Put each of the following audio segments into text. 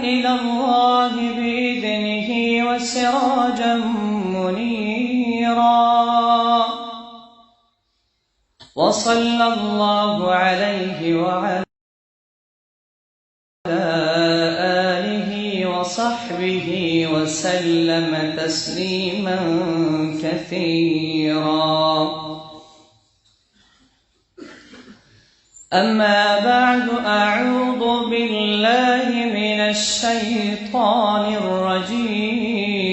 إلى الله بإذنه وسراجا منيرا. وصلى الله عليه وعلى آله وصحبه وسلم تسليما كثيرا. أما بعد، أعوذ بالله من الشيطان الرجيم.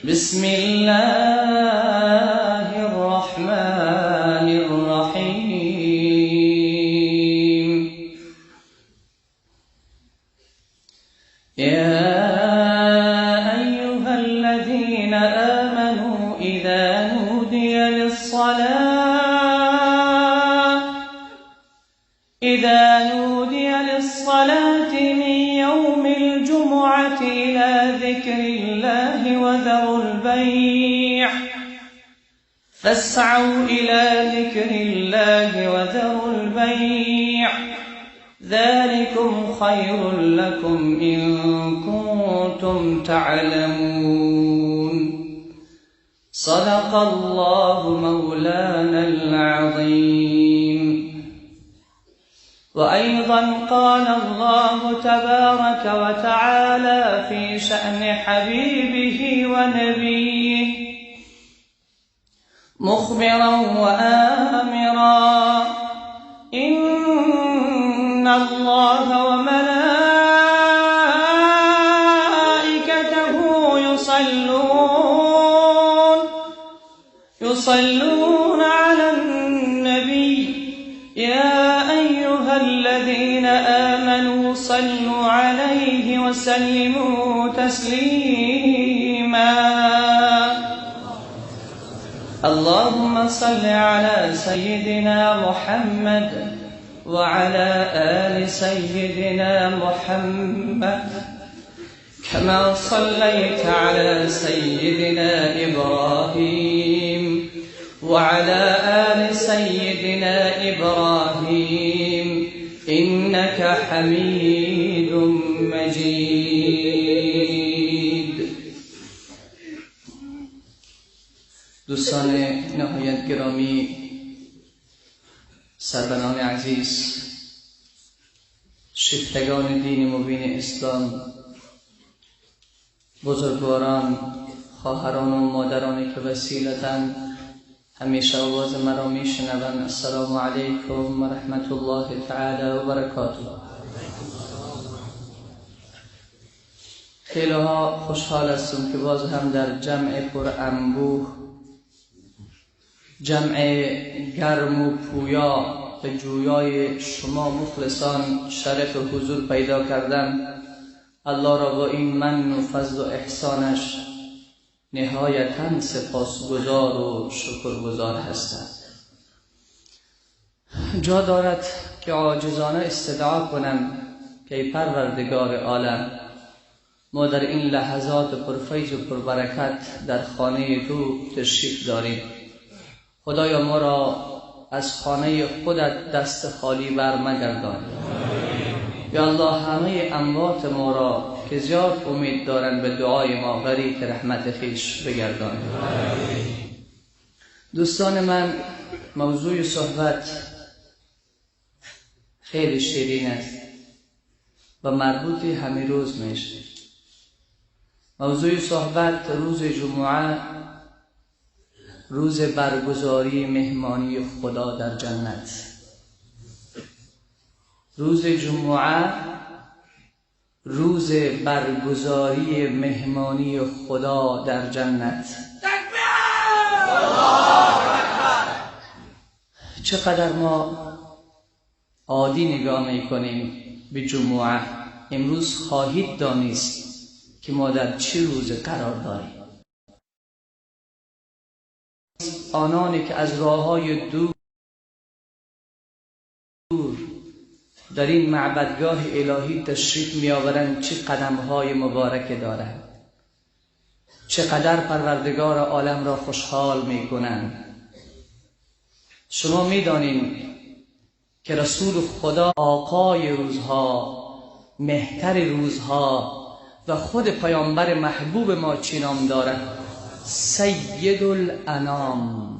بسم الله الرحمن الرحيم. يا أيها الذين آمنوا إذا نودي للصلاة من يوم الجمعة إلى ذكر الله وذروا البيع، فاسعوا إلى ذكر الله وذروا البيع، ذلكم خير لكم إن كنتم تعلمون. صدق الله مولانا العظيم. وأيضا قال الله تبارك وتعالى في شأن حبيبه ونبيه مخبرا وآمرا: إن الله وملائكته يصلون على النبي يا أيها الذين آمنوا صلوا عليه وسلموا تسليما. اللهم صل على سيدنا محمد وعلى آل سيدنا محمد كما صليت على سيدنا إبراهيم وعلى آل سيدنا إبراهيم إنك حميد مجيد. دوستان نهایت گرامی، سروران عزیز، شیفتگان دین مبین اسلام، بزرگواران، خواهران و مادرانی که وسیلتاً همیشه آواز مرا میشنوند، السلام علیکم و رحمت الله تعالی و برکاته. خیلی ها خوشحال هستم که باز هم در جمع پر انبوه، جمع گرم و پویا به جویای شما مخلصان شرف حضور پیدا کردم. الله را با این من و فضل و احسانش نهایتاً سپاسگزار و شکرگزار هستم. جا دارد که عاجزانه استدعا کنم که ای پروردگار عالم، ما در این لحظات پرفیض و پربرکت در خانه تو تشریف داریم. خدایا ما را از خانه خودت دست خالی بر مگردان. یا الله همه اموات ما را که زیاد امید دارند به دعای ما غریق رحمت خویش بگردان. دوستان من، موضوع صحبت خیلی شیرین است و مربوط همه روز میشه. موضوع صحبت روز جمعه، روز برگزاری مهمانی خدا در جنت. روز جمعه، روز برگزاری مهمانی خدا در جنت. چقدر ما عادی نگاه میکنیم به جمعه. امروز خواهید دانست که ما در چه روز قرار داریم. آنانی که از راه‌های دور در این معبدگاه الهی تشریف می‌آورند چه قدم‌های مبارک دارند، چقدر پروردگار عالم را خوشحال می‌کنند. شما می‌دانید که رسول خدا آقای روزها، مهتر روزها و خود پیامبر محبوب ما چی نام دارد؟ سید الانام.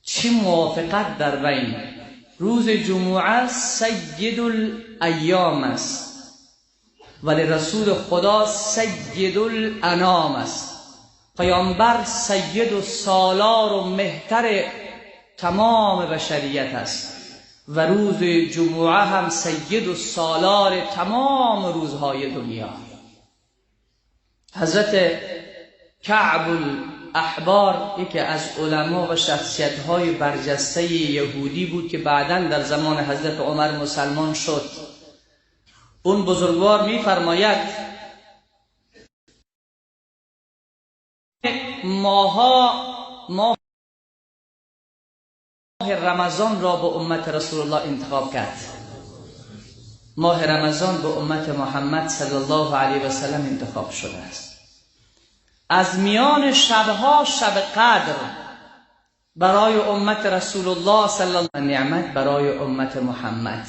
چه موافقت در بین روز جمعه سید الایام است، ولی رسول خدا سید الانام است. پیامبر سید و سالار و مهتر تمام بشریت است و روز جمعه هم سید و سالار تمام روزهای دنیا. حضرت کعب الاحبار یکی از علما و شخصیت‌های برجسته یهودی بود که بعداً در زمان حضرت عمر مسلمان شد. اون بزرگوار می‌فرماید ماها ماه رمضان را به امت رسول الله انتخاب کرد. ماه رمضان به امت محمد صلی الله علیه و سلم انتخاب شده است. از میان شبها شب قدر برای امت رسول الله صلی الله، نعمت برای امت محمد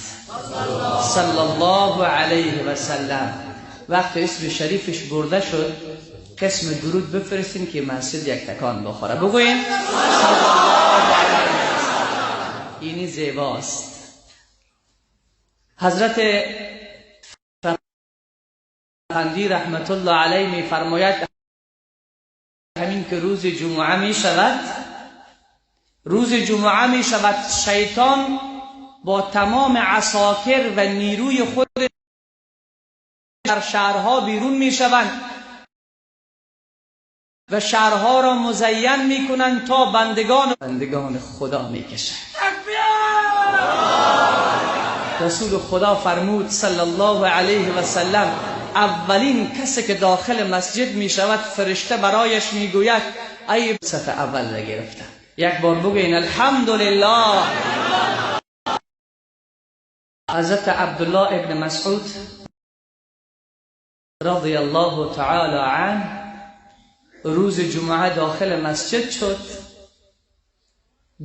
صلی الله علیه و سلم. وقت اسم شریفش برده شد، قسم درود بفرستین که مسجد یک تکان بخوره. بگوین صلی الله علیه و سلم. اینی زیباست. حضرت فرخندی رحمت الله علیه می فرماید همین که روز جمعه می شود، روز جمعه می شود، شیطان با تمام عساکر و نیروی خود در شهرها بیرون می شوند و شهرها را مزین می کنند تا بندگان خدا می کشند. رسول خدا فرمود صلی الله علیه و سلم اولین کسی که داخل مسجد می شود فرشته برایش می گوید ای صف اول را گرفتم. یک بار بگوین الحمدلله. حضرت عبدالله ابن مسعود رضی الله تعالی عنه روز جمعه داخل مسجد شد،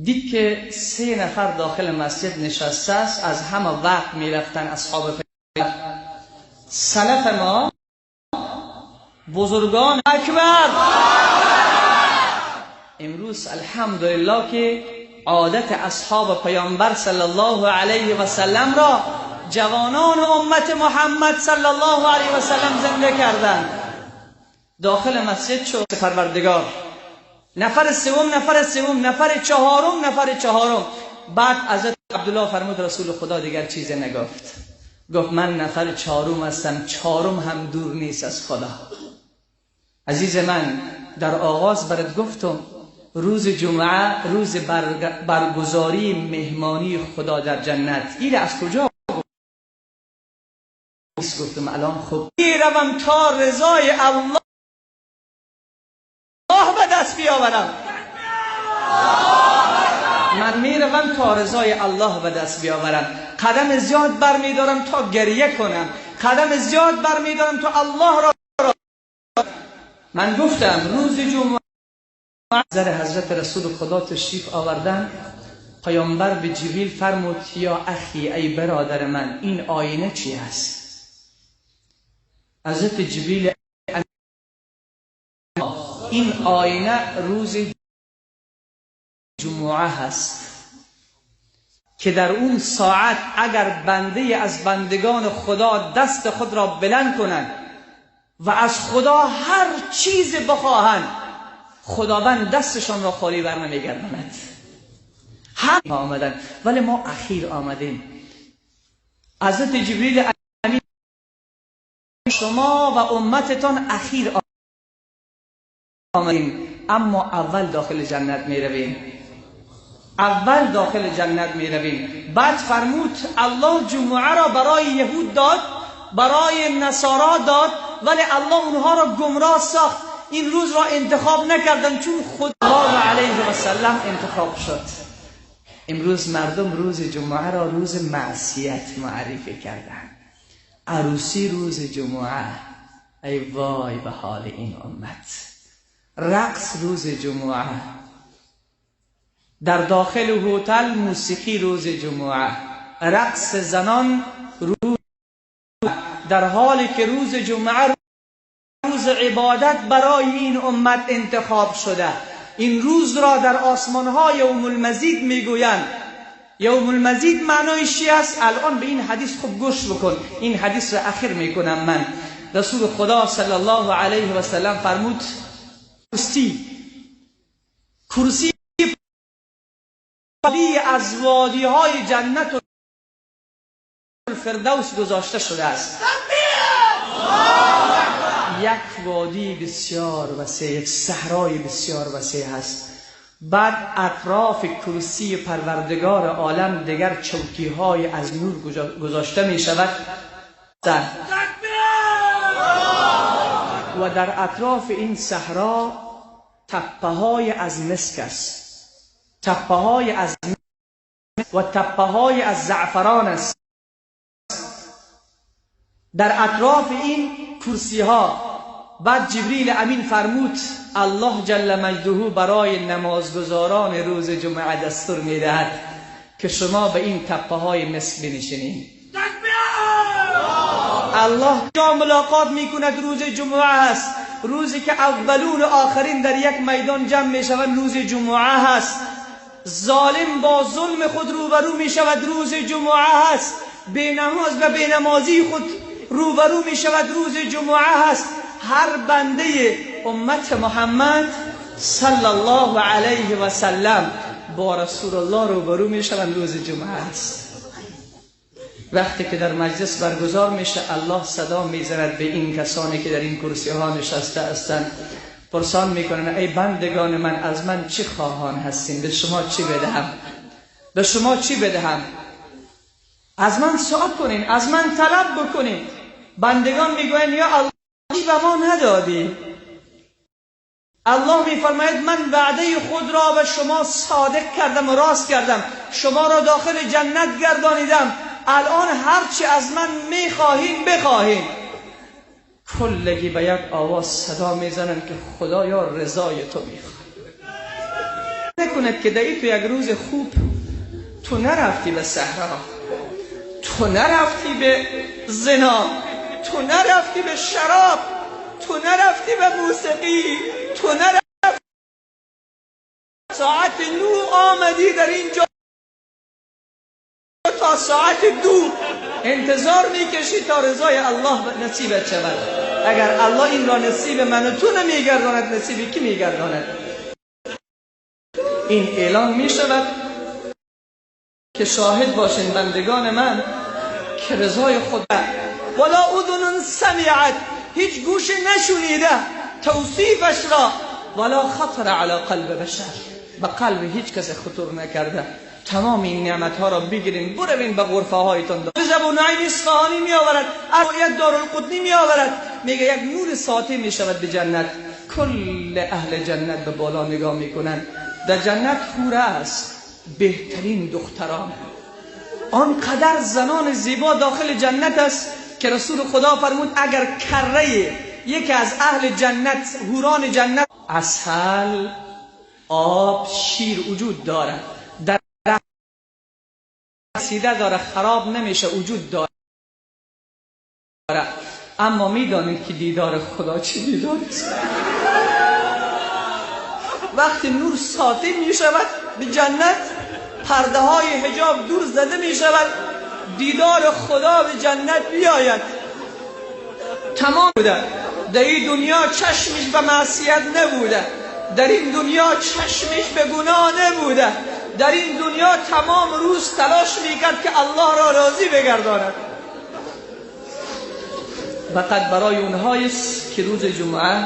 دید که 3 نفر داخل مسجد نشسته است. از همه وقت می رفتن اصحاب سلف ما، بزرگان اکبر. امروز الحمدلله که عادت اصحاب پیامبر صلی الله علیه و سلم را جوانان امت محمد صلی الله علیه و سلم زنده کردند. داخل مسجد شد پروردگار، نفر سوم، نفر سوم، نفر چهارم، نفر چهارم. بعد حضرت عبدالله فرمود رسول خدا دیگر چیز نگفت، گفت من نفر چهارم هستم، چهارم هم دور نیست از خدا. عزیز من، در آغاز برات گفتم روز جمعه روز برگزاری مهمانی خدا در جنت. این از کجا گفتم؟ الان خب میروم تا رضای الله به دست بیاورم. من میروم تا رضای الله به دست بیاورم. قدم زیاد برمیدارم تا گریه کنم، قدم زیاد برمیدارم تا الله را. من گفتم روز جمعه نظر حضرت رسول خدا تشریف آوردن، پیامبر به جبریل فرمود یا اخی، ای برادر من، این آینه چی هست؟ حضرت جبریل این آینه روز جمعه هست که در اون ساعت اگر بنده از بندگان خدا دست خود را بلند کنند و از خدا هر چیز بخواهند، خداوند دستشان را خالی بر نمیگرداند. هم آمدن، ولی ما اخیر آمدیم. حضرت جبریل امین شما و امتتان اخیر آمدیم، اما اول داخل جنت می رویم. اول داخل جنت می رویم. بعد فرمود الله جمعه را برای یهود داد، برای نصارا داد، ولی الله اونها را گمراه ساخت. این روز را انتخاب نکردن چون خدا علیه و سلم انتخاب شد. امروز مردم روز جمعه را روز معصیت معرفی کردن. عروسی روز جمعه، ای وای به حال این امت. رقص روز جمعه. در داخل هتل موسیقی روز جمعه، رقص زنان روز، در حالی که روز جمعه روز عبادت برای این امت انتخاب شده. این روز را در آسمانها یوم المزید میگویند. یوم المزید معنایش چی است؟ الان به این حدیث خوب گوش بکن، این حدیث را اخیر میکنم من. رسول خدا صلی الله علیه و سلم فرمود کرسی از وادی های جنت الفردوس گذاشته شده است. یک وادی بسیار وسیع، یک صحرای بسیار وسیع هست. بعد اطراف کرسی پروردگار عالم دیگر چوکی های از نور گذاشته می شود و در اطراف این صحرا تپه های از مسک است، تپه های از و تپه های از زعفران است. در اطراف این کرسی ها بعد جبریل امین فرمود الله جل مجده برای نمازگزاران روز جمعه دستور میدهد که شما به این تپه های مسک بنشینید. الله جا ملاقات میکند روز جمعه است، روزی که اولون و آخرین در یک میدان جمع میشوند روز جمعه هست. ظالم با ظلم خود روبرو میشود روز جمعه هست. بی نماز و بی نمازی خود روبرو میشود روز جمعه هست. هر بنده امت محمد صلی الله علیه و سلم با رسول الله روبرو میشوند روز جمعه است. وقتی که در مجلس برگزار میشه الله صدا میزند به این کسانی که در این کرسی ها نشسته هستند، پرسان میکنن ای بندگان من از من چی خواهان هستین؟ به شما چی بدهم؟ به شما چی بدهم؟ از من سوال کنین، از من طلب بکنین. بندگان میگوین یا الله به ما ندادی. الله میفرماید من وعده خود را به شما صادق کردم و راست کردم، شما را داخل جنت گردانیدم، الان هرچی از من میخواهین بخواهین. کلگی به یک آواز صدا میزنن که خدایا رضای تو میخواه. نکند که دایی تو یک روز خوب تو نرفتی به صحرا، تو نرفتی به زنا، تو نرفتی به شراب، تو نرفتی به موسیقی، تو نرفتی. ساعت 9 آمدی در اینجا تا ساعت 2 انتظار میکشی تا رضای الله نصیبت شود. اگر الله این را نصیب من و تو نمیگرداند نصیب کی میگرداند؟ این اعلان میشود که شاهد باشین بندگان من که رضای خدا ولا اذن سمعت، هیچ گوش نشنیده توصیفش را، ولا خطر علی قلب بشر، به قلب هیچ کس خطور نکرده. تمام این نعمت ها را بگیرین بروین به غرفه هایتان. ابو نعیم اصفهانی می آورد، روایت دارالقطنی می آورد، میگه یک نور ساطع می شود به جنت، کل اهل جنت به بالا نگاه میکنند. در جنت حور است، بهترین دختران، آنقدر زنان زیبا داخل جنت است که رسول خدا فرمود اگر کره یکی از اهل جنت، حوران جنت، عسل، آب، شیر وجود دارد، در رسیده داره، خراب نمیشه، وجود داره. اما میدانید که دیدار خدا چی دیدار است؟ وقتی نور ساطع میشود به جنت، پرده های حجاب دور زده میشود، دیدار خدا به جنت بیاید. تمام بوده در این دنیا چشمش به معصیت نبوده، در این دنیا چشمش به گناه نبوده، در این دنیا تمام روز تلاش میکرد که الله را راضی بگرداند. فقط برای اونهایی است که روز جمعه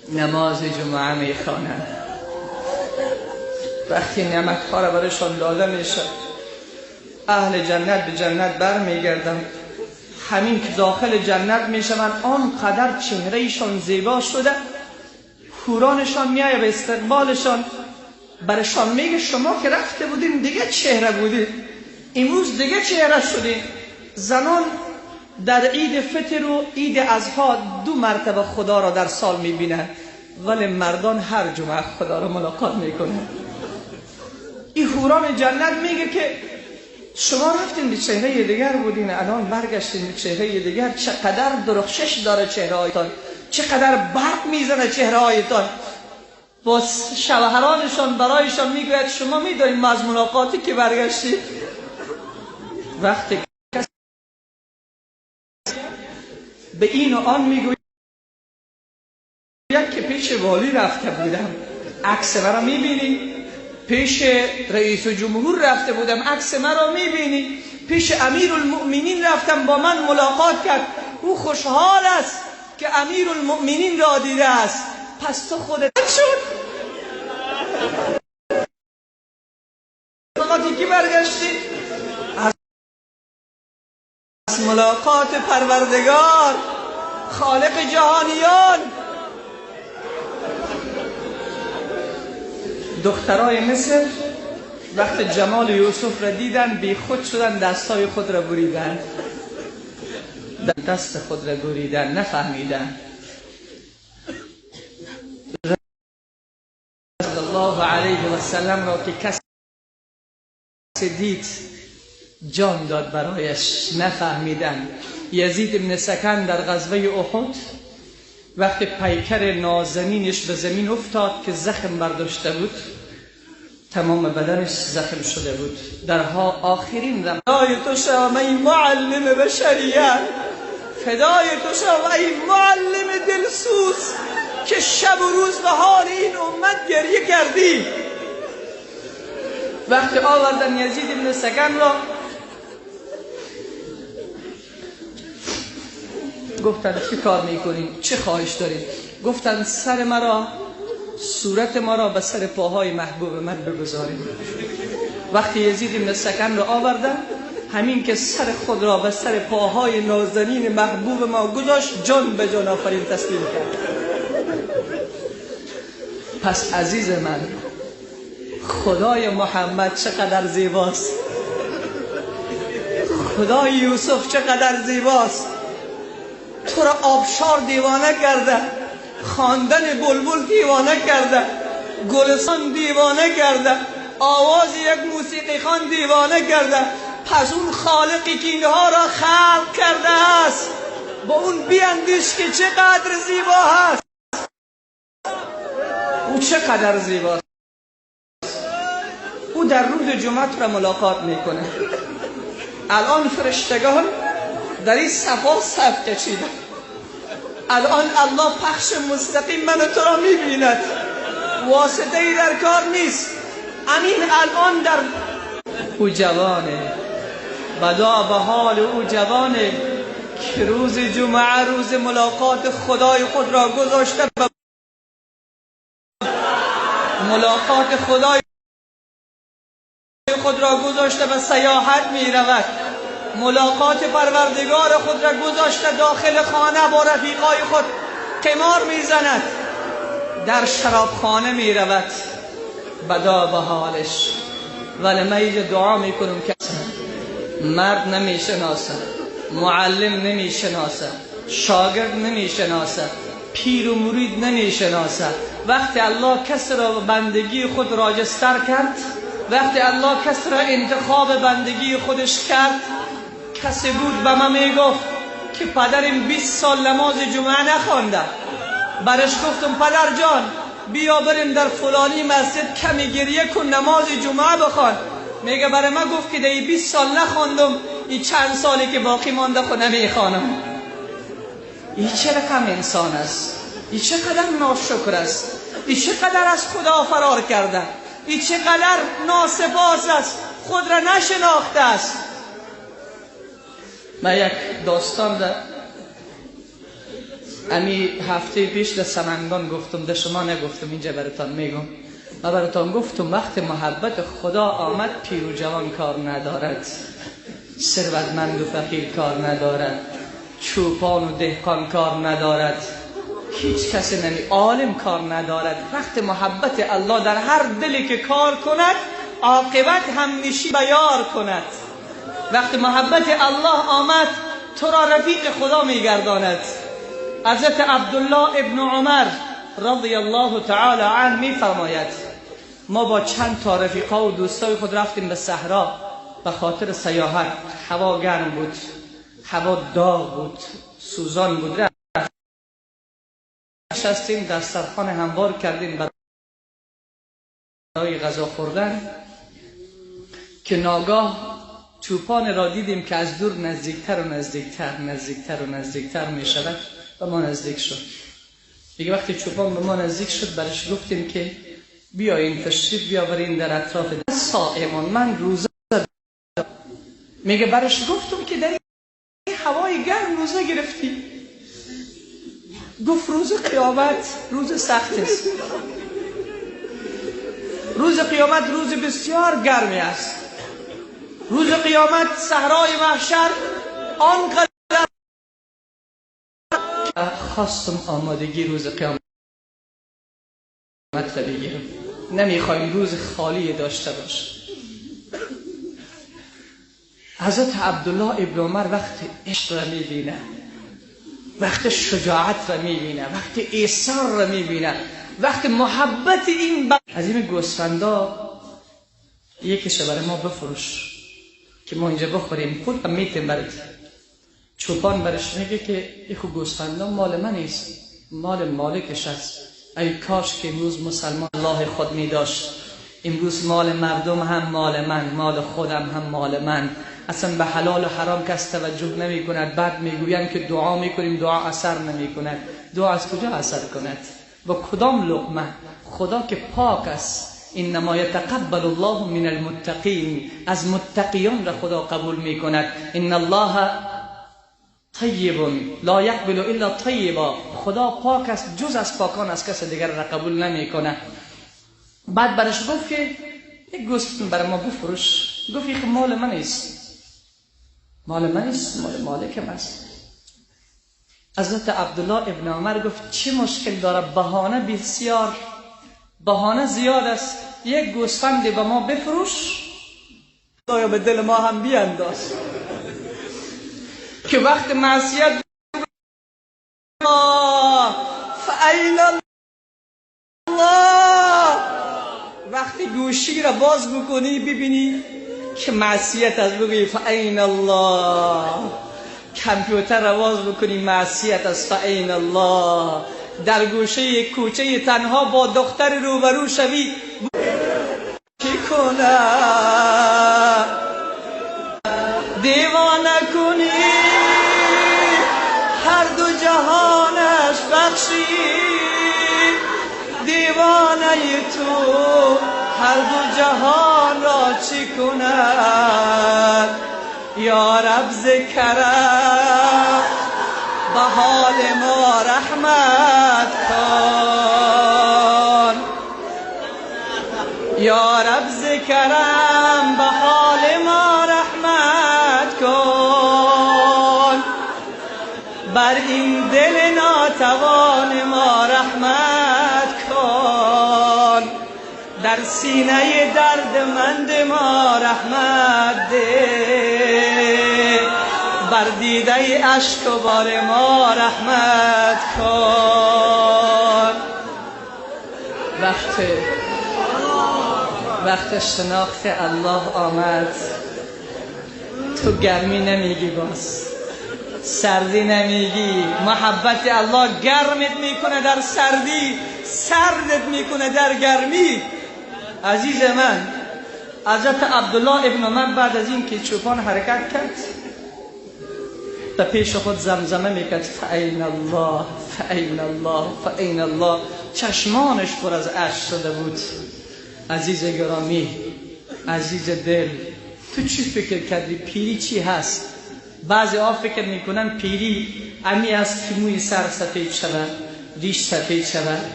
نماز جمعه میخوانند. وقتی نعمتها را برایشان داده میشه، اهل جنت به جنت برمیگردند. همین که داخل جنت میشوند آنقدر چهرهشان زیبا شده، حورانشان میآید به استقبالشان، برشان میگه شما که رفته بودین دیگه چهره بودین، امروز دیگه چهره شدین. زنان در عید فطر و عید اضحی 2 مرتبه خدا را در سال میبینند، ولی مردان هر جمعه خدا را ملاقات میکنند. این حوران جنت میگه که شما رفتین به چهره دیگر بودین، الان برگشتین به چهره دیگر، چقدر درخشش داره چهره هایتان، چقدر برق میزنه چهره هایتان. با شوهرانشان برایشان میگوید شما میدانید ما از ملاقاتی که برگشتید. وقتی کسی به این و آن میگوید که پیش والی رفته بودم، عکس مرا میبینی؟ پیش رئیس جمهور رفته بودم، عکس مرا میبینی؟ پیش امیرالمؤمنین رفتم، با من ملاقات کرد. او خوشحال است که امیرالمؤمنین را دیده است. پس تو خودت شد ملاقاتی که برگشتی؟ از ملاقات پروردگار خالق جهانیان. دخترای مصر وقت جمال یوسف را دیدن بی خود شدن، دستای خود را بریدن، دست خود را بریدن، نفهمیدن. صلی الله علیه و سلم را که کسی دید جان داد برایش، نفهمیدن. یزید ابن سکن در غزوه احد وقتی پیکر نازنینش به زمین افتاد که زخم برداشته بود، تمام بدنش زخم شده بود، درها آخرین رمق. فدای تو شوم ای معلم بشریت، فدای تو شوم ای معلم دلسوز که شب و روز به حال این امت گریه کردی. وقتی آوردن یزید ابن سکن را، گفتن چه کار میکنیم، چه خواهش داریم؟ گفتن سر مرا، صورت مرا به سر پاهای محبوب من بگذاریم. وقتی یزید ابن سکن را آوردن، همین که سر خود را به سر پاهای نازنین محبوب ما گذاشت، جان به جان آفرین تسلیم کرد. پس عزیز من، خدای محمد چقدر زیباست، خدای یوسف چقدر زیباست. تو را آبشار دیوانه کرده، خواندن بلبل دیوانه کرده، گلستان دیوانه کرده، آواز یک موسیقی خوان دیوانه کرده. پس اون خالقی که اینها را خلق کرده است، با اون بیندیش که چقدر زیبا هست. او چقدر زیباست. او در روز جمعه را ملاقات میکنه. الان فرشتگان در این صفا صف کشیده. الان الله پخش مستقیم من و تو را میبیند، واسطه ای در کار نیست. امین الان در او جوانه، بدا به حال او جوانه که روز جمعه روز ملاقات خدای خود را گذاشته و ملاقات خدای خود را گذاشته و سیاحت می رود. ملاقات پروردگار خود را گذاشته داخل خانه با رفیقای خود قمار میزند، در شرابخانه می رود. بدا به حالش. ولی من اینجا دعا میکنم که مرد نمیشناسه، معلم نمیشناسه، شاگرد نمیشناسه، پیر و مرید نمیشناسه. وقتی الله کس را بندگی خود راجستر کرد، وقتی الله کس را انتخاب بندگی خودش کرد، کسی بود به من میگفت که پدرم 20 سال نماز جمعه نخوانده. برش گفتم پدر جان بیا بریم در فلانی مسجد کمی گریه کن نماز جمعه بخوان. میگه برای من گفت که در 20 سال نخواندم، این چند سالی که باقی مانده خود نمیخوانم. این چه رقم انسان است؟ این چقدر ناشکر است؟ این چقدر از خدا فرار کرده؟ این چقدر ناسپاس است؟ خود را نشناخته است. من یک داستان در امی هفته پیش در سمنگان گفتم، در شما نگفتم، اینجا براتان میگم. من براتان گفتم وقت محبت خدا آمد، پیر و جوان کار ندارد، ثروتمند و فقیر کار ندارد، چوپان و دهقان کار ندارد، هیچ کسی نمی، عالم کار ندارد. وقت محبت الله در هر دلی که کار کند، عاقبت هم نشی بیار کند. وقت محبت الله آمد، تو را رفیق خدا میگرداند. حضرت عبدالله ابن عمر رضی الله تعالی عنه میفرماید ما با چند تا رفیقا و دوستای خود رفتیم به صحرا به خاطر سیاحت. هوا گرم بود، هوا داغ بود، سوزان بود. نشستیم، دسترخوان هموار کردیم برای غذا خوردن که ناگاه چوپان را دیدیم که از دور نزدیکتر و نزدیکتر نزدیکتر و نزدیکتر می شود و ما نزدیک شد. دیگه وقتی چوپان به ما نزدیک شد، برش گفتیم که بیاین تشریف بیاورین در اطراف صائمان، من روزه. میگه برش گفتم که در این هوای گرم روزه گرفتی؟ گفت روز قیامت روز سخت است، روز قیامت روز بسیار گرمی است، روز قیامت صحرای محشر آنقدر. خواستم آمادگی روز قیامت را بگیرم، نمیخوایم روز خالی داشته باش. حضرت عبدالله ابن عمر وقت عشق را میبینه، وقت شجاعت را میبینه، وقت ایثار را میبینه، وقت محبت این از این گوسفندا یکیش برای ما بفروش که ما اینجا بخوریم، پول هم میتیم برات. چوپان برش میگه که یکو گوسفندا مال من نیست، مال مالکش است. ای کاش که امروز مسلمان الله خود میداشت، امروز مال مردم هم مال من، مال خودم هم مال من. اصلا به حلال و حرام کس توجه نمی کند. بعد میگویند که دعا میکنیم، دعا اثر نمی کند. دعا از کجا اثر کند؟ با کدام لقمه؟ خدا که پاک است. انما یتقبل الله من المتقین، از متقیان را خدا قبول می کند. ان الله طیب لا یقبل الا طیبا، خدا پاک است، جز از پاکان از کس دیگر را قبول نمی کند. بعد برش گفت که یک گوسفند برای ما بفروش. گفت این مال من است، مال من است، مال مالکم است. حضرت عبدالله ابن عمر گفت چه مشکل داره، بهانه بسیار، بهانه زیاد است، یک گوسفند به ما بفروش، خدایا به دل ما هم بیانداز که وقت معصیت فعین الله، وقتی گوشی را باز بکنی ببینی که معصیت از، بگویی فعین الله. کامپیوتر را باز بکنی معصیت از، فعین الله. در گوشه کوچه تنها با دختر روبرو شوی، چی کنم دیوانه کنی، هر دو جهانش بخشی، دیوانه تو هر دو جهان را چی کند. یا رب ز کرم به حال ما رحمت کن، یا رب ز کرم به حال ما رحمت کن، بر این دل ناتوان ما رحمت کن، در سینه دردمند ما رحمت ده، بر دیده اشک و بار ما رحمت کن. وقت شناخت الله آمد، تو گرمی نمیگی، باز سردی نمیگی. محبت الله گرمت میکنه در سردی، سردت میکنه در گرمی. عزیز من، حضرت عبدالله ابن عمر بعد از این که چوپان حرکت کرد، به پیش خود زمزمه میکرد فعین الله فعین الله فعین الله، چشمانش پر از اشک شده بود. عزیز گرامی، عزیز دل، تو چی فکر کردی پیری چی هست؟ بعضی ها فکر میکنن پیری امی است که موی سر سفید شود، ریش سفید شود.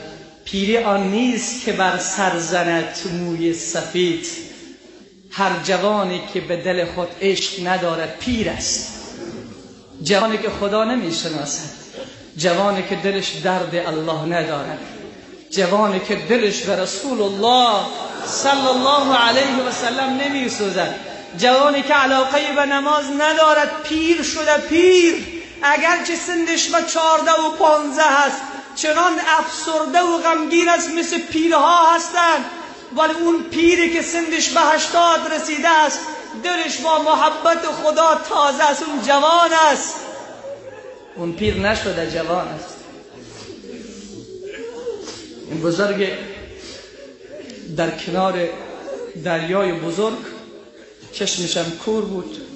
پیری آن نیست که بر سر زند موی سفید. هر جوانی که به دل خود عشق ندارد پیر است. جوانی که خدا نمیشناسد، جوانی که دلش درد الله ندارد، جوانی که دلش به رسول الله صلی الله علیه و سلم نمیسوزد، جوانی که علاقه به نماز ندارد، پیر شده پیر، اگرچه سنش به 14 و 15 هست، چنان افسرده و غمگین است مثل پیرها هستند. ولی اون پیری که سندش به 80 رسیده است، دلش با محبت خدا تازه است، اون جوان است. اون پیر نشده، جوان است. این بزرگ در کنار دریای بزرگ، چشمشم کور بود،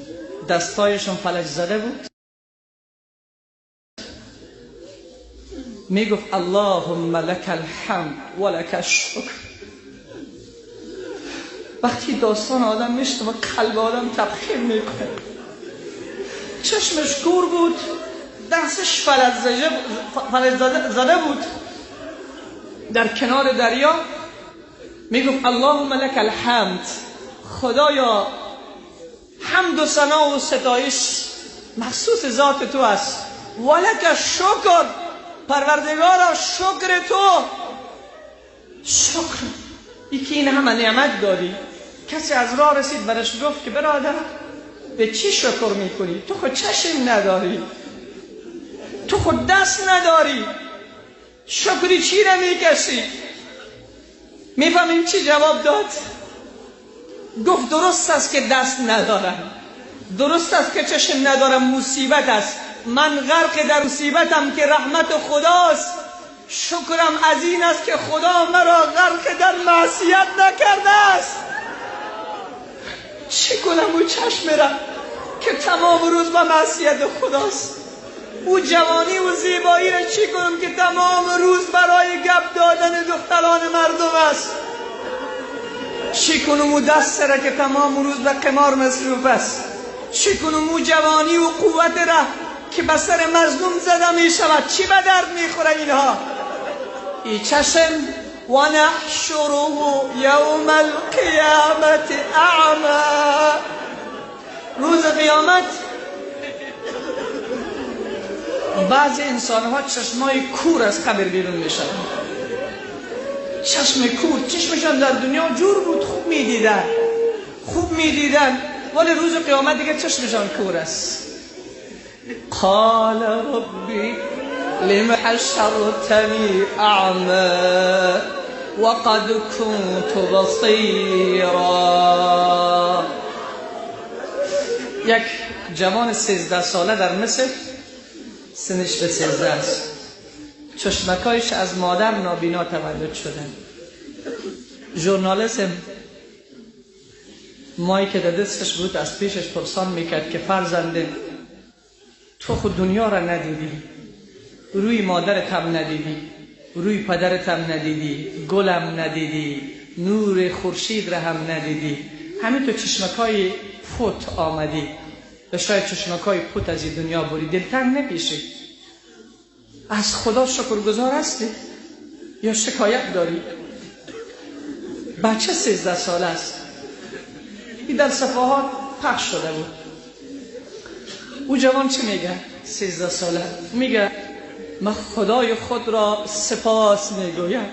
دستایشم فلج زده بود، میگفت اللهم لک الحمد و لک الشکر. وقتی داستان آدم میشنوه قلب آدم تبخیر میکنه. چشمش کور بود، دستش فلج زده بود، در کنار دریا میگفت اللهم لک الحمد، خدایا حمد و ثنا و ستایش مخصوص ذات تو است، و لک الشکر، پروردگارا شکر تو، شکر یکی این همه نعمت دادی. کسی از راه رسید برش گفت که برادر به چی شکر میکنی؟ تو خود چشم نداری، تو خود دست نداری، شکری چی نمیکشی؟ میفهمیم چی جواب داد؟ گفت درست است که دست ندارم، درست است که چشم ندارم، مصیبت است، من غرق در مصیبتم که رحمت خداست، شکرم از این است که خدا مرا غرق در معصیت نکرده است. چه کنم او چشم را که تمام روز با معصیت خداست؟ او جوانی و زیبایی را چی کنم که تمام روز برای گپ دادن دختران مردم است؟ چی کنم او دست را که تمام روز به قمار مصروف است؟ چی کنم او جوانی و قوت را که به سر مظلوم زده می شود؟ چی به درد می خوره اینها؟ ای چشم و نحشره یوم القیامت اعمی. روز قیامت بعضی انسان ها چشمای کور از قبر بیرون می شوند. چشم کور، چشمشان در دنیا جور بود، خوب می دیدن، خوب می دیدن، ولی روز قیامت دیگه چشمشان کور است. قال ربی لم حشرتنی اعمی وقد كنت بصیرا. یک جوان 13 ساله در مصر، سنش به 13 است، چشمکایش از مادر نابینا تولد شدن. ژورنالیسم مایی که در دستش بود از پیشش پرسان میکرد که فرزنده تو خود دنیا را ندیدی، روی مادرت هم ندیدی، روی پدرت هم ندیدی، گلم ندیدی، نور خورشید را هم ندیدی، همین تو چشمکای پوت آمدی و شاید چشمکای پوت از این دنیا بری، دلتنگ نپیشی، از خدا شکرگزار هستی یا شکایت داری؟ بچه 13 ساله است، این در صفحات پخش شده بود. او جوان چی میگه؟ 13 ساله میگه من خدای خود را سپاس میگویم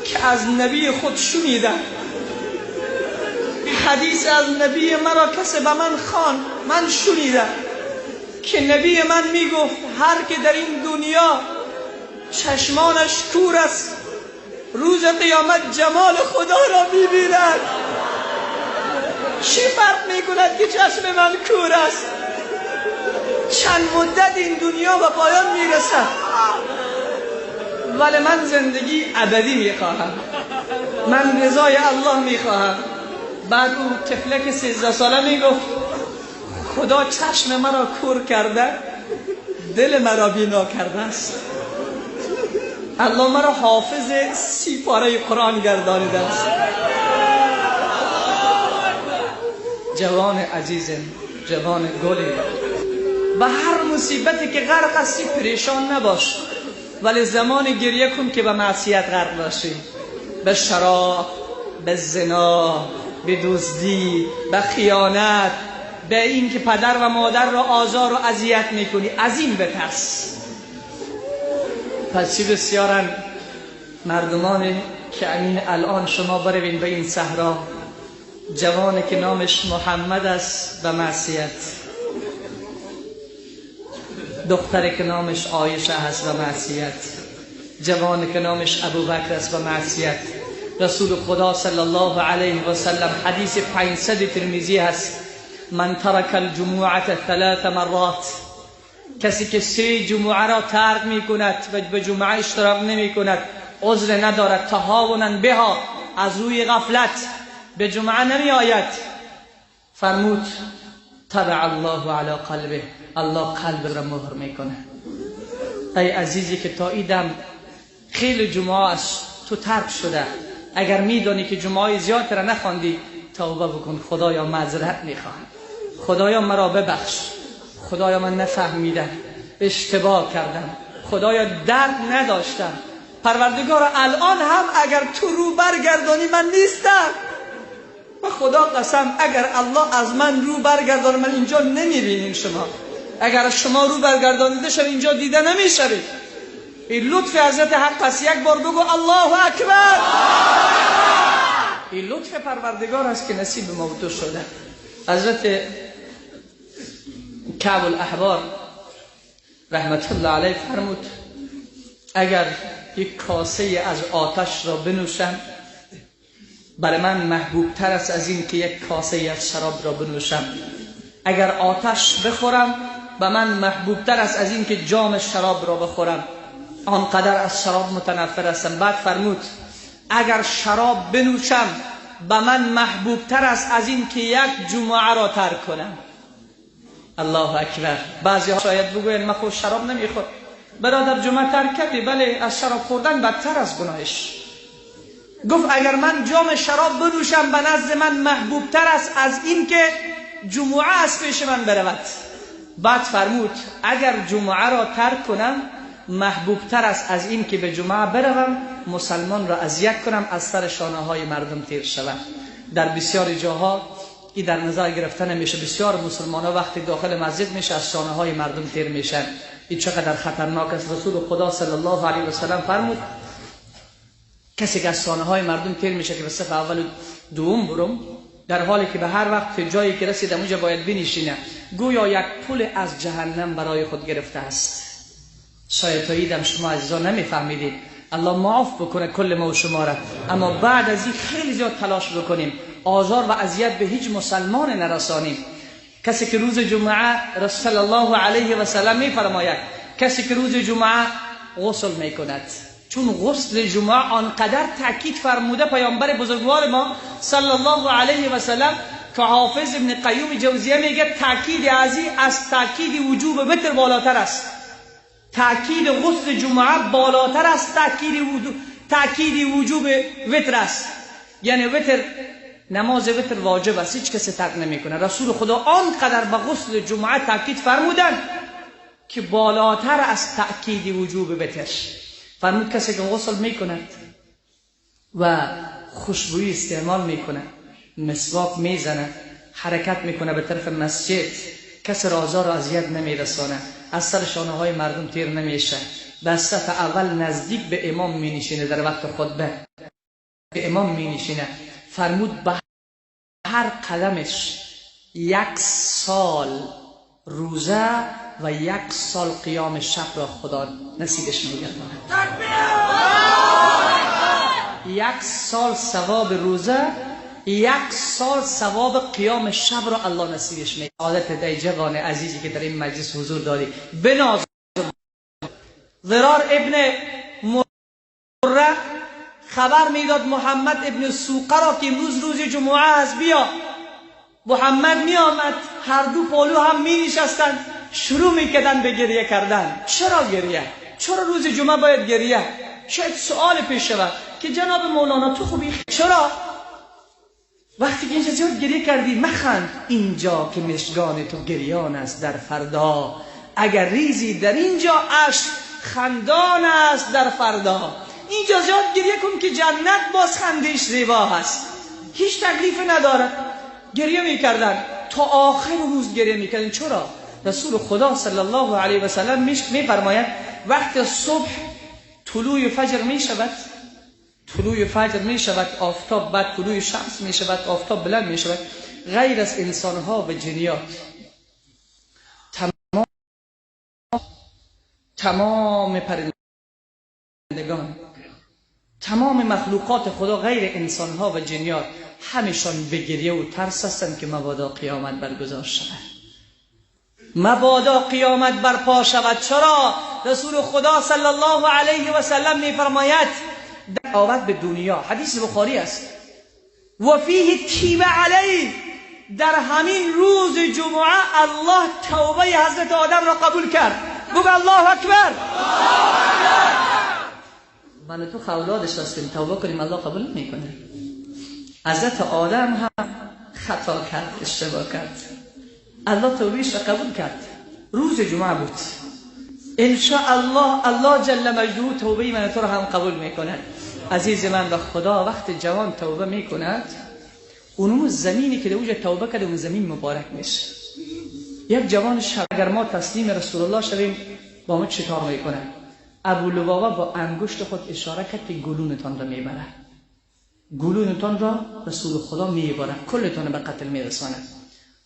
که از نبی خود شنیدم، حدیث از نبی مرا کسی به من خوان، من شنیدم که نبی من میگفت هر که در این دنیا چشمانش کور است روز قیامت جمال خدا را میبیند. چی فرق میکند که چشم من کور است؟ چند مدت این دنیا به پایان میرسد، ولی من زندگی ابدی میخواهم، من رضای الله میخواهم. بعد او طفلک 13 ساله میگفت خدا چشم مرا کور کرده، دل مرا بینا کرده است، الله مرا حافظ 30 پاره قرآن گردانیده است. جوان عزیزم، جوان گلی، به هر مصیبتی که غرق هستی پریشان نباش، ولی زمان گریه کن که به معصیت غرق باشی، به شراب، به زنا، به دزدی، به خیانت، به این که پدر و مادر را آزار و اذیت میکنی، از این بترس. پس چی بسیارن مردمان که امین الان شما بروین به این صحرا، جوانی که نامش محمد است به معصیت، دختری که نامش عایشه هست به معصیت، جوان که نامش ابوبکر است و معصیت. رسول خدا صلی الله علیه و سلم، حدیث 500 ترمذی هست، من ترک الجمعة ثلاث مرات، کسی که 3 جمعه را ترک می کند و به جمعه اشتراک نمی کند، عذر ندارد، تهاونا بها، از روی غفلت به جمعه نمی آید، فرمود طبع الله علی قلبه، الله قلب را مهر میکنه. ای عزیزی که تا ایدم خیلی جمعه از تو ترک شده، اگر میدانی که جمعه زیاد را نخواندی توبه بکن، خدایا معذرت میخواهم، خدایا مرا ببخش، خدایا من نفهمیدم، اشتباه کردم، خدایا درد نداشتم، پروردگار الان هم اگر تو رو برگردانی من نیستم، و خدا قسم اگر الله از من رو برگردانه من اینجا نمیبینیم شما، اگر شما رو برگردانیده شما اینجا دیده نمیشوید. این لطف حضرت حق است. یک بار بگو الله اکبر. این لطف پروردگار است که نصیب ما و تو شده. حضرت کعب الاحبار رحمت الله علیه فرمود اگر یک کاسه از آتش را بنوشم برای من محبوب تر است از این که یک کاسه از شراب را بنوشم، اگر آتش بخورم به من محبوب تر است از این که جام شراب را بخورم، آنقدر از شراب متنفر هستم. بعد فرمود اگر شراب بنوشم به من محبوب تر است از این که یک جمعه را ترک کنم. الله اکبر. بعضی ها شاید بگوین من خود شراب نمیخورم. برادر جمعه ترک کردی، بله، از شراب خوردن بدتر از گناهش. گفت اگر من جام شراب بنوشم به نزد من محبوب تر است از این که جمعه از پیش من برود. بعد فرمود اگر جمعه را ترک کنم محبوب تر است از این که به جمعه بروم مسلمان را اذیت کنم، از سر شانه های مردم تیر شوم. در بسیار جاها این در نظر گرفته نمیشه. بسیار مسلمان ها وقتی داخل مسجد میشه از شانه های مردم تیر میشن. این چقدر خطرناک است. رسول خدا صلی الله علیه و سلم فرمود کسی که از شانه های مردم تیر میشه که به صف اول و دوم برم، در حالی که به هر وقت جایی که رسید اونجا باید بنشینه، گویا یک پل از جهنم برای خود گرفته است. شاید تا ایدم شما عزیزان نمیفهمیدید، الله معاف بکنه کل ما و شما را، اما بعد از این خیلی زیاد تلاش بکنیم آزار و اذیت به هیچ مسلمان نرسانیم. کسی که روز جمعه، رسول الله علیه و سلم میفرماید کسی که روز جمعه غسل میکند، چون غسل جمعه آنقدر تاکید فرموده پیامبر بزرگوار ما صلی الله علیه و سلم که حافظ ابن قیوم جوزیه میگه تاکید از تاکید وجوب وتر بالاتر است. تاکید غسل جمعه بالاتر از تاکید وجوب وتر است. یعنی وتر، نماز وتر واجب است، هیچ کسی ترک نمیکنه. رسول خدا آنقدر به غسل جمعه تاکید فرمودن که بالاتر از تاکید وجوب وتر. فرمود کسی که غسل میکند و خوشبویی استعمال میکنه، مسواک میزنه، حرکت میکنه به طرف مسجد، کسی را آزار و اذیت نمیرسانه، از سر شانه های مردم تیر نمیشه، به صف اول نزدیک به امام مینشینه، در وقت خطبه به امام مینشینه. فرمود به هر قدمش 1 سال روزه و 1 سال قیام شب را خدا نصیبش میگرداند. 1 سال ثواب روزه، 1 سال ثواب قیام شب را الله نصیبش میگرداند. عادت دی جوان عزیزی که در این مجلس حضور داری، بناز ضرار ابن مره خبر میداد محمد ابن سوقه را که امروز روز جمعه است، بیا. محمد می آمد، هر دو پالو هم می نشستند، شروع می کردن به گریه کردن. چرا گریه؟ چرا روز جمعه باید گریه؟ شاید سوال پیش شود که جناب مولانا تو خوبی، چرا وقتی که اینجا زیاد گریه کردی مخند؟ اینجا که مشگان تو گریان است در فردا، اگر ریزی در اینجا اشک خندان است در فردا. اینجا زیاد گریه کن که جنت باز خندش زیبا هست، هیچ تکلیف نداره. گریه میکردن تا آخر روز گریه میکردن. چرا؟ رسول خدا صلی الله علیه و سلم میفرماید وقت صبح طلوع فجر میشود، طلوع فجر میشود، آفتاب، بعد طلوع شمس میشود، آفتاب بلند میشود، غیر از انسانها و جنیات تمام پرندگان تمام مخلوقات خدا غیر انسانها و جنیات همشان به گریه و ترس هستند که مبادا قیامت برگزار شود، مبادا قیامت برپا شود. چرا؟ رسول خدا صلی الله علیه و سلم میفرماید آورد به دنیا، حدیث بخاری است، و فیه تیب علیه، در همین روز جمعه الله توبه حضرت آدم را قبول کرد. بگو الله اکبر. من تو خولادش هستیم، توبه کنیم الله قبول میکنه. حضرت آدم هم خطا کرد، اشتباه کرد، الله توبهش را قبول کرد. روز جمعه بود. انشاءالله الله جل مجده توبه من تو را هم قبول میکند. عزیز من و خدا وقت جوان توبه میکند، اونو زمینی که در توبه کرده اون زمین مبارک میشه. یک جوان شب اگر ما تسلیم رسول الله شویم با ما چطور میکنه؟ ابو لبابه با انگشت خود اشاره کرد که گلونتان را میبره، گلونتان را رسول خدا میبره، کلتان به قتل میرسانه.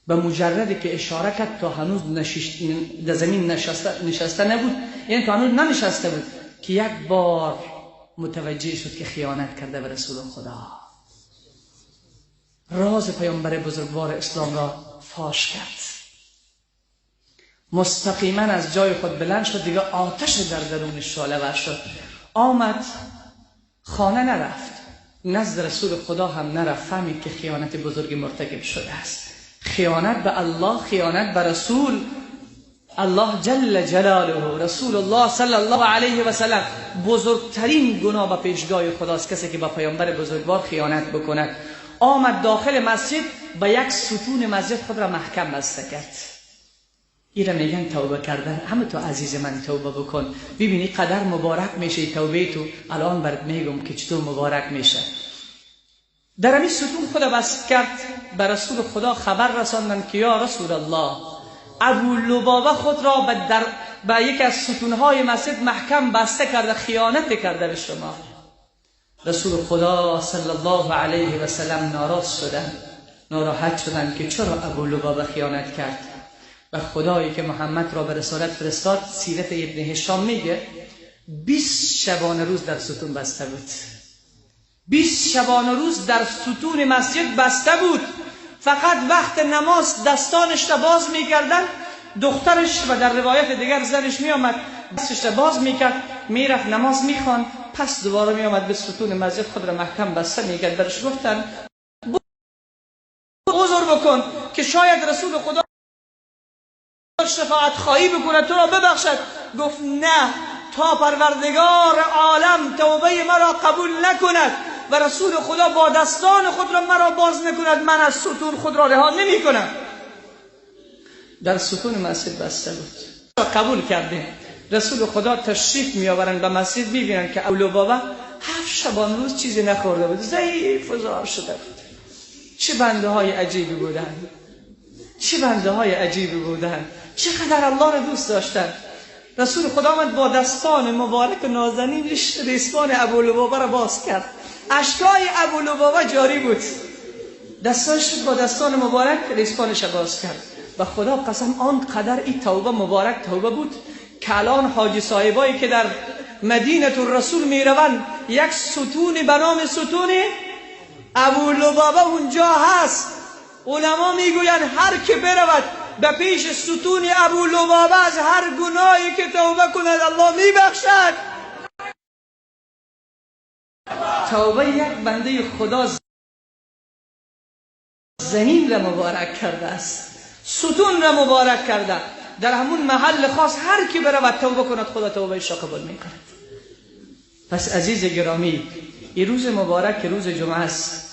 به مجردی که اشاره کرد تا هنوز در زمین نشسته نبود، یعنی تا هنوز ننشسته بود که یک بار متوجه شد که خیانت کرده به رسول خدا. راز پیامبر بزرگوار اسلام را فاش کرد. مستقیما از جای خود بلند شد، دیگه آتش در درون شعله ور شد. آمد خانه نرفت، نزد رسول خدا هم نرفت، فهمید که خیانت بزرگی مرتکب شده است. خیانت به الله، خیانت به رسول الله جل جلاله، رسول الله صلی الله علیه و سلم. بزرگترین گناه به پیشگاه خداست کسی که با پیامبر بزرگوار خیانت بکند. آمد داخل مسجد، به یک ستون مسجد خود را محکم بسته کرد. ایره میگن توبه کردن. همه تو عزیز من توبه بکن، ببینی قدر مبارک میشه توبه تو. الان برات میگم که چطور مبارک میشه. در همین ستون خود بست کرد، به رسول خدا خبر رساندن که یا رسول الله، ابو لبابه خود را به یکی از ستونهای مسجد محکم بسته کرده، خیانت کرده به شما. رسول خدا صلی الله علیه و سلم ناراض شدن، ناراحت شدن که چرا ابو لبابه خیانت کرد. و خدایی که محمد را به رسالت فرستاد، سیرت ابن هشام میگه 20 شبانه روز در ستون بسته بود. 20 شبانه روز در ستون مسجد بسته بود. فقط وقت نماز دستانش را باز میکردن، دخترش و در روایت دیگر زنش میآمد دستش را باز میکرد، میرفت نماز میخوان، پس دوباره میآمد به ستون مسجد خود را محکم بسته میکرد. برش گفتن عذر بکن که شاید رسول خدا شفاعت خواهی بکنه تو را ببخشد. گفت نه، تا پروردگار عالم توبه مرا قبول نکند و رسول خدا با دستان خود را مرا باز نکند، من از ستون خود را رها نمی کنم. در ستون مسجد بسته بود، قبول کرده. رسول خدا تشریف می آورند به مسجد، می بینند که ابو لبابه 7 شبان روز چیزی نخورده بود، ضعیف و زار شده بود. چه بنده های عجیبی بودند، چه بنده های عجیبی بودند، چقدر الله را دوست داشتند. رسول خدا آمد با دستان مبارک و نازنینش ریسمان ابو لبابه را باز کرد. اشکای ابو لبابه جاری بود. دستانش با دستان مبارک ریسمانش باز کرد. و خدا قسم آنقدر این توبه مبارک توبه بود که الان حاجی صاحبایی که در مدینه الرسول میروند یک ستون به نام ستون ابو لبابه اونجا هست. علما میگویند هر که برود به پیش ستون ابو لبابه از هر گناهی که توبه کند الله میبخشد. توبه یک بنده خدا زمین را مبارک کرده است، ستون را مبارک کرده. در همون محل خاص هر کی برود توبه کند خدا توبه اش را قبول میکند. پس عزیز گرامی، این روز مبارک که روز جمعه است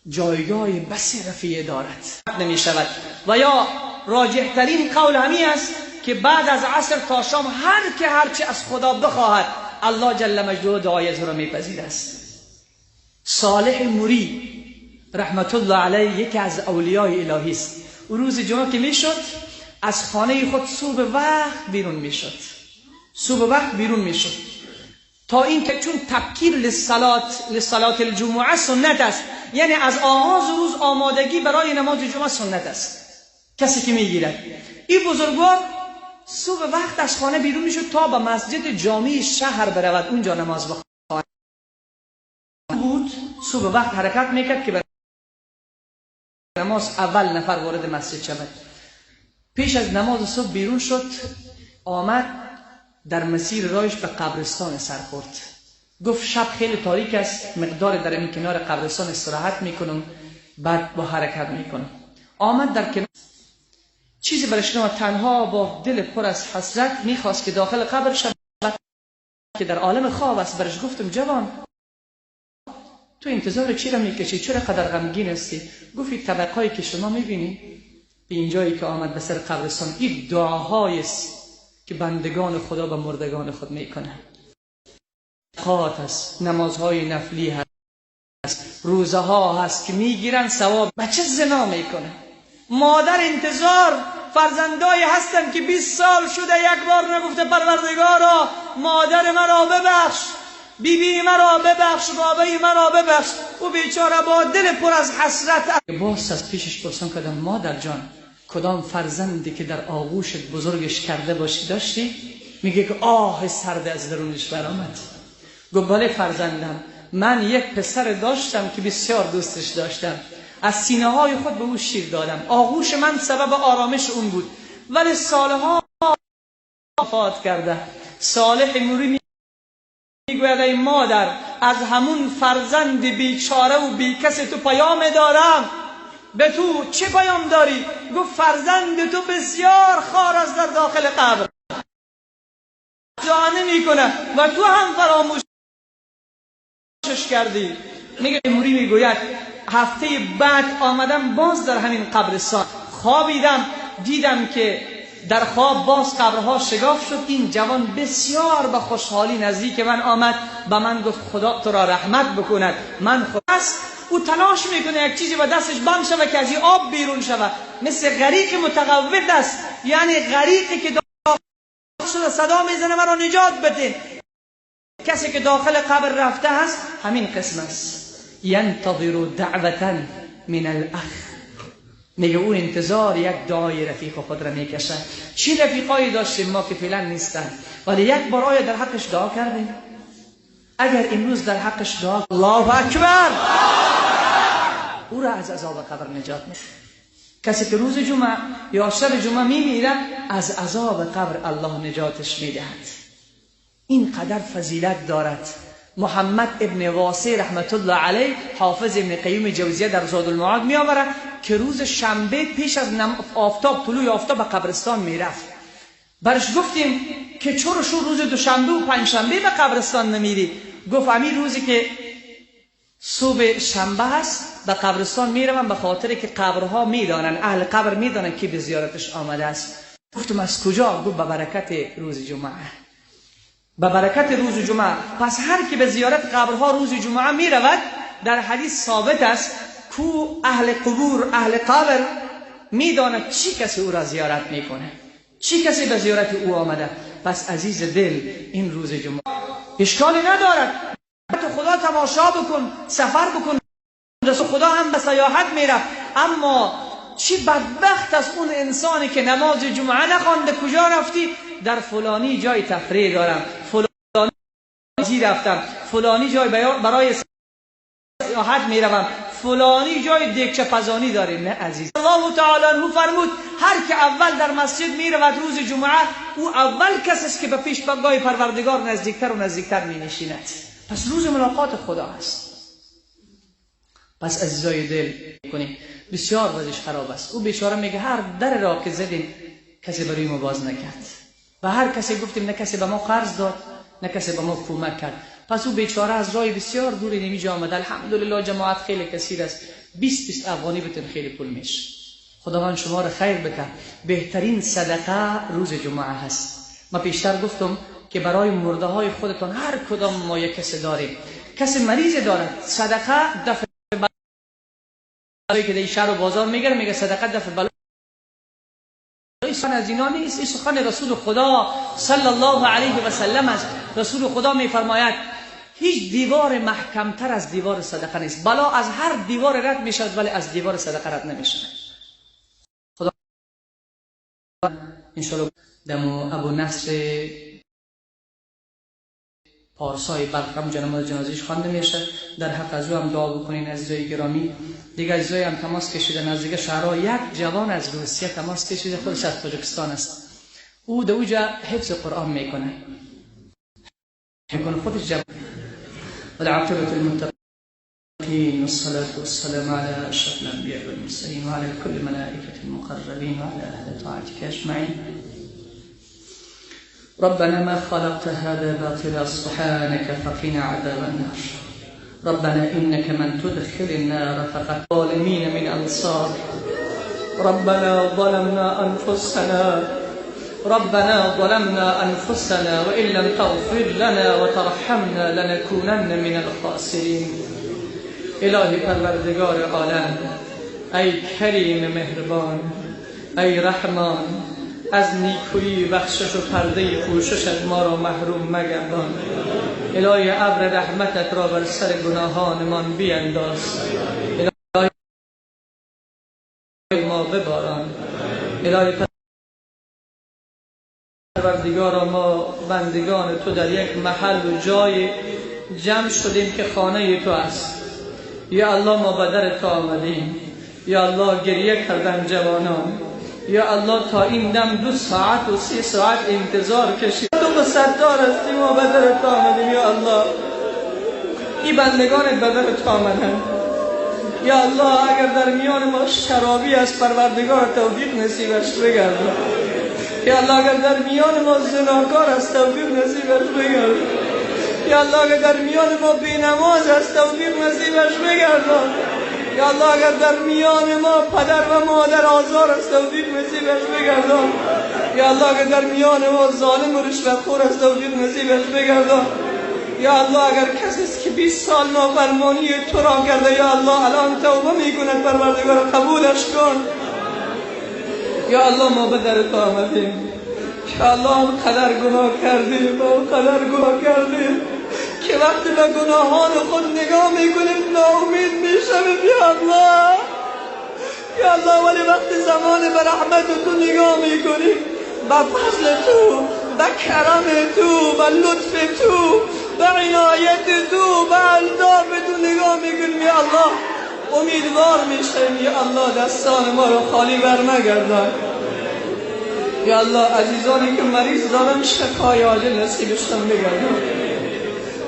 جایگاه بسی رفیع دارد، نمی شود. و یا راجح ترین قول همی است که بعد از عصر تا شام هر که هرچه از خدا بخواهد الله جل مجده دعای از را میپذیر است. صالح موری رحمت الله علیه یکی از اولیای الهی است. او روز جمعه که میشد از خانه خود صبح وقت بیرون میشد، صبح وقت بیرون میشد تا اینکه چون تبکیر للصلاه الجمعه سنت است، یعنی از آغاز روز آمادگی برای نماز جمعه سنت است کسی که میگیرد. این بزرگوار صبح وقت از خانه بیرون میشد تا به مسجد جامع شهر برود، اونجا نماز بخواند. صبح وقت حرکت میکرد که به نماز اول نفر وارد مسجد شود. پیش از نماز صبح بیرون شد، آمد در مسیر راهش به قبرستان سر خورد. گفت شب خیلی تاریک است، مقدار در این کنار قبرستان استراحت میکنم، بعد با حرکت میکنم. آمد در کنار چیزی برش نامد، تنها با دل پر از حسرت میخواست که داخل قبر شود که در عالم خواب است. برش گفتم جوان تو انتظار چی را میکشی؟ چرا قدر غمگین هستی؟ گفت این طبقهایی که شما میبینی به اینجایی که آمد به سر قبرستان، این دعاهایی است که بندگان خدا به مردگان خود میکنن. خاط است، نمازهای نفلی هست، روزه ها هست که میگیرن ثواب. بچه زنا میکنه، مادر انتظار، فرزندای هستن که 20 سال شده یک بار نگفته پروردگارا مادر مرا ببخش، بیبی بی مرا ببخش، بابای مرا ببخش. او بیچاره با دل پر از حسرت. باز از پیشش پرسان کردم مادر جان کدام فرزندی که در آغوشت بزرگش کرده باشی داشتی؟ میگه که آه سرد از درونش برآمد. گفت بله فرزندم، من یک پسر داشتم که بسیار دوستش داشتم، از سینه های خود به او شیر دادم، آغوش من سبب آرامش اون بود، ولی سالها وفات کرده. صالح موری میگوید ای مادر از همون فرزند بیچاره و بیکس تو پیام دارم. به تو چه پیام داری؟ گفت فرزند تو بسیار خار است در داخل قبر، دعا نمیکنه و تو هم فراموشش کردی. میگه موری میگوید هفته بعد آمدم باز در همین قبرستان خوابیدم، دیدم که در خواب باز قبرها شگاف شد. این جوان بسیار به خوشحالی نزدیک من آمد، به من گفت خدا تو را رحمت بکند. من خود است. او تلاش میکنه یک چیزی به دستش بند شود که از این آب بیرون شود، مثل غریق متقوت است، یعنی غریقی که داخل شده صدا میزنه مرا نجات بده. کسی که داخل قبر رفته است همین قسم است. ینتظر دعوة من الاخ، میگه او انتظار یک دعای رفیق خود را میکشه. چی رفیقایی داشتیم ما که فعلا نیستن، ولی یک بار آیا در حقش دعا کردیم؟ اگر امروز در حقش دعا، الله اکبر، او را از عذاب قبر نجات میده. کسی که روز جمعه یا شب جمعه میمیره از عذاب قبر الله نجاتش میدهد. این قدر فضیلت دارد. محمد ابن واسع رحمت الله علیه، حافظ ابن قیم جوزیه در زاد المعاد می آورد که روز شنبه پیش از آفتاب، طلوع آفتاب به قبرستان می رفت. برش گفتیم که چرا شو روز دوشنبه و پنجشنبه به قبرستان نمیری؟ گفت همین روزی که صبح شنبه هست به قبرستان میروم، به خاطر که قبرها میدانن، اهل قبر میدانن که به زیارتش آمده است. گفتم از کجا؟ گفت به برکت روز جمعه، به برکت روز جمعه. پس هر کی به زیارت قبرها روز جمعه می رود، در حدیث ثابت است کو اهل قبور، اهل قبر میداند چی کسی او را زیارت میکنه، چی کسی به زیارت او آمده. پس عزیز دل، این روز جمعه اشکالی ندارد، تو خدا تماشا بکن، سفر بکن، رسول خدا هم به سیاحت میرفت. اما چی بدبخت از اون انسانی که نماز جمعه نخوانده. کجا رفتی؟ در فلانی جای تفریح دارم، فلانی رفتم، فلانی جای برای سیاحت میروم، فلانی جای دیگچه پزانی داریم. نه عزیز، الله تعالی عنه فرمود هر که اول در مسجد میرود روز جمعه، او اول کس است که به پیشگاه پروردگار نزدیکتر و نزدیکتر مینشیند. پس روز ملاقات خدا است. پس عزیزای دل کنیم، بسیار وضعش خراب است. او بیچاره میگه هر در را که زدیم کسی برای ما باز نکرد، و هر کسی گفتیم نه کسی به ما قرض داد، نه کسی به ما کمک کرد. پس او بیچاره از راه بسیار دور نمیجا آمد. الحمدلله جماعت خیلی کثیر است، 20 افغانی بتون خیلی پول میشه. خداوند شما را خیر بده. بهترین صدقه روز جمعه هست. ما پیشتر گفتم که برای مرده های خودتان هر کدام ما یک کسی داریم، کسی مریض دارد، صدقه دفع بلایی که در شهر و بازار میگره، میگه صدقه دفع بلایی. سخن از اینا نیست، این سخن رسول خدا صلی الله علیه و سلم است. رسول خدا میفرماید هیچ دیوار محکمتر از دیوار صدقه نیست. بلا از هر دیوار رد میشود ولی از دیوار صدقه رد نمیشود. خدا انشالله دمو ابو نصر پارسای بلخ هم نماز جنازهش خوانده میشه. در حق از او هم دعا بکنین عزیزای گرامی. دیگه عزیزای هم تماس کشیدن از دیگه شهرها. یک جوان از روسیه تماس کشیده، خودش از تاجیکستان است. او در اوجا حفظ قرآن میکنه، میکنه خودش جوان. والعاقبة للمتقين والصلاة والسلام على أشرف الأنبياء والمرسلين وعلى كل ملائكة المقربين وعلى أهل طاعتك أجمعين. ربنا ما خلقت هذا باطلا سبحانك فقنا عذاب النار. ربنا إنك من تدخل النار فقد ظالمين من أنصار. ربنا ظلمنا أنفسنا، ربنا ظلمنا أنفسنا وإن لم تغفر لنا وترحمنا لنكونن من الخاسرين. الهی پروردگار عالم، ای کریم مهربان، ای رحمان، از نیکویی بخشش و پرده پوششت ما را محروم مگردان. الهی ابر رحمتت را بر سر گناهانمان بینداز. الهی ما بباران. الهی پروردگارا، ما بندگان تو در یک محل و جای جمع شدیم که خانه تو است. یا الله ما به در تو آمدیم. یا الله گریه کردن جوانان. یا الله تا این دم 2 ساعت و 3 ساعت انتظار کشید. تو ستار هستی، ما به در تو آمدیم. یا الله این بندگانت به در تو آمدن. یا الله اگر در میان ما شرابی از پروردگار توفیق نصیبش بگردان. یا الله اگر در میان ما زناکار است توفیق نصیبش بگردان. یا الله اگر در میان ما بینماز است توفیق نصیبش بگردان. یا الله اگر در میان ما پدر و مادر آزار است توفیق نصیبش بگردان. یا الله اگر در میان ما ظالم و رشوتخور است توفیق نصیبش بگردان. یا الله اگر کسی است که 20 سال نافرمانی تو را کرده، یا الله الان توبه میکند، پروردگار قبولش کن. یا الله ما به در تو آمدیم. یا الله آنقدر گناه کردیم، آنقدر گناه کردیم که وقتی به گناهان خود نگاه میکنیم ناامید میشویم. یا الله، یا الله ولی وقتی زمان به رحمت تو نگاه میکنیم، به فضل تو، به کرم تو، به لطف تو، به عنایت تو، به الطاف تو نگاه میکنیم، یا الله امیدوار میشویم. یا الله دستان ما رو خالی بر نگردان. یا الله عزیزانی که مریض دارن شفای عاجل نصیبشان بگردان.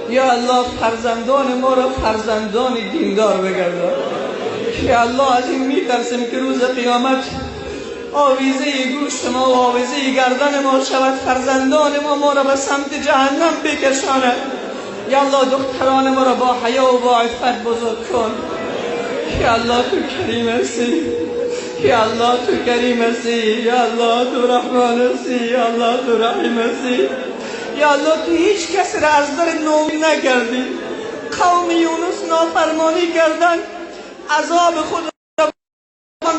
یا الله فرزندان ما را فرزندان دیندار بگردان. یا الله از این میترسیم که روز قیامت آویزه گوشت ما و آویزه گردن ما شود، فرزندان ما را به سمت جهنم بکشاند. یا الله دختران ما را با حیا و با عفت بزرگ کن. یا الله تو کریم هستی، یا الله تو کریم هستی، یا الله تو رحمان هستی، یا الله تو رحیم هستی. یا الله تو هیچ کس را از در نومید نکردی. قوم یونس نافرمانی کردن، عذاب خود را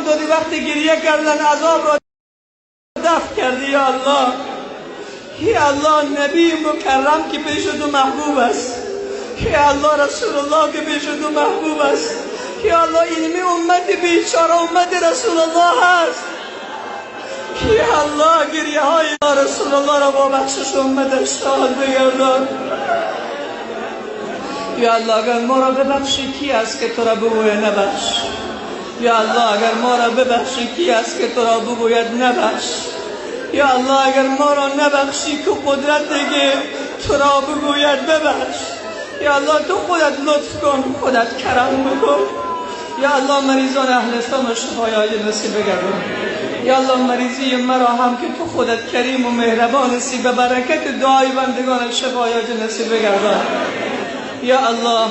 دادی، وقتی گریه کردن عذاب را دفع کردی. یا الله، یا الله نبی مکرم که پیش تو محبوب است، یا الله رسول الله که پیش تو محبوب است، یا الله اینمی امت بیچاره امت رسول الله هست. یا الله گریه های رسول الله را با بخشش امتش شاد بگردان. یا الله اگر ما را ببخشی کی است که تو را بگوید نبخش. یا الله اگر ما را ببخشی کی است که تو را بگوید نبخش. یا الله اگر ما را نبخشی که قدرت دیگه تو را بگوید ببخش. یا الله تو خودت لطف کن، خودت کرم بکن. یا الله مریضان اهل اسلام شفای عاجل نصیب بگردان. یا الله مریضی مرا هم که تو خودت کریم و مهربان هستی به برکت دعای بندگان شفای عاجل نصیب بگردان. یا الله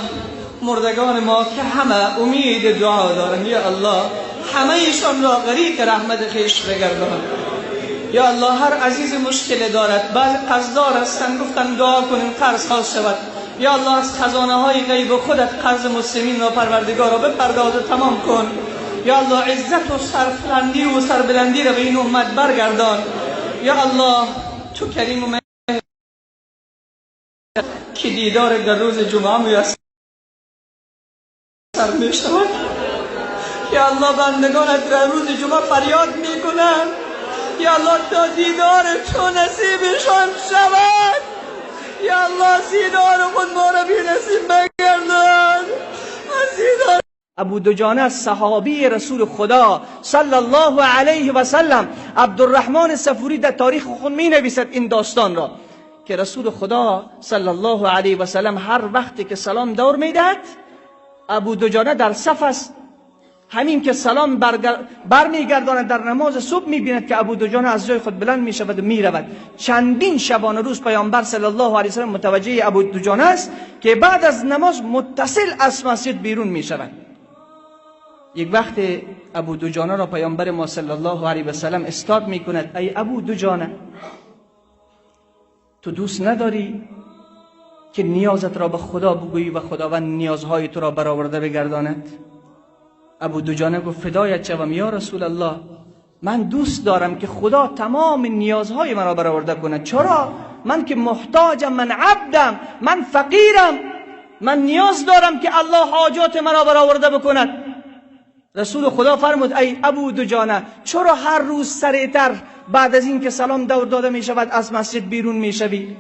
مردگان ما که همه امید دعا دارن، یا الله همه ایشان را غریق رحمت خویش بگردان. یا الله هر عزیز مشکل دارد، بعض قرضدار هستند، گفتن دعا کنیم قرض خلاص شود. یا الله از خزانه های غیب خودت قرض مسلمین را پروردگار را بپرداز و تمام کن. یا الله عزت و سرفرندی و سربلندی را به این امت برگردان. یا الله تو کریم و مهربان که دیدار در روز جمعه میسر می شود. یا الله بندگانت در روز جمعه فریاد میکنند، یا الله تا دیدار تو نصیبشان شود. یا الله دیدار خود ما را بی نصیب مگردان. ابو دجانه صحابی رسول خدا صلی الله علیه و سلم، عبدالرحمن صفوری در تاریخ خود می نویسد این داستان را که رسول خدا صلی الله علیه و سلم هر وقتی که سلام دور میدهد، ابو دجانه در صف است. همین که سلام برمیگرداند در نماز صبح میبیند که ابو دجانه از جای خود بلند میشود و میرود. چندین شبانه روز پیامبر صلی الله علیه و سلم متوجه ابو دجانه است که بعد از نماز متصل از مسجد بیرون میشود. یک وقت ابو دجانه را پیامبر ما صلی الله علیه و سلم استاد میکند: ای ابو دجانه، تو دوست نداری که نیازت را به خدا بگویی و خداوند نیازهای تو را برآورده بگرداند؟ ابو دجانه گفت: فدایت شوم یا رسول الله، من دوست دارم که خدا تمام نیازهای مرا برآورده کند. چرا؟ من که محتاجم، من عبدم، من فقیرم، من نیاز دارم که الله حاجات مرا برآورده بکند. رسول خدا فرمود: ای ابو دجانه، چرا هر روز سریعتر بعد از این که سلام دور داده می شود از مسجد بیرون می شوی؟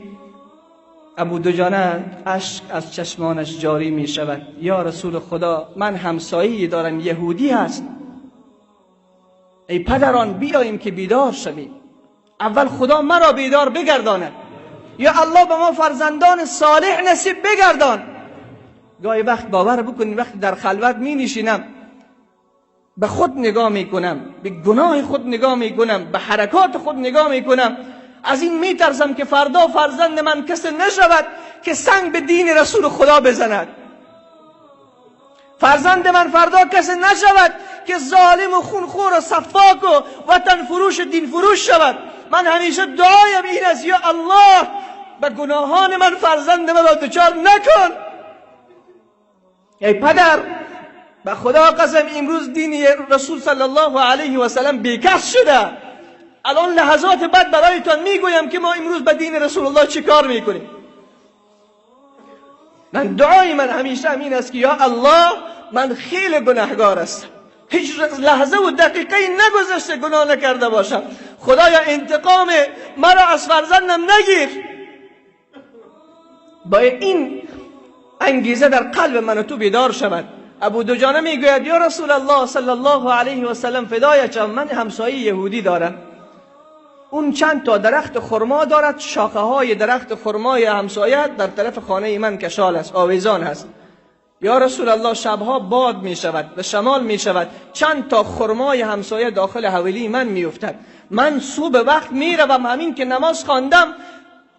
ابو دجانه اشک از چشمانش جاری می شود: یا رسول خدا، من همسایه‌ای دارم یهودی هست. ای پدران، بیاییم که بیدار شویم. اول خدا مرا بیدار بگرداند، یا الله به ما فرزندان صالح نصیب بگردان. گاهی وقت باور بکنید وقتی در خلوت می نشینم، به خود نگاه می کنم، به گناه خود نگاه می کنم، به حرکات خود نگاه می کنم، از این می ترسم که فردا فرزند من کسی نشود که سنگ به دین رسول خدا بزند. فرزند من فردا کسی نشود که ظالم و خونخوار و صفاک و وطن فروش و دین فروش شود. من همیشه دعایم این است: یا الله به گناهان من فرزند من را دچار نکن. ای پدر، به خدا قسم امروز دین رسول صلی الله علیه و سلم بیکس شده. الان لحظات بعد برایتان میگویم که ما امروز به دین رسول الله چی کار میکنیم. من دعای من همیشه همین است که یا الله، من خیلی گناهگار هستم، هیچ لحظه و دقیقه نگذشته گناه نکرده باشم. خدایا انتقام مرا از فرزندم نگیر. با این انگیزه در قلب من و تو بیدار شود. ابو دجانه میگوید: یا رسول الله صلی الله علیه و سلم، فدایت شوم، من همسایه یهودی دارم، اون چند تا درخت خرما دارد، شاخه های درخت خرمای همسایه در طرف خانه من کشال است، آویزان هست. یا رسول الله، شبها باد می شود و شمال می شود، چند تا خرمای همسایه داخل حویلی من می افتد. من صبح وقت می روم، همین که نماز خواندم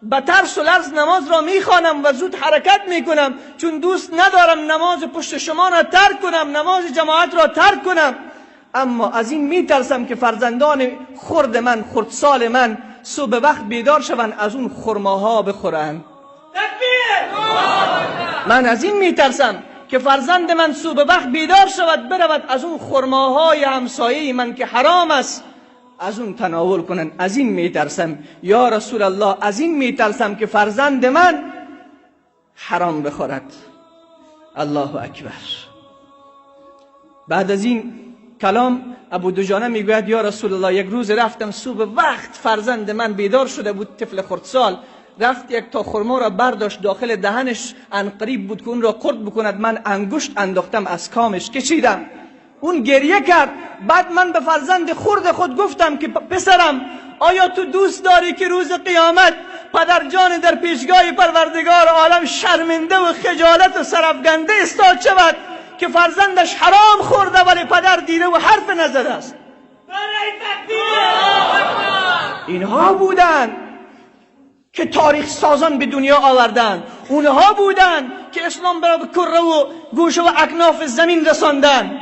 به ترس و لرز نماز را می خوانم و زود حرکت می کنم، چون دوست ندارم نماز پشت شما را ترک کنم، نماز جماعت را ترک کنم. اما از این می ترسم که فرزندان خرد من، خردسال من، صبح وقت بیدار شوند از اون خرماها بخورند. من از این می ترسم که فرزند من صبح وقت بیدار شود، برود از اون خرماهای همسایه من که حرام است از اون تناول کنند. از این می ترسم یا رسول الله، از این می ترسم که فرزند من حرام بخورد. الله اکبر. بعد از این کلام ابو دجانه میگوید: یا رسول الله، یک روز رفتم صبح وقت فرزند من بیدار شده بود، طفل خردسال، رفت یک تا خرما را برداشت داخل دهنش، عنقریب بود که اون را قرد بکند، من انگشت انداختم از کامش کشیدم، اون گریه کرد. بعد من به فرزند خرد خود گفتم که پسرم، آیا تو دوست داری که روز قیامت پدر جان در پیشگاه پروردگار عالم شرمنده و خجالت و سرافگنده استاد شود که فرزندش حرام خورده ولی پدر دیده و حرف نزده است؟ اینها بودند که تاریخ سازان به دنیا آوردند، اونها بودند که اسلام را به کره و گوشه و اکناف زمین رساندند،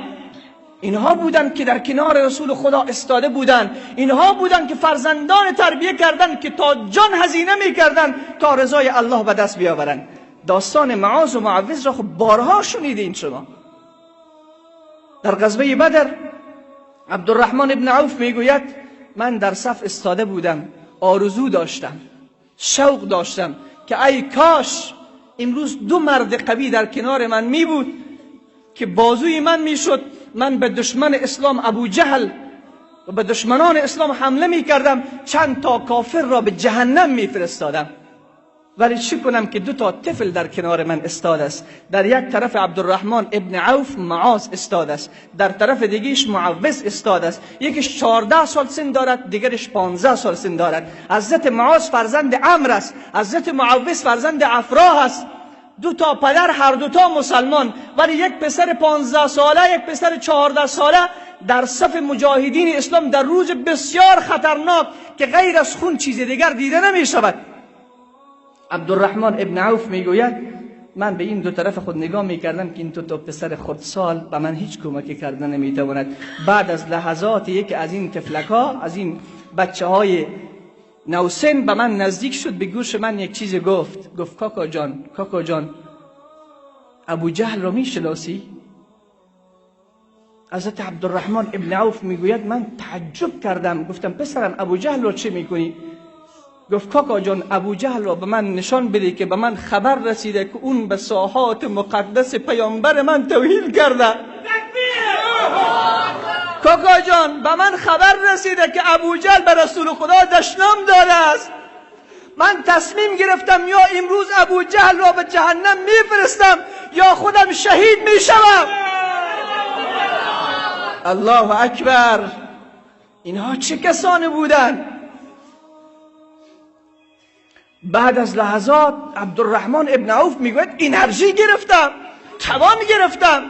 اینها بودند که در کنار رسول خدا استاده بودند، اینها بودند که فرزندان تربیه کردند که تا جان هزینه میکردند تا رضای الله به دست بیاورند. داستان معاذ و معوذ را خب بارها شنیدین شما. در غزوه بدر عبدالرحمن ابن عوف میگوید من در صف استاده بودم، آرزو داشتم، شوق داشتم که ای کاش امروز دو مرد قوی در کنار من می بود که بازوی من میشد، من به دشمن اسلام ابو جهل و به دشمنان اسلام حمله می کردم، چند تا کافر را به جهنم می فرستادم. ولی چی کنم که دو تا طفل در کنار من استاد است. در یک طرف عبدالرحمن ابن عوف معاذ استاد است، در طرف دیگهش معوذ استاد است. یکیش 14 سال سن دارد، دیگرش 15 سال سن دارد. حضرت معاذ فرزند عمرو است، حضرت معوذ فرزند عفرا است. دو تا پدر، هر دو تا مسلمان، ولی یک پسر 15 ساله، یک پسر 14 ساله در صف مجاهدین اسلام در روز بسیار خطرناک که غیر از خون چیز دیگر دیده نمی شود. عبدالرحمن ابن عوف میگوید من به این دو طرف خود نگاه میکردم که این دو تا پسر خردسال به من هیچ کمکی کرده نمیتواند. بعد از لحظات یکی از این طفلک ها، از این بچه های نوسن به من نزدیک شد، به گوش من یک چیز گفت. گفت کاکا جان، کاکا جان، ابو جهل را میشناسی؟ حضرت عبدالرحمن ابن عوف میگوید من تعجب کردم، گفتم پسرم ابو جهل را چه میکنی؟ گفت کاکا جان ابو جهل را به من نشان بده که به من خبر رسیده که اون به ساحات مقدس پیامبر من توهین کرده. کاکا جان به من خبر رسیده که ابو جهل به رسول خدا دشنام داده است. من تصمیم گرفتم یا امروز ابو جهل را به جهنم میفرستم یا خودم شهید میشوم. الله اکبر. اینها چه کسانی بودند؟ بعد از لحظات عبدالرحمن ابن عوف میگوید انرژی گرفتم، توان گرفتم.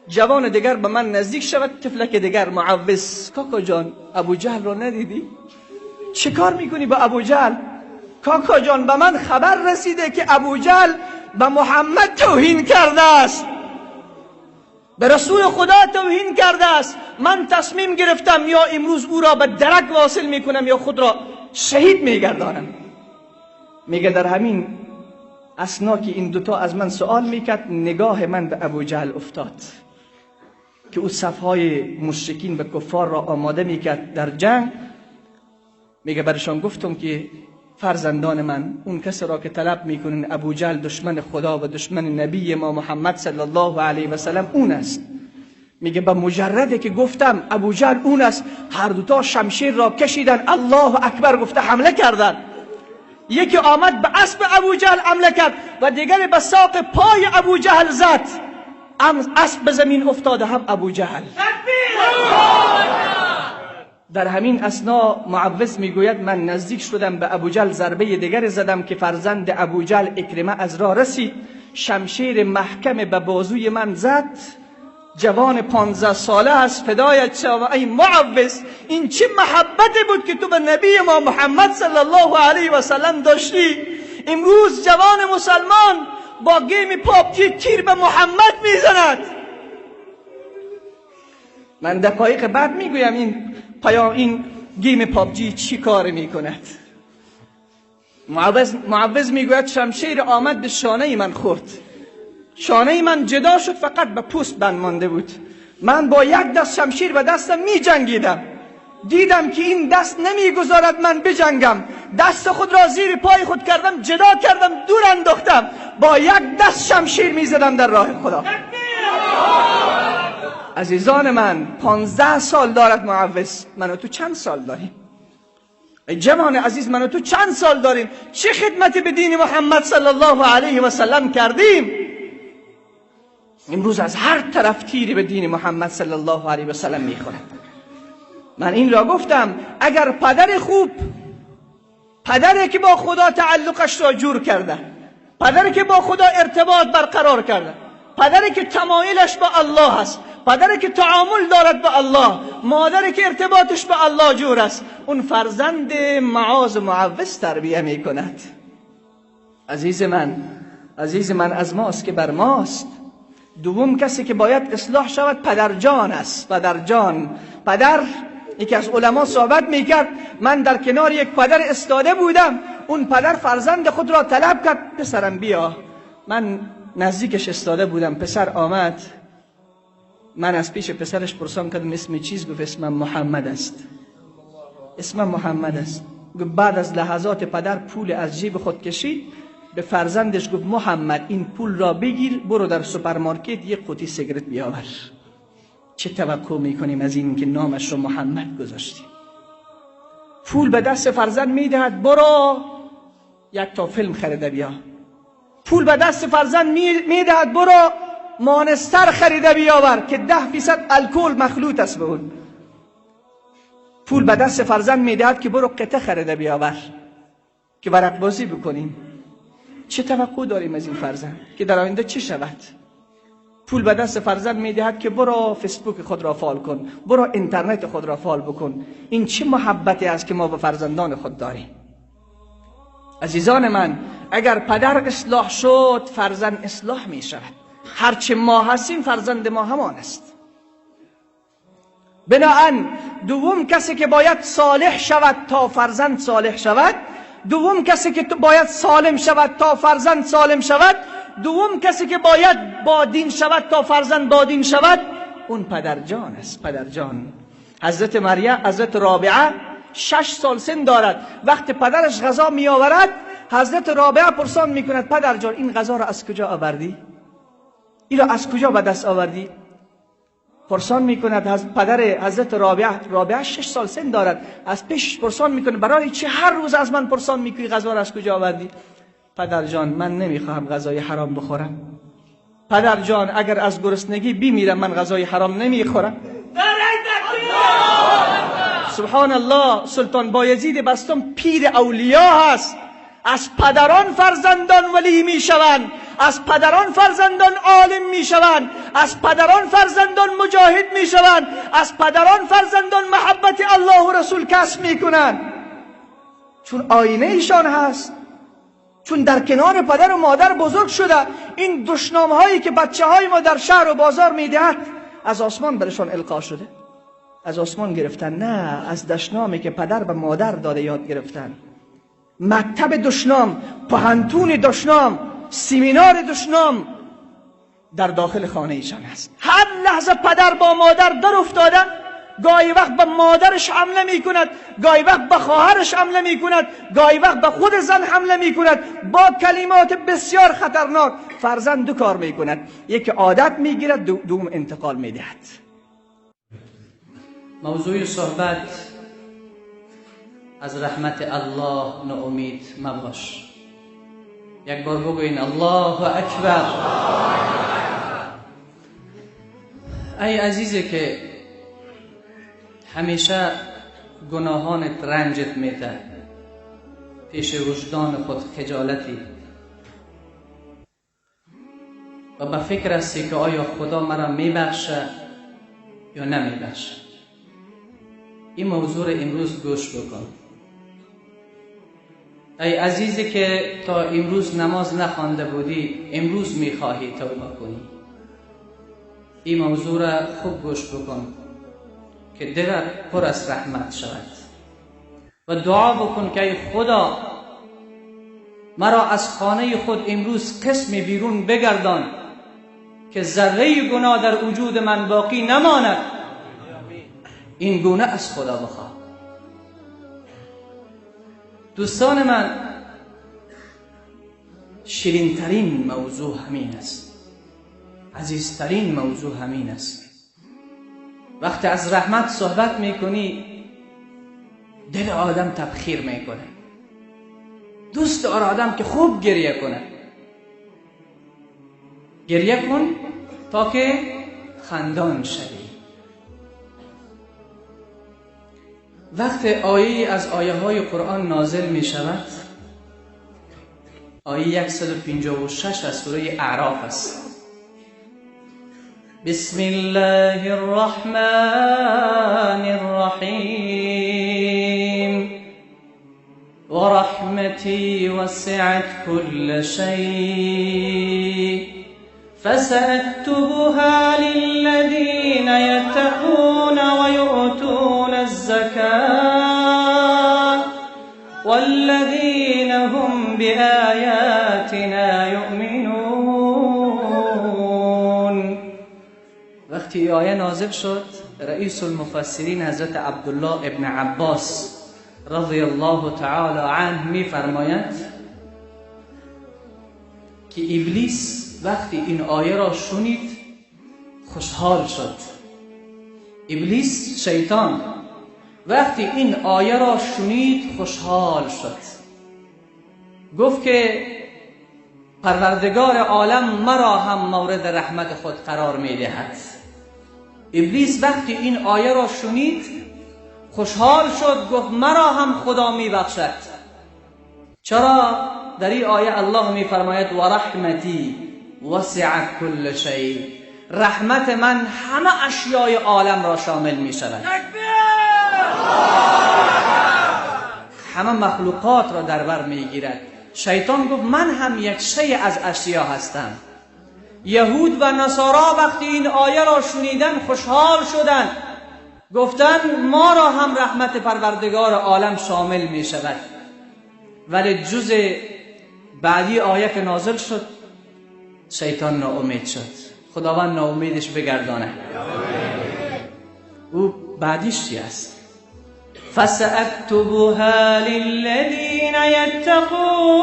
جوان دیگر به من نزدیک شود، طفلک دیگر معوذ، کاکا جان ابو جهل را ندیدی؟ چه کار میکنی با ابو جهل؟ کاکا جان به من خبر رسیده که ابو جهل به محمد توهین کرده است، به رسول خدا توهین کرده است. من تصمیم گرفتم یا امروز او را به درک واصل میکنم یا خود را شهید میگردانم. میگه در همین اثنا که این دوتا از من سوال میکرد، نگاه من به ابو جهل افتاد که او صفهای مشرکین و کفار را آماده میکرد در جنگ. میگه برشان گفتم که فرزندان من، اون کسی را که طلب میکنین ابو جهل دشمن خدا و دشمن نبی ما محمد صلی الله علیه و سلم اون است. میگه به مجرده که گفتم ابو جهل اون است، هر دوتا شمشیر را کشیدن، الله اکبر گفته حمله کردن. یکی آمد به اسب ابو جهل حمله کرد و دیگری به ساق پای ابو جهل زد، اسب به زمین افتاده هم ابو جهل. در همین اثنا معوذ میگوید من نزدیک شدم به ابو جهل، ضربه دیگر زدم که فرزند ابو جهل عکرمه از راه رسید، شمشیر محکم به بازوی من زد. جوان 15 ساله است، فدایت شوم ای معوذ، این چه محبتی بود که تو به نبی ما محمد صلی الله علیه و سلم داشتی. امروز جوان مسلمان با game PUBG تیر به محمد میزند. من دقایق بعد میگویم این پیام، این game PUBG چی کار میکند. معوذ میگوید شمشیر آمد به شانه من خورد، شانه من جدا شد، فقط به پوست بند مانده بود. من با یک دست شمشیر به دستم می جنگیدم، دیدم که این دست نمیگذارد من بجنگم، دست خود را زیر پای خود کردم، جدا کردم، دور انداختم، با یک دست شمشیر می زدم در راه خدا. عزیزان من، 15 سال دارد معوذ، من و تو چند سال داریم؟ ای جوان عزیز، من و تو چند سال داریم؟ چه خدمتی به دین محمد صلی الله علیه و سلم کردیم؟ امروز از هر طرف تیری به دین محمد صلی الله علیه و سلم میخورد. من این را گفتم، اگر پدر خوب، پدری که با خدا تعلقش را جور کرده، پدری که با خدا ارتباط برقرار کرده، پدری که تمایلش به الله است، پدری که تعامل دارد به الله، مادری که ارتباطش به الله جور است، اون فرزند معاذ و معوذ تربیه میکند. عزیز من، عزیز من، از ماست که بر ماست. دوم کسی که باید اصلاح شود پدرجان است. پدرجان، پدر. یکی از علما صحبت میکرد، من در کنار یک پدر استاده بودم، اون پدر فرزند خود را طلب کرد، پسرم بیا. من نزدیکش استاده بودم، پسر آمد، من از پیش پسرش پرسان کردم اسم چیز؟ گفت اسمم محمد است. اسمم محمد است. گفت بعد از لحظات پدر پول از جیب خود کشید، به فرزندش گفت محمد این پول را بگیر، برو در سوپرمارکت یک قوطی سیگرت بیاور. چه توقع میکنیم از این که نامش رو محمد گذاشتیم؟ پول به دست فرزند میدهد، برو یک تا فیلم خریده بیا. پول به دست فرزند میدهد برو مانستر خریده بیاور که 10% الکل مخلوط است به اون. پول به دست فرزند میدهد که برو قطعه خریده بیاور که ورق بازی بکنیم. چه توقع داریم از این فرزند که در آینده چه شود؟ پول به دست فرزند میدهد که برو فیسبوک خود را فعال کن، برو اینترنت خود را فعال بکن. این چه محبتی است که ما به فرزندان خود داریم؟ عزیزان من، اگر پدر اصلاح شد فرزند اصلاح می شود. هرچه ما هستیم فرزند ما همان است. بناهن دوم کسی که باید صالح شود تا فرزند صالح شود، دوم کسی که باید سالم شود تا فرزند سالم شود، دوم کسی که باید با دین شود تا فرزند با دین شود، اون پدرجان است. پدرجان. حضرت مریم، حضرت رابعه 6 سال سن دارد. وقت پدرش غذا می آورد، حضرت رابعه پرسان می کند پدرجان این غذا را از کجا آوردی؟ این را از کجا به دست آوردی؟ پرسان می کند از پدر حضرت رابعه. رابعه 6 سال سن دارد. از پیش پرسان می کند برای چی هر روز از من پرسان می کنی غذا را از کجا آوردی؟ پدر جان من نمیخواهم غذای حرام بخورم. پدر جان اگر از گرسنگی بمیرم من غذای حرام نمیخورم. سبحان الله. سلطان بایزید بستم پیر اولیا هست. از پدران فرزندان ولی میشوند، از پدران فرزندان عالم میشوند، از پدران فرزندان مجاهد میشوند، از پدران فرزندان محبت الله و رسول کسب میکنند. چون آینه ایشان هست، چون در کنار پدر و مادر بزرگ شده. این دشنام هایی که بچه های ما در شهر و بازار میدهد از آسمان برشان القا شده، از آسمان گرفتن، نه از دشنامی که پدر به مادر داده یاد گرفتن. مکتب دشنام، پهنتون دشنام، سیمینار دشنام در داخل خانه ایشان است. هر لحظه پدر با مادر در افتاده، گاهی وقت به مادرش حمله می کند، گاهی وقت به خواهرش حمله می کند، گاهی وقت به خود زن حمله می کند با کلمات بسیار خطرناک. فرزند دو کار می کند، یکی عادت می گیرد، دوم انتقال می دهد. موضوع صحبت از رحمت الله ناامید مباش. یک بار بگوین الله اکبر. ای عزیزی که همیشه گناهانت رنجت میده، پیش وجدان خود خجالتی و به فکر هستی که آیا خدا مرا میبخشه یا نمیبخشه، این موضوع رو امروز گوش بکن. ای عزیزی که تا امروز نماز نخوانده بودی، امروز میخواهی توبه کنی، این موضوع را خوب گوش بکن که دلت پر از رحمت شود و دعا بکن که ای خدا مرا از خانه خود امروز قسمی بیرون بگردان که ذره گناه در وجود من باقی نماند. این گونه از خدا بخواه. دوستان من، شیرینترین موضوع همین است، عزیزترین موضوع همین است. وقتی از رحمت صحبت میکنی دل آدم تبخیر میکنه. دوست داره آدم که خوب گریه کنه. گریه کن تا که خندان شوی. وقت آیه از آیه های قرآن نازل می شود، آیه 156 از سوره اعراف است. بسم الله الرحمن الرحیم ورحمتي وسعت كل شيء فسأكتبها للذين يتقون ويؤتون الزكاة والذين هم بآياتنا يؤمنون. وقتی آیه نازل شد، رئیس المفسرین حضرت عبدالله ابن عباس رضی الله تعالی عنه میفرماید که ابلیس وقتی این آیه را شنید خوشحال شد. ابلیس شیطان وقتی این آیه را شنید خوشحال شد. گفت که پروردگار عالم مرا هم مورد رحمت خود قرار میدهد. ابلیس وقتی این آیه را شنید خوشحال شد، گفت مرا هم خدا میبخشد. چرا؟ در این آیه الله میفرماید و رحمتی وسعت کل شیء، رحمت من همه اشیای عالم را شامل می شود، همه مخلوقات را در بر می گیرد. شیطان گفت من هم یک شیء از اشیا هستم. یهود و نصارا وقتی این آیه را شنیدن خوشحال شدند، گفتند ما را هم رحمت پروردگار عالم شامل می شود. ولی جز بعدی آیه که نازل شد شیطان ناامید شد. خداوند ناامیدش بگردانه. او بعدیش چی است؟ فسأكتبها للذین یتقون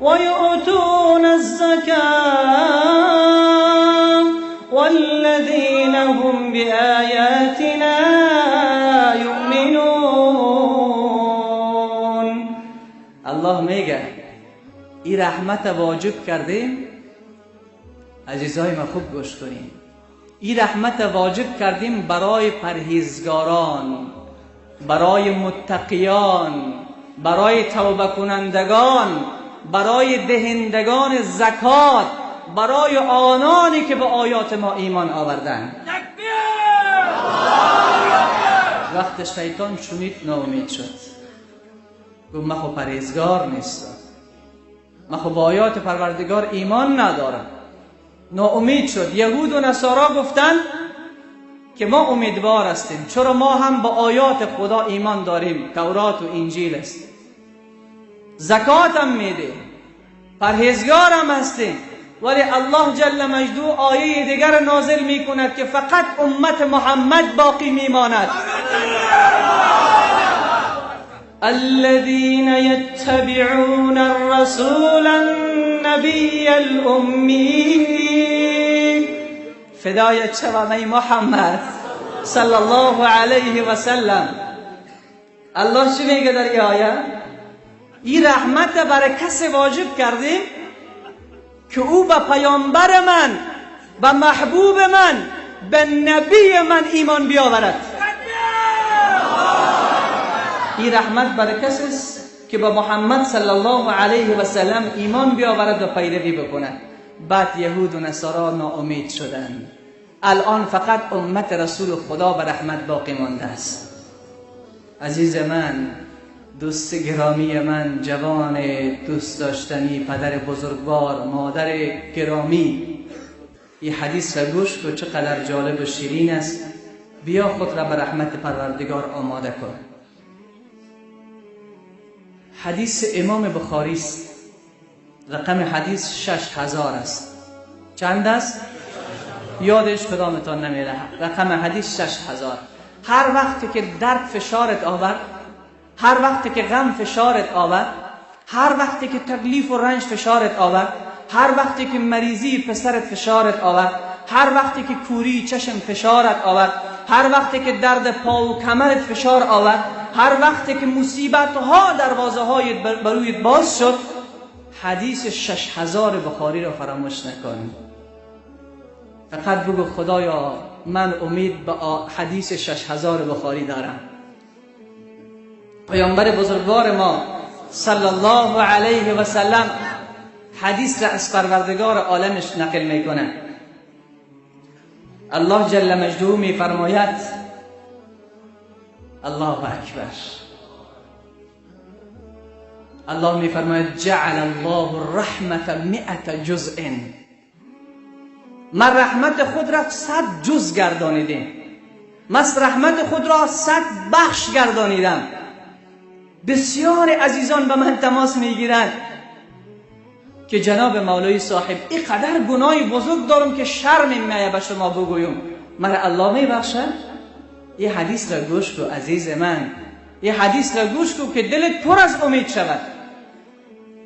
ویؤتون الزکاة والذین هم بآیاتنا یؤمنون. الله میگه این رحمت واجب کردیم. عزیزای ما خوب گوش کنیم، این رحمت واجب کردیم برای پرهیزگاران، برای متقیان، برای توبه کنندگان، برای دهندگان زکات، برای آنانی که به آیات ما ایمان آوردند. وقت شیطان شنید ناامید شد، گفت من خو پرهیزگار نیستم، من خو به آیات پروردگار ایمان ندارم. ناامید شد. یهود و نصارا گفتند که ما امیدوار هستیم، چرا ما هم با آیات خدا ایمان داریم، تورات و انجیل است، زکات هم میده، پرهیزگار هم هستیم، ولی الله جل مجده آیه دیگر نازل میکند که فقط امت محمد باقی میماند. الذين يتبعون الرسول النبي الأمي. فدایت شوم محمد صلی الله علیه و سلم. الله چی میگه در این آیه؟ این رحمت برای کسی واجب کردیم که او به پیامبر من، به محبوب من، به نبی من ایمان بیاورد. این رحمت برای کسی است که با محمد صلی الله علیه و سلم ایمان بیاورد و پیروی بکند. بعد یهود و نصارا ناامید شدند. الان فقط امت رسول خدا به رحمت باقی مانده است. عزیز من، دوست گرامی من، جوان دوست داشتنی، پدر بزرگوار، مادر گرامی، این حدیث را گوش کن چقدر جالب و شیرین است. بیا خود را به رحمت پروردگار آماده کن. حدیث امام بخاری است، رقم حدیث 6000 است. چند است؟ یادش کدامتان نمیره. رقم حدیث 6000. هر وقتی که درد فشارت آورد، هر وقتی که غم فشارت آورد، هر وقتی که تکلیف و رنج فشارت آورد، هر وقتی که مریضی پسرت فشارت آورد، هر وقتی که کوری چشم فشارت آورد، هر وقتی که درد پا و کمرت فشار آورد، هر وقتی که مصیبت ها دروازه های برویت باز شد، حدیث 6000 بخاری را فراموش نکن. فقط بگو خدایا من امید به حدیث 6000 بخاری دارم. پیامبر بزرگوار ما صلی الله علیه و سلم حدیث را از پروردگار عالمش نقل میکنه. الله جل مجده میفرماید، الله اکبر، الله میفرماید جعل الله الرحمة 100 جزء. من رحمت خود را 100 جز گردانیدم، من رحمت خود را 100 بخش گردانیدم. بسیار عزیزان به من تماس میگیرند که جناب مولوی صاحب اینقدر گناه بزرگ دارم که شرم میآید به شما بگویم، من الله میبخشد؟ یه حدیث را گوش کن عزیز من، یه حدیث را گوش کن که دلت پر از امید شود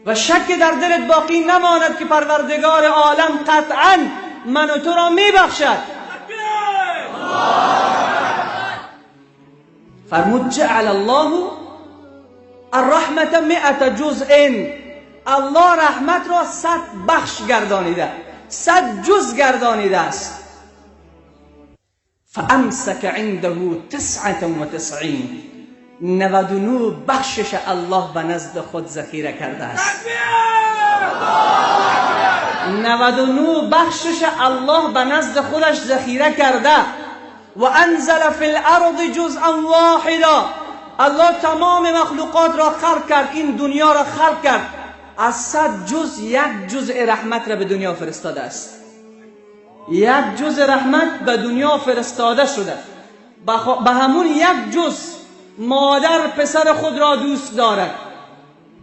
و شک در دلت باقی نماند که پروردگار عالم قطعا من و تو را میبخشد. فرمود جعل الله الرحمة 100 جزء، الله رحمت را 100 بخش گردانیده، 100 جز گردانیده است. فامسک عنده 99، 99 بخشش الله به نزد خود ذخیره کرده است. 99 بخشش الله به نزد خودش ذخیره کرده. و انزل فی الارض جزءا واحدا، الله تمام مخلوقات را خلق کرد، این دنیا را خلق کرد، از 100 جز یک جزء رحمت را به دنیا فرستاده است. یک جزء رحمت به دنیا فرستاده شده. به همون یک جز مادر پسر خود را دوست دارد،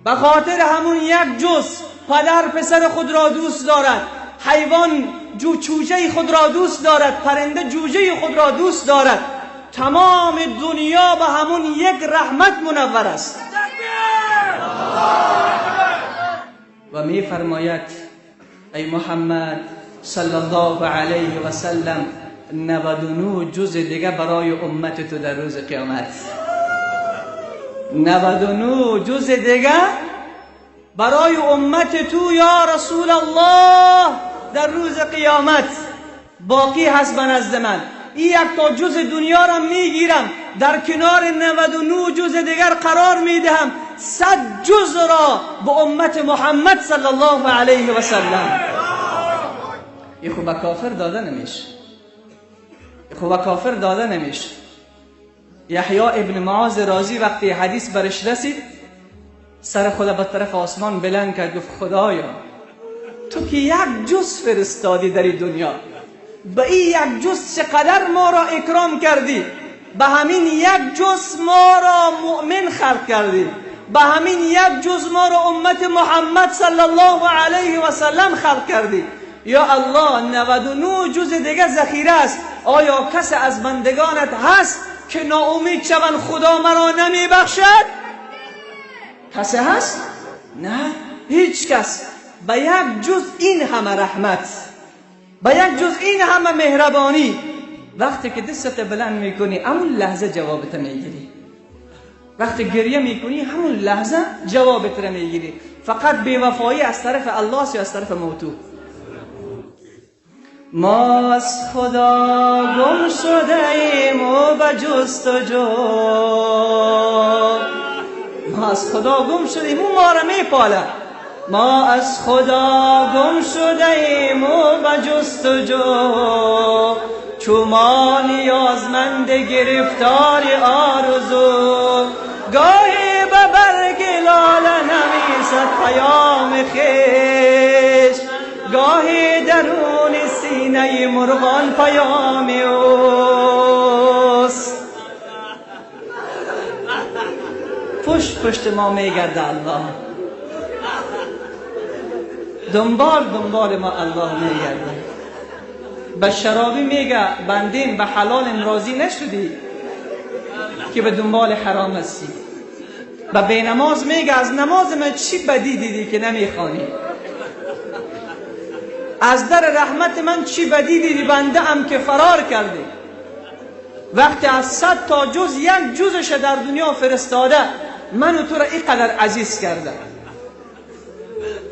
به خاطر همون یک جز پدر پسر خود را دوست دارد، حیوان جوجه خود را دوست دارد، پرنده جوجه خود را دوست دارد. تمام دنیا به همون یک رحمت منور است. و می فرماید ای محمد صلی الله علیه و سلم، 99 جز دیگه برای امت تو در روز قیامت. 99 جز دیگه برای امت تو یا رسول الله در روز قیامت باقی هست به نزد من. این یک تا جز دنیا را میگیرم، در کنار 99 جز دیگر قرار میدهم، 100 جز را به امت محمد صلی الله علیه و سلم. این خب به کافر داده نمیشه، این خب به کافر داده نمیشه. یحیی ابن معاذ رازی وقتی حدیث برش رسید، سر خدا به طرف آسمان بلند کرد، گفت خدایا تو که یک جز فرستادی در این دنیا، به این یک جز چقدر ما را اکرام کردی، به همین یک جز ما را مؤمن خلق کردی، به همین یک جز ما را امت محمد صلی الله علیه و سلم خلق کردی. یا الله 99 جز دیگه ذخیره است، آیا کس از بندگانت هست که ناامید شوند خدا مرا نمیبخشد؟ کسی هست؟ نه، هیچ کس. به یک جز این همه رحمت، به یک جز این همه مهربانی، وقتی که دستت بلند میکنی همون لحظه جوابت میگیری، وقتی گریه میکنی همون لحظه جوابت رو میگیری. فقط بیوفایی از طرف الله یا از طرف موتو. ما از خدا گم شده ایم و به جستجو، ما از خدا گم شده ایم، او ما را میپاله. ما از خدا گم شده ایم و به جستجو، چو ما نیازمند گرفتار آرزو، گاهی به برگ لاله نویسد پیام خویش، گاهی درون سینه مرغان پیام اوست. پشت پشت ما میگرده الله، دنبال دنبال ما الله میگرده. به شرابی میگه بندیم به حلال راضی نشدی که به دنبال حرام هستی. به بینماز میگه از نماز من چی بدی دیدی که نمیخوانی؟ از در رحمت من چی بدی دیدی بنده ام که فرار کردی؟ وقتی از 100 تا جز یک جزش در دنیا فرستاده، من و تو را اینقدر عزیز کرده.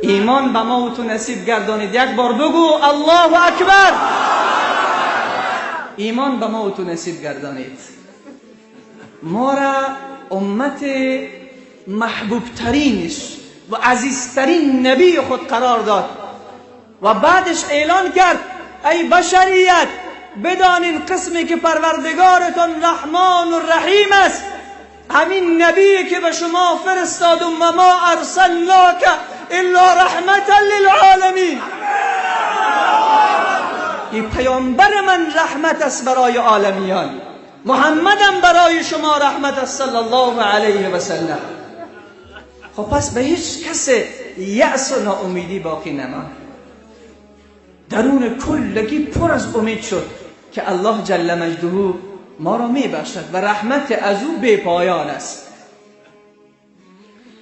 ایمان به ما و تو نصیب گردانید. یک بار بگو الله اکبر. ایمان به ما و تو نصیب گردانید. ما را امت محبوب ترینش و عزیزترین نبی خود قرار داد و بعدش اعلان کرد ای بشریت بدانین قسمی که پروردگارتان رحمان و رحیم است، همین نبی که به شما فرستاد و ما ارسلناک الا رحمتا للعالمین، این پیامبر من رحمت است برای عالمیان، محمدم برای شما رحمت است صلی الله علیه و سلم. خب پس به هیچ کس یأس و ناامیدی باقی نماند. درون کلگی پر از امید شد که الله جل مجده ما را میبخشد و رحمت از او بی پایان است.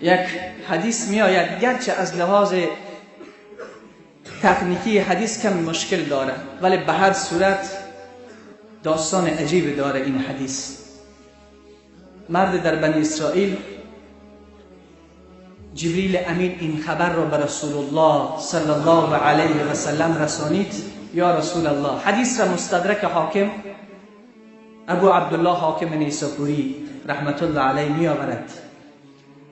یک حدیث می آید، گرچه از لحاظ تکنیکی حدیث کم مشکل داره، ولی به هر صورت داستان عجیب داره این حدیث. مرد در بنی اسرائیل جبریل امین این خبر را به رسول الله صلی الله علیه و سلم رسانید. یا رسول الله، حدیث را مستدرک حاکم ابو عبدالله حاکم نیساپوری رحمت الله علیه می آورد.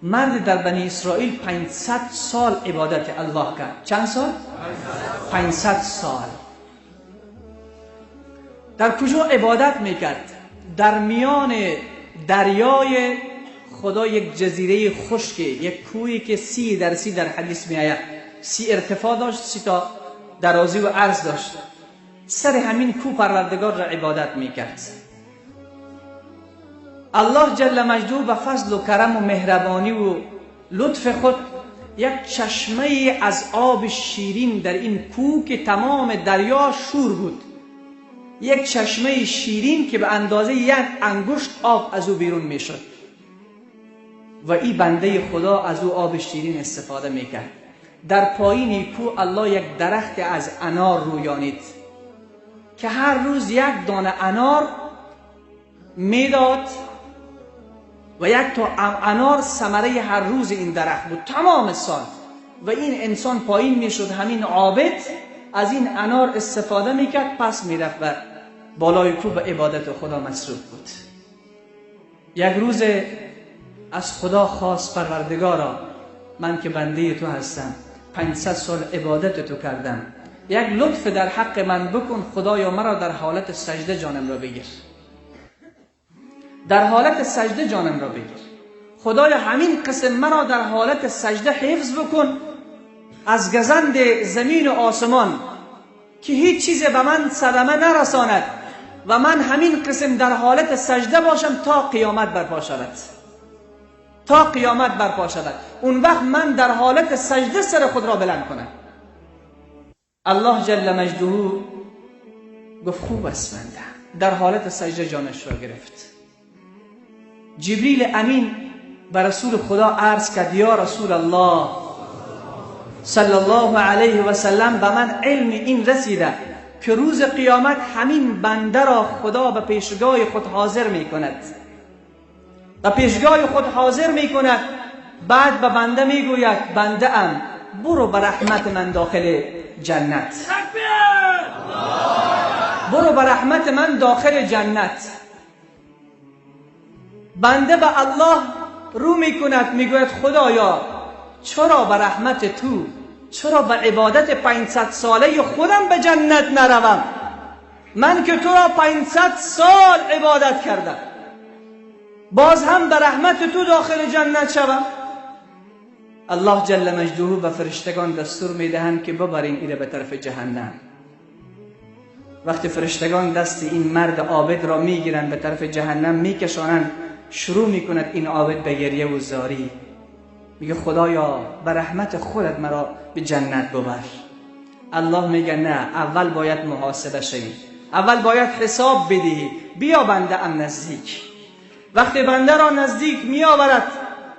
مرد در بنی اسرائیل 500 سال عبادت الله کرد. چند سال؟ 500 سال. در کجا عبادت میکرد؟ در میان دریای خدا، یک جزیره خشک، یک کوهی که 30 در 30 در حدیث میآید، 30 ارتفاع داشت، 30 تا درازی و عرض داشت. سر همین کوه پروردگار را عبادت میکرد. الله جل مجده به فضل و کرم و مهربانی و لطف خود یک چشمه از آب شیرین در این کوه که تمام دریا شور بود، یک چشمه شیرین که به اندازه یک انگشت آب از او بیرون میشد و این بنده خدا از او آب شیرین استفاده میکرد. در پایین کوه الله یک درخت از انار رویانید که هر روز یک دانه انار میداد و یک تا انار ثمره هر روز این درخت بود تمام سال. و این انسان پایین میشد، همین عابد از این انار استفاده میکرد، پس میرفت و بالای کوه به عبادت خدا مصروف بود. یک روز از خدا خواست، پروردگارا من که بنده تو هستم، 500 سال عبادت تو کردم، یک لطف در حق من بکن خدایا، مرا در حالت سجده جانم را بگیر، در حالت سجده جانم را بگیر خدایا، همین قسم مرا در حالت سجده حفظ بکن از گزند زمین و آسمان که هیچ چیز به من صدمه نرساند و من همین قسم در حالت سجده باشم تا قیامت برپا شود، تا قیامت برپا شود. اون وقت من در حالت سجده سر خود را بلند کنم. الله جل مجده گفت خوب است بنده. در حالت سجده جانش را گرفت. جبریل امین به رسول خدا عرض کرد یا رسول الله صلی الله علیه و سلم، به من علم این رسیده که روز قیامت همین بنده را خدا به پیشگاه خود حاضر می کند، به پیشگاه خود حاضر می کند. بعد به بنده می گوید بنده ام برو به رحمت من داخل جنت، برو به رحمت من داخل جنت. بنده به الله رو می کند، می گوید خدایا چرا به رحمت تو، چرا به عبادت 500 ساله خودم به جنت نروم؟ من که تو را 500 سال عبادت کردم، باز هم به رحمت تو داخل جنت شوم؟ الله جل مجده به فرشتگان دستور میدهند که ببرین ایره به طرف جهنم. وقتی فرشتگان دست این مرد عابد را میگیرند به طرف جهنم میکشانند، شروع میکند این عابد به گریه و زاری، میگه خدایا به رحمت خودت مرا به جنت ببر. الله میگه نه، اول باید محاسبه شوی، اول باید حساب بدهی، بیا بنده ام نزدیک. وقتی بنده را نزدیک میآورد،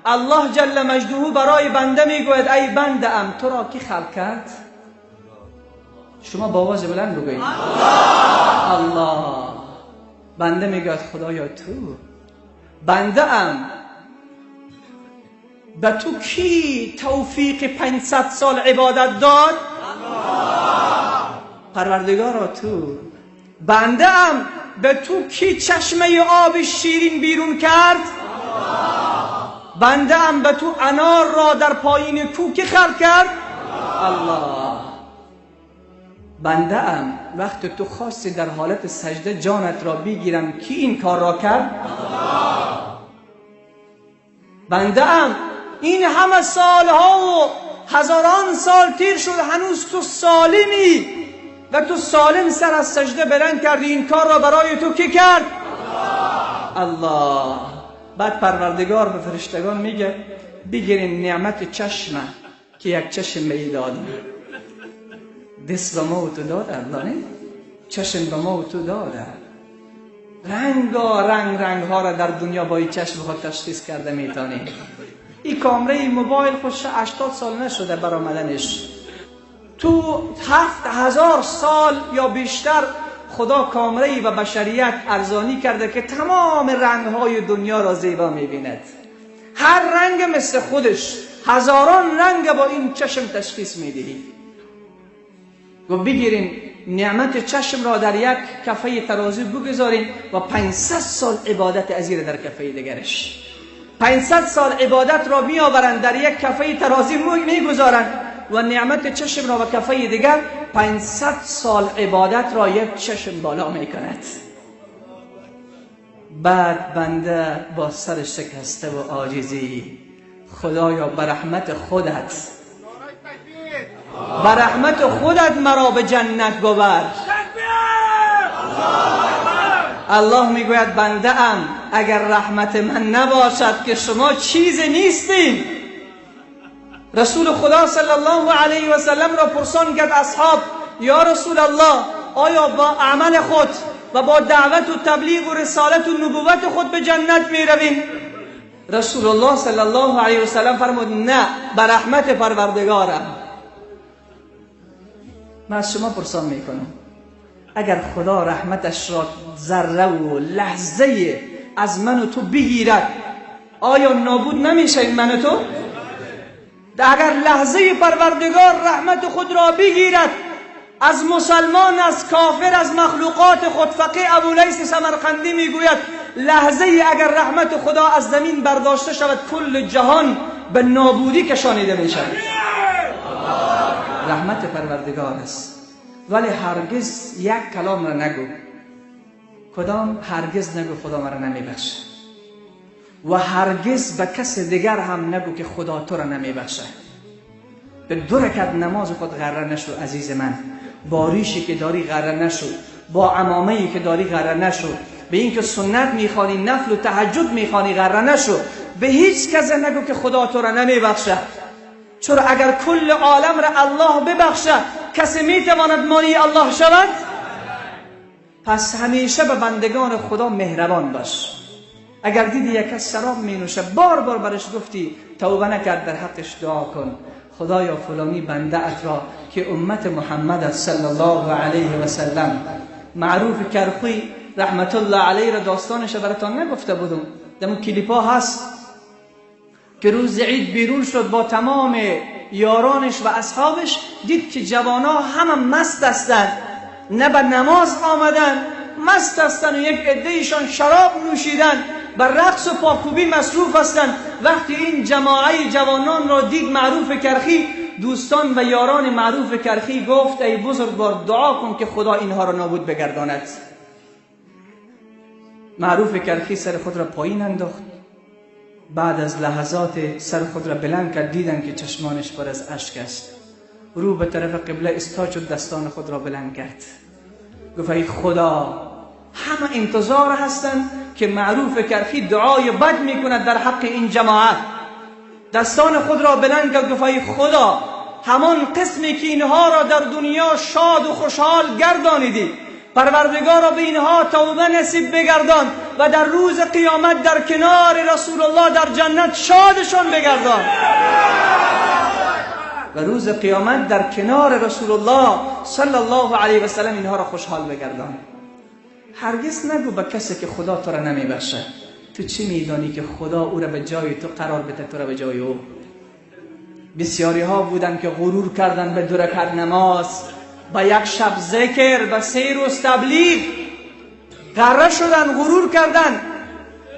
الله جل مجده برای بنده میگوید ای بنده ام تو را کی خلق کرد؟ شما با آواز بلند بگویید الله. الله. بنده میگوید خدایا تو. بنده ام به تو کی توفیق 500 سال عبادت داد؟ پروردگارا تو. بنده ام به تو کی چشمه آب شیرین بیرون کرد؟ بنده ام به تو انار را در پایین کوه کی خلق کرد؟ الله. بنده ام وقت تو خواستی در حالت سجده جانت را بگیرم، کی این کار را کرد؟ بنده ام این همه سالها و هزاران سال تیر شد، هنوز تو سالمی و تو سالم سر از سجده بلند کردی، این کار را برای تو کی کرد؟ الله. بعد پروردگار به فرشتگان میگه بگیرین نعمت چشمه که یک چشم به ای دادم، دست به ما و تو داده الله، نه؟ چشم به ما و تو داده، رنگا رنگ رنگ ها را در دنیا با این چشم خود تشخیص کرده میتونی. این کامره موبایل خوش 80 سال نشده برآمدنش، تو 7000 سال یا بیشتر خدا کامره و بشریت ارزانی کرده که تمام رنگ های دنیا را زیبا میبیند، هر رنگ مثل خودش. هزاران رنگ با این چشم تشخیص میدهی. و بگیریم نعمت چشم را در یک کفه ترازو بگذاریم و 500 سال عبادت ازیر در کفه دیگرش. 500 سال عبادت را میآورند در یک کفه ترازی میگذارند و نعمت چشم را به کفه دیگر 500 سال عبادت را یک چشم بالا میکند. بعد بنده با سر شکسته و عاجزی، خدایا به رحمت خودت، به رحمت خودت مرا به جنت ببر. الله میگوید بنده ام اگر رحمت من نباشد که شما چیز نیستین. رسول خدا صلی الله علیه و سلم را پرسان کرد اصحاب، یا رسول الله آیا با عمل خود و با دعوت و تبلیغ و رسالت و نبوت خود به جنت می رویم؟ رسول الله صلی الله علیه و سلم فرمود نه، به رحمت پروردگارم. من از شما پرسان میکنم اگر خدا رحمتش را ذره و لحظه از من و تو بگیرد آیا نابود نمیشه من و تو؟ اگر لحظه پروردگار رحمت خود را بگیرد از مسلمان، از کافر، از مخلوقات خود، فقیه ابولیث سمرقندی میگوید لحظه اگر رحمت خدا از زمین برداشته شود کل جهان به نابودی کشانیده می شود. رحمت پروردگار است. ولی هرگز یک کلام را نگو، کدام؟ هرگز نگو خدا مرا نمیبخشه و هرگز به کس دیگر هم نگو که خدا تو را نمیبخشه. به 2 رکعت نماز خود غره نشو عزیز من، با ریشی که داری غره نشو، با عمامه‌ای که داری غره نشو، به اینکه سنت میخوانی، نفل و تهجد میخوانی غره نشو. به هیچ کس نگو که خدا تو را نمیبخشه، چرا اگر کل عالم را الله ببخشه کسی میتواند مانع الله شود؟ پس همیشه به بندگان خدا مهربان باش. اگر دیدی یک کس شراب می نوشه، بار بار برش گفتی توبه نکرد، در حقش دعا کن، خدایا فلانی بنده ات را که امت محمد است صلی الله علیه و سلم. معروف کرخی رحمت الله علیه را داستانش براتان نگفته بودم، در اون کلیپا هست که روز عید بیرون شد با تمام یارانش و اصحابش، دید که جوانا همه مست هستند، نه به نماز آمدن، مست هستند و یک عده‌ایشان شراب نوشیدن، بر رقص و پاکوبی مصروف هستند. وقتی این جماعه جوانان را دید معروف کرخی، دوستان و یاران معروف کرخی گفت ای بزرگوار دعا کن که خدا اینها را نابود بگرداند. معروف کرخی سر خود را پایین انداخت، بعد از لحظات سر خود را بلند کرد، دیدن که چشمانش پر از اشک است. رو به طرف قبله استاد شد، دستان خود را بلند کرد، گفت ای خدا، همه انتظار هستند که معروف کرخی دعای بد میکند در حق این جماعت. دستان خود را بلند کرد، گفت ای خدا، همان قسمی که اینها را در دنیا شاد و خوشحال گردانیدی، پروردگار را به اینها توبه نصیب بگردان و در روز قیامت در کنار رسول الله در جنت شادشان بگردان. و روز قیامت در کنار رسول الله صلی الله علیه و سلم اینها را خوشحال بگردان. هرگز نگو به کسی که خدا تو را نمیبخشه. تو چی میدانی که خدا او را به جای تو قرار بده، تو را به جای او؟ بسیاری ها بودن که غرور کردن به 2 رکعت نماز، با یک شب ذکر، به 3 روز تبلیغ غره شدن، غرور کردن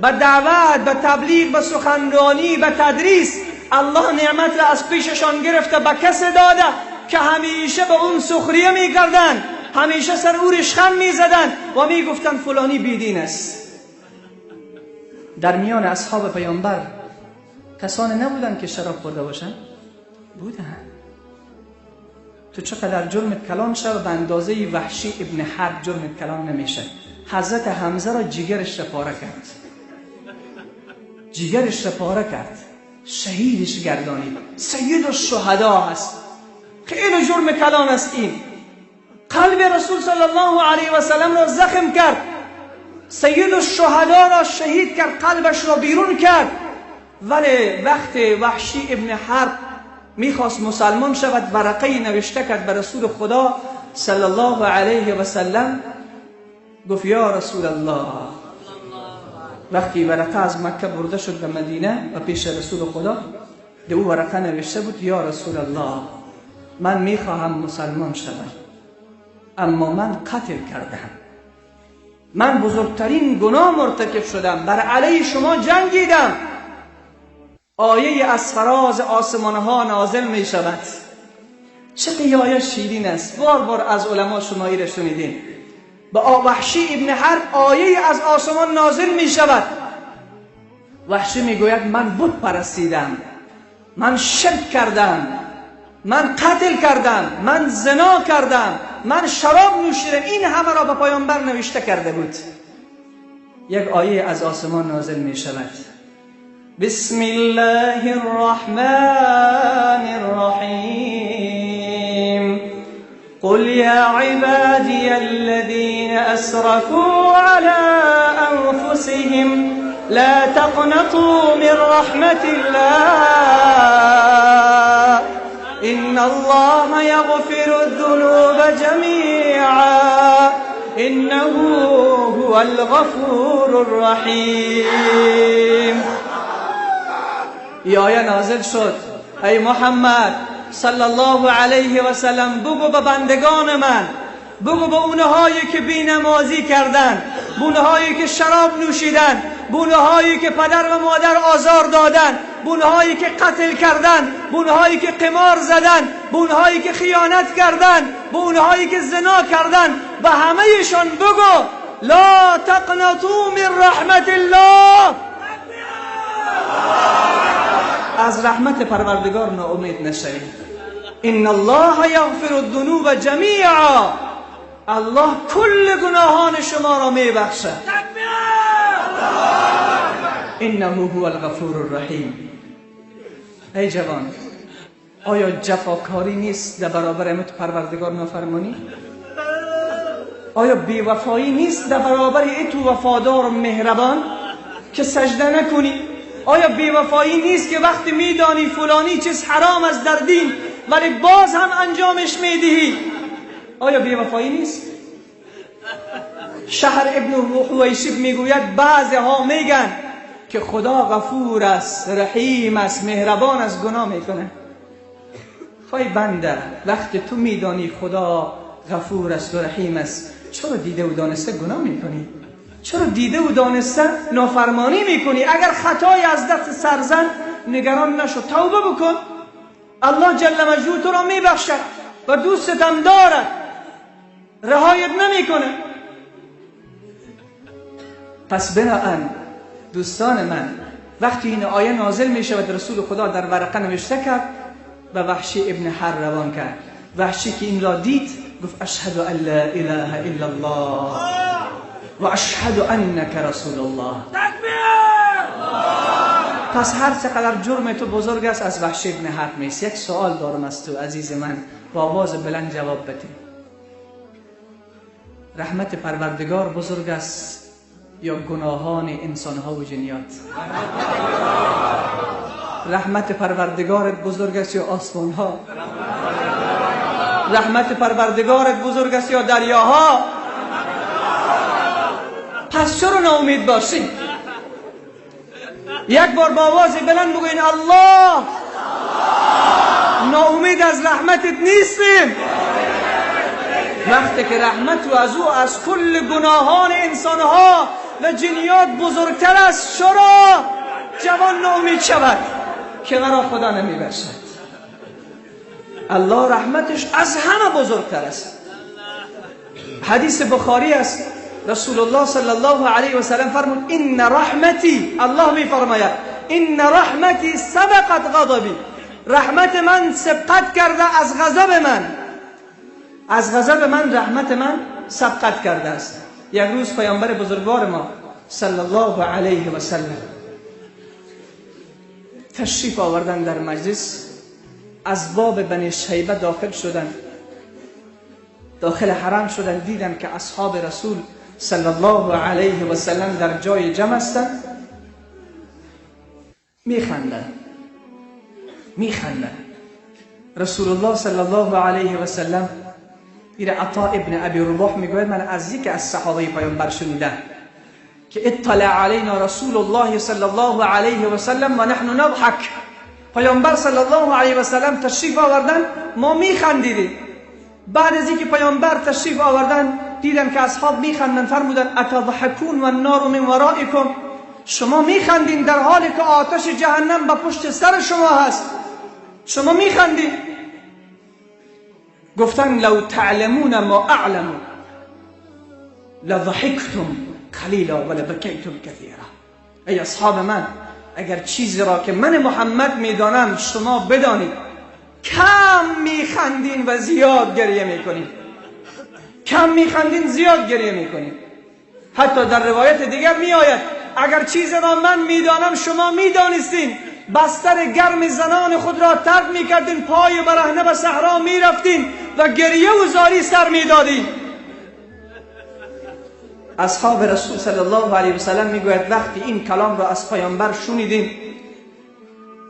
به دعوت، به تبلیغ، به سخنرانی، به تدریس. الله نعمت را از پیششان گرفته به کس داده که همیشه به اون سخریه میکردن، همیشه سر او ریشخند میزدن و میگفتن فلانی بیدین است. در میان اصحاب پیامبر کسانی نبودن که شراب خورده باشند؟ بودن. تو چقدر جرمت کلان شد، به اندازه وحشی ابن حرب جرمت کلان نمیشه. حضرت حمزه را جگرش را پاره کرد، جگرش را پاره کرد، شهیدش گردانید، سید الشهدا هست. خیلی جرم کلان است این. قلب رسول صلی الله علیه و سلم را زخم کرد، سید الشهدا را شهید کرد، قلبش را بیرون کرد. ولی وقت وحشی ابن حرب میخواست مسلمان شود، ورقه نوشته کرد به رسول خدا صلی الله علیه و سلم، گفت یا رسول الله. وقتی ورقه از مکه برده شد به مدینه و پیش رسول خدا، در او ورقه نوشته بود یا رسول الله، من میخواهم مسلمان شوم، اما من قتل کردم، من بزرگترین گناه مرتکب شدم، بر علیه شما جنگیدم. آیه از فراز آسمان ها نازل می شود. چه قیایه شیرین است. بار بار از علما شما ایره شنیدین. به وحشی ابن حرب آیه از آسمان نازل می شود. وحشی می گوید من بت پرستیدم، من شرک کردم، من قتل کردم، من زنا کردم، من شراب نوشیدم. این همه را به پیامبر نوشته کرده بود. یک آیه از آسمان نازل می شود. بسم الله الرحمن الرحیم. قل یا عبادی الذین اسرفوا علی انفسهم لا تقنطوا من رحمة الله إن الله يغفر الذنوب جميعا إنه هو الغفور الرحیم. ای آیه نازل شد. ای محمد صلی الله علیه و سلم، بگو به بندگان من، بگو به اونهایی که بینمازی کردن، به اونهایی که شراب نوشیدن، به اونهایی که پدر و مادر آزار دادن، به اونهایی که قتل کردن، به اونهایی که قمار زدن، به اونهایی که خیانت کردن، به اونهایی که زنا کردن، به همهشان بگو لا تقنطوا من رحمت الله. از رحمت پروردگار ناامید نشوید. ان الله یغفر الذنوب جمیعا. الله کل گناهان شما را میبخشد. انه هو الغفور الرحیم. ای جوان، آیا جفاکاری نیست در برابر امت پروردگار نافرمانی؟ آیا بیوفایی نیست در برابر ای تو وفادار و مهربان که سجده نکنی؟ آیا بیوفایی نیست که وقتی میدانی فلانی چیز حرام است در دین ولی باز هم انجامش میدهی؟ آیا بیوفایی نیست؟ شهر ابن حویشب میگوید بعضی ها میگن که خدا غفور است، رحیم است، مهربان است، گناه میکنه. خواهی بنده، وقتی تو میدانی خدا غفور است و رحیم است، چرا دیده و دانسته گناه میکنی؟ چرا دیده و دانسته نافرمانی میکنی؟ اگر خطای از دست سرزن نگران نشو، توبه بکن. الله جل مجدوه تو را میبخشد و دوستت هم دارد، رهایت نمیکنه. پس بناهن دوستان من، وقتی این آیه نازل می شود، رسول خدا در ورقه نوشته کرد و وحشی ابن حرب روان کرد. وحشی که این را دید گفت اشهد ان لا اله الا الله و اشهد انک رسول الله. پس هر چقدر جرم تو بزرگ است از وحشی ابن حرب نیست. یک سوال دارم از تو عزیز من، با آواز بلند جواب بده. رحمت پروردگار بزرگ است یا گناهان انسانها و جنیات؟ رحمت پروردگارت بزرگ است یا آسمانها؟ رحمت پروردگارت بزرگ است یا دریاها؟ پس چرا ناامید باشی؟ یک بار با آواز بلند بگوین الله، ناامید از رحمتت نیستیم. وقتی که رحمت و از او از کل گناهان انسانها و جنیات بزرگتر است، چرا جوان ناامید شود که مرا خدا نمیبخشد؟ الله رحمتش از همه بزرگتر است. حدیث بخاری است، رسول الله صلی الله علیه و سلم فرمود ان رحمتی، الله میفرماید ان رحمتی سبقت غضبی، رحمت من سبقت کرده از غضب من، از غضب من رحمت من سبقت کرده است. یک روز پیامبر بزرگوار ما صلی الله علیه و سلم تشریف آوردن در مجلس، از باب بنی شیبه داخل شدن، داخل حرم شدن، دیدن که اصحاب رسول صلی الله علیه و سلم در جای جمع هستند، میخندن میخندن. رسول الله صلی الله علیه و سلم ایره عطا ابن ابی رباح میگوید من از یکی از صحابه پیامبر شنیدم که اطلع علینا رسول الله صلی الله علیه و سلم و نحن نضحک. پیامبر صلی الله علیه و سلم تشریف آوردن، ما میخندیدیم. بعد از اینکه پیامبر تشریف آوردن دیدن که اصحاب میخندن، فرمودن اتضحکون و النار من ورائکم، شما میخندین در حالی که آتش جهنم به پشت سر شما هست، شما میخندین. گفتن لو تعلمون ما اعلم لضحکتم قلیلا ولبکیتم کثیرا. ای اصحاب من، اگر چیزی را که من محمد میدانم شما بدانید، کم میخندین و زیاد گریه میکنین. کم میخندین زیاد گریه میکنین. حتی در روایت دیگر میآید اگر چیزی را من میدانم شما میدانستین، بستر گرم زنان خود را ترک میکردین، پای برهنه به صحرا میرفتین و گریه و زاری سر میدادین. اصحاب رسول صلی الله علیه و سلم میگوید وقتی این کلام را از پیامبر شنیدیم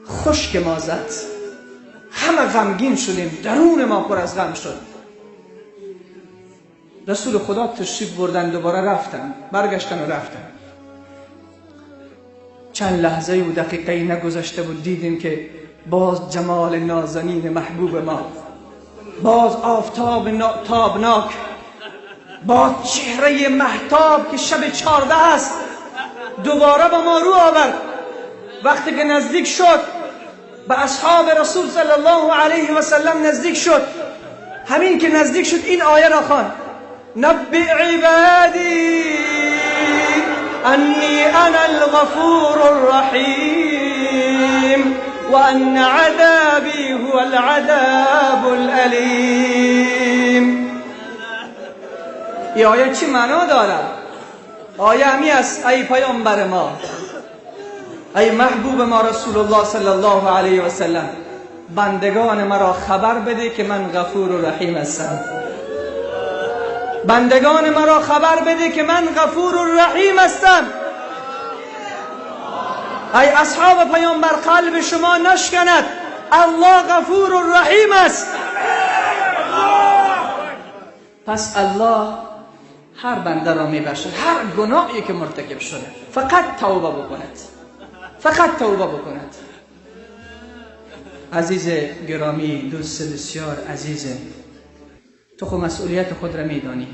خشک ما زد، همه غمگین شدیم، درون ما پر از غم شد. رسول خدا تشریف بردن، دوباره رفتن، برگشتن و رفتن. چند لحظه و دقیقه نگذشته بود دیدیم که باز جمال نازنین محبوب ما، باز آفتاب تابناک، باز چهره مهتاب که شب 14 است دوباره با ما رو آورد. وقتی که نزدیک شد به اصحاب رسول صلی الله علیه و سلم نزدیک شد، همین که نزدیک شد این آیه را خواند: نبئ عبادی انی انا الغفور الرحیم وان عذابی هو العذاب الالیم. این آیه چی معنا دارد؟ آیه همی است ای پیامبر ما، ای محبوب ما رسول الله صلی الله علیه و سلم، بندگان مرا خبر بده که من غفور و رحیم هستم. بندگان مرا خبر بده که من غفور و رحیم هستم. ای اصحاب پیامبر، قلب شما نشکند، الله غفور و رحیم است. پس الله هر بنده را میبخشد، هر گناهی که مرتکب شده، فقط توبه بکند، فقط توبه بکند. عزیز گرامی، دوست بسیار عزیز، تو خود مسئولیت خود را میدانی.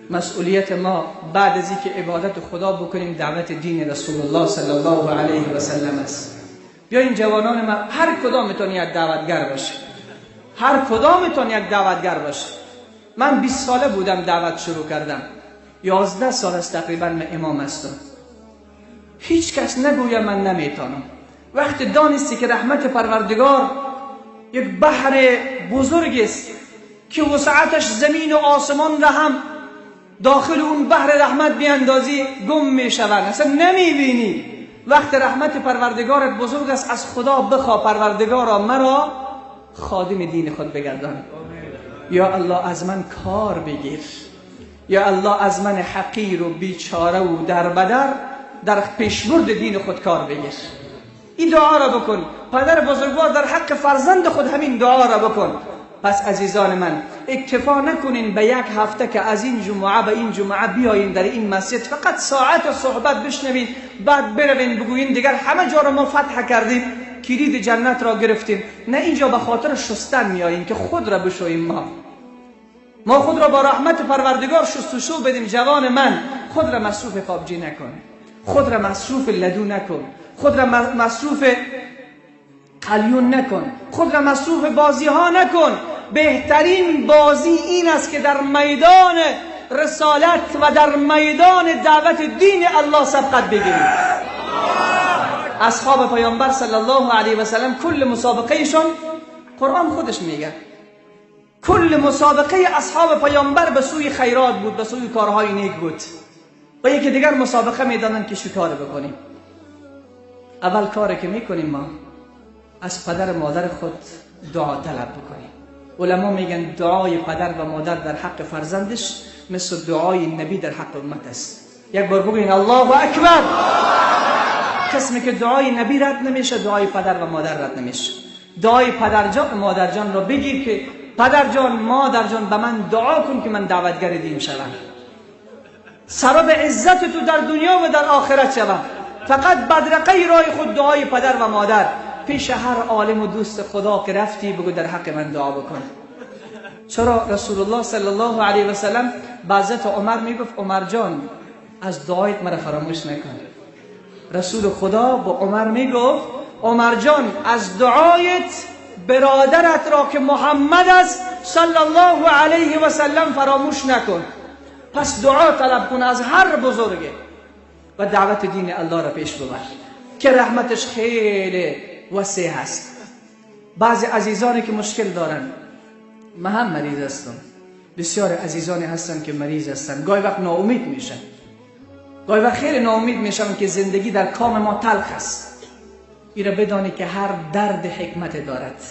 مسئولیت ما بعد از اینکه عبادت خدا بکنیم دعوت دین رسول الله صلی الله علیه و سلم است. بیاین جوانان ما، هر کدامتون یک دعوتگر باشه، هر کدامتون یک دعوتگر باشه. من 20 ساله بودم دعوت شروع کردم، 11 سال است تقریبا من امام هستم. هیچ کس نگوید من نمیتونم. وقتی دانستی که رحمت پروردگار یک بحر بزرگ است که وسعتش زمین و آسمان را هم داخل اون بحر رحمت بیاندازی گم میشوند، اصلا نمیبینی. وقت رحمت پروردگارت بزرگ است، از خدا بخوا پروردگارا مرا خادم دین خود بگردان. یا الله از من کار بگیر، یا الله از من حقیر و بیچاره و دربدر در پیشبرد دین خود کار بگیر. این دعا را بکن. پدر بزرگوار در حق فرزند خود همین دعا را بکن. پس عزیزان من، اکتفا نکنین به یک هفته که از این جمعه به این جمعه بیاین در این مسجد فقط ساعت صحبت بشنوین، بعد بروین بگوین دیگر همه جا را ما فتح کردیم، کلید جنت را گرفتیم. نه، اینجا به خاطر شستن میاییم که خود را بشوییم. ما خود را با رحمت پروردگار شستشو بدیم. جوان من، خود را مصروف پابجی نکن، خود را مصروف لدو نکن، خود را مصروف قلیون نکن، خود را مصروف بازی ها نکن. بهترین بازی این است که در میدان رسالت و در میدان دعوت دین الله سبقت بگیرید. اصحاب پیامبر صلی الله علیه و سلم کل مسابقهشون، قرآن خودش میگه، کل مسابقه اصحاب پیامبر به سوی خیرات بود، به سوی کارهای نیک بود. و یکی دیگر مسابقه میدادن که شکار بکنیم. اول کاری که میکنیم ما از پدر مادر خود دعا طلب بکنیم. علما میگن دعای پدر و مادر در حق فرزندش مثل دعای نبی در حق امت است. یک بار بگوین الله اکبر. قسمی که دعای نبی رد نمیشه، دعای پدر و مادر رد نمیشه. دعای پدر جان مادر جان را بگیر که پدر جان مادر جان به من دعا کن که من دعوتگر دین شوم، سبب عزت تو در دنیا و در آخرت شوم. فقط بدرقه رای خود دعای پدر و مادر. پیش هر عالم و دوست خدا که رفتی بگو در حق من دعا بکن. چرا رسول الله صلی الله علیه و سلم به حضرت عمر میگفت عمر جان از دعایت مرا فراموش نکن. رسول خدا با عمر میگفت عمر جان از دعایت برادرت را که محمد است صلی الله علیه و سلم فراموش نکن. پس دعا طلب کن از هر بزرگه و دعوت دین الله را پیش ببر که رحمتش خیلی وسیع هست. بعضی عزیزانی که مشکل دارن، من هم مریض هستم، بسیار عزیزانی هستن که مریض هستن، گاهی وقت ناامید میشن، گاهی وقت خیلی ناامید میشن که زندگی در کام ما تلخ است. این را بدانی که هر درد حکمت دارد،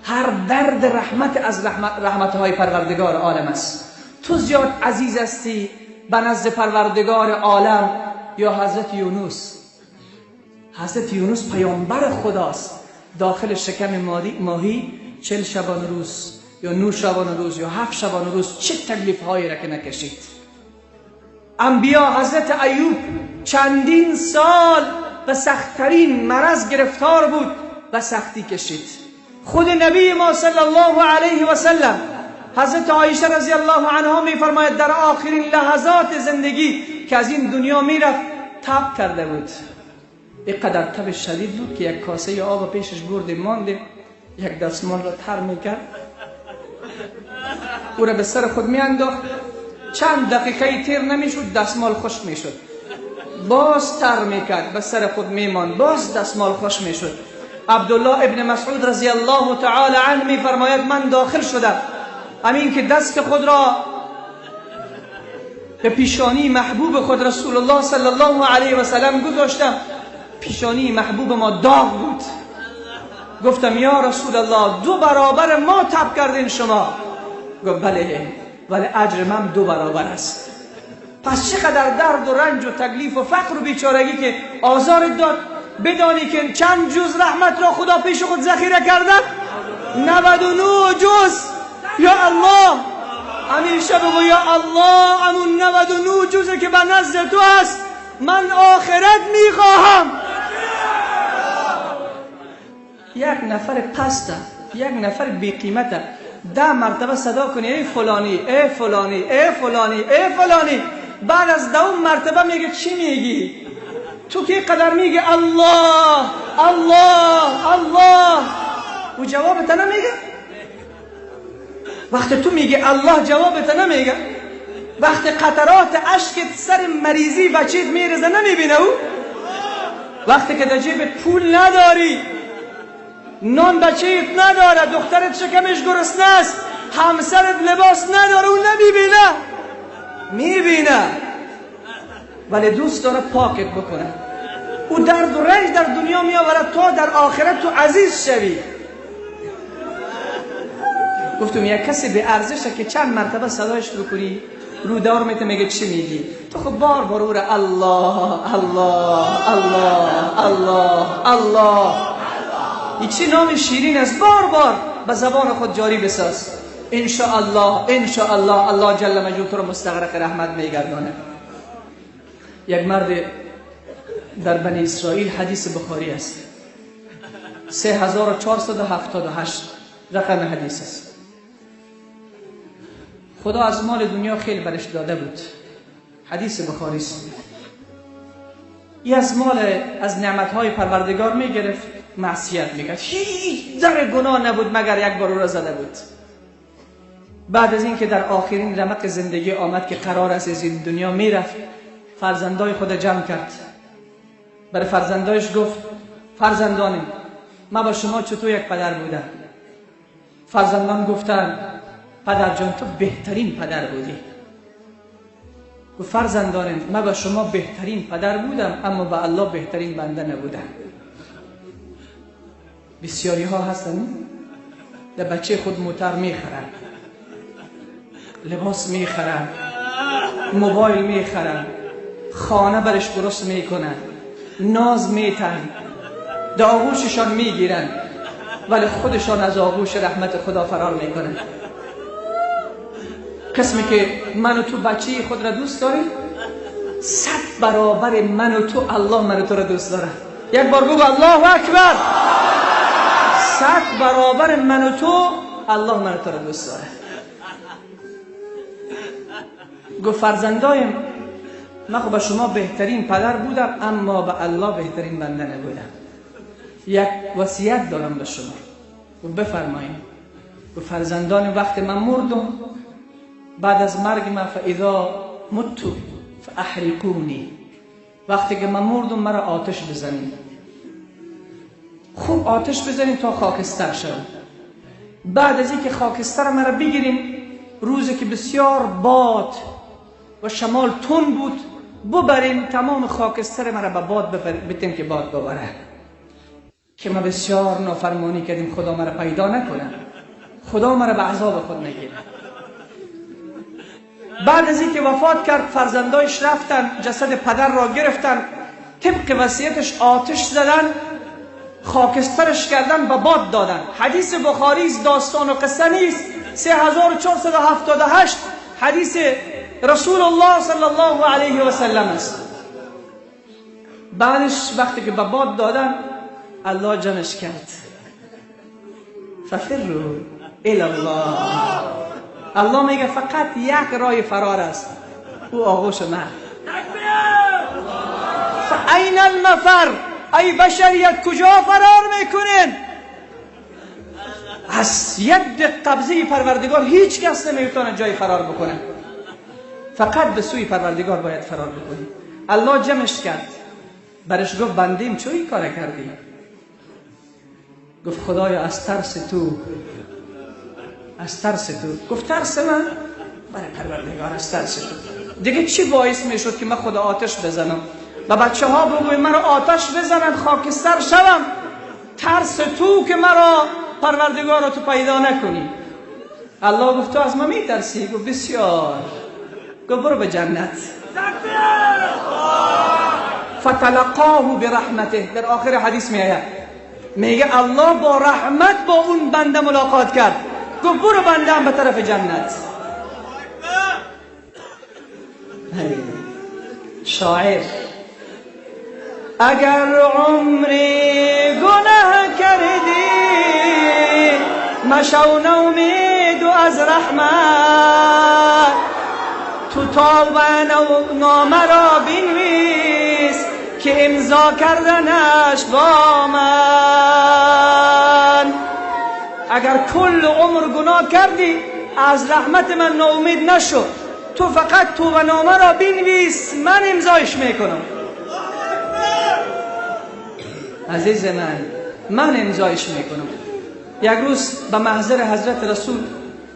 هر درد رحمت از رحمتهای پروردگار عالم است. تو زیاد عزیز هستی به نزد پروردگار عالم یا حضرت یونس؟ حضرت یونس پیامبر خداست، داخل شکم ماهی 40 شبانه روز یا 9 شبانه روز یا 7 شبانه روز چه تکلیف هایی را که نکشید. انبیا، حضرت ایوب چندین سال به سختترین مرض گرفتار بود و سختی کشید. خود نبی ما صلی الله علیه و سلم، حضرت عایشه رضی الله عنها میفرماید در آخرین لحظات زندگی که از این دنیا میرفت تب کرده بود. اینقدر تب شدید بود که یک کاسه آب پیشش بردیم ماندیم، یک دستمال را تر میکرد، او را به سر خود میانداخت، چند دقیقه تیر نمیشد دستمال خشک میشد، باز تر میکرد به سر خود میماند، باز دستمال خشک میشد. عبدالله ابن مسعود رضی الله تعالی عنه میفرماید من داخل شدم، همین که دست خود را به پیشانی محبوب خود رسول الله صلی الله علیه و سلم گذاشتم، پیشانی محبوب ما داغ بود. گفتم یا رسول الله 2 برابر ما تب کردین شما. گفت بله، ولی اجر من 2 برابر است. پس چقدر درد و رنج و تکلیف و فقر و بیچارگی که آزار داد، بدانی که چند جز رحمت را خدا پیش خود ذخیره کرده؟ 99 جز. یا الله، همیشه بگو یا الله امون 99 جزه که به نزد تو هست من آخرت میخواهم. یک نفر پسته، یک نفر بی قیمته، 10 مرتبه صدا کنی ای فلانی، ای فلانی، ای فلانی، ای فلانی، بعد از 10 مرتبه میگه چی میگی؟ تو که قدر میگه الله الله الله، او جواب تا نمیگه. وقتی تو میگه الله جواب تا نمیگه. وقتی قطرات اشکت سر مریضی بچیت میرزه نمیبینه او. وقتی که در جیبت پول نداری، نان بچه‌ت نداره، دخترت شکمش گرسنه است، همسرت لباس نداره، او نمیبینه. میبینه ولی دوست داره پاکت بکنه. او درد و رنج در دنیا میآورد تا در آخرت تو عزیز شوی. گفتم یک کسی به ارزشه که چند مرتبه صدایش رو کنی رو دار میته میگه چی میگی؟ تو خب بار بار او الله الله الله الله الله، این چی نام شیرین است، بار بار به زبان خود جاری بساز. انشاءالله انشاءالله الله جل مجدوه تو رو مستغرق رحمت میگردانه. یک مرد در بنی اسرائیل، حدیث بخاری است، 3478 رقم حدیث است. خدا از مال دنیا خیلی برش داده بود، حدیث بخاری است. ای از مال، از نعمتهای پروردگار میگرفت، معصیت میکرد، هیچ در گناه نبود مگر یک بار او را زده بود. بعد از اینکه در آخرین رمق زندگی آمد که قرار است از این دنیا میرفت، فرزندای خود جمع کرد، برای فرزندایش گفت فرزندانم من با شما چطور یک پدر بودم؟ فرزندان گفتند پدر جان تو بهترین پدر بودی. گفت فرزندانم من با شما بهترین پدر بودم، اما با الله بهترین بنده نبودم. بسیاری ها هستن در بچه خود موتر میخرن، لباس میخرن، موبایل میخرن، خانه برش درست میکنن، ناز میتن، در آغوششان میگیرن، ولی خودشان از آغوش رحمت خدا فرار میکنن. قسمی که من و تو بچه خود را دوست داریم، 100 برابر من و تو الله من و تو را دوست داره. یک بار بگو الله اکبر. 100 برابر من و تو الله من و تو را دوست داره. گفت فرزندایم، من خب به شما بهترین پدر بودم، اما به الله بهترین بنده نبودم. یک وصیت دارم به شما. گفت بفرمایید. گفت فرزندان وقت من مردم، بعد از مرگ من فاذا مت فاحرقونی، وقتی که من مردم مرا آتش بزنید، خوب آتش بزنید تا خاکستر شود. بعد از اینکه خاکستر مرا بگیریم، روزی که بسیار باد و شمال تند بود، ببریم تمام خاکستر مرا به باد بتیم که باد ببره، که ما بسیار نافرمانی کردیم، خدا مرا پیدا نکنه، خدا مرا به عذاب خود نگیره. بعد از اینکه وفات کرد، فرزندایش رفتن جسد پدر را گرفتن، طبق وصیتش آتش زدن، خاکسترش کردن، به باد دادن. حدیث بخاری است، داستان و قصه نیست. 3478 حدیث رسول الله صلی الله علیه و سلم است. بعدش وقتی که به باد دادن، الله جمعش کرد. ففروا الی الله. الله میگه فقط یک راه فرار است، او آغوش من. فاین المفر، ای بشریت کجا فرار میکنین؟ از ید قبضه پروردگار هیچ کس نمیتونه جای فرار بکنه، فقط به سوی پروردگار باید فرار بکنی. الله جمعش کرد، برش گفت بندیم چون این کار کردی؟ گفت خدایا از ترس تو، از ترس تو. گفت ترس من؟ برای پروردگار از ترس تو. دیگه چی باعث میشد که من خدا آتش بزنم و بچه ها بگویم مرا آتش بزنند خاکستر شوم؟ ترس تو که مرا پروردگار رو تو پیدا نکنی. الله گفت تو از من میترسی؟ گفت بسیار. گفت برو به جنت. فتلقاه برحمته. در آخر حدیث میآید، میگه الله با رحمت با اون بنده ملاقات کرد، گفت برو بنده هم به طرف جنت. شاعر اگر عمری گناه کردی مشو نومید و از رحمت، تو توبه نامه را بنویس که امضا کردنش با من. اگر کل عمر گناه کردی از رحمت من ناامید نشو، تو فقط توبه نامه را بنویس، من امضایش میکنم. عزیز من، من امضایش میکنم. یک روز به محضر حضرت رسول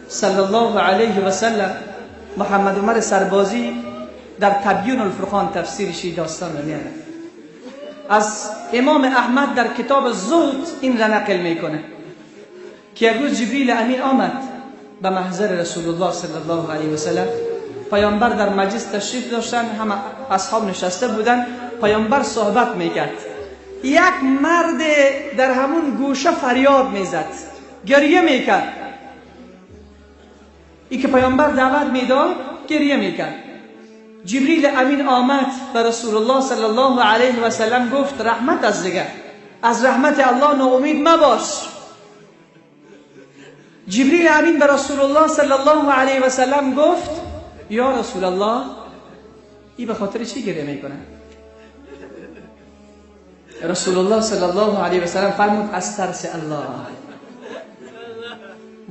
صلی الله علیه و سلم محمد عمر سربازی در تبیین الفرقان تفسیرش داستان رو میاره. از امام احمد در کتاب زهد این را نقل میکنه که یک روز جبریل امین آمد به محضر رسول الله صلی الله علیه و سلم. پیامبر در مجلس تشریف داشتن، همه اصحاب نشسته بودن، پیامبر صحبت میکرد. یک مرد در همون گوشه فریاد میزد، گریه میکرد. ای که پیامبر دعوت میداد گریه میکرد. جبریل امین آمد به رسول الله صلی الله علیه و سلم گفت رحمت از دیگر، از رحمت الله ناامید مباش. جبریل امین به رسول الله صلی الله علیه و سلم گفت یا رسول الله، ای به خاطر چی گریه میکنه؟ رسول الله صلی الله علیه و سلم فرمود از ترس الله.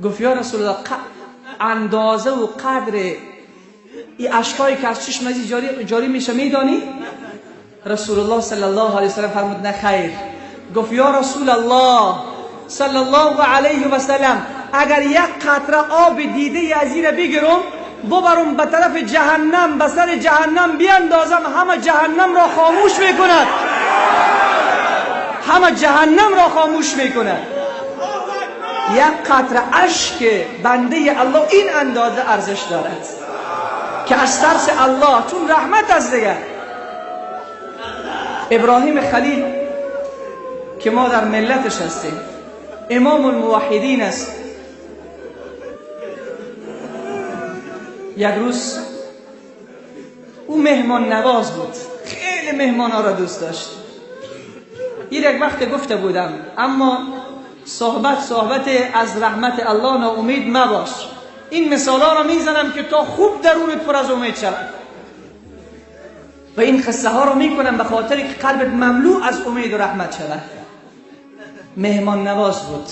گفت یا رسول الله، اندازه و قدر این اشکایی که از چشم ازی جاری میشه میدانی؟ رسول الله صلی الله علیه و سلم فرمود نه خیر. گفت یا رسول الله صلی الله علیه و سلم، اگر یک قطره آب دیده از این بگیرم ببرم به طرف جهنم، به سر جهنم بیاندازم، همه جهنم را خاموش میکند، همه جهنم را خاموش میکند. یک قطره اشک بنده الله این اندازه ارزش دارد که از ترس الله، چون رحمت از دیگر. ابراهیم خلیل که ما در ملتش هستیم، امام الموحدین است، یک روز او مهمان نواز بود، خیلی مهمان ها را دوست داشت. این یک وقت گفته بودم، اما صحبت صحبت از رحمت الله ناامید مباش. این مثالا را میزنم که تا خوب درونت پر از امید شود و این قصه ها رو میکنم به خاطر که قلبت مملو از امید و رحمت شود. مهمان نواز بود،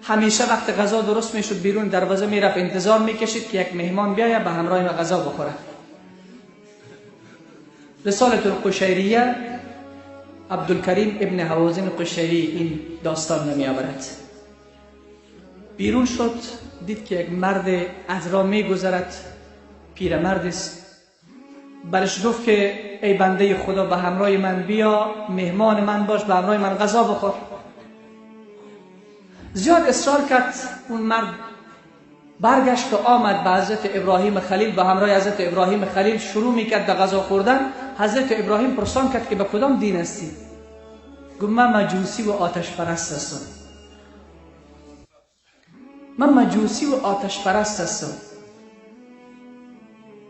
همیشه وقت غذا درست میشد بیرون دروازه میرفت، انتظار میکشید که یک مهمان بیاید به همراه ما غذا بخوره. رسالة القشیریه عبدالکریم ابن هوازن قشیری این داستان نمی آورد. بیرون شد، دید که یک مرد از راه میگذرد، پیرمرد است. برش گفت که ای بنده خدا، به همراه من بیا، مهمان من باش، به همراه من غذا بخور. زیاد اصرار کرد، اون مرد برگشت و آمد به حضرت ابراهیم خلیل، به همراه حضرت ابراهیم خلیل شروع میکرد به غذا خوردن. حضرت ابراهیم پرسان کرد که به کدام دین هستی؟ گفت من مجوسی و آتش پرست هستم. من مجوسی و آتش پرست هستم.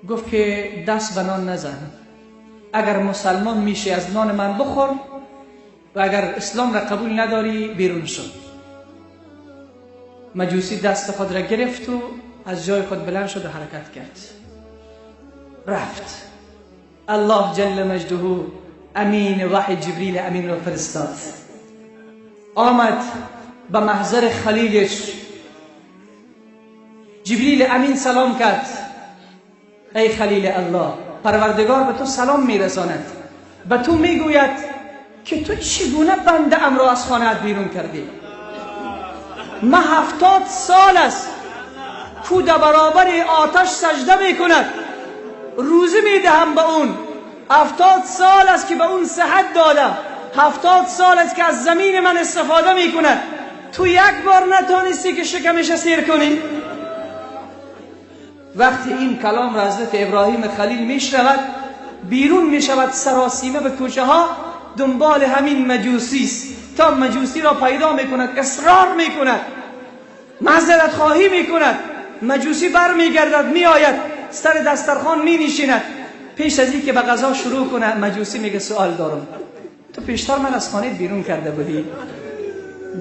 گفت که دست به نان نزن، اگر مسلمان میشی از نان من بخور و اگر اسلام را قبول نداری بیرون شو. مجوسی دست خود را گرفت و از جای خود بلند شد و حرکت کرد، رفت. الله جل مجده امین وحی جبریل امین را فرستاد، آمد به محضر خلیلش. جبریل امین سلام کرد، ای خلیل الله، پروردگار به تو سلام میرساند، به تو میگوید که تو چگونه بنده ام را از خانه‌ات بیرون کردی؟ من 70 سال است کو در برابر آتش سجده میکند، روزی میدهم به اون. 70 سال است که به اون صحت دادم، 70 سال است که از زمین من استفاده میکند، تو یک بار نتانستی که شکمش سیر کنی. وقتی این کلام را حضرت ابراهیم خلیل میشنود، بیرون میشود سراسیمه به کوچه ها، دنبال همین مجوسی است. تا مجوسی را پیدا میکند، اصرار میکند، معذرت خواهی میکند. مجوسی بر میگردد، میآید سر دسترخوان مینشیند. پیش از اینکه به غذا شروع کنه، مجوسی میگه سوال دارم، تو پیشتر من از خانه بیرون کرده بودی،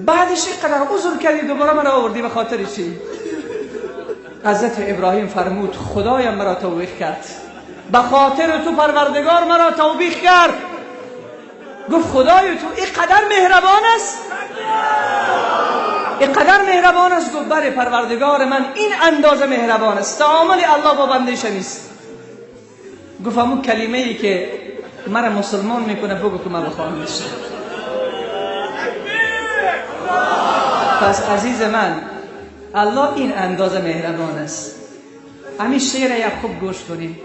بعدش اینقدر عذر کردی دوباره من آوردی، به خاطر چی؟ حضرت ابراهیم فرمود خدایم مرا توبیخ کرد، به خاطر تو پروردگار مرا توبیخ کرد. گفت خدای تو اینقدر مهربان است، اینقدر مهربان است؟ گفت بله پروردگار من این اندازه مهربان است، تعامل الله با بندهش نیست. گفت همون کلمه ای که مرا مسلمان میکنه بگو که من بخوانمش. پس عزیز من، الله این اندازه مهربان است. همین شعر یک خوب گوش کنیم،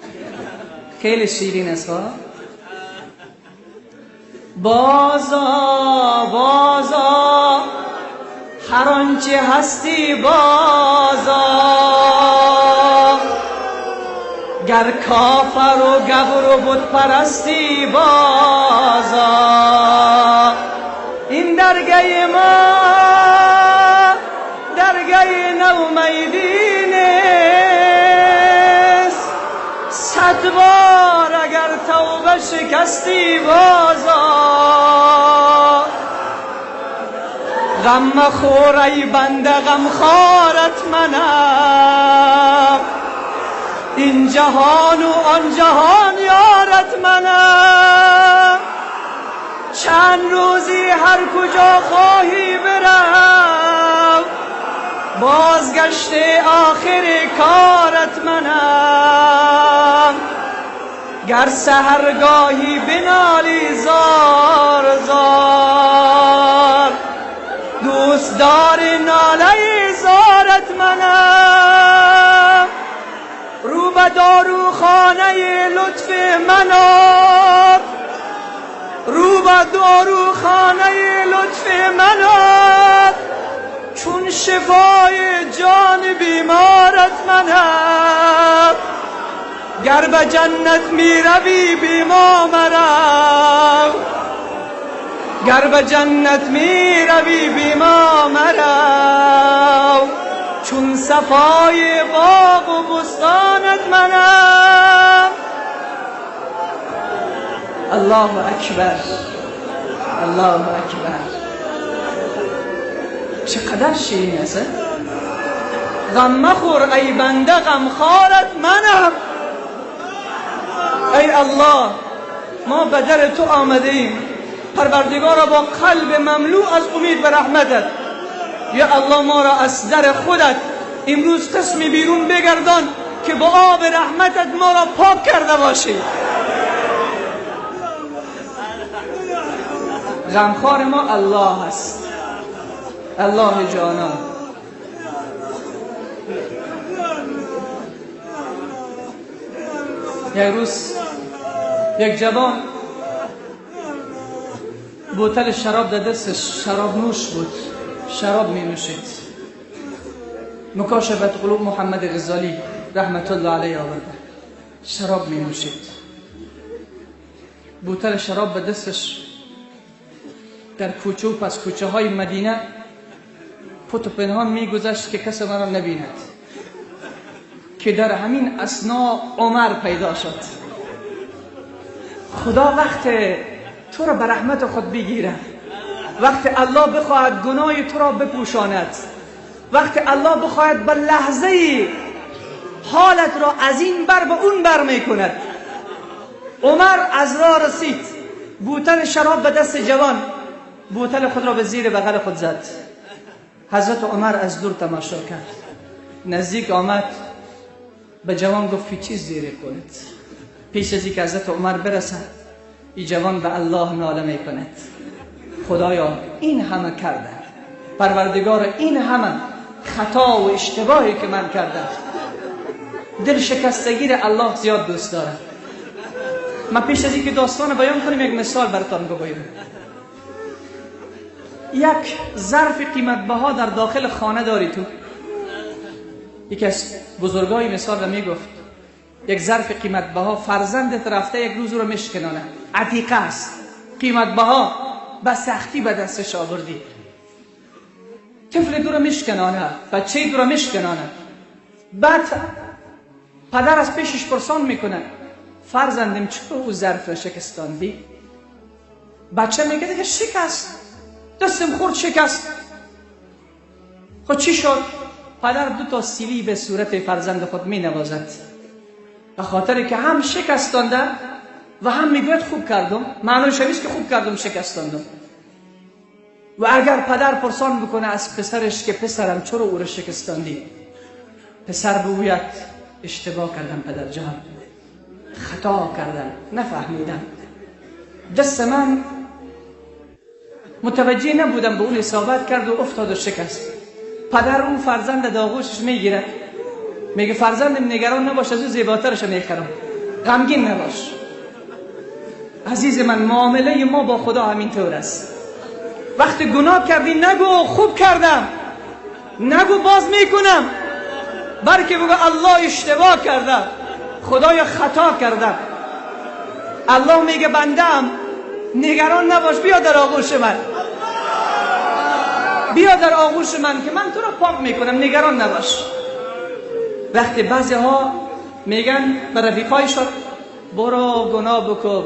خیلی شیرین است ها. بازا بازا هر آنچه هستی بازا، گر کافر و گبر و بت پرستی بازا، این درگه ما درگه نومیدی نیست، 100 بار اگر توبه شکستی بازا، غم مخور ای بنده غم خارت منم، این جهان و آن جهان یارت منم، چند روزی هر کجا خواهی برم، بازگشت آخر کارت منم، گر سحرگاهی بنالی زار زار، دوست دار ناله زارت منم، رو به داروخانه لطف منم، رو به داروخانه لطف منم، چون شفای جان بیمارت منم، گر به جنت می روی بی ما مرو، گر به جنت می روی بی ما مرو، چون صفای باغ و بستانت منم. الله اکبر، الله اکبر. چقدر شیرین است. غم مخور ای بنده، غمخوارت منم. ای الله، ما به در تو آمده ایم، پروردگارا با قلب مملو از امید به رحمتت. یا الله ما را از در خودت امروز قسمی بیرون بگردان که با آب رحمتت ما را پاک کرده باشی. غمخوار ما الله است، الله جانان. یک روز یک جوان بوتل شراب در دستش، شراب نوش بود، شراب می نوشید. مکاشفت قلوب محمد غزالی رحمت الله علیه آورده. شراب می نوشید، بوتل شراب به دستش، در کوچه و پس کوچه های مدینه پت و پنهان می گذشت که کس مرا نبیند. که در همین اثنا عمر پیدا شد. خدا وقت تو را به رحمت خود بگیره، وقت الله بخواهد گناه تو را بپوشاند، وقت الله بخواهد به لحظه حالت را از این بر به اون بر میکند. عمر از راه رسید، بوتل شراب به دست جوان، بوتل خود را به زیر بغل خود زد. حضرت عمر از دور تماشا کرد، نزدیک آمد، به جوان گفت چیز زیر کنید. پیش از اینکه حضرت عمر برسد، این جوان به الله ناله میکند: خدایا این همه کردم، پروردگار این همه خطا و اشتباهی که من کردم. دل شکستگی را الله زیاد دوست دارد. من پیش از اینکه داستان بیان کنیم یک مثال براتان بگویم. یک ظرف قیمت بها در داخل خانه داری تو. یکی از بزرگای مثال را میگفت: یک ظرف قیمت بها، فرزندت رفته یک روز رو مشکنانه، عتیقه است، قیمت بها، به سختی به دستش آوردی، طفل تو رو مشکنانه، بچه تو رو مشکنانه. بعد پدر از پیشش پرسان میکنه: فرزندم چرا او ظرف را شکستاندی؟ بچه میگه دیگه شکست، دستم خورد شکست. خب چی شد؟ پدر دو تا سیلی به صورت فرزند خود می نوازد، به خاطر که هم شکستانده و هم میگوید خوب کردم. معنیش همیشه که خوب کردم شکستاندم. و اگر پدر پرسان بکنه از پسرش که پسرم چرا او را شکستاندی، پسر بگوید اشتباه کردم پدر جان، خطا کردم، نفهمیدم، دست من متوجه نبودم، به اون اصابت کرد و افتاد و شکست. پدر اون فرزند داغوشش میگیره، میگه فرزندم نگران نباش، از او زیباترش میخرم، غمگین نباش. عزیز من، معامله ما با خدا همین طور است. وقتی گناه کردی نگو خوب کردم، نگو باز میکنم، بلکه بگو الله اشتباه کردم، خدای خطا کردم. الله میگه بندم نگران نباش، بیا در آغوش من، بیا در آغوش من که من تو را پاک میکنم، نگران نباش. وقتی بعضی ها میگن به رفیقایشان برو گناه بکن،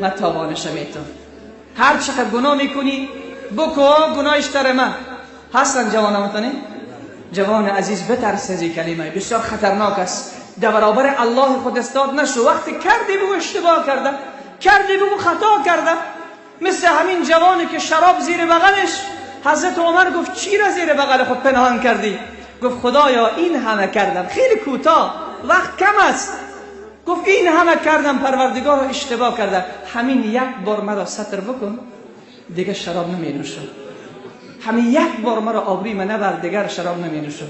من تاوانش میتم، هر چقدر گناه میکنی بکن، گناهش تر من. هستن جوانان، جوان عزیز بترس از این کلمه، بسیار خطرناک است. در برابر الله خود استاد نشو. وقتی کردی بگو اشتباه کردم، کردی بگو خطا کردم. مثل همین جوانی که شراب زیر بغلش، حضرت عمر گفت چی را زیر بغل خود پنهان کردی؟ گفت خدایا این همه کردم، خیلی کوتاه، وقت کم است. گفت این همه کردم پروردگار را اشتباه کردم، همین یک بار مرا ستر بکن دیگه شراب نمی نوشم، همین یک بار مرا آبروی من نبر دیگر شراب نمی نوشم.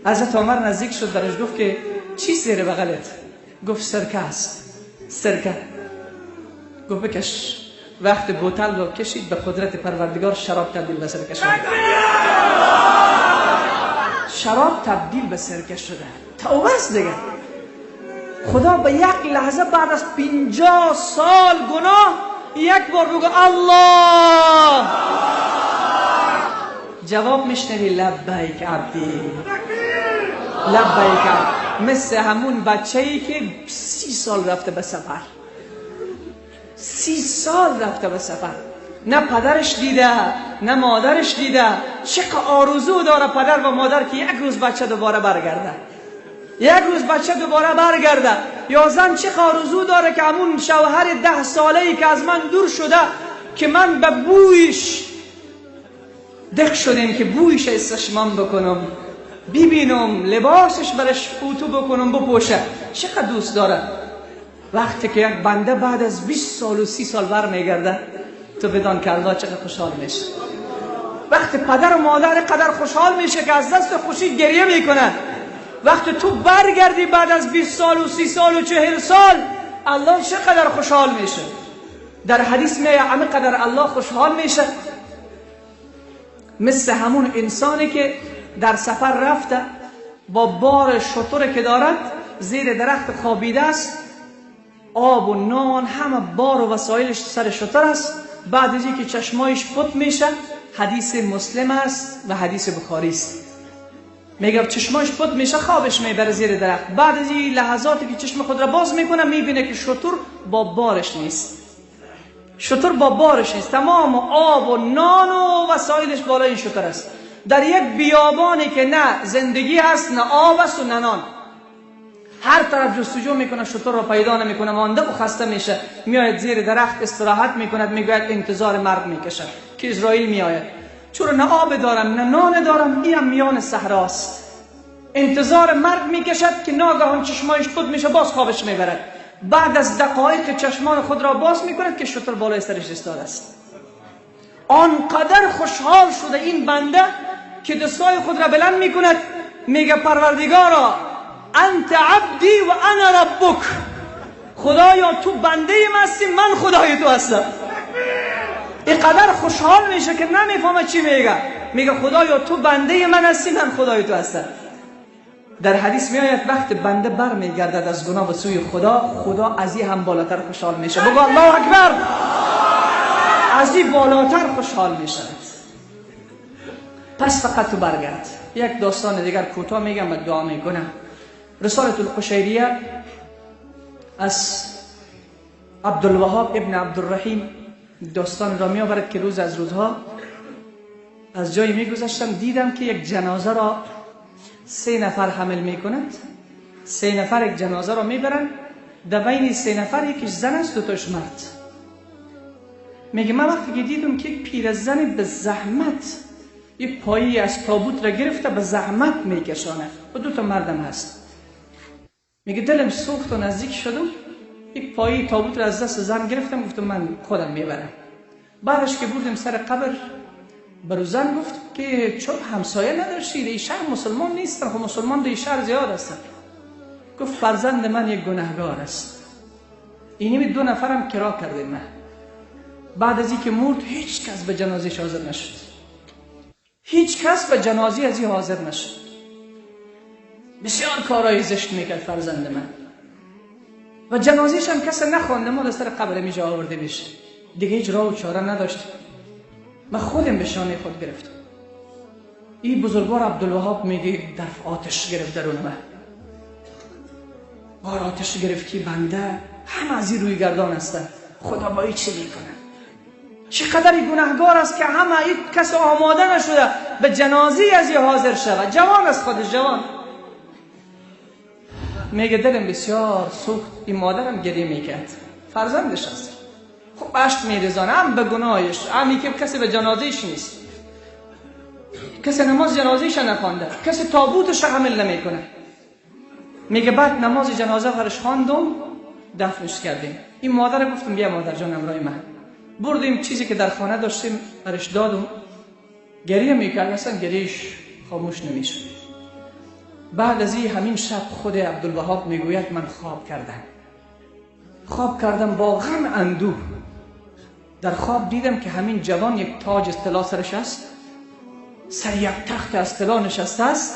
حضرت عمر نزدیک شد برش گفت که چی زیر بغلت؟ گفت سرکه است، سرکه. گفت بکش. وقت بوتل را کشید، به قدرت پروردگار شراب تبدیل به سرکه شد. شراب تبدیل به سرکه شده. توبه است دیگه. خدا به یک لحظه بعد از 50 سال گناه یک بار بگو الله، جواب میشنوی لبیک عبدی، لبیک عبدی. مثل همون بچه‌ای که 30 سال رفته به سفر، 30 سال رفته به سفر، نه پدرش دیده نه مادرش دیده. چقدر آرزو داره پدر و مادر که یک روز بچه دوباره برگرده، یک روز بچه دوباره برگرده. یا زن چه آرزو داره که همون شوهر 10 ساله‌ای که از من دور شده، که من به بویش دق شدیم که بویش استشمام بکنم، ببینم، لباسش برش اتو بکنم بپوشه، چقدر دوست داره. وقتی که یک بنده بعد از 20 سال و 30 سال برمیگرده، تو بدان که الله چقدر خوشحال میشه. وقتی پدر و مادر قدر خوشحال میشه که از دست خوشی گریه میکنه. وقتی تو برگردی بعد از 20 سال و 30 سال و 40 سال، الله چقدر خوشحال میشه. در حدیث میاد همه قدر الله خوشحال میشه، مثل همون انسانی که در سفر رفته با بار شتر که دارد زیر درخت خوابیده است، آب و نان همه بار و وسایلش سر شتر است. بعد از اینکه چشمایش پت میشه، حدیث مسلم است و حدیث بخاری است، میگه چشماش پت میشه، خوابش میبره زیر درخت. بعد از این لحظاتی که چشم خود را باز میکنه، میبینه که شتر با بارش نیست، شتر با بارش نیست، تمام آب و نان و وسایلش بالای این شتر است. در یک بیابانی که نه زندگی هست، نه آب است و نه نان، هر طرف جستجو میکنه شتر را پیدا نمیکنه، مانده و خسته میشه، میآید زیر درخت استراحت میکند، میگوید انتظار مرگ میکشد که اسرائیل میآید، چون نه آب دارم نه نان دارم، اینم میان صحراست. انتظار مرگ میکشد که ناگهان چشمایش پت میشه، باز خوابش میبرد. بعد از دقایق چشمان خود را باز میکند که شتر بالای سرش ایستاده است. آنقدر خوشحال شده این بنده که دستای خود را بلند میکند، میگه پروردگارا انت عبدی و انا ربک، خدایا تو بنده من هستی، من خدای تو هستم. اینقدر خوشحال میشه که نمیفهمه چی میگه، میگه خدایا تو بنده من هستی، من خدای تو هستم. در حدیث میآید وقت بنده بر میگردد از گناه به سوی خدا، خدا از این هم بالاتر خوشحال میشه. بگو الله اکبر. از این بالاتر خوشحال میشه. پس فقط تو برگرد. یک داستان دیگر کوتاه میگم و دعا میکنم. رسالة القشیریه از عبدالوهاب ابن عبدالرحیم داستان را میآورد که روز از روزها از جایی میگذشتم، دیدم که یک جنازه را 3 نفر حمل میکنند. 3 نفر یک جنازه را میبرند. در بین 3 نفر یکیش زن است، 2 تاش مرد. میگه من وقتی که دیدم که یک پیرزن به زحمت یک پایی از تابوت را گرفته به زحمت میکشانه و 2 تا مردم هست، میگه دلم سوخت و نزدیک شدم، یک پایی تابوت را از دست زن گرفتم، گفتم من خودم میبرم. بعدش که بردیم سر قبر، برو زن گفت که چون همسایه نداشتی، در شهر مسلمان نیستن، خب مسلمان در شهر زیاد هستن. گفت فرزند من یک گناهگار است، اینمی 2 نفرم کرا کرده من. بعد از اینکه مرد هیچ کس به جنازهش حاضر نشد، هیچ کس به جنازه از این حاضر نشد. بسیار کارهای زشت میکرد فرزند من و جنازهش هم کس نخوانده، ما سر قبر میجا آورده میشه دیگه، هیچ راه و چاره نداشت. من خودم به شانه خود گرفتم. این بزرگوار عبدالوهاب میگه در آتش گرفت درون من، بار آتش گرفت که بنده همه از این روی گردان هستن، خدا با این چه میکنه؟ چقدر گناهگار است که همه این کس آماده نشده به جنازه از این حاضر شود. جوان است، خودش جوان. میگه دلم بسیار سوخت. این مادرم گریه میکرد، فرزندش است، خب اشک میریزانه هم به گناهش، هم که کسی به جنازهش نیست، کسی نماز جنازهش نخوانده، کسی تابوتش حمل نمیکنه. میگه بعد نماز جنازه برش خواندم، دفنش کردیم. این مادر گفتم بیا مادر جان همراه من. بردیم چیزی که در خانه داشتیم برش دادم، گریه میکرد، اصلا گریهش خاموش نمیشد. بعد از این همین شب خود عبدالوهاب میگوید من خواب کردم، خواب کردم با غم اندوه. در خواب دیدم که همین جوان یک تاج از طلا سرش است، سر یک تخت از طلا نشسته است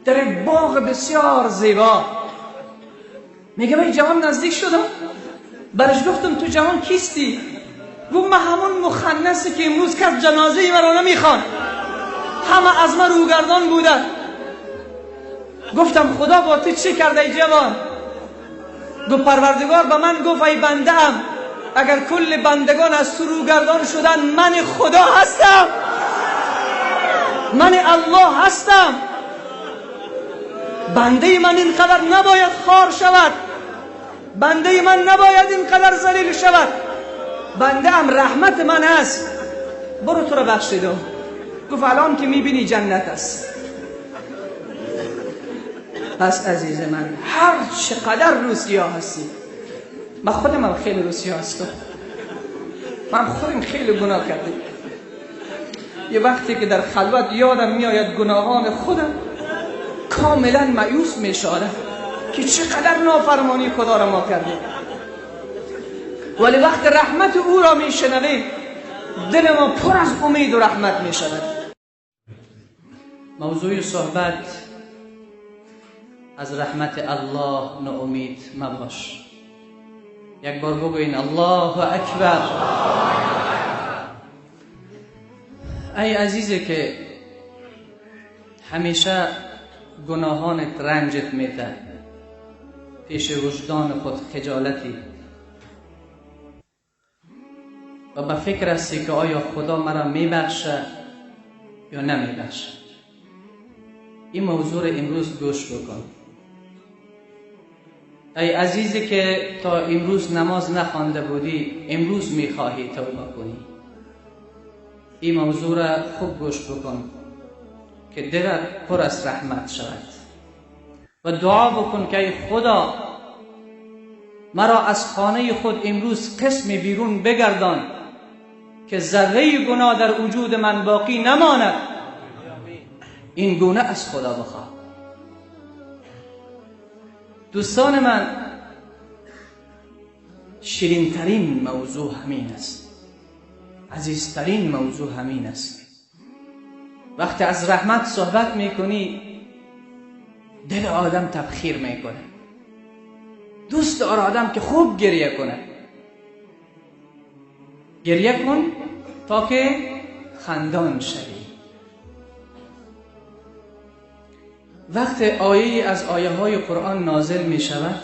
در یک باغ بسیار زیبا. میگه من جوان نزدیک شدم، برش گفتم تو جوان کیستی؟ گفت من همون مخنثی که امروز کس جنازه ای مرا نمیخوان، همه از من روگردان بودن. گفتم خدا با تو چه کرده ای جوان؟ گفت پروردگار به من گفت ای بنده ام، اگر کل بندگان از تو روگردان شدن، من خدا هستم، من الله هستم. بنده من اینقدر نباید خوار شود، بنده من نباید اینقدر ذلیل شود، بنده هم رحمت من است، برو تو رو بخشیدم. گفت الان که میبینی جنت است. پس عزیز من، هر چقدر روسیا هستی، من خودم هم خیلی روسیا هستم، من خودم خیلی گناه کردم. یه وقتی که در خلوت یادم میآید گناهان خودم، کاملا مایوس میشارم که چقدر نافرمانی خدا را ما کردیم. ولی وقت رحمت او را میشنویم، دل ما پر از امید و رحمت میشود. موضوع صحبت از رحمت الله ناامید مباش. یک بار بگوین الله اکبر. ای عزیزی که همیشه گناهانت رنجت میده، پیش وجدان خود خجالتی و به فکر هستی که آیا خدا مرا میبخشه یا نمیبخشه، این موضوع امروز گوش بکن. ای عزیزی که تا امروز نماز نخوانده بودی، امروز میخواهی توبه کنی، این موضوع را خوب گوش بکن که دلت پر از رحمت شود و دعا بکن که ای خدا مرا از خانه خود امروز قسم بیرون بگردان که ذره گناه در وجود من باقی نماند. این گونه از خدا بخواه. دوستان من، شیرینترین موضوع همین است، عزیزترین موضوع همین است. وقتی از رحمت صحبت میکنی، دل آدم تبخیر میکنه. دوست داره آدم که خوب گریه کنه. گریه کن تا که خندان شوی. وقت آیه از آیه های قرآن نازل می شود،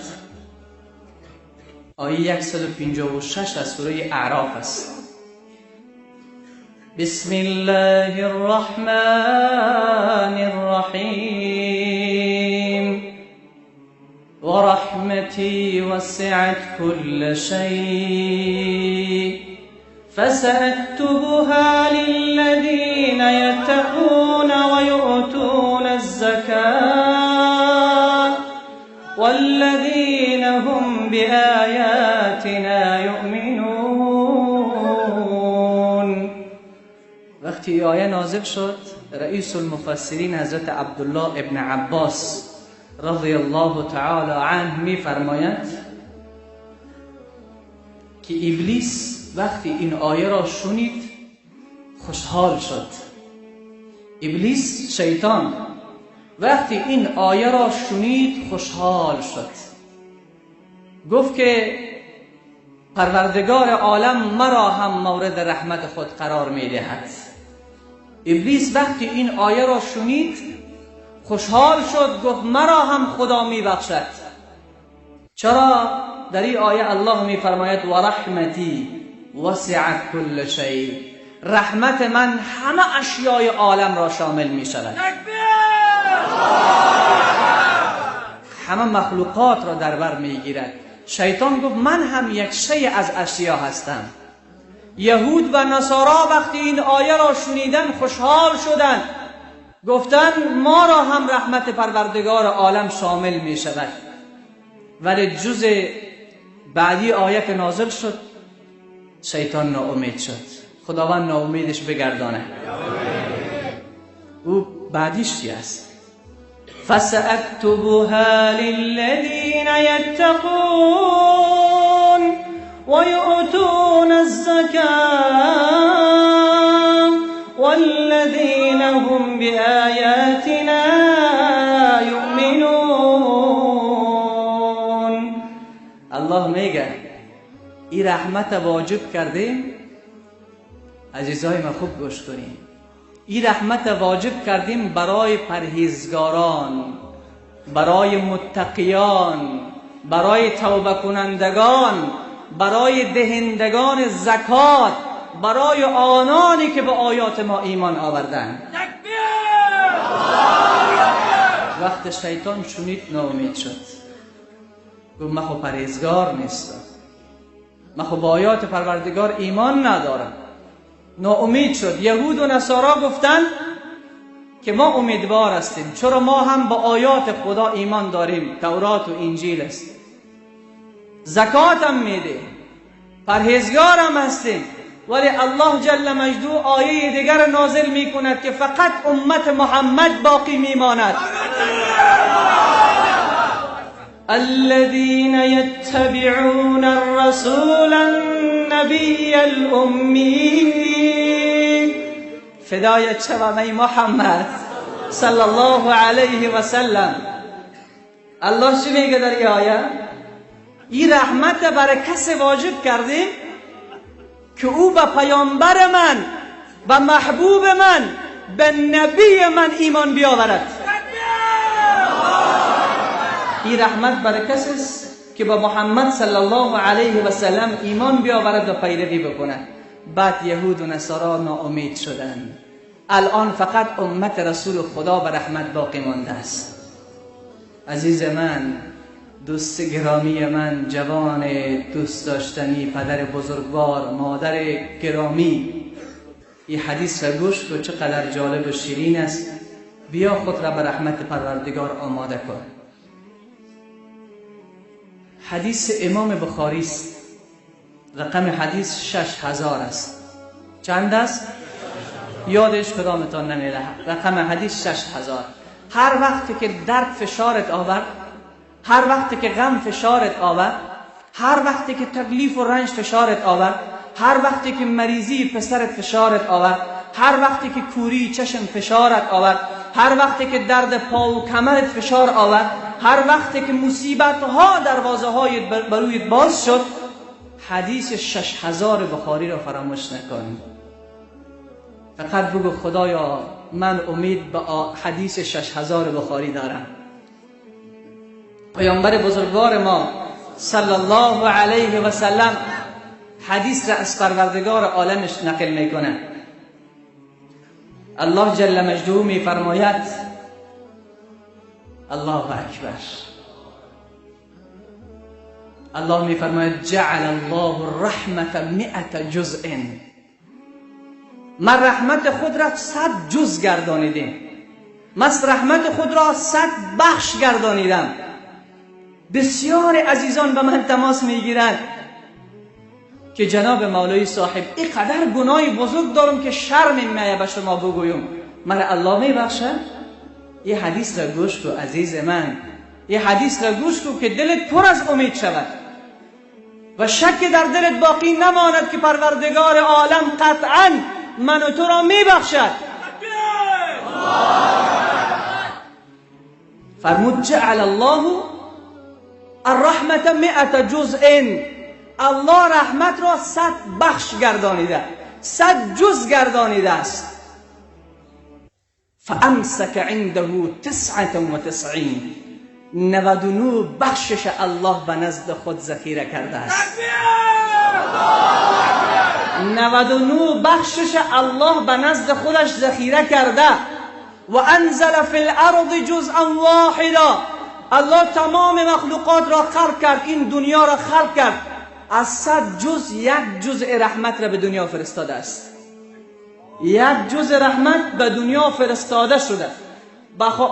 آیه 156 از سوره اعراف است. بسم الله الرحمن الرحیم ورحمتی وسعت كل شيء فسأكتبها للذين يتقون ويؤتون الزكاة والذين هم بآياتنا يؤمنون. وقتی آیه نازل شد، رئیس المفسرین حضرت عبدالله ابن عباس رضی الله تعالی عنه میفرماید که ابلیس وقتی این آیه را شنید خوشحال شد. ابلیس، شیطان، وقتی این آیه را شنید خوشحال شد. گفت که پروردگار عالم مرا هم مورد رحمت خود قرار میدهد. ابلیس وقتی این آیه را شنید خوشحال شد، گفت مرا هم خدا میبخشد. چرا؟ در این آیه الله میفرماید و رحمتی وسعت کل شیء، رحمت من همه اشیای عالم را شامل می شود، همه مخلوقات را در بر می گیرد. شیطان گفت من هم یک شیء از اشیا هستم. یهود و نصارا وقتی این آیه را شنیدن خوشحال شدند، گفتن ما را هم رحمت پروردگار عالم شامل می شود. ولی جز بعدی آیه که نازل شد، شیطان ناامید شد. خداوند ناامیدش بگردانه. او بعدیش چی است؟ فسأكتبها للذین یتقون ویؤتون الزکاة والذین هم بآیاتنا یؤمنون. الله میگه این رحمت واجب کردیم. عزیزای ما خوب گوش کنیم، این رحمت واجب کردیم برای پرهیزگاران، برای متقیان، برای توبه کنندگان، برای دهندگان زکات، برای آنانی که به آیات ما ایمان آوردند. وقت شیطان شنید ناامید شد، گفت من خو پرهیزگار نیستم، من خو به آیات پروردگار ایمان ندارم. ناامید شد. یهود و نصارا گفتند که ما امیدوار هستیم، چرا ما هم با آیات خدا ایمان داریم، تورات و انجیل است، زکات هم میده، پرهیزگار هم هستیم، ولی الله جل مجده آیه دیگر نازل میکند که فقط امت محمد باقی میماند. الذين يتبعون الرسول النبي الأمي. فدایت شوم ای محمد صلی الله علیه و سلم. الله چی میگه در این آیه؟ این رحمت برای کس واجب کردیم که او به پیامبر من، به محبوب من، به نبی من ایمان بیاورد. این رحمت برای کسی است که با محمد صلی الله علیه و سلم ایمان بیاورد و پیروی بکند. بعد یهود و نصارا ناامید شدند. الان فقط امت رسول خدا به رحمت باقی مانده است. عزیز من، دوست گرامی من، جوان دوست داشتنی، پدر بزرگوار، مادر گرامی، این حدیث را گوش کن چقدر جالب و شیرین است. بیا خود را به رحمت پروردگار آماده کن. حدیث امام بخاری است، رقم حدیث 6000 است. چند است؟ یادش کدامتان نمیره. رقم حدیث 6000. هر وقتی که درد فشارت آورد، هر وقتی که غم فشارت آورد، هر وقتی که تکلیف و رنج فشارت آورد، هر وقتی که مریضی پسرت فشارت آورد، هر وقتی که کوری چشم فشارت آورد، هر وقتی که درد پا و کمرت فشار آورد، هر وقتی که مصیبت ها دروازه های برویت باز شد، حدیث 6000 بخاری را فراموش نکن. فقط بگو خدایا من امید به حدیث 6000 بخاری دارم. پیامبر بزرگوار ما صلی الله علیه و سلم حدیث را از پروردگار عالمش نقل میکنه. الله جل مجده میفرماید، الله اکبر، الله میفرماید جعل الله الرحمة 100 جزء. من رحمت خود را 100 جز گردانیدم، من رحمت خود را 100 بخش گردانیدم. بسیار عزیزان به من تماس میگیرند که جناب مولوی صاحب اینقدر گناه بزرگ دارم که شرم میآید به شما بگویم، من الله میبخشه؟ یه حدیث را گوش کن عزیز من، یه حدیث را گوش کن که دلت پر از امید شود و شک در دلت باقی نماند که پروردگار عالم قطعا من و تو را میبخشد. فرمود جعل الله الرحمة 100 جزء. الله رحمت را 100 بخش گردانیده، 100 جز گردانیده است. فامسک عنده 99، 99 بخشش الله به نزد خود ذخیره کرده است. 99 بخشش الله به نزد خودش ذخیره کرده. و انزل فی الارض جزءا واحدا. الله تمام مخلوقات را خلق کرد، این دنیا را خلق کرد، از 100 جز یک جزء رحمت را به دنیا فرستاده است. یک جزء رحمت به دنیا فرستاده شده.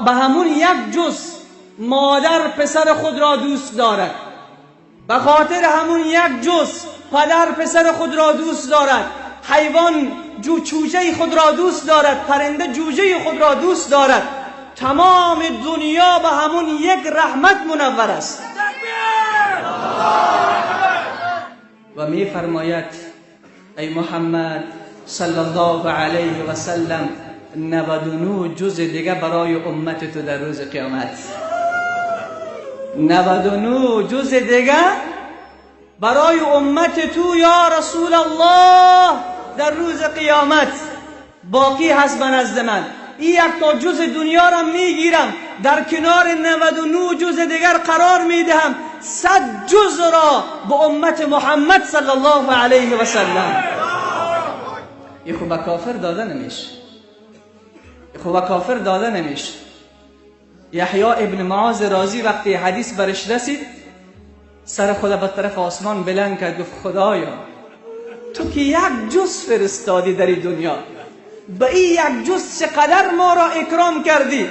به همون یک جز مادر پسر خود را دوست دارد، به خاطر همون یک جز پدر پسر خود را دوست دارد، حیوان جوجه خود را دوست دارد، پرنده جوجه خود را دوست دارد. تمام دنیا به همون یک رحمت منور است. و می فرماید ای محمد صلی الله علیه و سلم 99 جز دیگه برای امت تو در روز قیامت. 99 جز دیگه برای امت تو یا رسول الله در روز قیامت باقی هست به نزد من. این یک تا جز دنیا را میگیرم، در کنار 99 جز دیگر قرار میدهم. 100 جز را به امت محمد صلی الله علیه و سلم. یه خب کافر داده نمیشه، خب کافر داده نمیشه. یحیی ابن معاذ رازی وقتی حدیث برش رسید سر خدا به طرف آسمان بلند کرد، گفت خدایا تو که یک جز فرستادی در این دنیا، به این یک جز چقدر ما را اکرام کردی،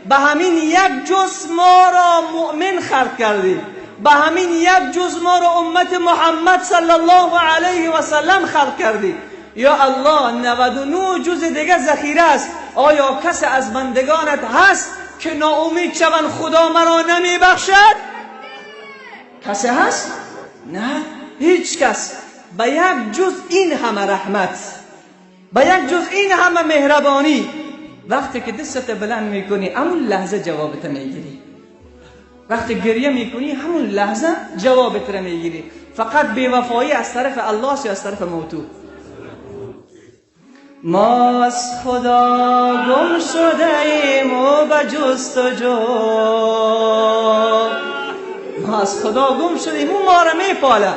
به همین یک جز ما را مؤمن خلق کردی، به همین یک جز ما را امت محمد صلی الله علیه و سلم خلق کردی. یا الله 99 جز دیگه ذخیره است، آیا کس از بندگانت هست که ناامید شوند خدا مرا نمیبخشد؟ کسی هست؟ نه، هیچ کس. به یک جز این همه رحمت، به یک جز این همه مهربانی، وقتی که دستت بلند میکنی همون لحظه جوابت میگیری، وقتی گریه میکنی همون لحظه جوابت رو میگیری. فقط بیوفایی از طرف الله یا از طرف موتو. ما از خدا گم شده ایم و به جستجو، ما از خدا گم شده ایم، او ما را میپاله.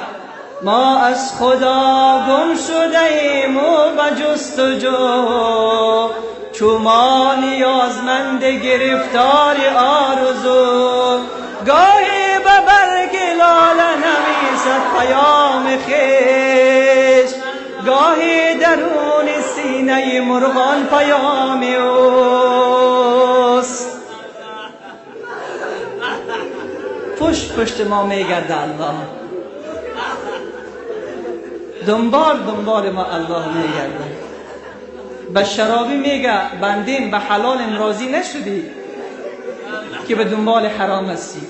ما از خدا گم شده ایم و به جستجو، چو ما نیازمند گرفتار آرزو، گاهی به برگ لاله نویسد پیام خویش، گاهی درون سینه مرغان پیام اوست. پشت پشت ما میگرده الله، دنبال دنبال ما الله میگرده. به شرابی میگه بندین به حلال راضی نشدی که به دنبال حرام هستی.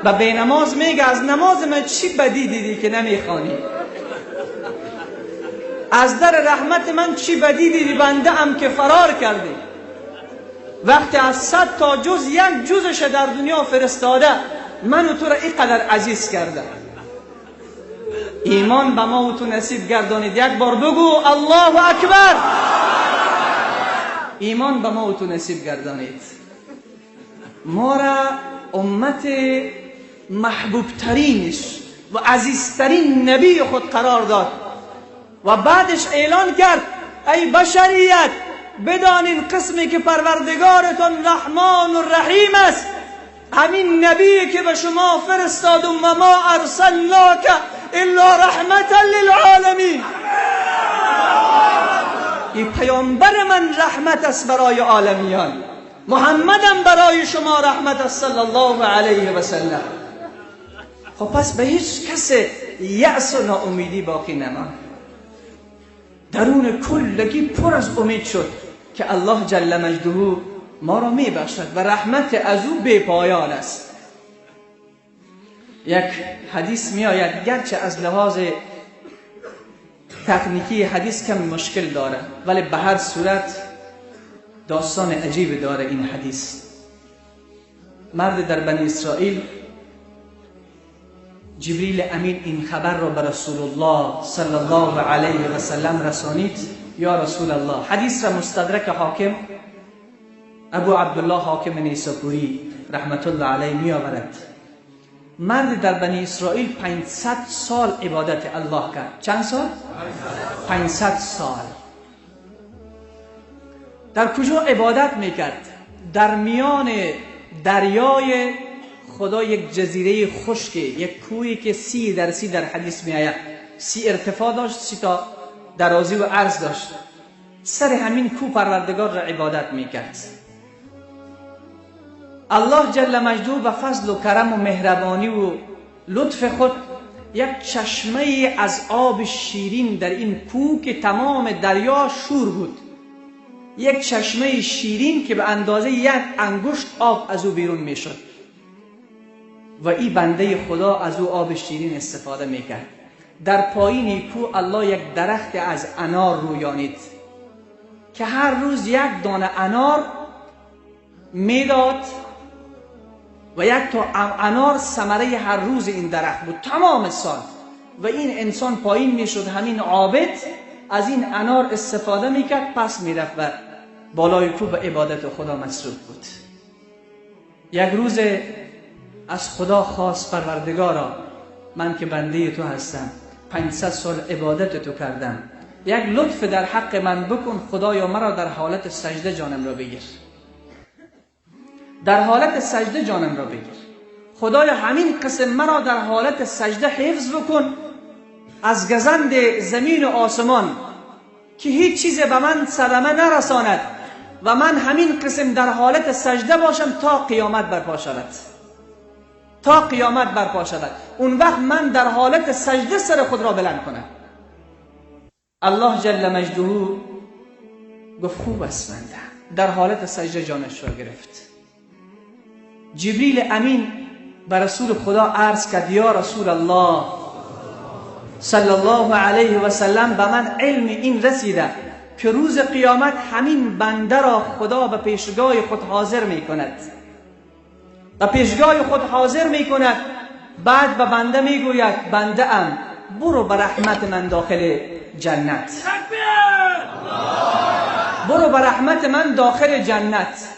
به بینماز میگه از نماز من چی بدی دیدی که نمیخوانی؟ از در رحمت من چی بدی دیدی بنده ام که فرار کردی؟ وقتی از 100 تا جز یک جزش در دنیا فرستاده، من و تو را اینقدر عزیز کرده. ایمان به ما و تو نصیب گردانید. یک بار بگو الله اکبر. ایمان به ما و تو نصیب گردانید. ما را امت محبوب ترینش و عزیزترین نبی خود قرار داد و بعدش اعلان کرد ای بشریت بدانین قسمی که پروردگارتان رحمان و رحیم است، همین نبی که به شما فرستاد و ما ارسلناک الا رحمتا للعالمین. این پیامبر من رحمت است برای عالمیان، محمدم برای شما رحمت است صلی الله علیه و سلم. خب پس به هیچ کس یأس و ناامیدی باقی نماند. درون کلگی پر از امید شد که الله جل مجده ما را میبخشد و رحمت از او بی پایان است. یک حدیث می آید، گرچه از لحاظ تکنیکی حدیث کم مشکل داره، ولی به هر صورت داستان عجیب داره این حدیث. مرد در بنی اسرائیل، جبریل امین این خبر را به رسول الله صلی الله علیه و سلم رسانید. یا رسول الله، حدیث را مستدرک حاکم ابو عبدالله حاکم نیساپوری رحمت الله علیه می آورد. مرد در بنی اسرائیل 500 سال عبادت الله کرد. چند سال؟ 500 سال. در کجا عبادت میکرد؟ در میان دریای خدا، یک جزیره خشک، یک کوهی که 30 در 30 در حدیث می آید، 30 ارتفاع داشت، 30 تا درازی و عرض داشت. سر همین کوه پروردگار را عبادت میکرد. الله جل مجده به فضل و کرم و مهربانی و لطف خود یک چشمه از آب شیرین در این کوه که تمام دریا شور بود، یک چشمه شیرین که به اندازه یک انگشت آب از او بیرون میشد و این بنده خدا از او آب شیرین استفاده میکرد. در پایین کوه الله یک درخت از انار رویانید که هر روز یک دانه انار میداد و یک تا انار ثمره هر روز این درخت بود تمام سال. و این انسان پایین میشد، همین عابد از این انار استفاده میکرد، پس میرفت و بالای کوه به عبادت خدا مصروف بود. یک روز از خدا خواست پروردگارا من که بنده تو هستم، 500 سال عبادت تو کردم، یک لطف در حق من بکن خدایا، مرا در حالت سجده جانم را بگیر، در حالت سجده جانم را بگیر خدایا، همین قسم مرا در حالت سجده حفظ بکن از گزند زمین و آسمان که هیچ چیز به من صدمه نرساند و من همین قسم در حالت سجده باشم تا قیامت برپا شود، تا قیامت برپا شود. اون وقت من در حالت سجده سر خود را بلند کنم. الله جل مجده گفت خوب است بنده، در حالت سجده جانش را گرفت. جبریل امین به رسول خدا عرض کرد یا رسول الله صلی الله علیه و سلم، به من علم این رسیده که روز قیامت همین بنده را خدا به پیشگاه خود حاضر می کند، به پیشگاه خود حاضر می کند. بعد به بنده می گوید بنده ام برو به رحمت من داخل جنت، برو به رحمت من داخل جنت.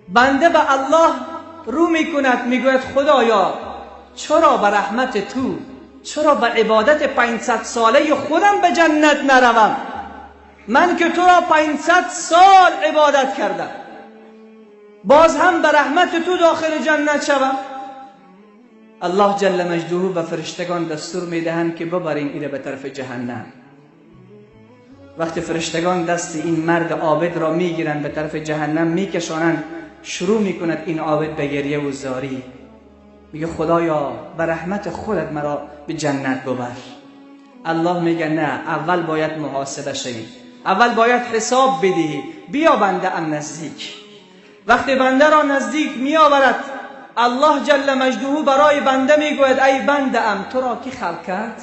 بنده به الله رو می کند، می گوید خدایا چرا به رحمت تو، چرا به عبادت 500 ساله خودم به جنت نروم؟ من که تو را 500 سال عبادت کردم، باز هم به رحمت تو داخل جنت شوم؟ الله جل مجده به فرشتگان دستور میدهند که ببرین ایره به طرف جهنم. وقتی فرشتگان دست این مرد عابد را میگیرند به طرف جهنم میکشانند، شروع میکند این عابد به گریه و زاری، میگه خدایا به رحمت خودت مرا به جنت ببر. الله میگه نه، اول باید محاسبه شوی، اول باید حساب بدهی، بیا بنده ام نزدیک. وقتی بنده را نزدیک میآورد، الله جل مجده برای بنده میگوید ای بنده ام تو را کی خلق کرد؟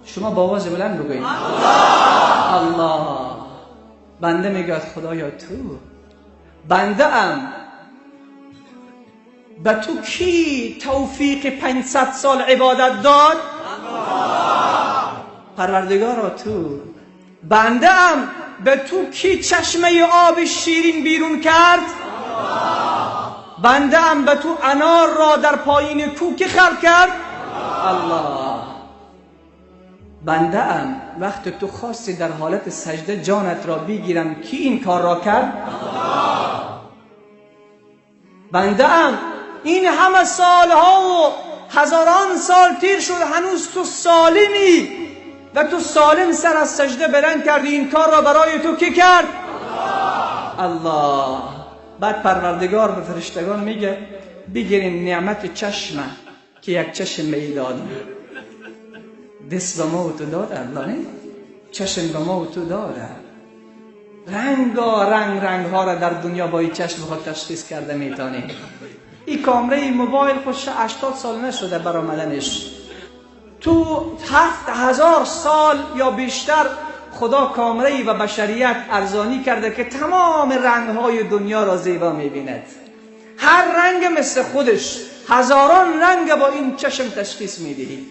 شما با آواز بلند بگویید الله. الله. بنده میگوید خدایا تو. بنده ام به تو کی توفیق 500 سال عبادت داد؟ پروردگارا تو. بنده ام به تو کی چشمه آب شیرین بیرون کرد؟ بنده ام به تو انار را در پایین کوه کی خلق کرد؟ الله. بنده ام وقت تو خواستی در حالت سجده جانت را بگیرم، کی این کار را کرد؟ بنده ام این همه سالها و هزاران سال تیر شد، هنوز تو سالمی و تو سالم سر از سجده بلند کردی، این کار را برای تو کی کرد؟ الله. بعد پروردگار به فرشتگان میگه بگیرین نعمت چشمه که یک چشم به ای دادم، دست به ما و تو داده الله، نه؟ چشم به ما و تو داده، رنگا رنگ رنگ ها را در دنیا با این چشم خود تشخیص کرده میتونی. این کامره موبایل خوش 80 سال نشده برآمدنش، تو 7000 سال یا بیشتر خدا کامره و بشریت ارزانی کرده که تمام رنگ های دنیا را زیبا میبیند، هر رنگ مثل خودش، هزاران رنگ با این چشم تشخیص میدهی.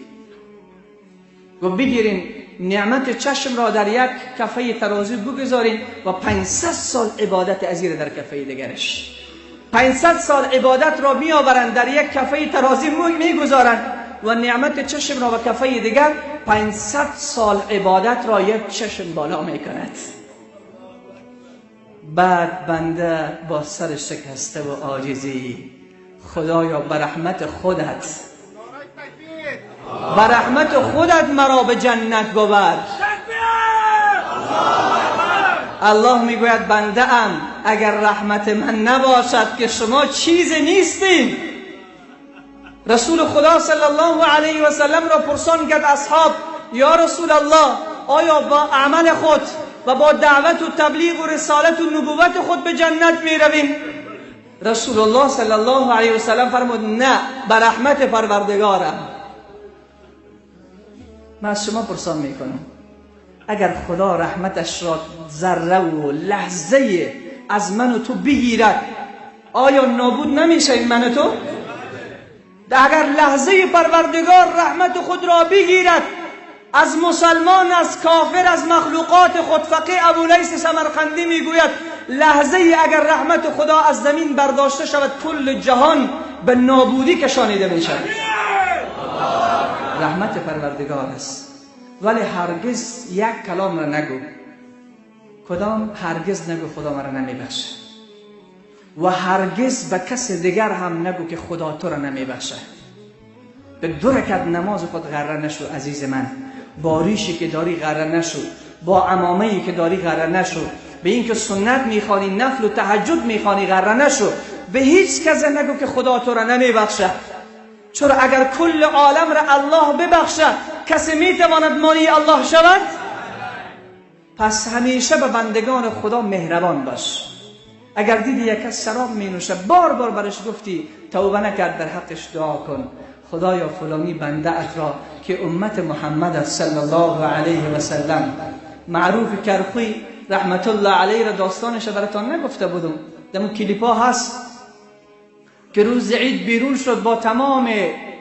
و بگیرین نعمت چشم را در یک کفه ترازو بگذارین و 500 سال عبادت ازیر در کفه دیگرش، 500 سال عبادت را میآورند در یک کفه ترازو میگذارند و نعمت چشم را به کفه دیگر، 500 سال عبادت را یک چشم بالا میکند. بعد بنده با سر شکسته و عاجزی خدایا به رحمت خودت، به رحمت خودت مرا به جنت ببر. الله میگوید بنده ام اگر رحمت من نباشد که شما چیز نیستین. رسول خدا صلی الله علیه و سلم را پرسان کرد اصحاب یا رسول الله آیا با عمل خود و با دعوت و تبلیغ و رسالت و نبوت خود به جنت می رویم؟ رسول الله صلی الله علیه و سلم فرمود نه، به رحمت پروردگارم. من از شما پرسان میکنم اگر خدا رحمتش را ذره و لحظه از من و تو بگیرد آیا نابود نمیشه من و تو؟ اگر لحظه پروردگار رحمت خود را بگیرد از مسلمان، از کافر، از مخلوقات خود، فقیه ابولیث سمرقندی میگوید لحظه ای اگر رحمت خدا از زمین برداشته شود کل جهان به نابودی کشانیده می شود. رحمت پروردگار است. ولی هرگز یک کلام را نگو. کدام؟ هرگز نگو خدا مرا نمیبخشه، و هرگز به کس دیگر هم نگو که خدا تو را نمیبخشه. به 2 رکعت نماز خود غره نشو عزیز من، با ریشی که داری غره نشو، با عمامه‌ای که داری غره نشو، به اینکه سنت میخوانی، نفل و تهجد میخوانی غره نشو. به هیچ کس نگو که خدا تو را نمیبخشه، چرا اگر کل عالم را الله ببخشه کسی میتواند مانع الله شود؟ پس همیشه به بندگان خدا مهربان باش. اگر دیدی یک کس شراب می نوشه، بار بار برش گفتی توبه نکرد، در حقش دعا کن، خدایا فلانی بنده ات را که امت محمد صلی الله علیه و سلم. معروف کرخی رحمت الله علیه را داستانش براتان نگفته بودم، در اون کلیپا هست که روز عید بیرون شد با تمام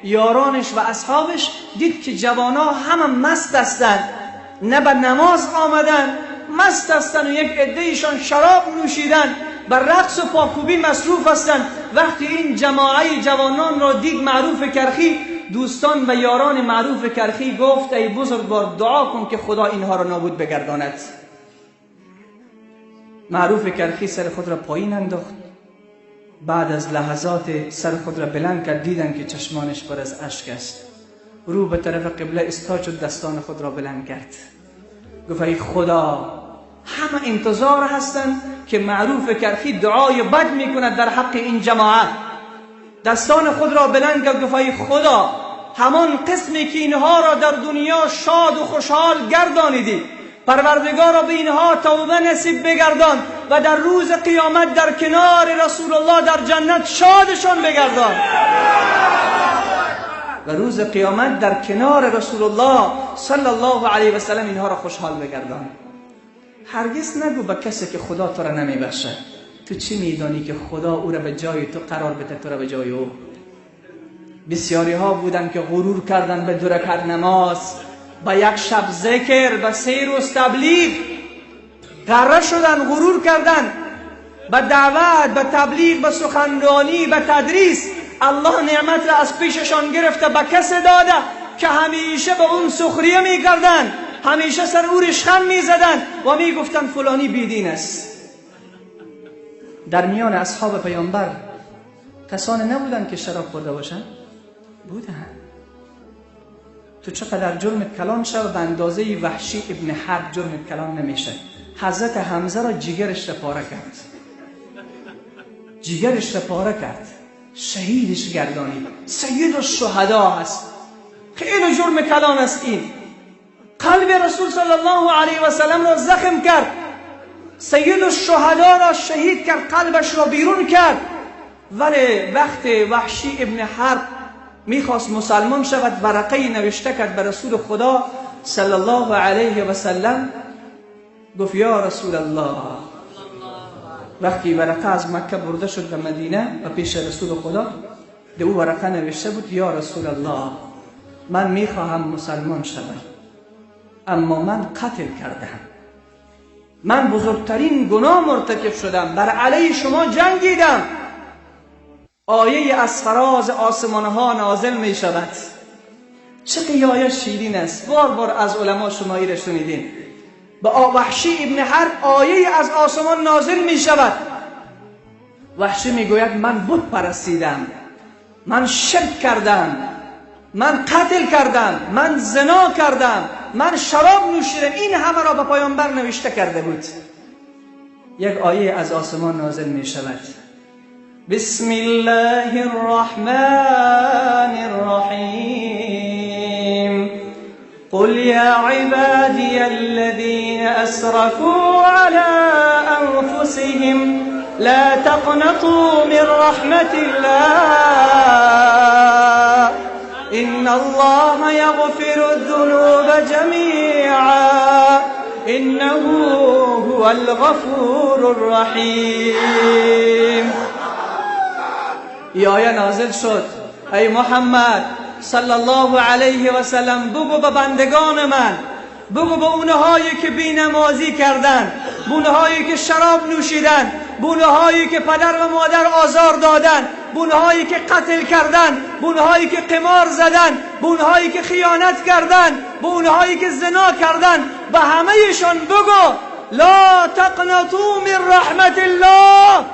یارانش و اصحابش، دید که جوانا همه مست هستند، نه به نماز آمدن، مست هستند و یک عده‌ایشان شراب نوشیدن، بر رقص و پاکوبی مصروف هستند. وقتی این جماعه جوانان را دید معروف کرخی، دوستان و یاران معروف کرخی گفت ای بزرگوار دعا کن که خدا اینها را نابود بگرداند. معروف کرخی سر خود را پایین انداخت، بعد از لحظات سر خود را بلند کرد، دیدن که چشمانش پر از اشک است. رو به طرف قبله استاد شد، دستان خود را بلند کرد، گفت ای خدا، همه انتظار هستند که معروف کرخی دعای بد میکند در حق این جماعت. دستان خود را بلند کرد، گفت ای خدا، همان قسمی که اینها را در دنیا شاد و خوشحال گردانیدی، پروردگار را به اینها توبه نصیب بگردان و در روز قیامت در کنار رسول الله در جنت شادشان بگردان. و روز قیامت در کنار رسول الله صلی الله علیه و سلم اینها را خوشحال بگردان. هرگز نگو به کسی که خدا تو را نمیبخشه. تو چی میدانی که خدا او را به جای تو قرار بده، تو را به جای او؟ بسیاری ها بودن که غرور کردن به 2 رکعت نماز، به یک شب ذکر، به 3 روز تبلیغ غره شدن، غرور کردن به دعوت، به تبلیغ، به سخنرانی، به تدریس. الله نعمت را از پیششان گرفته به کسی داده که همیشه به اون سخریه میکردن، همیشه سر او ریشخند میزدن و میگفتن فلانی بیدین است. در میان اصحاب پیامبر کسانی نبودن که شراب خورده باشند؟ بودن. تو چقدر جرمت کلان شد به اندازه وحشی ابن حرب جرمت کلان نمیشه. حضرت حمزه را جگرش را پاره کرد، جگرش را پاره کرد، شهیدش گردانید، سید الشهدا هست. خیلی جرم کلان است این. قلب رسول صلی الله علیه و سلم را زخم کرد، سید الشهدا را شهید کرد، قلبش را بیرون کرد. ولی وقت وحشی ابن حرب میخواست مسلمان شود، ورقه نوشته کرد به رسول خدا صلی الله علیه و سلم، گفت یا رسول الله. وقتی ورقه از مکه برده شد به مدینه و پیش رسول خدا، ده او ورقه نوشته بود یا رسول الله، من میخواهم مسلمان شوم، اما من قتل کردم، من بزرگترین گناه مرتکب شدم، بر علیه شما جنگیدم. آیه از فراز آسمان ها نازل می شود. چه قیایه شیرین است. بار بار از علما شما را شنیدین. به وحشی ابن حرب آیه از آسمان نازل می شود. وحشی می گوید من بت پرستیدم، من شرک کردم، من قتل کردم، من زنا کردم، من شراب نوشیدم، این همه را به پیامبر نوشته کرده بود. یک آیه از آسمان نازل می شود. بسم الله الرحمن الرحیم. قل یا عبادی الذین اسرفوا علی انفسهم لا تقنطوا من رحمت الله إن الله يغفر الذنوب جميعا إنه هو الغفور الرحیم. ای آیه نازل شد، ای محمد صلی الله علیه و سلم، بگو به بندگان من، بگو به اونهایی که بینمازی کردن، به که شراب نوشیدن، به که پدر و مادر آزار دادن، به که قتل کردن، به که قمار زدن، به که خیانت کردن، به که زنا کردن، به همهشان بگو لا تقنطوا من رحمت الله.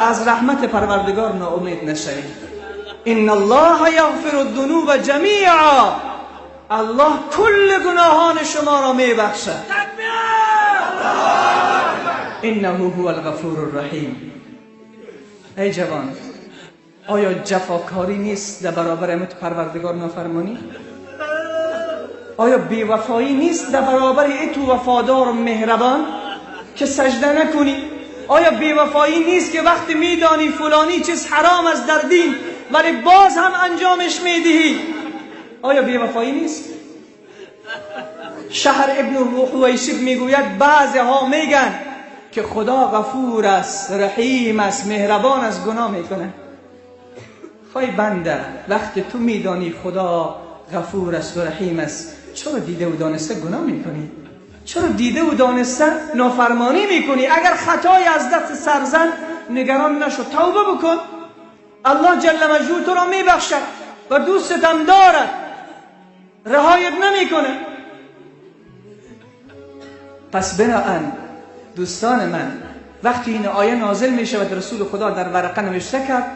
از رحمت پروردگار ناامید نشوید. ان الله یغفر الذنوب جمیعا. الله کل گناهان شما را میبخشد. انه هو الغفور الرحیم. ای جوان، آیا جفاکاری نیست در برابر امت پروردگار نافرمانی؟ آیا بیوفایی نیست در برابر ای تو وفادار و مهربان که سجده نکنی؟ آیا بیوفایی نیست که وقتی میدانی فلانی چیز حرام است در دین ولی باز هم انجامش میدهی؟ آیا بیوفایی نیست؟ شهر ابن حویشب میگوید بعضی ها میگن که خدا غفور است، رحیم است، مهربان است، گناه میکنه. خواهی بنده، وقتی تو میدانی خدا غفور است و رحیم است، چرا دیده و دانسته گناه میکنی؟ چرا دیده و دانسته نافرمانی میکنی؟ اگر خطای از دست سرزن نگران نشو، توبه بکن. الله جل مجدوه تو را میبخشد و دوستت هم دارد، رهایت نمیکنه. پس بناهن دوستان من، وقتی این آیه نازل میشود، رسول خدا در ورقه نوشته کرد،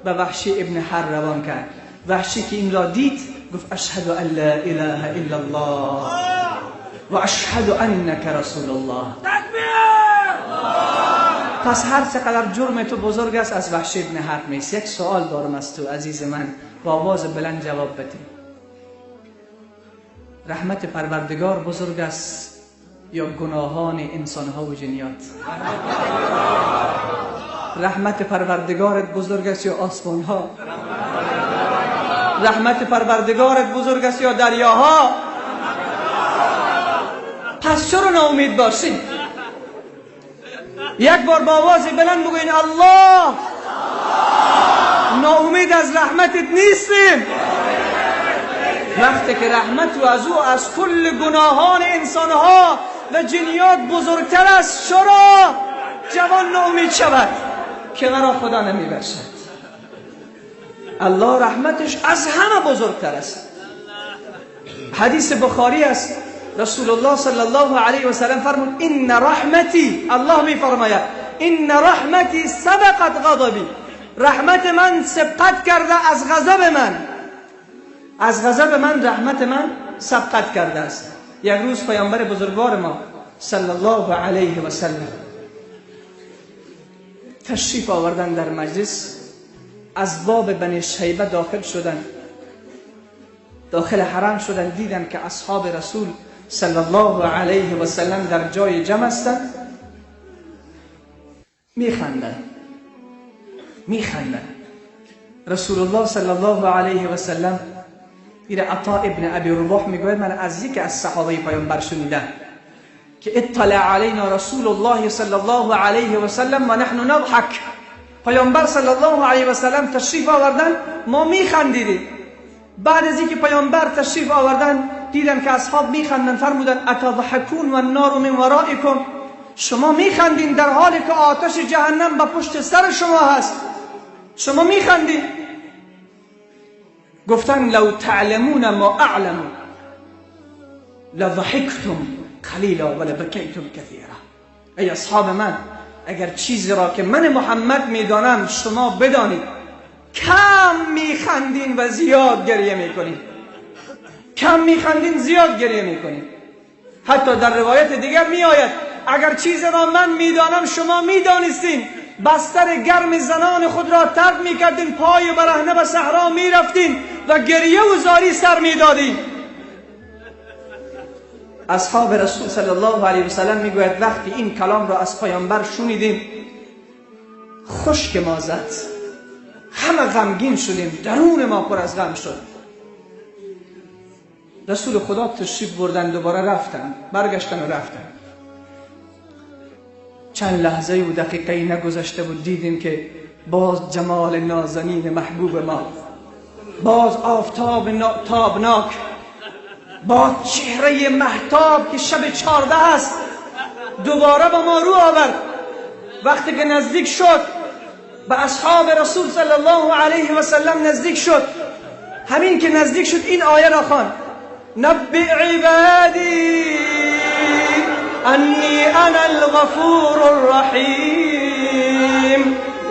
به وحشی ابن حر روان کرد. وحشی که این را دید گفت اشهد ان لا اله الا الله و اشهد انک رسول الله. پس هر چقدر جرم تو بزرگ است، از وحشی ابن حرب نیست. یک سوال دارم از تو عزیز من، با آواز بلند جواب بده. رحمت پروردگار بزرگ است یا گناهان انسانها و جنیات؟ رحمت پروردگارت بزرگ است یا آسمانها؟ رحمت پروردگارت بزرگ است یا دریاها؟ پس چرا ناامید باشی؟ یک بار با آواز بلند بگوین الله، ناامید از رحمتت نیستیم. وقتی که رحمت و از او از کل گناهان انسانها و جنیات بزرگتر است، چرا جوان ناامید شود که مرا خدا نمیبخشد؟ الله رحمتش از همه بزرگتر است. حدیث بخاری است، رسول الله صلی الله علیه و سلم فرمود ان رحمتی، الله میفرماید ان رحمتی سبقت غضبی، رحمت من سبقت کرده از غضب من، از غضب من رحمت من سبقت کرده است. یک روز پیامبر بزرگوار ما صلی الله علیه و سلم تشریف آوردن در مجلس، از باب بنی شیبه داخل شدن، داخل حرم شدن، دیدن که اصحاب رسول صلی الله علیه و سلم در جای جمع هستند، میخندند میخندند. رسول الله صلی الله علیه و سلم، این عطا ابن ابی رباح میگوید من از یکی از صحابه پیامبر شنیدم که اطلع علینا رسول الله صلی الله علیه و سلم و نحن نضحک. پیامبر صلی الله علیه و سلم تشریف آوردن، ما میخندیدیم. بعد از اینکه پیامبر تشریف آوردن دیدن که اصحاب میخندن، فرمودن اتضحکون و النار من ورائکم، شما میخندین در حالی که آتش جهنم به پشت سر شما هست، شما میخندین. گفتن لو تعلمون ما اعلم لضحکتم قلیلا ولبکیتم کثیرا. ای اصحاب من، اگر چیزی را که من محمد میدانم شما بدانید، کم میخندین و زیاد گریه میکنین، کم میخندین زیاد گریه میکنین. حتی در روایت دیگر میآید اگر چیزی را من میدانم شما میدانستین، بستر گرم زنان خود را ترک میکردین، پای برهنه به صحرا میرفتین و گریه و زاری سر میدادین. اصحاب رسول صلی الله علیه و سلم میگوید وقتی این کلام را از پیامبر شنیدیم خشک ما زد، همه غمگین شدیم، درون ما پر از غم شد. رسول خدا تشریف بردن، دوباره رفتن، برگشتن و رفتن. چند لحظه و دقیقه نگذشته بود دیدیم که باز جمال نازنین محبوب ما، باز آفتاب تابناک، با چهره مهتاب که شب 14 است دوباره به ما رو آورد. وقتی که نزدیک شد به اصحاب رسول صلی الله علیه و سلم نزدیک شد، همین که نزدیک شد این آیه را خواند: نبئ عبادی انی انا الغفور الرحیم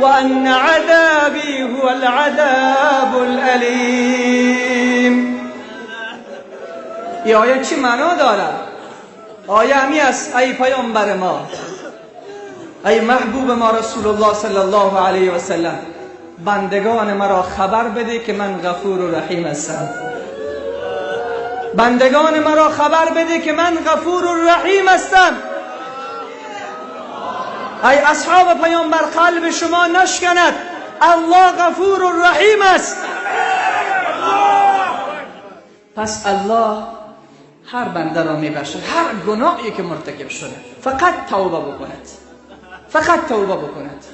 وان عذابی هو العذاب الالیم. این آیه چی معنا داره؟ آیه همی است: ای پیامبر ما، ای محبوب ما رسول الله صلی الله علیه و سلم، بندگان مرا خبر بده که من غفور و رحیم هستم. بندگان مرا خبر بده که من غفور و رحیم هستم. ای اصحاب پیامبر، قلب شما نشکند، الله غفور و رحیم است. پس الله هر بنده را میبخشد، هر گناهی که مرتکب شده، فقط توبه بکند، فقط توبه بکند.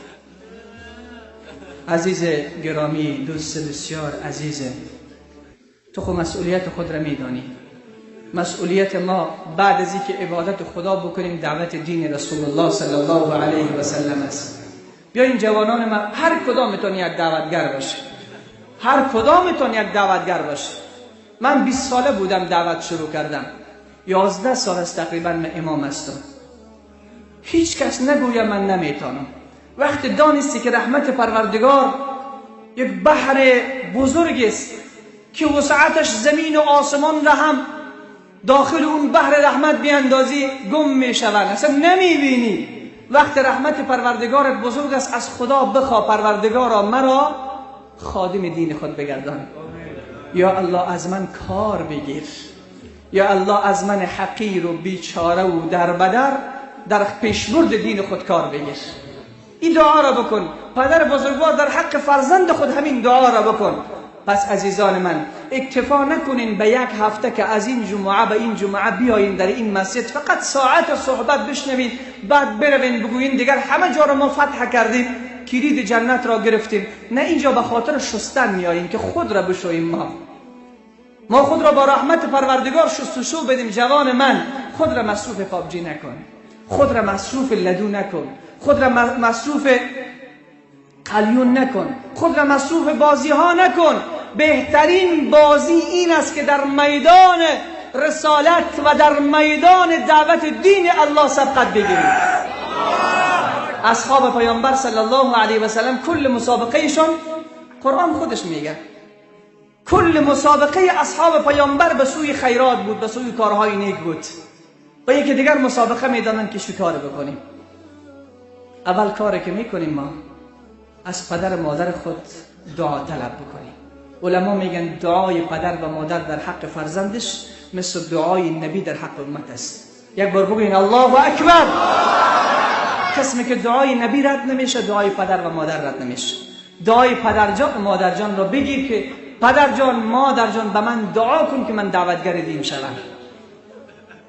عزیز گرامی، دوست بسیار عزیز، تو خود مسئولیت خود را میدانی. مسئولیت ما بعد از اینکه عبادت خدا بکنیم دعوت دین رسول الله صلی الله علیه و سلم است. بیاین جوانان ما، هر کدامتون یک دعوتگر باشه، هر کدامتون یک دعوتگر باشه. من 20 ساله بودم دعوت شروع کردم، 11 سال است تقریبا من امام هستم. هیچ کس نگوید من نمیتونم. وقتی دانستی که رحمت پروردگار یک بحر بزرگ است که وسعتش زمین و آسمان را هم داخل اون بحر رحمت بیاندازی گم میشوند، اصلا نمیبینی. وقت رحمت پروردگارت بزرگ است، از خدا بخوا پروردگارا مرا خادم دین خود بگردان. یا الله از من کار بگیر، یا الله از من حقیر و بیچاره و دربدر در پیشبرد دین خود کار بگیر. این دعا را بکن. پدر بزرگوار در حق فرزند خود همین دعا را بکن. پس عزیزان من، اکتفا نکنین به یک هفته که از این جمعه به این جمعه بیاین در این مسجد فقط ساعت صحبت بشنوین، بعد بروین بگوین دیگر همه جا را ما فتح کردیم، کلید جنت را گرفتیم. نه، اینجا به خاطر شستن میاییم که خود را بشوییم. ما خود را با رحمت پروردگار شستشو بدیم. جوان من، خود را مصروف پابجی نکن، خود را مصروف لدو نکن، خود را مصروف قلیون نکن، خود را مصروف بازی ها نکن. بهترین بازی این است که در میدان رسالت و در میدان دعوت دین الله سبقت بگیرید. اصحاب پیامبر صلی الله علیه و سلم کل مسابقهشون، قرآن خودش میگه، کل مسابقه اصحاب پیامبر به سوی خیرات بود، به سوی کارهای نیک بود. و یکی دیگر مسابقه میدادن که شکار بکنیم. اول کاری که میکنیم ما از پدر مادر خود دعا طلب بکنیم. علما میگن دعای پدر و مادر در حق فرزندش مثل دعای نبی در حق امت است. یک بار بگوین الله اکبر. قسمی که دعای نبی رد نمیشه، دعای پدر و مادر رد نمیشه. دعای پدر جان مادر جان را بگیر که پدر جان مادر جان به من دعا کن که من دعوتگر دین شوم،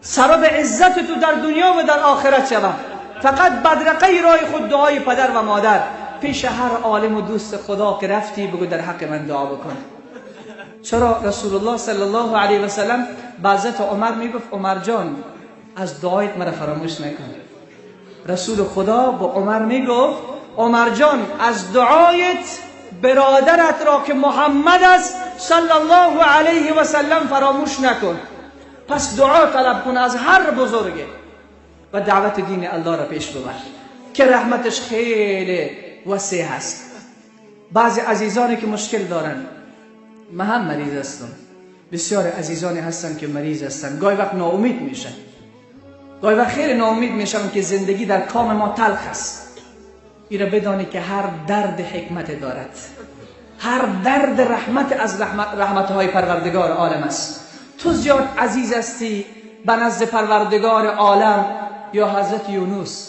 سبب عزت تو در دنیا و در آخرت شوم. فقط بدرقه رای خود دعای پدر و مادر. پیش هر عالم و دوست خدا که رفتی بگو در حق من دعا بکن. چرا رسول الله صلی الله علیه و سلم به حضرت عمر میگفت عمر جان از دعایت مرا فراموش نکن. رسول خدا با عمر میگفت عمر جان از دعایت برادرت را که محمد است صلی الله علیه و سلم فراموش نکن. پس دعا طلب کن از هر بزرگه و دعوت دین الله را پیش ببر که رحمتش خیلی وسیع هست. بعضی عزیزانی که مشکل دارن، من هم مریض هستم، بسیار عزیزانی هستن که مریض هستن، گاهی وقت ناامید میشن، گاهی وقت خیلی ناامید میشن که زندگی در کام ما تلخ است. این را بدانی که هر درد حکمت دارد، هر درد رحمت از رحمتهای پروردگار عالم است. تو زیاد عزیز هستی به نزد پروردگار عالم یا حضرت یونس؟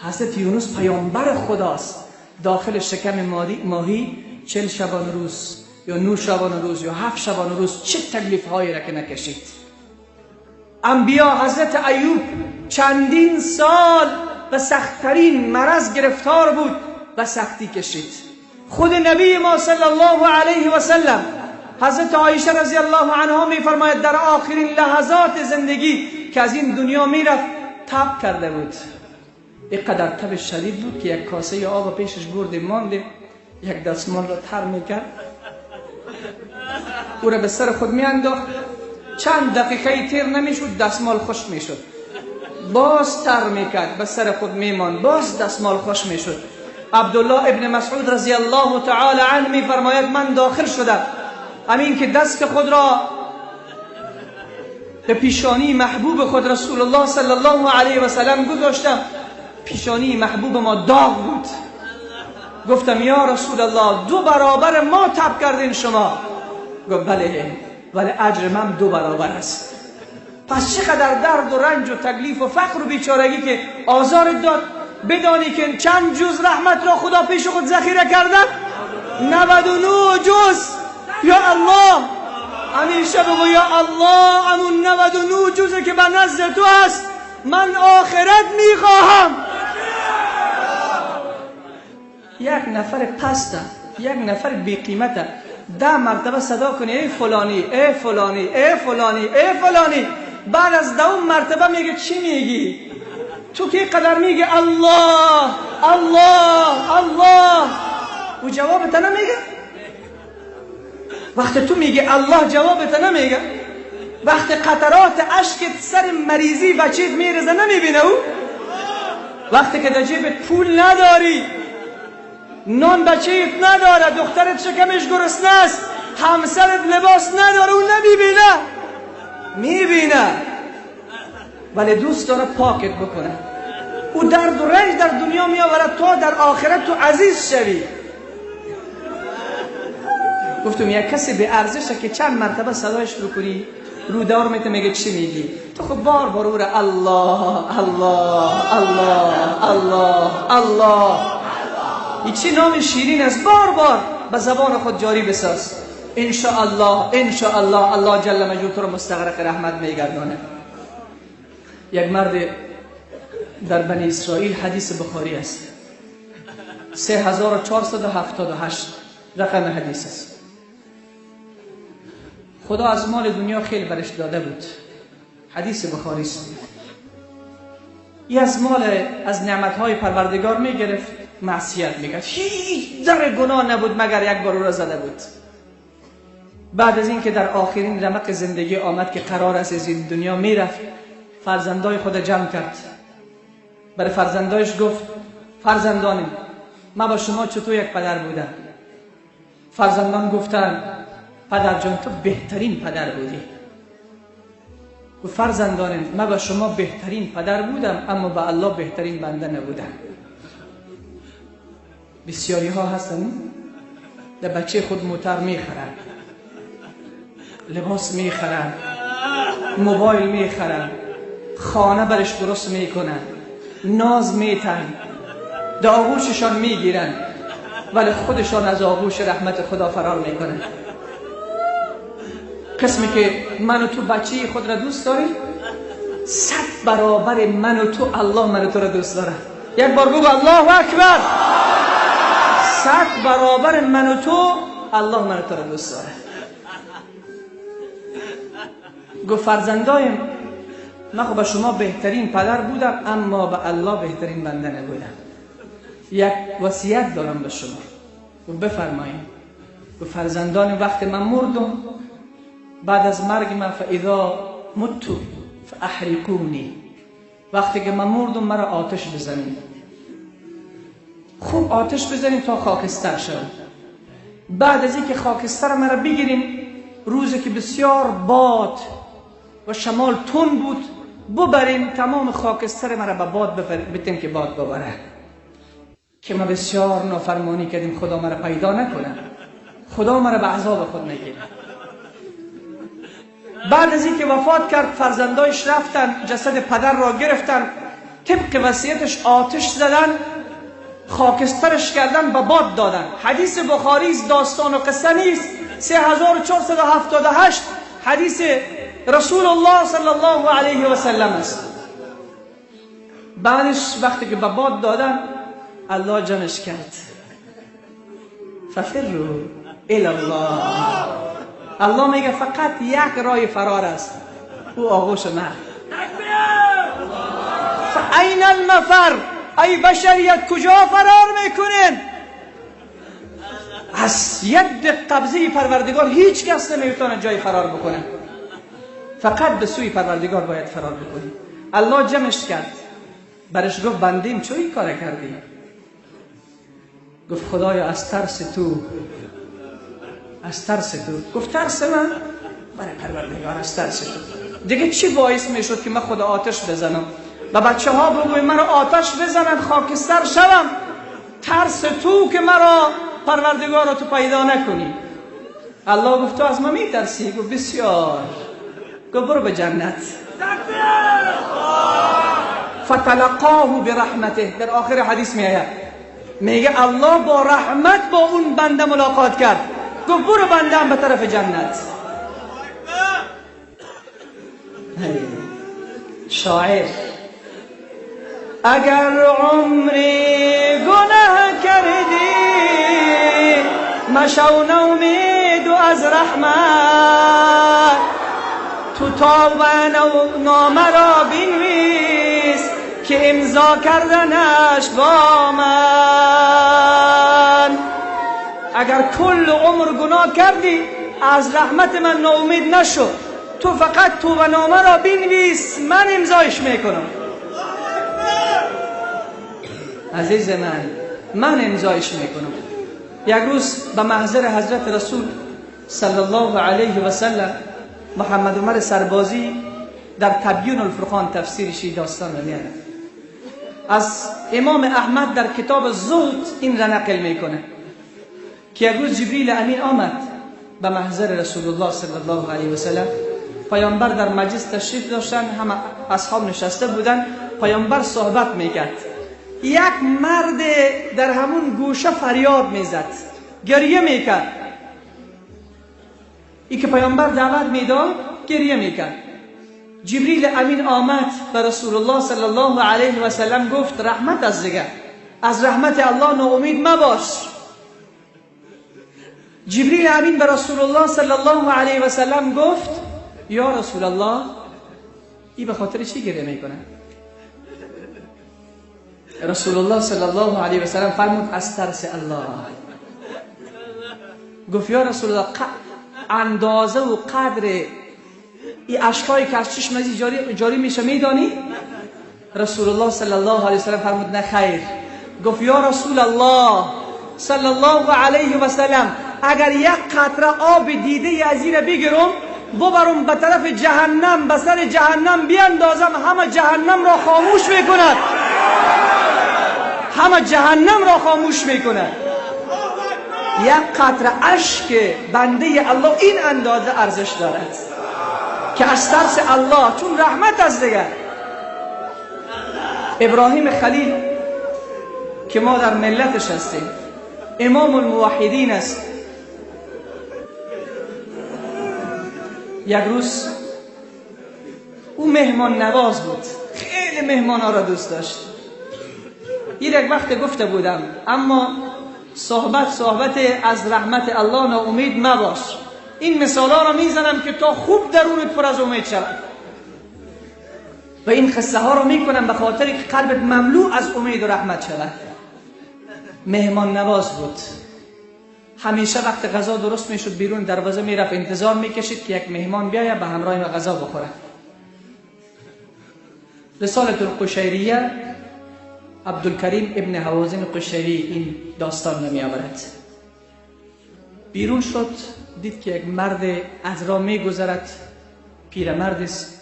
حضرت یونس پیامبر خداست، داخل شکم ماهی 40 شبانه روز یا 9 شبانه روز یا 7 شبانه روز چه تکلیف هایی را که نکشید. انبیا، حضرت ایوب چندین سال به سختترین مرض گرفتار بود و سختی کشید. خود نبی ما صلی الله علیه و سلم حضرت عایشه رضی الله عنها میفرماید در آخرین لحظات زندگی که از این دنیا میرفت تب کرده بود. اینقدر تب شدید بود که یک کاسه آب پیشش بردیم ماندیم، یک دستمال را تر میکرد، او را به سر خود میانداخت، چند دقیقه تیر نمیشد دستمال خوش میشد، باز تر میکرد به سر خود میماند، باز دستمال خوش میشد. عبدالله ابن مسعود رضی الله تعالی عنه میفرماید من داخل شدم، همین که دست خود را به پیشانی محبوب خود رسول الله صلی الله علیه و سلم گذاشتم، پیشانی محبوب ما داغ بود. گفتم یا رسول الله 2 برابر ما تب کردین شما. گفت بله، ولی اجر من 2 برابر است. پس چقدر درد و رنج و تکلیف و فقر و بیچارگی که آزارت داد، بدانی که چند جز رحمت را خدا پیش خود ذخیره کرده؟ 99 جز. یا الله، همیشه بگو یا الله همون 99 جزه که به نزد تو هست، من آخرت میخواهم. یک نفر پسته، یک نفر بی قیمته، 10 مرتبه صدا کنی ای فلانی، ای فلانی، ای فلانی، ای فلانی، بعد از 10 مرتبه میگه چی میگی؟ تو که قدر میگه الله الله الله، او جواب تا نمیگه. وقتی تو میگه الله جواب تا نمیگه. وقتی قطرات اشکت سر مریضی بچیت میرزه نمیبینه او. وقتی که در جیبت پول نداری، نان بچه‌ت نداره، دخترت شکمش گرسنه است، همسرت لباس نداره، او نمیبینه. میبینه ولی دوست داره پاکت بکنه. او درد و رنج در دنیا میآورد تا در آخرت تو عزیز شوی. گفتم یک کسی به ارزشه که چند مرتبه صدایش بکنی رو دار میته میگه چی میگی؟ تو خب بار بار او را الله الله الله الله الله، این چه نام شیرین است، بار بار به زبان خود جاری بساز. انشاءالله انشاءالله الله جل مجدور تو رو مستغرق رحمت میگردانه. یک مرد در بنی اسرائیل، حدیث بخاری است، 3478 رقم حدیث است. خدا از مال دنیا خیلی برش داده بود، حدیث بخاری است. ای از مال، از نعمتهای پروردگار میگرفت، معصیت میکرد، هیچ در گناه نبود مگر یک بار او را زده بود. بعد از اینکه در آخرین رمق زندگی آمد که قرار است از این دنیا میرفت، فرزندای خود جمع کرد. برای فرزندایش گفت فرزندانم، من با شما چطور یک پدر بودم؟ فرزندان گفتند پدر جان تو بهترین پدر بودی. گفت فرزندانم من با شما بهترین پدر بودم، اما با الله بهترین بنده نبودم. بسیاری ها هستن در بچه خود موتر میخرن، لباس میخرن، موبایل میخرن، خانه برش درست میکنن، ناز میتن، در آغوششان میگیرن، ولی خودشان از آغوش رحمت خدا فرار میکنن. قسمی که من و تو بچه خود را دوست داریم، 100 برابر من و تو الله من و تو را دوست داره. یک بار بگو الله اکبر. 100 برابر من و تو الله من و تو را دوست داره. گفت فرزندایم من خب به شما بهترین پدر بودم، اما به الله بهترین بنده نبودم. یک وصیت دارم به شما. گفت بفرمایید. گفت فرزندان وقت من مردم، بعد از مرگ من فاذا مت فاحرقونی، وقتی که من مردم مرا آتش بزنید، خوب آتش بزنید تا خاکستر شود. بعد از اینکه خاکستر مرا بگیرین، روزی که بسیار باد و شمال تند بود، ببرین تمام خاکستر مرا به باد بتین که باد ببره، که ما بسیار نافرمانی کردیم، خدا مرا پیدا نکنه، خدا مرا به عذاب خود نگیره. بعد از اینکه وفات کرد، فرزندایش رفتن جسد پدر را گرفتن، طبق وصیتش آتش زدن، خاکسترش کردن، به باد دادن. حدیث بخاری است، داستان و قصه نیست. 3478 حدیث رسول الله صلی الله علیه و سلم است. بعدش وقتی که به باد دادن، الله جمعش کرد. ففروا الی الله. الله میگه فقط یک راه فرار است، او آغوش من. فاین المفر؟ ای بشریت کجا فرار میکنین؟ از ید قبضه پروردگار هیچ کس نمیتونه جای فرار بکنه، فقط به سوی پروردگار باید فرار بکنی. الله جمعش کرد، برش گفت بندیم چون این کار کردی؟ گفت خدایا از ترس تو، از ترس تو. گفت ترس من؟ برای پروردگار از ترس تو. دیگه چی باعث میشد که من خدا آتش بزنم و بچه ها بگویم مرا آتش بزنند خاکستر شوم؟ ترس تو که مرا پروردگار رو تو پیدا نکنی. الله گفت تو از من میترسی؟ گفت بسیار. گفت برو به جنت. فتلقاه برحمته. در آخر حدیث میآید، میگه الله با رحمت با اون بنده ملاقات کرد، گفت برو بنده به طرف جنت. شاعر اگر عمری گناه کردی مشو نومید و از رحمت، تو توبه نامه را بنویس که امضا کردنش با من. اگر کل عمر گناه کردی از رحمت من ناامید نشو، تو فقط توبه نامه را بنویس، من امضایش میکنم. عزیز من، من امضایش میکنم. یک روز به محضر حضرت رسول صلی الله علیه و سلم محمد عمر سربازی در تبیین الفرقان تفسیرش داستان را میاره. از امام احمد در کتاب زهد این را نقل میکنه که یک روز جبریل امین آمد به محضر رسول الله صلی الله علیه و سلم. پیامبر در مجلس تشریف داشتن، همه اصحاب نشسته بودن، پیامبر صحبت میکرد. یک مرد در همون گوشه فریاد میزد، گریه میکرد. ای که پیامبر دعوت میداد گریه میکرد. جبریل امین آمد به رسول الله صلی الله علیه و سلم گفت رحمت از دیگه، از رحمت الله ناامید مباش. جبریل امین به رسول الله صلی الله علیه و سلم گفت یا رسول الله، ای به خاطر چی گریه میکنه؟ رسول الله صلی الله علیه و سلم فرمود از ترس الله. گفت یا رسول الله، اندازه و قدر این اشکایی که از چشم ازی جاری میشه میدانی؟ رسول الله صلی الله علیه و سلم فرمود نه خیر. گفت یا رسول الله صلی الله علیه و سلم، اگر یک قطره آب دیده از این بگیرم ببرم به طرف جهنم، به سر جهنم بیاندازم، همه جهنم را خاموش میکند، همه جهنم را خاموش میکند. یک قطره اشک بنده الله این اندازه ارزش دارد که از ترس الله، چون رحمت از دیگر. ابراهیم خلیل که ما در ملتش هستیم، امام الموحدین است، یک روز او مهمان نواز بود، خیلی مهمان ها را دوست داشت. یک وقت گفته بودم، اما صحبت از رحمت الله ناامید مباش. این مثال ها را میزنم که تا خوب درونت پر از امید شود، و این قصه ها را میکنم به خاطر که قلبت مملو از امید و رحمت شود. مهمان نواز بود، همیشه وقت غذا درست میشد بیرون دروازه میرفت، انتظار میکشید که یک مهمان بیاید به همراه ما غذا بخوره. رسالة القشیریه عبدالکریم ابن هوازن قشیری این داستان نمی آورد. بیرون شد، دید که یک مرد از راه میگذرد، پیرمرد است.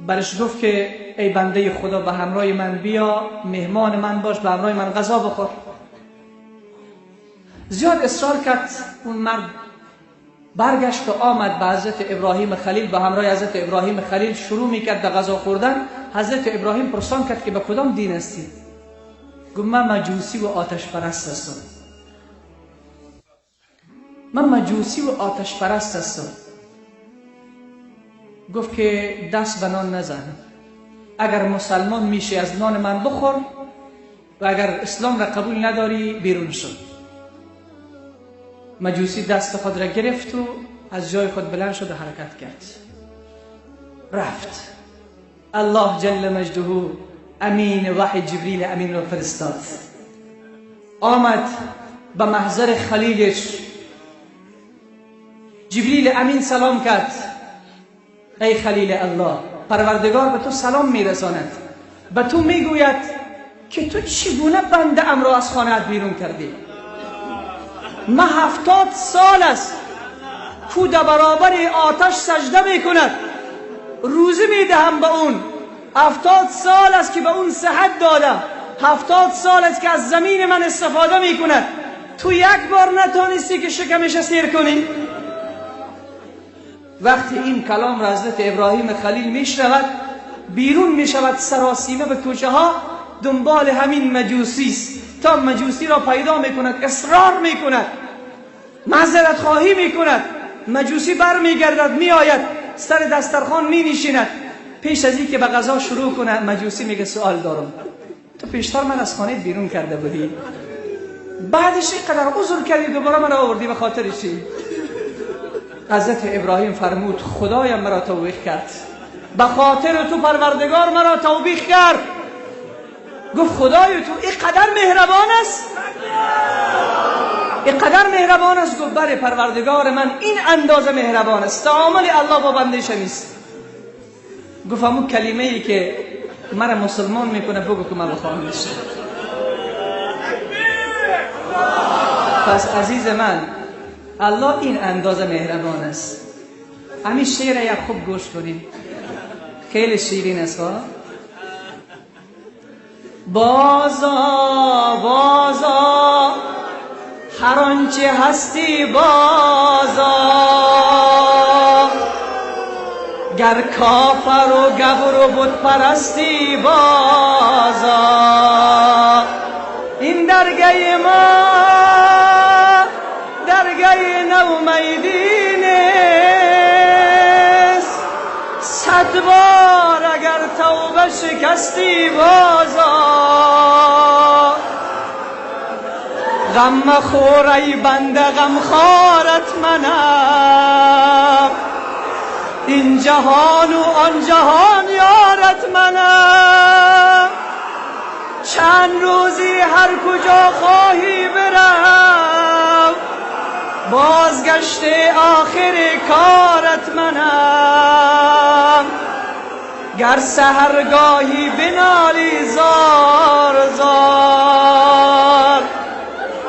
برش گفت که ای بنده خدا، به همراه من بیا، مهمان من باش، به همراه من غذا بخور. زیاد اصرار کرد، اون مرد برگشت و آمد به حضرت ابراهیم خلیل، به همراه حضرت ابراهیم خلیل شروع میکرد به غذا خوردن. حضرت ابراهیم پرسان کرد که به کدام دین هستی؟ گفت من مجوسی و آتش پرست هستم. من مجوسی و آتش پرست هستم. گفت که دست به نان نزن، اگر مسلمان میشی از نان من بخور و اگر اسلام را قبول نداری بیرون شو. مجوسی دست خود را گرفت و از جای خود بلند شد و حرکت کرد، رفت. الله جل مجده امین وحی جبریل امین را فرستاد، آمد به محضر خلیلش. جبریل امین سلام کرد: ای خلیل الله، پروردگار به تو سلام میرساند، به تو میگوید که تو چگونه بنده ام را از خانه‌ات بیرون کردی؟ من 70 سال است کو در برابر آتش سجده میکند، روزی میدهم به اون. 70 سال است که به اون صحت دادم، 70 سال است که از زمین من استفاده میکند، تو یک بار نتانستی که شکمش سیر کنی. وقتی این کلام را حضرت ابراهیم خلیل میشنود، بیرون میشود سراسیمه به کوچه ها، دنبال همین مجوسی است. تا مجوسی را پیدا میکند، اصرار میکند، معذرت خواهی میکند. مجوسی بر میگردد، میآید سر دسترخوان مینشیند. پیش از اینکه به غذا شروع کنه، مجوسی میگه سوال دارم، تو پیشتر من از خانه بیرون کرده بودی، بعدش اینقدر عذر کردی دوباره من آوردی، به خاطر چی؟ حضرت ابراهیم فرمود خدایم مرا توبیخ کرد، به خاطر تو پروردگار مرا توبیخ کرد. گفت خدای تو اینقدر مهربان است، اینقدر مهربان است؟ گفت بله پروردگار من این اندازه مهربان است، تعامل الله با بندهش نیست. گفت همون کلمه ای که مرا مسلمان میکنه بگو که من بخوانمش. پس عزیز من، الله این اندازه مهربان است. همین شعر یک خوب گوش کنیم، خیلی شیرین است. بازا بازا هر آنچه هستی بازا، گر کافر و گبر و بت پرستی بازا، این درگه ما درگه نومیدی نیست، 100 بار اگر توبه شکستی بازا، غم مخور ای بنده غم خارت منم، این جهان و آن جهان یارت منم، چند روزی هر کجا خواهی برم، بازگشت آخر کارت منم، گر سحرگاهی بنالی زار زار،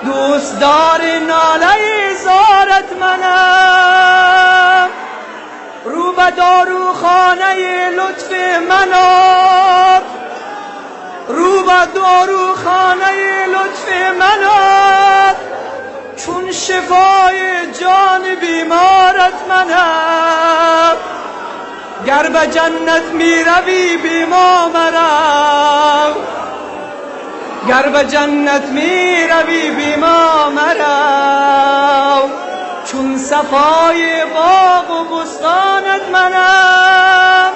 دوست دار ناله زارت منم، رو به داروخانه لطف منات، رو به داروخانه لطف منات، چون شفای جان بیمارت منم، گر به جنت می روی بی ما مرو، گر به جنت می روی بی ما مرو، چون صفای باغ و بستانت منم.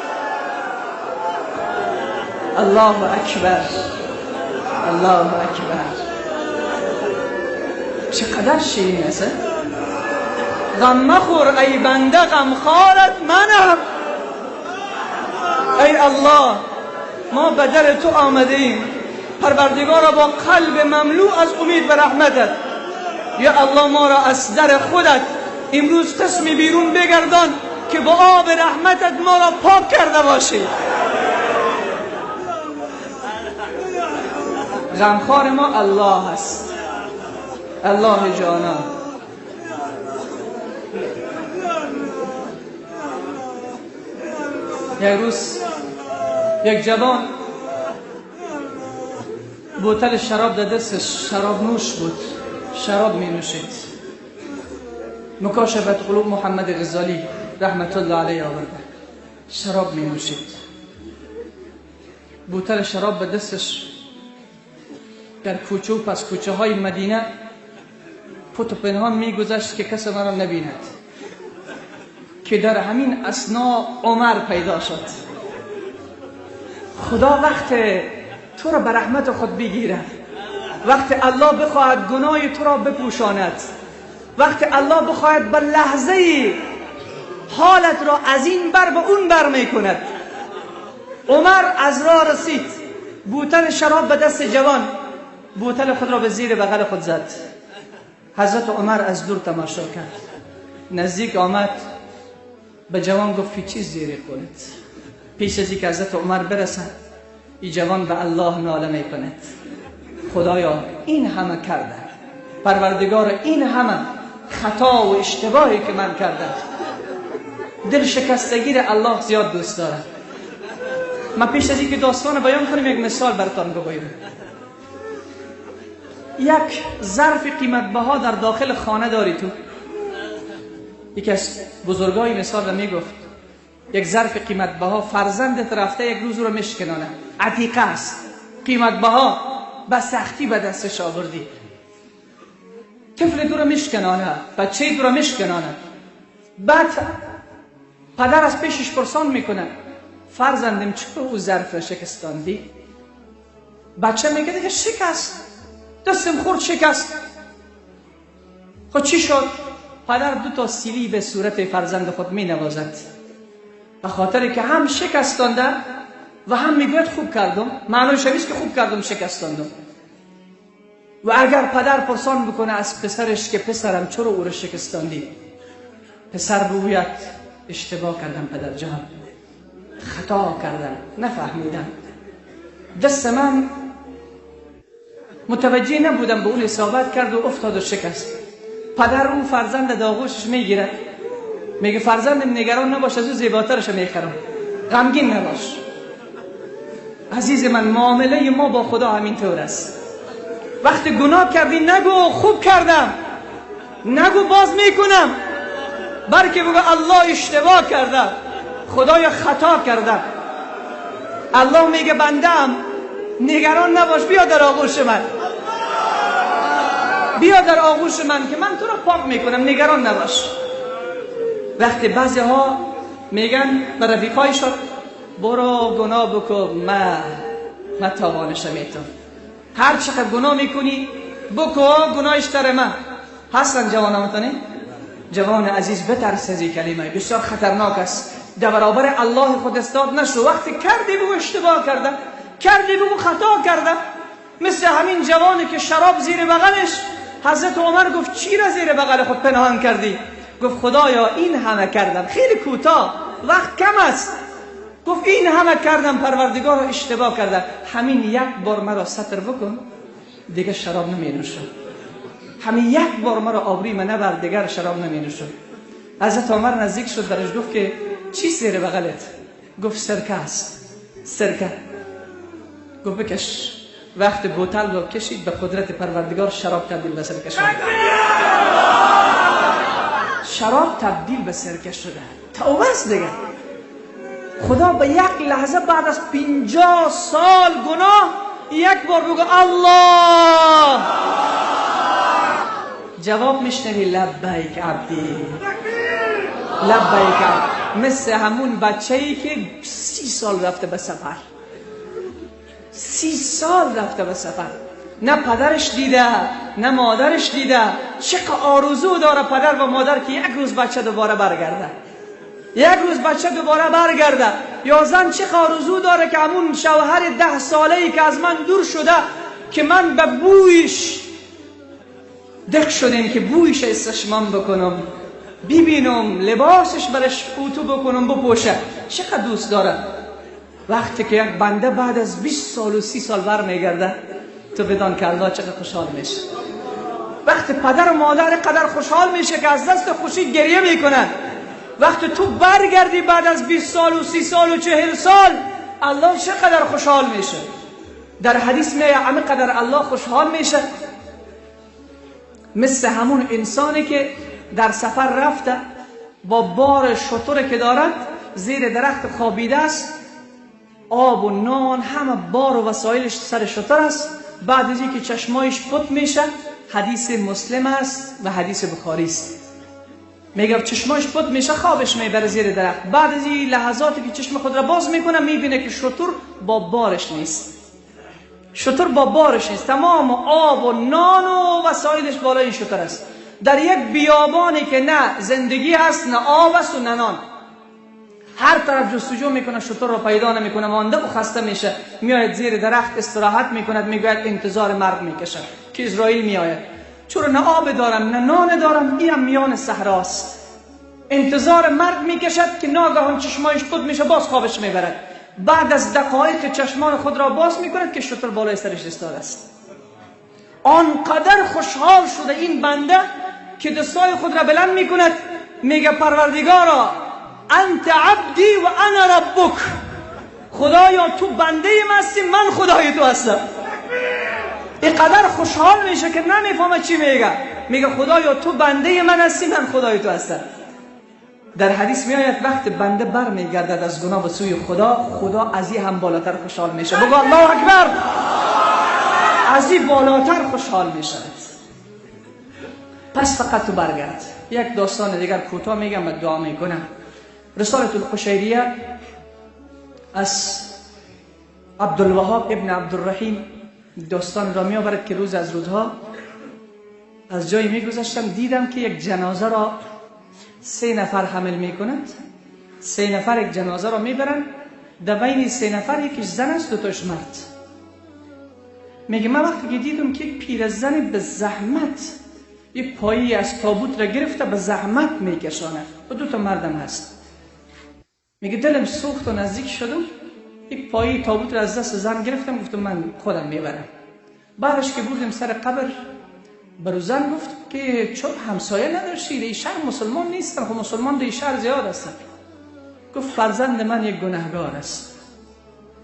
الله اکبر، الله اکبر، چقدر شیرین است. غم مخور ای بنده غم خارت منم. ای الله، ما به در تو آمده ایم، پروردگارا با قلب مملو از امید و رحمتت، یا الله ما را از در خودت امروز قسمی بیرون بگردان که با آب رحمتت ما را پاک کرده باشی. غمخوار ما الله است، الله جانان. یک روز یک جوان بوتل شراب در دستش، شراب نوش بود، شراب می نوشید. مکاشفت قلوب محمد غزالی رحمت الله علیه آورده، شراب می نوشید، بوتل شراب به دستش در کوچه و پس کوچه های مدینه پت و پنهان می گذشت که کس مرا نبیند، که در همین اثنا عمر پیدا شد. خدا وقت تو را به رحمت خود بگیرد، وقت الله بخواهد گناه تو را بپوشاند، وقت الله بخواهد به لحظه حالت را از این بر به اون بر میکند. عمر از راه رسید، بوتل شراب به دست جوان، بوتل خود را به زیر بغل خود زد. حضرت عمر از دور تماشا کرد، نزدیک آمد، به جوان گفت چی زیر قولت؟ پیش از اینکه حضرت عمر برسد، این جوان به الله ناله میکند، خدایا این همه کردم، پروردگار این همه خطا و اشتباهی که من کردم. دل شکستگی را الله زیاد دوست دارد. من پیش از اینکه داستان بیان کنیم یک مثال براتان بگویم. یک ظرف قیمت بها در داخل خانه داری تو. یکی از بزرگای مثال را میگفت، یک ظرف قیمت بها، فرزندت رفته یک روز رو مشکنانه، عتیقه است، قیمت بها، به سختی به دستش آوردی، طفل تو رو مشکنانه، بچه تو رو مشکنانه. بعد پدر از پیشش پرسان میکنه، فرزندم چرا او ظرف را شکستاندی؟ بچه میگه دیگه شکست، دستم خورد شکست. خب چی شد؟ پدر دو تا سیلی به صورت فرزند خود می نوازد، به خاطر که هم شکستانده و هم میگوید خوب کردم، معنیش همیشه که خوب کردم شکستاندم. و اگر پدر پرسان بکنه از پسرش که پسرم چرا او را شکستاندی، پسر بگوید اشتباه کردم پدر جان، خطا کردم، نفهمیدم، دست من متوجه نبودم، به اون اصابت کرد و افتاد و شکست. پدر اون فرزند داغوشش میگیره، میگه فرزندم نگران نباش، از او زیباترش میخرم، غمگین نباش. عزیز من، معامله ما با خدا همینطور است. وقتی گناه کردی نگو خوب کردم، نگو باز میکنم، بلکه بگو الله اشتباه کردم، خدای خطا کردم. الله میگه بندم نگران نباش، بیا در آغوش من، بیا در آغوش من که من تو رو پاک میکنم، نگران نباش. وقتی بعضی ها میگن به رفیقایشان برو گناه بکن، من تاوانش میتم، هر چقدر گناه میکنی بکن، گناهش تر من. هستن جوانان، جوان عزیز بترس از این کلمه، بسیار خطرناک است. در برابر الله خود استاد نشو. وقتی کردی بگو اشتباه کردم، کردی بگو خطا کردم. مثل همین جوانی که شراب زیر بغلش، حضرت عمر گفت چی را زیر بغل خود پنهان کردی؟ گفت خدایا این همه کردم، خیلی کوتاه، وقت کم است. گفت این همه کردم پروردگار، اشتباه کردم، همین یک بار مرا ستر بکن، دیگه شراب نمی نوشم. همین یک بار مرا آبروی من نبر، دیگر شراب نمی نوشم. حضرت عمر نزدیک شد برش گفت که چی زیر بغلت؟ گفت سرکه است، سرکه. گفت بکش. وقت بوتل را کشید، به قدرت پروردگار شراب تبدیل به سرکه شد. شراب تبدیل به سرکه شده. توبه است دیگه. خدا به یک لحظه بعد از 50 سال گناه یک بار بگو الله، جواب میشنوی لبیک عبدی، لبیک عبدی. مثل همون بچه‌ای که 30 سال رفته به سفر، 30 سال رفته به سفر، نه پدرش دیده نه مادرش دیده. چقدر آرزو داره پدر و مادر که یک روز بچه دوباره برگرده، یک روز بچه دوباره برگرده. یا زن چه آرزو داره که همون شوهر 10 ساله‌ای که از من دور شده، که من به بویش دق شدیم که بویش استشمام بکنم، ببینم، لباسش برش اوتو بکنم بپوشه، چقدر دوست داره. وقتی که یک بنده بعد از 20 سال و 30 سال برمیگرده، تو بدان که الله چقدر خوشحال میشه. وقتی پدر و مادر قدر خوشحال میشه که از دست خوشی گریه میکنن. وقتی تو برگردی بعد از 20 سال و 30 سال و 40 سال، الله چقدر خوشحال میشه. در حدیث میاد همه قدر الله خوشحال میشه، مثل همون انسانی که در سفر رفته با بار شتر که دارد زیر درخت خوابیده است، آب و نان همه بار و وسایلش سر شتر است. بعد از اینکه چشمایش پت میشه، حدیث مسلم است و حدیث بخاری است، میگه چشماش پت میشه، خوابش میبره زیر درخت. بعد از این لحظاتی که چشم خود را باز میکنه، میبینه که شتر با بارش نیست، شتر با بارش نیست، تمام آب و نان و وسایلش بالای این شتر است. در یک بیابانی که نه زندگی هست، نه آب است و نه نان. هر طرف جستجو میکنه، شتر را پیدا نمیکنه، مانده و خسته میشه، میآید زیر درخت استراحت میکند، میگوید انتظار مرگ میکشد که عزرائیل میآید. چرا نه آب دارم نه نان دارم، اینم میان صحراست. انتظار مرگ میکشد که ناگهان چشمایش خود میشه، باز خوابش میبرد. بعد از دقایق چشمان خود را باز میکند که شتر بالای سرش ایستاده است. آنقدر خوشحال شده این بنده که دستای خود را بلند میکند، میگه پروردگارا انت عبدی و انا ربک، خدایا تو بنده من هستی، من خدای تو هستم. اینقدر خوشحال میشه که نمیفهمه چی میگه. میگه خدایا تو بنده من هستی، من خدای تو هستم. در حدیث میآید وقت بنده بر میگردد از گناه به سوی خدا، خدا از این هم بالاتر خوشحال میشه. بگو الله اکبر. از این بالاتر خوشحال میشود. پس فقط تو برگرد. یک داستان دیگر کوتاه میگم و دعا میکنم. رسالة القشیریه از عبدالوهاب ابن عبدالرحیم داستان را میآورد که روز از روزها از جایی میگذشتم، دیدم که یک جنازه را 3 نفر حمل میکنند. 3 نفر یک جنازه را میبرند. در بین 3 نفر یکیش زن است، 2 تاش مرد. میگه من وقتی که دیدم که یک پیرزن به زحمت یک پایی از تابوت را گرفته به زحمت میکشانه و 2 تا مردم هست، میگه دلم سوخت و نزدیک شدم، یک پایی تابوت را از دست زن گرفتم، گفتم من خودم میبرم. بعدش که بردیم سر قبر، برو زن گفت که چون همسایه نداشتی، در شهر مسلمان نیستن، خب مسلمان در شهر زیاد هستن. گفت فرزند من یک گناهگار است،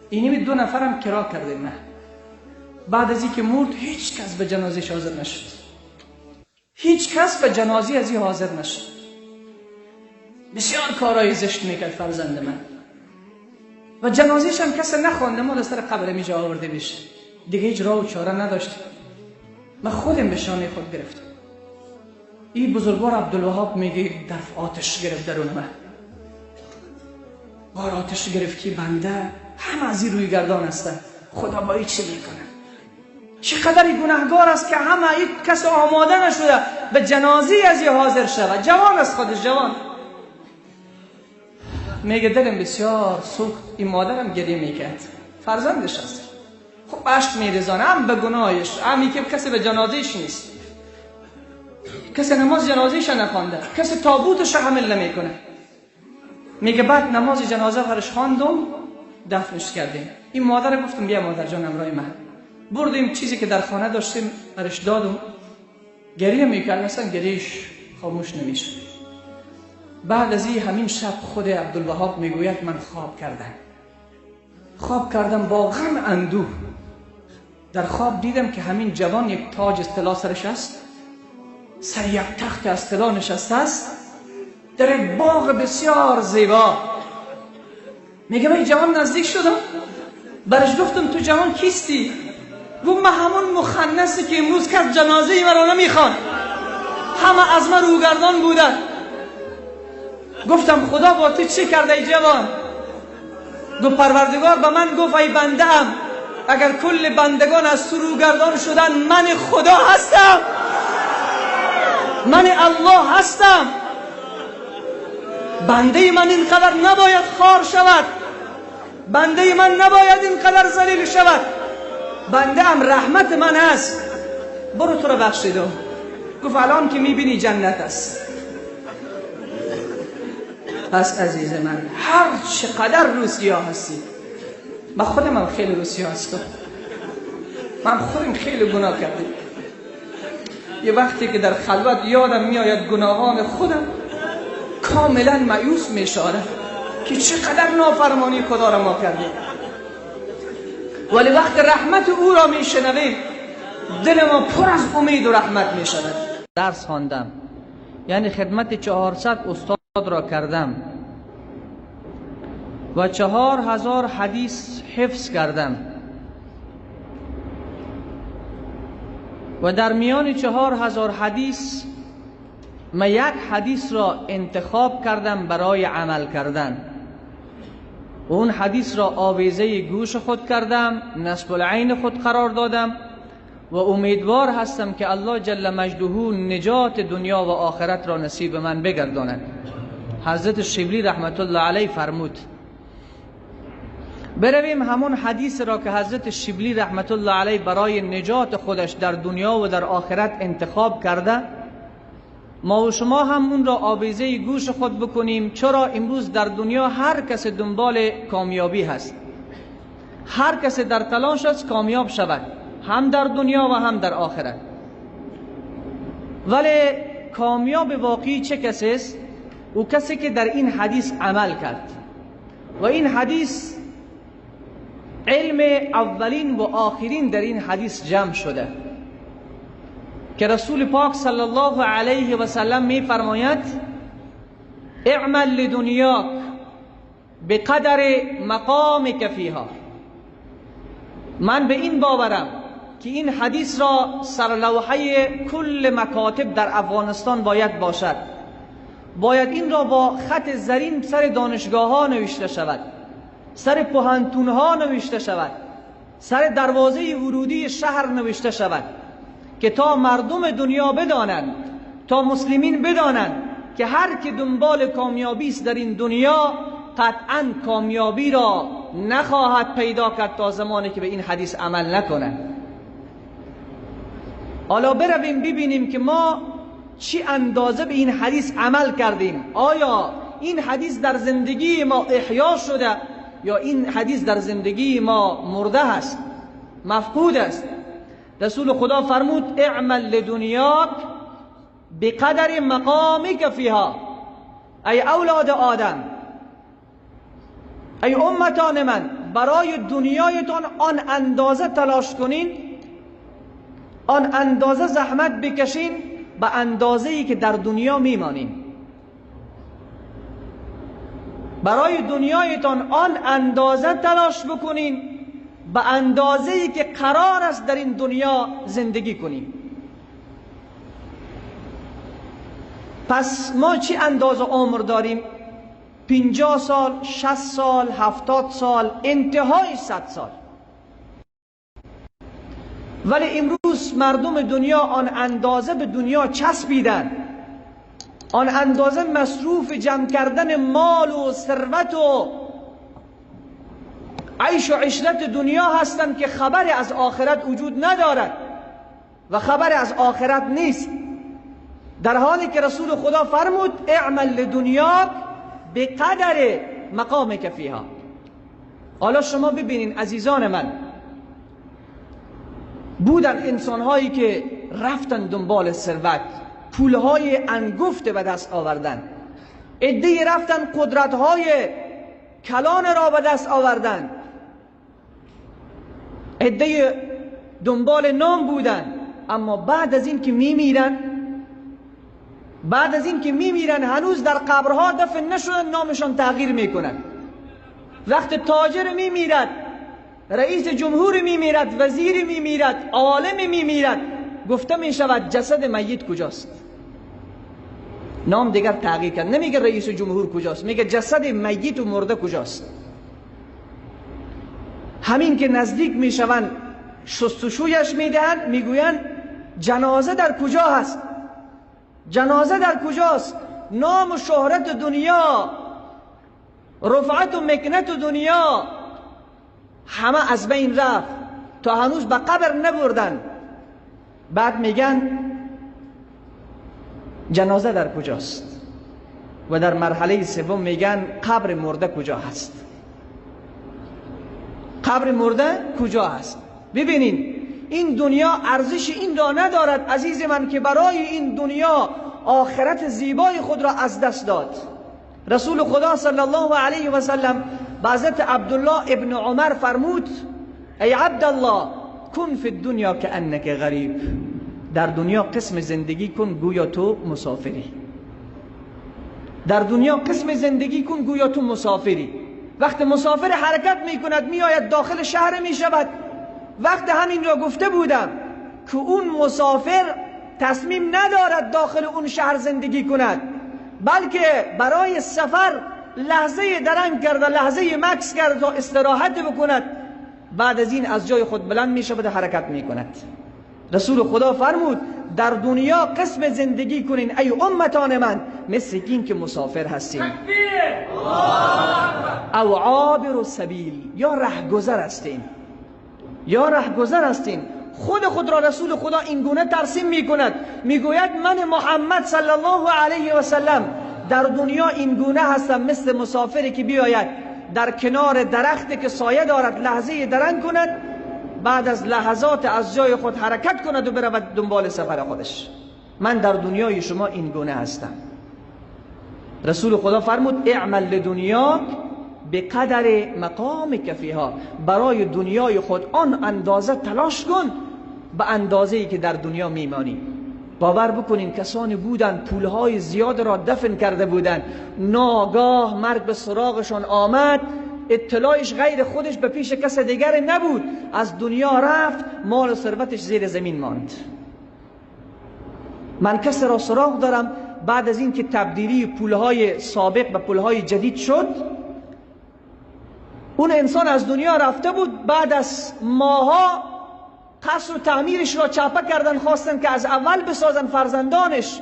اینمی 2 نفرم کرا کرده. نه بعد از اینکه مرد هیچ کس به جنازهش حاضر نشد، هیچ کس به جنازه از این حاضر نشد. بسیار کارهای زشت میکرد فرزند من و جنازهش هم کس نخوانده، ما سر قبر میجا آورده میشه دیگه، هیچ راه و چاره نداشت. من خودم به شانه خود گرفتم. این بزرگوار عبدالوهاب میگه درف آتش گرفت درون من، بار آتش گرفت که بنده همه از این روی گردان هستن، خدا با این چه میکنه؟ چقدر گناهگار است که همه یک کس آماده نشده به جنازه از این حاضر شود. جوان است، خودش جوان. میگه دلم بسیار سوخت. این مادرم گریه میکرد، فرزندش است، خب اشک میریزانه هم به گناهش، هم که کسی به جنازهش نیست، کسی نماز جنازهش نخوانده، کسی تابوتش حمل نمیکنه. میگه بعد نماز جنازه برش خواندم، دفنش کردیم. این مادر گفتم بیا مادر جان همراه من. بردیم چیزی که در خانه داشتیم برش دادم، گریه میکرد، اصلا گریهش خاموش نمیشه. بعد از این همین شب خود عبدالوهاب میگوید من خواب کردم، خواب کردم با غم اندوه. در خواب دیدم که همین جوان یک تاج از طلا سرش است، سر یک تخت از طلا نشسته است در یک باغ بسیار زیبا. میگه من جوان نزدیک شدم، برش گفتم تو جوان کیستی؟ گفت من همون مخنثی که امروز کس جنازه ای مرا نمیخوان، همه از من روگردان بودن. گفتم خدا با تو چه کرده ای جوان؟ گفت پروردگار به من گفت ای بنده ام، اگر کل بندگان از تو روگردان شدن، من خدا هستم، من الله هستم. بنده من اینقدر نباید خوار شود، بنده من نباید اینقدر ذلیل شود، بنده ام رحمت من است، برو تو رو بخشیدم. گفت الان که میبینی جنت است. پس عزیز من، هر چقدر روسیا هستی، من خودم هم خیلی روسیا هستم، من خودم خیلی گناه کردم. یه وقتی که در خلوت یادم میآید گناهان خودم، کاملا مایوس میشارم که چقدر نافرمانی خدا را ما کردیم. ولی وقت رحمت او را میشنویم، دل ما پر از امید و رحمت میشود. درس خواندم، یعنی خدمت 400 استاد را کردم و 4000 حدیث حفظ کردم و در میان 4000 حدیث من یک حدیث را انتخاب کردم برای عمل کردن. اون حدیث را آویزه گوش خود کردم، نصب العین خود قرار دادم و امیدوار هستم که الله جل مجده نجات دنیا و آخرت را نصیب من بگرداند. حضرت شبلی رحمت الله علیه فرمود. برویم همون حدیث را که حضرت شبلی رحمت الله علیه برای نجات خودش در دنیا و در آخرت انتخاب کرده، ما و شما هم اون را آویزه گوش خود بکنیم. چرا امروز در دنیا هر کس دنبال کامیابی هست، هر کس در تلاش است کامیاب شود، هم در دنیا و هم در آخرت. ولی کامیاب واقعی چه کسی است؟ او کسی که در این حدیث عمل کرد. و این حدیث علم اولین و آخرین در این حدیث جمع شده که رسول پاک صلی الله علیه و سلم می فرماید: اعمل لدنیاک بقدر مقامک فیها. من به این باورم که این حدیث را سرلوحه کل مکاتب در افغانستان باید باشد، باید این را با خط زرین سر دانشگاه ها نوشته شود، سر پوهنتون ها نوشته شود، سر دروازه ورودی شهر نوشته شود که تا مردم دنیا بدانند، تا مسلمین بدانند که هر که دنبال کامیابی است در این دنیا قطعا کامیابی را نخواهد پیدا کرد تا زمانی که به این حدیث عمل نکند. حالا برویم ببینیم که ما چی اندازه به این حدیث عمل کردیم. آیا این حدیث در زندگی ما احیا شده یا این حدیث در زندگی ما مرده است، مفقود است؟ رسول خدا فرمود: اعمل لدنیاک بقدر مقامک فیها. ای اولاد آدم، ای امتان من، برای دنیایتان آن اندازه تلاش کنین، آن اندازه زحمت بکشین به اندازه‌ای که در دنیا میمانین. برای دنیایتان آن اندازه تلاش بکنین به اندازه‌ای که قرار است در این دنیا زندگی کنیم. پس ما چی اندازه عمر داریم؟ 50 سال، 60 سال، 70 سال، انتهای 100 سال. ولی امروز مردم دنیا آن اندازه به دنیا چسبیدن، آن اندازه مصروف جمع کردن مال و ثروت و عیش و عشرت دنیا هستند که خبر از آخرت وجود ندارد و خبر از آخرت نیست. در حالی که رسول خدا فرمود: اعمل لدنیاک بقدر مقامک فیها. حالا شما ببینین عزیزان من، بودن انسانهایی که رفتن دنبال ثروت، پولهای انگفت به دست آوردن، عده‌ای رفتن قدرت‌های کلان را به دست آوردن، عده‌ای دنبال نام بودن، اما بعد از این که میمیرن، بعد از این که میمیرن هنوز در قبرها دفن نشدن، نامشان تغییر میکنن. وقت تاجر میمیرد، رئیس جمهور میمیرد، وزیر میمیرد، عالم میمیرد، گفته میشود جسد میت کجاست؟ نام دیگر تغییر کرد، نمیگه رئیس جمهور کجاست، میگه جسد میت و مرده کجاست. همین که نزدیک میشوند شستشویش میدهند، میگویند جنازه در کجا هست؟ جنازه در کجاست؟ نام و شهرت دنیا، رفعت و مکنت دنیا همه از بین رفت، تا هنوز به قبر نبردن. بعد میگن جنازه در کجاست؟ و در مرحله سوم میگن قبر مرده کجا هست؟ قبر مرده کجا هست؟ ببینین این دنیا ارزش این را ندارد عزیز من که برای این دنیا آخرت زیبای خود را از دست داد. رسول خدا صلی الله علیه و سلم به حضرت عبدالله ابن عمر فرمود: ای عبدالله کن فی الدنیا کأنک غریب. در دنیا قسم زندگی کن گویا تو مسافری. در دنیا قسم زندگی کن گویا تو مسافری. وقت مسافر حرکت میکند، میآید داخل شهر میشود. وقت همین را گفته بودم که اون مسافر تصمیم ندارد داخل اون شهر زندگی کند، بلکه برای سفر لحظه درنگ کرده، لحظه مکس کرده تا استراحت بکند. بعد از این از جای خود بلند می شود و حرکت می کند. رسول خدا فرمود در دنیا قسم زندگی کنین ای امتان من، مثل این که مسافر هستین، او عابر السبیل، یا رهگذر هستین، یا رهگذر هستین. خود را رسول خدا این گونه ترسیم میکند، میگوید من محمد صلی الله علیه و سلم در دنیا این گونه هستم، مثل مسافری که بیاید در کنار درختی که سایه دارد لحظه درنگ کند، بعد از لحظات از جای خود حرکت کند و برود دنبال سفر خودش. من در دنیای شما این گونه هستم. رسول خدا فرمود اعمل لدنیاک به قدر مقامک فیها، برای دنیای خود آن اندازه تلاش کن به اندازه‌ای که در دنیا میمانی. باور بکنین کسانی بودند پولهای زیاد را دفن کرده بودند، ناگاه مرگ به سراغشان آمد، اطلاعش غیر خودش به پیش کس دیگر نبود، از دنیا رفت، مال و ثروتش زیر زمین ماند. من کس را سراغ دارم بعد از اینکه تبدیلی پولهای سابق به پولهای جدید شد، اون انسان از دنیا رفته بود، بعد از ماها قصر و تعمیرش را چپه کردن، خواستن که از اول بسازن. فرزندانش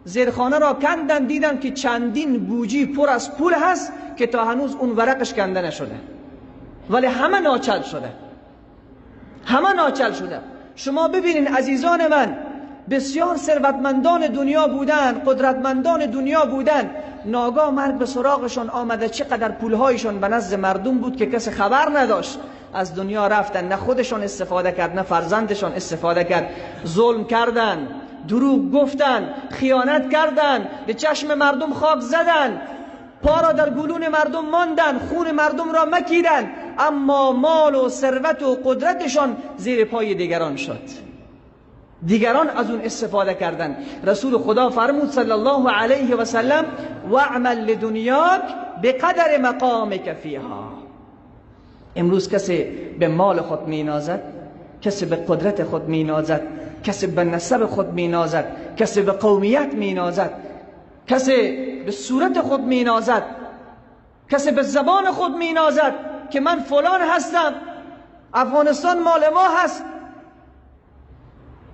زیرخانه را کندن، دیدن که چندین بوجی پر از پول هست که تا هنوز اون ورقش کنده نشده، ولی همه ناچل شده، همه ناچل شده. شما ببینین عزیزان من، بسیار ثروتمندان دنیا بودن، قدرتمندان دنیا بودن، ناگاه مرگ به سراغشان آمده، چقدر پولهایشان به نزد مردم بود که کسی خبر نداشت، از دنیا رفتن، نه خودشان استفاده کرد نه فرزندشان استفاده کرد. ظلم کردن، دروغ گفتن، خیانت کردن، به چشم مردم خاک زدن، پا را در گلون مردم ماندن، خون مردم را مکیدن، اما مال و ثروت و قدرتشان زیر پای دیگران شد، دیگران از اون استفاده کردن. رسول خدا فرمود صلی الله علیه و سلم واعمل لدنیاک بقدر مقامک فیها. امروز کسی به مال خود مینازد، کسی به قدرت خود مینازد، کسی به نسب خود مینازد، کسی به قومیت مینازد، کسی به صورت خود مینازد، کسی به زبان خود مینازد که من فلان هستم، افغانستان مال ما هست.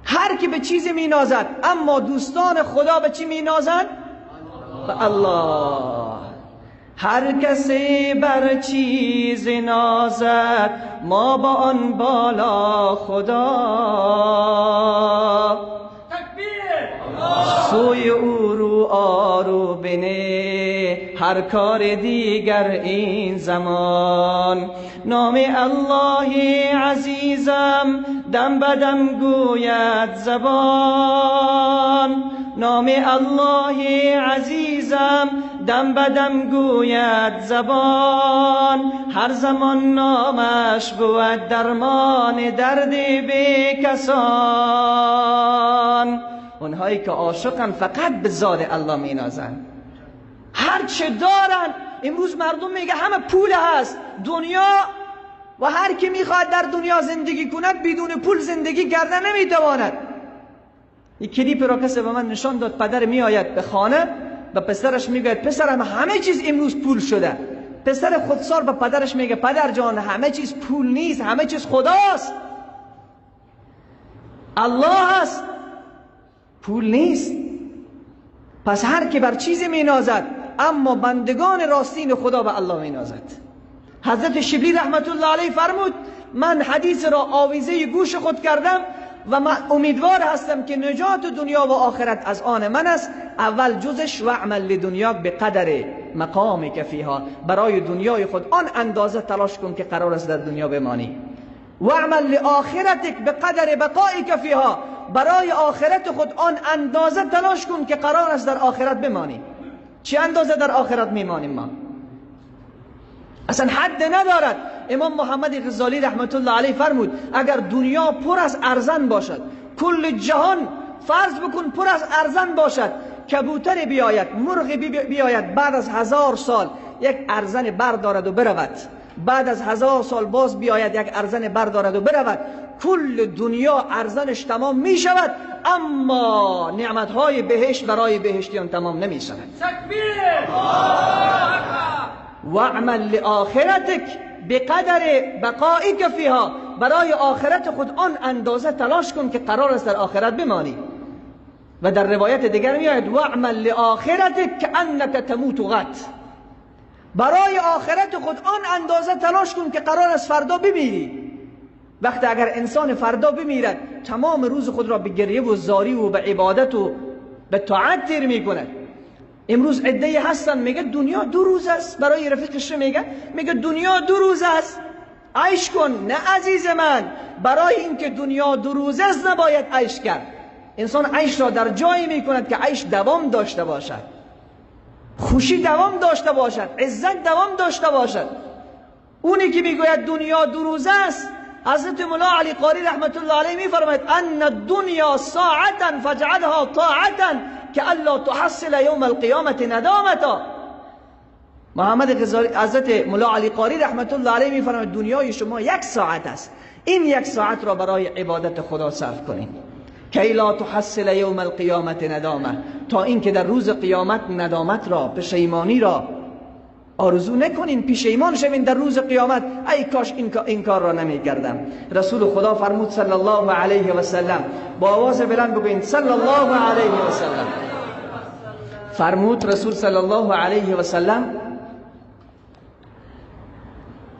هر کی به چیزی مینازد، اما دوستان خدا به چی مینازند؟ به الله. هر کسی بر چیز نازد ما با آن بالا خدا، سوی او رو آرو بنه هر کار دیگر این زمان. نام الله عزیزم دم بدم گوید زبان، نام الله عزیزم دم بدم گوید زبان. هر زمان نامش بود درمان درد بی کسان. اونهایی که عاشقن فقط به ذات الله مینازن، هر چه دارن. امروز مردم میگه همه پول هست دنیا، و هر کی میخواد در دنیا زندگی کند بدون پول زندگی کردن نمیتواند. یک کلیپ را کسی به من نشان داد، پدر میآید به خانه به پسرش میگه پسرم همه چیز امروز پول شده. پسر خودسار به پدرش میگه پدر جان همه چیز پول نیست، همه چیز خداست، الله هست، پول نیست. پس هر کی بر چیزی مینازد، اما بندگان راستین خدا به الله مینازد. حضرت شبلی رحمت الله علیه فرمود من حدیث را آویزه گوش خود کردم و من امیدوار هستم که نجات دنیا و آخرت از آن من است. اول جزش واعمل لدنیاک به قدر مقامک فیها، برای دنیای خود آن اندازه تلاش کن که قرار است در دنیا بمانی. واعمل لآخرتک به قدر بقائک فیها، برای آخرت خود آن اندازه تلاش کن که قرار است در آخرت بمانی. چه اندازه در آخرت میمانیم ما؟ اصلا حد ندارد. امام محمد غزالی رحمت الله علیه فرمود اگر دنیا پر از ارزن باشد، کل جهان فرض بکن پر از ارزن باشد، کبوتر بیاید، مرغ بیاید، بعد از 1000 سال یک ارزن بردارد و برود، بعد از 1000 سال باز بیاید یک ارزن بردارد و برود، کل دنیا ارزنش تمام می شود، اما نعمتهای بهشت برای بهشتیان تمام نمی شود. واعمل لآخرتک بقدر بقائک فیها، برای آخرت خود آن اندازه تلاش کن که قرار است در آخرت بمانی. و در روایت دیگر میآید واعمل لآخرتک کأنک تموت غد. برای آخرت خود آن اندازه تلاش کن که قرار است فردا بمیری. وقتی اگر انسان فردا بمیرد تمام روز خود را به گریه و زاری و به عبادت و به طاعت تیر میکند. امروز عده‌ای هستن میگه دنیا 2 روز است. برای رفیقش میگه دنیا 2 روز است، عیش کن. نه عزیز من، برای اینکه دنیا 2 روز است نباید عیش کرد. انسان عیش را در جایی میکند که عیش دوام داشته باشد، خوشی دوام داشته باشد، عزت دوام داشته باشد. اونی که میگوید دنیا 2 روز است، حضرت مولا علی قاری رحمت الله علیه میفرماید ان الدنیا ساعتا فاجعلها طاعتا که الا تحصل یوم القیامت ندامتا. محمد غزالی حضرت مولا علی قاری رحمت الله علیه میفرماید دنیای شما 1 ساعت است، این 1 ساعت را برای عبادت خدا صرف کنید. کی لا تحصل یوم القیامت ندامه، تا اینکه در روز قیامت ندامت را، پشیمانی را آرزو نکنین، پشیمان شوین در روز قیامت، ای کاش این کار را نمی کردم. رسول خدا فرمود صلی الله علیه و سلم، با آواز بلند بگوین صلی الله علیه و سلم. فرمود رسول صلی الله علیه و سلم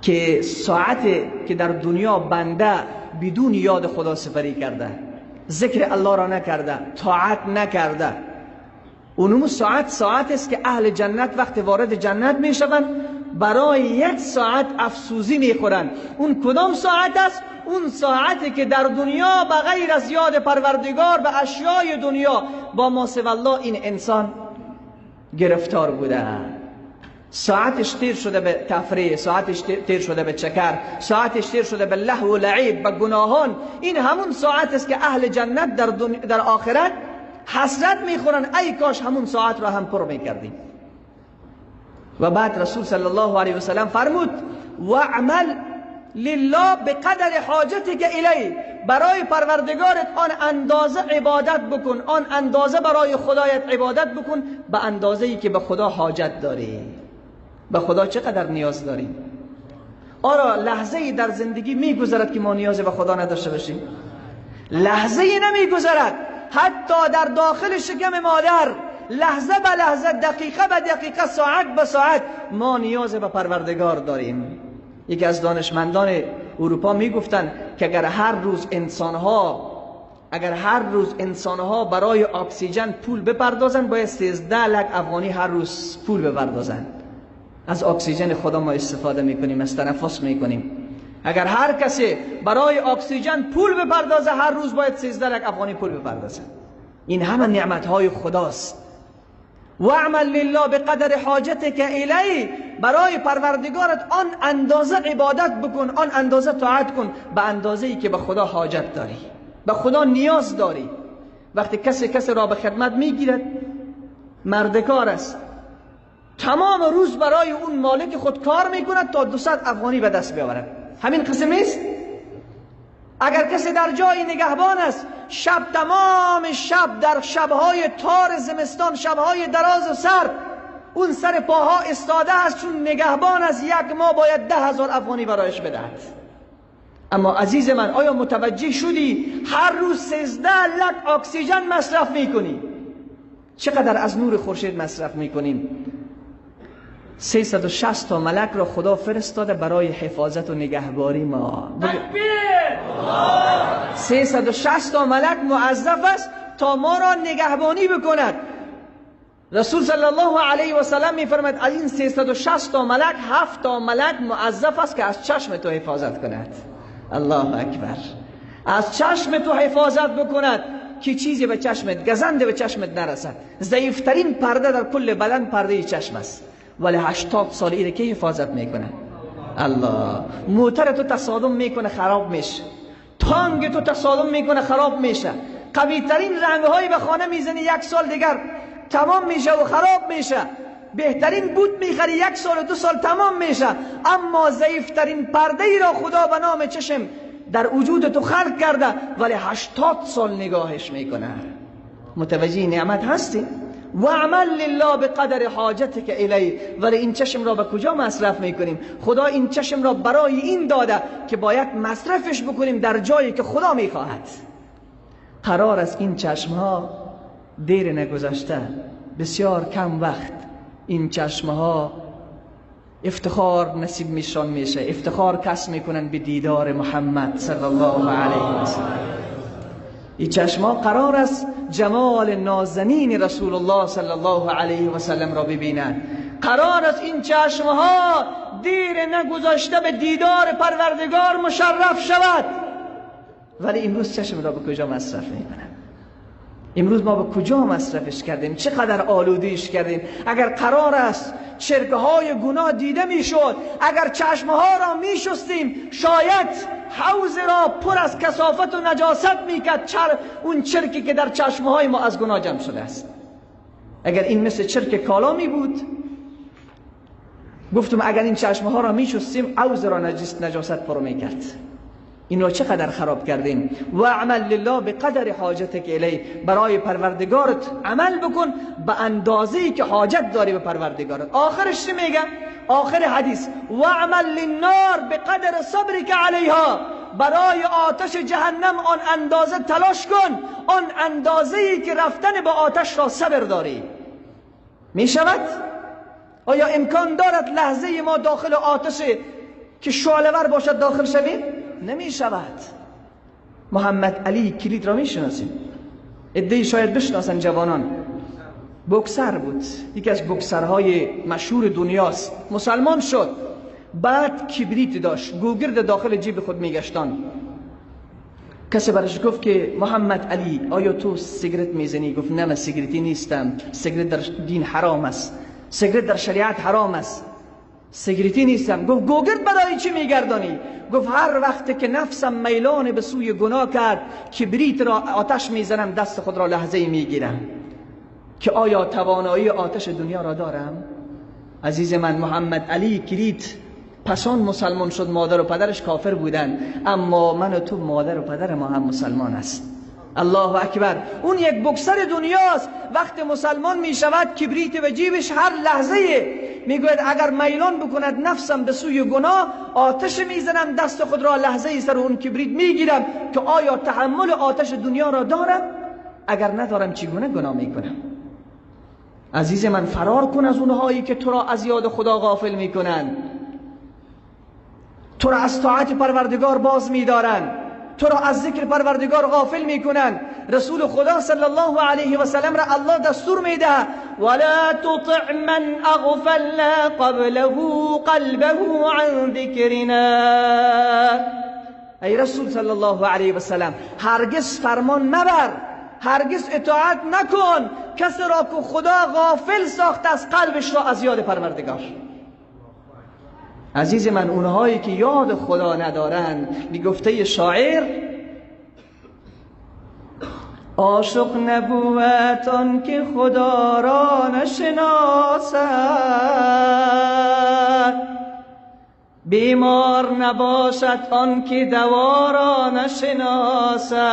که ساعت که در دنیا بنده بدون یاد خدا سپری کرده، ذکر الله را نکرده، طاعت نکرده، اونمو ساعت ساعت است که اهل جنت وقتی وارد جنت میشوند برای 1 ساعت افسوزی میخورند. اون کدام ساعت است؟ اون ساعتی که در دنیا بغیر از یاد پروردگار و اشیای دنیا با ما سوی الله این انسان گرفتار بوده. ساعتش تیر شده به تفریح، ساعتش تیر شده به چکر، ساعتش تیر شده به لهو و لعب، به گناهان. این همون ساعت است که اهل جنت در آخرت حسرت میخورن، ای کاش همون ساعت را هم پر میکردیم. و بعد رسول صلی الله علیه و سلم فرمود واعمل لله بقدر حاجتک الیه، برای پروردگارت آن اندازه عبادت بکن، آن اندازه برای خدایت عبادت بکن به اندازه‌ای که به خدا حاجت داری. به خدا چقدر نیاز داریم؟ آیا لحظه‌ای در زندگی میگذرد که ما نیاز به خدا نداشته باشیم؟ لحظه‌ای نمیگذرد. حتی در داخل شکم مادر لحظه به لحظه، دقیقه به دقیقه، ساعت به ساعت ما نیاز به پروردگار داریم. یکی از دانشمندان اروپا میگفتند که اگر هر روز انسانها برای اکسیژن پول بپردازند، باید 13 لک افغانی هر روز پول بپردازند. از اکسیژن خدا ما استفاده میکنیم، از تنفس میکنیم. اگر هر کسی برای اکسیژن پول بپردازه، هر روز باید 13 لک افغانی پول بپردازه. این همه نعمتهای خداست. واعمل لله بقدر حاجتک الیه، برای پروردگارت آن اندازه عبادت بکن، آن اندازه طاعت کن به اندازه‌ای که به خدا حاجت داری، به خدا نیاز داری. وقتی کسی کسی را به خدمت میگیرد، مردکار است، تمام روز برای اون مالک خود کار میکند تا 200 افغانی به دست بیاورد. همین قسم نیست؟ اگر کسی در جای نگهبان است، شب تمام شب در شبهای تار زمستان، شبهای دراز و سرد، اون سر پاها استاده است، چون نگهبان است، 1 ماه باید 10,000 افغانی برایش بدهد. اما عزیز من، آیا متوجه شدی هر روز 13 لک اکسیژن مصرف میکنی؟ چقدر از نور خورشید مصرف میکنیم؟ 360 تا ملک را خدا فرستاده برای حفاظت و نگهباری ما. 360 تا ملک موظف است تا ما را نگهبانی بکند. رسول صلی الله علیه و سلم میفرماید از این 360 تا ملک 7 تا ملک موظف است که از چشم تو حفاظت کند. الله اکبر. از چشم تو حفاظت بکند که چیزی به چشمت، گزنده به چشمت نرسد. ضعیفترین پرده در کل بدن پرده چشم است، ولی 80 سال ایره که حفاظت میکنه الله. موتر تو تصادم میکنه خراب میشه، تانگ تو تصادم میکنه خراب میشه، قوی ترین رنگ هایی به خانه میزنی 1 سال دیگر تمام میشه و خراب میشه، بهترین بود میخری 1 سال و 2 سال تمام میشه، اما ضعیفترین پرده ای را خدا به نام چشم در وجود تو خلق کرده، ولی 80 سال نگاهش میکنه. متوجه نعمت هستی؟ و عمل لله به قدر حاجتک الیه. ولی این چشم را به کجا مصرف میکنیم؟ خدا این چشم را برای این داده که باید مصرفش بکنیم در جایی که خدا میخواهد. قرار است این چشم ها دیر نگذشته، بسیار کم وقت این چشم ها افتخار نصیب میشان میشه، افتخار کسب میکنن به دیدار محمد صلی الله علیه و سلم. این چشم ها قرار است جمال نازنین رسول الله صلی الله علیه و سلم را ببینند. قرار است این چشم ها دیر نگذاشته به دیدار پروردگار مشرف شود. ولی امروز چشم را به کجا مصرف میکنند؟ امروز ما به کجا مصرفش کردیم؟ چقدر آلودیش کردیم؟ اگر قرار است چرکهای گناه دیده میشد، اگر چشمها را میشستیم، شاید حوض را پر از کثافت و نجاست میکرد اون چرکی که در چشمهای ما از گناه جمع شده است. اگر این مثل چرک کالا می بود، گفتم اگر این چشمها را میشستیم حوض را نجاست پر میکرد. این را چقدر خراب کردیم. و عمل لله به قدر حاجتک الیه، برای پروردگارت عمل بکن به اندازه‌ای که حاجت داری به پروردگارت. آخرش چی میگه؟ آخر حدیث و عمل للنار به قدر صبرک علیها، برای آتش جهنم آن اندازه تلاش کن، آن اندازه‌ای که رفتن به آتش را صبر داری. میشود؟ آیا امکان دارد لحظه ما داخل آتش که شعله‌ور باشد داخل شویم؟ نمی شود. محمد علی کلید را می شناسیم، عده‌ای شاید بشناسن جوانان. بوکسر بود، یکی از بوکسرهای مشهور دنیاست. مسلمان شد، بعد کبریت داشت، گوگرد داخل جیب خود میگشتان. کسی برش گفت که محمد علی آیا تو سیگرت میزنی؟ گفت نه، من سیگرتی نیستم، سیگرت در دین حرام است، سیگرت در شریعت حرام است، سیگرتی نیستم. گفت گوگرد برای چی میگردانی؟ گفت هر وقت که نفسم میلان به سوی گناه کرد، کبریت را آتش میزنم، دست خود را لحظه میگیرم که آیا توانایی آتش دنیا را دارم؟ عزیز من، محمد علی کلید پسان مسلمان شد، مادر و پدرش کافر بودن، اما من و تو مادر و پدر ما هم مسلمان است. الله اکبر. اون یک بکسر دنیاست، وقت مسلمان می شود کبریت به جیبش هر لحظه میگوید اگر میلان بکند نفسم به سوی گناه، آتش میزنم، دست خود را لحظه سر اون کبریت میگیرم که آیا تحمل آتش دنیا را دارم؟ اگر ندارم چگونه گناه میکنم؟ عزیز من، فرار کن از اونهایی که تو را از یاد خدا غافل میکنن، تو را از طاعت پروردگار باز میدارن، تو را از ذکر پروردگار غافل میکنن. رسول خدا صلی الله علیه و سلم را الله دستور میده ولا تطع من اغفلنا قبله قلبه عن ذکرنا. ای رسول صلی الله علیه و سلم، هرگز فرمان مبر، هرگز اطاعت نکن کسی را که خدا غافل ساخت از قلبش را از یاد پروردگار. عزیز من، اونهایی که یاد خدا ندارن، میگفته شاعر عاشق نبود آن که خدا را نشناسد، بیمار نباشد آن که دوا را نشناسد،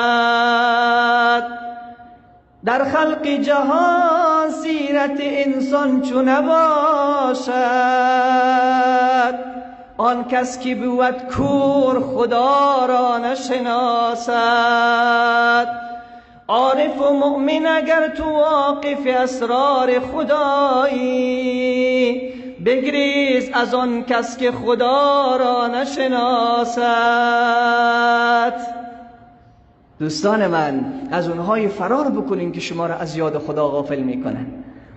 در خلق جهان سیرت انسان چو نباشد، آن کس که بود کور خدا را نشناسد، عارف و مؤمن اگر تو واقف اسرار خدایی، بگریز از آن کس که خدا را نشناسد. دوستان من، از اونهای فرار بکنین که شما را از یاد خدا غافل میکنن.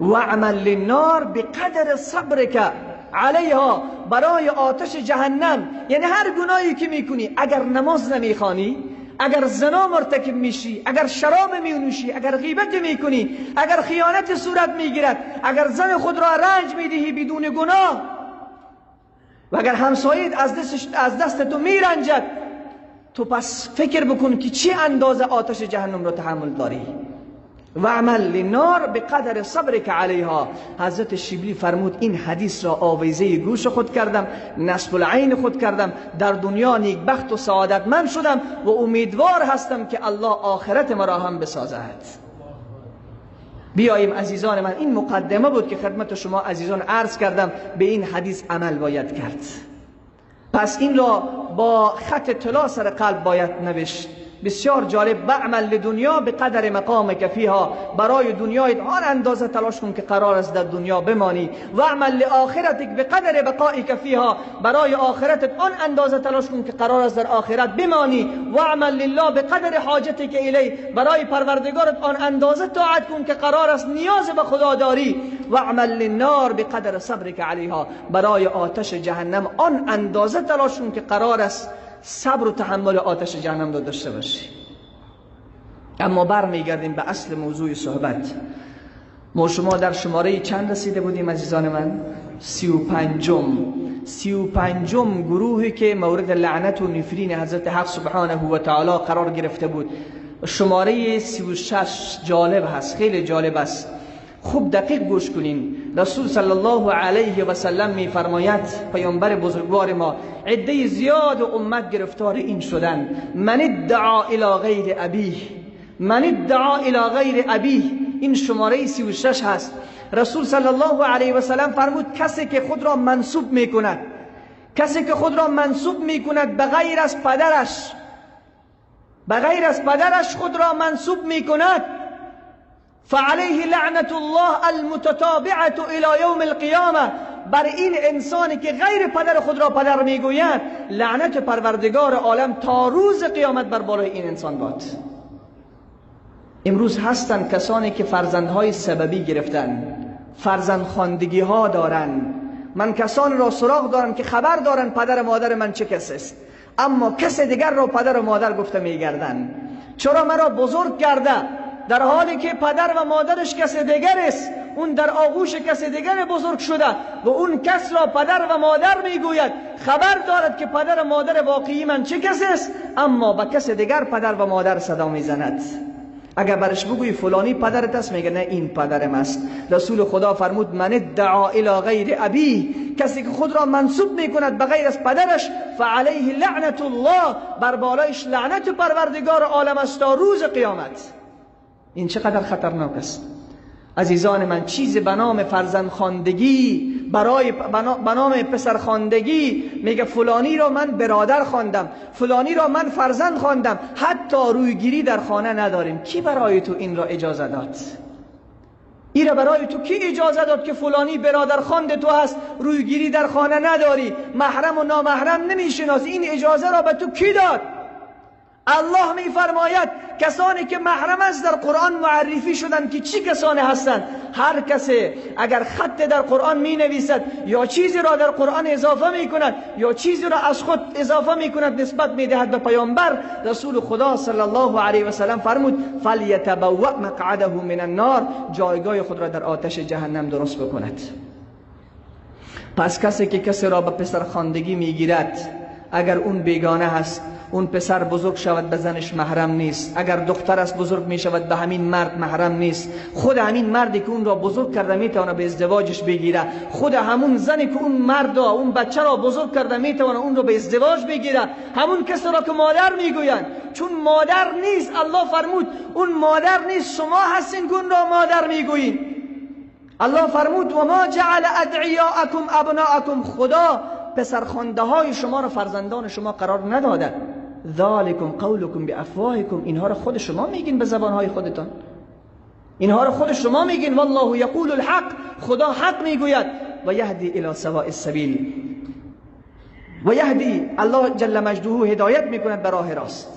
و عمل للنار بقدر صبرک علیها، برای آتش جهنم. یعنی هر گناهی که میکنی، اگر نماز نمیخوانی، اگر زنا مرتکب میشی، اگر شراب مینوشی، اگر غیبت میکنی، اگر خیانت صورت میگیرد، اگر زن خود را رنج میدهی بدون گناه، و اگر همسایت از دست تو میرنجد، تو پس فکر بکن که چه اندازه آتش جهنم را تحمل داری. و عمل للنار بقدر صبرک علیها. حضرت شبلی فرمود این حدیث را آویزه گوش خود کردم، نصب العین خود کردم، در دنیا نیکبخت و سعادتمند شدم و امیدوار هستم که الله آخرت مرا هم بسازد. بیاییم عزیزان من، این مقدمه بود که خدمت شما عزیزان عرض کردم، به این حدیث عمل باید کرد. پس این را با خط طلا سر قلب باید نوشت. بسیار جالب، بعمل لدنیا به قدر مقام فیها، برای دنیای آن اندازه تلاش کن که قرار است در دنیا بمانی. و عمل لآخرتک به قدر بقائک فیها، برای آخرتت آن اندازه تلاش کن که قرار است در آخرت بمانی. و عمل لله به قدر حاجتک الی، برای پروردگارت آن اندازه طاعت کن که قرار است نیاز به خدا داری. و عمل للنار به قدر صبرک علیها، برای آتش جهنم آن اندازه تلاش کن که قرار است صبر و تحمل آتش جهنم را داشته باشی. اما برمیگردیم به اصل موضوع صحبت. ما شما در شماره چند رسیده بودیم عزیزان من؟ 35. 35 گروهی که مورد لعنت و نفرین حضرت حق سبحانه و تعالی قرار گرفته بود. شماره 36 جالب هست، خیلی جالب است. خوب دقیق گوش کنین. رسول صلی الله علیه و سلم می فرماید، پیامبر بزرگوار ما، عده زیاد امت گرفتار این شدن. من ادعا الی غیر ابیه، من ادعا الی غیر ابیه، این شماره 36 هست. رسول صلی الله علیه و سلم فرمود کسی که خود را منسوب می کند، کسی که خود را منسوب می کند به غیر از پدرش، به غیر از پدرش خود را منسوب می کند، فعلیه لعنت الله المتتابعة الى یوم القیامه، بر این انسانی که غیر پدر خود را پدر میگوید لعنت پروردگار عالم تا روز قیامت بر بالای این انسان باد. امروز هستند کسانی که فرزندهای سببی گرفتن، فرزندخواندگی ها دارن. من کسانی را سراغ دارم که خبر دارن پدر مادر من چه کس است، اما کس دیگر را پدر و مادر گفته میگردن. چرا مرا بزرگ کرده در حالی که پدر و مادرش کس دیگر است، اون در آغوش کس دیگر بزرگ شده و اون کس را پدر و مادر میگوید، خبر دارد که پدر و مادر واقعی من چه کس است، اما به کس دیگر پدر و مادر صدا میزند. اگر برش بگویی فلانی پدرت است، میگه نه این پدرم است. رسول خدا فرمود من ادعا الی غیر ابیه، کسی که خود را منسوب میکند به غیر از پدرش، فعلیه لعنت الله، بر بالایش لعنت پروردگار عالم است تا روز قیامت. این چقدر خطرناک است عزیزان من. چیز به نام فرزندخواندگی، برای به نام پسرخواندگی، میگه فلانی را من برادر خواندم، فلانی را من فرزند خواندم، حتی رویگیری در خانه نداریم. کی برای تو این را اجازه داد؟ این را برای تو کی اجازه داد که فلانی برادر خواند تو هست، رویگیری در خانه نداری، محرم و نامحرم نمیشناسی؟ این اجازه را به تو کی داد؟ الله میفرماید کسانی که محرم است در قرآن معرفی شدند که چی کسانی هستند. هر کسی اگر خط در قرآن می نویسد یا چیزی را در قرآن اضافه می کند یا چیزی را از خود اضافه می کند نسبت می دهد به پیامبر، رسول خدا صلی الله علیه و سلم فرمود فلیتبوأ مقعده من النار، جایگاه خود را در آتش جهنم درست بکند. پس کسی که کسی را به پسرخواندگی می گیرد، اگر اون بیگانه هست، اون پسر بزرگ شود به زنش محرم نیست، اگر دختر است بزرگ می شود به همین مرد محرم نیست. خود همین مردی که اون را بزرگ کرده میتونه به ازدواجش بگیره، خود همون زنی که اون مرد را، اون بچه را بزرگ کرده میتونه اون را به ازدواج بگیره، همون کسی را که مادر میگویند، چون مادر نیست. الله فرمود اون مادر نیست، شما هستین که اون را مادر میگویین. الله فرمود و ما جعل ادعیاءکم ابناءکم، خدا پسرخوانده های شما را فرزندان شما قرار نداده. ذالکم قولکم بافواهکم، اینها را خود شما میگین به زبانهای خودتان، اینها را خود شما میگین. والله یقول الحق، خدا حق میگوید. و یهدی الی سواء السبیل، و یهدی، الله جل مجده هدایت میکند به راه راست.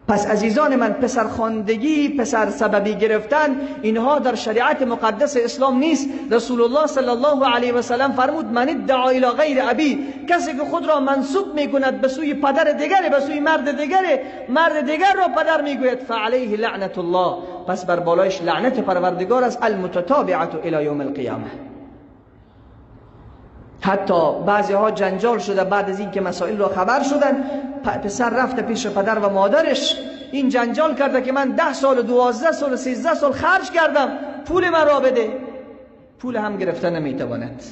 پس عزیزان من، پسرخواندگی، پسر سببی گرفتن، اینها در شریعت مقدس اسلام نیست. رسول الله صلی الله علیه و سلم فرمود من ادعا الی غیر ابی، کسی که خود را منسوب میکند به سوی پدر دیگر، به سوی مرد دیگر، مرد دیگر را پدر میگوید، فعلیه لعنت الله، پس بر بالایش لعنت پروردگار است، المتتابعه الی یوم القیامه. حتی بعضی ها جنجال شده بعد از این که مسائل را خبر شدن، پسر رفته پیش پدر و مادرش، این جنجال کرده که من 10 سال و 12 سال و 13 سال خرج کردم، پول من را بده. پول هم گرفته نمیتواند،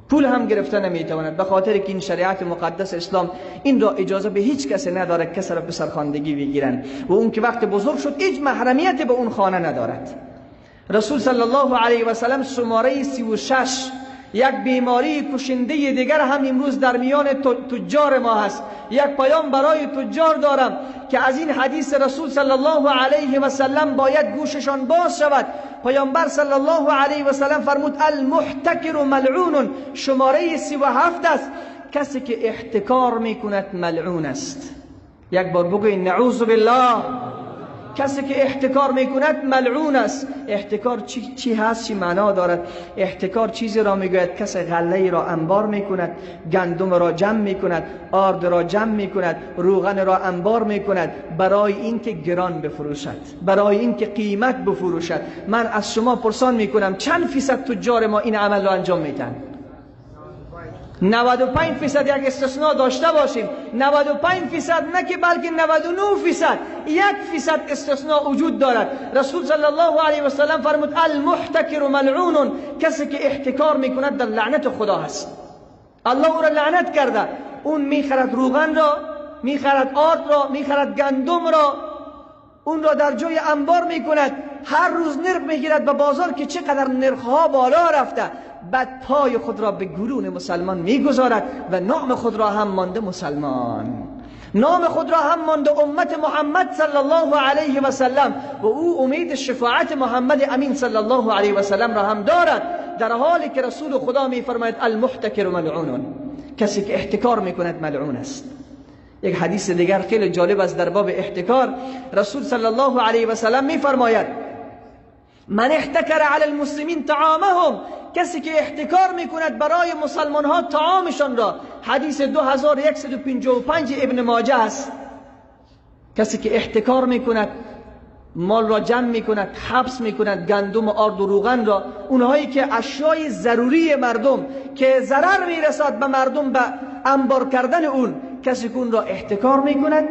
پول هم گرفته نمیتواند، به خاطر که این شریعت مقدس اسلام این را اجازه به هیچ کس نداره کس را پسرخواندگی بگیرن و اون که وقت بزرگ شد هیچ محرمیت به اون خانه ندارد. رسول صلی الله علیه و سلم شماره 36، یک بیماری کشنده دیگر هم امروز در میان تجار ما هست. یک پیام برای تجار دارم که از این حدیث رسول صلی الله علیه و سلم باید گوششان باز شود. پیامبر صلی الله علیه و سلم فرمود المحتکر ملعون، شماره 37 است. کسی که احتکار میکند ملعون است. یک بار بگوین نعوذ بالله. کسی که احتکار میکند ملعون است. احتکار چی هست؟ چی معنا دارد؟ احتکار چیزی را میگوید کسی غله را انبار میکند، گندم را جمع میکند، آرد را جمع میکند، روغن را انبار میکند برای اینکه گران بفروشد، برای اینکه قیمت بفروشد. من از شما پرسان میکنم چند فیصد تجار ما این عمل را انجام میدن؟ 95%. یک استثناء داشته باشیم، 95% نه که بلکه 99%، 1% استثناء وجود دارد. رسول صلی الله علیه و سلم فرمود المحتکر ملعون، کسی که احتکار میکند در لعنت خدا هست. الله او را لعنت کرده. اون میخرد روغن را، میخرد آرد را، میخرد گندم را، اون را در جای انبار میکند، هر روز نرخ میگیرد به بازار که چقدر نرخها بالا رفته. بعد پای خود را به گلون مسلمان میگذارد و نام خود را هم مانده مسلمان، نام خود را هم مانده امت محمد صلی الله علیه و سلم، و او امید شفاعت محمد امین صلی الله علیه و سلم را هم دارد، در حالی که رسول خدا میفرماید المحتکر ملعون، کسی که احتکار میکند ملعون است. یک حدیث دیگر خیلی جالب است در باب احتکار. رسول صلی الله علیه و سلم میفرماید من احتکر علی المسلمین طعامهم، کسی که احتکار میکند برای مسلمان ها طعامشان را. حدیث 2155 ابن ماجه است. کسی که احتکار میکند، مال را جمع میکند، حبس میکند، گندم و آرد و روغن را، اونهایی که اشیای ضروری مردم که ضرر میرسد به مردم به انبار کردن اون، کسی که اون را احتکار میکند،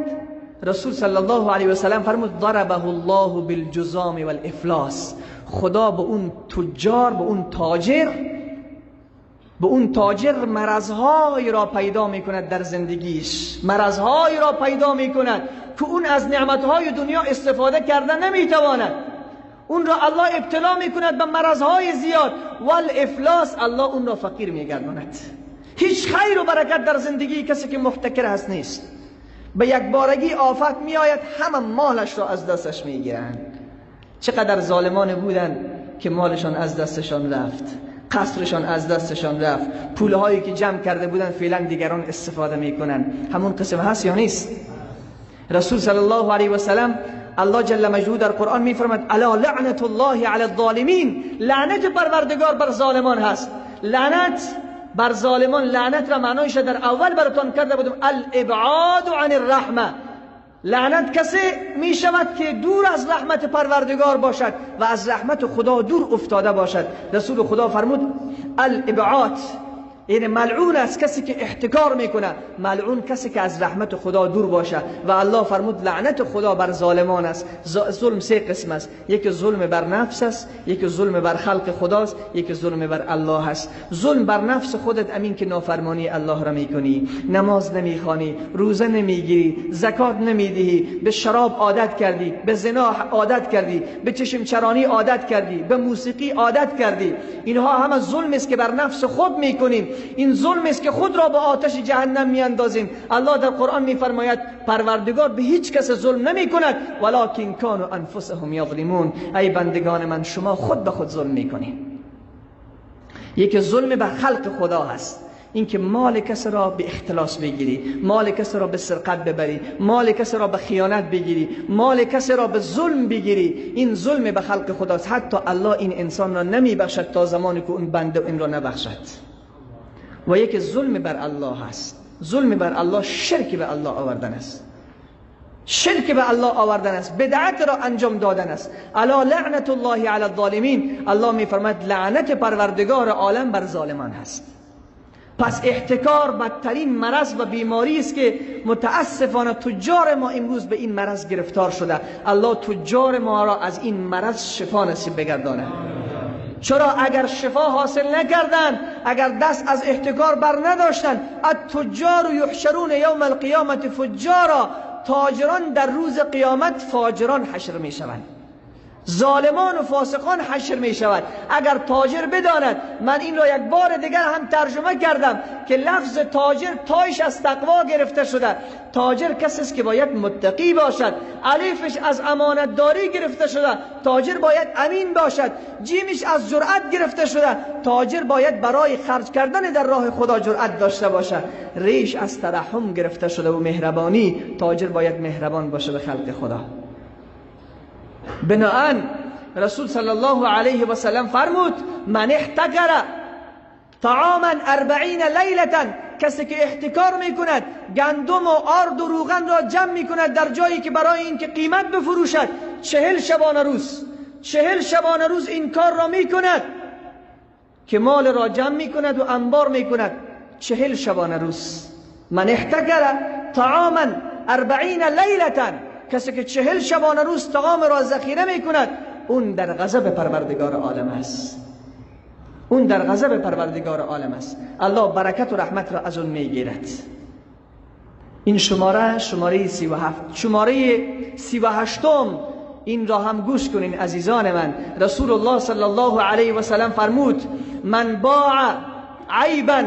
رسول صلی الله علیه و سلم فرمود ضربه الله بالجزام والافلاس، خدا به اون تجار، به اون تاجر، به اون تاجر مرضهایی را پیدا میکند در زندگیش، مرضهایی را پیدا میکند که اون از نعمتهای دنیا استفاده کرده نمیتواند. اون را الله ابتلا میکند به مرضهای زیاد. والافلاس، الله اون را فقیر میگرداند. هیچ خیر و برکت در زندگی کسی که محتکر هست نیست. به یک بارگی آفت میآید، همه مالش را از دستش میگیرند. چقدر ظالمان بودند که مالشان از دستشان رفت، قصرشان از دستشان رفت، پولهایی که جمع کرده بودند فعلا دیگران استفاده میکنن. همون قسم هست یا نیست؟ رسول صلی الله علیه و سلم، الله جل مجدوه در قرآن میفرماد الا لعنت الله علی الظالمین، لعنت پروردگار بر ظالمان هست. لعنت بر ظالمان، لعنت را معنایش در اول براتان کرده بودم، الابعاد عن الرحمه. لعنت کسی می شود که دور از رحمت پروردگار باشد و از رحمت خدا دور افتاده باشد. رسول خدا فرمود الابعاد، یعنی ملعون است کسی که احتکار میکنه، ملعون کسی که از رحمت خدا دور باشه. و الله فرمود لعنت خدا بر ظالمان است. ظلم سه قسم است، یکی ظلم بر نفس است، یکی ظلم بر خلق خداست، یکی ظلم بر الله است. ظلم بر نفس خودت امین که نافرمانی الله را میکنی، نماز نمیخوانی، روزه نمیگیری، زکات نمیدهی، به شراب عادت کردی، به زنا عادت کردی، به چشم چرانی عادت کردی، به موسیقی عادت کردی. اینها همه ظلم است که بر نفس خود میکنیم. این ظلم است که خود را به آتش جهنم میاندازیم. الله در قرآن میفرماید پروردگار به هیچ کس ظلم نمی کند، ولکن کانوا انفسهم یظلمون. ای بندگان من، شما خود به خود ظلم میکنید. یکی ظلم به خلق خدا هست، اینکه مال کس را به اختلاس بگیری، مال کس را به سرقت ببری، مال کس را به خیانت بگیری، مال کس را به ظلم بگیری. این ظلم به خلق خداست. حتی الله این انسان را نمیبخشد تا زمانی که اون بنده این را نبخشد. و یک ظلم بر الله هست. ظلم بر الله شرک به الله آوردن است، شرک به الله آوردن است، بدعت را انجام دادن است. الا لعنت الله علی الظالمین. الله میفرماید لعنت پروردگار عالم بر ظالمان هست. پس احتکار بدترین مرض و بیماری است که متاسفانه تجار ما امروز به این مرض گرفتار شده. الله تجار ما را از این مرض شفا نصیب بگردانه. چرا اگر شفا حاصل نکردن، اگر دست از احتکار بر نداشتن، التجار یحشرون یوم القیامت فجارا، تاجران در روز قیامت فاجران حشر می شوند. ظالمان و فاسقان حشر می شود. اگر تاجر بداند، من این را یک بار دیگر هم ترجمه کردم که لفظ تاجر تایش از تقوا گرفته شده. تاجر کسی است که باید متقی باشد. الفش از امانتداری گرفته شده، تاجر باید امین باشد. جیمش از جرأت گرفته شده، تاجر باید برای خرج کردن در راه خدا جرأت داشته باشد. ریش از ترحم گرفته شده و مهربانی، تاجر باید مهربان باشه به خلق خدا. بناءً رسول صلی الله علیه و سلم فرمود من احتکر طعاما 40 لیلة، کسی که احتکار میکند، گندم و آرد و روغن را جمع میکند در جایی که برای اینکه قیمت بفروشد، 40 شبانه روز، 40 شبانه روز این کار را میکند که مال را جمع میکند و انبار میکند، 40 شبانه روز. من احتکر طعاما 40 لیلة، کسی که 40 شبانه روز طعام را ذخیره میکند، اون در غضب پروردگار عالم است. اون در غضب پروردگار عالم است. الله برکت و رحمت را از اون میگیرد. این شماره، شماره 37. شماره 38، این را هم گوش کنین عزیزان من. رسول الله صلی الله علیه و سلم فرمود من باع عیبا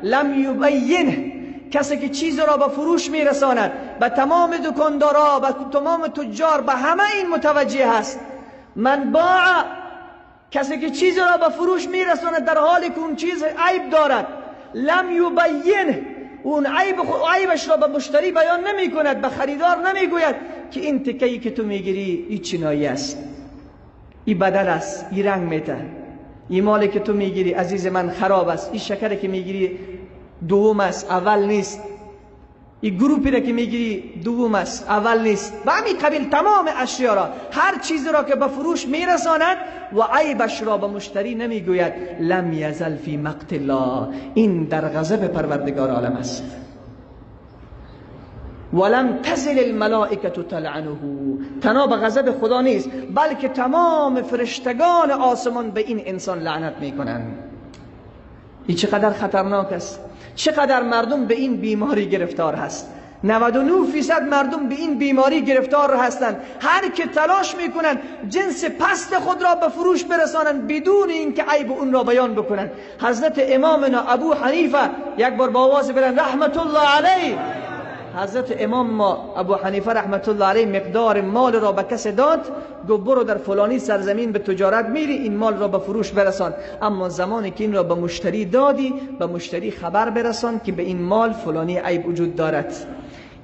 لم یبینه، کسی که چیز را به فروش میرساند، به تمام دکاندارا، به تمام تجار، به همه این متوجه هست. من باع، کسی که چیز را به فروش میرساند در حالی که اون چیز عیب دارد، لم یبینه، اون عیبش را به مشتری بیان نمی کند، به خریدار نمی گوید که این تکه‌ای که تو میگیری این چینایی است، این بدل است، این رنگ میته، این مالی که تو میگیری عزیز من خراب است، این شکری که میگیری دوم است اول نیست، این گروپی را که میگیری دوم است اول نیست. و همین قبیل تمام اشیا را، هر چیز را که به فروش میرساند و عیبش را به مشتری نمیگوید، لم یزل فی مقت الله، این در غضب پروردگار عالم است. ولم تزل الملائکه تلعنه، تنها به غضب خدا نیست، بلکه تمام فرشتگان آسمان به این انسان لعنت میکنند. این چقدر خطرناک است، چقدر مردم به این بیماری گرفتار هست. 99% مردم به این بیماری گرفتار هستند. هر که تلاش میکنند جنس پست خود را به فروش برسانند بدون اینکه عیب اون را بیان بکنند. حضرت امامنا ابو حنیفه، یک بار با آواز بلند رحمت الله علیه، حضرت امام ما ابو حنیفه رحمت الله علیه مقدار مال را به کس داد، گفت برو در فلانی سرزمین به تجارت میری، این مال را به فروش برسان، اما زمانی که این را به مشتری دادی، به مشتری خبر برسان که به این مال فلانی عیب وجود دارد.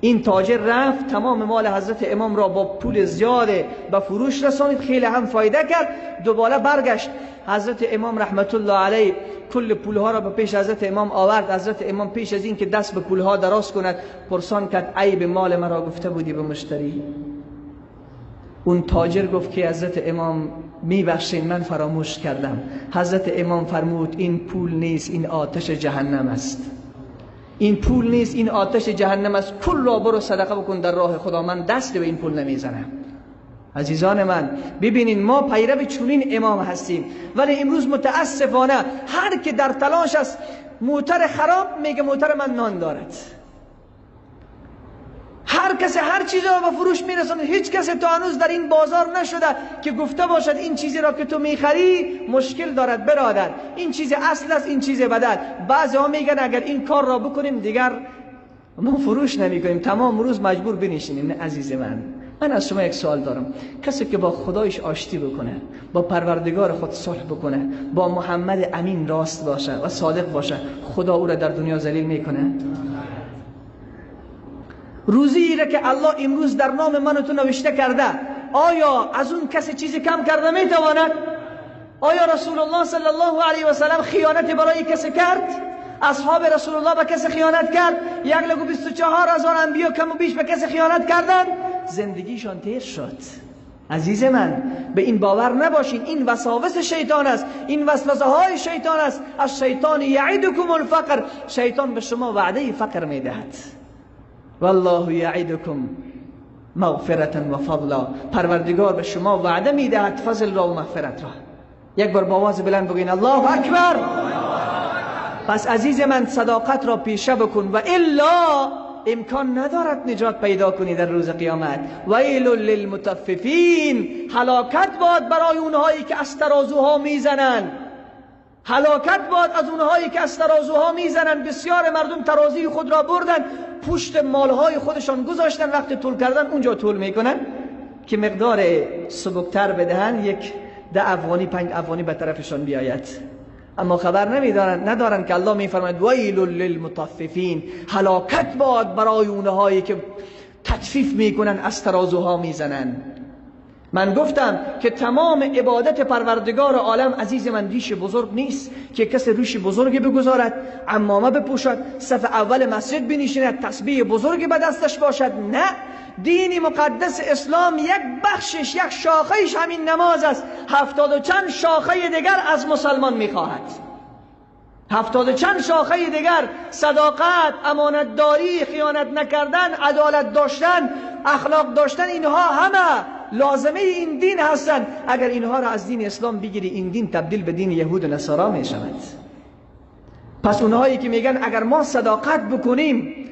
این تاجر رفت تمام مال حضرت امام را با پول زیاد به فروش رسانید، خیلی هم فایده کرد. دوباره برگشت، حضرت امام رحمت الله علیه کل پولها را به پیش حضرت امام آورد. حضرت امام پیش از این که دست به پولها دراز کند پرسان کرد عیب مال مرا گفته بودی به مشتری؟ اون تاجر گفت که حضرت امام میبخشین من فراموش کردم. حضرت امام فرمود این پول نیست، این آتش جهنم است. این پول نیست، این آتش جهنم است. کل را برو صدقه بکن در راه خدا، من دست به این پول نمیزنم. عزیزان من ببینین ما پیرو چنین امام هستیم، ولی امروز متاسفانه هر که در تلاش است موتر خراب میگه موتر من نان دارد. هر کس هر چیزی را به فروش میرساند. هیچ کس تا هنوز در این بازار نشده که گفته باشد این چیزی را که تو میخری مشکل دارد برادر، این چیز اصل است، این چیز بدل. بعضی ها میگن اگر این کار را بکنیم دیگر ما فروش نمیکنیم، تمام روز مجبور بنشینیم. نه عزیز من، من از شما یک سوال دارم. کسی که با خدایش آشتی بکنه، با پروردگار خود صلح بکنه، با محمد امین راست باشه و صادق باشه، خدا او را در دنیا ذلیل میکنه؟ روزی را که الله امروز در نام من و تو نوشته کرده، آیا از اون کسی چیزی کم کرده میتواند؟ آیا رسول الله صلی الله علیه و سلم خیانت برای کسی کرد؟ اصحاب رسول الله به کسی خیانت کرد؟ 1,24,000 انبیا کم و بیش به کسی خیانت کردند؟ زندگیشان تیر شد. عزیز من به این باور نباشین، این وساوس شیطان است، این وسوسه های شیطان است. از شیطان یعدکم الفقر، شیطان به شما وعده فقر میدهد. والله یعدکم مغفرة و فضلا، پروردگار به شما وعده میدهد فضل را و مغفرت را. یک بار با آواز بلند بگین الله اکبر. پس عزیز من صداقت را پیشه بکن و الا امکان ندارد نجات پیدا کنی در روز قیامت. ویل للمطففین، هلاکت باد برای اونهایی که از ترازوها میزنند. هلاکت باد از اونهایی که از ترازوها میزنند. بسیار مردم ترازوی خود را بردن، پشت مالهای خودشان گذاشتن، وقت طول کردن اونجا طول میکنن که مقدار سبکتر بدهن، یک 10 افغانی 5 افغانی به طرفشان بیاید. اما خبر نمیدارن، ندارن که الله میفرماید ویل للمطففین، هلاکت باد برای اونهایی که تطفیف میکنن، از ترازوها میزنن. من گفتم که تمام عبادت پروردگار عالم عزیز من ریش بزرگ نیست که کسی ریش بزرگی بگذارد، عمامه بپوشد، صف اول مسجد بنشیند، تسبیح بزرگی به دستش باشد. نه، دین مقدس اسلام یک بخشش، یک شاخهش همین نماز است. 70 و چند شاخه دیگر از مسلمان میخواهد. 70 و چند شاخه دیگر: صداقت، امانتداری، خیانت نکردن، عدالت داشتن، اخلاق داشتن، اینها همه لازمه این دین هستند. اگر اینها را از دین اسلام بگیری، این دین تبدیل به دین یهود و نصارا می شود. پس اونهایی که میگن اگر ما صداقت بکنیم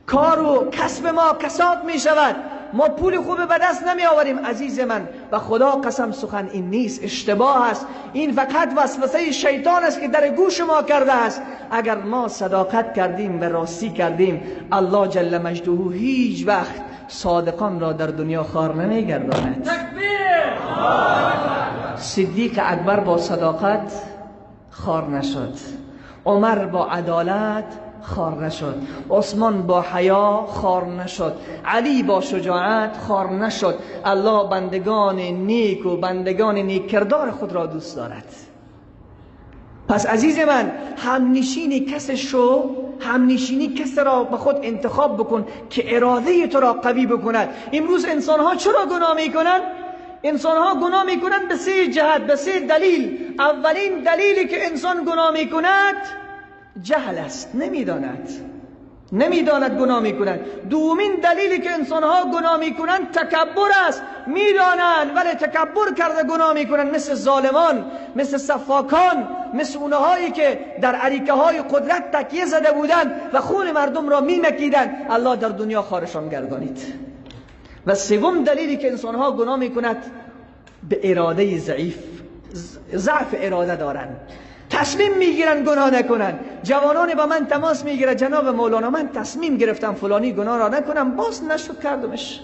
کار و کسب ما کساد می شود، ما پول خوب به دست نمی آوریم، عزیز من و خدا قسم سخن این نیست، اشتباه است. این فقط وسوسه شیطان است که در گوش ما کرده است. اگر ما صداقت کردیم و راستی کردیم، الله جل مجده هیچ وقت صادقان را در دنیا خوار نمی گرداند. صدیق اکبر با صداقت خوار نشد، عمر با عدالت خوار نشد، عثمان با حیا خوار نشد، علی با شجاعت خوار نشد. الله بندگان نیک و بندگان نیک کردار خود را دوست دارد. پس عزیز من، همنشینی کس شو، همنشینی کس را به خود انتخاب بکن که اراده تو را قوی بکند. امروز انسان ها چرا گناه میکنند؟ انسان ها گناه میکنند به 3 جهت، به 3 دلیل. اولین دلیلی که انسان گناه میکند جهل است، نمیداند گناه میکنند. دومین دلیلی که انسان ها گناه میکنند تکبر است، میدانند ولی تکبر کرده گناه میکنند، مثل ظالمان، مثل سفاکان، مثل اونهایی که در عریکه های قدرت تکیه زده بودند و خون مردم را میمکیدند. الله در دنیا خارشان گردانید. و سوم دلیلی که انسان ها گناه میکند به اراده ضعیف، ضعف اراده دارند، تصمیم میگیرن گناه نکنن. جوانان با من تماس میگیره، جناب مولانا من تصمیم گرفتم فلانی گناه را نکنم، باز نشد کردمش.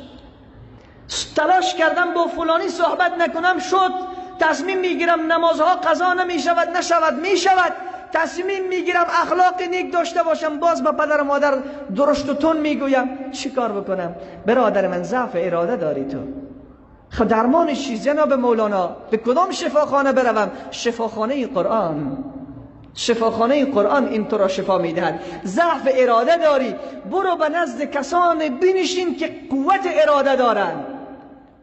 تلاش کردم با فلانی صحبت نکنم، شد. تصمیم میگیرم نمازها قضا نمیشود، نشود، میشود. تصمیم میگیرم اخلاق نیک داشته باشم، باز با پدر و مادر درشت و تون میگویم. چیکار بکنم؟ برادر من ضعف اراده داری تو. خب درمانش چیست جناب مولانا؟ به کدام شفاخانه بروم؟ شفاخانه قرآن. شفاخانه قرآن این تو را شفا میدهد. ضعف اراده داری، برو به نزد کسان بنشین که قوت اراده دارند.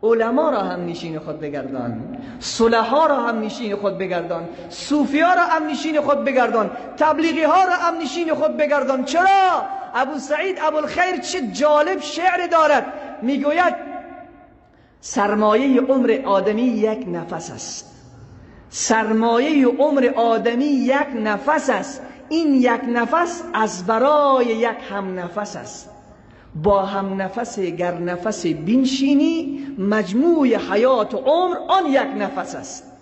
علما را هم نشین خود بگردان، صلحا را هم نشین خود بگردان، صوفیا را هم نشین خود بگردان، تبلیغی ها را هم نشین خود بگردان. چرا؟ ابو سعید ابوالخیر چه جالب شعر دارد، میگوید سرمایه عمر آدمی یک نفس است. سرمایه عمر آدمی یک نفس است. این یک نفس از برای یک هم نفس است. با هم نفس گر نفس بنشینی، مجموع حیات و عمر آن یک نفس است.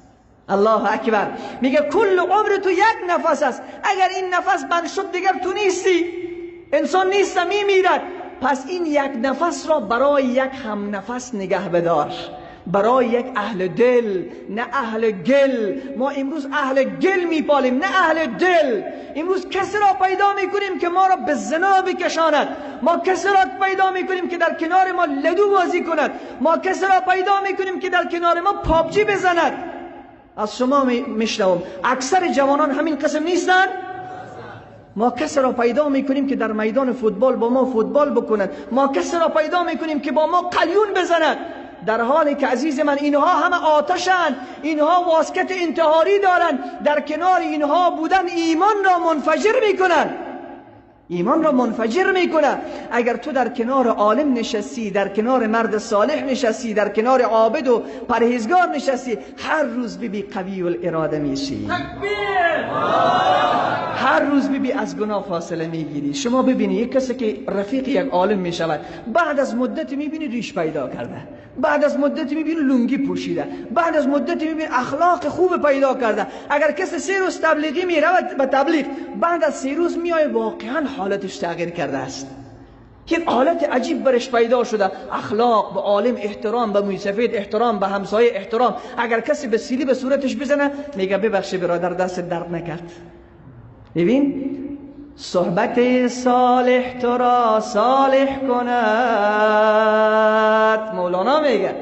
الله اکبر. میگه کل عمر تو یک نفس است. اگر این نفس بند شد دیگر تو نیستی، انسان نیست، میمیرد. پس این یک نفس را برای یک هم نفس نگه بدار، برای یک اهل دل، نه اهل گل. ما امروز اهل گل میپالیم، نه اهل دل. امروز کسی را پیدا میکنیم که ما را به زنا بکشاند، ما کسی را پیدا میکنیم که در کنار ما لدو بازی کند، ما کسی را پیدا میکنیم که در کنار ما پابجی بزند. از شما میشنوم اکثر جوانان همین قسم نیستند. ما کسی را پیدا میکنیم که در میدان فوتبال با ما فوتبال بکند، ما کسی را پیدا میکنیم که با ما قلیون بزند، در حالی که عزیز من اینها همه آتشند، اینها واسکت انتحاری دارند، در کنار اینها بودن ایمان را منفجر میکنند. ایمان را منفجر میکنه. اگر تو در کنار عالم نشستی، در کنار مرد صالح نشستی، در کنار عابد و پرهیزگار نشستی، هر روز بی قوی الاراده میشی، هر روز بی از گناه فاصله میگیری. شما ببینی یک کسی که رفیق یک عالم میشود، بعد از مدت میبینی ریش پیدا کرده، بعد از مدت میبینی لنگی پوشیده، بعد از مدت میبینی اخلاق خوب پیدا کرده. اگر کسی 3 روز تبلیغی میرود به تبلیغ، بعد از 3 روز میای واقعا حالتش تغییر کرده است، یک حالت عجیب برش پیدا شده. اخلاق، به عالم احترام، به موی سفید احترام، به همسایه احترام. اگر کسی به سیلی به صورتش بزنه میگه ببخشی برادر، دست درد نکرد. ببین صحبت صالح تو را صالح کند، مولانا میگه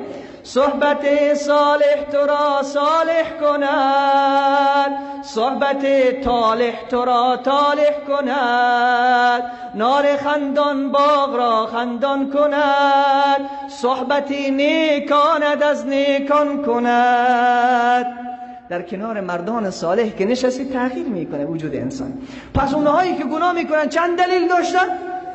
صحبت صالح تو را صالح کند، صحبت طالح تو را طالح کند، نار خندان باغ را خندان کند، صحبت نیکاند از نیکان کند. در کنار مردان صالح که نشستی تغییر میکنه وجود انسان. پس اونهایی که گناه میکنن چند دلیل داشتن؟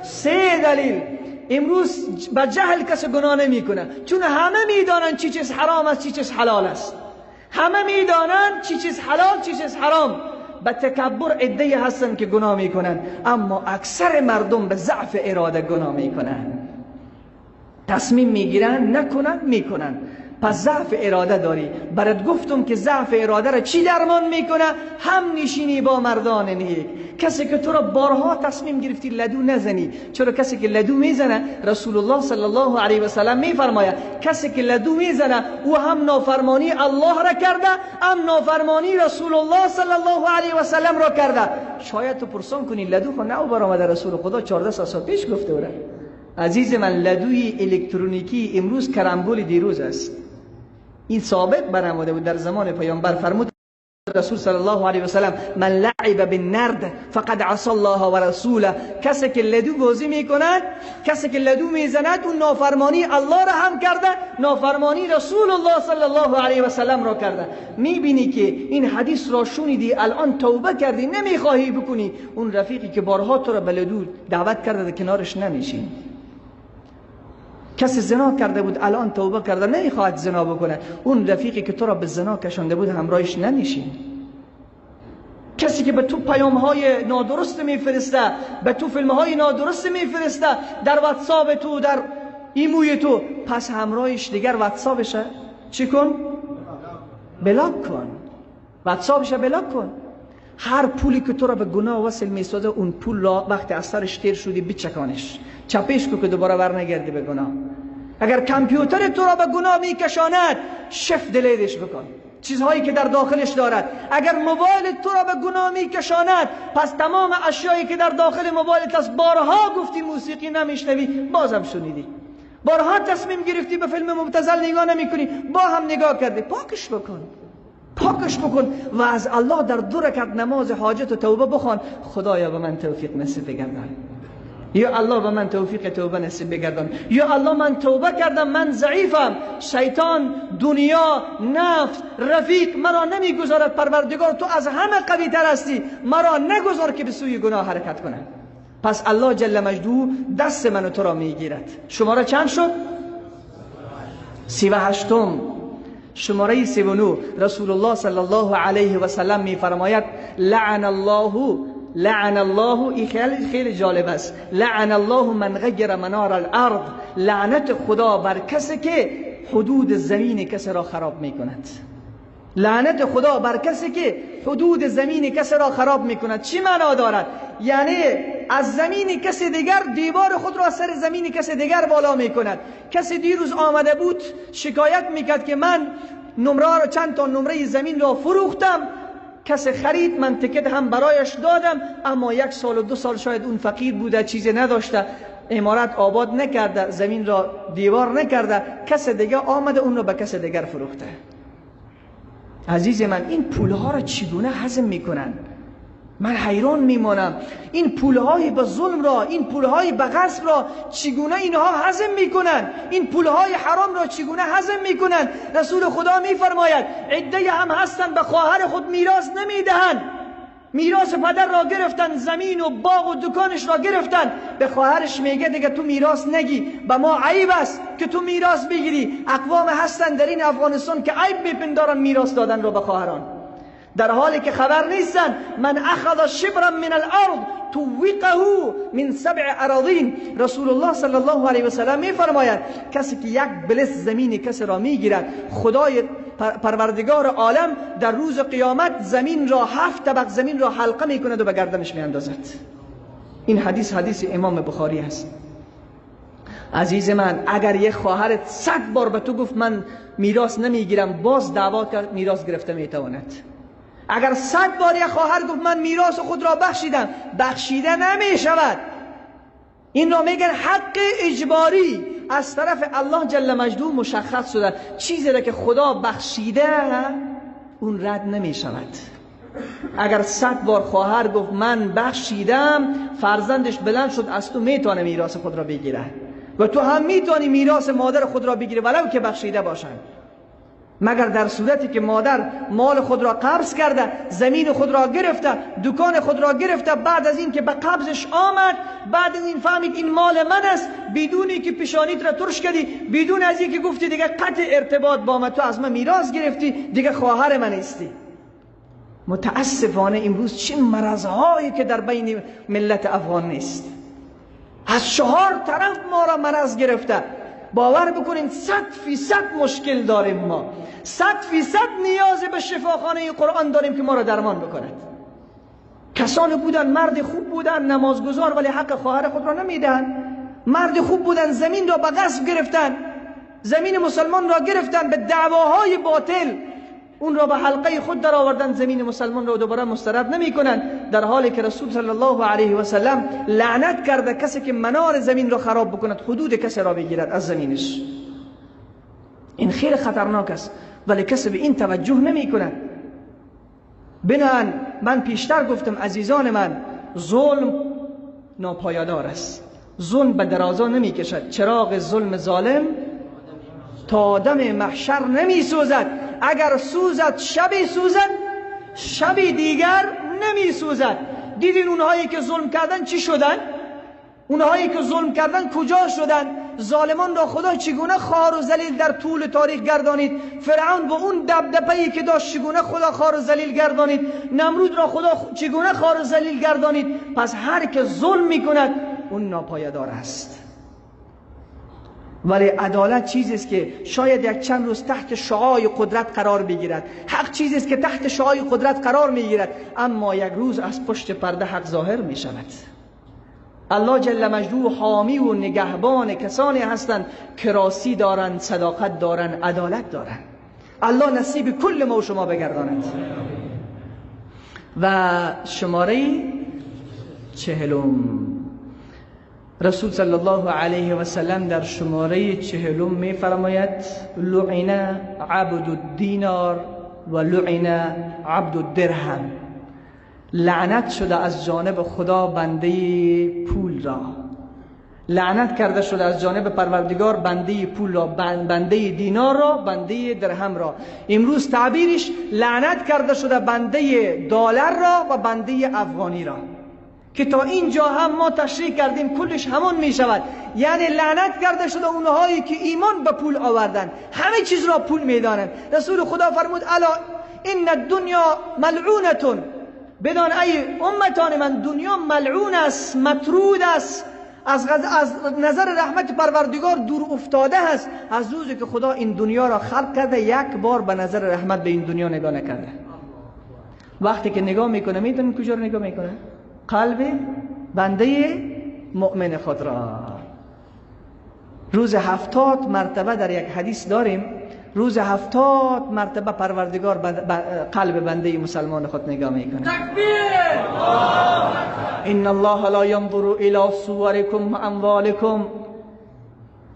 3 دلیل. امروز به جهل کس گناه نمیکنه، چون همه میدانن چی چیز حرام است، چی چیز حلال است. همه میدانن چی چیز حلال، چی چیز حرام. به تکبر عده‌ای هستن که گناه میکنن، اما اکثر مردم به ضعف اراده گناه میکنن. تصمیم میگیرن نکنن، میکنن. پس ضعف اراده داری. برات گفتم که ضعف اراده را چی درمان میکنه؟ هم نشینی با مردان نیک. کسی که تو را بارها تصمیم گرفتی لدو نزنی. چرا کسی که لدو میزنه، رسول الله صلی الله علیه و سلم میفرماید کسی که لدو میزنه او هم نافرمانی الله را کرده، هم نافرمانی رسول الله صلی الله علیه و سلم را کرده. شاید تو پرسان کنی لدو خو نه برآمده، رسول خدا 14 سال پیش گفته بوده. عزیز من، لدوی الکترونیکی امروز کرامبول دیروز است. این ثابت برآمده بود در زمان پیامبر. فرمود رسول صلی الله علیه و سلم من لعب بالنرد فقد عصى الله و رسوله. کسی که لدو بازی میکند، کسی که لدو میزند، اون نافرمانی الله را هم کرده، نافرمانی رسول الله صلی الله علیه و سلم را کرده. میبینی که این حدیث را شنیدی، الان توبه کردی، نمیخواهی بکنی، اون رفیقی که بارها تو را به لدو دعوت کرده کنارش نمیشین. کسی زنا کرده بود، الان توبه کرده، نمیخواهد زنا بکنه، اون رفیقی که تو را به زنا کشانده بود همراهش نمیشین. کسی که به تو پیام های نادرست میفرسته، به تو فیلم های نادرست میفرسته در واتساپ تو، در ایموی تو، پس همراهش دیگر واتساپشه چی کن؟ block کن. واتساپشه block کن. هر پولی که تو را به گناه وصل میسازه، اون پول را وقتی از سرش تیر شدی بچکانش، چپش کو که دوباره بر نگردی به گناه. اگر کامپیوتر تو را به گناه میکشاند، shift delete ش بکن، چیزهایی که در داخلش دارد. اگر موبایل تو را به گناه میکشاند، پس تمام اشیایی که در داخل موبایلت است، بارها گفتی موسیقی نمیشنوی، بازم شنیدی. بارها تصمیم گرفتی به فیلم مبتذل نگاه نمیکنی، با هم نگاه کردی، پاکش بکن، پاکش بکن و از الله در 2 رکعت نماز حاجت و توبه بخوان. خدایا به من توفیق نصیب بگردان، یا الله به من توفیق توبه نصیب بگردان، یا الله من توبه کردم، من ضعیفم، شیطان، دنیا، نفس، رفیق مرا نمیگذارد، پروردگار تو از همه قوی تر هستی، مرا نگذار که به سوی گناه حرکت کنم. پس الله جل مجده دست من و تو را میگیرد. شماره چند شد؟ 38. شماره 39. رسول الله صلی الله علیه و سلم میفرماید لعن الله، لعن الله، این خیلی جالب است، لعن الله من غیر منار الارض. لعنت خدا بر کسی که حدود زمین کسی را خراب میکند. لعنت خدا بر کسی که حدود زمین کسی را خراب میکند. چی معنا دارد؟ یعنی از زمین کسی دیگر دیوار خود را از سر زمین کسی دیگر بالا میکند. کسی دیروز آمده بود شکایت میکرد که من نمره را، چند تا نمره زمین را فروختم، کسی خرید، من تکت هم برایش دادم، اما 1 سال و 2 سال شاید اون فقیر بوده، چیزی نداشته، عمارت آباد نکرده، زمین را دیوار نکرده، کس دیگه آمده اون را به کس دیگر فروخته. عزیز من، این پولها را چگونه هضم میکنن؟ من حیران میمانم. این پولهای به ظلم را، این پولهای به غصب را چگونه اینها هضم میکنن؟ این پولهای حرام را چگونه هضم میکنن؟ رسول خدا میفرماید عده هم هستند به خواهر خود میراث نمیدهند. میراث پدر را گرفتن، زمین و باغ و دکانش را گرفتن. به خواهرش میگه دیگه تو میراث نگی، به ما عیب است که تو میراث بگیری. اقوام هستن در این افغانستان که عیب میپندارن میراث دادن را به خواهران، در حالی که خبر نیستن. من اخذ شبرا من الارض توقه من سبع اراضین. رسول الله صلی الله علیه و سلم میفرماید کسی که یک بلس زمین کسی را میگیرد، خدای پروردگار عالم در روز قیامت زمین را 7 طبق زمین را حلقه میکند و به گردنش میاندازد. این حدیث حدیث امام بخاری است. عزیز من، اگر یک خواهرت 100 بار به تو گفت من میراث نمیگیرم، باز دعوا کرد میراث گرفته میتواند. اگر 100 بار یک خواهر گفت من میراث خود را بخشیدم، بخشیده نمی شود. این را میگن حق اجباری از طرف الله جل مجده مشخص شده. چیزی را که خدا بخشیده اون رد نمی شود. اگر 100 بار خواهر گفت من بخشیدم، فرزندش بلند شد از تو میتونه میراث خود را بگیره و تو هم میتونی میراث مادر خود را بگیری ولو که بخشیده باشند. مگر در صورتی که مادر مال خود را قبض کرده، زمین خود را گرفته، دکان خود را گرفته، بعد از این که به قبضش آمد، بعد از این فهمید این مال من است، بدونی که پیشانیت را ترش کردی، بدون از این که گفتی دیگه قطع ارتباط با من، تو از من میراث گرفتی، دیگه خواهر من نیستی. متاسفانه امروز چه مرضهایی که در بین ملت افغان نیست. از 4 طرف ما را مرض گرفته. باور بکنین 100% مشکل داریم ما، 100% نیاز به شفاخانه قرآن داریم که ما را درمان بکند. کسانی بودن مرد خوب بودن، نمازگزار، ولی حق خواهر خود را نمیدن. مرد خوب بودن، زمین را به غصب گرفتن، زمین مسلمان را گرفتن به دعواهای باطل، اون را به حلقه خود در آوردن، زمین مسلمان را دوباره مسترد نمی کنن، در حالی که رسول صلی الله علیه و سلم لعنت کرده کسی که منار زمین را خراب بکند، حدود کسی را بگیرد از زمینش. این خیلی خطرناک است، ولی کسی به این توجه نمی کند. بنابراین من پیشتر گفتم عزیزان من، ظلم ناپایدار است، ظلم به درازا نمی کشد. چراغ ظلم ظالم تا دم محشر نمی سوزد، اگر سوزد شبی سوزد، شبی دیگر نمی سوزد. دیدین اونهایی که ظلم کردن چی شدن؟ اونهایی که ظلم کردن کجا شدن؟ ظالمان را خدا چگونه خوار و ذلیل در طول تاریخ گردانید؟ فرعون با اون دبدبه‌ای که داشت چگونه خدا خوار و ذلیل گردانید؟ نمرود را خدا چگونه خوار و ذلیل گردانید؟ پس هر که ظلم میکند اون ناپایدار است. ولی عدالت چیزی است که شاید یک چند روز تحت شعاع قدرت قرار بگیرد، حق چیزی است که تحت شعاع قدرت قرار میگیرد، اما یک روز از پشت پرده حق ظاهر می شود. الله جل مجدوه حامی و نگهبان کسانی هستند که راستی دارند، صداقت دارند، عدالت دارند. الله نصیب کل ما و شما بگرداند. و شماره 40، رسول صلی الله علیه و سلم در شماره 40 می فرماید لعن عبد الدینار و لعن عبد الدرهم. لعنت شده از جانب خدا بنده پول را، لعنت کرده شده از جانب پروردگار بنده پول را، بنده دینار را، بنده درهم را. امروز تعبیرش لعنت کرده شده بنده دلار را و بنده افغانی را، که تا اینجا هم ما تشریح کردیم کلش همون می شود. یعنی لعنت کرده شده اونهایی که ایمان به پول آوردن، همه چیز را پول می دانند. رسول خدا فرمود الا ان الدنیا ملعونتون، بدان ای امتان من دنیا ملعون است، مطرود است، از نظر رحمت پروردگار دور افتاده است. از روزی که خدا این دنیا را خلق کرده یک بار به نظر رحمت به این دنیا نگاه نکرده. وقتی که نگاه میکنه میدونید کجا رو نگاه میکنه؟ قلب بنده مؤمن خود را. روز 70 مرتبه در یک حدیث داریم، روز 70 مرتبه پروردگار قلب بنده مسلمان خود نگاه میکنه. تکبیر! ان الله لا ینظر الی صورکم و اموالکم.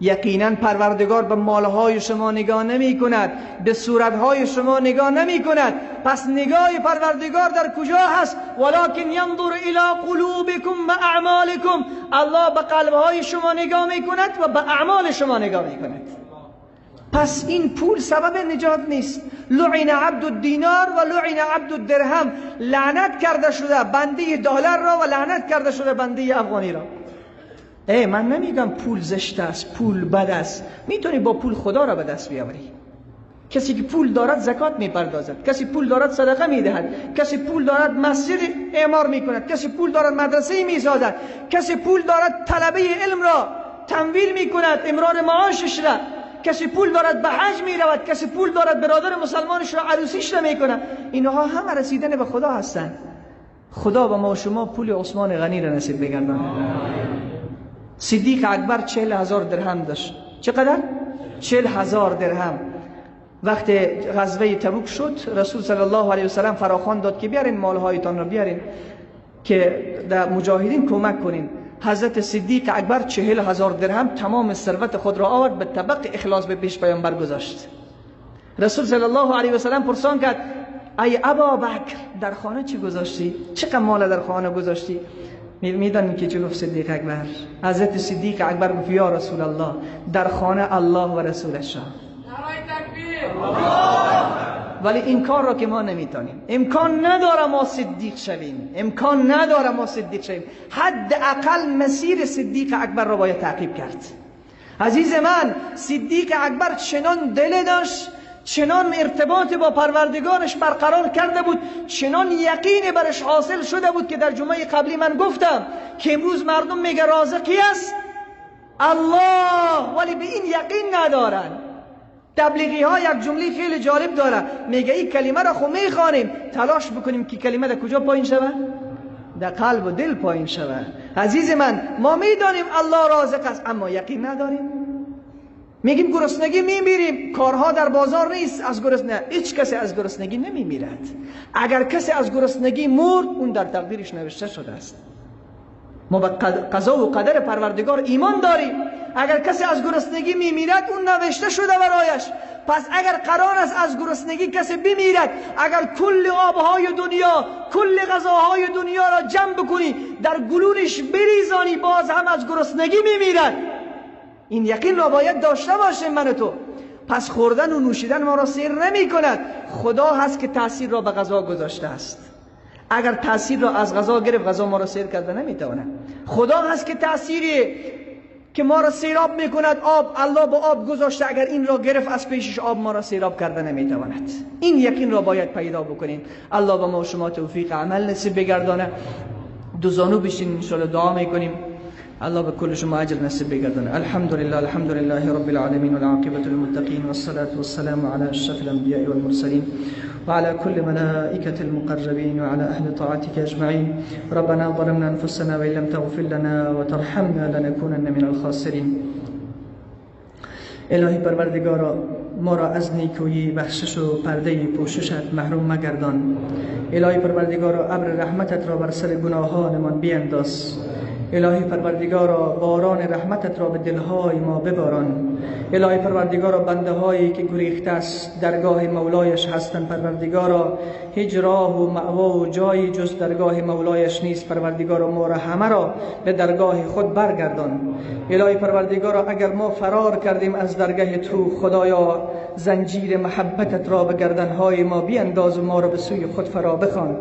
یقینا پروردگار به مالهای شما نگاه نمی کند، به صورتهای شما نگاه نمی کند. پس نگاه پروردگار در کجا هست؟ ولکن ینظر الی قلوبکم و اعمالکم. الله به قلبهای شما نگاه می کند و به اعمال شما نگاه می کند. پس این پول سبب نجات نیست. لعن عبد الدینار و لعن عبد الدرهم. لعنت کرده شده بنده دلار را و لعنت کرده شده بنده افغانی را. ای من نمیگم پول زشت است، پول بد است. میتونی با پول خدا را به دست بیاوری. کسی که پول دارد زکات میپردازد، کسی پول دارد صدقه میدهد، کسی پول دارد مسجد اعمار میکند، کسی پول دارد مدرسه میسازد، کسی پول دارد طلبه علم را تمویل میکند، امرار معاشش را، کسی پول دارد به حج میرود، کسی پول دارد برادر مسلمانش را عروسیش را میکند. اینها همه رسیدن به خدا هستند. خدا به ما و شما پول عثمان غنی را نصیب بگرداند. صدیق اکبر 40,000 درهم داشت. چقدر؟ 40,000 درهم. وقت غزوه تبوک شد، رسول صلی الله علیه وسلم فراخوان داد که بیارین مالهایتان را بیارین که در مجاهدین کمک کنین. حضرت صدیق اکبر 40,000 درهم تمام ثروت خود را آورد، به طبق اخلاص به پیش پیامبر گذاشت. رسول صلی الله علیه وسلم پرسان کرد ای ابا بکر در خانه چی گذاشتی؟ چقدر مال در خانه گذاشتی؟ میدانید که چه گفت صدیق اکبر؟ حضرت صدیق اکبر گفت یا رسول الله در خانه الله و رسولش را. ولی این کار را که ما نمیتونیم، امکان نداره ما صدیق شویم، امکان نداره ما صدیق شویم. حد اقل مسیر صدیق اکبر را باید تعقیب کرد. عزیز من، صدیق اکبر چنان دل داشت، چنان ارتباط با پروردگارش برقرار کرده بود، چنان یقین برش حاصل شده بود که در جمعه قبلی من گفتم که امروز مردم میگه رازقی است الله، ولی به این یقین ندارن. تبلیغی ها یک جمله خیلی جالب داره، میگه این کلمه را خو میخوانیم، تلاش بکنیم که کلمه در کجا پایین شوه؟ در قلب و دل پایین شوه. عزیز من، ما میدانیم الله رازق است اما یقین نداریم. میگیم گرسنگی میمیریم، کارها در بازار نیست، از گرسنگی هیچ کسی از گرسنگی نمیمیرد. اگر کسی از گرسنگی مرد، اون در تقدیرش نوشته شده است. ما به قضا و قدر پروردگار ایمان داریم. اگر کسی از گرسنگی میمیرد، اون نوشته شده برایش. پس اگر قرار است از گرسنگی کسی بمیرد، اگر کل آبهای دنیا، کل غذاهای دنیا را جمع بکنی، در گلونش بریزانی، باز هم از گرسنگی میمیرد. این یقین را باید داشته باشیم من و تو. پس خوردن و نوشیدن ما را سیر نمی کند. خدا هست که تاثیر را به غذا گذاشته است. اگر تاثیر را از غذا گرفت، غذا ما را سیر کرده نمیتواند. خدا هست که تأثیری که ما را سیراب میکند، آب، الله با آب گذاشته، اگر این را گرفت از پیشش، آب ما را سیراب کرده نمیتواند. این یقین را باید پیدا بکنیم. الله به ما و شما توفیق عمل نصیب بگردانه. دو زانو بشین انشاءالله دعا میکنیم. الله به کل شما اجر نصیب بگردانه. الحمد لله، الحمد لله رب العالمین والعاقبة للمتقین والصلاة والسلام على اشرف الانبیاء والمرسلین وعلى كل ملائكة المقربين وعلى أهل طاعتك أجمعين. ربنا ظلمنا أنفسنا وإن لم تغفر لنا وترحمنا لنكونن من الخاسرين. الهی پروردگارا، ما را از نیکویی، بخشش و پرده پوششت محروم مگردان. الهی پروردگارا، ابر رحمتت را بر سر گناهانمان بینداز. الهی پروردگارا، باران رحمتت را به دلهای ما بباران. الهی پروردگارا، بنده هایی که گریخته است درگاه مولایش هستند، پروردگارا هیچ راه و مأوا و جایی جز درگاه مولایش نیست. پروردگارا ما را همه را به درگاه خود برگردان. الهی پروردگارا، اگر ما فرار کردیم از درگاه تو، خدایا زنجیر محبتت را به گردنهای ما بینداز و ما را به سوی خود فرا بخوان.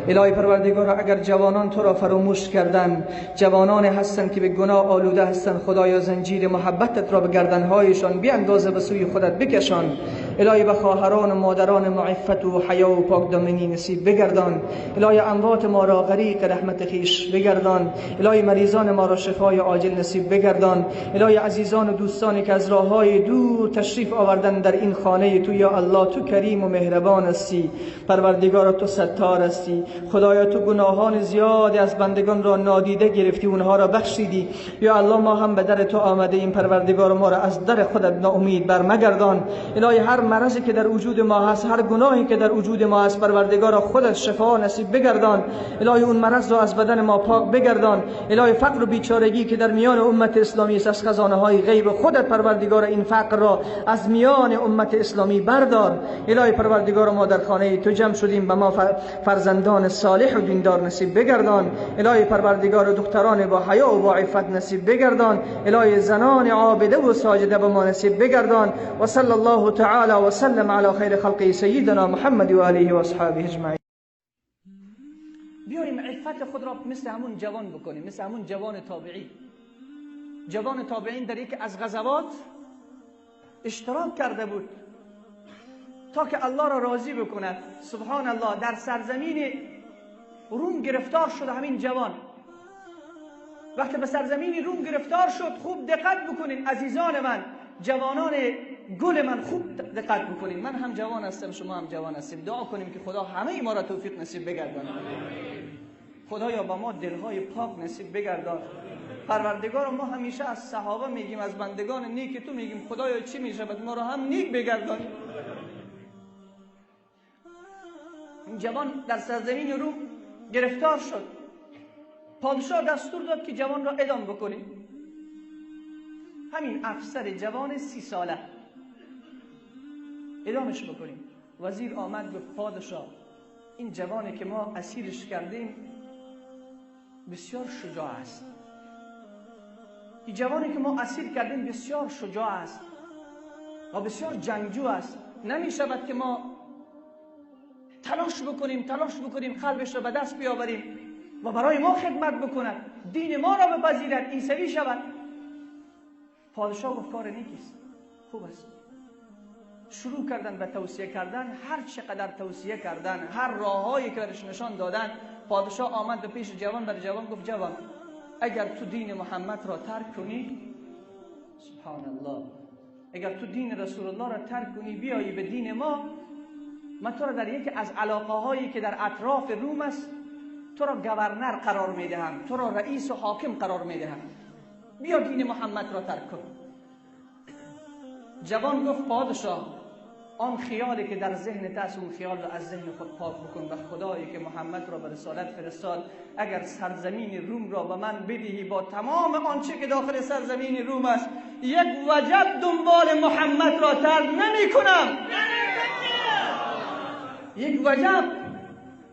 الهی پروردگارا، اگر جوانان تو را فراموش کردن، جوانان هستند که به گناه آلوده هستند، خدایا زنجیر محبتت را به گردنهایشان بینداز و به سوی خودت بکشان. الهی به خواهران و مادران معفت و حیا و پاک دامنی نصیب بگردان. الهی اموات ما را غریق رحمت خویش بگردان. الهی مریضان ما را شفای عاجل نصیب بگردان. الهی عزیزان و دوستانی که از راههای دور تشریف آوردن در این خانه تو، یا الله تو کریم و مهربان هستی. پروردگارا تو ستار هستی. خدایا تو گناهان زیادی از بندگان را نادیده گرفتی، اونها را بخشیدی. یا الله ما هم به در تو آمده ایم، پروردگار ما را از در خودت ناامید برمگردان. الهی هر مرضی که در وجود ما هست، هر گناهی که در وجود ما هست، پروردگارا خودت شفا نصیب بگردان. الهی اون مرض را از بدن ما پاک بگردان. الهی فقر و بیچارگی که در میان امت اسلامی است، از خزانه های غیب خودت پروردگارا این فقر را از میان امت اسلامی بردار. الهی پروردگار ما در خانه تو جمع شدیم، به ما فرزندان صالح و دیندار نصیب بگردان. الهی پروردگار دختران با حیا و با عفت نصیب بگردان. الهی زنان عابده و ساجده به ما نصیب بگردان. و صلی الله تعالی تعالى وسلم على خير خلقه سيدنا محمد و آله و اصحابه اجمعین. بیاییم عفت خود را مثل همون جوان بکنیم، مثل همون جوان تابعی. جوان تابعین در یکی از غزوات اشتراک کرده بود تا که الله را راضی بکند. سبحان الله، در سرزمین روم گرفتار شد همین جوان. وقتی به سرزمین روم گرفتار شد، خوب دقت بکنین عزیزان من، جوانان گل من، خوب دقت بکنین. من هم جوان هستم، شما هم جوان هستیم. دعا کنیم که خدا همه ما را توفیق نصیب بگرداند. خدایا با ما دلهای پاک نصیب بگردان. پروردگار، ما همیشه از صحابه میگیم، از بندگان نیک تو میگیم، خدایا چی میشود ما را هم نیک بگردان. این جوان در سرزمین روم گرفتار شد. پادشاه دستور داد که جوان را اعدام بکنیم. همین افسر جوان 30 ساله اعدامش بکنیم. وزیر آمد گفت پادشاه، این جوانی که ما اسیرش کردیم بسیار شجاع است. این جوانی که ما اسیر کردیم بسیار شجاع است و بسیار جنگجو است. نمی شود که ما تلاش بکنیم قلبش را به دست بیاوریم و برای ما خدمت بکند، دین ما را بپذیرد، عیسوی شود. پادشاه گفت کار نیکیست، خوب است. شروع کردن به توصیه کردن، هر چقدر توصیه کردن، هر راههایی که برش نشان دادن. پادشاه آمد به پیش جوان، بر جوان گفت جوان، اگر تو دین محمد را ترک کنی، سبحان الله، اگر تو دین رسول الله را ترک کنی بیایی به دین ما، من تو را در یکی از علاقه هایی که در اطراف روم است تو را گورنر قرار میدهم، تو را رئیس و حاکم قرار میدهم، بیا دین محمد را ترک کن. جوان گفت پادشاه، آن خیالی که در ذهن تاست، اون خیال را از ذهن خود پاک بکن. و خدایی که محمد را به رسالت فرستاد، اگر سرزمین روم را به من بدهی با تمام آنچه که داخل سرزمین روم است، یک وجب دنبال محمد را ترک نمی کنم. یک وجب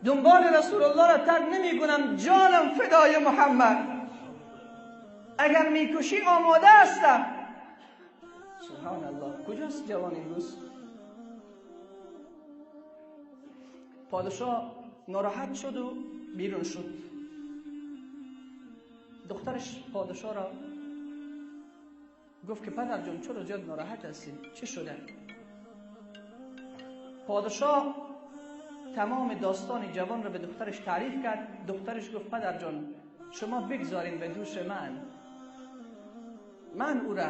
دنبال رسول الله را ترک نمی کنم. جانم فدای محمد، اگر میکشی آماده هستم. سبحان الله، کجاست جوان امروز؟ پادشاه ناراحت شد و بیرون شد. دخترش پادشاه را گفت که پدر جان چرا زیاد ناراحت هستی؟ چه شده؟ پادشاه تمام داستان جوان را به دخترش تعریف کرد. دخترش گفت پدر جان شما بگذارین به دوش من، من او را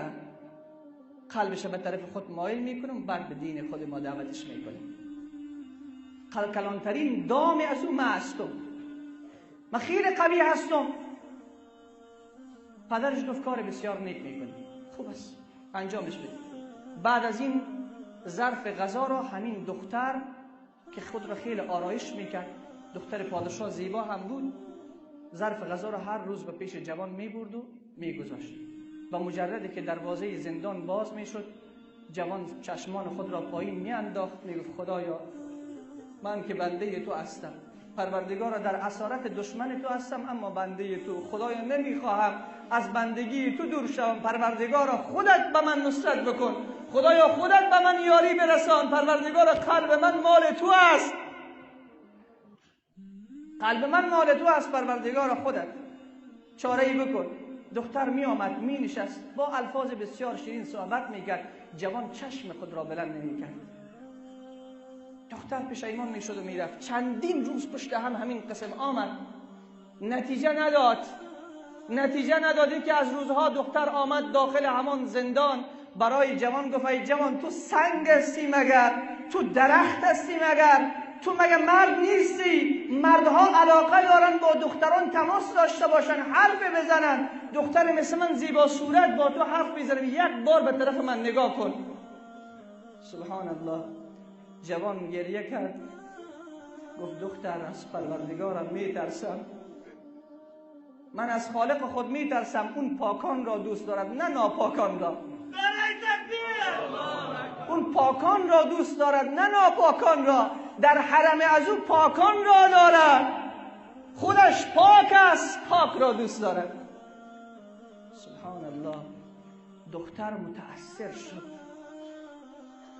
قلبش به طرف خود مایل میکنم، بعد به دین خود ما دعوتش میکنیم. کلانترین دام از او من هستم، من خیلی قوی هستم. پدرش گفت کار بسیار نیک میکنی، خوب است، انجامش بده. بعد از این ظرف غذا را همین دختر که خود را خیلی آرایش میکرد، دختر پادشاه زیبا هم بود، ظرف غذا را هر روز به پیش جوان میبرد و میگذاشت. و مجردی که دروازه زندان باز میشد، جوان چشمان خود را پایین میانداخت، میگفت خدایا من که بنده تو هستم، پروردگارا در اسارت دشمن تو هستم، اما بنده تو، خدایا نمیخواهم از بندگی تو دور شوم، پروردگارا خودت به من نصرت بکن، خدایا خودت به من یاری برسان، پروردگارا قلب من مال تو است، قلب من مال تو است، پروردگارا خودت چاره ای بکن. دختر می آمد می نشست، با الفاظ بسیار شیرین صحبت می کرد. جوان چشم خود را بلند نمی کرد. دختر پشیمان می شد و می رفت. چندین روز پشت هم همین قسم آمد، نتیجه نداد. نتیجه نداد. که از روزها دختر آمد داخل همان زندان، برای جوان گفت ای جوان تو سنگ هستی مگر؟ تو درخت هستی مگر؟ تو مگه مرد نیستی؟ مردها علاقه دارن با دختران تماس داشته باشن، حرف بزنن. دختر مثل من زیبا صورت با تو حرف میزنه، یک بار به طرف من نگاه کن. سبحان الله، جوان گریه کرد، گفت دختر از پروردگارم میترسم، من از خالق خود میترسم، اون پاکان را دوست دارد نه ناپاکان را. اون پاکان را دوست دارد نه ناپاکان را. در حرم از او پاکان را دارد، خودش پاک است، پاک را دوست دارد. سبحان الله، دختر متأثر شد،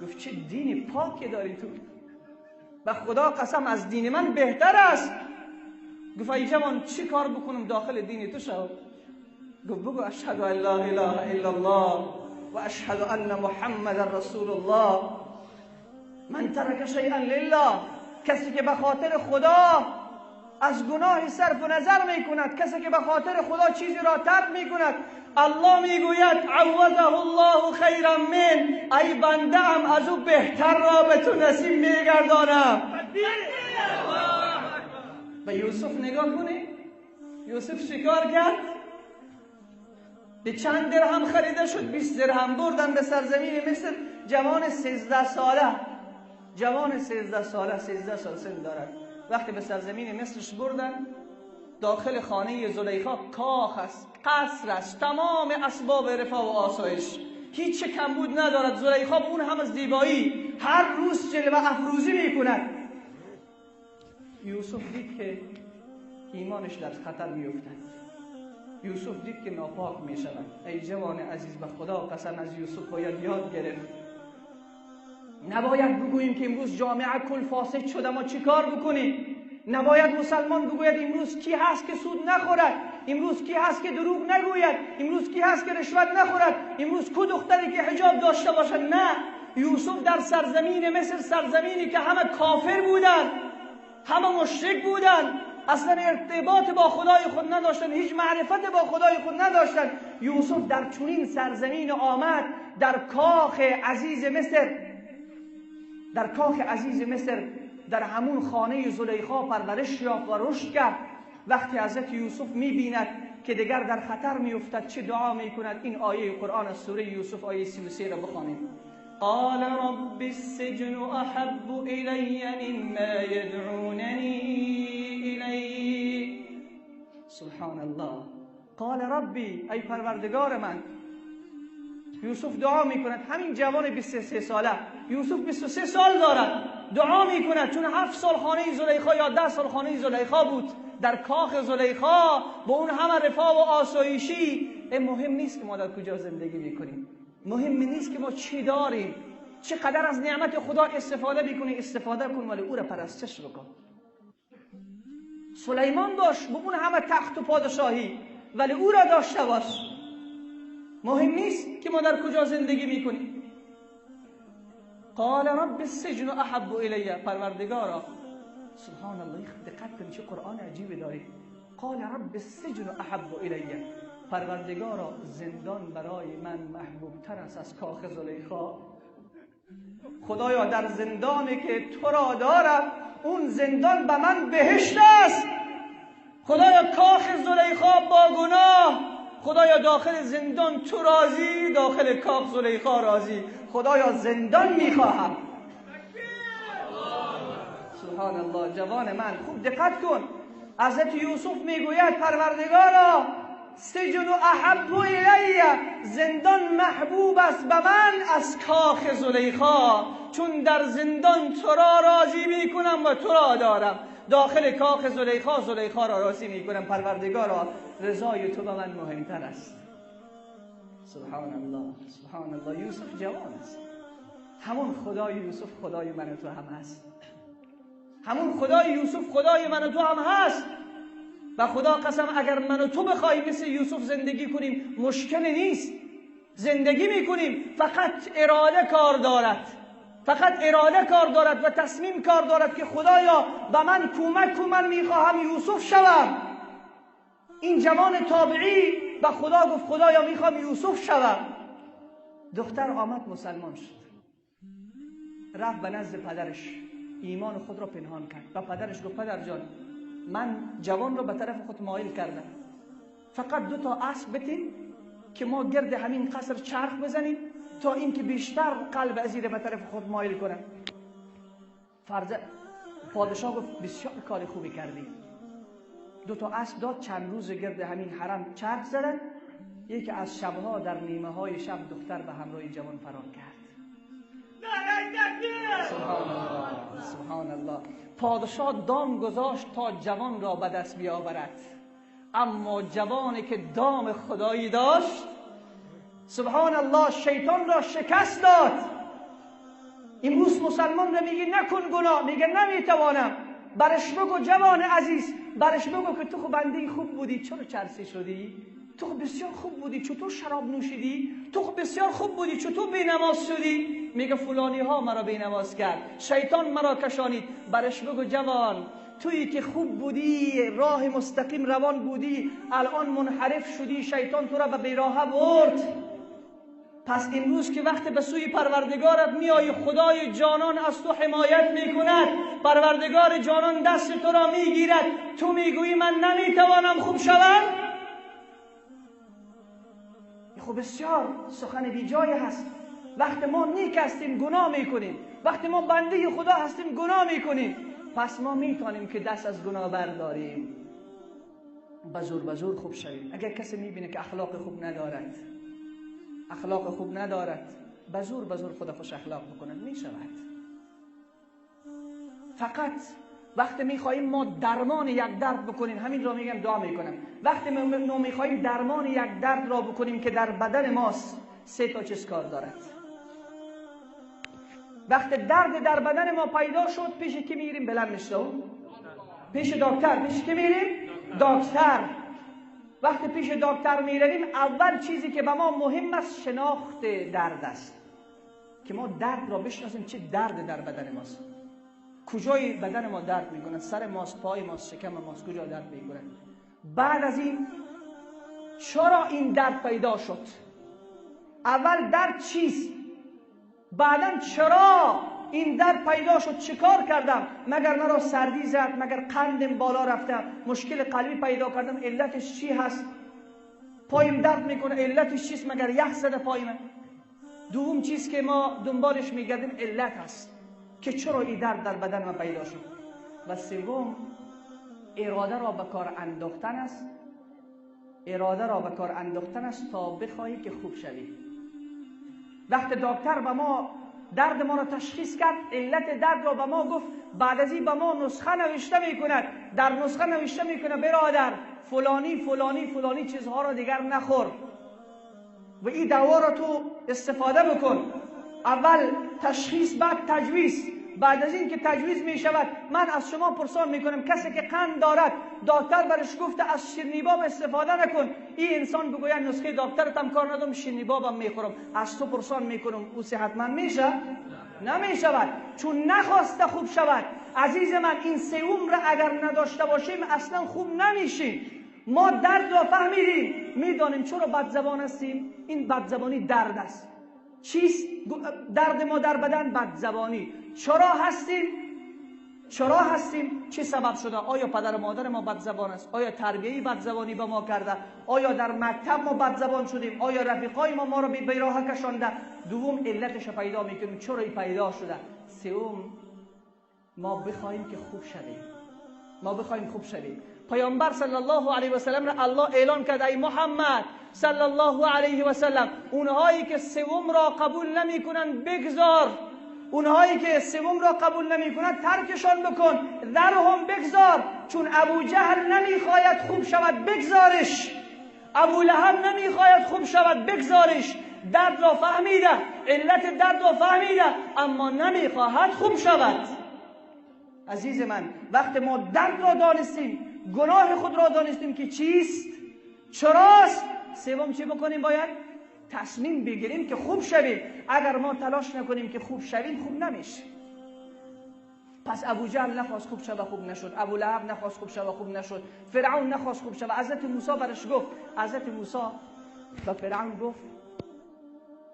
گفت چه دین پاکی داری تو، به خدا قسم از دین من بهتر است. گفت ای جوان چی کار بکنم داخل دین تو شو؟ گفت بگو اشهد ان لا اله الا الله و اشهد ان محمد رسول الله. من ترک شیئا لله، کسی که به خاطر خدا از گناه صرف نظر میکند، کسی که به خاطر خدا چیزی را ترک میکند، الله میگوید عوضه الله خیرا من، ای بنده ام از او بهتر را به تو نصیب میگردانم. به یوسف نگاه کنی، یوسف شکار کرد، به چند درهم خریده شد؟ 20 درهم. بردن به سرزمین مصر. جوان 13 ساله، جوان 13 ساله، 13 سال سن دارد. وقتی به سرزمین مصرش بردن، داخل خانه زلیخا کاخ است، قصر است، تمام اسباب رفاه و آسایش، هیچ کمبود ندارد. زلیخا به اون هم از زیبایی هر روز جلوه افروزی میکند. یوسف دید که ایمانش در خطر میافتد. یوسف دید که ناپاک میشود. ای جوان عزیز، به خدا قسم از یوسف باید یاد گرفت. نباید بگوییم که امروز جامعه کل فاسد شده، ما چیکار بکنیم؟ نباید مسلمان بگوید امروز کی هست که سود نخورد، امروز کی هست که دروغ نگوید، امروز کی هست که رشوت نخورد، امروز کو دختری که حجاب داشته باشد. نه، یوسف در سرزمین مصر، سرزمینی که همه کافر بودند، همه مشرک بودند، اصلا ارتباط با خدای خود نداشتن، هیچ معرفت با خدای خود نداشتن. یوسف در چنین سرزمین آمد، در کاخ عزیز مصر، در کاخ عزیز مصر، در همون خانه زلیخا پرورش یافت و رشد کرد. وقتی حضرت یوسف میبیند که دیگر در خطر میافتد، چه دعا میکند؟ این آیه قرآن از سوره یوسف آیه 33 را بخوانیم. قال رب السجن احب الی مما يدعوننی الیه. سبحان الله. قال ربی، ای پروردگار من. یوسف دعا میکند، همین جوان 23 ساله، یوسف 23 سال دارد، دعا میکند، چون 7 سال خانه زلیخا یا 10 سال خانه زلیخا بود، در کاخ زلیخا با اون همه رفاه و آسایشی. مهم نیست که ما در کجا زندگی میکنیم، مهم نیست که ما چی داریم، چقدر از نعمت خدا استفاده میکنی، استفاده کن، ولی او را پرستش بکن. سلیمان باش با اون همه تخت و پادشاهی، ولی او را داشته باش. مهم نیست که ما در کجا زندگی میکنیم. قال رب السجن احب الی، پروردگارا. سبحان الله، دقت کن چه قرآن عجیبی داری. قال رب السجن احب الی، پروردگارا زندان برای من محبوب تر است از کاخ زلیخا. خدایا در زندانی که تو را دارم، اون زندان به من بهشت است. خدایا کاخ زلیخا با گناه، خدایا داخل زندان تو راضی، داخل کاخ زلیخا راضی. خدایا زندان میخواهم. سبحان الله. جوان من خوب دقت کن، حضرت یوسف میگوید پروردگارا سجن احب الی، زندان محبوب است به من از کاخ زلیخا، چون در زندان تو را راضی میکنم و تو را دارم. داخل کاخ زلیخا، زلیخا را راضی میکنم. پروردگارا رضای تو به من مهمتر است. سبحان الله، سبحان الله. یوسف جوان است، همون خدای یوسف خدای من و تو هم هست. همون خدای یوسف خدای من و تو هم هست. و خدا قسم اگر من و تو بخواهیم مثل یوسف زندگی کنیم مشکل نیست، زندگی میکنیم. فقط اراده کار دارد، فقط اراده کار دارد و تصمیم کار دارد که خدایا به من کمک کن، من میخواهم یوسف شوم. این جوان تابعی به خدا گفت خدایا میخوام یوسف شوم. دختر آمد مسلمان شد، رفت به نزد پدرش، ایمان خود را پنهان کرد و پدرش گفت پدر جان من جوان را به طرف خود مایل کردم، فقط 2 تا اسب بتین که ما گرد همین قصر چرخ بزنیم تا اینکه بیشتر قلب ازیره به طرف خود مایل کنم. پادشاه گفت بسیار کار خوبی کردی. 2 تا اسب داد، چند روز گرد همین حرم چرخ زدن. یکی از شبها در نیمه های شب دختر به همراه جوان فرار کرد. سبحان الله، سبحان الله. پادشاه دام گذاشت تا جوان را به دست بیاورد، اما جوانی که دام خدایی داشت، سبحان الله، شیطان را شکست داد. امروز مسلمان را میگه نکن گناه، میگه نمیتوانم. برش بگو جوان عزیز، برش بگو که تو خب بنده خوب بودی، چرا چرسی شدی؟ تو خب بسیار خوب بودی، چطور شراب نوشیدی؟ تو خب بسیار خوب بودی، چطور بینماز شدی؟ میگه فلانی ها مرا بینماز کرد، شیطان مرا کشانید. برش بگو جوان، تویی که خوب بودی، راه مستقیم روان بودی، الان منحرف شدی، شیطان تو را به بیراهه برد. پس امروز که وقت به سوی پروردگارت میایی، خدای جانان از تو حمایت میکند، پروردگار جانان دست تو را میگیرد، تو میگویی من نمیتوانم خوب شوم؟ خب بسیار سخن بیجای هست. وقت ما نیک هستیم گناه میکنیم، وقتی ما بنده خدا هستیم گناه میکنیم. پس ما میتونیم که دست از گناه برداریم، بزور بزور خوب شویم. اگر کسی میبینه که اخلاق خوب ندارد، اخلاق خوب ندارد، بزور بزور خود خوش اخلاق بکند، میشود. فقط وقتی میخواییم ما درمان یک درد بکنیم، همین را میگم دعا میکنم، وقتی ما میخواییم درمان یک درد را بکنیم که در بدن ماست، سه تا چیز کار دارد. وقتی درد در بدن ما پیدا شد، پیش کی میریم؟ بلند میشه پیش دکتر. پیش کی میریم؟ دکتر. وقتی پیش دکتر میرویم، اول چیزی که به ما مهم است شناخت درد است، که ما درد را بشناسیم، چه درد در بدن ماست، کجای بدن ما درد میکند، سر ماست، پای ماست، شکم ماست، کجا درد میکند. بعد از این چرا این درد پیدا شد؟ اول درد چیست، بعدا چرا این درد پیدا شد، چیکار کردم، مگر مرا سردی زد، مگر قندم بالا رفته، مشکل قلبی پیدا کردم، علتش چی هست، پایم درد میکنه، علتش چیست، مگر یخ زده پایم. دوم چیز که ما دنبالش میگردیم علت هست که چرا این درد در بدن ما پیدا شد. و سوم اراده را به کار انداختن است، اراده را به کار انداختن است تا بخواهی که خوب شوی. وقتی دکتر به ما درد ما را تشخیص کرد، علت درد را به ما گفت، بعد از این به ما نسخه نوشته میکند، در نسخه نوشته میکنه برادر فلانی فلانی فلانی چیزها را دیگر نخور و این دوا را تو استفاده بکن. اول تشخیص، بعد تجویز. بعد از این که تجویز می شود، من از شما پرسان میکنم کسی که قند دارد، دکتر برش گفته از شیرینی باب استفاده نکن، این انسان بگوید نسخه دکترت هم کار ندارم، شیرینی بابم میخورم، از تو پرسان میکنم او صحتمند میشه؟ نمیشود، چون نخواسته خوب شود. عزیز من، این سوم را اگر نداشته باشیم اصلا خوب نمیشیم. ما درد را فهمیدیم، میدانیم چرا بدزبان هستیم. این بدزبانی درد است. چیست درد ما در بدن؟ بدزبانی. چرا هستیم؟ چرا هستیم؟ چه سبب شده؟ آیا پدر و مادر ما بدزبان است؟ آیا تربیه‌ای بدزبانی به ما کرده؟ آیا در مکتب ما بدزبان شدیم؟ آیا رفیقای ما ما را به بیراه کشانده؟ دوم علتش پیدا میکنیم، چرا این پیدا شده. سوم ما بخواهیم که خوب شویم، ما بخواهیم خوب شویم. پیامبر صلی الله علیه و سلم را الله اعلان کرد ای محمد صلی الله علیه و سلم، اونهایی که سوم را قبول نمیکنند بگذار، اونهایی که سوم را قبول نمیکنند ترکشان بکن، ذرهم بگذار، چون ابو جهل نمیخواید خوب شود بگذارش، ابو لهب نمیخواید خوب شود بگذارش. درد را فهمیده، علت درد را فهمیده، اما نمیخواهد خوب شود. عزیز من، وقتی ما درد را دانستیم، گناه خود را دانستیم که چیست، چراست، سوم چی بکنیم؟ باید تصمیم بگیریم که خوب شویم. اگر ما تلاش نکنیم که خوب شویم، خوب نمیشه. پس ابو جهل نخواست خوب شوه، خوب نشد. ابو لهب نخواست خوب شوه، خوب نشد. فرعون نخواست خوب شوه. حضرت موسی برش گفت، حضرت موسی به فرعون گفت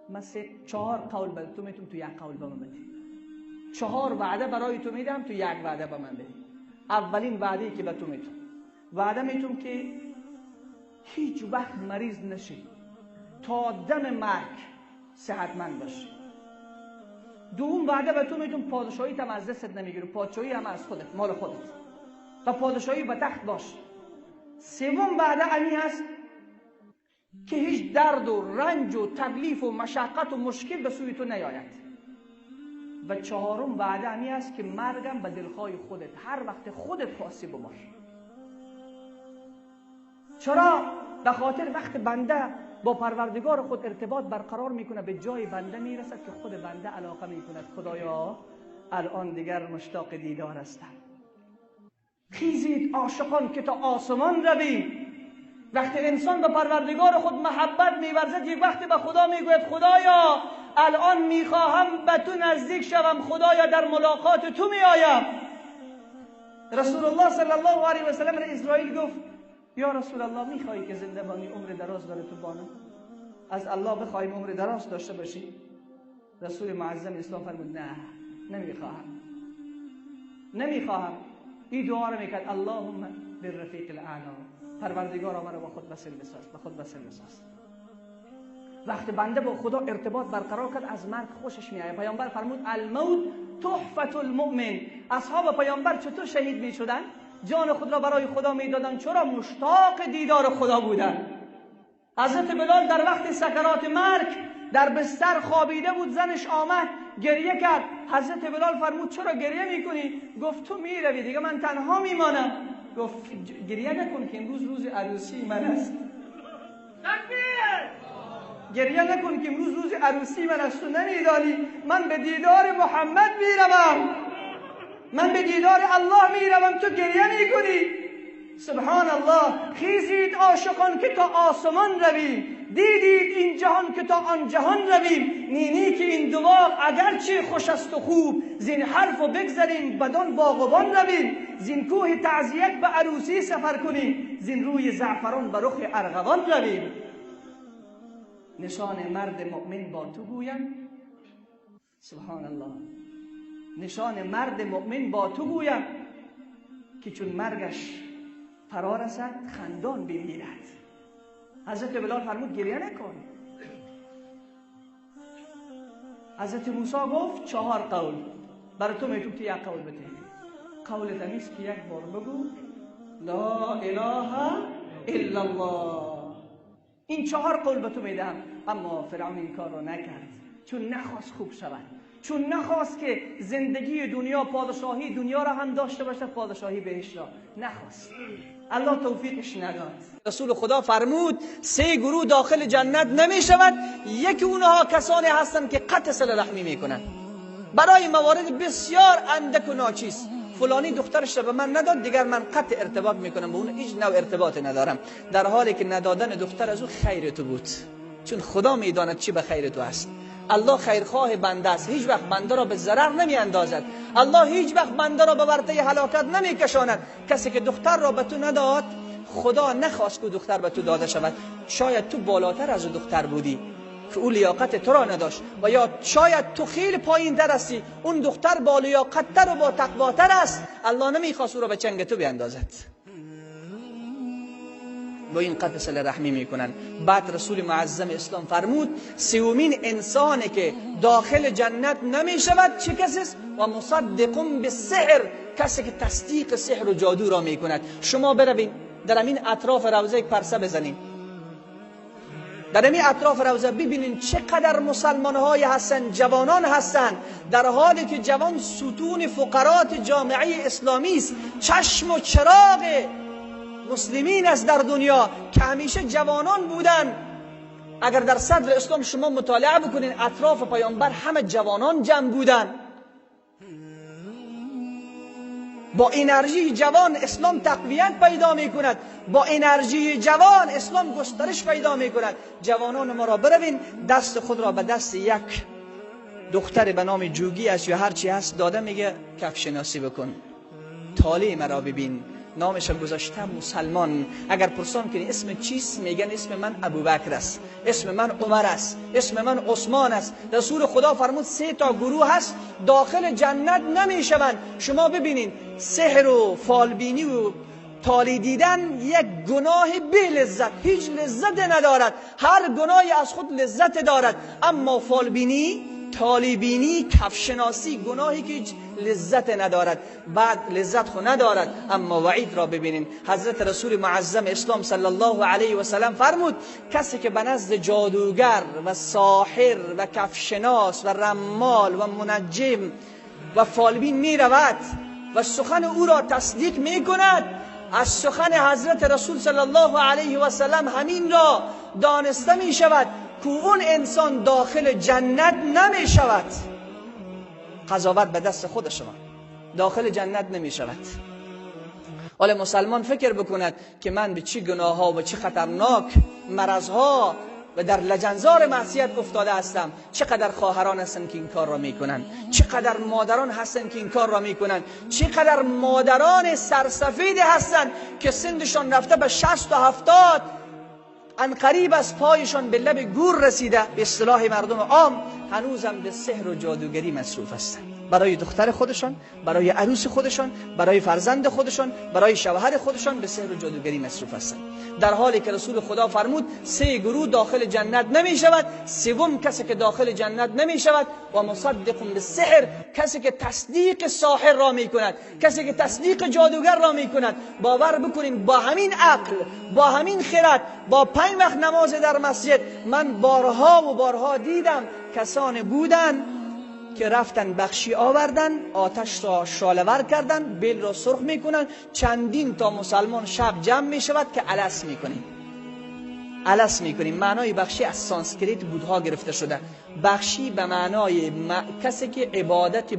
من 4 قول به تو میتونم، تو یک قول به من بدی. 4 وعده برای تو میدم، تو یک وعده به من بدی. اولین وعده که به تو میتونم، وعده میتونم که هیچ وقت مریض نشی، تا دم مرگ صحتمند باشی. دوم وعده به تو میتونم پادشاهی هم از دستت نمیگیرم، پادشاهی هم از خودت، مال خودت، و پادشاهی به تخت باش. سوم وعده امی هست که هیچ درد و رنج و تکلیف و مشقت و مشکل به سوی تو نیاید. و چهارم وعده امی هست که مرگم به دلخواه خودت، هر وقت خودت خواستی بمر. چرا؟ به خاطر وقت بنده با پروردگار خود ارتباط برقرار میکنه، به جای بنده میرسد که خود بنده علاقه میکند. خدایا الان دیگر مشتاق دیدار هستم. خیزید عاشقان که تا آسمان رویم. وقتی انسان به پروردگار خود محبت میورزد، یک وقتی به خدا میگوید خدایا الان میخواهم به تو نزدیک شوم، خدایا در ملاقات تو میآیم. رسول الله صلی الله علیه و سلم اسرائیل گفت یا رسول الله میخوایی که زنده بانی، عمر دراز داره تو بانم، از الله بخواهیم عمر دراز داشته باشی؟ رسول معظم اسلام فرمود نه، نمیخواهم، نمیخواهم. این دعا رو میکرد اللهم بالرفیق الاعلی، پروردگارا مرا با خود وصل بساز، با خود وصل بساز. وقتی بنده با خدا ارتباط برقرار کرد از مرگ خوشش میآید. پیامبر فرمود الموت تحفة المؤمن. اصحاب پیامبر چطور شهید میشدن؟ جان خود را برای خدا میدادن. چرا؟ مشتاق دیدار خدا بودن. حضرت بلال در وقت سکرات مرگ در بستر خوابیده بود، زنش آمد گریه کرد. حضرت بلال فرمود چرا گریه میکنی؟ گفت تو میروی دیگه، من تنها میمانم. گفت گریه نکن که امروز روز عروسی من است. گریه نکن که امروز روز عروسی من است، تو نمیدانی من به دیدار محمد میروم، من به دیدار الله میروم، تو گریه میکنی. سبحان الله. خیزید عاشقان که تا آسمان رویم، دیدید این جهان که تا آن جهان رویم. نینی که این دو باغ اگرچه خوش است و خوب، زین حرف و بگذریم بدان باغبان رویم. زین کوه تعزیت به عروسی سفر کنیم، زین روی زعفران به رخ ارغوان رویم. نشان مرد مؤمن با تو گویم. سبحان الله. نشان مرد مؤمن با تو گویم که چون مرگش فرا رسد خندان بمیرد. حضرت بلال فرمود گریه نکن. حضرت موسی گفت 4 قول برای تو میتونم که یک قول بده. قول تمیز که یک بار بگو لا اله الا الله. این 4 قول به تو میدم. اما فرعون این کار رو نکرد، چون نخواست خوب شود، چون نخواست که زندگی دنیا، پادشاهی دنیا را هم داشته باشد، پادشاهی بهش را نخواست. الله توفیقش نداد. رسول خدا فرمود 3 گروه داخل جنت نمی شود. یکی اونها کسانی هستند که قطع صله رحمی میکنند، برای موارد بسیار اندک و ناچیز. فلانی دخترش را به من نداد، دیگر من قطع ارتباط میکنم با اون، هیچ نوع ارتباط ندارم. در حالی که ندادن دختر از او خیر تو بود، چون خدا میداند چی به خیر تو است. الله خیرخواه بنده است، هیچ وقت بنده را به ضرر نمی اندازد. الله هیچ وقت بنده را به ورطه هلاکت نمی کشاند. کسی که دختر را به تو نداد، خدا نخواست که دختر به تو داده شود. شاید تو بالاتر از او دختر بودی که او لیاقت تو را نداشت، و یا شاید تو خیلی پایین تر هستی، اون دختر با لیاقت تر و با تقواتر است. الله نمیخواست او را به چنگ تو بیاندازد. با این قطع صله رحمی میکنن. بعد رسول معظم اسلام فرمود سومین انسانی که داخل جنت نمیشود چه کسی است؟ و مصدق بالسحر، کسی که تصدیق سحر و جادو را میکند. شما بروین در همین اطراف روضه یک پرسه بزنین، در همین اطراف روضه ببینین چقدر مسلمان های هستن، جوانان هستن، در حالی که جوان ستون فقرات جامعه اسلامی است، چشم و چراغ مسلمین است در دنیا، که همیشه جوانان بودن. اگر در صدر اسلام شما مطالعه بکنین، اطراف پیامبر همه جوانان جمع بودن. با انرژی جوان اسلام تقویت پیدا می کند، با انرژی جوان اسلام گسترش پیدا می کند. جوانان ما را بروین دست خود را به دست یک دختر به نام جوگی است یا هر چی هست داده، میگه کف شناسی بکن، طالع مرا ببین، نامش گذاشته مسلمان. اگر پرسان کنی اسم چیست، میگن اسم من ابوبکر است، اسم من عمر است، اسم من عثمان است. رسول خدا فرمود 3 تا گروه هست داخل جنت نمیشوند. شما ببینین سحر و فالبینی و طالع دیدن یک گناه بی لذت، هیچ لذت ندارد. هر گناهی از خود لذت دارد، اما فالبینی، طالبینی، کفشناسی گناهی که هیچ لذت ندارد. بعد لذت خو ندارد، اما وعید را ببینین. حضرت رسول معظم اسلام صلی الله علیه و سلم فرمود کسی که به نزد جادوگر و ساحر و کفشناس و رمال و منجم و فالبین می رود و سخن او را تصدیق می کند، از سخن حضرت رسول صلی الله علیه و سلم همین را دانسته می شود که اون انسان داخل جنت نمی شود. قضاوت به دست خود شما، داخل جنت نمی شود. حالا مسلمان فکر بکند که من به چه گناه ها و چه خطرناک مرض ها و در لجنزار معصیت افتاده هستم. چقدر خواهران هستند که این کار را میکنند، چقدر مادران هستند که این کار را میکنند، چقدر مادران سرسفید هستند که سندشان رفته به 60 و 70، ان قریب از پایشان به لب گور رسیده، به اصطلاح مردم عام، هنوزم به سحر و جادوگری مصروف هستند. برای دختر خودشان، برای عروس خودشان، برای فرزند خودشان، برای شوهر خودشان به سحر و جادوگری مصروف هستند. در حالی که رسول خدا فرمود 3 گروه داخل جنت نمی شود، سوم کسی که داخل جنت نمی شود و مصدق بالسحر، کسی که تصدیق ساحر را می کند، کسی که تصدیق جادوگر را می کند. باور بکنیم با همین عقل، با همین خرد، با 5 وقت نماز در مسجد، من بارها و بارها دیدم کسان بودن که رفتن بخشی آوردن، آتش را شعله‌ور کردن، بیل را سرخ میکنن، چندین تا مسلمان شب جمع میشود که الس میکنیم. الس میکنیم معنای بخشی از سانسکریت بودها گرفته شده. بخشی به معنای کسی که عبادت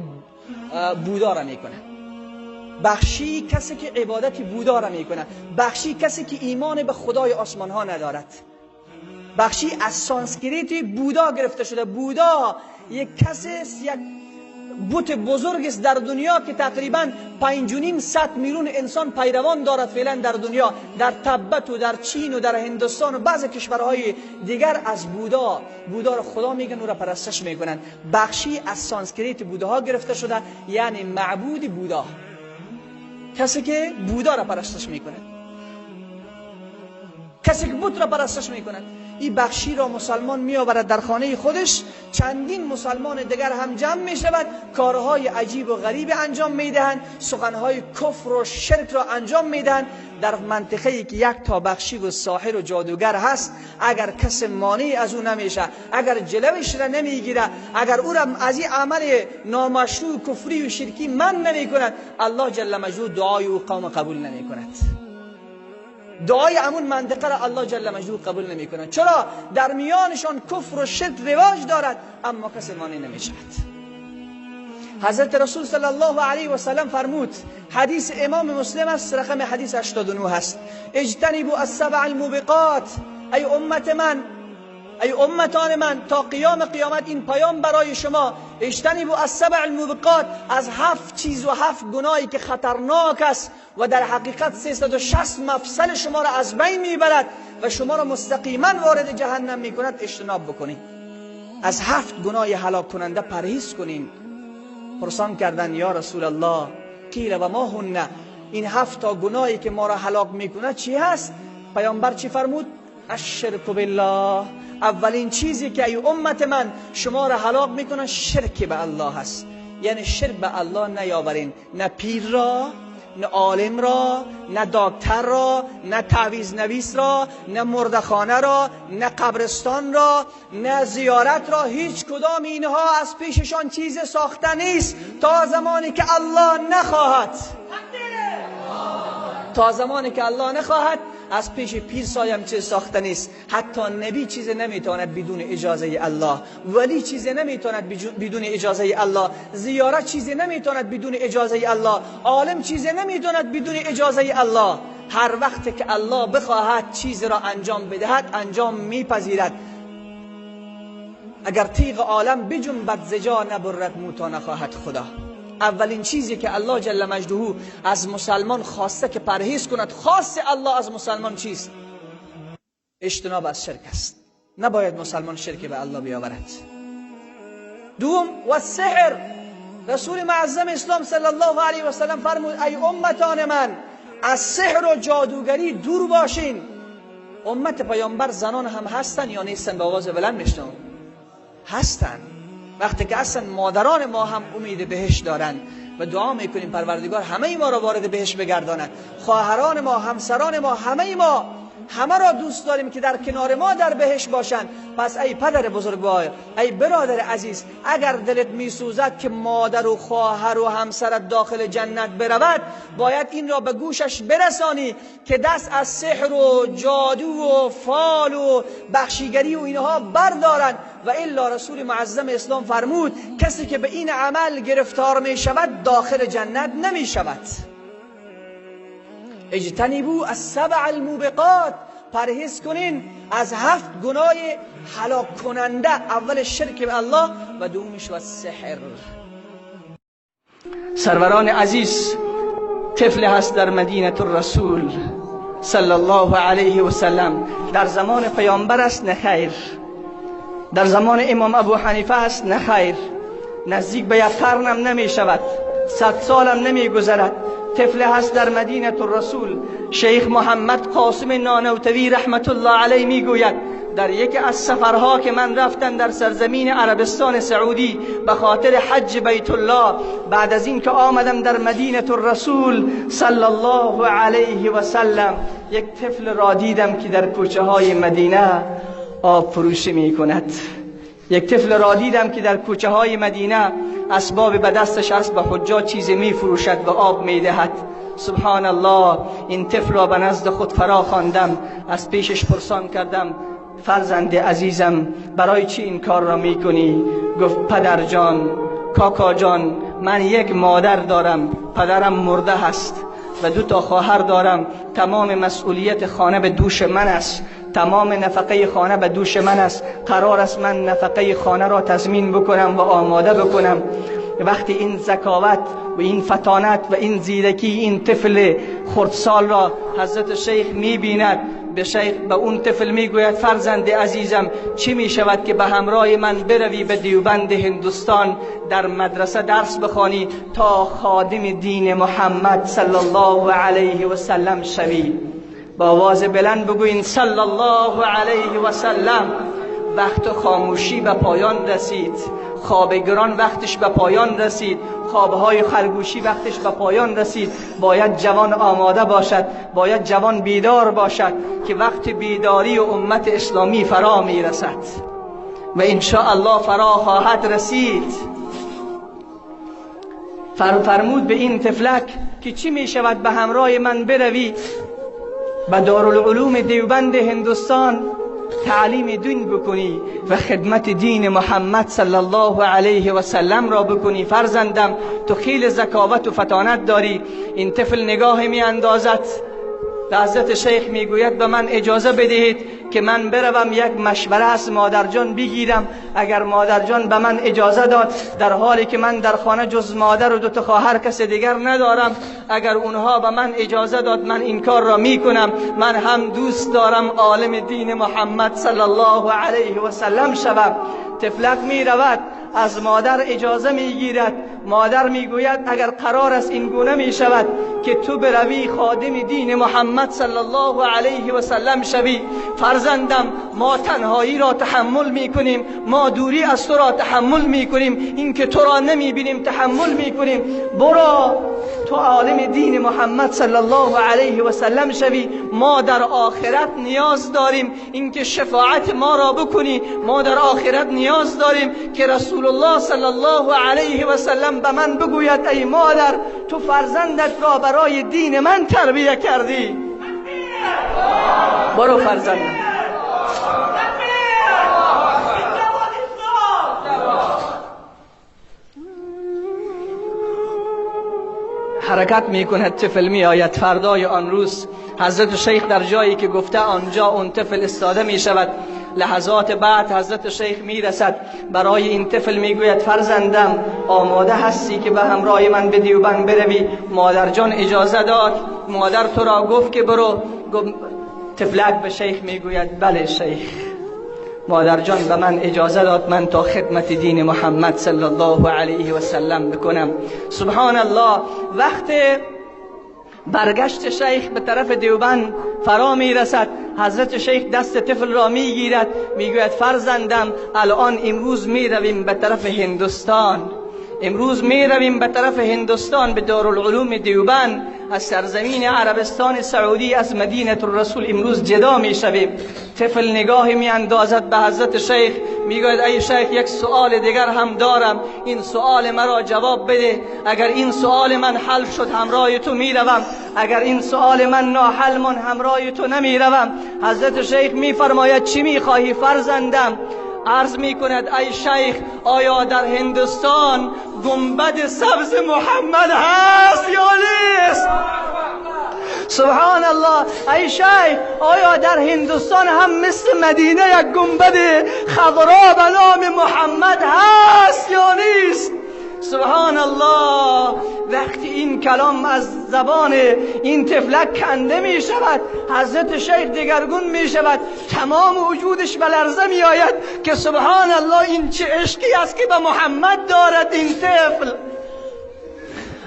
بودا را میکنه، بخشی کسی که عبادت بودا را میکنه، بخشی کسی که ایمان به خدای آسمان ها ندارد. بخشی از سانسکریت بودا گرفته شده. بودا یک کسی است، یک بت بزرگ است در دنیا که تقریبا 550 میلیون انسان پیروان دارد فعلا در دنیا، در تبت و در چین و در هندوستان و بعض کشورهای دیگر از بودا، بودا را خدا میگن، او را پرستش میکنن. بخشی از سانسکریت بوداها گرفته شده، یعنی معبود بودا، کسی که بودا را پرستش میکنه، کسی که بت را پرستش میکند. این بخشی را مسلمان می آورد در خانه خودش، چندین مسلمان دیگر هم جمع می شود، کارهای عجیب و غریب انجام می دهند، سخنهای کفر و شرک را انجام می دهند. در منطقه‌ای که یک تا بخشی و ساحر و جادوگر هست، اگر کس مانع از او نمیشه، اگر جلوش را نمیگیره، اگر او را از این عمل نامشروع کفری و شرکی من نمی کند، الله جل مجدوه دعای او قوم قبول نمی کند. دعای امون منطقه را الله جل مجدوه قبول نمی کند. چرا؟ در میانشان کفر و شرک رواج دارد، اما کسی مانع نمی شود. حضرت رسول صلی الله علیه و سلم فرمود، حدیث امام مسلم است، رقم حدیث 89 است، اجتنبوا السبع الموبقات، ای امت من، ای امتان من، تا قیام قیامت این پیام برای شما، اجتنبوا السبع الموبقات، از 7 چیز و 7 گناهی که خطرناک است و در حقیقت 360 مفصل شما را از بین میبرد و شما را مستقیما وارد جهنم میکند، اجتناب بکنید. از 7 گناه هلاک کننده پرهیز کنین. پرسان کردن یا رسول الله، قیل و ما هن، این 7 تا گناهی که ما را هلاک میکند چی هست؟ پیامبر چی فرمود؟ الشرک بالله. اولین چیزی که ای امت من شما را هلاک میکنه شرک به الله هست. یعنی شرک به الله نیاورین، نه پیر را، نه عالم را، نه دکتر را، نه تعویذ نویس را، نه مردخانه را، نه قبرستان را، نه زیارت را، هیچ کدام اینها از پیششان چیز ساخته نیست تا زمانی که الله نخواهد. تا زمانی که الله نخواهد از پیش پیر سایم چیز ساخته نیست. حتی نبی چیز نمیتواند بدون اجازه الله، ولی چیز نمیتواند بدون اجازه الله، زیارت چیز نمیتواند بدون اجازه الله، عالم چیز نمیتواند بدون اجازه الله. هر وقت که الله بخواهد چیز را انجام بدهد انجام میپذیرد. اگر تیغ عالم بجنبد ز جا نبرد مو تا نخواهد خدا. اولین چیزی که الله جل مجده از مسلمان خواسته که پرهیز کند، خاص الله از مسلمان چیست؟ اجتناب از شرک است. نباید مسلمان شرک به الله بیاورد. دوم و سحر. رسول معظم اسلام صلی الله علیه و سلم فرمود ای امتان من، از سحر و جادوگری دور باشین. امت پیامبر زنان هم هستن یا نیستن؟ به آواز بلند میشنوم، هستن. وقتی که اصلا مادران ما هم امید بهش دارن و دعا میکنیم پروردگار همه ما را وارد بهش بگرداند. خواهران ما، همسران ما، همه ما همه را دوست داریم که در کنار ما در بهشت باشند. پس ای پدر بزرگوار، ای برادر عزیز، اگر دلت میسوزد که مادر و خواهر و همسرت داخل جنت برود، باید این را به گوشش برسانی که دست از سحر و جادو و فال و بخشیگری و اینها بردارند. و الا رسول معظم اسلام فرمود کسی که به این عمل گرفتار می شود داخل جنت نمی شود. اجتنبوا السبع الموبقات، پرهیز کنین از 7 گناه هلاک کننده. اول شرک به الله و دومش و سحر. سروران عزیز، طفل هست در مدینه الرسول صلی الله علیه و سلم، در زمان پیامبر است نه خیر، در زمان امام ابو حنیفه است نه خیر، نزدیک به یک قرنم نمی شود، 100 سالم نمی گذرد. طفل هست در مدینه الرسول. شیخ محمد قاسم نانوتوی رحمت الله علیه می گوید در یکی از سفرها که من رفتم در سرزمین عربستان سعودی به خاطر حج بیت الله، بعد از این که آمدم در مدینه الرسول صلی الله علیه و سلم، یک طفل را دیدم که در کوچه های مدینه آب فروشی می کند. یک طفل را دیدم که در کوچه های مدینه اسباب به دستش است، به حجاج چیزی می فروشد و آب می دهد. سبحان الله، این طفل را به نزد خود فرا خواندم، از پیشش پرسان کردم فرزند عزیزم برای چی این کار را می کنی؟ گفت پدر جان، کاکا جان، من یک مادر دارم، پدرم مرده هست و 2 تا خواهر دارم، تمام مسئولیت خانه به دوش من است، تمام نفقه خانه به دوش من است، قرار است من نفقه خانه را تضمین بکنم و آماده بکنم. وقتی این ذکاوت و این فطانت و این زیرکی این طفل خردسال را حضرت شیخ میبیند، به شیخ به اون طفل میگوید فرزند عزیزم چی میشود که به همراه من بروی به دیوبند هندوستان در مدرسه درس بخوانی تا خادم دین محمد صلی الله علیه و سلم شوی؟ با آواز بلند بگویین صلی الله علیه و سلم. وقت خاموشی به پایان رسید، خواب گران وقتش به پایان رسید، خوابهای خرگوشی وقتش به پایان رسید. باید جوان آماده باشد، باید جوان بیدار باشد که وقت بیداری امت اسلامی فرا می رسد و انشاءالله فرا خواهد رسید. فرمود به این طفلک که چی می شود به همراه من بروی به دارالعلوم دیوبند هندوستان تعلیم دین بکنی و خدمت دین محمد صلی الله علیه و سلم را بکنی. فرزندم تو خیلی ذکاوت و فطانت داری. این طفل نگاه می اندازد به حضرت شیخ می گوید به من اجازه بدهید که من بروم یک مشوره از مادر جان بگیرم، اگر مادر جان به من اجازه داد، در حالی که من در خانه جز مادر و 2 تا خواهر کس دیگر ندارم، اگر اونها به من اجازه داد من این کار را می کنم. من هم دوست دارم عالم دین محمد صلی الله علیه و سلم شوم. طفلک می رود از مادر اجازه می گیرد. مادر می گوید اگر قرار است این گونه می شود که تو بروی خادم دین محمد صلی الله علیه و سلم شوی، فرزندم ما تنهایی را تحمل می کنیم، ما دوری از تو را تحمل می کنیم، این که تو را نمی بینیم تحمل می کنیم، برو تو عالم دین محمد صلی الله علیه و سلم شوی. ما در آخرت نیاز داریم اینکه شفاعت ما را بکنی، ما در آخرت نیاز داریم که رسول الله صلی الله علیه و سلم به من بگوید ای مادر تو فرزندت را برای دین من تربیه کردی، برو فرزندم. حرکت میکند طفل میآید. فردای آن روز حضرت شیخ در جایی که گفته آنجا اون طفل استاده می شود. لحظات بعد حضرت شیخ میرسد، برای این طفل میگوید فرزندم آماده هستی که به همراه من به دیوبند بروی؟ مادر جان اجازه داد، مادر تو را گفت که برو. طفلک به شیخ میگوید بله شیخ، مادر جان به من اجازه داد من تا خدمت دین محمد صلی الله علیه و سلم بکنم. سبحان الله، وقت برگشت شیخ به طرف دیوبند فرا میرسد. حضرت شیخ دست طفل را میگیرد، میگوید فرزندم الان امروز میرویم به طرف هندوستان، امروز می رویم به طرف هندوستان، به دارالعلوم دیوبند، از سرزمین عربستان سعودی، از مدینه الرسول امروز جدا می شویم. طفل نگاه می اندازد به حضرت شیخ، میگوید ای شیخ یک سؤال دیگر هم دارم، این سؤال مرا جواب بده، اگر این سؤال من حل شد همراه تو میروم، اگر این سؤال من ناحل من همراه تو نمیروم. حضرت شیخ میفرماید چی میخواهی فرزندم؟ عرض میکند ای شیخ آیا در هندوستان گنبد سبز محمد هست یا نیست؟ سبحان الله. ای شیخ آیا در هندوستان هم مثل مدینه یک گنبد خضرا به نام محمد هست یا نیست؟ سبحان الله. وقتی این کلام از زبان این طفلک کنده می شود، حضرت شیخ دگرگون می شود، تمام وجودش به لرزه می آید که سبحان الله این چه عشقی است که به محمد دارد این طفل.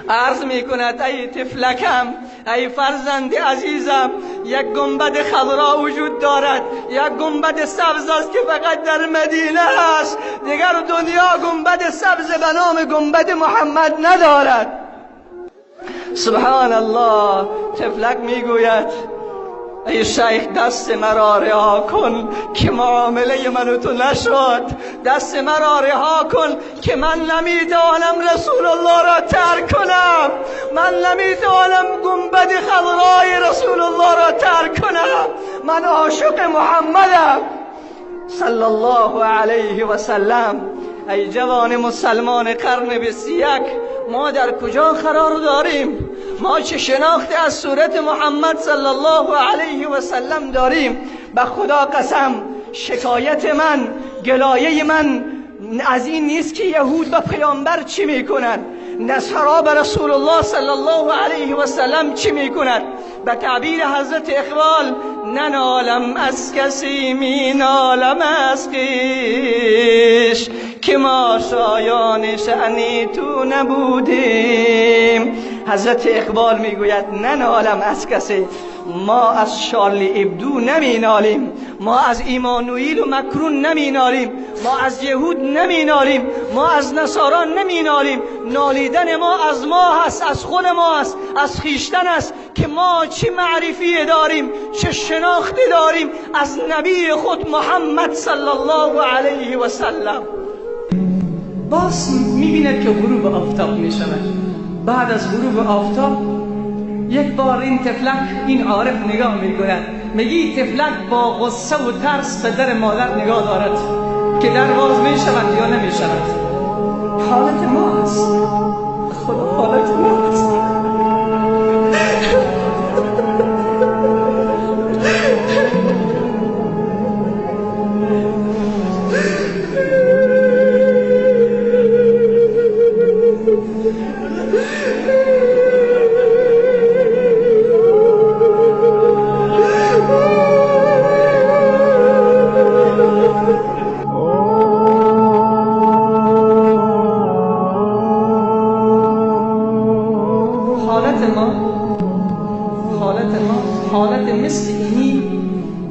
عرض می کند ای طفلکم، ای فرزند عزیزم، یک گنبد خضرا وجود دارد، یک گنبد سبز است که فقط در مدینه است، دیگر دنیا گنبد سبز به نام گنبد محمد ندارد. سبحان الله. طفلک میگوید ای شیخ دست مرا رها کن که معامله من و تو نشد، دست مرا رها کن که من نمیتوانم رسول الله را ترک کنم، من نمیتوانم گنبد خضرای رسول الله را ترک کنم، من عاشق محمدم صلی الله علیه و سلم. ای جوان مسلمان قرن 21، ما در کجا قرار داریم؟ ما چه شناختی از صورت محمد صلی الله علیه و سلم داریم؟ به خدا قسم شکایت من، گلایه من از این نیست که یهود به پیامبر چی میکنن، نصارا به رسول الله صلی الله علیه و سلم چی میکنن. به تعبیر حضرت اقبال ننالم از کسی مینالم از خویش که ما شایان شأنی تو نبودیم. حضرت اقبال میگوید ننالم از کسی، ما از شارلی ابدو نمینالیم، ما از ایمانوئیل و مکرون نمینالیم، ما از یهود نمینالیم، ما از نصارا نمینالیم. نالیدن ما از ما هست، از خود ما هست، از خویشتن است که ما چه معرفی داریم، چه شناختی داریم از نبی خود محمد صلی الله علیه و سلم. باز میبیند که غروب آفتاب میشود. بعد از غروب آفتاب یک بار این طفلک، این عارف نگاه میکند، میگی طفلک با غصه و ترس به در مادر نگاه دارد که در باز میشود یا نمیشود. حالت ما است، خدا حالت ما است. حالت مثل اینی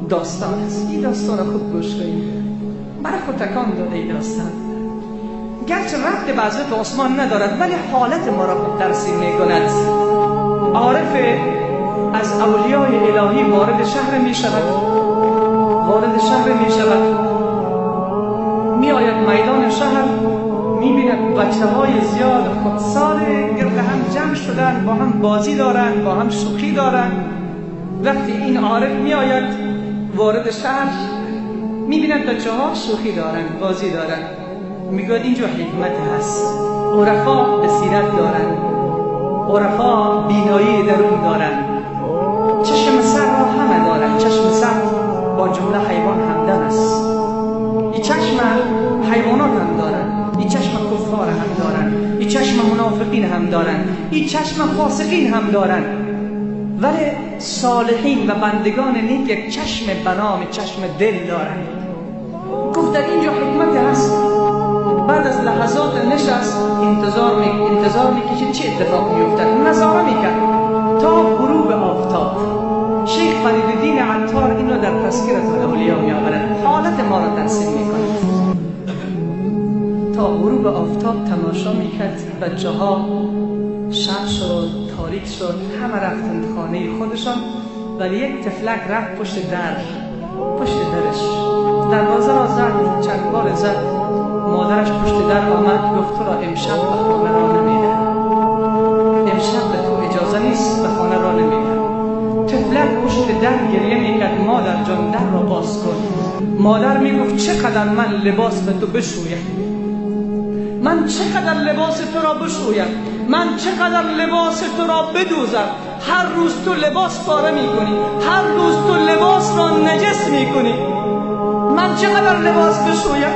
داستان است. این داستان را خوب گوش کنید، برای خود تکان داده این داستان، گرچه ربط به حضرت عثمان ندارد ولی حالت ما را خوب ترسیم میکند. عارف از اولیای الهی وارد شهر می شود، وارد شهر می شود، می آید میدان شهر، می بیند بچه های زیاد خودسال گرد هم جمع شدن، با هم بازی دارند، با هم شوخی دارند. وقتی این عارف می آید وارد شهر، می بیند بچه ها شوخی دارند، بازی دارند. میگوید اینجا حکمت هست، عرفا بصیرت دارند، عرفا بینایی درون دارند، چشم سر را همه دارند. چشم سر با جمله حیوان همدم است. این چشم حیوانات هم دارند، این چشم کفار هم دارند، این چشم منافقین هم دارند، این چشم فاسقین هم دارند، ولی صالحین و بندگان نیک یک چشم به نام چشم دل دارند. گفت در اینجا حکمت هست. بعد از لحظات نشست، انتظار میکشید چه اتفاق میافتد، نظاره میکرد تا غروب آفتاب. شیخ فریدالدین عطار این را در تذکرة الاولیا میآورد، حالت ما را ترسیم میکند. تا غروب آفتاب تماشا میکرد. بچه ها شب شد، تاریک شد، همه رفتند خانه خودشان، ولی یک طفلک رفت پشت در، پشت درش دروازه را زد، چند بار زد. مادرش پشت در آمد، گفت تو را امشب به خانه را نمیدهم، امشب به تو اجازه نیست، به خانه را نمیدهم. طفلک پشت در گریه میکرد، مادر جان در را باز کن. مادر میگفت چقدر من لباس به تو بشویم، من چقدر لباس تو را بشویم، من چقدر لباس تو را بدوزم. هر روز تو لباس پاره میکنی، هر روز تو لباس را نجس میکنی، من چقدر لباس بشویم.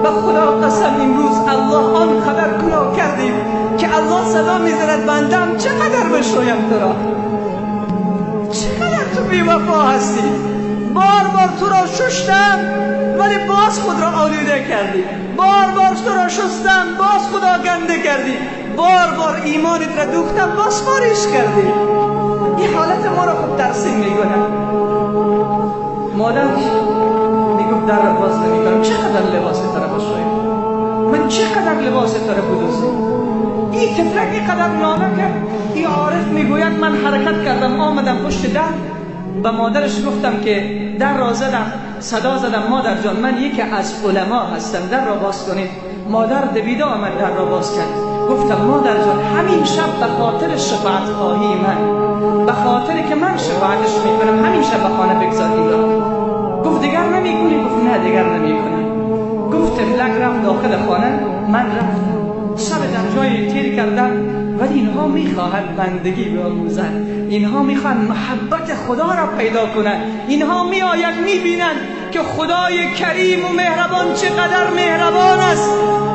به خدا قسم امروز الله آنقدر گناه کردیم که الله صدا میزند بندم چقدر بشویم تو را، چقدر تو بی‌وفا هستی. بار بار تو را شستم ولی باز خود را آلوده کردی، بار بار تو را شستم باز خدا گنده کردی، بار بار ایمانت را دوختم باز خارش کردی. این حالت ما را خوب ترسیم میکنه. مادر میگفت در را باز نمیکنم، چقدر لباس تو را بشویم، من چقدر لباس تو را بدوزم. این طفلک اینقدر ناله کرد. این عارف میگوید من حرکت کردم، آمدم پشت در، به مادرش گفتم که در را زدم، صدا زدم مادر جان من یکی از علما هستم، در را باز کنید. مادر دویده آمد در را باز کرد. گفتم مادر جان همین شب به خاطر شفاعت خواهی من، به خاطر که من شفاعتش میکنم، همین شب به خانه بگذار این را. گفت دیگر نمیکنی؟ گفت نه دیگر نمیکنم. گفت طفلک رفت داخل خانه، من رفتم شب در جای تیر کردم. ولی اینها میخواهند بندگی بیاموزند، اینها میخواهند محبت خدا را پیدا کنند، اینها میآیند میبینند که خدای کریم و مهربان چقدر مهربان است.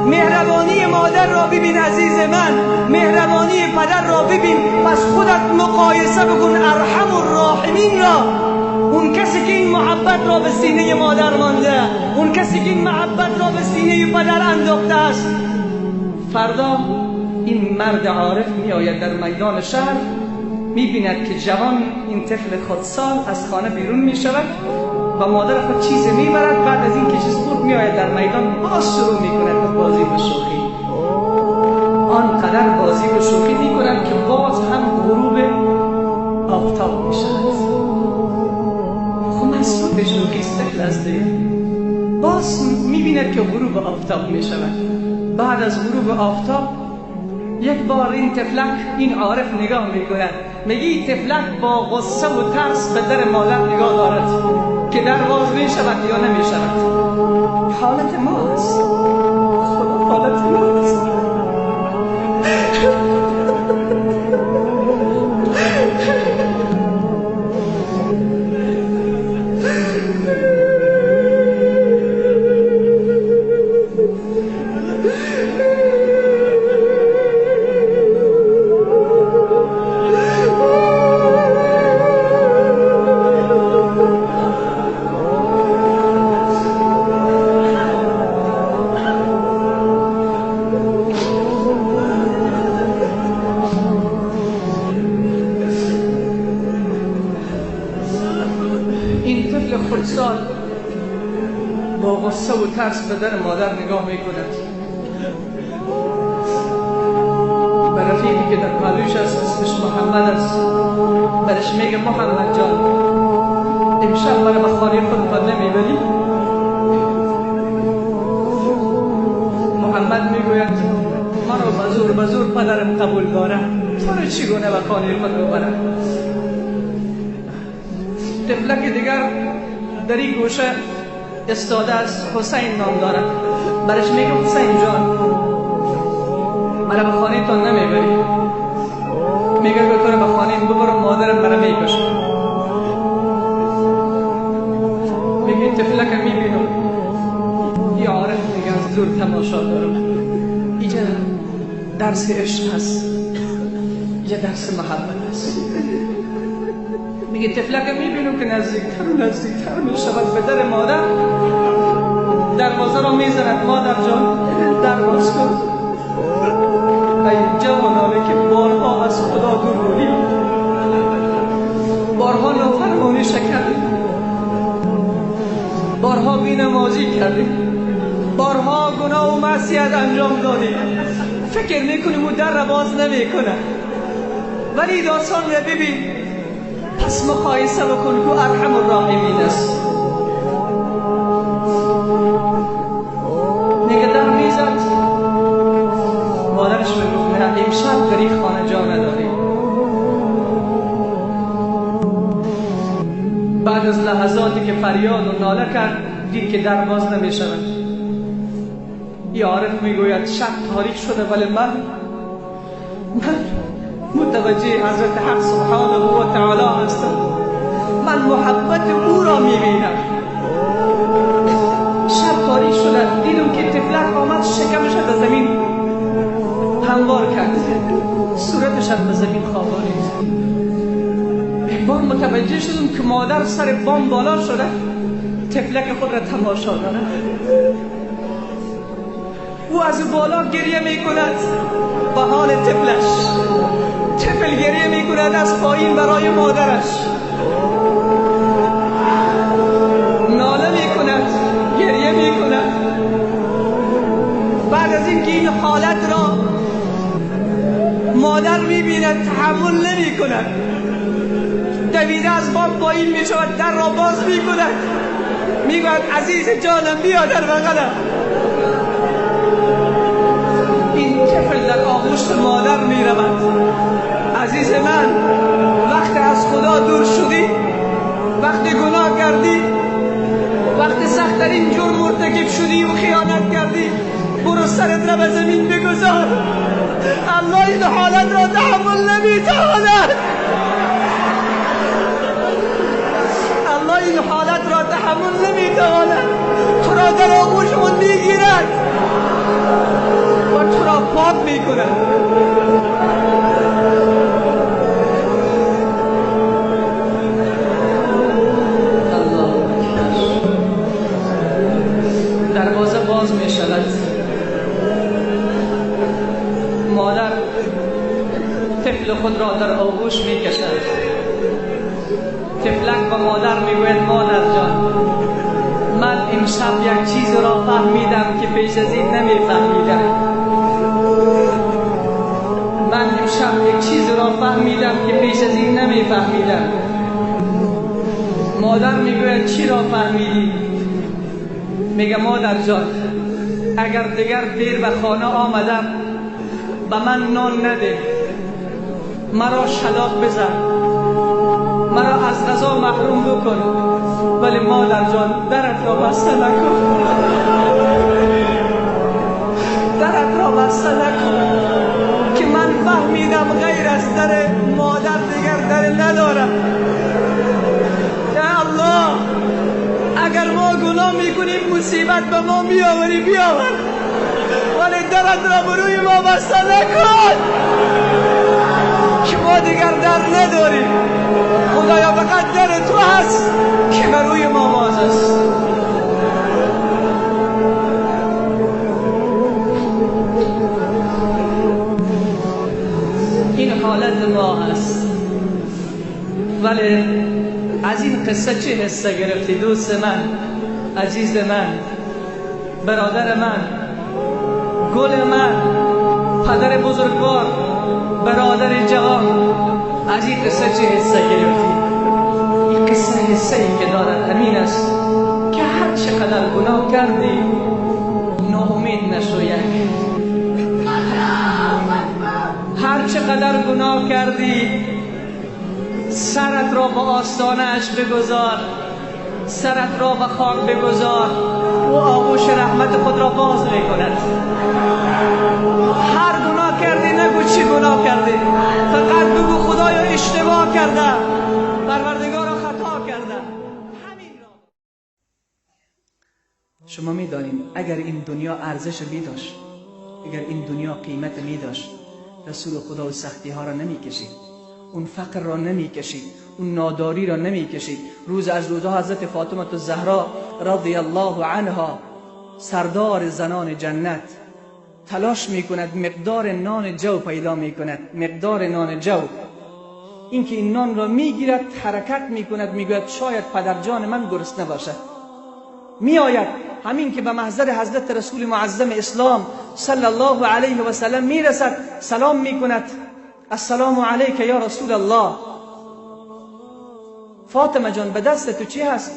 مهربانی مادر را ببین عزیز من، مهربانی پدر را ببین، پس خودت مقایسه بکن ارحم الراحمین را. اون کسی که این محبت را به سینه مادر مانده، اون کسی که این محبت را به سینه پدر انداخته است. فردا این مرد عارف می آید در میدان شهر، می بیند که جوان این طفل خودسال از خانه بیرون می شود و مادر خود چیزی می برد. بعد از این که چیز خورد می آید در میدان، باز شروع می کند به بازی و شوخی. آنقدر بازی و شوخی می کند که باز هم غروب آفتاب می شود. خب مسئول شوخی است طفل است دیگه. باز می بیند که غروب آفتاب می شود. بعد از غروب آفتاب یک بار این طفلک، این عارف نگاه میکند، میگه این طفلک با غصه و ترس به در مادر نگاه دارد که در باز میشود یا نمیشود. حالت ما است، خدا حالت ما است. با غصه و ترس به در مادر نگاه میکند. به رفیقی که در پهلویش است، اسمش محمد است، برش میگه محمد جان امشب مرا به خانه خودتان نمیبری؟ محمد میگوید مرا به زور پدرم قبول داره، تو را چگونه به خانه خود ببرم؟ طفلک دیگر در این گوشه استاده است، حسین نام دارد. برش میگه حسین جان مرا به خانه تان نمیبری؟ میگه که تو را به خانه ببرم مادرم مرا میکشه. میگه طفلک میبینم، یه عارف میگه از دور تماشا دارم. اینجا درس عشق هست، اینجا درس محبت هست. میگه طفلک میبینم که نزدیکتر و نزدیکتر میشود به در مادر، دروازه را میزند، مادر جان در باز کن. ای جوانانه که بارها از خدا دور بودیم، بارها نافرمانی کردیم، بارها بی‌نمازی کردیم، بارها گناه و معصیت انجام دادیم، فکر میکنیم او در را باز نمیکنه، ولی داستان را ببین، پس مقایسه بکن که ارحم الراحمین است. میگه در میزد، مادرش میگفت نه امشب در این خانه جا نداری. بعد از لحظاتی که فریاد و ناله کرد، دید که در باز نمیشود. یه عارف میگوید شب تاریک شده، ولی من متوجه حضرت حق سبحانه و تعالی هستم، من محبت او را میبینم. شب تاریک شده، دیدم که طفلک آمد، شکمش از زمین هموار کرد، صورتش به زمین خوابانید. یک بار متوجه شدم که مادر سر بام بالا شده، طفلک خود را تماشا دارد. او از بالا گریه میکند به حال طفلش، طفل گریه میکند از پایین برای مادرش، ناله میکند، گریه میکند. بعد از اینکه این حالت را مادر میبیند، تحمل نمیکند، دویده از بام پایین میشود، در را باز میکند، میگوید عزیز جانم بیا در بغلم. این طفل در آغوش مادر میرود. عزیز من، وقتی از خدا دور شدی، وقتی گناه کردی، وقتی سخت‌ترین جرم مرتکب شدی و خیانت کردی، برو سرت را به زمین بگذار. الله این حالت را تحمل نمیتواند. الله این حالت را تحمل نمیتواند. تو را در آغوش خود میگیرد و تو را پاک میکند. الله اکبر. دروازه باز میشود. مادر طفل خود را در آغوش میکشد. طفلک به مادر میگوید مادر جان، من امشب یک چیز را فهمیدم که پیش از این نمیفهمیدم. من امشب یک چیز را فهمیدم که پیش از این نمیفهمیدم. مادر میگوید چی را فهمیدی؟ میگه مادر جان، اگر دیگر دیر به خانه آمدم به من نان نده، مرا شلاق بزن، مرا از غذا محروم بکن، ولی مادر جان درت را بسته نکن، درت را بسته نکن که من فهمیدم غیر از در مادر دیگر در ندارم. یا الله، اگر ما گناه میکنیم مصیبت به ما میآوری، بیاور، ولی درت را بروی ما بسته نکن که ما دیگر در نداریم. خدایا فقط در تو هست که بروی ما باز است. این حالت ما هست. ولی از این قصه چه حسه گرفتی دوست من، عزیز من، برادر من، گل من، پدر بزرگوار، برادر جوان، از این قصه چه حسه گرفتی؟ این قصه حسه ای که دارد همین است که هر چقدر گناه کردی ناامید نشو. یک هر چقدر گناه کردی سرت را به آستانه‌اش بگذار، سرت را به خاک بگذار، او آغوش رحمت خود را باز میکند. هر گناه کردی نگو چی گناه کردی، فقط بگو خدایا اشتباه کردم، پروردگارا خطا کردم. همین را شما میدانید اگر این دنیا ارزش میداشت، اگر این دنیا قیمت میداشت، رسول خدا و سختی ها را نمیکشید، اون فقر را نمیکشید، اون ناداری را نمیکشید. روز از روزها حضرت فاطمه الزهرا رضی الله عنها، سردار زنان جنت، تلاش میکند مقدار نان جو پیدا میکند، مقدار نان جو. اینکه این نان را میگیرد حرکت میکند، میگوید شاید پدرجان من گرسنه باشد. میآید همین که به محضر حضرت رسول معظم اسلام صلی الله علیه و سلم میرسد، سلام میکند، السلام علیک یا رسول الله. فاطمه جان به دست تو چی هست؟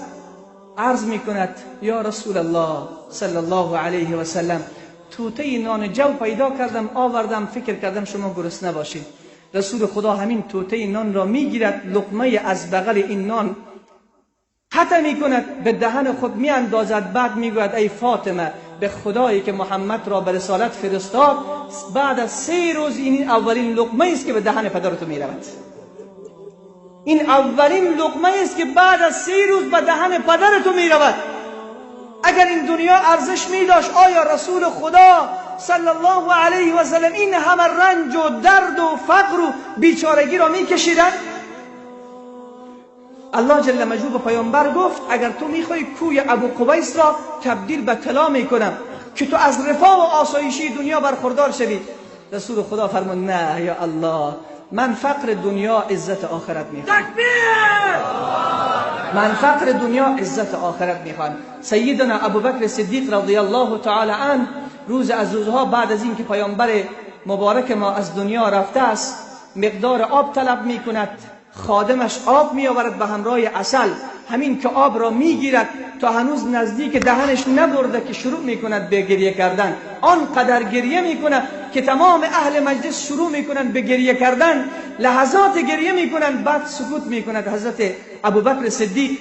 عرض میکند یا رسول الله صلی الله علیه و سلم، توته نان جو پیدا کردم آوردم، فکر کردم شما گرسنه باشید. رسول خدا همین توته نان را میگیرد، لقمه از بغل این نان قطع میکند، به دهن خود میاندازد، بعد میگوید ای فاطمه، به خدایی که محمد را به رسالت فرستاد، بعد از 3 روز این اولین لقمه است که به دهن پدر تو میرود. این اولین لقمه است که بعد از 3 روز به دهن پدر تو میرود. اگر این دنیا ارزش میداشت، آیا رسول خدا صلی الله علیه و سلم این همه رنج و درد و فقر و بیچارگی را میکشیدند؟ الله جل مجدوه به پیامبر گفت اگر تو میخوای کوی ابو قبیس را تبدیل به طلا میکنم که تو از رفاه و آسایشی دنیا برخوردار شوی. رسول خدا فرمود نه یا الله، من فقر دنیا عزت آخرت میخوام. من فقر دنیا عزت آخرت میخوام. سیدنا ابوبکر صدیق رضی الله تعالی عنه روز از روزها بعد از اینکه پیامبر مبارک ما از دنیا رفته است، مقدار آب طلب میکند، خادمش آب میآورد به همراه عسل. همین که آب را میگیرد تا هنوز نزدیک دهنش نبرده که شروع میکند به گریه کردن. آنقدر گریه میکند که تمام اهل مجلس شروع میکنند به گریه کردن، لحظات گریه میکنند، بعد سکوت میکند. حضرت ابوبکر صدیق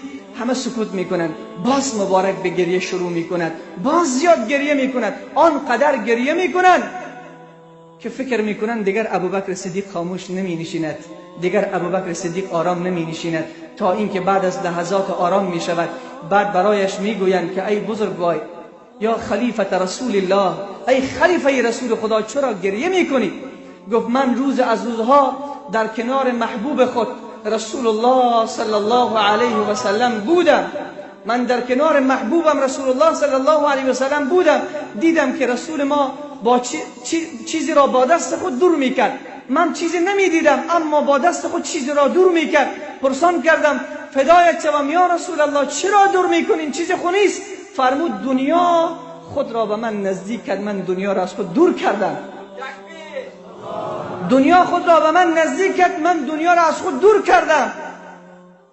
همه سکوت میکنند، باز مبارک به گریه شروع میکند، باز زیاد گریه میکند، آنقدر گریه میکنند که فکر میکنند دیگر ابوبکر صدیق خاموش نمی نشیند، دیگر ابوبکر صدیق آرام نمی نشیند، تا اینکه بعد از لحظات آرام می شود. بعد برایش میگویند که ای بزرگوار، یا خلیفت رسول الله، ای خلیفه رسول خدا، چرا گریه میکنی؟ گفت من روز از روزها در کنار محبوب خود رسول الله صلی الله علیه و سلم بودم، من در کنار محبوبم رسول الله صلی الله علیه و سلم بودم، دیدم که رسول ما با چیزی را با دست خود دور میکرد، من چیزی نمیدیدم اما با دست خود چیزی را دور میکرد. پرسان کردم فدایت شوم یا رسول الله، چرا دور میکنین؟ چیز خونیست. فرمود دنیا خود را به من نزدیک کرد، من دنیا را از خود دور کردم. دنیا خود را به من نزدیک کرد، من دنیا را از خود دور کردم.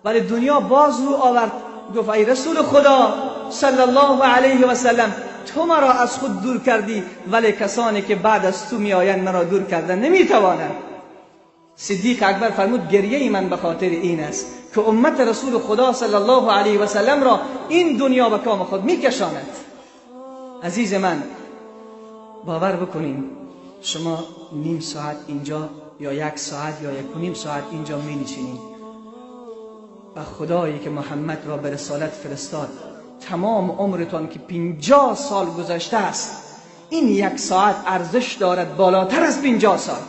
ولی دنیا باز رو آورد، گفت ای رسول خدا صلی الله علیه و سلم، تو مرا از خود دور کردی، ولی کسانی که بعد از تو میآیند مرا دور کردن نمیتوانند. صدیق اکبر فرمود گریه من به خاطر این است که امت رسول خدا صلی الله علیه و سلم را این دنیا به کام خود میکشاند. عزیز من، باور بکنیم شما نیم ساعت اینجا یا 1 ساعت یا 1.5 ساعت اینجا می نشینید و خدایی که محمد را به رسالت فرستاد، تمام عمرتان که 50 سال گذشته است، این 1 ساعت ارزش دارد بالاتر از 50 سال.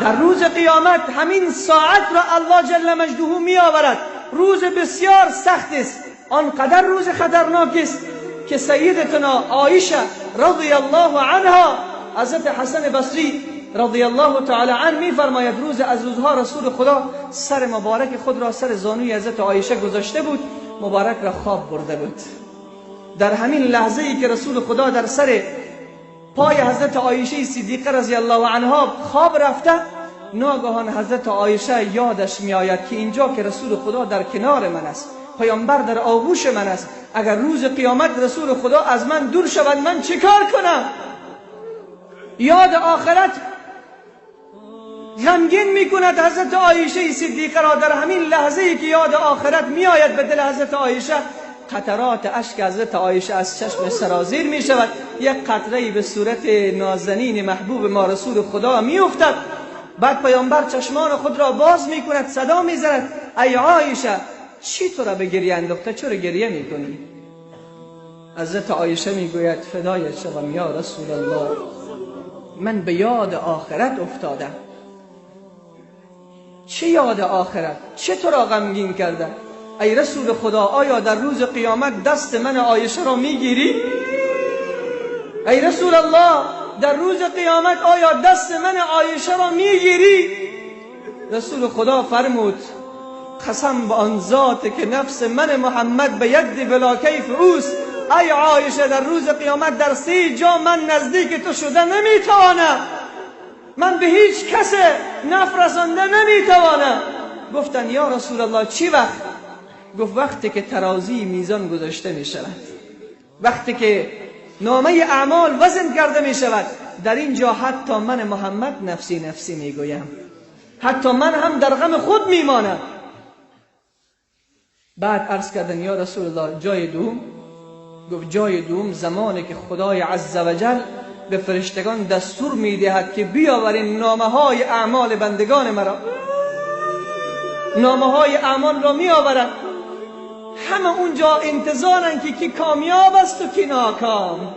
در روز قیامت همین ساعت را الله جل مجده می آورد. روز بسیار سخت است، آنقدر روز خطرناک است که سیدتنا عایشه رضی الله عنها، حضرت حسن بصری رضی الله تعالی عنه می فرماید روز از روزها رسول خدا سر مبارک خود را سر زانوی حضرت عایشه گذاشته بود، مبارک را خواب برده بود. در همین لحظه ای که رسول خدا در سر پای حضرت عایشه صدیقه رضی الله عنها خواب رفته، ناگهان حضرت عایشه یادش می آید که اینجا که رسول خدا در کنار من است، پیامبر در آغوش من است، اگر روز قیامت رسول خدا از من دور شود من چه کار کنم؟ یاد آخرت غمگین می کند حضرت عایشه صدیقه را. در همین لحظه ای که یاد آخرت می آید به دل حضرت عایشه، قطرات اشک حضرت عایشه از چشم سرازیر می شود، یک قطره به صورت نازنین محبوب ما رسول خدا می افتد. بعد پیامبر چشمان خود را باز می کند، صدا می زند ای عایشه، چی تو را به گریه انداخته؟ چرا گریه می کنی؟ حضرت عایشه می گوید فدایت شوم یا رسول الله، من به یاد آخرت افتادم. چه یاد آخرت؟ چه تو را غمگین کرده؟ ای رسول خدا، آیا در روز قیامت دست من عایشه را میگیری؟ ای رسول الله، در روز قیامت آیا دست من عایشه را میگیری؟ رسول خدا فرمود قسم به آن ذات که نفس من محمد به ید بلا کیف اوست، ای عایشه در روز قیامت در 3 جا من نزدیک تو شده نمیتوانم، من به هیچ کس نف رسانده نمیتوانم. گفتن یا رسول الله چی وقت؟ گفت وقتی که ترازی میزان گذاشته میشود، وقتی که نامه اعمال وزن کرده میشود، در اینجا حتی من محمد نفسی نفسی میگویم، حتی من هم در غم خود میمانم. بعد عرض کردن یا رسول الله جای دوم؟ گفت جای دوم زمانی که خدای عزوجل به فرشتگان دستور میدهد که بیاورین نامه های اعمال بندگان مرا. نامه های اعمال را میآورد، همه اونجا انتظارن که کی کامیاب است و کی ناکام.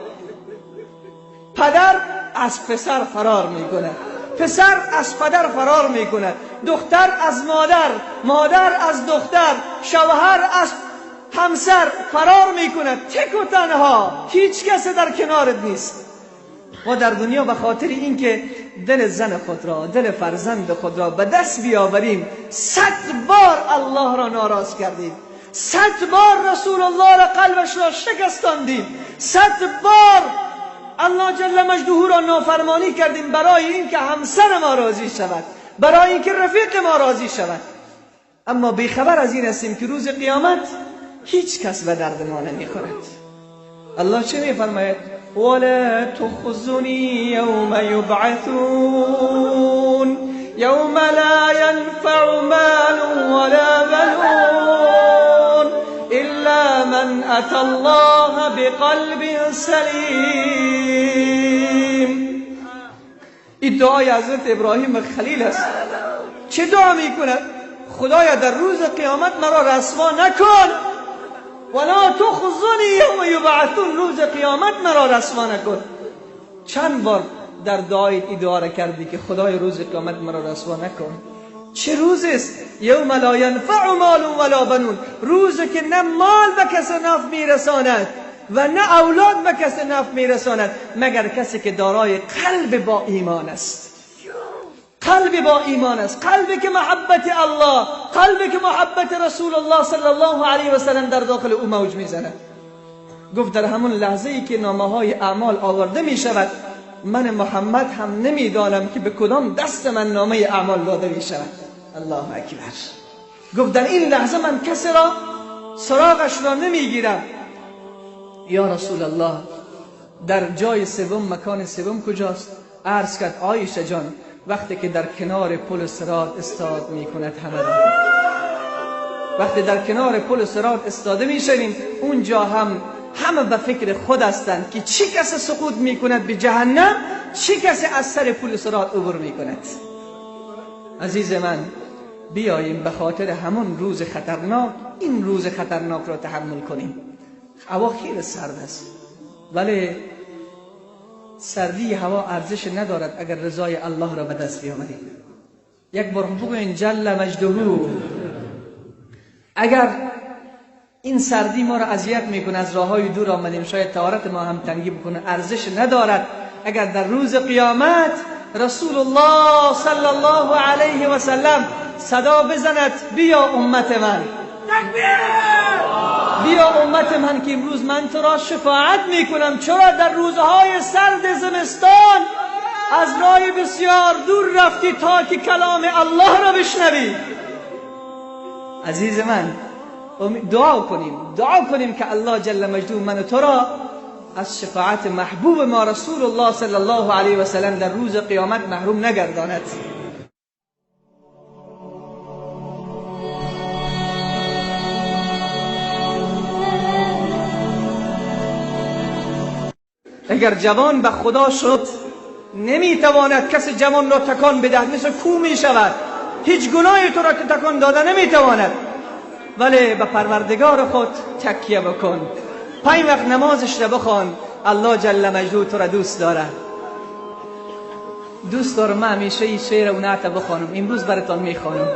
پدر از پسر فرار میکند، پسر از پدر فرار میکند، دختر از مادر، مادر از دختر، شوهر از همسر فرار میکند، تک و تنها، هیچ کس در کنارت نیست. ما در دنیا به خاطر اینکه دل زن خود را، دل فرزند خود را به دست بیاوریم، 100 بار الله را ناراض کردیم، 100 بار رسول الله را قلبش را شکستاندیم، 100 بار الله جل مجده را نافرمانی کردیم برای اینکه همسر ما راضی شود، برای اینکه رفیق ما راضی شود. اما بیخبر از این هستیم که روز قیامت هیچ کس به درد ما نمیخورد. الله چه میفرماید؟ ولا تخزنی یوم یبعثون یوم لا ینفع مال ولا بنون الا من اتى الله بقلب سلیم. این دعای حضرت ابراهیم خلیل است. چه دعا میکند؟ خدایا در روز قیامت مرا رسوا نکن، ولا تخزنی یوم یبعثون، روز قیامت مرا رسوا نکن. چند بار در دعای این دعا را کردی که خدای روز قیامت مرا رسوا نکن؟ چه روز است؟ یوم لا ینفع مال ولا بنون، روزی که نه مال به کس نفع میرساند و نه اولاد به کس نفع میرساند، مگر کسی که دارای قلب با ایمان است. قلب با ایمان است، قلبی که محبت الله، قلبی که محبت رسول الله صلی الله علیه و سلم در داخل او موج میزند. گفت در همون لحظه ای که نامه های اعمال آورده می شود، من محمد هم نمیدانم که به کدام دست من نامه اعمال داده می شود. الله اکبر. گفت در این لحظه من کسی را سراغش را نمیگیرم. یا رسول الله در جای سوم، مکان سوم کجاست؟ عرض کرد عایشه جان وقتی که در کنار پل صراط استاد میکند همه را، وقتی در کنار پل صراط استاده میشویم، اونجا هم همه به فکر خود هستند که چی کسی سقوط میکند به جهنم، چی کسی از سر پل صراط عبور میکند. عزیز من بیاییم به خاطر همون روز خطرناک، این روز خطرناک را تحمل کنیم. هوا خیلی سرد است، ولی سردی هوا ارزش ندارد اگر رضای الله را به دست بیاوریم. یک بار بگوین جل مجده. اگر این سردی ما را اذیت میکنه، از راههای دور آمدیم، شاید طهارت ما هم تنگی بکنه، ارزش ندارد اگر در روز قیامت رسول الله صلی الله علیه و سلم صدا بزند بیا امت من، بیا امت من که امروز من تو را شفاعت میکنم. چرا در روزهای سرد زمستان از راه بسیار دور رفتی تا که کلام الله را بشنوی؟ عزیز من دعا کنیم، دعا کنیم که الله جل مجده من و تو را از شفاعت محبوب ما رسول الله صلی الله علیه و سلم در روز قیامت محروم نگرداند. اگر جوان به خدا شد نمیتواند کسی جوان را تکان بدهد، مثل کو میشود، هیچ گناهی تو را که تکان داده نمیتواند. ولی به پروردگار خود تکیه بکن، 5 وقت نمازش را بخوان، الله جل مجده تو را دوست داره. دوست دارم من همیشه این شعر و نعت بخوانم، امروز براتان میخوانم.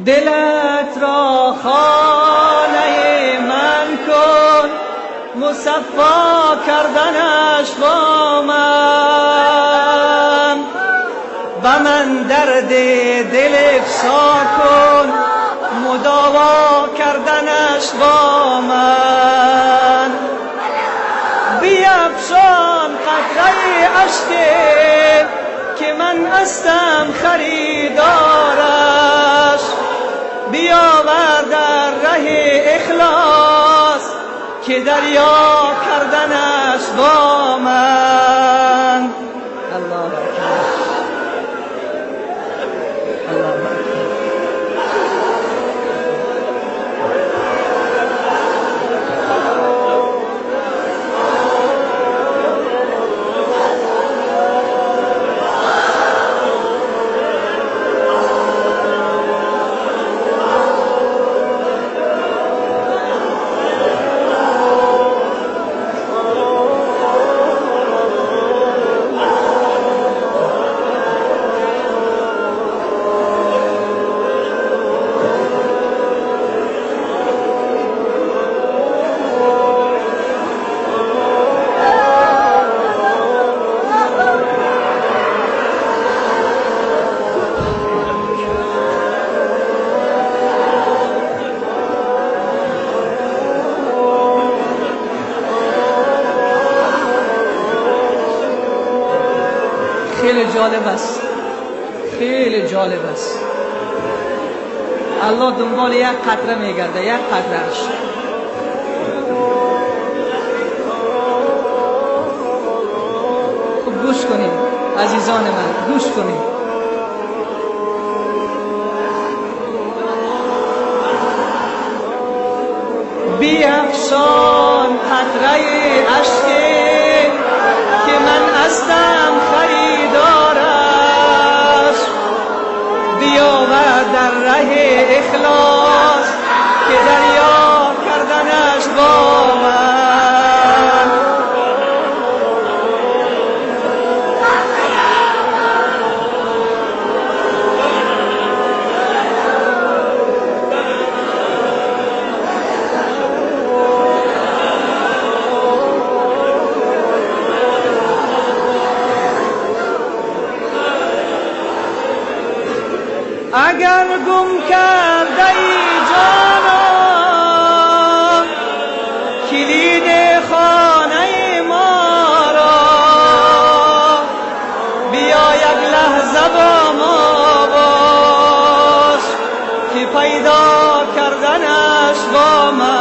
دلت را خانه من کن، مصفا کردنش با من، به من در درد دل افشا کن، مداوا کردنش با من. بیفشان قطره اشک که من هستم خریدارش، بیاور در ره اخلاص که دریا کردنش با من. الله اکبر، الله اکبر. خیلی جالب است، خیلی جالب است. الله دنبال یک قطره میگرده، یک قطرهش. خوب گوش کنیم عزیزان من، گوش کنیم. بیفشان قطره اشک که من هستم خریدارش، بیاور در ره اخلاص که دریا کردنش با من. اگر گم کرده ای جانا کلید خانه ما را، بیا یک لحظه با ما باش که پیدا کردنش با من.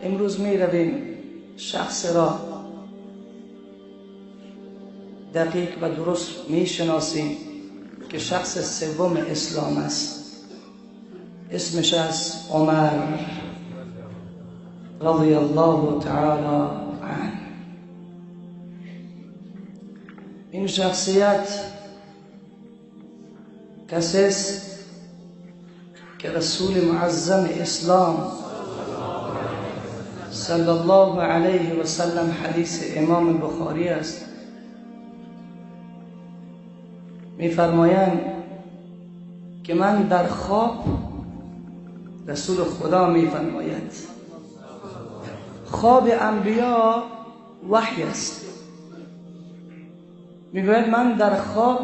امروز می رویم شخص را دقیق و درست می شناسیم که شخص سوم اسلام است. اسمش از عمر رضی الله تعالی عنه. این شخصیت کسی است که رسول معظم اسلام صلی الله علیه و سلم، حدیث امام بخاری است، میفرمایند که من در خواب، رسول خدا میفرماید خواب انبیا وحی است، میگوید من در خواب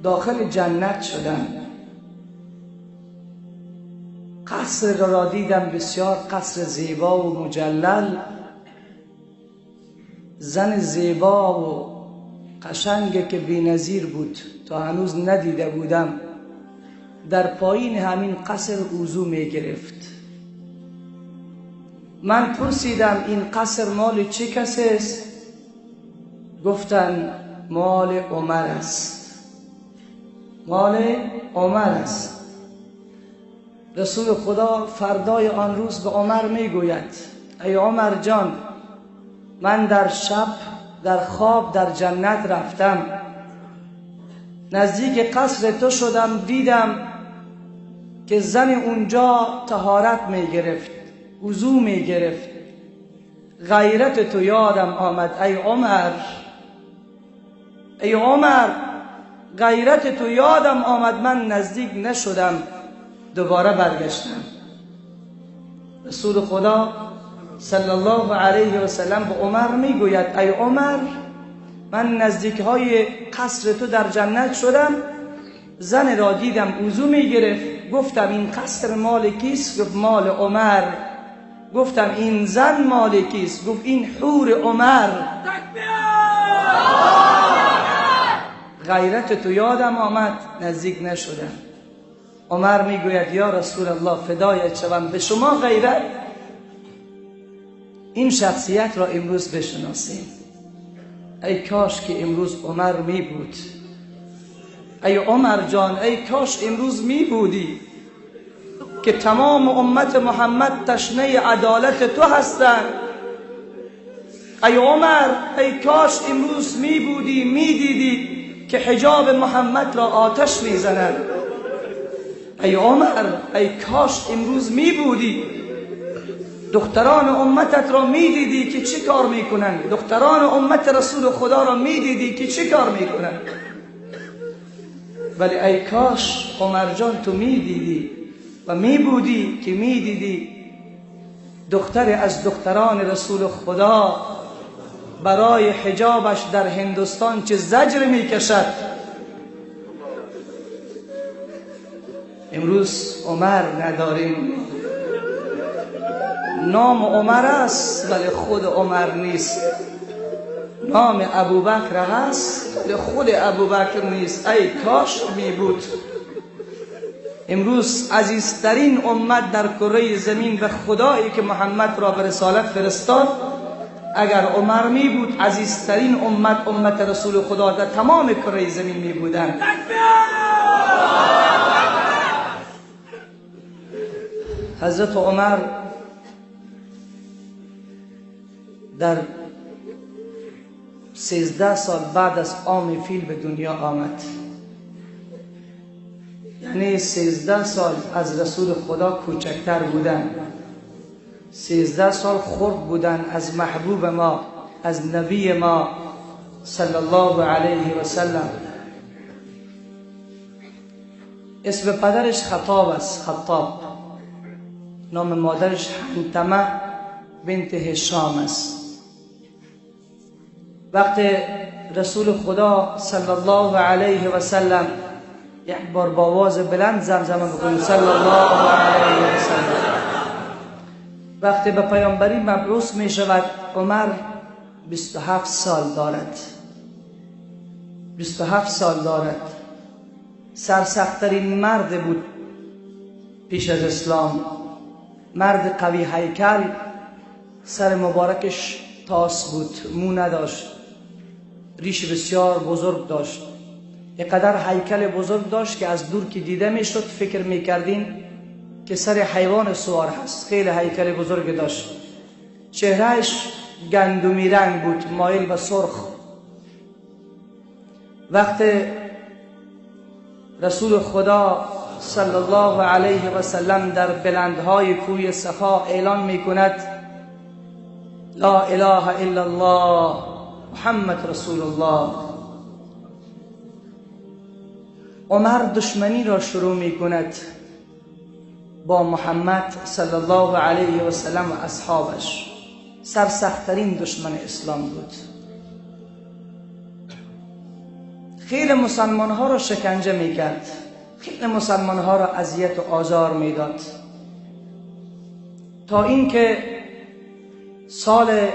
داخل جنت شدم، قصر را دیدم، بسیار قصر زیبا و مجلل، زن زیبا و قشنگ که بی‌نظیر بود، تا هنوز ندیده بودم، در پایین همین قصر وضو می گرفت. من پرسیدم این قصر مال چه کسی است؟ گفتن مال عمر است، مال عمر است. رسول خدا فردای آن روز به عمر می گوید ای عمر جان، من در شب در خواب در جنت رفتم، نزدیک قصر تو شدم، دیدم که زن اونجا طهارت می گرفت، وضو می گرفت، غیرت تو یادم آمد ای عمر، ای عمر غیرت تو یادم آمد، من نزدیک نشدم، دوباره برگشتم. رسول خدا صلی الله علیه و سلم به عمر میگوید ای عمر، من نزدیک های قصر تو در جنت شدم، زن را دیدم وضو میگرفت، گفتم این قصر مال کیست؟ گفت مال عمر. گفتم این زن مال کیست؟ گفت این حور عمر. غیرت تو یادم آمد، نزدیک نشدم. عمر میگوید یا رسول الله فدایت شوم به شما غیرت. این شخصیت را امروز بشناسیم. ای کاش که امروز عمر می بود. ای عمر جان، ای کاش امروز می بودی که تمام امت محمد تشنه عدالت تو هستند. ای عمر، ای کاش امروز می بودی، می دیدی که حجاب محمد را آتش می زنند. ای عمر، ای کاش امروز می بودی، دختران امتت را می دیدی که چه کار می کنند، دختران امت رسول خدا را می دیدی که چه کار می کنند. ولی ای کاش عمر جان تو می دیدی و می بودی که می دیدی دختر از دختران رسول خدا برای حجابش در هندوستان چه زجر می کشد. امروز عمر نداریم، نام عمر است ولی خود عمر نیست، نام ابوبکر هست ولی خود ابوبکر نیست. ای کاش می بود. امروز عزیزترین امت در کره زمین به خدایی که محمد را به رسالت فرستاد، اگر عمر می بود عزیزترین امت، امت رسول خدا در تمام کره زمین می بودند. حضرت عمر در 13 سال بعد از عام فیل به دنیا آمد، یعنی 13 سال از رسول خدا کوچکتر بودن، 13 سال خرد بودن از محبوب ما، از نبی ما صلی الله علیه و سلم. اسم پدرش خطاب است، خطاب. نام مادرش حنتمه بنت هشام است. وقت رسول خدا صلی الله علیه و سلم یک بار با آواز بلند زمزمه بکنید صلی الله علیه و سلم، وقتی به پیامبری مبعوث می شود، عمر 27 سال دارد، 27 سال دارد. سرسخت‌ترین مرد بود پیش از اسلام، مرد قوی هیکل، سر مبارکش تاس بود، مو نداشت، ریش بسیار بزرگ داشت، اینقدر هیکل بزرگ داشت که از دور که دیده میشد فکر میکردین که سر حیوان سوار هست. خیلی هیکل بزرگ داشت. چهرهش گندمی رنگ بود، مایل به سرخ. وقت رسول خدا صلی الله علیه و سلم در بلندهای کوی صفا اعلان میکند لا اله الا الله محمد رسول الله، عمر دشمنی را شروع میکند با محمد صلی الله علیه و سلم و اصحابش. سرسخت‌ترین دشمن اسلام بود. خیلی مسلمان ها را شکنجه میکرد، خیلی مسلمان ها را اذیت و آزار میداد. تا اینکه سال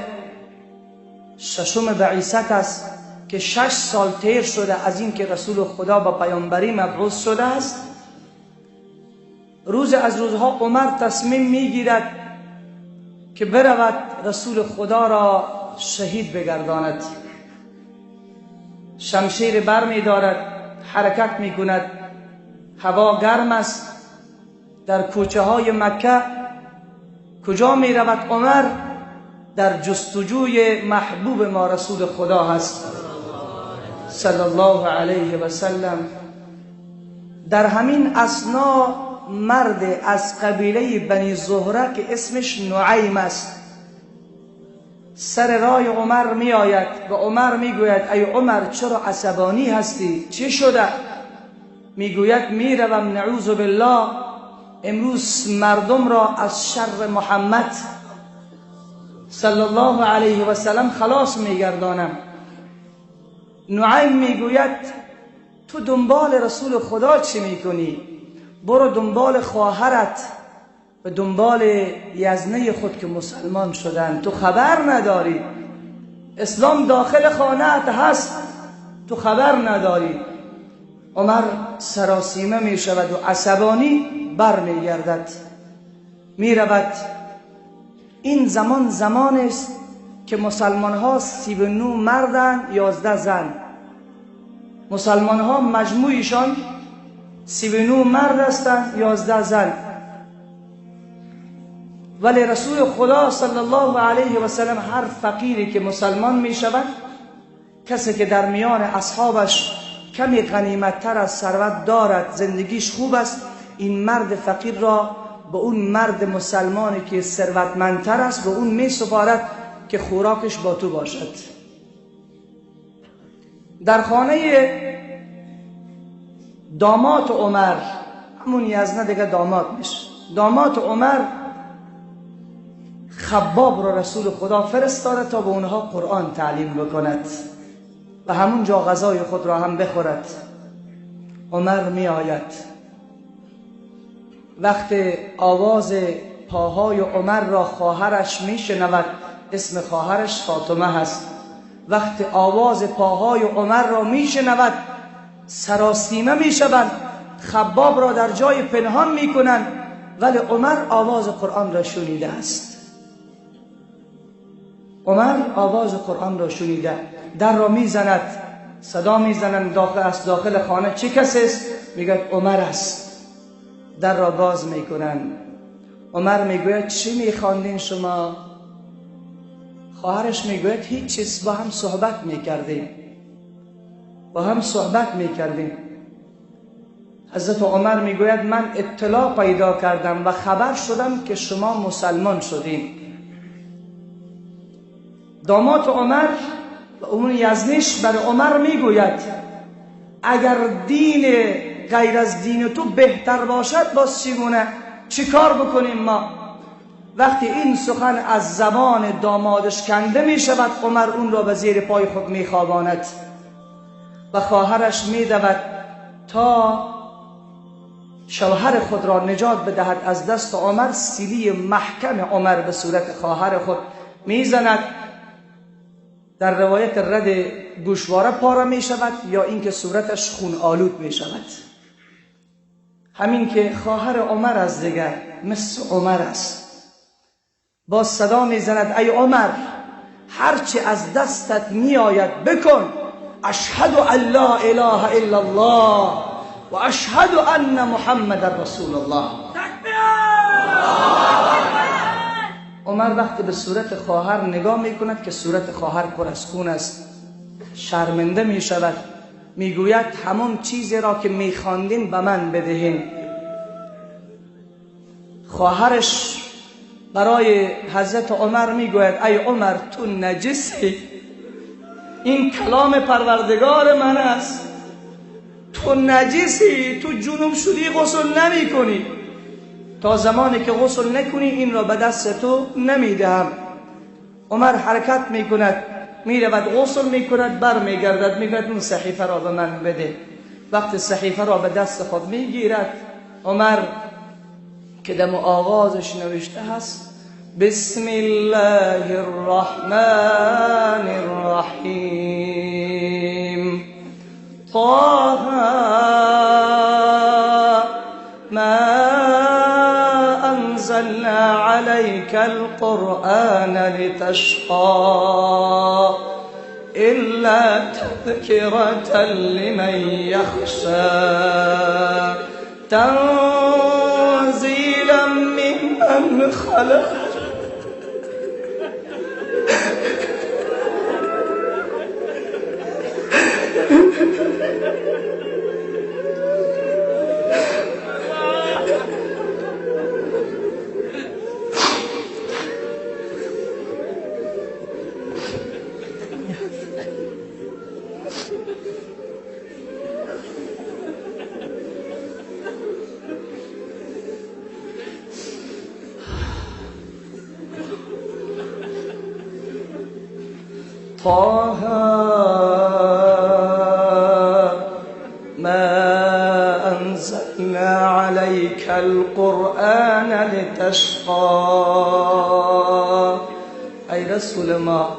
ششم بعثت است که 6 سال تیر شده از اینکه رسول خدا با پیامبری مبعوث شده است. روز از روزها عمر تصمیم میگیرد که برود رسول خدا را شهید بگرداند. شمشیر بر می دارد، حرکت می کند، هوا گرم است، در کوچه های مکه کجا می رود عمر؟ در جستجوی محبوب ما رسول خدا هست صلی الله علیه و سلم. در همین اثنا مرد از قبیله بنی زهره که اسمش نعیم است سر رای عمر می آید و عمر می گوید ای عمر چرا عصبانی هستی؟ چه شده؟ می گوید می روم نعوذ بالله امروز مردم را از شر محمد صلی الله علیه و سلم خلاص می گردانم. نعیم می گوید تو دنبال رسول خدا چی می کنی؟ برو دنبال خواهرت و دنبال یزنه خود که مسلمان شدن، تو خبر نداری، اسلام داخل خانه‌ات هست، تو خبر نداری. عمر سراسیمه می شود و عصبانی بر می گردد، می رود. این زمان زمان است که مسلمان ها 39 مردن 11 زن. مسلمان ها مجموعشان 39 مرد هستند 11 زن. ولی رسول خدا صلی الله علیه و سلم هر فقیری که مسلمان می شود، کسی که در میان اصحابش کمی غنیمت‌تر از ثروت دارد، زندگیش خوب است، این مرد فقیر را به اون مرد مسلمانی که ثروتمندتر است به اون می سپارد که خوراکش با تو باشد. در خانه داماد عمر، همون یزنه دیگه داماد میشه، داماد عمر خباب را رسول خدا فرستاده تا به اونها قرآن تعلیم بکند و همونجا غذای خود را هم بخورد. عمر می آید، وقت آواز پاهای عمر را خواهرش می شنود، اسم خواهرش فاطمه هست. وقت آواز پاهای عمر را می شنود سراسیمه می شوند، خباب را در جای پنهان می کنند، ولی عمر آواز قرآن را شنیده است. عمر آواز قرآن را شنیده، در را می زند، صدا می زنند داخل، از داخل خانه چه کسی است؟ میگه عمر است. در را باز می کنند. عمر میگوید چی میخواندین شما؟ خواهرش میگوید هیچ چیز، با هم صحبت میکردیم، با هم صحبت میکردیم. حضرت عمر میگوید من اطلاع پیدا کردم و خبر شدم که شما مسلمان شدین. داماد عمر و اون یزنیش بر عمر میگوید اگر دین غیر از دین تو بهتر باشد باز چگونه؟ چی کار بکنیم ما؟ وقتی این سخن از زبان دامادش کنده می شود، عمر اون را به زیر پای خود می خواباند و خواهرش می دود تا شوهر خود را نجات بدهد از دست عمر. سیلی محکم عمر به صورت خواهر خود می زند. در روایت رد گوشواره پاره می شود یا اینکه صورتش خون آلود می شود. همین که خواهر عمر از دیگر مثل عمر است، باز صدا می زند ای عمر هرچه از دستت می آید بکن، اشهد ان لا اله الا الله و اشهد ان محمد رسول الله. عمر وقتی به صورت خواهر نگاه می کند که صورت خواهر پر از خون است، شرمنده می شود، می گوید همون چیزی را که می خواندین به من بدهین. خواهرش برای حضرت عمر می گوید ای عمر تو نجسی، این کلام پروردگار من است، تو نجسی، تو جنوب شدی غسل نمی کنی، تا زمانی که غسل نکنی این را به دست تو نمی دهم. عمر حرکت می کند، می رود غسل می کند، بر می گردد، می گوید اون صحیفه را به من بده. وقتی صحیفه را به دست خود می گیرد، عمر که دم آغازش نوشته هست بسم الله الرحمن الرحیم. طه ما أنزلنا عليك القرآن لتشقى إلا تذكرة لمن يخشى تنزيلا ممن خلق. طه ما أنزلنا عليك القرآن لتشقى. ای رسول ما،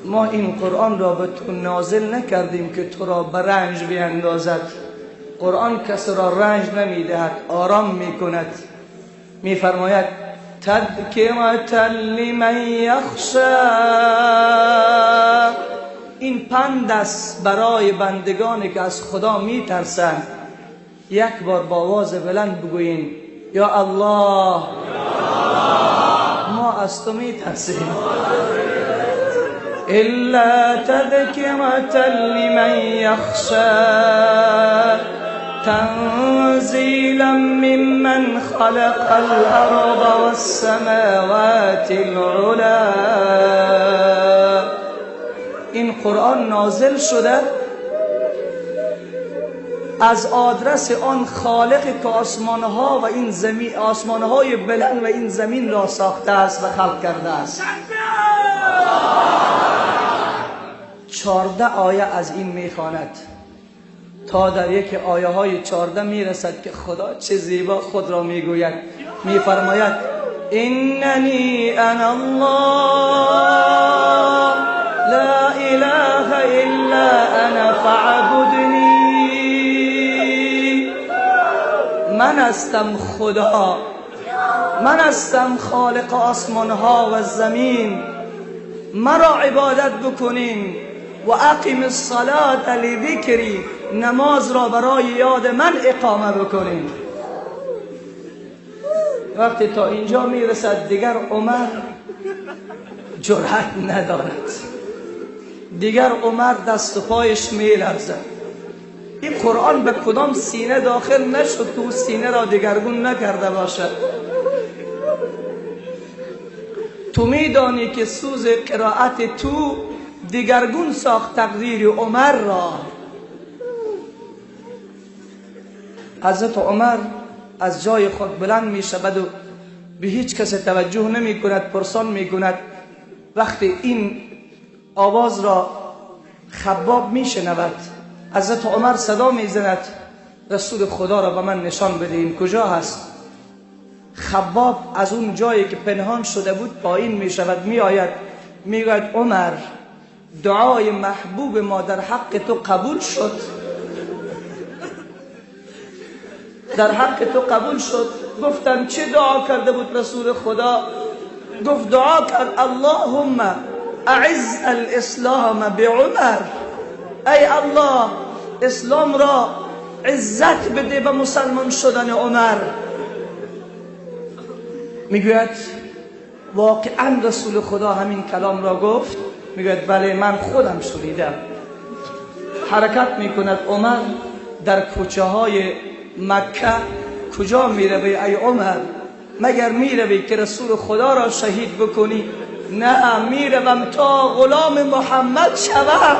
ما این قرآن را به تو نازل نکردیم که تو را به رنج بیندازد. قرآن کس را رنج نمیدهد، آرام میکند. میفرماید تذکرة لمن یخشى. این پند است برای بندگانی که از خدا میترسند. یک بار با آواز بلند بگویین یا الله، ما از تو میترسیم. الا تذکرة لمن یخشى تنزیلا ممن خلق الارض والسماوات العلا. این قرآن نازل شده از آدرس آن خالق که آسمانها و این زمین، آسمانهای بلند و این زمین را ساخته است و خلق کرده است. 14 آیه از این میخواند تا در یک آیه های 14 میرسد که خدا چه زیبا خود را میگوید. میفرماید اننی انا الله لا اله الا انا فاعبدنی. من هستم خدا، من هستم خالق آسمان ها و زمین، مرا عبادت بکنین. و اقیم الصلاة لذکری، نماز را برای یاد من اقامه بکنین. وقتی تا اینجا میرسد دیگر عمر جرأت ندارد، دیگر عمر دست و پایش میلرزد. این قرآن به کدام سینه داخل نشد که او سینه را دگرگون نکرده باشد. تو میدانی که سوز قرائت تو دگرگون ساخت تقدیر عمر را. حضرت عمر از جای خود بلند می شود و به هیچ کس توجه نمی کند، پرسان می کند. وقتی این آواز را خباب می شنود، حضرت عمر صدا می زند رسول خدا را به من نشان بدهیم کجا هست. خباب از اون جایی که پنهان شده بود پایین می شود، می آید، می گوید عمر دعای محبوب ما در حق تو قبول شد، در حق تو قبول شد. گفتم چه دعا کرده بود رسول خدا؟ گفت دعا کرد اللهم اعز الاسلام بعمر. ای الله اسلام را عزت بده به مسلمان شدن عمر. میگوید واقعا رسول خدا همین کلام را گفت؟ میگوید بله من خودم شنیدم. حرکت میکند عمر در کوچه های مکه. کجا میروی ای عمر؟ مگر میروی که رسول خدا را شهید بکنی؟ نه، میروم تا غلام محمد شوم،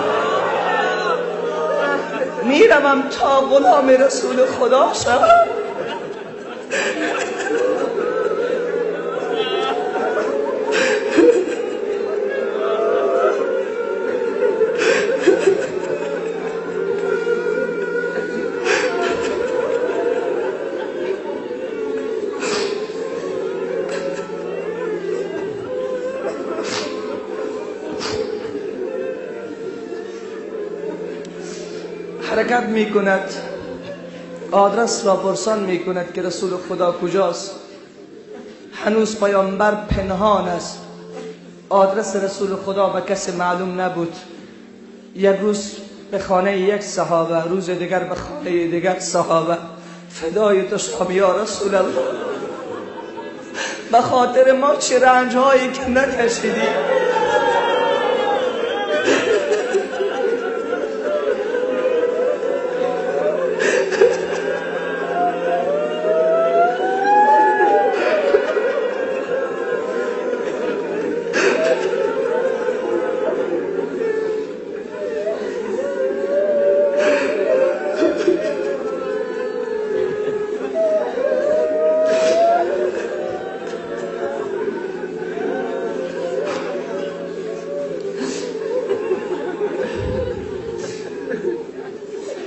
میروم تا غلام رسول خدا شوم. حرکت میکند، آدرس را پرسان میکند که رسول خدا کجاست. هنوز پیامبر پنهان است، آدرس رسول خدا به کسی معلوم نبود. یک روز به خانه یک صحابه، روز دیگر به خانه دیگر صحابه. فدای تو شام یا رسول الله، به خاطر ما چه رنج هایی که نکشیدی.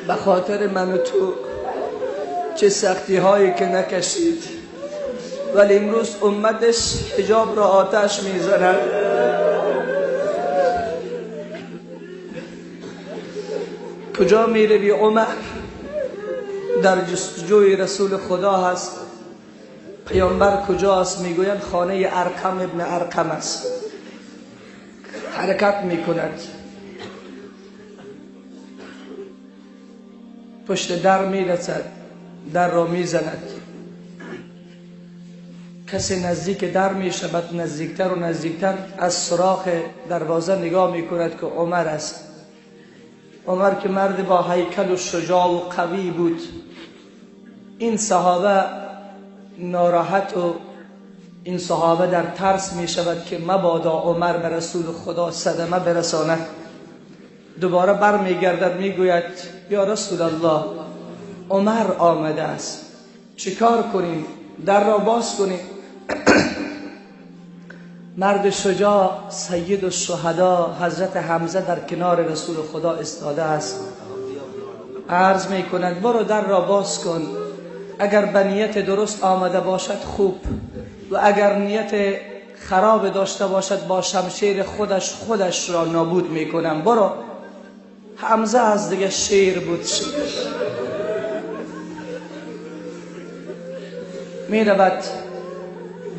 به خاطر من و تو چه سختی هایی که نکشید، ولی امروز امتش حجاب را آتش میزند. کجا میروی عمر؟ در جستجوی رسول خدا هست. پیامبر کجاست؟ میگویند خانه ارقم ابن ارقم است. حرکت میکند، پشت در میرسد، در را میزند. کسی نزدیک در میشود، نزدیکتر و نزدیکتر از سراخ دروازه نگاه میکند که عمر است. عمر که مرد با هیکل و شجاع و قوی بود. این صحابه ناراحت و این صحابه در ترس میشود که مبادا عمر به رسول خدا صدمه برساند. دوباره بر میگردد، میگوید یا رسول الله عمر آمده است، چیکار کنیم؟ در را باز کنیم. مرد شجاع سید الشهدا حضرت حمزه در کنار رسول خدا استاده است. عرض میکند برو در را باز کن، اگر به نیت درست آمده باشد خوب، و اگر نیت خراب داشته باشد با شمشیر خودش خودش را نابود میکنم. برو. حمزه از دیگه شیر بود، شیر. می رود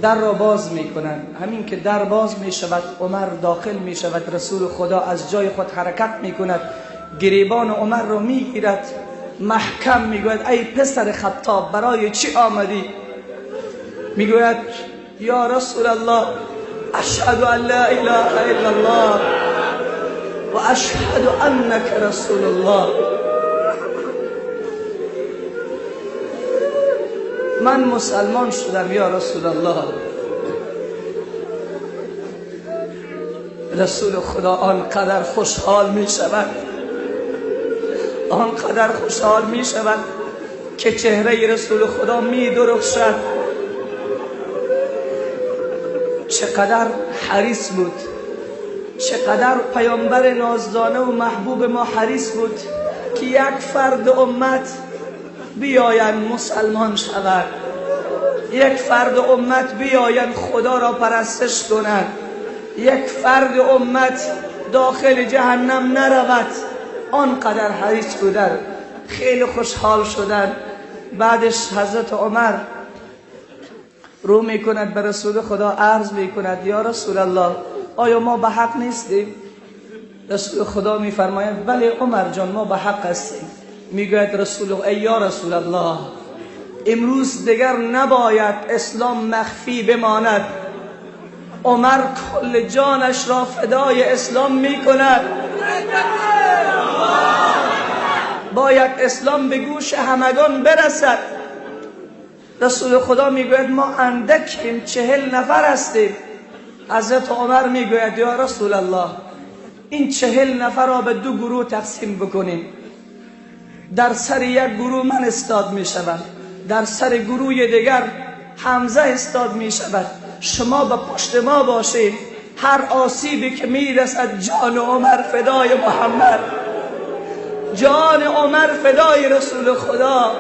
در را باز میکنن. همین که در باز می شود عمر داخل می شود. رسول خدا از جای خود حرکت می کند، گریبان عمر را می گیرد، محکم می گوید ای پسر خطاب برای چی آمدی؟ می گوید یا رسول الله اشهد ان لا اله الا الله و اشهد انک رسول الله. من مسلمان شدم یا رسول الله. رسول خدا آنقدر خوشحال می شود، آنقدر خوشحال می شود که چهره رسول خدا می درخشد. چقدر حریص بود، چقدر پیامبر نازدانه و محبوب ما حریص بود که یک فرد امت بیاین مسلمان شود، یک فرد امت بیاین خدا را پرستش کنند، یک فرد امت داخل جهنم نرود. آنقدر حریص بودن، خیلی خوشحال شدن. بعدش حضرت عمر رو میکند به رسول خدا، عرض میکند یا رسول الله آیا ما به حق نیستیم؟ رسول خدا میفرماید بله عمر جان ما به حق هستیم. میگوید رسول ای یا رسول الله امروز دیگر نباید اسلام مخفی بماند. عمر کل جانش را فدای اسلام میکند. باید اسلام به گوش همگان برسد. رسول خدا میگوید ما اندکیم، 40 نفر هستیم. حضرت عمر میگوید یا رسول الله این 40 نفر را به 2 گروه تقسیم بکنیم. در سر یک گروه من استاد میشوم، در سر گروه دیگر حمزه استاد میشود. شما به پشت ما باشید، هر آسیبی که میرسد جان عمر فدای محمد، جان عمر فدای رسول خدا.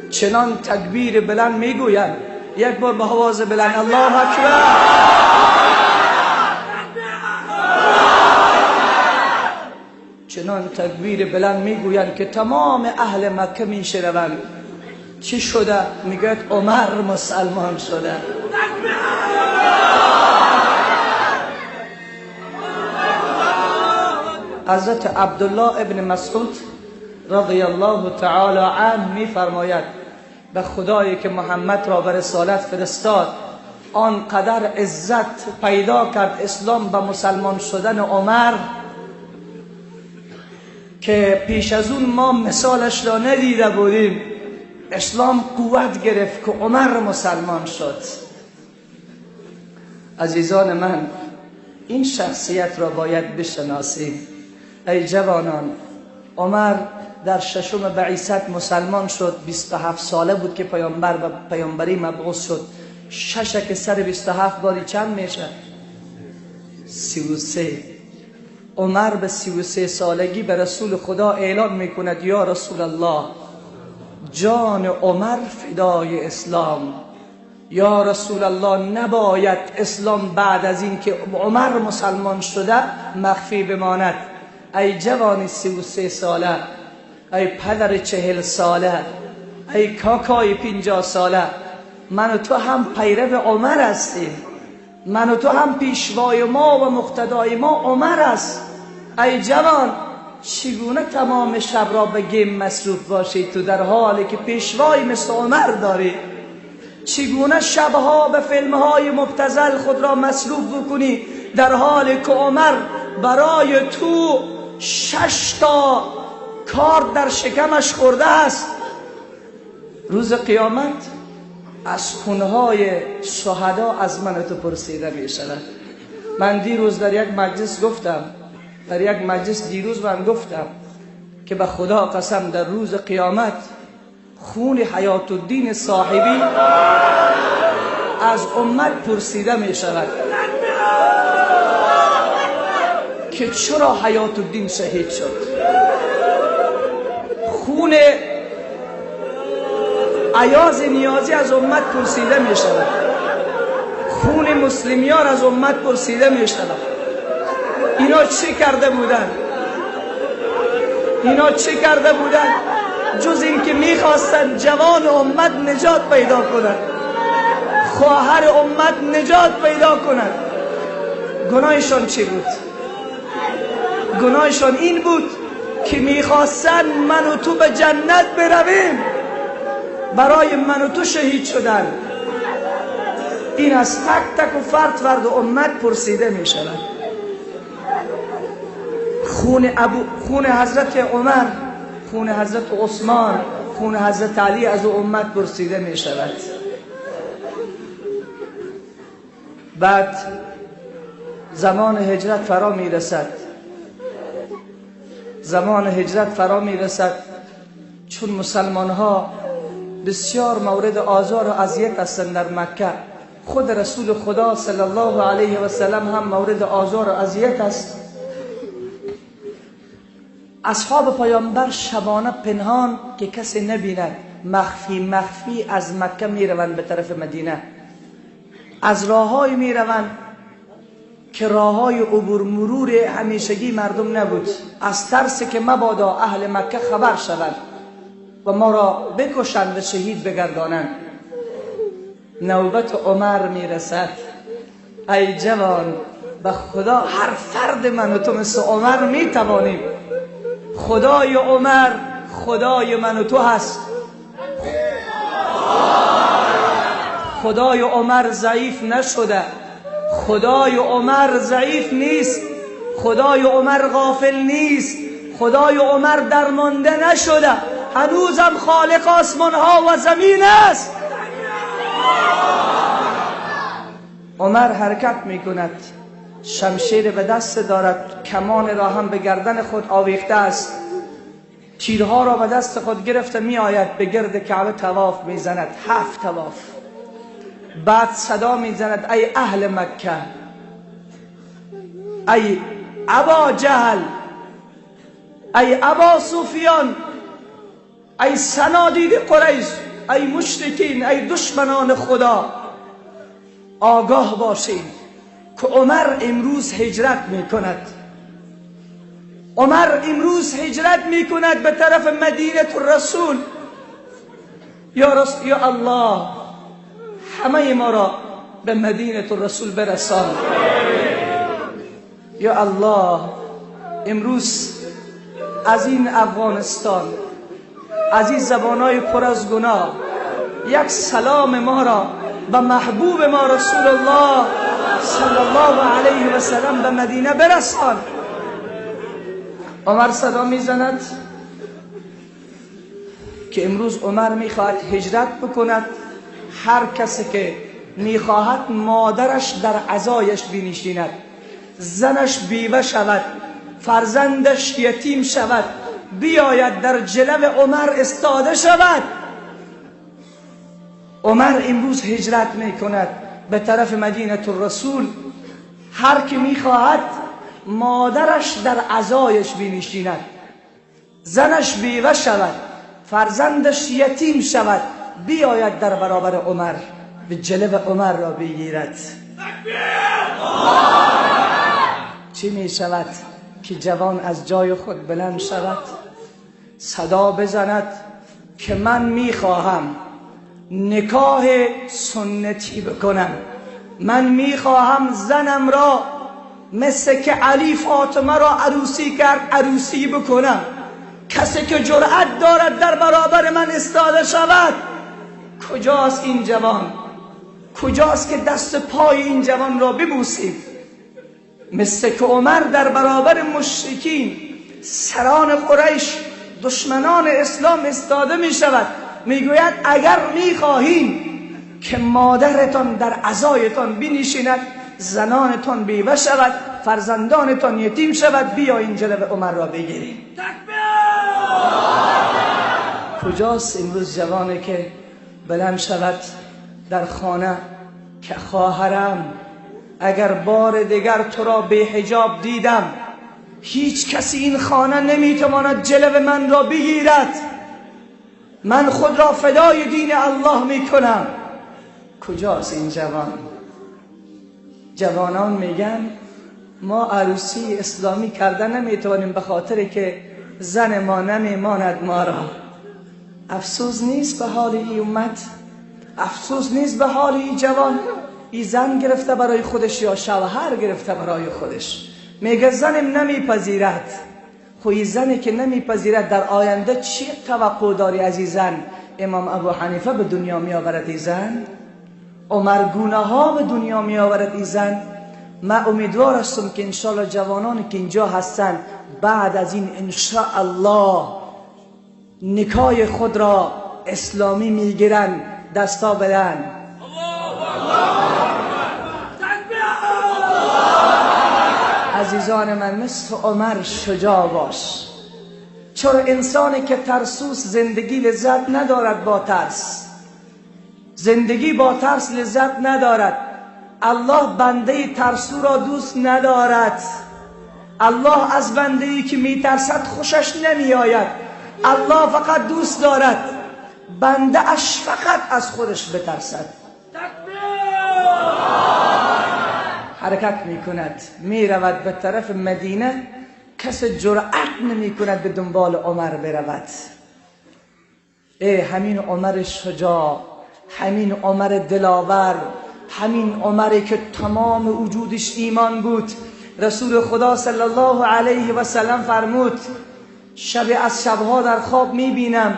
چنان تکبیر بلند میگویند، یک بار با آواز بلند الله اکبر. چنان تکبیر بلند میگویند که تمام اهل مکه میشنوند. چی شده؟ میگوید عمر مسلمان شده. حضرت عبدالله ابن مسعود رضی الله تعالی عنه میفرماید به خدایی که محمد را به رسالت فرستاد آنقدر عزت پیدا کرد اسلام به مسلمان شدن عمر که پیش از اون ما مثالش را ندیده بودیم. اسلام قوت گرفت که عمر مسلمان شد. عزیزان من، این شخصیت را باید بشناسیم. ای جوانان، عمر در ششم بعثت مسلمان شد. 27 ساله بود که پیامبر و پیامبری مبعوث شد. 6 که سر 27 باری چند میشه؟ 33. عمر به 33 سالگی به رسول خدا اعلان میکند یا رسول الله، جان عمر فدای اسلام. یا رسول الله، نباید اسلام بعد از این که عمر مسلمان شده مخفی بماند. ای جوان 33 ساله، ای پدر 40 ساله، ای کاکای 50 ساله، من و تو هم پیرو عمر هستیم. من و تو هم پیشوای ما و مقتدای ما عمر است. ای جوان، چگونه تمام شب را به گیم مصروف باشی تو در حالی که پیشوای مثل عمر داری؟ چگونه شبها به فیلمهای مبتذل خود را مصروف بکنی در حالی که عمر برای تو 6 تا کار در شکمش خورده است؟ روز قیامت از خونهای شهدا از من تو پرسیده می شود. من دیروز در یک مجلس گفتم، در یک مجلس دیروز من گفتم که به خدا قسم در روز قیامت خون حیات الدین صاحبی از امت پرسیده می شود که چرا حیات الدین شهید شد. خون ایاز نیازی از امت پرسیده می شود. خون مسلمیان از امت پرسیده می شود. اینا چه کرده بودن؟ اینا چه کرده بودن جز اینکه میخواستن جوان امت نجات پیدا کنند، خواهر امت نجات پیدا کنند. گناهشان چی بود؟ گناهشان این بود که میخواستن من و تو به جنت برویم. برای من و تو شهید شدن. این از تک تک و فرد فرد امت پرسیده می شود. خون حضرت عمر، خون حضرت عثمان، خون حضرت علی از امت پرسیده می شود. بعد زمان هجرت فرا می رسد. زمان هجرت فرا می رسد. چون مسلمان ها بسیار مورد آزار و اذیت هستند در مکه، خود رسول خدا صلی الله علیه و سلم هم مورد آزار و اذیت است. اصحاب پیامبر شبانه پنهان که کسی نبیند، مخفی مخفی از مکه میروند به طرف مدینه. از راههای میروند که راههای عبور مرور همیشگی مردم نبود، از ترس که مبادا اهل مکه خبر شوند و ما را بکشند و شهید بگردانند. نوبت عمر میرسد. ای جوان، به خدا هر فرد من و تو مثل عمر میتوانیم. خدای عمر خدای من و تو هست. خدای عمر ضعیف نشده، خدای عمر ضعیف نیست، خدای عمر غافل نیست، خدای عمر درمانده نشده، هنوزم خالق آسمان ها و زمین است. عمر حرکت میکند، شمشیر به دست دارد، کمان را هم به گردن خود آویخته است، تیرها را به دست خود گرفته می آید، به گرد کعبه طواف میزند، 7 طواف. بعد صدا میزند ای اهل مکه، ای ابا جهل، ای ابا سفیان، ای صنادید قریش، ای مشرکین، ای دشمنان خدا، آگاه باشید که عمر امروز هجرت میکند. عمر امروز هجرت میکند به طرف مدینه الرسول. یا یا الله، همه ما را به مدینه الرسول برسان. یا الله، امروز از این افغانستان، از این زبانای پر از گناه، یک سلام ما را به محبوب ما رسول الله صلی الله علیه و سلم به مدینه برسان. عمر صدا میزند که امروز عمر میخواهد هجرت بکند. هر کسی که میخواهد مادرش در عزایش بنشیند، زنش بیوه شود، فرزندش یتیم شود، بیاید در جلو عمر استاده شود. عمر امروز هجرت میکند به طرف مدینه الرسول. هر که میخواهد مادرش در عزایش بنشیند، زنش بیوه شود، فرزندش یتیم شود، بیاید در برابر عمر به جلو عمر را بگیرد. چی می شود که جوان از جای خود بلند شود، صدا بزند که من میخواهم نکاح سنتی بکنم، من میخواهم زنم را مثل که علی فاطمه را عروسی کرد عروسی بکنم. کسی که جرأت دارد در برابر من استاده شود. کجاست این جوان؟ کجاست که دست پای این جوان را ببوسیم؟ مثل که عمر در برابر مشرکین، سران قریش، دشمنان اسلام استاده می شود، میگوید اگر میخواهیم که مادرتان در عزایتان بنشیند، زنانتان بیوه شود، فرزندانتان یتیم شود، بیایین جلو عمر را بگیریم. کجاست امروز جوانی که بلند شود در خانه که خواهرم اگر بار دیگر تو را بی حجاب دیدم، هیچ کسی این خانه نمیتواند جلو من را بگیرد، من خود را فدای دین الله میکنم. کجاست این جوان؟ جوانان میگن ما عروسی اسلامی کردن نمیتوانیم به خاطر که زن ما نمیماند ما را. افسوس نیست به حال ای امت، افسوس نیست به حال ای جوان. ای زن گرفته برای خودش یا شوهر گرفته برای خودش، میگه زنم نمیپذیرد. خو ای زنی که نمیپذیرد در آینده چی توقع داری از ای زن؟ امام ابو حنیفه به دنیا میآورد ای زن، عمر گونه ها به دنیا میآورد ای زن. من امیدوار هستم که انشالله جوانان که اینجا هستن بعد از این انشاءالله نکای خود را اسلامی میگیرن، دستا بدن. عزیزان من، مثل عمر شجاع باش. چرا انسانی که ترسوس زندگی لذت ندارد با ترس، زندگی با ترس لذت ندارد. الله بنده ترسو را دوست ندارد. الله از بنده ای که میترسد خوشش نمیآید. الله فقط دوست دارد بنده اش فقط از خودش بترسد. حرکت میکند، میرود به طرف مدینه. کس جرأت نمیکند به دنبال عمر برود. ای همین عمر شجاع، همین عمر دلاور، همین عمری که تمام وجودش ایمان بود. رسول خدا صلی الله علیه و سلم فرمود شب از شبها در خواب میبینم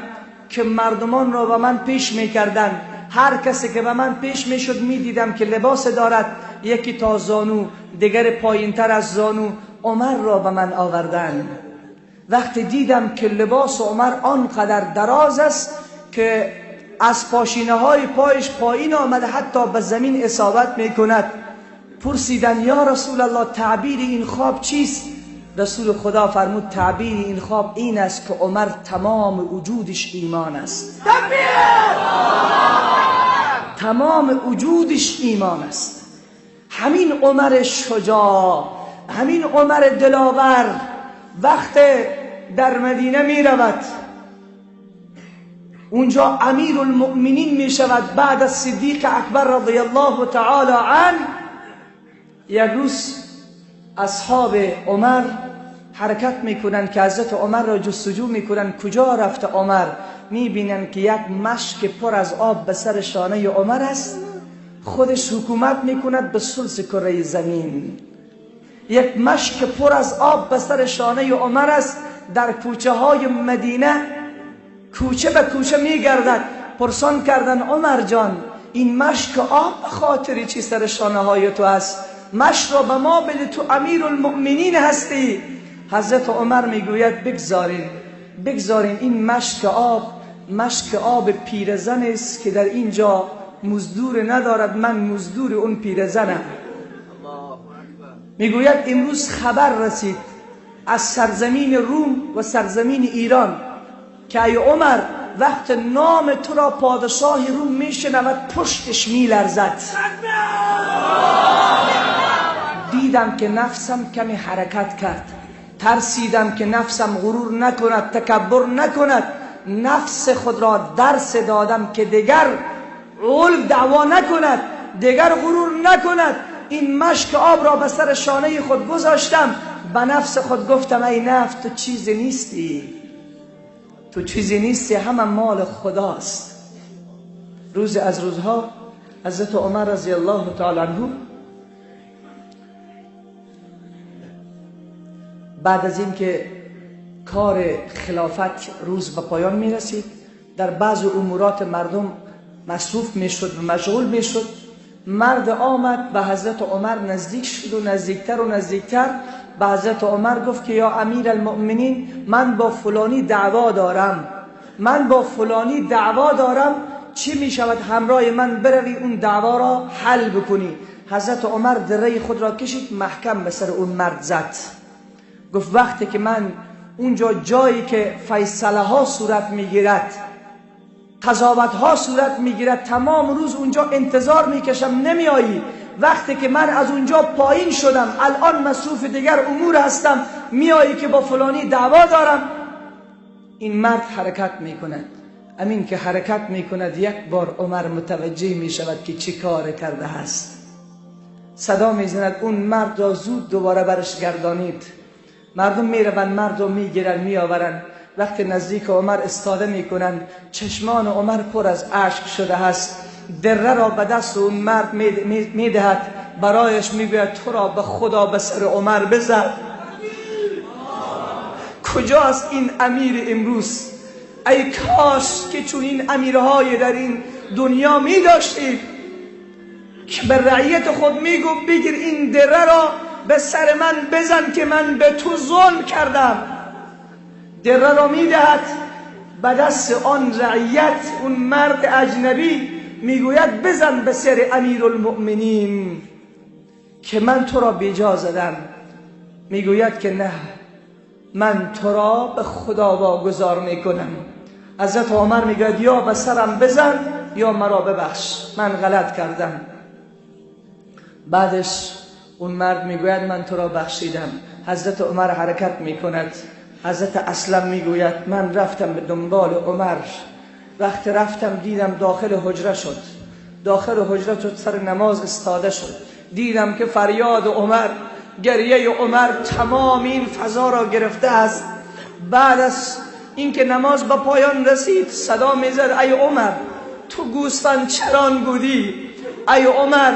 که مردمان را به من پیش میکردن. هر کسی که به من پیش میشد میدیدم که لباس دارد، یکی تا زانو، دیگر پایین تر از زانو. عمر را به من آوردن. وقتی دیدم که لباس عمر آنقدر دراز است که از پاشینه های پایش پایین آمده، حتی به زمین اصابت میکند، پرسیدن یا رسول الله تعبیر این خواب چیست؟ رسول خدا فرمود تعبیر این خواب این است که عمر تمام وجودش ایمان است. تمام وجودش ایمان است. همین عمر شجاع، همین عمر دلاور وقت در مدینه می رود، اونجا امیر المؤمنین می شود بعد از صدیق اکبر رضی الله تعالی عنه. یک روز اصحاب عمر حرکت میکنند که حضرت عمر را جستجو میکنند، کجا رفته عمر؟ میبینند که یک مشک پر از آب به سر شانه عمر است، خودش حکومت میکند به ثلث کره زمین. یک مشک پر از آب به سر شانه عمر است، در کوچه های مدینه کوچه به کوچه میگردد. پرسان کردن عمر جان، این مشک آب به خاطر چی سر شانه های تو است؟ مشک را به ما بده، تو امیرالمؤمنین هستی. حضرت عمر میگوید بگذارین، بگذارین، این مشک آب مشک آب پیرزن است که در اینجا مزدور ندارد، من مزدور اون پیرزنم. میگوید امروز خبر رسید از سرزمین روم و سرزمین ایران که ای عمر، وقت نام تو را پادشاه روم میشنود پشتش میلرزد. دیدم که نفسم کمی حرکت کرد، ترسیدم که نفسم غرور نکند، تکبر نکند. نفس خود را درس دادم که دیگر علو دعوا نکند، دیگر غرور نکند. این مشک آب را به سر شانه خود گذاشتم، به نفس خود گفتم ای نفس، تو چیزی نیستی، تو چیزی نیستی، همه مال خداست. روز از روزها حضرت عمر رضی الله تعالی عنه بعد از اینکه کار خلافت روز به پایان می رسید، در بعض امورات مردم مصروف می شد و مشغول می شد. مرد آمد به حضرت عمر نزدیک شد و نزدیکتر و نزدیکتر به حضرت عمر گفت که یا امیر المؤمنین، من با فلانی دعوا دارم، من با فلانی دعوا دارم، چی می شود همراه من بروی اون دعوا را حل بکنی؟ حضرت عمر دره خود را کشید، محکم به سر اون مرد زد. گفت وقتی که من اونجا جایی که فیصله ها صورت میگیرد، قضاوت ها صورت میگیرد، تمام روز اونجا انتظار میکشم نمیایی، وقتی که من از اونجا پایین شدم، الان مصروف دیگر امور هستم، میایی که با فلانی دعوا دارم. این مرد حرکت میکند، امین که حرکت میکند یک بار عمر متوجه میشود که چه کار کرده است. صدا میزند اون مرد را زود دوباره برش گردانید. مردم میروند، مرد را میگیرن میآورند. وقتی نزدیک عمر استاده میکنند، چشمان عمر پر از اشک شده است. دره را به دست اون مرد میدهد، برایش میگوید تو را به خدا به سر عمر بزن. کجاست این امیر امروز؟ ای کاش که چون این امیرهای در این دنیا میداشتید که به رعیت خود میگو بگیر این دره را به سر من بزن که من به تو ظلم کردم. دره را میدهد به دست آن رعیت، اون مرد اجنبی، میگوید بزن به سر امیرالمؤمنین که من تو را بیجا زدم. میگوید که نه، من تو را به خدا واگذار میکنم. حضرت عمر میگوید یا به سرم بزن یا مرا ببخش، من غلط کردم. بعدش اون مرد میگوید من تو را بخشیدم. حضرت عمر حرکت میکند. حضرت اسلم میگوید من رفتم به دنبال عمر. وقتی رفتم دیدم داخل حجره شد، داخل حجره شد، سر نماز استاده شد. دیدم که فریاد عمر، گریه عمر تمام این فضا را گرفته است. بعد از اینکه نماز به پایان رسید صدا میزد ای عمر، تو گوسفند چران بودی، ای عمر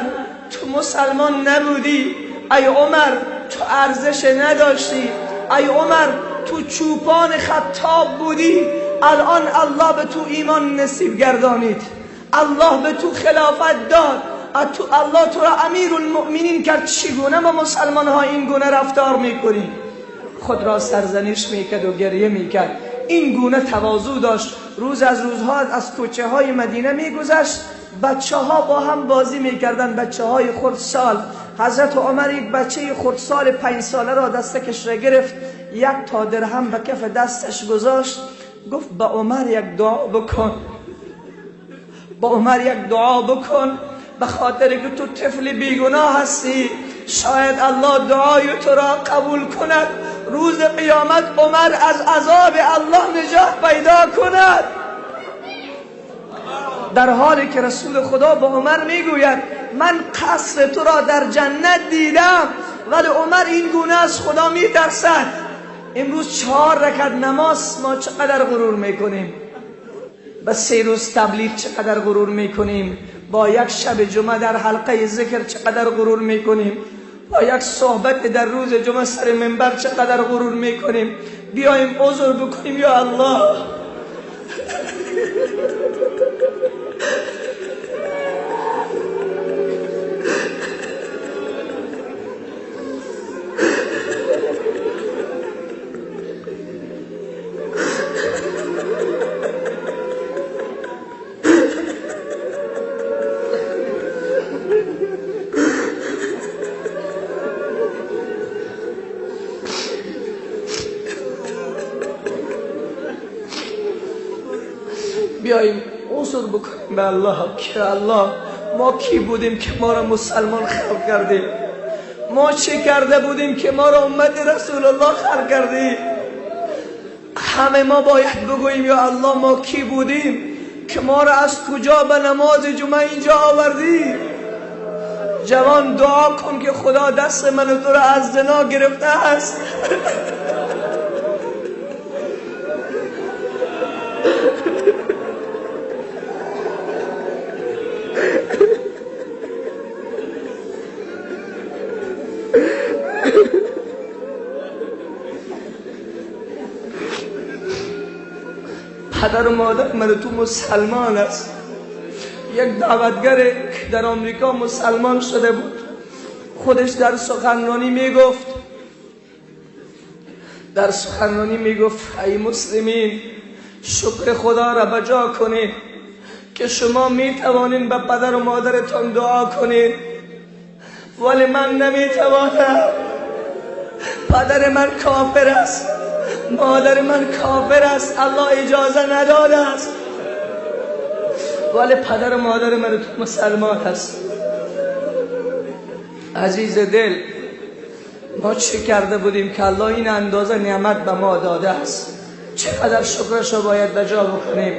تو مسلمان نبودی، ای عمر تو ارزش نداشتی، ای عمر تو چوپان خطاب بودی، الان الله به تو ایمان نصیب گردانید، الله به تو خلافت داد، تو الله تو را امیرالمؤمنین کرد، چگونه ما مسلمان ها این گونه رفتار میکنیم؟ خود را سرزنش میکرد و گریه میکرد. این گونه تواضع داشت. روز از روزها از کوچه های مدینه میگذشت، بچه ها با هم بازی میکردن، بچه های خردسال. حضرت عمر یک بچه خردسال 5 ساله را دستکش را گرفت، 1 تا درهم به کف دستش گذاشت، گفت با عمر یک دعا بکن، با عمر یک دعا بکن، به خاطر که تو طفل بیگناه هستی، شاید الله دعای تو را قبول کند، روز قیامت عمر از عذاب الله نجات پیدا کند. در حالی که رسول خدا به عمر میگوید من قصر تو را در جنت دیدم، ولی عمر این گونه از خدا میترسد. امروز 4 رکعت نماز ما چقدر غرور میکنیم، با 3 روز تبلیغ چقدر غرور میکنیم، با یک شب جمعه در حلقه ذکر چقدر غرور میکنیم، با یک صحبت در روز جمعه سر منبر چقدر غرور میکنیم. بیایم عذر بکنیم یا الله. بیاییم عذر بکنیم به الله که الله ما کی بودیم که ما را مسلمان خلق کردیم، ما چه کرده بودیم که ما را امت رسول الله خلق کردیم. همه ما باید بگوییم یا الله ما کی بودیم که ما را از کجا به نماز جمعه اینجا آوردی. جوان دعا کن که خدا دست من و تو را از زنا گرفته است. پدر و مادر من تو مسلمان است. یک دعوتگر که در آمریکا مسلمان شده بود، خودش در سخنرانی میگفت، در سخنرانی میگفت ای مسلمین شکر خدا را بجا کنید که شما میتوانین به پدر و مادرتان دعا کنید، ولی من نمیتوانم. پدر من کافر است، مادر من کافر است، الله اجازه نداده است، ولی پدر و مادر من تو مسلمان است. عزیز دل، ما چه کرده بودیم که الله این اندازه نعمت به ما داده است؟ چقدر شکرش رو باید به جا بکنیم.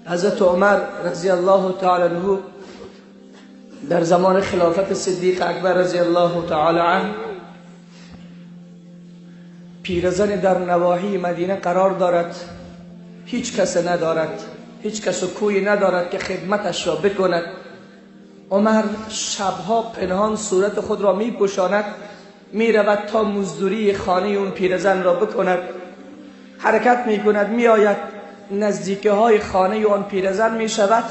حضرت عمر رضی الله تعالی عنه در زمان خلافت صدیق اکبر رضی الله تعالی عنه پیرزن در نواحی مدینه قرار دارد، هیچ کس ندارد، هیچ کس و کوی ندارد که خدمتش را بکند. عمر شبها پنهان صورت خود را می پوشاند، می رود تا مزدوری خانه اون پیرزن را بکند. حرکت می کند، می آید نزدیکه های خانه اون پیرزن می شود،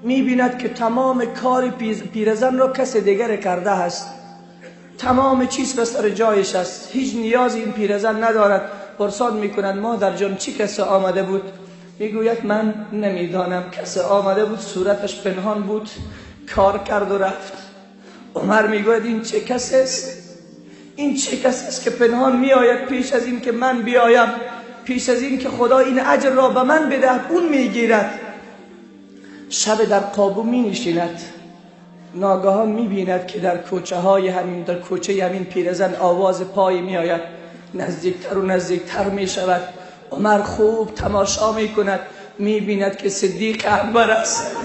می بیند که تمام کار پیرزن را کس دیگر کرده است، تمام چیز به سر جایش است، هیچ نیازی این پیرزن ندارد. پرسان می کند مادر جان چی کس آمده بود؟ میگوید من نمیدانم، کس آمده بود، صورتش پنهان بود، کار کرد و رفت. عمر میگوید این چه کس است؟ این چه کس است که پنهان میآید پیش از این که من بیایم، پیش از این که خدا این اجر را به من بدهد اون میگیرد. شب در قابو می نشیند، ناگهان می بیند که در کوچه های همین، در کوچه همین پیرزن آواز پای می آید، نزدیکتر و نزدیکتر می شود. عمر خوب تماشا می کند، می بیند که صدیق اکبر است.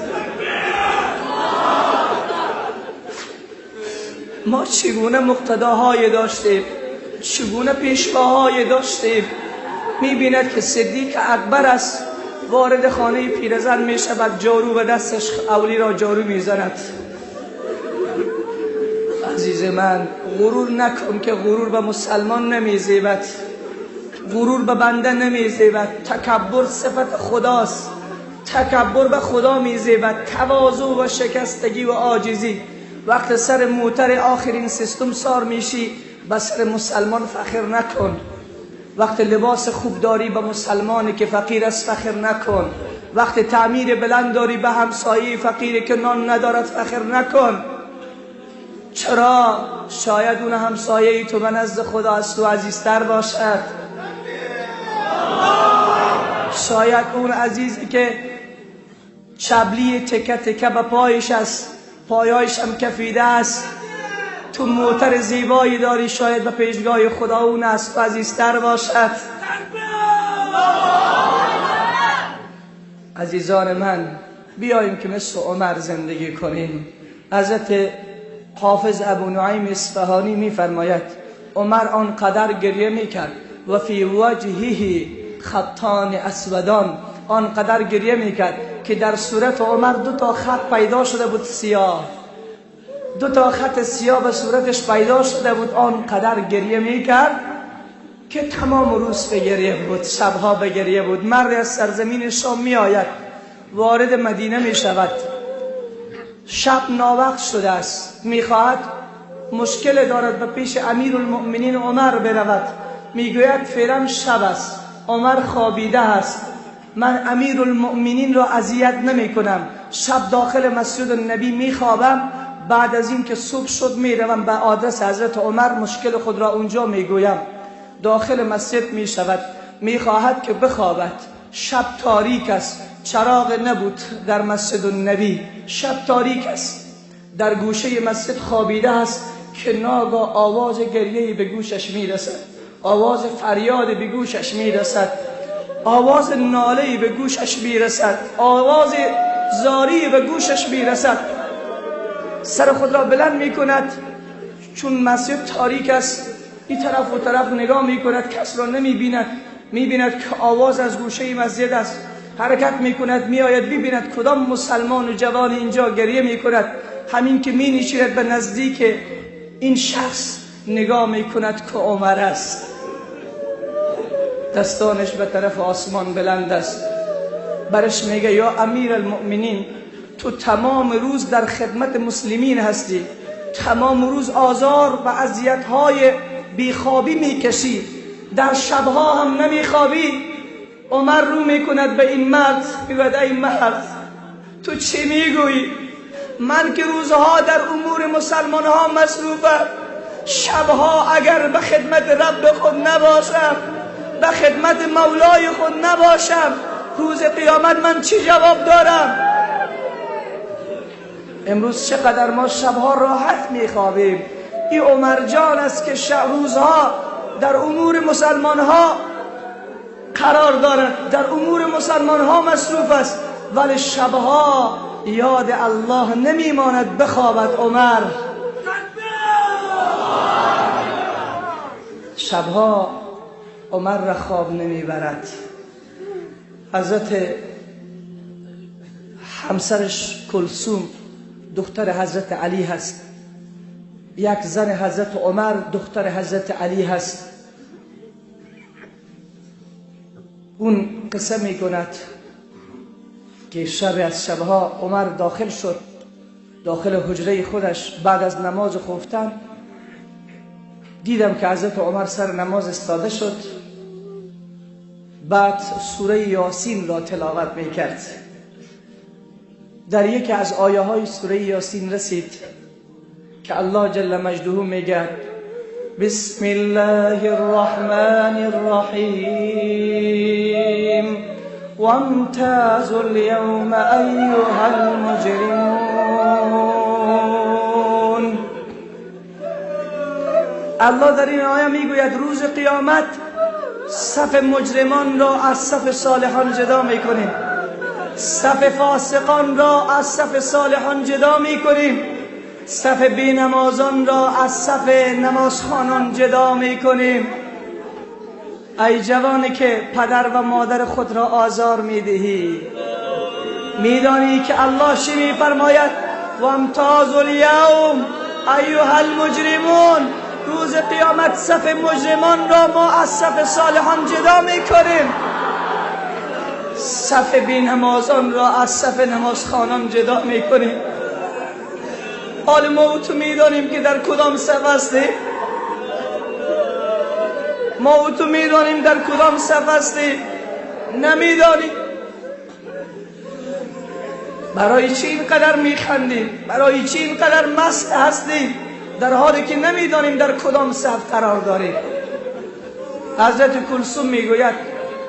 ما چگونه مقتداهای داشتیم، چگونه پیشواهای داشتیم. می بیند که صدیق اکبر است، وارد خانه پیرزن می شود، جارو به دستش اولی را جارو می زند. عزیز من، غرور نکن که غرور به مسلمان نمی زیبد، غرور به بنده نمی زیبد. تکبر صفت خداست، تکبر به خدا می زیبد. تواضع و شکستگی و عاجزی. وقت سر موتر آخرین سیستم سار میشی، به سر مسلمان فخر نکن. وقت لباس خوب داری به مسلمانی که فقیر است فخر نکن. وقت تعمیر بلند داری به همسایه فقیری که نان ندارد فخر نکن. چرا؟ شاید اون همسایه تو به نزد خدا از تو عزیزتر باشد. شاید اون عزیزی که چبلی تکه تکه به پایش است، پایایش هم کفیده است، تو موتر زیبایی داری، شاید به پیشگاه خدا اون از تو عزیزتر باشد. عزیزان من، بیاییم که مثل عمر زندگی کنیم. حضرت حافظ ابو نعیم اصفهانی میفرماید عمر آنقدر گریه میکرد و فی وجهه خطان اسودان، آنقدر گریه میکرد که در صورت عمر دو تا خط پیدا شده بود سیاه، دو تا خط سیاه به صورتش پیدا شده بود. آنقدر گریه میکرد که تمام روز به گریه بود، شبها به گریه بود. مرد از سرزمین شام میآید، وارد مدینه میشود، شب ناوقت شده است، میخواهد مشکل دارد به پیش امیرالمؤمنین عمر برود. میگوید فعلا شب است، عمر خوابیده است، من امیرالمؤمنین را اذیت نمی کنم، شب داخل مسجد النبی میخوابم، بعد از این که صبح شد میروم به آدرس حضرت عمر، مشکل خود را اونجا میگویم. داخل مسجد میشود، میخواهد که بخوابد، شب تاریک است، چراغ نبود در مسجد النبی، شب تاریک است، در گوشه مسجد خوابیده است که ناگاه آواز گریه‌ای به گوشش میرسد، آواز فریاد به گوشش میرسد، آواز ناله‌ای به گوشش میرسد، آواز زاری به گوشش میرسد. سر خود را بلند میکند، چون مسجد تاریک است، این طرف و طرف نگاه میکند، کس را نمیبیند، میبیند که آواز از گوشه مسجد است، حرکت میکند، میآید، میبیند کدام مسلمان و جوان اینجا گریه میکند. همین که مینشیند به نزدیک این شخص، نگاه میکند که عمر است، دستانش به طرف آسمان بلند است، برش میگه یا امیر المؤمنین، تو تمام روز در خدمت مسلمین هستی، تمام روز آزار و اذیت‌های بیخوابی میکشی، در شبها هم نمیخوابی. عمر رو میکند به این مرد، میگوید ای مرد تو چی میگویی؟ من که روزها در امور مسلمان ها مصروفم، شبها اگر به خدمت رب خود نباشم، به خدمت مولای خود نباشم، روز قیامت من چی جواب دارم؟ امروز چقدر ما شبها راحت میخوابیم. این عمر جان است که روزها در امور مسلمان ها قرار دارد، در امور مسلمان ها مصروف است، ولی شبها یاد الله نمیماند بخوابد. عمر شبها عمر را خواب نمیبرد. حضرت همسرش کلثوم دختر حضرت علی هست، یک زن حضرت عمر دختر حضرت علی هست. اون قصه میکند که شب از شبها عمر داخل شد، داخل حجره خودش، بعد از نماز خفتن دیدم که حضرت عمر سر نماز استاده شد، بعد سوره یاسین را تلاوت میکرد. در یکی از آیه های سوره یاسین رسید که الله جل مجده میگه بسم الله الرحمن الرحیم وامتازوا اليوم ایها المجرمون. الله در این آیه میگوید روز قیامت صف مجرمان را از صف صالحان جدا میکنیم، صف فاسقان را از صف صالحان جدا میکنیم، صف بینمازان را از صف نمازخوانان جدا میکنیم. ای جوانی که پدر و مادر خود را آزار میدهی، میدانی که الله چی میفرماید؟ وامتازوا الیوم ایها المجرمون. روز قیامت صف مجرمان را ما از صف صالحان جدا میکنیم، صف بینمازان را از صف نمازخوانان جدا میکنیم. حال ما و تو میدانیم که در کدام صف هستیم، ما و تو میدانیم در کدام صف هستیم، نمیدانیم. برای چی اینقدر میخندیم؟ برای چی اینقدر مست هستیم در حالی که نمیدانیم در کدام صف قرار داریم؟ حضرت کلثوم میگوید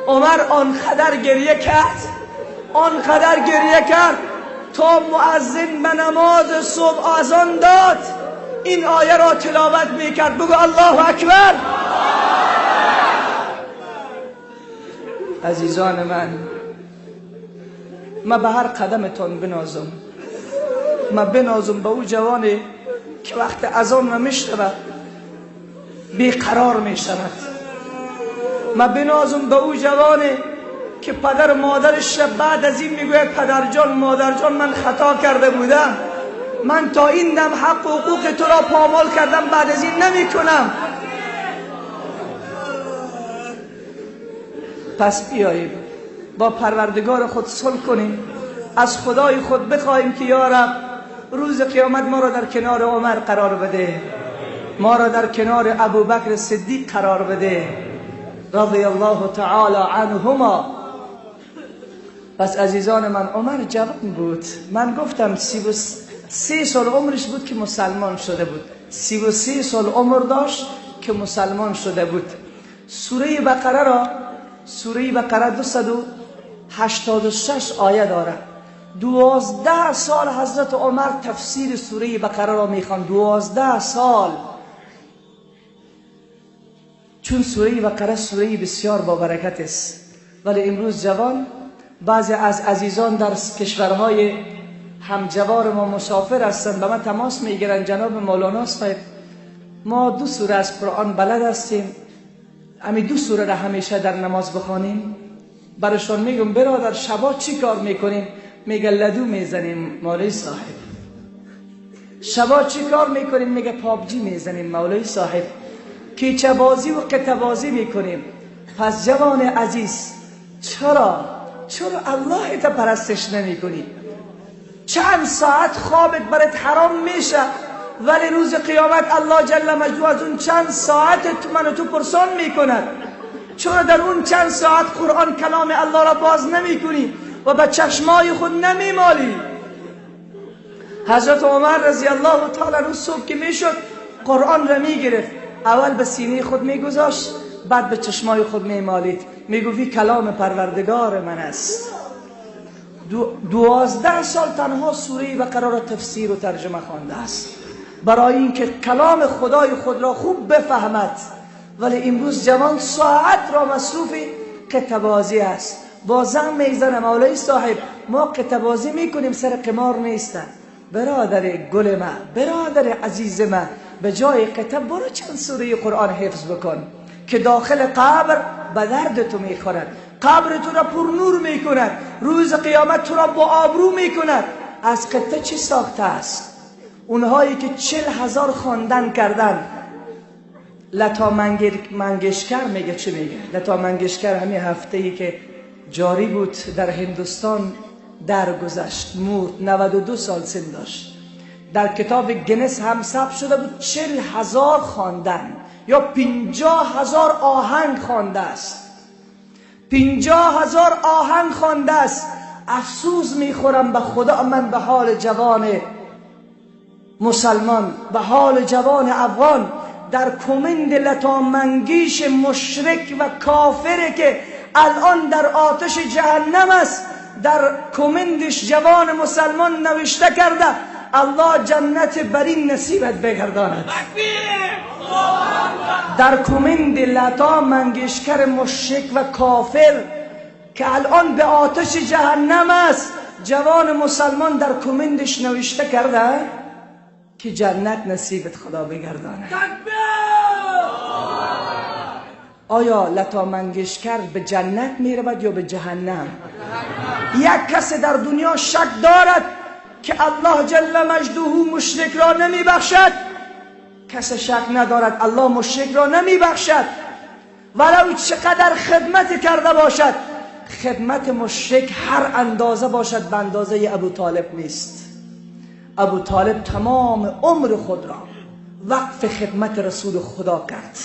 عمر آنقدر گریه کرد، آنقدر گریه کرد تا مؤذن به نماز صبح اذان داد، این آیه را تلاوت میکرد. بگو الله اکبر. عزیزان من، من به هر قدمتان بنازم، من بنازم به او جوانی که وقت اذان نمیشنود بیقرار میشود. من بنازم به او جوانه که پدر مادرش بعد از این میگوید پدر جان مادر جان من خطا کرده بودم، من تا این دم حق و حقوق تو را پامال کردم، بعد از این نمی کنم. پس بیاییم با پروردگار خود صلح کنیم، از خدای خود بخواهیم که یا رب روز قیامت ما را در کنار عمر قرار بده، ما را در کنار ابوبکر صدیق قرار بده، رضی الله تعالی عنهما. پس عزیزان من، عمر جوان بود، من گفتم 33 سال عمرش بود که مسلمان شده بود، 33 سال عمر داشت که مسلمان شده بود. سوره بقره را، سوره بقره 286 آیه داره. 12 سال حضرت عمر تفسیر سوره بقره را میخوان، 12 سال. چون سوره بقره سوره بسیار با برکت است. ولی امروز جوان، بعضی از عزیزان در کشورهای همجوار ما مسافر هستند، به من تماس میگیرن، جناب مولانا صاحب ما 2 سوره از قرآن بلد هستیم، همین 2 سوره را همیشه در نماز بخوانیم. برشان میگم برادر شبا چی کار میکنیم؟ میگه لدو میزنیم مولوی صاحب. شبا چی کار میکنیم؟ میگه پابجی میزنیم مولوی صاحب، کیچه بازی و قطعه بازی میکنیم. پس جوان عزیز، چرا الله تا پرستش نمیکنی؟ چند ساعت خوابت برات حرام میشه، ولی روز قیامت الله جل مجدو از اون چند ساعت تو من و تو پرسان میکند. چرا در اون چند ساعت قرآن کلام الله را باز نمیکنی و به چشمای خود نمیمالی؟ حضرت عمر رضی الله تعالی عنہ صبح که میشد قرآن را میگرفت، اول به سینه خود میگذاشت، بعد به چشمای خود میمالید، میگفت کلام پروردگار من است. 12 سال تنها سوره بقره را تفسیر و ترجمه خوانده است، برای اینکه کلام خدای خود را خوب بفهمد. ولی امروز جوان ساعت را مصروف قطعه بازی است. با زن میزنه مولوی صاحب ما قطعه بازی میکنیم، سر قمار نیستن. برادر گل من، برادر عزیز من، به جای قطعه برو چند سوره قرآن حفظ بکن که داخل قبر به درد تو میخورد، قبر تو را پر نور میکند، روز قیامت تو را با آبرو میکند. از قطعه چی ساخته است؟ اونهایی که 40,000 خواندن کردن. لتا منگشکر میگه چی میگه؟ لتا منگشکر همین هفته ای که جاری بود در هندوستان درگذشت، مرد، 92 سال سن داشت. در کتاب گینس هم ثبت شده بود 40,000 خواندن یا 50,000 آهنگ خوانده است. 50,000 آهنگ خوانده است. افسوس میخورم به خدا من به حال جوان مسلمان، به حال جوان افغان در کمند لتا منگیش مشرک و کافره که الان در آتش جهنم است، در کمندش جوان مسلمان نوشته کرده الله جنت برین نصیبت بگرداند. در کمند لتا منگشکر مشرک و کافر که الان به آتش جهنم است، جوان مسلمان در کمندش نوشته کرده که جنت نصیبت خدا بگرداند. آیا لتا منگشکر به جنت می رود یا به جهنم؟ یک کس در دنیا شک دارد که الله جل مجده مشرک را نمی بخشد، کس شک ندارد الله مشرک را نمی بخشد، ولو چقدر خدمت کرده باشد. خدمت مشرک هر اندازه باشد به اندازه ابو طالب نیست. ابو طالب تمام عمر خود را وقف خدمت رسول خدا کرد،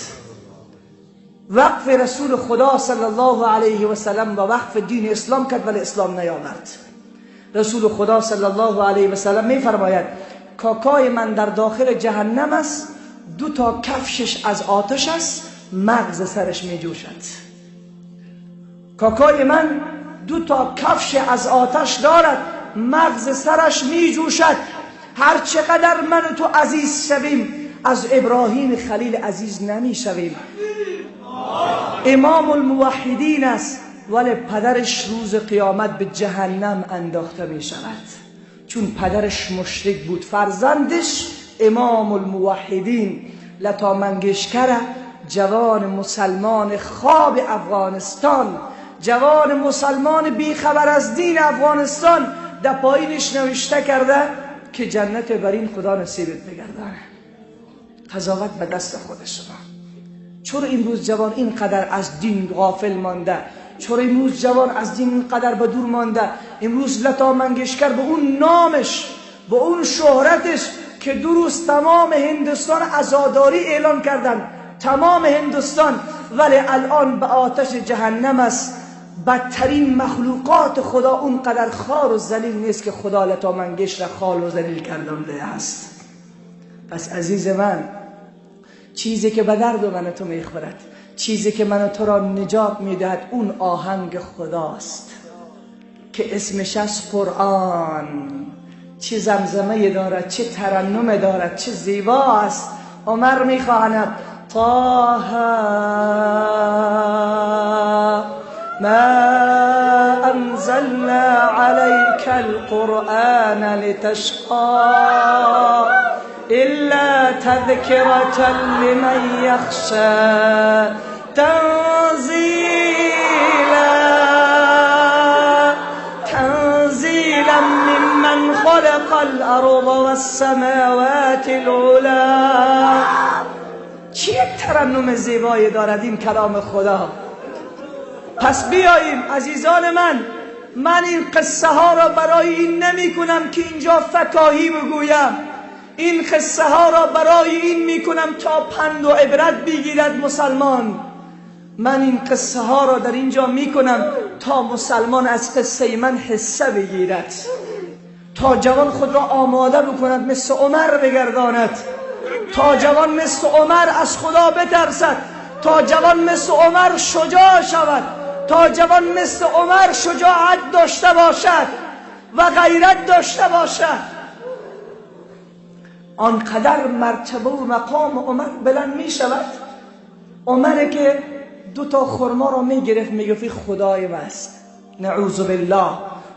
وقف رسول خدا صلی الله علیه و سلم و وقف دین اسلام کرد، ولی اسلام نیاورد. رسول خدا صلی الله علیه و سلم می فرماید کاکای من در داخل جهنم است، 2 تا کفشش از آتش است، مغز سرش می جوشد. کاکای من 2 تا کفش از آتش دارد، مغز سرش می جوشد. هر چقدر من و تو عزیز شویم از ابراهیم خلیل عزیز نمی شویم. امام الموحدین است، ولی پدرش روز قیامت به جهنم انداخته می شود، چون پدرش مشرک بود. فرزندش امام الموحدین لتا منگشکر، جوان مسلمان خواب افغانستان، جوان مسلمان بیخبر از دین افغانستان، در پایینش نوشته کرده که جنت برین خدا نصیبت بگردانه. قضاوت به دست خود شما. چرا امروز جوان اینقدر از دین غافل مانده؟ چرا امروز جوان از دین اینقدر به دور مانده؟ امروز لتا منگشکر به اون نامش، به اون شهرتش که دو روز تمام هندوستان عزاداری اعلان کردن، تمام هندوستان، ولی الان به آتش جهنم است. بدترین مخلوقات خدا اونقدر خار و ذلیل نیست که خدا لتا منگش را خار و ذلیل کردنده است. پس عزیز من، چیزی که به درد من تو میخورد، چیزی که من تو را نجات میدهد، اون آهنگ خداست که اسمش از قرآن. چه زمزمه دارد، چه ترنم دارد، چه زیبا است. عمر میخواند طه ما انزلنا علیک القرآن لتشقى إلا تذكرة لمن يخشى تنزيلا ممن خلق الأرض والسماوات العلى. چه ترنم زیبایی دارد این کلام خدا. پس بیاییم عزیزان من، من این قصه ها را برای این نمی کنم که اینجا فکاهی بگویم، این قصه ها را برای این میکنم تا پند و عبرت بگیرد مسلمان. من این قصه ها را در اینجا میکنم تا مسلمان از قصه من حصه بگیرد، تا جوان خود را آماده بکند مثل عمر بگرداند، تا جوان مثل عمر از خدا بترسد، تا جوان مثل عمر شجاع شود، تا جوان مثل عمر شجاعت داشته باشد و غیرت داشته باشد. آنقدر مرتبه و مقام عمر بلند می شود. عمر که دو تا خرما را می گرفت می گفت خدای من است، نعوذ بالله.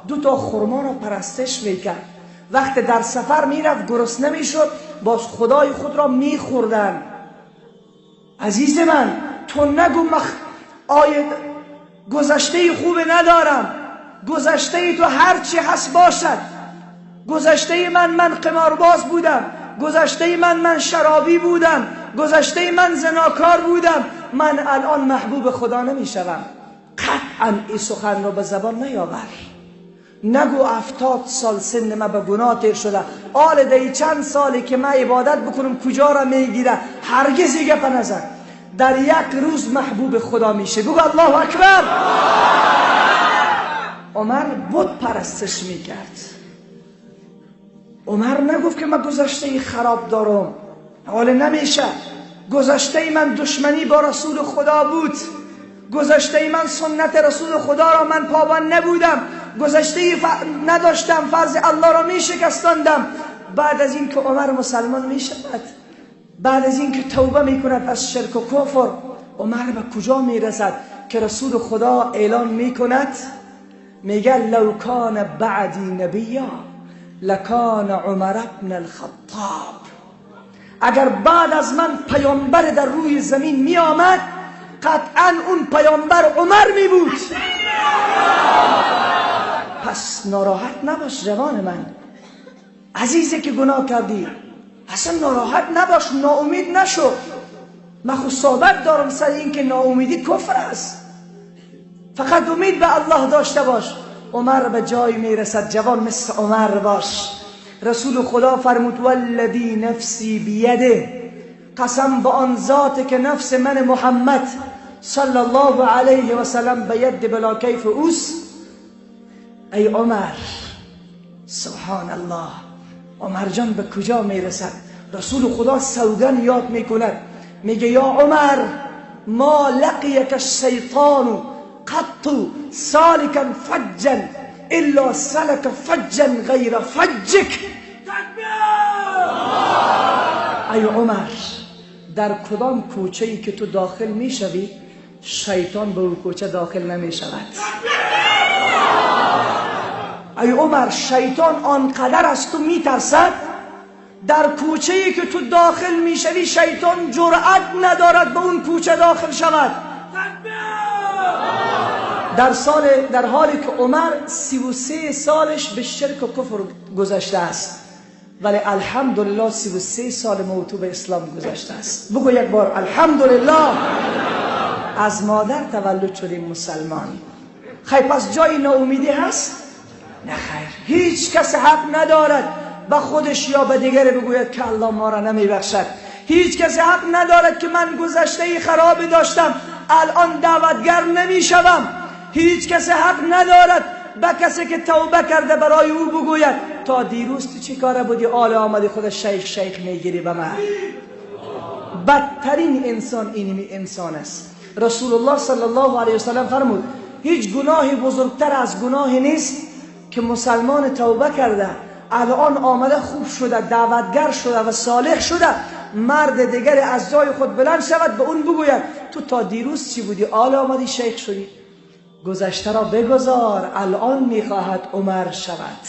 دو تا خرما را پرستش می کرد. وقت در سفر می رفت گرسنه می شد، باز خدای خود را می خوردن. عزیز من، تو نگو آیه گذشته خوب ندارم، گذشته تو هرچی هست باشد. گذشته من قمارباز بودم، گذشته من شرابی بودم، گذشته من زناکار بودم، من الان محبوب خدا نمیشوم. قطعا این سخن را به زبان نیاور. نگو 70 سال سن من به گناه تیر شده، آل دی چند سالی که من عبادت بکنم کجا را میگیره. هرگز این گپ نزن. در یک روز محبوب خدا میشه. بگو الله اکبر. عمر بت پرستش میکرد. عمر نگفت که من گذشته خراب دارم، حالا نمیشه، گذشته من دشمنی با رسول خدا بود، گذشته من سنت رسول خدا را من پابند نبودم، گذشته نداشتم، فرض الله را میشکستاندم. بعد از این که عمر مسلمان میشود، بعد از این که توبه میکند از شرک و کفر، عمر به کجا میرسد که رسول خدا اعلان میکند، میگه لو کان بعدی نبیا لکان عمر ابن الخطاب. اگر بعد از من پیامبر در روی زمین می آمد، قطعا اون پیامبر عمر می بود. پس ناراحت نباش جوان من، عزیزی که گناه کردی، اصلا ناراحت نباش، ناامید نشو. من خود صحبت دارم سر این که ناامیدی کفر است. فقط امید به الله داشته باش. عمر به جای میرسد، جوان مثل عمر باش. رسول خدا فرمود والذی نفسی بیده، قسم به آن ذات که نفس من محمد صلی الله علیه و سلم به ید بلا کیف اوست. ای عمر، سبحان الله، عمر جان به کجا میرسد؟ رسول خدا سوگن یاد میکند، میگه یا عمر ما لقیک الشیطان قط سالکا فجا الا سلک فجا غیر فجک. ای عمر، در کدام کوچه ای که تو داخل میشوی شیطان به اون کوچه داخل نمیشود. ای عمر، شیطان آنقدر از تو میترسد در کوچه‌ای که تو داخل میشوی شیطان جرأت ندارد به اون کوچه داخل شود. در حالی که عمر 33 سالش به شرک و کفر گذشته است، ولی الحمدلله 33 سال موتو به اسلام گذشته است. بگو یک بار الحمدلله. از مادر تولد شدیم مسلمان. خیر، پس جای ناامیدی هست؟ نه خیر. هیچ کس حق ندارد به خودش یا به دیگری بگوید که الله ما را نمیبخشد. هیچ کس حق ندارد که من گذشته خرابی داشتم الان دعوتگر نمیشوم. هیچ کس حق ندارد به کسی که توبه کرده برای او بگوید تا دیروز تو چی کاره بودی، آل آمدی خود شیخ شیخ میگیری به من. بدترین انسان اینمی انسان است. رسول الله صلی الله علیه وسلم فرمود هیچ گناهی بزرگتر از گناهی نیست که مسلمان توبه کرده الان آمده خوب شده، دعوتگر شده و صالح شده، مرد دیگری از جای خود بلند شود به اون بگوید تو تا دیروز چی بودی، آل آمدی شیخ شدی. گذشته را بگذار، الان میخواهد عمر شود.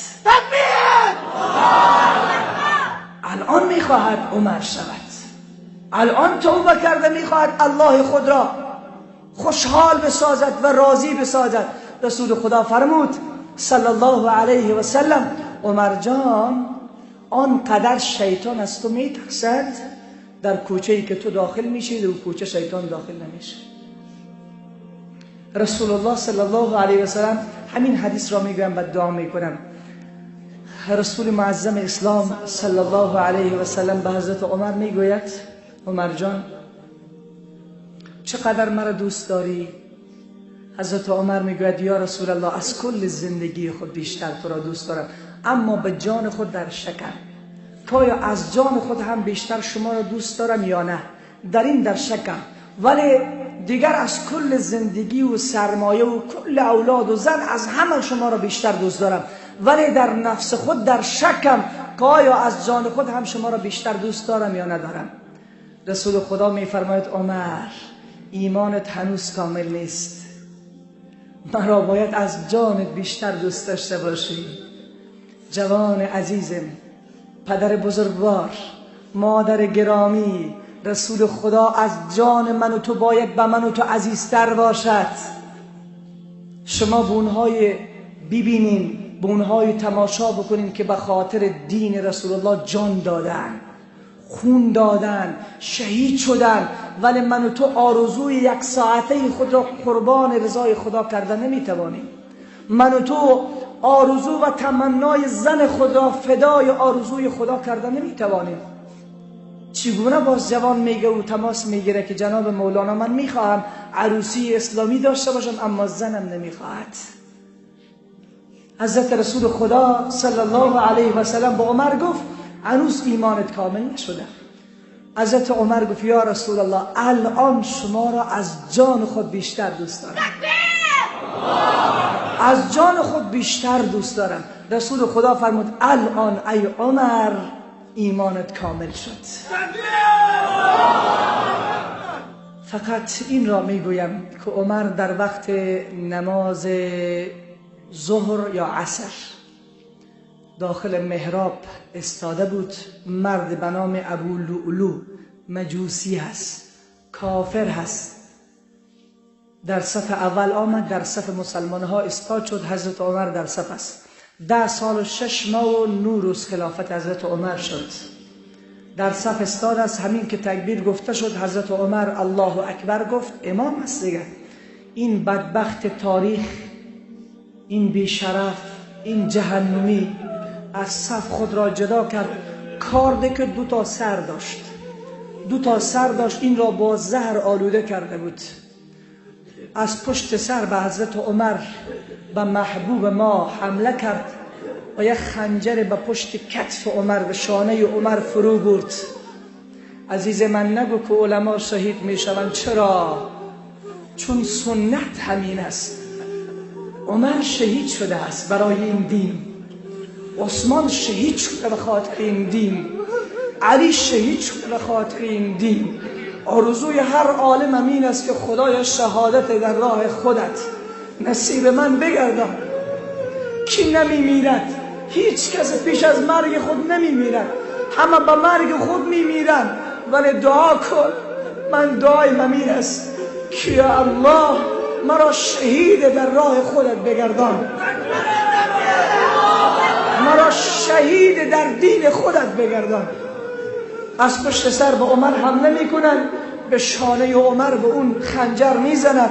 الان میخواهد عمر شود. الان توبه کرده میخواهد الله خود را خوشحال بسازد و راضی بسازد. رسول خدا فرمود صلی الله علیه و سلم عمر جان، آنقدر شیطان از تو میترسد در کوچه‌ای که تو داخل میشی و کوچه شیطان داخل نمیشه. رسول الله صلی الله علیه و سلم همین حدیث را میگویم و دعا میکنم. رسول معظم اسلام صلی الله علیه و سلم به حضرت عمر میگوید عمر جان چقدر مرا دوست داری؟ حضرت عمر میگوید یا رسول الله از کل زندگی خود بیشتر تو را دوست دارم، اما به جان خود در شکم که آیا از جان خود هم بیشتر شما را دوست دارم یا نه، در این در شکم، ولی دیگر از کل زندگی و سرمایه و کل اولاد و زن از همه شما را بیشتر دوست دارم، ولی در نفس خود در شکم که آیا از جان خود هم شما را بیشتر دوست دارم یا ندارم. رسول خدا میفرماید عمر ایمانت هنوز کامل نیست، مرا باید از جانت بیشتر دوست داشته باشی. جوان عزیزم، پدر بزرگوار، مادر گرامی، رسول خدا از جان من و تو باید به من و تو عزیزتر باشد. شما به اونهای ببینین، به اونهای تماشا بکنین که به خاطر دین رسول الله جان دادن، خون دادن، شهید شدن، ولی من و تو آرزوی یک ساعته خود را قربان رضای خدا کرده نمیتوانیم. من و تو آرزو و تمنای زن خود را فدای آرزوی خدا کرده نمیتوانیم. چگونه باز جوان میگه و تماس میگیره که جناب مولانا من میخواهم عروسی اسلامی داشته باشم اما زنم نمیخواهد. حضرت رسول خدا صلی الله علیه و سلم با عمر گفت هنوز ایمانت کامل نشده. حضرت عمر گفت یا رسول الله الان شما را از جان خود بیشتر دوست دارم، از جان خود بیشتر دوست دارم. رسول خدا فرمود الان ای عمر ایمانت کامل شد. فقط این را میگویم که عمر در وقت نماز ظهر یا عصر داخل محراب استاده بود. مرد به نام ابو لؤلؤ، مجوسی هست، کافر هست، در صف اول آمد، در صف مسلمان ها استاد شد. حضرت عمر در صف است. 10 سال و 6 ماه و 9 روز خلافت حضرت عمر شد. در صف استاد است. همین که تکبیر گفته شد حضرت عمر الله اکبر گفت، امام است دیگه. این بدبخت تاریخ، این بیشرف، این جهنمی از صف خود را جدا کرد. کارده که 2 تا سر داشت، 2 تا سر داشت، این را با زهر آلوده کرده بود. از پشت سر به حضرت عمر، به محبوب ما حمله کرد و یک خنجر به پشت کتف عمر و شانه عمر فرو برد. عزیز من نگو که علما شهید میشوند. چرا؟ چون سنت همین است. عمر شهید شده است برای این دین، عثمان شهید شده به خاطر این دین، علی شهید شده به خاطر این دین. آرزوی هر عالم امین است که خدای شهادت در راه خودت نصیب من بگردان. کی نمی میرد؟ هیچ کس پیش از مرگ خود نمی میرد. همه به مرگ خود میمیرن، ولی دعا کن. من دعای این است که یا الله مرا شهید در راه خودت بگردان، مرا شهید در دین خودت بگردان. از پشت سر به عمر حمله میکنن، به شانه عمر به اون خنجر میزند.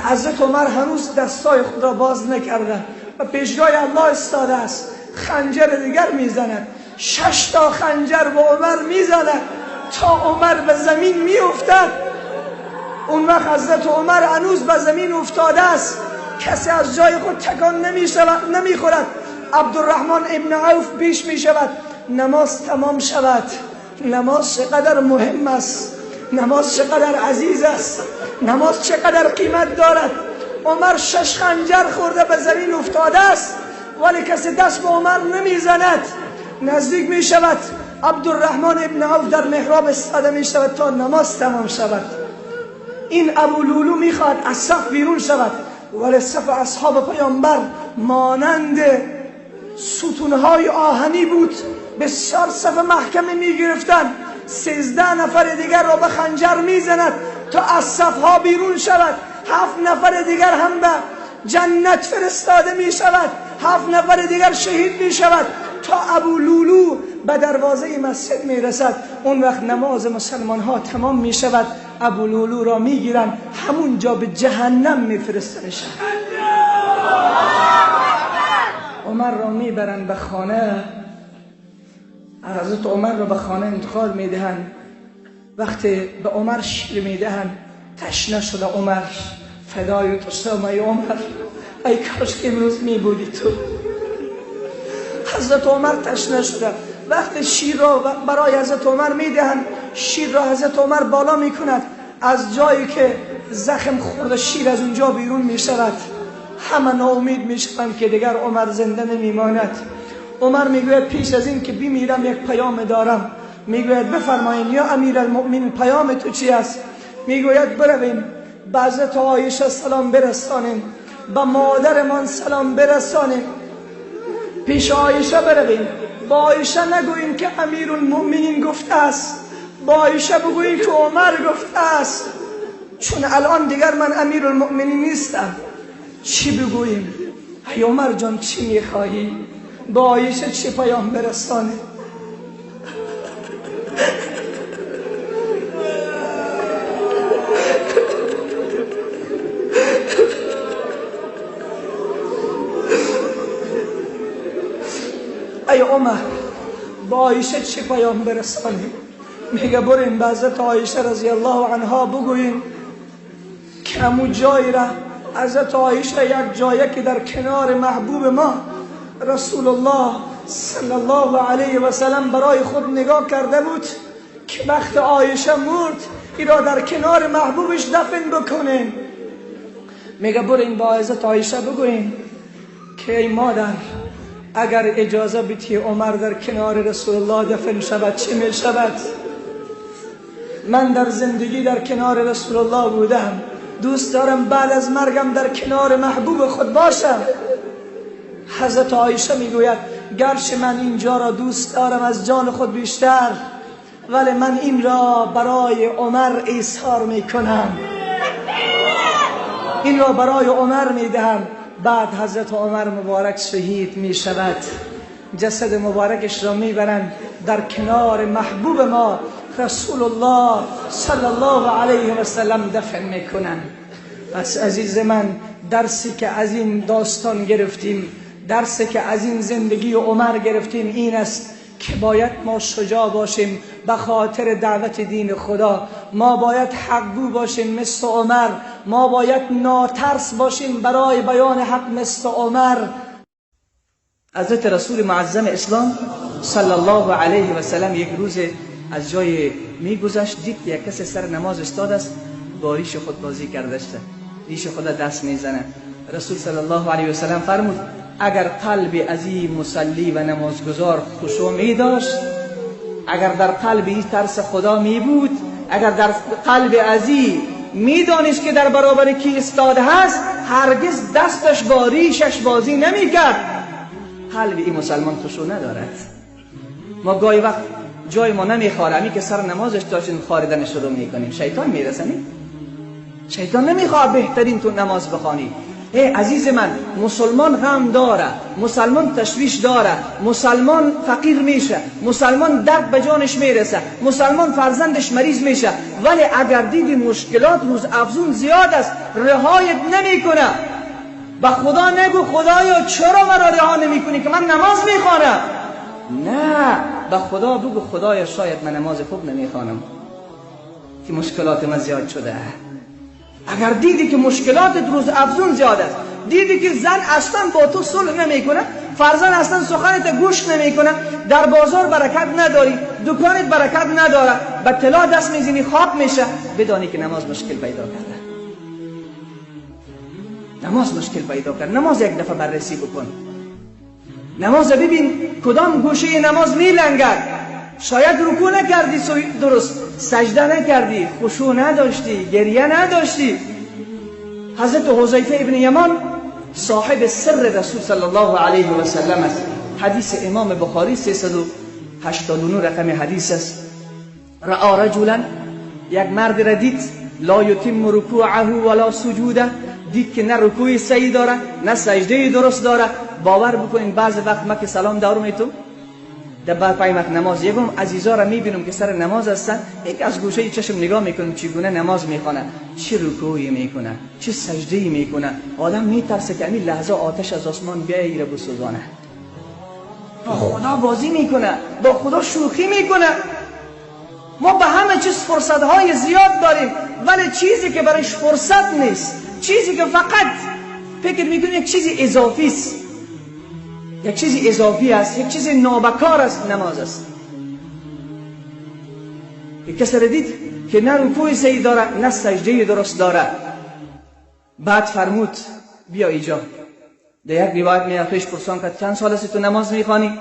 حضرت عمر هنوز دستای خود را باز نکرده و پیشگاه الله استاده است. خنجر دیگر میزند، 6 تا خنجر به عمر میزند تا عمر به زمین میافتد. اون وقت حضرت عمر هنوز به زمین افتاده است، کسی از جای خود تکان نمیخورد. عبدالرحمن ابن عوف پیش میشود، نماز تمام شود. نماز چقدر مهم است، نماز چقدر عزیز است، نماز چقدر قیمت دارد. عمر 6 خنجر خورده به زمین افتاده است، ولی کسی دست به عمر نمیزند. نزدیک می شود، عبدالرحمن ابن عوف در محراب استاده می شود تا نماز تمام شود. این ابو لولو می خواهد از صف بیرون شود، ولی صف اصحاب پیامبر مانند ستونهای آهنی بود، بسیار صف محکمه می گرفتن. 13 نفر دیگر را به خنجر می زند تا از صفها بیرون شود. 7 نفر دیگر هم به جنت فرستاده می شود، 7 نفر دیگر شهید می شود تا ابو لولو به دروازه مسجد می رسد. اون وقت نماز مسلمان ها تمام می شود، ابو لولو را می گیرن، همونجا به جهنم می فرستنش. عمر را می برن به خانه، حضرت عمر را به خانه انتقال می دهند. وقتی به عمر شیر می دهند، تشنه شده عمر، فدای تو شدم ای عمر، ای کاش که امروز می بودی تو. حضرت عمر تشنه شده. وقتی شیر را برای حضرت عمر می دهند، شیر را حضرت عمر بالا می کند، از جایی که زخم خورده شیر از اونجا بیرون می شود. همه ناامید می شوند که دیگر عمر زنده نمی ماند. عمر می گوید پیش از این که بمیرم یک پیام دارم. می گوید بفرمایین یا امیرالمؤمنین، پیام تو چی است؟ می گوید برویم به حضرت عایشه سلام برسانیم، به مادرمان سلام برسانیم. پیش عایشه برویم، با عایشه نگوییم که امیرالمؤمنین گفته است، با عایشه بگوییم که عمر گفته است، چون الان دیگر من امیرالمؤمنین نیستم. چی بگوییم؟ ای عمر جان چی میخواهی؟ با عایشه چی پیام برسانه؟ ای عمر با عایشه چی پیام برسانه؟ میگه بریم به حضرت عایشه رضی الله عنها بگوییم که همون جایی را حضرت عایشه یک جایی که در کنار محبوب ما رسول الله صلی الله علیه و سلم برای خود نگاه کرده بود که وقت عایشه مرد ای را در کنار محبوبش دفن بکنه. میگه بریم با حضرت عایشه بگوییم که ای مادر، اگر اجازه بدی عمر در کنار رسول الله دفن شود چه می شود؟ من در زندگی در کنار رسول الله بودم، دوست دارم بعد از مرگم در کنار محبوب خود باشم. حضرت عایشه میگوید گرچه من اینجا را دوست دارم از جان خود بیشتر، ولی من این را برای عمر ایثار میکنم، این را برای عمر میدهم. بعد حضرت عمر مبارک شهید میشود، جسد مبارکش را میبرند در کنار محبوب ما رسول الله صلی الله علیه و سلم دفن میکنن. پس عزیز من، درسی که از این داستان گرفتیم، درسی که از این زندگی عمر گرفتیم این است که باید ما شجاع باشیم به خاطر دعوت دین خدا. ما باید حقگو باشیم مثل عمر، ما باید ناترس باشیم برای بیان حق مثل عمر. حضرت رسول معظم اسلام صلی الله علیه و سلم یک روز از جای میگذشت، دید که یک کس سر نماز استاد است، با ریش خود بازی کرده، ریش خود دست میزنه. رسول صلی الله علیه و سلم فرمود اگر قلب از این مصلی و نمازگزار خشوع می داشت، اگر در قلب این ترس خدا می بود، اگر در قلب از این می دانست که در برابر کی استاد هست، هرگز دستش با ریشش بازی نمی کرد. قلب این مسلمان خشوع ندارد. ما گاهی وقت جای ما نمیخواره، همی که سر نمازش داشتیم خاریدن شروع میکنیم، شیطان میرسنی. شیطان نمیخواد بهترین تو نماز بخوانی. ای عزیز من، مسلمان غم داره، مسلمان تشویش داره، مسلمان فقیر میشه، مسلمان درد به جانش میرسه، مسلمان فرزندش مریض میشه، ولی اگر دیدی مشکلات روز افزون زیاد است، رهایت نمیکنه. به خدا نگو خدایا چرا مرا رها نمیکنی که من نماز میخوانم. نه، به خدا بگو خدایا شاید من نماز خوب نمیخوانم که مشکلات من زیاد شده. اگر دیدی که مشکلات روز افزون زیاد است، دیدی که زن اصلا با تو صلح نمیکنه، فرزند اصلا سخنت گوش نمیکنه، در بازار برکت نداری، دکانت برکت نداره، به طلا دست میزنی خواب میشه، بدانی که نماز مشکل پیدا کرده. نماز مشکل پیدا کرد. نماز یک دفعه بررسی بکن، نماز ببین کدام گوشه نماز میلنگد. شاید رکوع نکردی درست، سجده نکردی، خشوع نداشتی، گریه نداشتی. حضرت حذیفه ابن یمان صاحب سر رسول صلی الله علیه و سلم است. حدیث امام بخاری 389 رقم حدیث است. رأى رجلا، یک مرد را دید، لا یتم رکوعه ولا سجوده، دید که نه رکوع صحیح داره نه سجده درست داره. باور بکنین بعض وقت ما که سلام دارم ایتو در بعد پای وقت نماز یکم عزیزا را میبینم که سر نماز هستن، یک از گوشه چشم نگاه میکنم چگونه نماز میخوانه، چه رکوعی میکنه، چه سجده‌ای میکنه. آدم میترسه که همین لحظه آتش از آسمان بیایه بسوزانه. با خدا بازی میکنه، با خدا شوخی میکنه. ما به همه چیز فرصتهای زیاد داریم، ولی چیزی که برایش فرصت نیست، چیزی که فقط فکر میکنیم یک چیزی اضافی است، یک چیزی اضافی است، یک چیزی نابکار است، نماز است. یک کسی را دید که نه رکوع صحیح داره نه سجده درست داره. بعد فرمود بیا اینجا. در یک روایت میاد پیش پرسان کرد چند سال است تو نماز میخوانی؟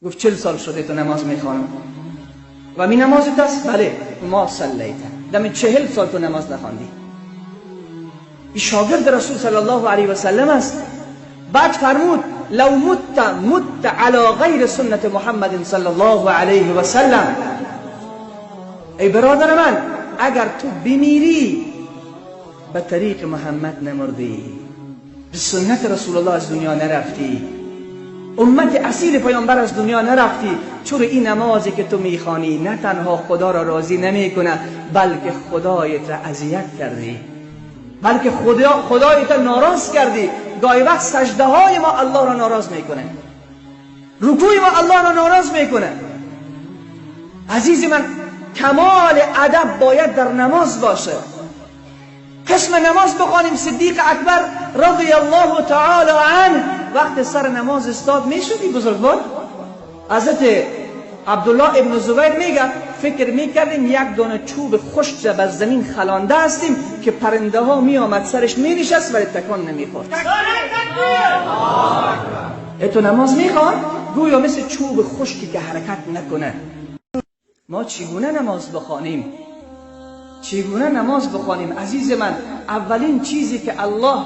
گفت 40 سال شده تو نماز میخوانم. و می نمازت است؟ بله. ما صلیت، دم 40 سال تو نماز نخواندی. این شاگرد رسول صلی الله علیه و سلم است. بعد فرمود لو مت مت علی غیر سنت محمد صلی الله علیه و سلم. ای برادر من، اگر تو بمیری به طریق محمد نمردی، به سنت رسول الله از دنیا نرفتی، امت اصیل پیامبر از دنیا نرفتی، چون این نمازی که تو میخوانی نه تنها خدا را راضی نمیکنه، بلکه خدایت را اذیت کردی، بلکه خدایت را ناراض کردی. گاهی وقت سجده های ما الله را ناراض میکنه، رکوع ما الله را ناراض میکنه. عزیز من، کمال ادب باید در نماز باشه. قسم نماز بخوانیم. صدیق اکبر رضی الله تعالی عنه وقت سر نماز استاد میشدی بزرگوار. حضرت عبدالله ابن زبیر میگه فکر میکردیم یک دانه چوب خشک بر زمین خلانده هستیم که پرنده ها میآمد سرش مینشست ولی تکان نمیخورد. تو نماز میخوان گویا مثل چوب خشکی که حرکت نکنه. ما چگونه نماز بخوانیم؟ چگونه نماز بخوانیم؟ عزیز من، اولین چیزی که الله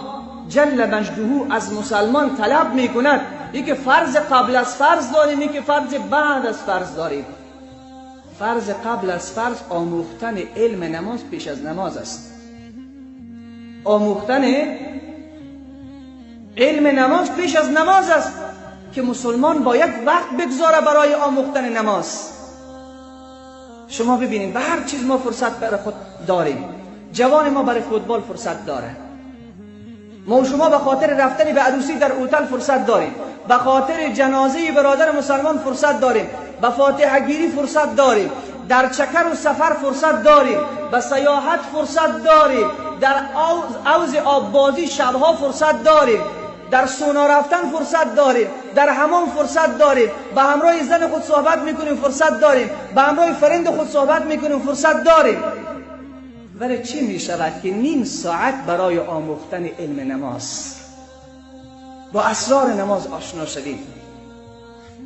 جل مجده از مسلمان طلب میکند یکی فرض قبل از فرض داریم، یکی فرض بعد از فرض داریم. فرض قبل از فرض آموختن علم نماز پیش از نماز است. آموختن علم نماز پیش از نماز است که مسلمان باید وقت بگذاره برای آموختن نماز. شما ببینید به هر چیز ما فرصت برای خود داریم. جوان ما برای فوتبال فرصت داره، ما و شما به خاطر رفتن به عروسی در هتل فرصت داریم، به خاطر جنازه برادر مسلمان فرصت داریم، به فاتحه گیری فرصت داریم، در چکر و سفر فرصت داریم، به سیاحت فرصت داریم، در عوض آب بازی شبها فرصت داریم، در سونا رفتن فرصت داریم، در حمام فرصت داریم، به همراه زن خود صحبت میکنیم فرصت داریم، به همراه فرند خود صحبت میکنیم فرصت داریم. ولی چی میشود که نیم ساعت برای آموختن علم نماز، با اسرار نماز آشنا شویم،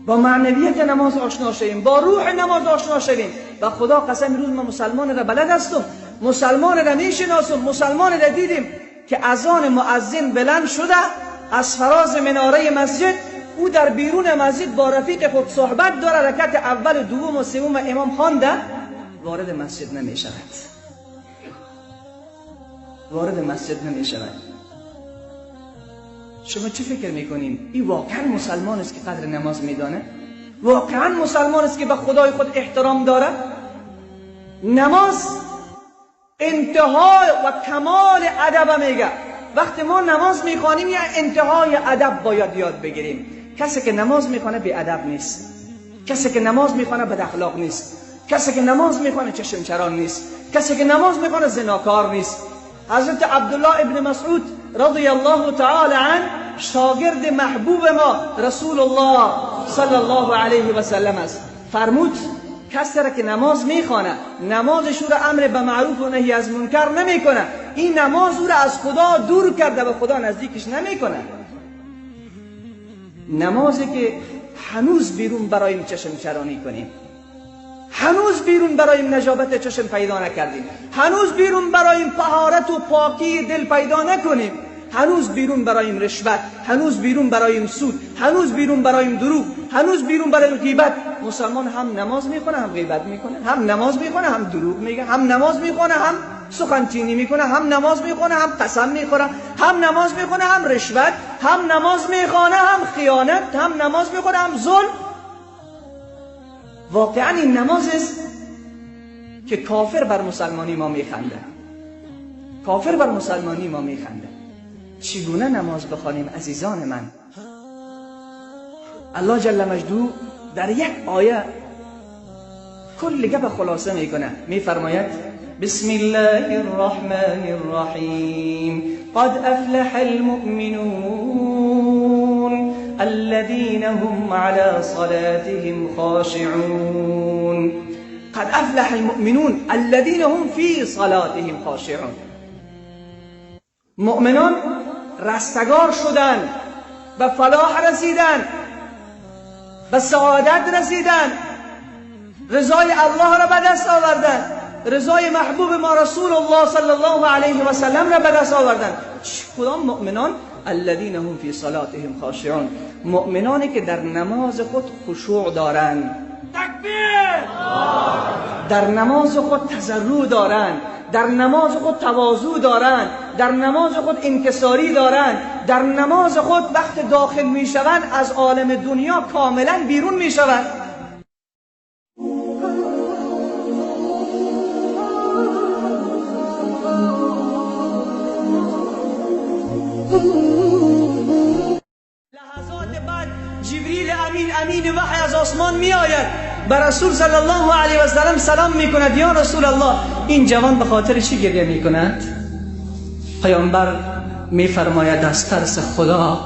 با معنویت نماز آشنا شویم، با روح نماز آشنا شویم. و خدا قسم روز ما مسلمان را بلد هستم، مسلمان را میشناسم، مسلمان را دیدیم که اذان مؤذن بلند شده از فراز مناره مسجد او در بیرون مسجد با رفیق خود صحبت داره، رکعت اول و دوم و سوم امام خوانده، وارد مسجد نمی شود. وارد مسجد نمی شود. شما چه فکر میکنین؟ این واقعا مسلمان است که قدر نماز میدانه؟ واقعا مسلمان است که به خدای خود احترام داره؟ نماز انتها و کمال ادب میگه. وقتی ما نماز میخوانیم یا انتهای ادب باید یاد بگیریم. کسی که نماز میخوانه بی ادب نیست، کسی که نماز میخوانه بد اخلاق نیست، کسی که نماز میخوانه چشم چران نیست، کسی که نماز میخوانه زناکار نیست. حضرت عبدالله ابن مسعود رضی الله تعالی عنه شاگرد محبوب ما رسول الله صلی الله علیه و سلم است، فرمود کسی را که نماز میخوانه، نمازش او را امر به معروف و نهی از منکر نمیکنه، این نماز او را از خدا دور کرده و خدا نزدیکش نمیکنه. نمازی که هنوز بیرون برایم چشم چرانی کنیم، هنوز بیرون برایم نجابت چشم پیدا نکردیم، هنوز بیرون برایم طهارت و پاکی دل پیدا نکنیم، هنوز بیرون برایم رشوت، هنوز بیرون برایم سود، هنوز بیرون برایم دروغ، هنوز بیرون برایم غیبت. مسلمان هم نماز میخونه هم غیبت میکنه، هم نماز میخونه هم دروغ میگه، هم نماز میخونه هم سخنچینی میکنه، هم نماز میخونه هم قسم میخوره، هم نماز میخونه هم رشوت، هم نماز میخونه هم خیانت، هم نماز میخونه هم ظلم. واقعا این نماز است که کافر بر مسلمانی ما میخنده، کافر بر مسلمانی ما میخنده. چگونه نماز بخوانیم عزیزان من؟ الله جل مجده در یک آیه کل گپ خلاصه میکنه، میفرماید بسم الله الرحمن الرحیم قد افلح المؤمنون الذين هم على صلاتهم خاشعون. قد افلح المؤمنون الذين هم في صلاتهم خاشعون. مؤمنان رستگار شدن، به فلاح رسیدن، به سعادت رسیدن، رضای الله را به دست آوردن، رضای محبوب ما رسول الله صلی الله علیه و سلم را به دست آوردن. کدام مؤمنان؟ الذین هم فی صلاتهم خاشعون، مؤمنانی که در نماز خود خشوع دارند، تکبیر، در نماز خود تضرع دارند، در نماز خود تواضع دارند، در نماز خود انکساری دارند، در نماز خود وقت داخل میشوند از عالم دنیا کاملا بیرون میشوند. لحظات بعد جبریل امین، امین وحی از آسمان می آید، به رسول صلی الله علیه و سلم سلام می کند. یا رسول الله، این جوان به خاطر چی گریه می کند؟ پیامبر می فرماید از ترس خدا،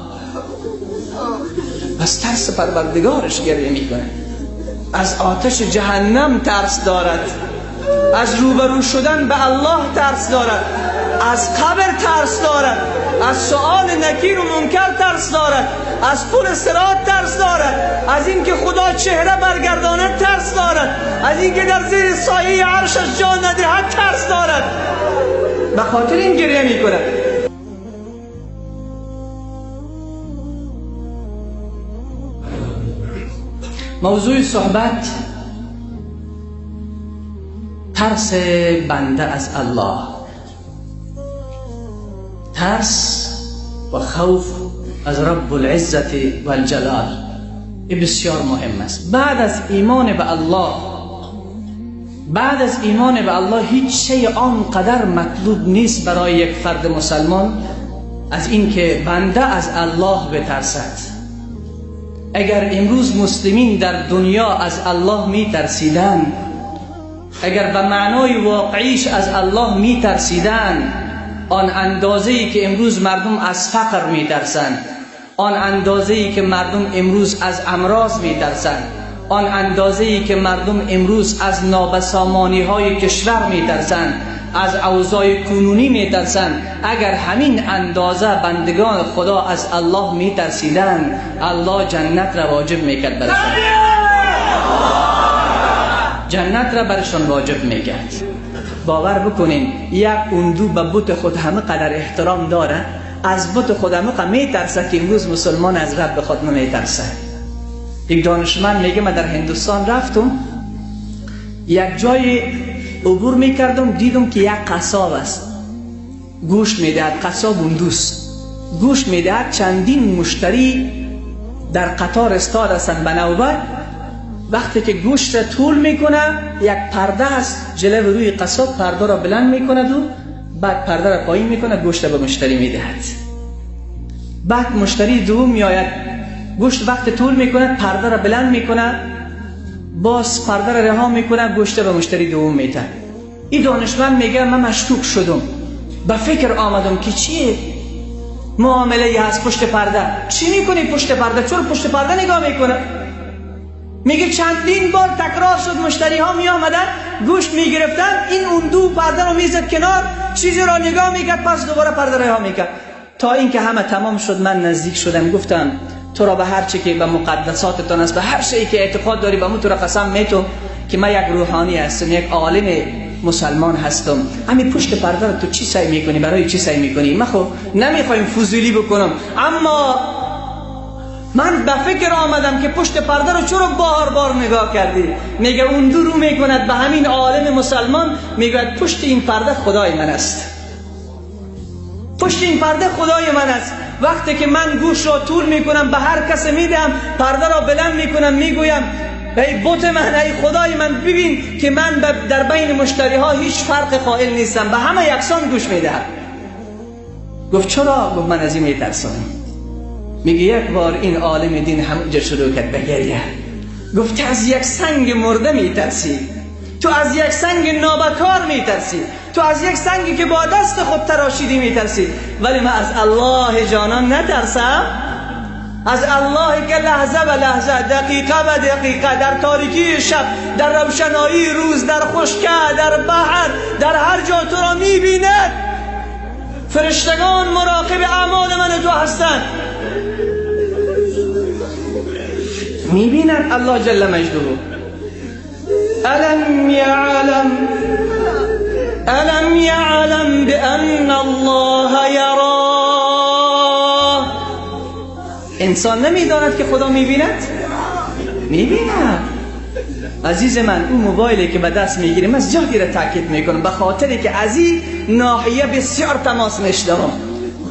از ترس پروردگارش گریه می کند، از آتش جهنم ترس دارد، از روبرو شدن به الله ترس دارد، از قبر ترس دارد، از سؤال نکیر و منکر ترس دارد، از پل صراط ترس دارد، از اینکه خدا چهره برگرداند ترس دارد، از اینکه در زیر سایه عرشش جا ندهد ترس دارد. به خاطر این گریه میکند. موضوع صحبت ترس بنده از الله، ترس و خوف از رب العزت و الجلال، این بسیار مهم است. بعد از ایمان به الله، بعد از ایمان به الله هیچ شی آنقدر مطلوب نیست برای یک فرد مسلمان از اینکه بنده از الله بترسد. اگر امروز مسلمین در دنیا از الله میترسیدند، اگر به معنای واقعیش از الله میترسیدند، آن اندازه‌ای که امروز مردم از فقر میترسند، آن اندازه‌ای که مردم امروز از امراض میترسند، آن اندازه‌ای که مردم امروز از نابسامانی‌های کشور میترسند، از اوضاع کنونی میترسند، اگر همین اندازه بندگان خدا از الله میترسیدند، الله جنت را واجب میکرد برشان، جنت را برشان واجب میکرد. باور بکنین یک اندو به بت خود همه قدر احترام داره، از بت خود میترسه که امروز مسلمان از رب خود نمیترسه. یک دانشمند میگه من در هندوستان رفتم، یک جای عبور میکردم، دیدم که یک قصاب است، گوشت میدهد، قصاب هندوس گوشت میدهد. چندین مشتری در قطار استاد هستند به نوبت. وقتی که گوشت را طول میکنه، یک پرده است جلو روی قصاب، پرده را بلند میکند و بعد پرده را پایین میکنه، گوشت را به مشتری میدهد. بعد مشتری دوم میآید، گوشت وقت طول میکنه، پرده را بلند میکنه، باز پرده را رها میکنه، گوشت به مشتری دوم میده. این دانشمند میگه من مشکوک شدم، به فکر آمدم که چیه معامله هست پشت پرده، چی میکنی پشت پرده، چرا پشت پرده نگاه میکنه؟ میگه چندین بار تکرار شد، مشتری ها می آمدن گوشت میگرفتن، این اون دو پرده رو میزد کنار، چیزی را نگاه میکرد، پس دوباره پرده رها میکرد، تا اینکه همه تمام شد. من نزدیک شدم، گفتم تو را به هر چی که به مقدساتتان است، به هر شیء که اعتقاد داری، به مو تو را قسم میتم که من یک روحانی هستم، یک عالم مسلمان هستم. همین پشت پرده رو تو چی سعی میکنی، برای چی سعی میکنی؟ من خب نمیخوایم فضولی بکنم، اما من به فکر آمدم که پشت پرده رو چرا بار بار نگاه کردی؟ میگه اون دو رو میکند به همین عالم مسلمان، میگه پشت این پرده خدای من است، پشت این پرده خدای من است. وقتی که من گوش را طول میکنم به هر کس میدم، پرده را بلند میکنم، میگویم ای بت من، ای خدای من، ببین که من در بین مشتری ها هیچ فرق قائل نیستم، به همه یکسان گوش میدهم. گفت چرا؟ گفت من از این میترسم. میگه یک بار این عالم دین همونجا شروع کرد به گریه، گفت از یک سنگ مرده میترسی، تو از یک سنگ نابکار میترسی، تو از یک سنگی که با دست خود تراشیدی میترسی، ولی من از الله جانان نترسم، از الله که لحظه به لحظه، دقیقه به دقیقه، در تاریکی شب، در روشنایی روز، در خشکه، در بحر، در هر جا تو را میبیند. فرشتگان مراقب اعمال من و تو هستند، میبیند الله جل مجده. الم یعلم بان الله یراه. انسان نمیداند که خدا میبیند؟ میبیند. عزیز من، اون موبایلی که به دست میگیریم، از جهتی را تاکید میکنم به خاطر که از این ناحیه بسیار تماس میشدم.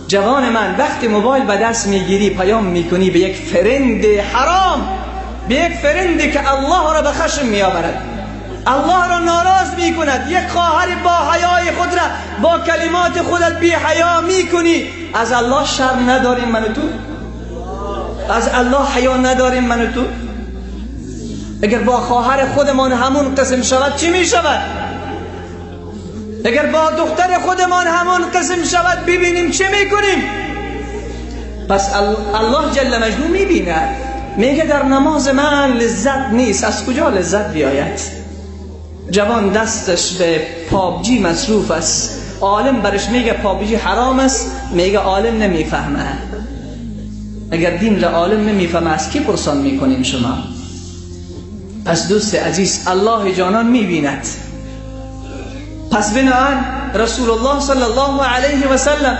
جوان من، وقتی موبایل به دست میگیری، پیام میکنی به یک friend حرام، به یک friend ی که الله را به خشم میآورد، الله را ناراض میکند، یک خواهر با حیای خود را با کلمات خودت بی حیا میکنی. از الله شرم نداریم من و تو؟ از الله حیا نداریم من و تو؟ اگر با خواهر خودمان همون قسم شود چی میشود؟ اگر با دختر خودمان همون قسم شود ببینیم چه میکنیم؟ پس الله جل مجده میبیند. میگه در نماز من لذت نیست. از کجا لذت بیاید؟ جوان دستش به پابجی مصروف است، عالم برش میگه پابجی حرام است، میگه عالم نمیفهمه. اگر دین را عالم نمیفهمه از کی پرسان میکنیم شما؟ پس دوست عزیز، الله جانان میبیند. پس بنابراین رسول الله صلی الله علیه و سلم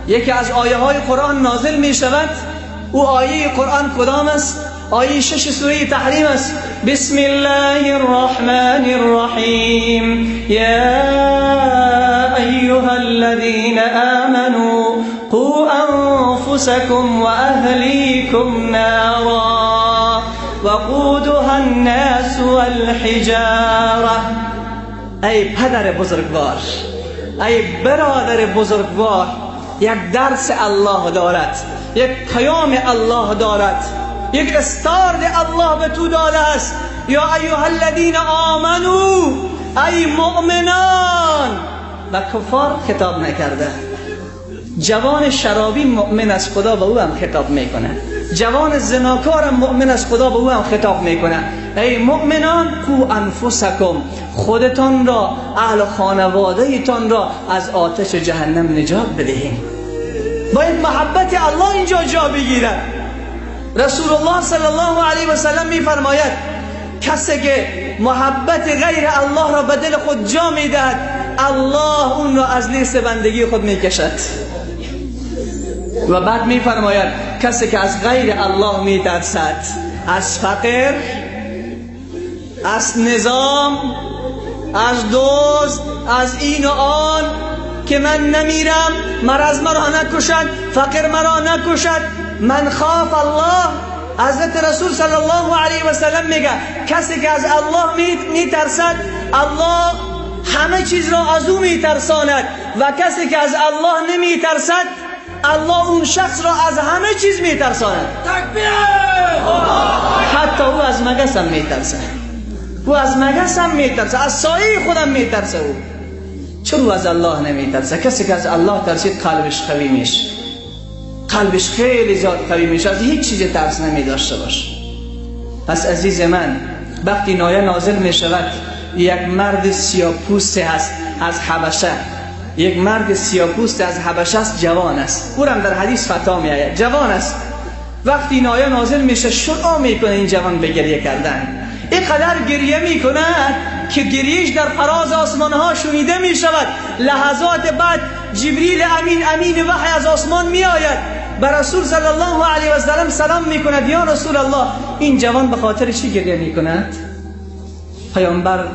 یکی از آیه های قرآن نازل میشود. او آیه قرآن کدام است؟ آیه 6 سوره تحریم است. بسم الله الرحمن الرحیم یا ایها الذین آمنوا قوا انفسکم واهلیکم نارا وقودها الناس والحجاره. ای پدر بزرگوار، ای برادر بزرگوار، یک درس الله دارد، یک پیام الله دارد، یک استارد الله به تو داده است. یا ایها الذین آمنو، ای مؤمنان. و کفار خطاب نکرده. جوان شرابی مؤمن از خدا به او هم خطاب میکنه، جوان زناکار مؤمن از خدا به او هم خطاب میکنه. ای مؤمنان، قو انفسکم، خودتان را، اهل خانواده تان را از آتش جهنم نجات بدهیم. باید محبت الله اینجا جا بگیرد. رسول الله صلی الله علیه و سلم میفرماید کسی که محبت غیر الله را به دل خود جا میدهد، الله اون را از لیست بندگی خود میکشد. و بعد میفرماید کسی که از غیر الله میترسد، از فقر، از نظام، از دزد، از این و آن، که من نمیرم، مرض مرا نکشد، فقر مرا نکشد، من خاف الله. حضرت رسول صلی الله علیه و سلم میگه کسی که از الله میترسد، الله همه چیز را از او میترساند، و کسی که از الله نمیترسد، الله اون شخص را از همه چیز میترساند. تکبیر! حتی او از مگس هم میترسه، او از مگس هم میترسه، از سایه خودم میترسه. او چرا او از الله نمیترسه؟ کسی که از الله ترسید قلبش قوی میشه، قلبش خیلی زیاد قوی میشه، از هیچ چیز ترس نمی داشته باشه. پس عزیز من، وقتی نایه نازل میشود، یک مرد سیاه‌پوست هست از حبشه، یک مرد سیاه‌پوست از حبشه است، جوان است، او هم در حدیث فتا می آید، جوان است. وقتی نایه نازل میشه شروع میکنه این جوان به گریه کردن، اینقدر گریه میکند که گریهش در فراز آسمان ها شنیده میشود. لحظات بعد جبریل امین، امین وحی از آسمان میآید، به رسول صلی الله علیه و سلم سلام میکند، یا رسول الله این جوان به خاطر چی گریه میکند؟ پیامبر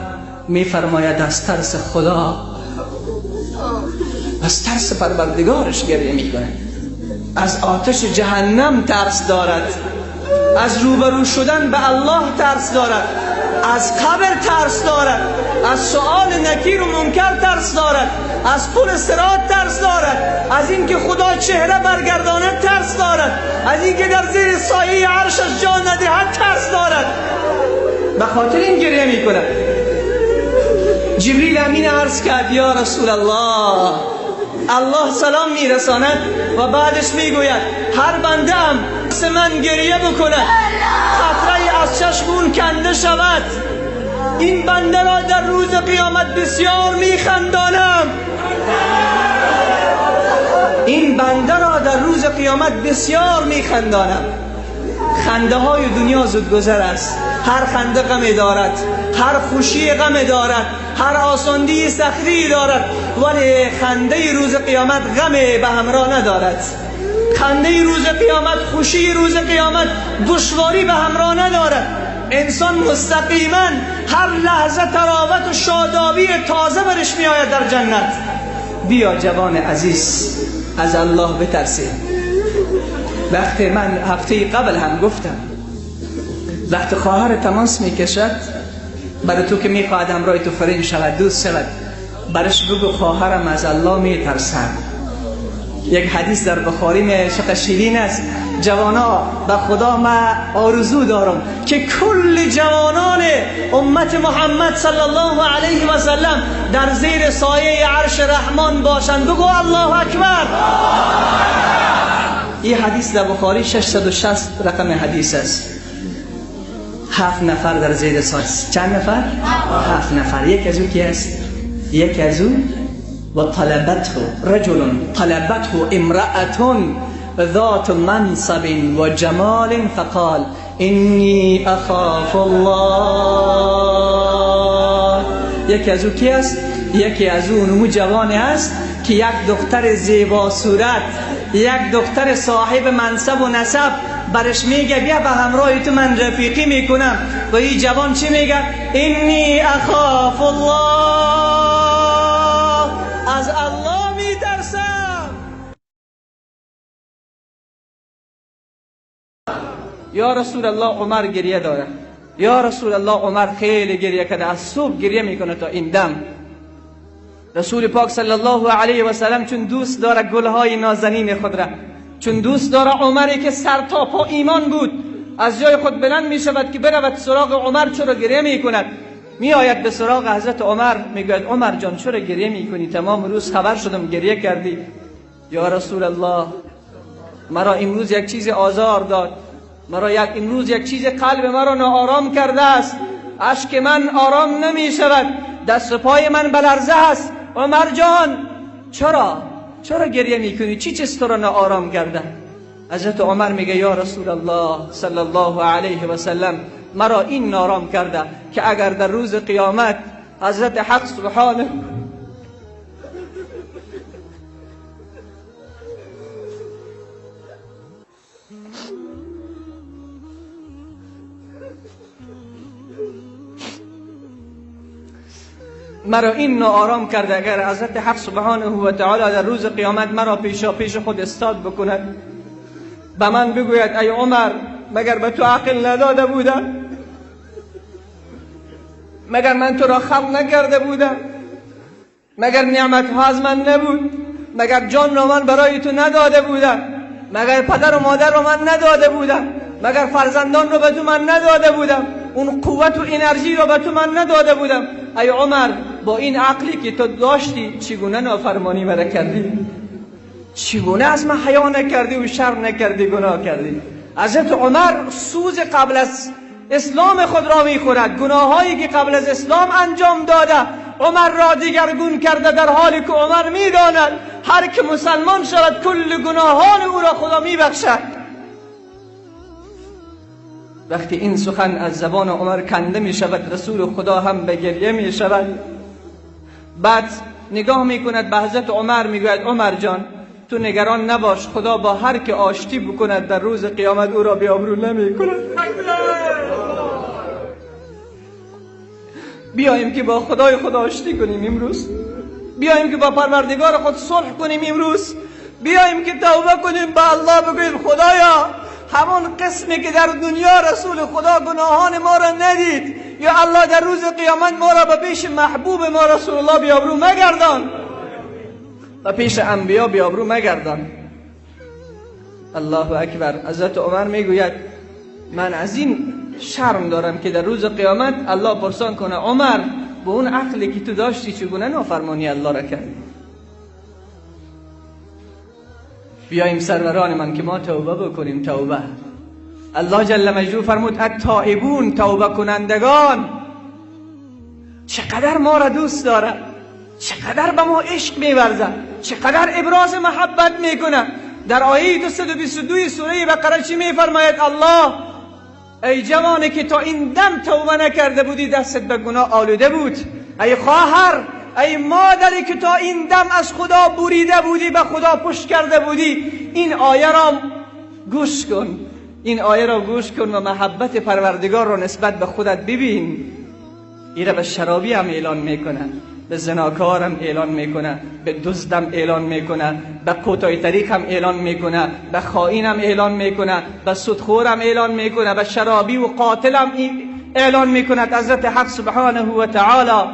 میفرماید از ترس خدا، از ترس پروردگارش گریه میکنه، از آتش جهنم ترس دارد، از روبرو شدن به الله ترس دارد، از قبر ترس دارد، از سؤال نکیر و منکر ترس دارد، از پل صراط ترس دارد، از اینکه خدا چهره برگرداند ترس دارد، از اینکه در زیر سایه عرشش جا ندهد ترس دارد. به خاطر این گریه میکند. جبریل امین عرض کرد یا رسول الله، الله سلام میرساند و بعدش میگوید هر بنده ام من گریه بکند، قطره از چشم اون کنده شود، این بنده را در روز قیامت بسیار میخندانم، این بنده را در روز قیامت بسیار میخندانم. خنده های دنیا زودگذر است، هر خنده غم دارد، هر خوشی غم دارد، هر آساندی سختی دارد، ولی خنده روز قیامت غم به همراه ندارد. خنده روز قیامت، خوشی روز قیامت دشواری به همراه ندارد. انسان مستقیما هر لحظه تراوت و شادابی تازه برش می آید در جنت. بیا جوان عزیز، از الله بترسیم. وقتی من هفته قبل هم گفتم، وقتی خواهر تماس میکشد برای تو که میخواهد همراه تو فرین شود، دوست شود، برش بگو خواهرم از الله میترسم. یک حدیث در بخاری می چقدر شیرین است. جوانا، به خدا من آرزو دارم که کل جوانان امت محمد صلی الله علیه و سلم در زیر سایه عرش رحمان باشند. بگو الله اکبر. این حدیث در بخاری 660 رقم حدیث است. 7 نفر در زیر سایه. چند نفر؟ 7 نفر. یک از او کی است؟ یک از او و طلبته رجل طلبته امرأة ذات منصب و جمال فقال انی اخاف الله. یکی از او کی است؟ یکی از او نمو جوانی است که یک دختر زیبا صورت، یک دختر صاحب منصب و نسب برش میگه بیا به همراه تو من رفیقی میکنم، و این جوان چی میگه؟ انی اخاف الله، از الله میترسم. یا رسول الله عمر گریه داره، یا رسول الله عمر خیلی گریه کرده، از صبح گریه میکنه تا این دم. رسول پاک صلی الله علیه و سلم چون دوست داره گلهای نازنین خود را، چون دوست داره عمری که سر تا پا ایمان بود، از جای خود بلند می شود که برود سراغ عمر، چرا گریه می کند؟ می آید به سراغ حضرت عمر، می گوید عمر جان چرا گریه می کنی؟ تمام روز خبر شدم گریه کردی. یا رسول الله مرا امروز یک چیز آزار داد، مرا یک امروز یک چیز قلب مرا ناآرام کرده است، اشک من آرام نمی شود، دست و پای من بلرزه است. عمر جان چرا گریه میکنی؟ چی چیز تو را ناآرام کرده؟ حضرت عمر میگه یا رسول الله صلی الله علیه و سلم مرا این نارام کرده که اگر در روز قیامت حضرت حق سبحانه مرا این ناآرام کرده، اگر حضرت حق سبحانه و تعالی در روز قیامت مرا پیشا پیش خود استاد بکند، به من بگوید ای عمر مگر به تو عقل نداده بودم؟ مگر من تو را خلق نکرده بودم؟ مگر نعمت ها از من نبود؟ مگر جان را من برای تو نداده بودم؟ مگر پدر و مادر را من نداده بودم؟ مگر فرزندان را به تو من نداده بودم؟ اون قوت و انرژی را به تو من نداده بودم؟ ای عمر با این عقلی که تو داشتی چگونه نافرمانی مرا کردی؟ چگونه از من حیا نکردی و شرم نکردی، گناه کردی؟ حضرت عمر سوز قبل از اسلام خود را میخورد، گناهایی که قبل از اسلام انجام داده عمر را دیگرگون کرده، در حالی که عمر میداند هر که مسلمان شود کل گناهان او را خدا میبخشد. وقتی این سخن از زبان عمر کنده می شود، رسول خدا هم به گریه می شود. بعد نگاه می کند به حضرت عمر، می گوید عمر جان تو نگران نباش، خدا با هر که آشتی بکند در روز قیامت او را بی‌آبرو نمی کند. بیاییم که با خدای خود آشتی کنیم امروز، بیاییم که با پروردگار خود صلح کنیم امروز، بیاییم که توبه کنیم، به الله بگوییم خدایا همون قسمی که در دنیا رسول خدا گناهان ما را ندید، یا الله در روز قیامت ما را به پیش محبوب ما رسول الله بی‌آبرو مگردان، و پیش انبیا بی‌آبرو مگردان. الله اکبر. حضرت عمر میگوید من از این شرم دارم که در روز قیامت الله پرسان کنه عمر با اون عقلی که تو داشتی چگونه نافرمانی الله را کردی؟ بیاییم سروران من که ما توبه بکنیم. توبه الله جل مجدوه فرمود التائبون، توبه کنندگان. چقدر ما را دوست داره، چقدر به ما عشق می‌ورزه، چقدر ابراز محبت میکنه. در آیه 222 سوره بقره چی میفرماید؟ الله ای جوانی که تا این دم توبه نکرده بودی، دستت به گناه آلوده بود، ای خواهر، ای مادری که تا این دم از خدا بریده بودی، به خدا پشت کرده بودی، این آیه را گوش کن، این آیه را گوش کن و محبت پروردگار را نسبت به خودت ببین. ایره به شرابی هم اعلان میکنه، به زناکارم اعلان میکنه، به دزدم اعلان میکنه، به کوتاه طریق هم اعلان میکنه، به خائنم اعلان میکنه، به سودخورم اعلان میکنه، به شرابی و قاتلم اعلان میکند. حضرت حق سبحانه و تعالی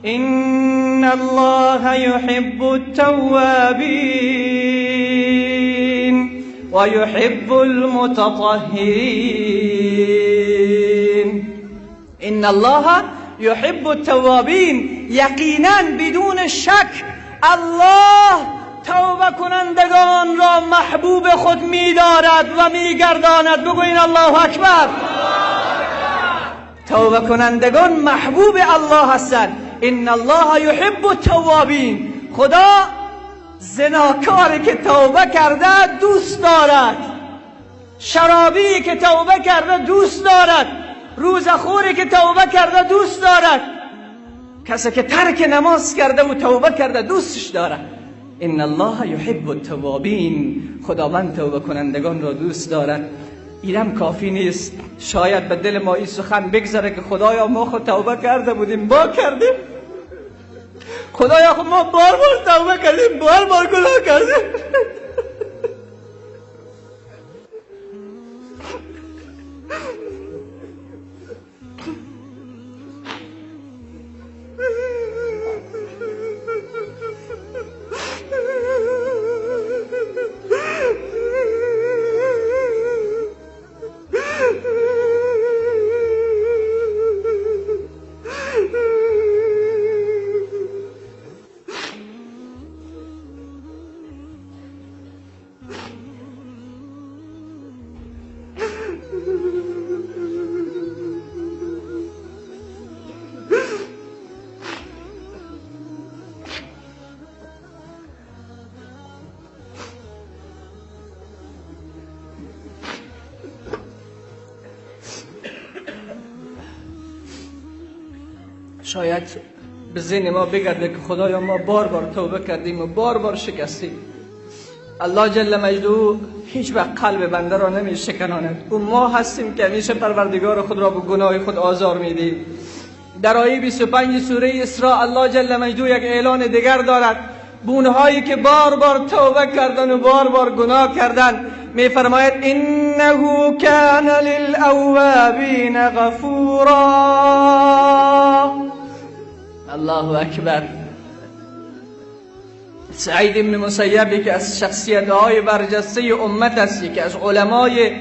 ان الله يحب التوابین و يحب المتطهرین. ان الله يحب التوابین، یقینا بدون شک الله توبه کنندگان را محبوب خود می‌دارد و می‌گرداند. بگویین الله اکبر. توبه کنندگان محبوب الله هستند. ان الله يحب التوابین. خدا زناکاری که توبه کرده دوست دارد، شرابی که توبه کرده دوست دارد، روزخوری که توبه کرده دوست دارد، کسی که ترک نماز کرده و توبه کرده دوستش دارد. ان الله يحب التوابین. خداوند توبه کنندگان را دوست دارد. اینم کافی نیست. شاید به دل ما این سخن بگذره که خدایا ما خود توبه کرده بودیم، با کردیم، خدایا خود ما بار بار توبه کردیم، بار بار گناه کردیم. شاید به ذهن ما بگرده که خدایا ما بار بار توبه کردیم و بار بار شکستیم. الله جل مجده هیچ وقت قلب بنده را نمی شکناند. او ما هستیم که همیشه پروردگار خود را به گناه خود آزار میدیم. در آیه 25 سوره اسراء الله جل مجده یک اعلان دیگر دارد. به اونهایی که بار بار توبه کردن و بار بار گناه کردن میفرماید انه کان للاوابین غفورا. الله اکبر. سعید ابن مسیب که از شخصیت های برجسته امت است، که از علمای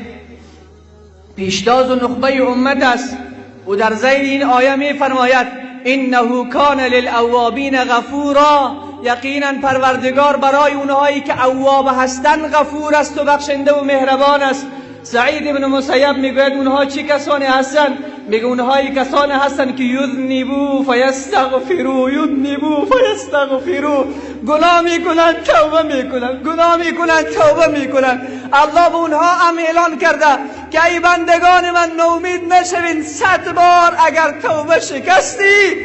پیشتاز و نخبه امت است، او در ذیل این آیه میفرماید انه کان للاوابین غفورا. یقینا پروردگار برای اونهایی که اواب هستند غفور است و بخشنده و مهربان است. سعید ابن مسیب میگوید اونها چه کسانی هستند؟ میگه اونهایی کسانی هستند که یذنبو فیستغفرو، یذنبو فیستغفرو، گناه میکنن توبه میکنن، گناه میکنن توبه میکنن. الله به اونها هم اعلان کرده که ای بندگان من نومید نشوین، 100 بار اگر توبه شکستی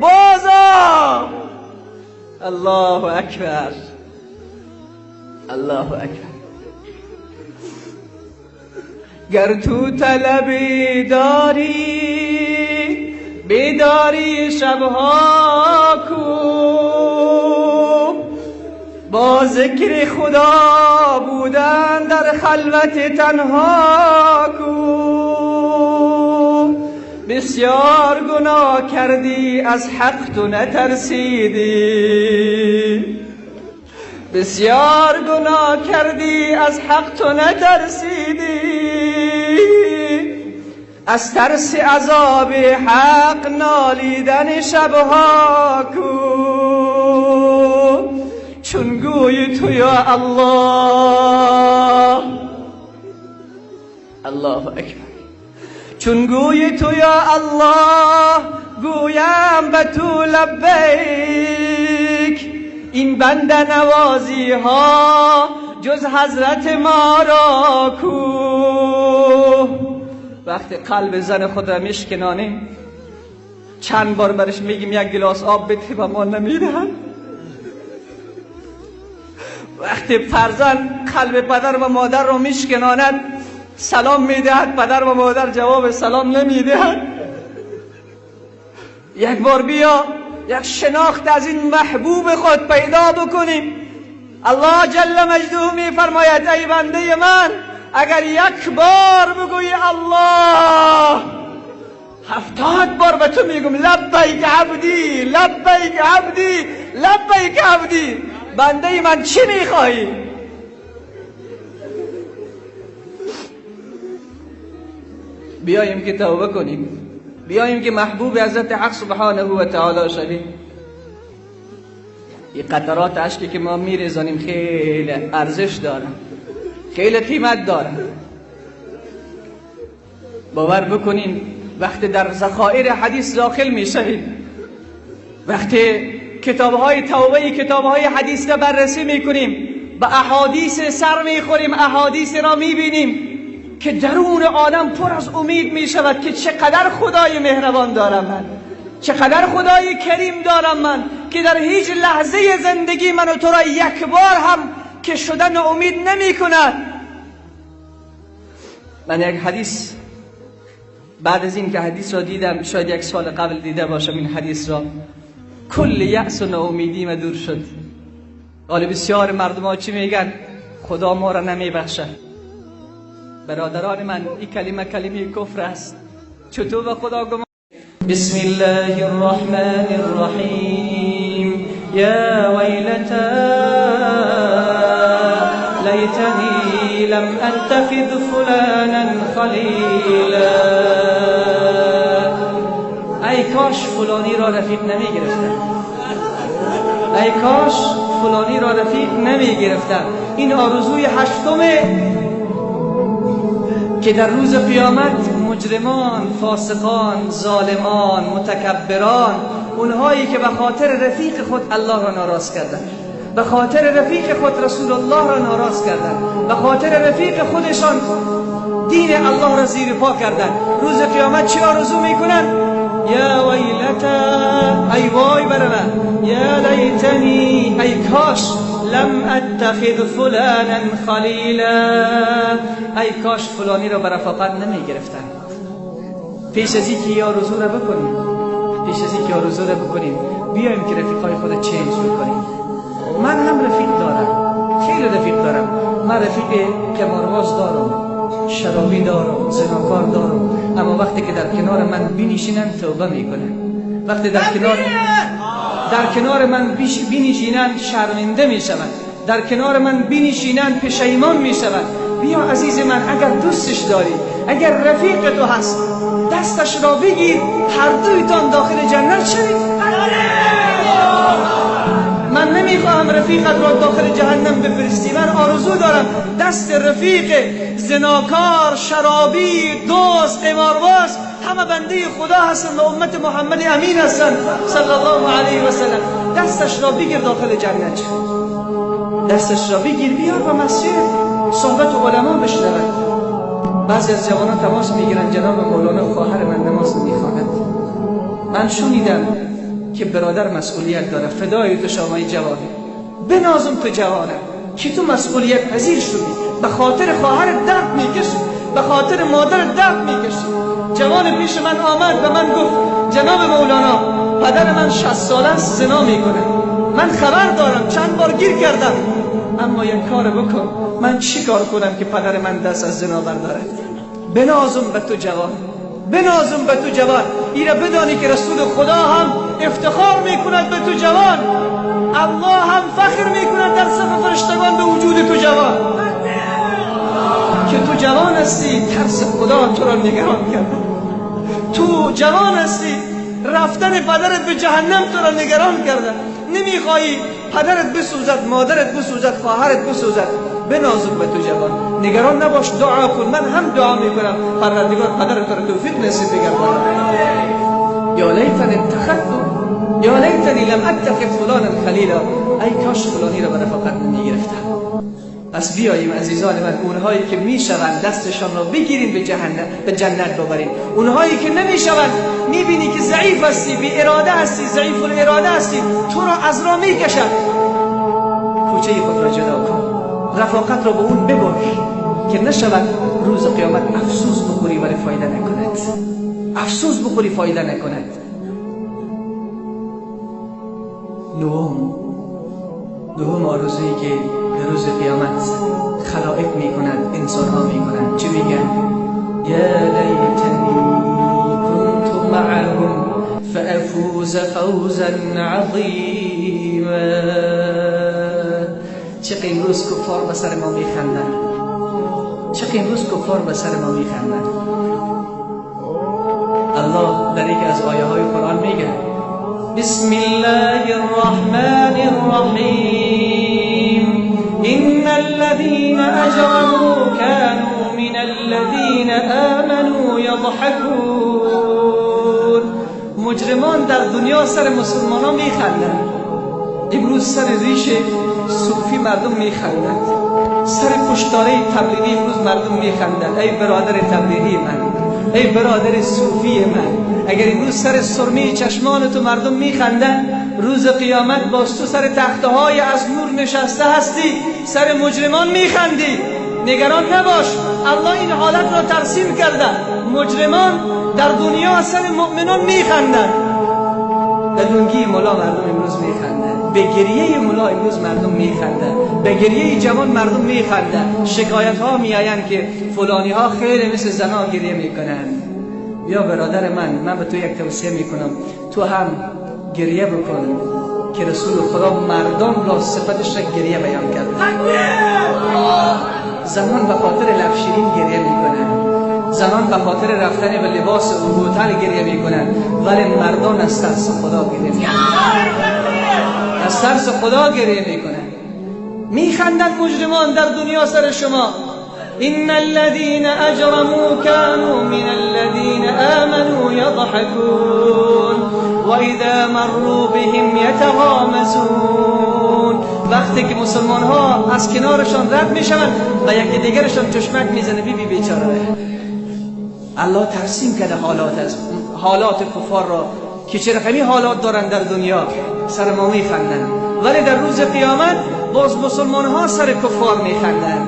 بازا. الله اکبر، الله اکبر. گر تو طلبی داری بیداری شبها کو، با ذکر خدا بودن در خلوت تنها کو. بسیار گناه کردی از حق تو نترسیدی، بسیار گناه کردی از حق تو نترسیدی، از ترس عذاب حق نالیدن شبها کو. چون گوی تو یا الله، الله اکبر، چون گوی تو یا الله گویم به تو لبیک. این بنده نوازی ها جز حضرت ما را کو. وقتی قلب زن خود را میشکنانیم چند بار برش میگیم یک گلاس آب بده و ما نمیدهد. وقتی فرزند قلب پدر و مادر را میشکناند سلام میدهد، پدر و مادر جواب سلام نمیدهد. یک بار بیا یک شناخت از این محبوب خود پیدا بکنیم. الله جل مجده میفرماید ای بنده من اگر یک بار بگویی الله، 70 بار به تو میگم لبیک عبدی، لبیک عبدی، لبیک عبدی. بنده من چی میخواهی؟ بیاییم که توبه کنیم، بیاییم که محبوب حضرت حق سبحانه و تعالی شویم. این قطرات اشکی که ما میریزانیم خیلی ارزش داره، خیلی قیمت داره. باور بکنیم وقتی در ذخایر حدیث داخل میشویم، وقتی کتابهای توبه، کتابهای حدیث را بررسی میکنیم، به احادیث سر میخوریم، احادیث را میبینیم که درون آدم پر از امید می شود که چقدر خدای مهربان دارم من، چقدر خدای کریم دارم من، که در هیچ لحظه زندگی من و تو را یک بار هم که شدن امید نمی کند. من یک حدیث بعد از این که حدیث را دیدم، شاید یک سال قبل دیده باشم این حدیث را، کل یأس و ناامیدی ما دور شد. حالا بسیار مردم ها چی میگن؟ خدا ما را نمی بخشد. برادران من این کلمه کلمه کفر است. چطور به خدا گمان؟ بسم الله الرحمن الرحیم. یا ویلتا لیتنی لم اتخذ فلانا خلیلا. ای کاش فلانی را رفیق نمی گرفتم، ای کاش فلانی را رفیق نمی گرفتم. این آرزوی هشتمه که در روز قیامت مجرمان، فاسقان، ظالمان، متکبران، اونهایی که به خاطر رفیق خود الله را ناراض کردند، به خاطر رفیق خود رسول الله را ناراض کردند، به خاطر رفیق خودشان دین الله را زیر پا کردند، روز قیامت چی آرزو میکنند؟ یا ویلتا، ای وای بر من، یا لیتنی، ای کاش، لم اتخذ فلانا خلیلا، ای کاش فلانی را به رفاقت نمی گرفتم. پیش از اینکه آرزو را بکنیم، پیش از اینکه آرزو را بکنیم بیایم که رفیقای خود change بکنیم. من هم رفیق دارم، خیلی رفیق دارم. من رفیق قمارباز دارم، شرابی دارم، زناکار دارم، اما وقتی که در کنار من بینشینن توبه میکنن. وقتی در کنار من بینشینن شرمنده میشوند، در کنار من بینشینن پشیمان میشوند. بیا عزیز من، اگر دوستش داری، اگر رفیق تو هست، دستش را بگیر، هر دویتان داخل جنت شوید. من نمیخواهم رفیقت را داخل جهنم بفرستی. من آرزو دارم دست رفیق زناکار، شرابی، دوست، قمارباز، همه بنده خدا هستند و امت محمد امین هستند صلی الله علیه و سلم. دستش را بگیر داخل جنت شد. دستش را بگیر بیار و مسجد صحبت علما بشنود. بعضی از جوانان تماس میگیرن، جناب مولانا خواهر من نماز میخواند. من شنیدم که برادر مسئولیت داره. فدای تو شمای جوانه، بنازم تو جوانه که تو مسئولیت پذیر شدی، به خاطر خواهر درد میکشی، به خاطر مادر درد میکشی. جوان پیش من آمد و من گفت جناب مولانا پدر من 60 ساله است، زنا میکنه، من خبر دارم، چند بار گیر کردم، اما یک کار بکن، من چی کار کنم که پدر من دست از زنا برداره؟ بنازم به تو جوان، بنازم به تو جوان. ایره بدانی که رسول خدا هم افتخار میکند به تو جوان، الله هم فخر میکند در صف فرشتگان به وجود تو جوان، که تو جوان هستی، ترس خدا تو را نگران کرده. تو جوان هستی، رفتن پدرت به جهنم تو را نگران کرده. نمیخوایی پدرت بسوزد، مادرت بسوزد، خواهرت بسوزد. بنازم به تو جوان، نگران نباش، دعا کن. من هم دعا میکنم پروردگار پدرت را توفیق نصیب بگرداند. یا لیتنی اتخذت، یا لیتنی لم اتخذ فلانا خلیلا، ای کاش فلانی را به رفاقت نمیگرفتم. پس بیاییم عزیزان من، اونهایی که میشوند دستشان را بگیریم به جهنم، به جنت ببریم. اونهایی که نمیشوند، میبینی که ضعیف هستی، بی اراده هستی، ضعیف الاراده هستی، تو را از راه میکشد. کوچه خود را جدا کن، رفاقت را به اون ببر که نشود روز قیامت افسوس بخوری ولی فایده نکند. افسوس بخوری فایده نکند. نهم آرزویی که در روز قیامت خلائق میکند، انسان ها میکنند، چه میگن؟ یا لیتنی کنت معهم فافوز فوزا عظیما. چه امروز کفار به سر ما میخندند، چه امروز کفار به سر ما میخندند. الله در یکی از آیه های قرآن میگه بسم الله الرحمن الرحیم إن الذين أجرموا كانوا من الذين آمنوا يضحكون. مجرمان در دنیا سر مسلمان ها میخندند. امروز سر ریش صوفی مردم میخندند، سر پشتاره تبلیغی امروز مردم میخندند. ای برادر تبلیغی من، ای برادر صوفی من، اگر امروز سر سرمه چشمان تو مردم میخندند، روز قیامت باز تو سر تخته های از نور نشسته هستی، سر مجرمان میخندی. نگران نباش، الله این حالت را ترسیم کرده. مجرمان در دنیا سر مؤمنان میخندند. در لنگی ملا مردم امروز میخندند، به گریه ملا امروز مردم میخندند، به گریه جوان مردم میخندند. شکایت ها میآیند که فلانی ها خیلی مثل زنا گریه میکنند. یا برادر من، من به تو یک توصیه میکنم، تو هم گریه بکن که رسول خدا مردان را صفتش را گریه بیان کرد. زنان به خاطر لب شیرین گریه میکنند، زنان به خاطر رفتن به لباس هتل گریه میکنند، ولی مردان از ترس خدا گریه میکنند، از ترس خدا گریه میکنند. میخندند مجرمان در دنیا سر شما. إن الذين أجرموا كانوا من الذين آمنوا يضحكون وإذا مروا بهم يتغامزون. وقتی که مسلمان ها از کنارشان رد میشوند و یکی دیگرشان چشمک میزنه، بی بی بیچاره. الله ترسیم کرده حالات از حالات کفار را که چه رقمی حالات دارن در دنیا، سر ما میخندن، ولی در روز قیامت باز مسلمان ها سر کفار میخندن،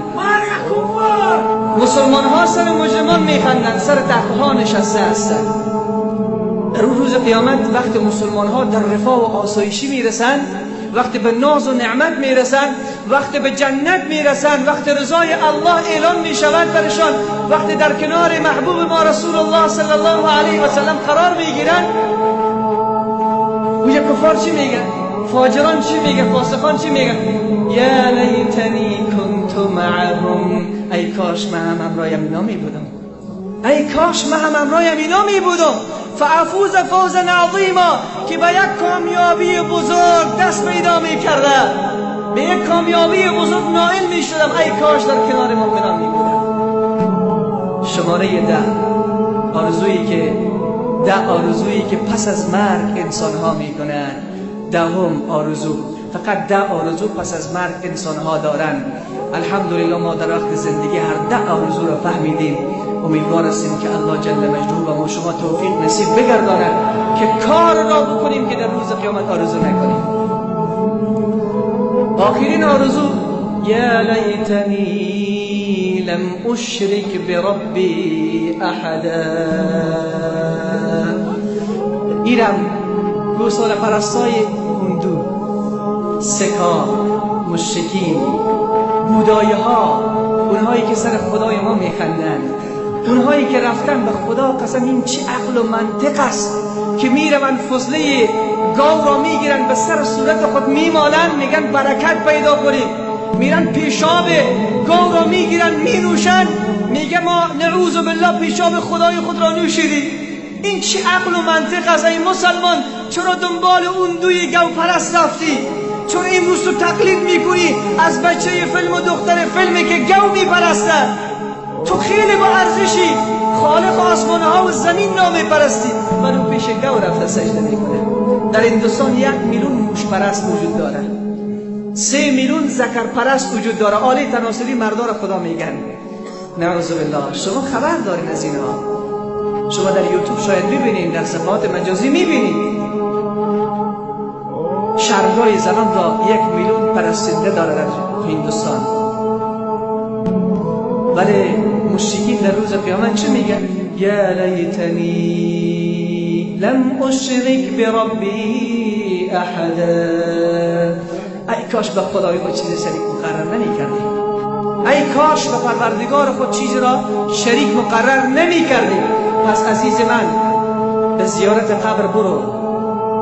مسلمان ها سر مجرمان میخندن، سر تخت ها نشسته هستند. در در اون روز قیامت وقت مسلمان ها در رفاه و آسایشی میرسند، وقتی به ناز و نعمت میرسند، وقتی به جنت میرسند، وقتی رضای الله اعلان میشود برشان، وقتی در کنار محبوب ما رسول الله صلی الله علیه و سلم قرار میگیرند، اونجا کفار چی میگن؟ فاجران چی میگن؟ فاسقان چی میگن؟ یا لیتنی کنت معهم، ای کاش من هم همرایم اینا می بودم، ای کاش من هم همرایم اینا می بودم، فافوز فوزا عظیما، که به یک کامیابی بزرگ دست پیدا می کرده، به یک کامیابی بزرگ نائل می شدم، ای کاش در کنار مؤمنان می بودم. شماره 10، آرزویی که 10 آرزویی که پس از مرگ انسان ها می کنند. دهم آرزو، فقط 10 آرزو پس از مرگ انسان ها دارند. الحمدلله ما در وقت زندگی هر 10 آرزو را فهمیدیم. امیدوار هستیم که الله جل مجدوه و ما شما توفیق نصیب بگرداند که کار را بکنیم که در روز قیامت آرزو نکنیم. آخرین آرزو، یا لیتنی لم اشرک بربی احدا. ایرم گوساله پرستای هندو، سکا، مشرکین، بودایی ها، اونهایی که سر خدای ما میخندند، اونهایی که رفتن به خدا قسم این چه عقل و منطق است که میروند فضله گاو را میگیرن به سر صورت خود میمالن، میگن برکت پیدا کنیم، میرن پیشاب گاو را میگیرن مینوشن، میگه ما نعوذ بالله پیشاب خدای خود را نوشیدیم. این چه عقل و منطق است ای مسلمان؟ چرا دنبال اون دوی گاو پرست رفتی؟ چون امروز تو تقلید میکنی از بچه فیلم و دختر فیلمی که گاو میپرسته. تو خیلی با ارزشی، خالق آسمان ها و زمین نامیپرستی، ولی اون پیش گاو رفته سجده میکنه. در هندوستان 1 میلیون موش پرست وجود داره، 3 میلیون ذکر پرست وجود داره. آله تناسلی مردا را خدا میگن، نعوذ بالله. شما خبر دارین از اینها؟ شما در یوتیوب شاید ببینین، در صفحات مجازی میبینین. شرمگاه زنان را 1 میلیون پرستنده داره در هندوستان. ولی مشرکین در روز قیامت چه میگن؟ یا لیتنی لم اشرک بربی احدا، ای کاش به خدای خود چیز شریک مقرر نمی کردیم، ای کاش به پروردگار خود چیز را شریک مقرر نمی کردیم. پس عزیز من، به زیارت قبر برو،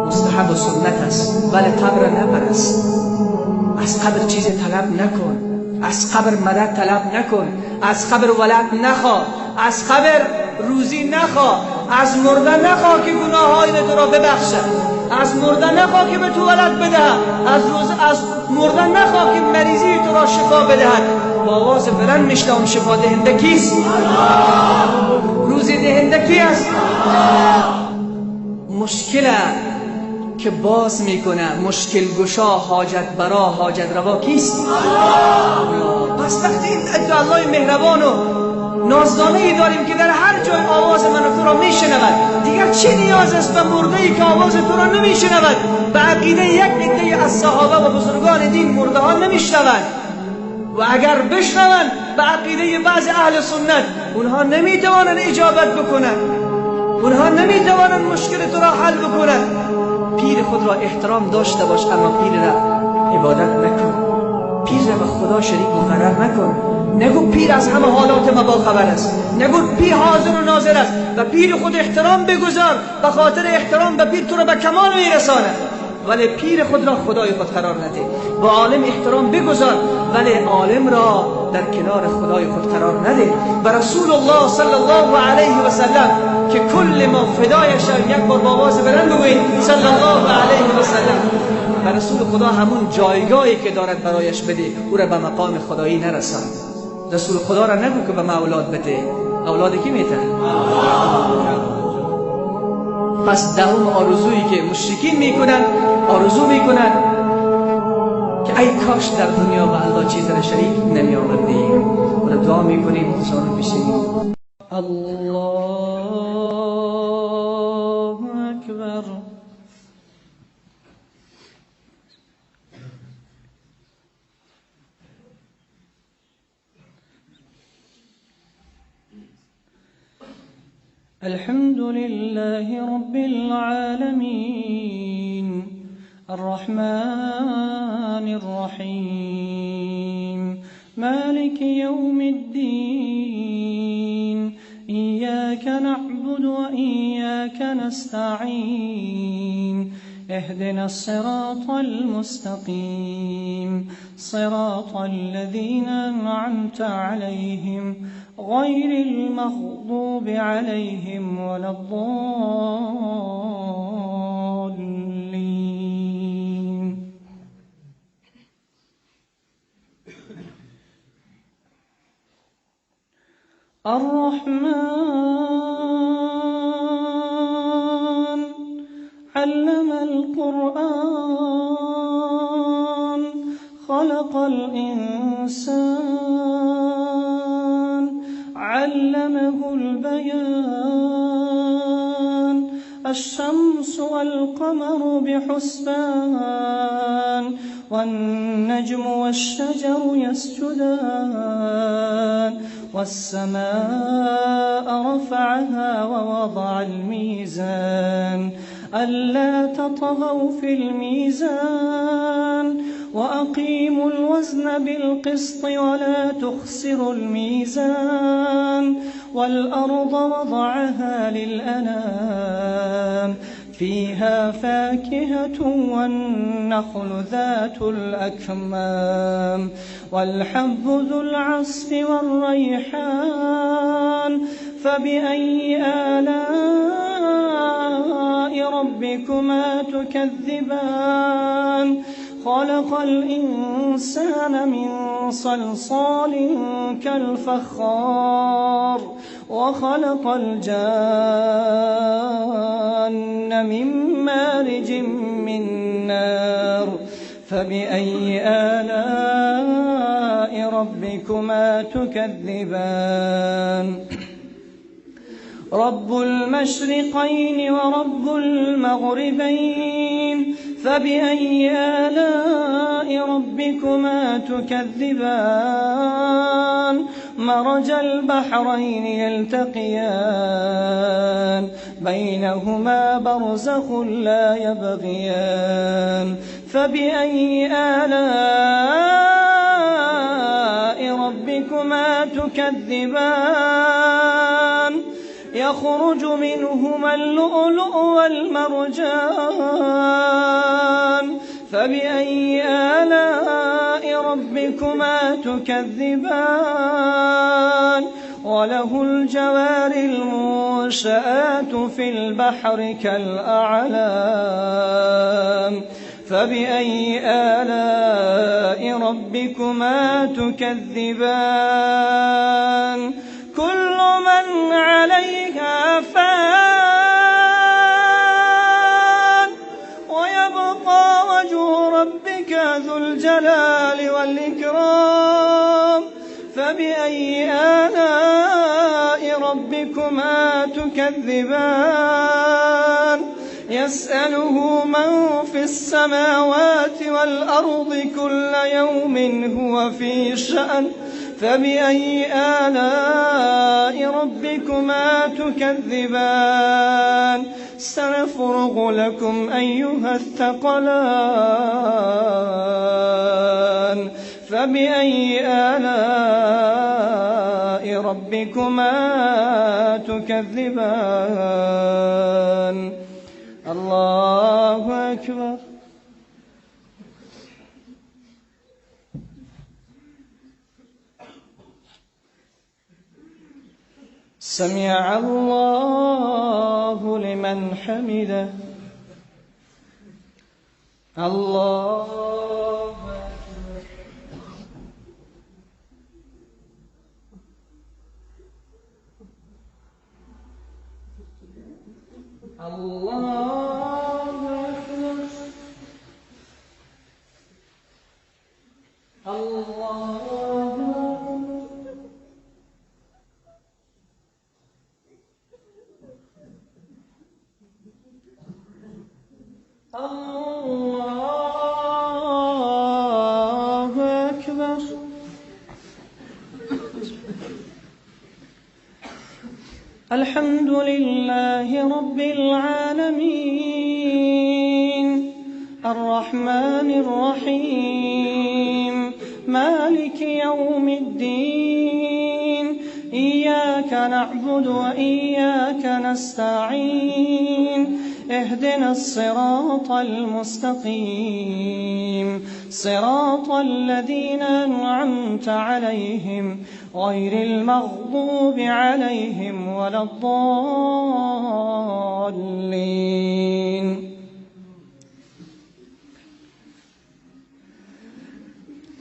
مستحب و سنت است، ولی قبر نپرست. از قبر چیز طلب نکن، از قبر مدد طلب نکن، از قبر ولد نخواه، از قبر روزی نخواه، از مرده نخواه که گناههای تو را ببخشد، از مرده نخواه که به تو ولد بدهد، از مرده نخواه که مریضی تو را شفا بدهد. با آواز بلند میشنوم شفا دهنده کیست؟ روزی دهنده کی است؟ مشکل که باز میکنه، مشکل گشا، حاجت برا، حاجت روا کیست؟ پس وقتی این الله مهربان و نازدانه ای داریم که در هر جای آواز من و تو را میشنود، دیگر چه نیاز است به مرده ای که آواز تو را نمیشنود؟ به عقیده یک عده از صحابه و بزرگان دین مرده ها نمیشنوند، و اگر بشنوند به عقیده بعض اهل سنت اونها نمیتوانند اجابت بکنند، اونها نمیتوانند مشکل تو را حل بکنند. پیر خود را احترام داشته باش، اما پیر را عبادت نکن، پیر را به خدا شریک مقرر نکن. نگو پیر از همه حالات ما با خبر است، نگو پیر حاضر و ناظر است. و پیر خود احترام بگذار، به خاطر احترام به پیر تو را به کمال میرساند، ولی پیر خود را خدای خود قرار نده. با عالم احترام بگذار، ولی عالم را در کنار خدای خود قرار نده. و رسول الله صلی الله علیه و سلم که کل ما فدای شویم، یک بار با آواز بلند بگویید صلی الله علیه و سلم. و رسول خدا همون جایگاهی که دارد برایش بده، او را به مقام خدایی نرساند. رسول خدا را نگو که به ما اولاد بده، اولاد کی میته؟ پس دهم آرزویی که مشرکین میکنن، آرزو میکنن که ای کاش در دنیا به الله چیز را شریک نمی آوردیم. و دعا میکنیم خسارو بشینیم. الله اکبر. الحمد لله رب العالمين الرحمن الرحيم مالك يوم الدين إياك نعبد وإياك نستعين اهدنا الصراط المستقيم صراط الذين أنعمت عليهم غير المغضوب عليهم ولا الضالين. الرحمن علم القرآن خلق الإنسان علمه البيان. الشمس والقمر بحسبان والنجم والشجر يسجدان والسماء رفعها ووضع الميزان ألا تطغوا في الميزان وأقيموا الوزن بالقسط ولا تخسروا الميزان والأرض وضعها للأنام فيها فاكهة والنخل ذات الأكمام والحب ذو العصف والريحان فبأي آلاء ربكما تكذبان. خلق الإنسان من صلصال كالفخار وخلق الجان من مارج من نار فبأي آلاء ربكما تكذبان. رب المشرقين ورب المغربين فبأي آلاء ربكما تكذبان. مرج البحرين يلتقيان بينهما برزخ لا يبغيان فبأي آلاء ربكما تكذبان. يخرج منهما اللؤلؤ والمرجان فبأي آلاء ربكما تكذبان. وله الجوار المنشآت في البحر كالأعلام فبأي آلاء ربكما تكذبان. كل من عليها فان ويبقى وجه ربك ذو الجلال والإكرام فبأي آلاء ربكما تكذبان. يسأله من في السماوات والأرض كل يوم هو في شأن فبأي آلاء ربكما تكذبان. سنفرغ لكم أيها الثقلان فبأي آلاء ربكما تكذبان. الله أكبر. سمع الله لمن حمده. الله أكبر. الله أكبر. الله الله أكبر. الحمد لله رب العالمين الرحمن الرحيم مالك يوم الدين إياك نعبد وإياك نستعين اهدنا الصراط المستقيم صراط الذين أنعمت عليهم غير المغضوب عليهم ولا الضالين.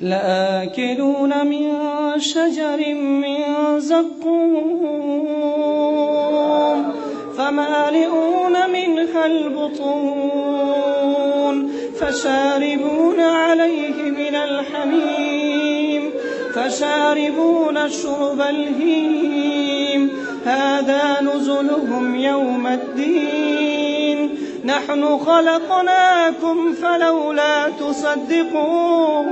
لآكلون من شجر من زقوم فمالئون منها البطون فشاربون عليه من الحميم فشاربون شرب الهيم. هذا نزلهم يوم الدين. نحن خلقناكم فلولا تصدقون.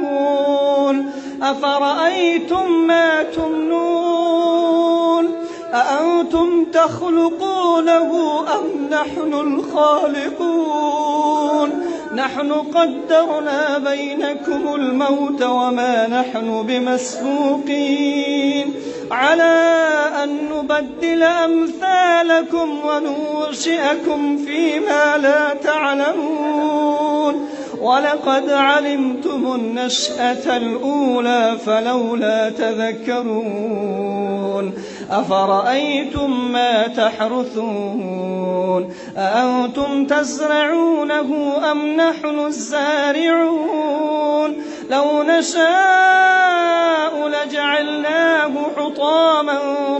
أفرأيتم ما تمنون أأنتم تخلقونه أم نحن الخالقون؟ نحن قدرنا بينكم الموت وما نحن بمسبوقين على أن نبدل أمثالكم وننشئكم فيما لا تعلمون. ولقد علمتم النشأة الأولى فلولا تذكرون. أفرأيتم ما تحرثون أأنتم تزرعونه أم نحن الزارعون؟ لو نشاء لجعلناه حطاما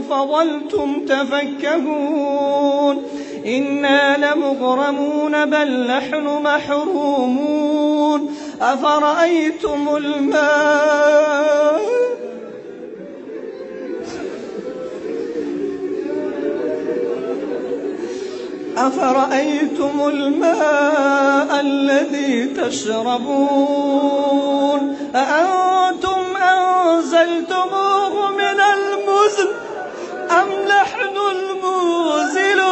فظلتم تفكهون. إنا لمغرمون بل نحن محرومون. أفرأيتم الماء أفرأيتم الماء الذي تشربون أأنتم أنزلتموه من المزن أم نحن المنزلون؟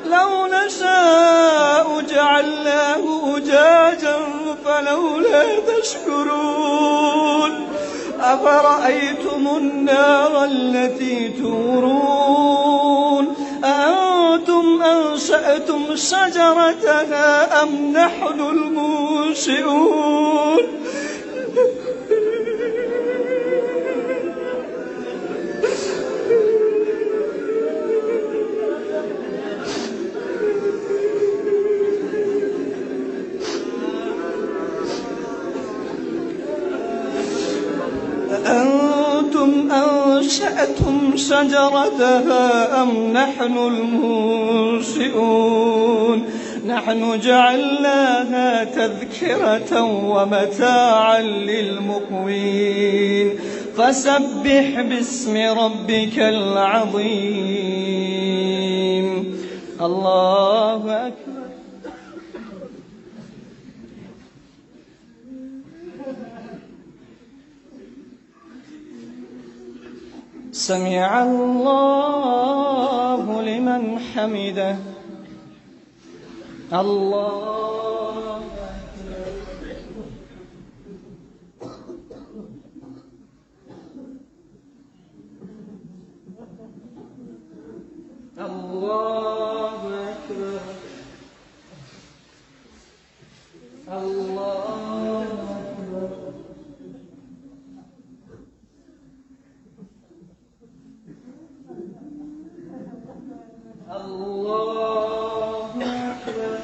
لو نشاء جعلناه أجاجا فلولا تشكرون. أفرأيتم النار التي تورون أأنتم أنشأتم شجرتها أم نحن المنشئون؟ أأنتم أنشأتم شجرتها أم نحن المنشئون؟ نحن جعلناها تذكرة ومتاعا للمقوين. فسبح باسم ربك العظيم. الله أكبر. سمع الله لمن حمده. الله أكبر. الله أكبر. الله أكبر. الله أكبر.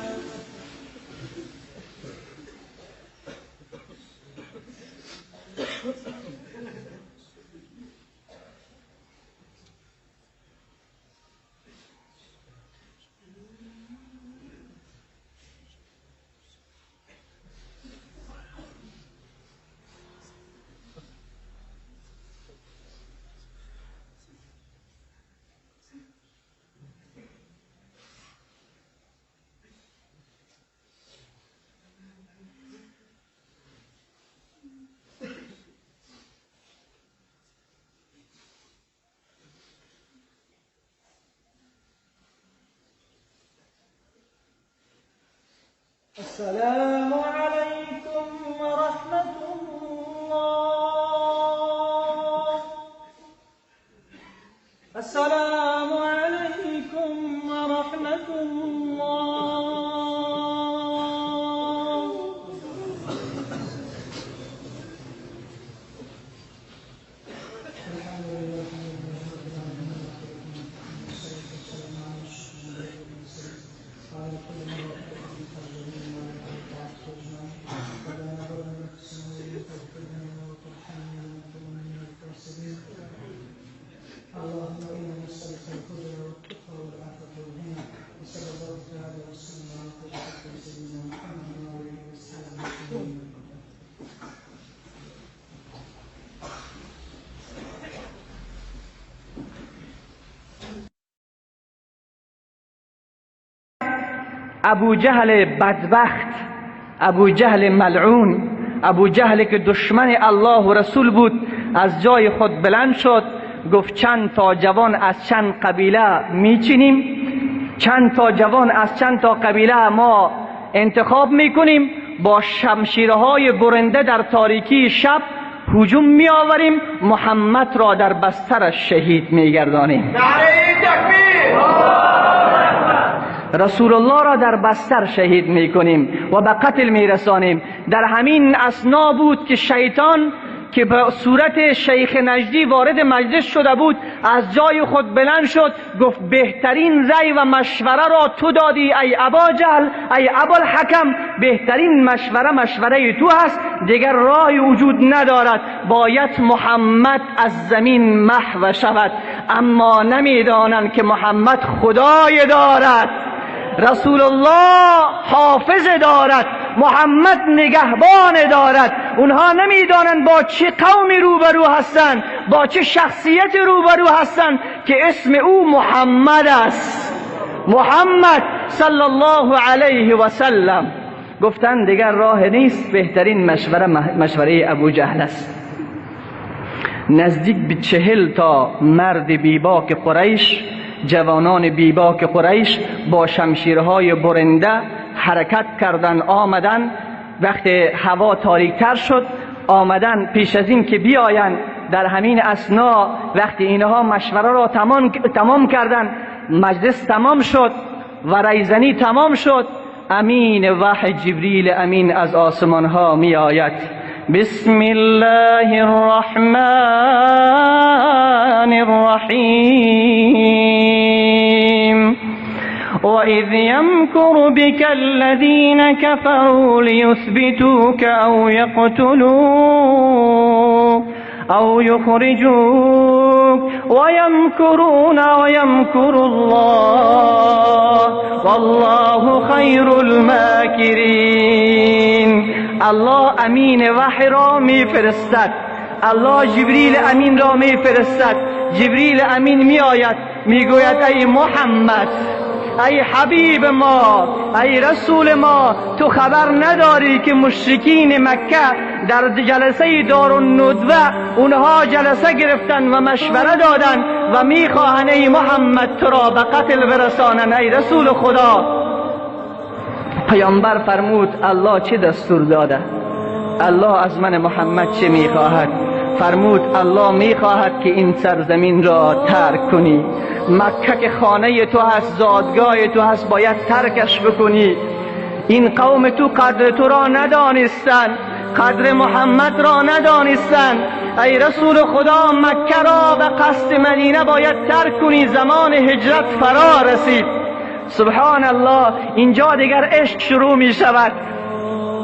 السلام علیکم و رحمت الله. السلام علیکم و رحمت الله. اللهم إنا نسألك الهدى والتقى والعفو والغنى، وصلى الله تعالى وسلم على خير خلقه سيدنا محمد وعلى آله وصحبه أجمعين. ابو جهل بدبخت، ابو جهل ملعون، ابو جهل که دشمن الله و رسول بود، از جای خود بلند شد، گفت چند تا جوان از چند قبیله میچینیم، چند تا جوان از چند تا قبیله ما انتخاب میکنیم، با شمشیرهای برنده در تاریکی شب هجوم میآوریم، محمد را در بسترش شهید میگردانیم. رسول الله را در بستر شهید میکنیم و به قتل میرسانیم. در همین اثنا بود که شیطان که به صورت شیخ نجدی وارد مجلس شده بود، از جای خود بلند شد، گفت بهترین رأی و مشوره را تو دادی ای ابا جهل، ای ابوالحکم، بهترین مشوره مشوره تو هست، دیگر رای وجود ندارد، باید محمد از زمین محو شود. اما نمیدانند که محمد خدای دارد، رسول الله حافظ دارد، محمد نگهبان دارد. اونها نمیدانند با چه قومی روبرو هستند، با چه شخصیت روبرو هستند که اسم او محمد است، محمد صلی الله علیه و سلم. گفتند دیگر راه نیست، بهترین مشوره مشوره ابو جهل است. نزدیک به 40 تا مرد بیباک قریش، جوانان بیباک قریش با شمشیرهای برنده حرکت کردن، آمدن. وقتی هوا تاریکتر شد آمدن، پیش از این که بیاین در همین اثنا وقتی اینها مشوره را تمام کردن، مجلس تمام شد و رایزنی تمام شد، امین وحی جبریل امین از آسمان ها می آید. بسم الله الرحمن الرحیم. وإذ يمكر بك الذين كفروا ليثبتوك أو يقتلوك أو يخرجوك ويمكرون ويمكر الله والله خير الماكرين. الله امین وحی را می فرستد، الله جبریل امین را می فرستد. جبریل امین می آید، می گوید ای محمد، ای حبیب ما، ای رسول ما، تو خبر نداری که مشرکین مکه در جلسه دارالندوه اونها جلسه گرفتن و مشوره دادن و میخواهند ای محمد تو را به قتل برسانند ای رسول خدا. پیامبر فرمود الله چه دستور داده؟ الله از من محمد چه میخواهد؟ فرمود الله میخواهد که این سرزمین را ترک کنی. مکه که خانه تو هست، زادگاه تو هست، باید ترکش بکنی. این قوم تو قدر تو را ندانستن، قدر محمد را ندانستن. ای رسول خدا مکه را به قصد مدینه باید ترک کنی، زمان هجرت فرا رسید. سبحان الله، اینجا دیگر عشق شروع می شود.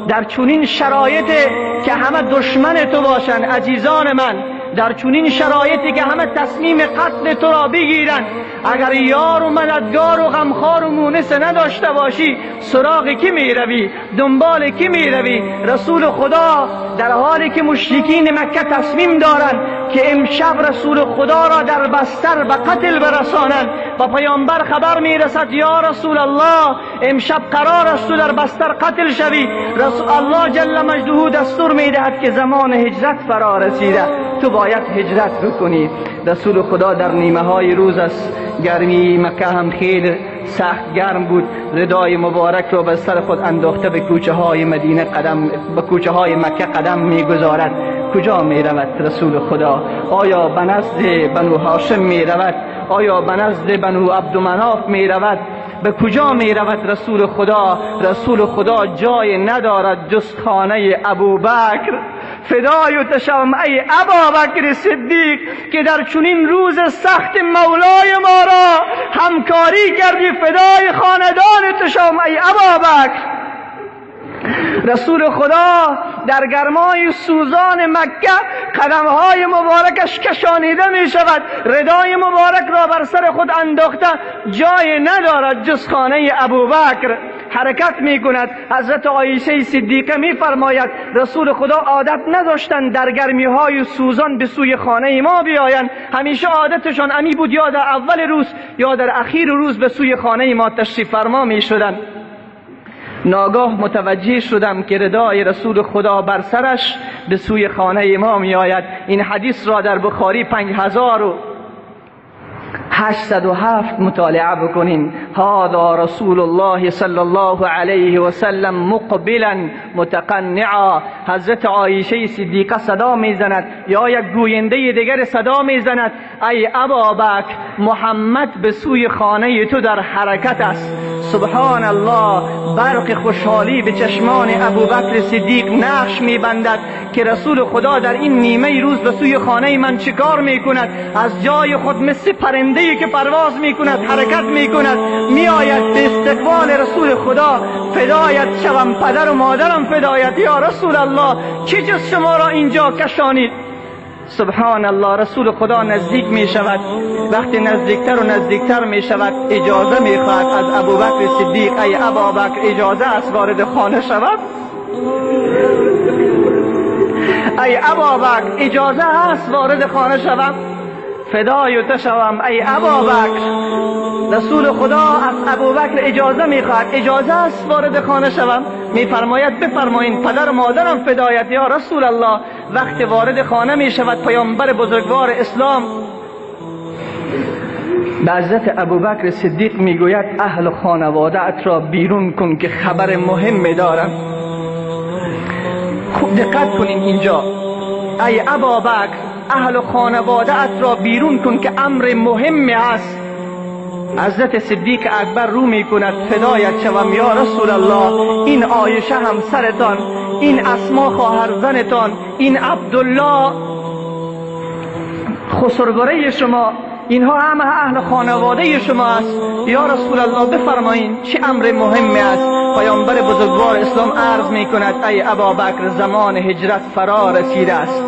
در چنین شرایطی که همه دشمن تو باشند، عزیزان من، در چنین شرایطی که همه تصمیم قتل تو را بگیرند، اگر یار و مددگار و غمخوار و مونس نداشته باشی، سراغ کی میروی؟ دنبال کی میروی؟ رسول خدا در حالی که مشرکین مکه تصمیم دارند که امشب رسول خدا را در بستر به قتل برسانند، و پیامبر خبر میرسد یا رسول الله امشب قرار است تو در بستر قتل شوی. رسول الله جل مجده دستور میدهد که زمان هجرت فرا رسیده، تو باید هجرت بکنی. رسول خدا در نیمه های روز است، گرمی مکه هم خیلی سخت گرم بود، ردای مبارک را به سر خود انداخته به کوچه های مدینه قدم، به کوچه های مکه قدم میگذارد. کجا می رود رسول خدا؟ آیا به نزد بنو هاشم می رود؟ آیا به نزد بنو عبدمناف می رود؟ به کجا می رود رسول خدا؟ رسول خدا جای ندارد جز خانه ابوبکر. فدای تشوم ای ابابکر صدیق که در چنین روز سخت مولای ما را همکاری کردی، فدای خاندان تشوم ای ابابکر. رسول خدا در گرمای سوزان مکه قدمهای مبارکش کشانیده می شود، ردای مبارک را بر سر خود انداخته، جای ندارد جز خانه ابوبکر. حرکت می کند. حضرت عایشه صدیقه می فرماید رسول خدا عادت نداشتند در گرمی های سوزان به سوی خانه ما بیایند، همیشه عادتشان امی بود یا در اول روز یا در اخیر روز به سوی خانه ما تشریف فرما می شدند. ناگاه متوجه شدم که ردای رسول خدا بر سرش به سوی خانه ما می آید. این حدیث را در بخاری 5807 مطالعه بکنین. هذا رسول الله صلی الله علیه و سلم مقبلا متقنعا. حضرت عایشه صدیقه صدا میزند یا یک گوینده دیگر صدا میزند، ای ابابکر، محمد به سوی خانه تو در حرکت است. سبحان الله، برق خوشحالی به چشمان ابوبکر صدیق نقش میبندد که رسول خدا در این نیمه روز به سوی خانه من چیکار میکند؟ از جای خود مثل پرنده‌ای که پرواز میکند حرکت میکند، میآید به استقبال رسول خدا. فدایت شوم، پدر و مادرم فدایت، یا رسول الله چه چیز شما را اینجا کشانید؟ سبحان الله، رسول خدا نزدیک می شود. وقتی نزدیکتر و نزدیکتر می شود اجازه می خواهد از ابوبکر صدیق، ای ابابکر اجازه است وارد خانه شود؟ ای ابابکر اجازه است وارد خانه شوم؟ فدای تو شوم ای ابابکر. رسول خدا از ابوبکر اجازه میخواهد، اجازه است وارد خانه شوم؟ میفرماید بفرمایین، پدر و مادرم فدایت یا رسول الله. وقت وارد خانه میشود پیامبر بزرگوار اسلام به حضرت ابوبکر صدیق میگوید اهل خانواده ات را بیرون کن که خبر مهم دارم. خوب دقت کنین اینجا، ای ابابکر اهل خانواده ات را بیرون کن که امر مهم است. حضرت صدیق اکبر رو می کند، فدایت شوم یا رسول الله، این عایشه همسرتان، این اسما خواهر زنتان، این عبدالله خسرگره شما، اینها همه اهل خانواده شما است. یا رسول الله بفرمایین چه امر مهمی است؟ پیامبر بزرگوار اسلام عرض می کند ای ابابکر زمان هجرت فرا رسیده است،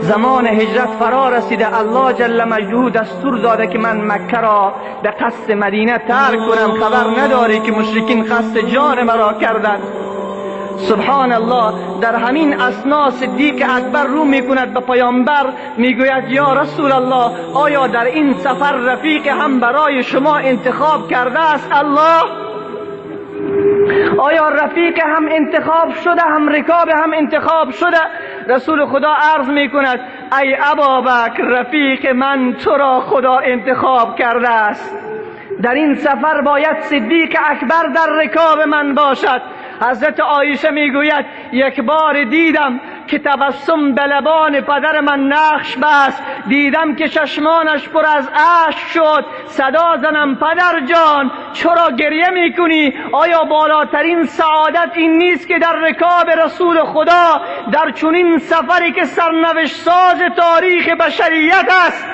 زمان هجرت فرا رسیده. الله جل مجدوه دستور داده که من مکه را به قصد مدینه ترک کنم، خبر نداری که مشرکین قصد جان مرا کردند. سبحان الله، در همین اثنا صدیق اکبر رو میکند به پیامبر، میگوید یا رسول الله آیا در این سفر رفیق هم برای شما انتخاب کرده است الله؟ آیا رفیق هم انتخاب شده، هم رکاب هم انتخاب شده؟ رسول خدا عرض میکند ای ابابکر رفیق من تو را خدا انتخاب کرده است، در این سفر باید صدیق اکبر در رکاب من باشد. حضرت عایشه میگوید یک بار دیدم که تبسم به لبان پدر من نقش بست، دیدم که چشمانش پر از اشک شد، صدا زنم پدر جان چرا گریه میکنی؟ آیا بالاترین سعادت این نیست که در رکاب رسول خدا در چنین سفری که سرنوشت ساز تاریخ بشریت است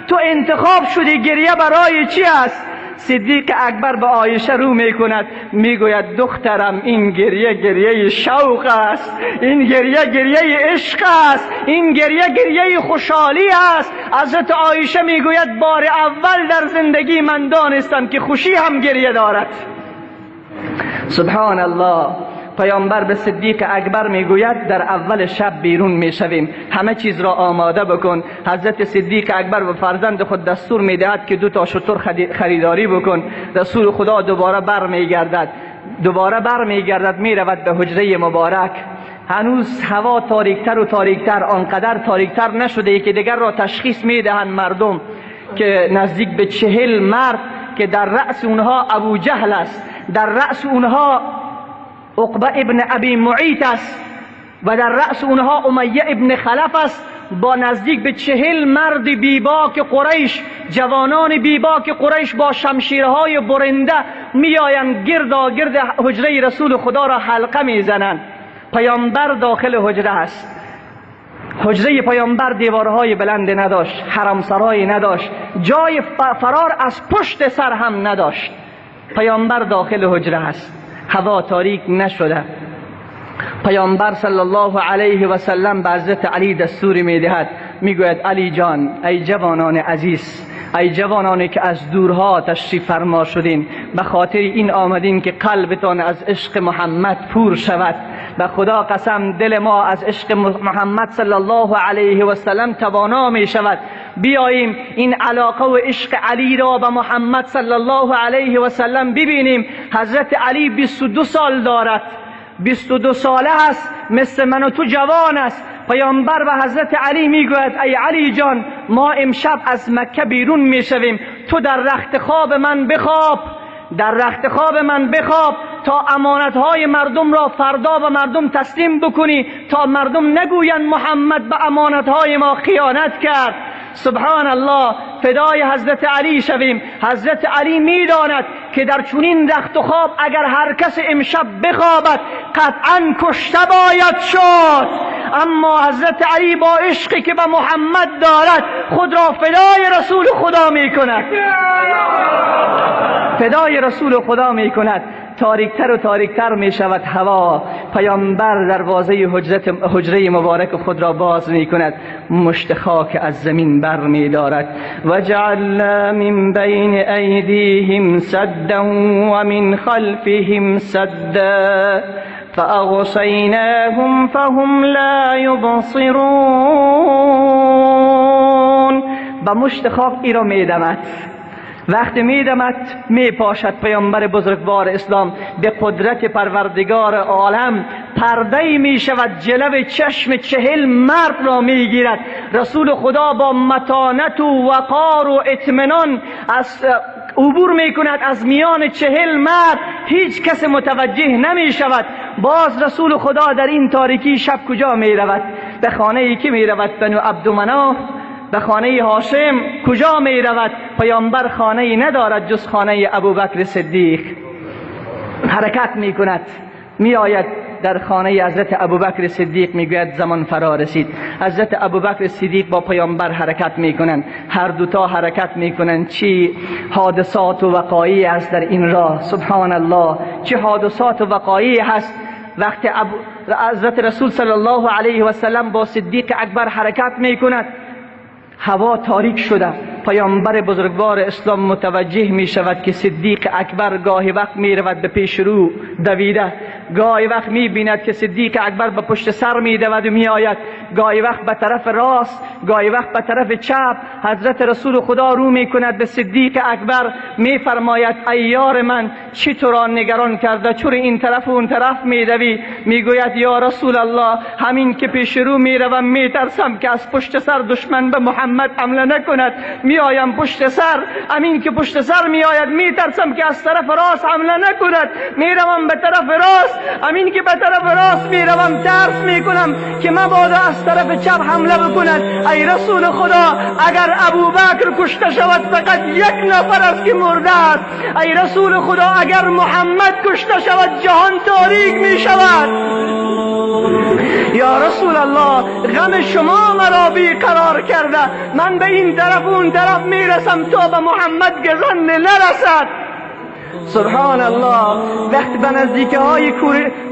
تو انتخاب شدی، گریه برای چی است؟ صدیق اکبر به عایشه رو میکند، میگوید دخترم این گریه گریه شوق است، این گریه گریه عشق است، این گریه گریه خوشحالی است. حضرت عایشه میگوید بار اول در زندگی من دانستم که خوشی هم گریه دارد. سبحان الله، پیامبر به صدیق اکبر میگوید در اول شب بیرون میشویم، همه چیز را آماده بکن. حضرت صدیق اکبر به فرزند خود دستور میدهد که 2 تا شتر خریداری بکن. رسول خدا دوباره برمیگردد، میرود به حجره مبارک. هنوز هوا تاریکتر و تاریکتر، آنقدر تاریکتر نشده که دیگر را تشخیص میدهند مردم که نزدیک به 40 مرد که در رأس اونها ابو جهل است، در رأس اونها عقبه ابن ابی معیط است و در رأس اونها امیه ابن خلف است، با نزدیک به 40 مرد بیباک قریش، جوانان بیباک قریش با شمشیرهای برنده میآیند گردا گرد حجره رسول خدا را حلقه میزنند. پیامبر داخل حجره است. حجره پیامبر دیوارهای بلند نداشت، حرمسرای نداشت، جای فرار از پشت سر هم نداشت. پیامبر داخل حجره است، هوا تاریک نشده. پیامبر صلی الله علیه و سلم به حضرت علی دستور میدهد، میگوید علی جان، ای جوانان عزیز، ای جوانانی که از دورها تشریف فرما شدین، به خاطر این آمدین که قلبتان از عشق محمد پور شود. به خدا قسم دل ما از عشق محمد صلی الله علیه و سلم توانا می شود. بیاییم این علاقه و عشق علی را به محمد صلی الله علیه و سلم ببینیم. حضرت علی 22 سال دارد، 22 ساله است، مثل من و تو جوان است. پیامبر به حضرت علی میگوید ای علی جان، ما امشب از مکه بیرون میشویم، تو در رخت خواب من بخواب، در رخت خواب من بخواب تا امانتهای مردم را فردا به مردم تسلیم بکنی، تا مردم نگویند محمد به امانتهای ما خیانت کرد. سبحان الله، فدای حضرت علی شویم. حضرت علی میداند که در چنین رخت خواب اگر هر کس امشب بخوابد قطعا کشته باید شد، اما حضرت علی با عشقی که به محمد دارد خود را فدای رسول خدا میکند، فدای رسول خدا میکند. تاریکتر و تاریکتر می شود هوا. پیامبر دروازه حجره مبارک خود را باز می کند، مشت خاک از زمین بر می دارد. و جعلنا من بین ایدیهم سدا و من خلفهم سدا فاغشیناهم فهم لا یبصرون. با مشت خاک ای را می دمد. وقتی میدمد میپاشد. پیامبر بزرگوار اسلام به قدرت پروردگار عالم پرده میشود جلو چشم 40 مرد را میگیرد. رسول خدا با متانت و وقار و اطمینان از عبور میکند از میان 40 مرد، هیچ کس متوجه نمیشود. باز رسول خدا در این تاریکی شب کجا میرود؟ به خانه کی میرود؟ بنو عبدمناف، به خانه هاشم. کجا می رود؟ پیامبر خانه ندارد جز خانه ابوبکر صدیق. حرکت می کند، می آید در خانه حضرت ابوبکر صدیق، می گوید زمان فرا رسید. حضرت ابوبکر صدیق با پیامبر حرکت می کنند، هر دوتا حرکت می کنند. چی حادثات و وقایعی است در این راه، سبحان الله، چه حادثات و وقایعی هست. وقتی حضرت رسول صلی الله علیه و سلم با صدیق اکبر حرکت می کند، هوا تاریک شده. پیامبر بزرگوار اسلام متوجه می شود که صدیق اکبر گاهی وقت می رود به پیش رو دویده، گاهی وقت می بیند که صدیق اکبر به پشت سر می دود و می آید، گاهی وقت به طرف راست، گاهی وقت به طرف چپ. حضرت رسول خدا رو می کند به صدیق اکبر، می فرماید ای یار من، چی تو را نگران کرده؟ چرا این طرف و اون طرف می دوی؟ می گوید یا رسول الله، همین که پیش رو می روم می ترسم که از پشت سر دشمن به محمد حمله نکند. می آیم پشت سر، همین که پشت سر می آید می ترسم که از طرف راست حمله نکند. می روم به طرف راست، همین که به طرف راست می روم ترس می کنم که مبادا از طرف چپ حمله بکند. ای رسول خدا، اگر ابوبکر کشته شود فقط یک نفر است که مرده است. ای رسول خدا، اگر محمد کشته شود جهان تاریک می شود. یا رسول الله، غم شما مرا بیقرار کرده، من به این طرف و اون طرف میرسم تا به محمد گزند نرسد. سبحان الله. وقتی به نزدیک های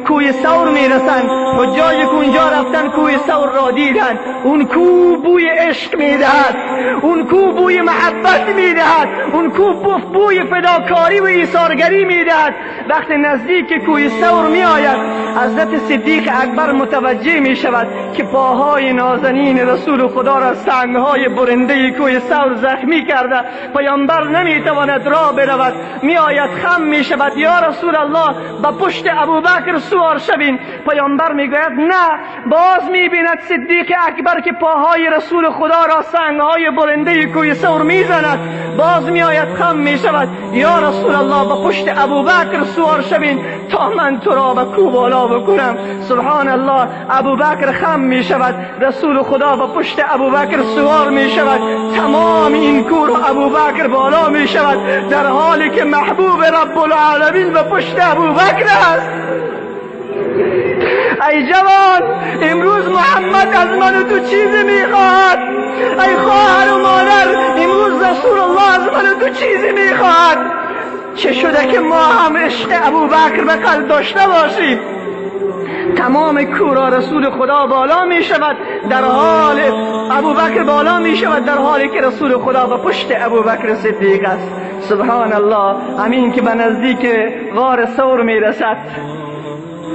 کوی ثور میرسند، حجاج که اونجا رفتن کوی ثور را دیدن. اون کو بوی عشق میدهد، اون کو بوی محبت میدهد، اون کو بوی فداکاری و ایثارگری میدهد. وقتی نزدیک کوی ثور میآید، حضرت صدیق اکبر متوجه میشود که پاهای نازنین رسول خدا را سنگهای برنده کوی ثور زخمی کرده. پیامبر نمیتواند راه برود. میآید خم می شود، یا رسول الله به پشت ابوبکر سوار شوین. پیامبر میگوید نه. باز میبیند صدیق اکبر که پاهای رسول خدا را سنگهای برنده کوی ثور میزند. باز میآید خم میشود، یا رسول الله به پشت ابوبکر سوار شوین تا من تو را به کو بالا بکنم. سبحان الله، ابوبکر خم میشود، رسول خدا به پشت ابوبکر سوار میشود، تمام این کو را ابوبکر بالا میشود، در حالی که محبوب رب العالمین به پشت ابوبکر است. ای جوان، امروز محمد از من و تو چیزی میخواهد. ای خواهر و مادر، امروز رسول الله از من و تو چیزی میخواهد. چه شده که ما هم عشق ابوبکر به قلب داشته باشیم؟ تمام کورا رسول خدا بالا می شود، در حال ابوبکر بالا می شود، در حالی که رسول خدا به پشت ابوبکر صدیق است. سبحان الله، همین که به نزدیک غار ثور می رسد،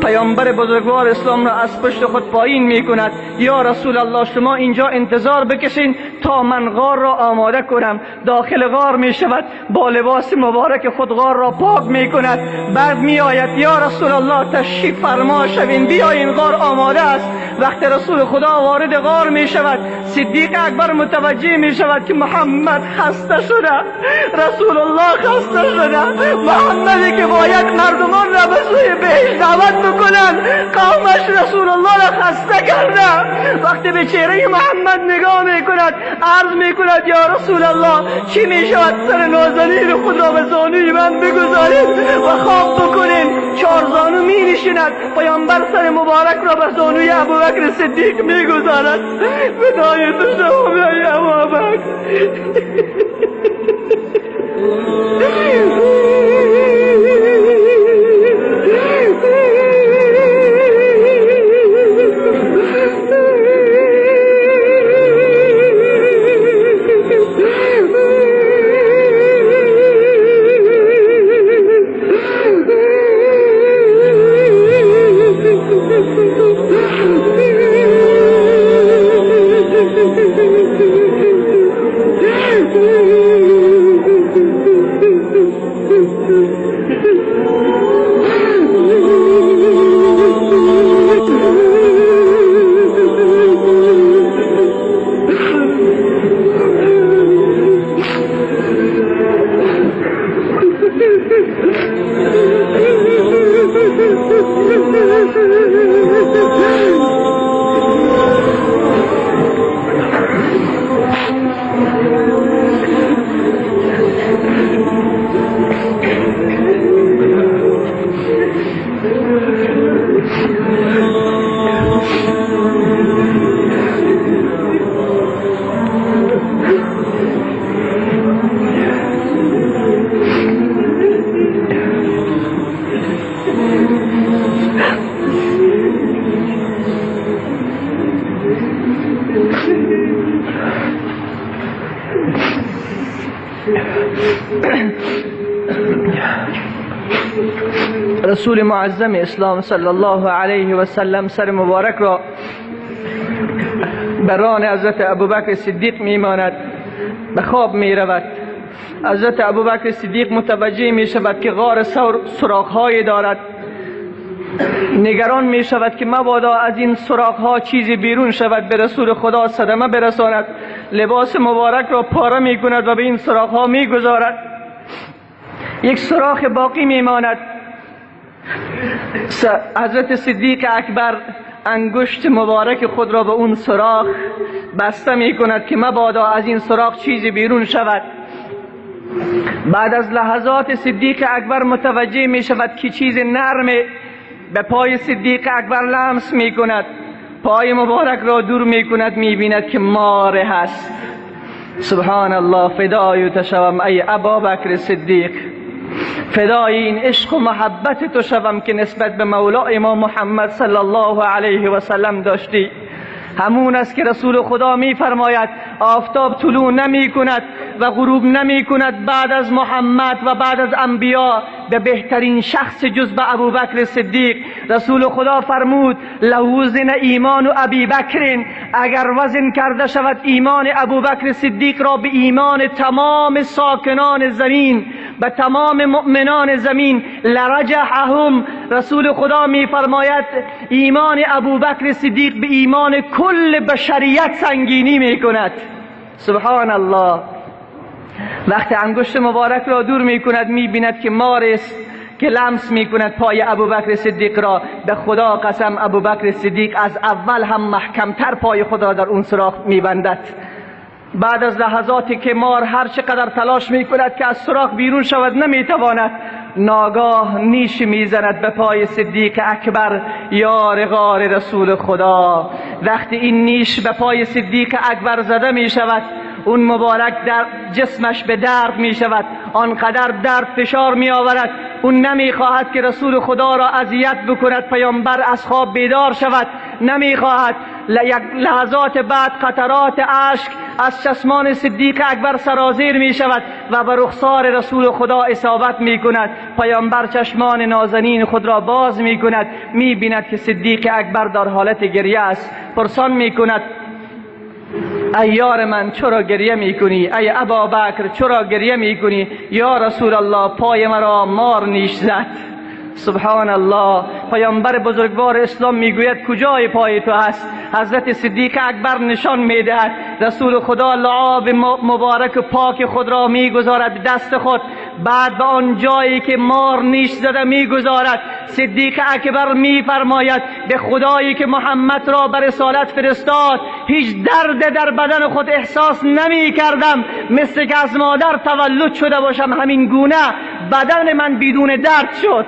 پیامبر بزرگوار اسلام را از پشت خود پایین می کند. یا رسول الله شما اینجا انتظار بکشین تا من غار را آماده کنم. داخل غار می شود، با لباس مبارک خود غار را پاک می کند. بعد می آید، یا رسول الله تشریف فرما شوین، بیاین غار آماده است. وقت رسول خدا وارد غار می شود، صدیق اکبر متوجه می شود که محمد خسته شده، رسول الله خسته شده، محمدی که باید مردمان را به سوی بهشت دعوت بکنن، قومش رسول الله را خسته کرده. وقتی به چهره محمد نگاه می کند، عرض می کند یا رسول الله چی می شود سر نازنین خود را به زانوی من بگذارید و خواب بکنین. چهار زانو می نشیند، پیامبر سر مبارک را به زانوی ابوبکر صدیق می گذارد. فدای تو شوم ای ابوبکر. رسول معظم اسلام صلی الله علیه و سلم سر مبارک را بر ران حضرت ابوبکر صدیق میماند، به خواب میرود. حضرت ابوبکر صدیق متوجه می شود که غار ثور سوراخ‌هایی دارد. نگران می شود که مبادا از این سوراخ‌ها چیزی بیرون شود، به رسول خدا صدمه برساند. لباس مبارک را پاره می کند و به این سوراخ‌ها می گذارد. یک سوراخ باقی می ماند. حضرت صدیق اکبر انگشت مبارک خود را به اون سوراخ بسته می کند که مبادا از این سوراخ چیزی بیرون شود. بعد از لحظات صدیق اکبر متوجه می شود که چیز نرم به پای صدیق اکبر لمس می کند. پای مبارک را دور می کند، می بیند که ماره هست. سبحان الله، فدای تو شوم ای ابابکر صدیق، فدای این عشق و محبت تو شوم که نسبت به مولای ما محمد صلی الله علیه و سلم داشتی. همون است که رسول خدا می فرماید آفتاب طلوع نمی کند و غروب نمی کند بعد از محمد و بعد از انبیا به بهترین شخص جز به ابوبکر صدیق. رسول خدا فرمود لو وزن ایمان ابی بکر، اگر وزن کرده شود ایمان ابوبکر صدیق را به ایمان تمام ساکنان زمین، به تمام مؤمنان زمین لرجحهم. رسول خدا میفرماید ایمان ابوبکر صدیق به ایمان کل بشریت سنگینی میکند. سبحان الله. وقتی انگشت مبارک را دور میکند میبیند که مار است که لمس میکند پای ابوبکر صدیق را. به خدا قسم ابوبکر صدیق از اول هم محکمتر پای خود را در اون سوراخ میبندد. بعد از لحظاتی که مار هر چقدر تلاش میکند که از سوراخ بیرون شود نمیتواند، ناگاه نیش میزند به پای صدیق اکبر، یار غار رسول خدا. وقتی این نیش به پای صدیق اکبر زده میشود، اون مبارک در جسمش به درد می شود، آنقدر درد فشار می آورد. اون نمی خواهد که رسول خدا را اذیت بکند، پیامبر از خواب بیدار شود، نمی خواهد. لحظات بعد قطرات اشک از چشمان صدیق اکبر سرازیر می شود و به رخسار رسول خدا اصابت می کند. پیامبر چشمان نازنین خود را باز می کند، می بیند که صدیق اکبر در حالت گریه است. پرسان می کند ای یار من چرا گریه میکنی؟ ای ابابکر چرا گریه میکنی؟ یا رسول الله پای مرا مار نیش زد. سبحان الله. پیامبر بزرگوار اسلام میگوید کجای پای تو هست؟ حضرت صدیق اکبر نشان میدهد. رسول خدا لعاب مبارک پاک خود را میگذارد دست خود، بعد به آن جایی که مار نیش زده میگذارد. صدیق اکبر میفرماید به خدایی که محمد را بر رسالت فرستاد هیچ درد در بدن خود احساس نمی کردم، مثل که از مادر تولد شده باشم همین گونه بدن من بدون درد شد.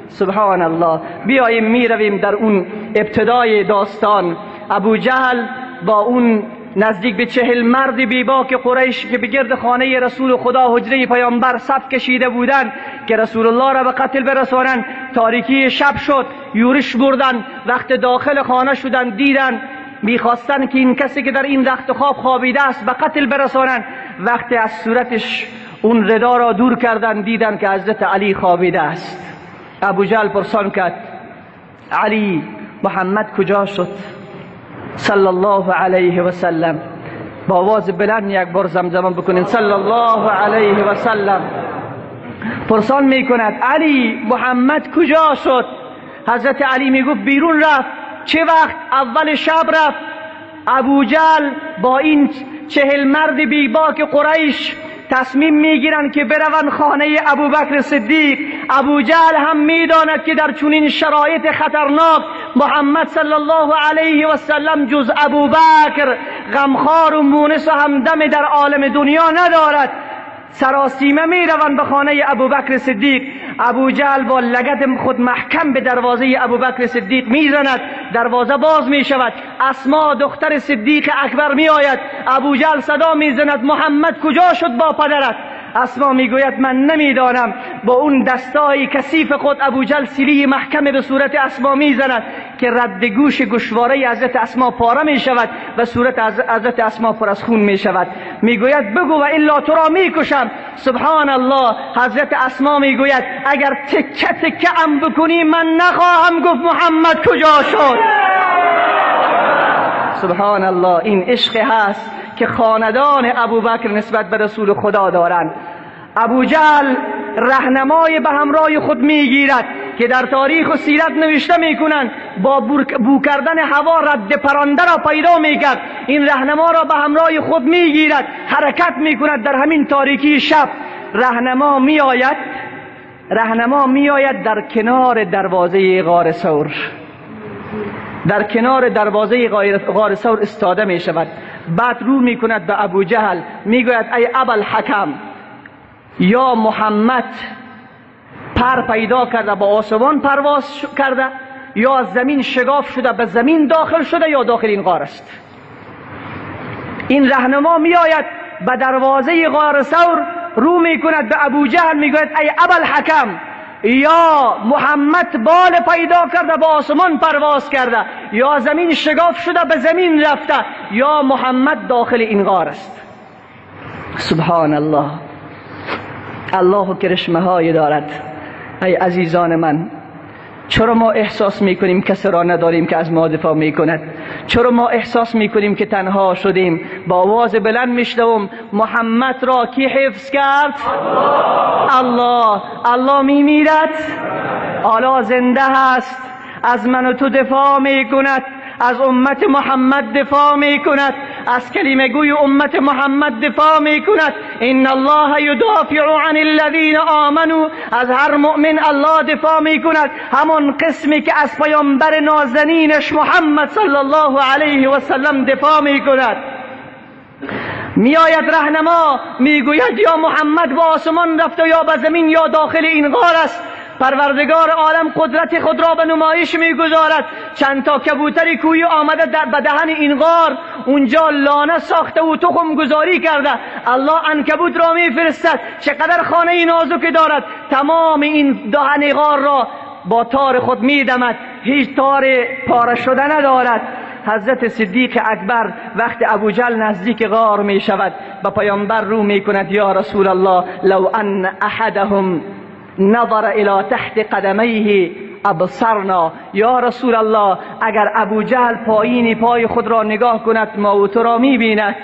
سبحان الله. بیاییم میرویم در اون ابتدای داستان. ابو جهل با اون نزدیک به 40 مرد بیباک قریش که به گرد خانه رسول خدا حجره پیامبر صف کشیده بودند که رسول الله را به قتل برسانند، تاریکی شب شد، یورش بردن. وقت داخل خانه شدن دیدن میخواستن که این کسی که در این رخت خواب خوابیده است به قتل برسانند. وقتی از صورتش اون ردا را دور کردن دیدن که حضرت علی خوابیده است. ابو جهل پرسان کرد علی محمد کجا شد؟ صلی الله علیه و سلم. با آواز بلند یک بار زمزمه بکنین صلی الله علیه و سلم. پرسان میکند علی محمد کجا شد؟ حضرت علی میگفت بیرون رفت. چه وقت؟ اول شب رفت. ابو جهل با این 40 مرد بیباک قریش تصمیم میگیرند که بروند خانه ابوبکر صدیق. ابو جهل هم میداند که در چنین شرایط خطرناک محمد صلی الله علیه و سلم جز ابوبکر غمخوار و مونس و همدم در عالم دنیا ندارد. سراسیمه میروند به خانه ابوبکر صدیق. ابو جهل با لگد خود محکم به دروازه ابوبکر صدیق میزند، دروازه باز میشود. اسما دختر صدیق اکبر میآید. ابو جهل صدا میزند محمد کجا شد با پدرت؟ اسما میگوید من نمیدانم. با اون دستای کثیف خود ابو جهل سیلی محکم به صورت اسما میزند که رد گوش گوشواره حضرت اسما پاره میشود و صورت حضرت اسما پر از خون میشود. میگوید بگو و الا تو را میکشم. سبحان الله. حضرت اسما میگوید اگر تکه تکه ام بکنی من نخواهم گفت محمد کجا شد. سبحان الله. این عشق هست که خاندان ابوبکر نسبت به رسول خدا دارند. ابو جهل رهنمای به همراه خود میگیرد که در تاریخ و سیرت نوشته میکنند با بو کردن هوا رد پرنده را پیدا میکرد. این رهنما را به همراه خود میگیرد، حرکت میکند در همین تاریکی شب. رهنما میآید، رهنما میآید در کنار دروازه غار ثور، در کنار دروازه غار ثور استاده می شود. بعد رو می کند به ابو جهل می گوید ای ابوالحکم، یا محمد پر پیدا کرده با آسمان پرواز کرده، یا از زمین شگاف شده به زمین داخل شده، یا داخل این غار است. این رهنما می آید به دروازه غار ثور رو می کند به ابو جهل می گوید ای ابوالحکم، یا محمد بال پیدا کرده با آسمان پرواز کرده، یا زمین شگاف شده به زمین رفته، یا محمد داخل این غار است. سبحان الله. الله کرشمه های دارد. ای عزیزان من، چرا ما احساس میکنیم کسی را نداریم که از ما دفاع میکند؟ چرا ما احساس میکنیم که تنها شدیم؟ با آواز بلند میشنوم محمد را کی حفظ کرد؟ الله. الله میمیرد، حالا زنده هست، از من و تو دفاع میکند، از امت محمد دفاع میکند، از کلمه گوی امت محمد دفاع میکند. ان الله یدافع عن الذین آمنوا، از هر مؤمن الله دفاع میکند، همان قسمی که از پیامبر نازنینش محمد صلی الله علیه و سلم دفاع میکند. میآید رهنما میگوید یا محمد به آسمان رفته یا به زمین یا داخل این غار است. پروردگار عالم قدرت خود را به نمایش میگذارد. چند تا کبوتر کوهی آمده به دهن این غار، اونجا لانه ساخته و تخم گذاری کرده. الله عنکبوت را میفرستد، چقدر خانه نازک دارد، تمام این دهن غار را با تار خود میدمد، هیچ تار پاره شده ندارد. حضرت صدیق اکبر وقت ابوجهل نزدیک غار می شود، به پیامبر رو می کند یا رسول الله لو ان احدهم نظر الى تحت قدمیه ابصرنا، یا رسول الله اگر ابوجهل پایین پای خود را نگاه کند ما و تو را می بیند.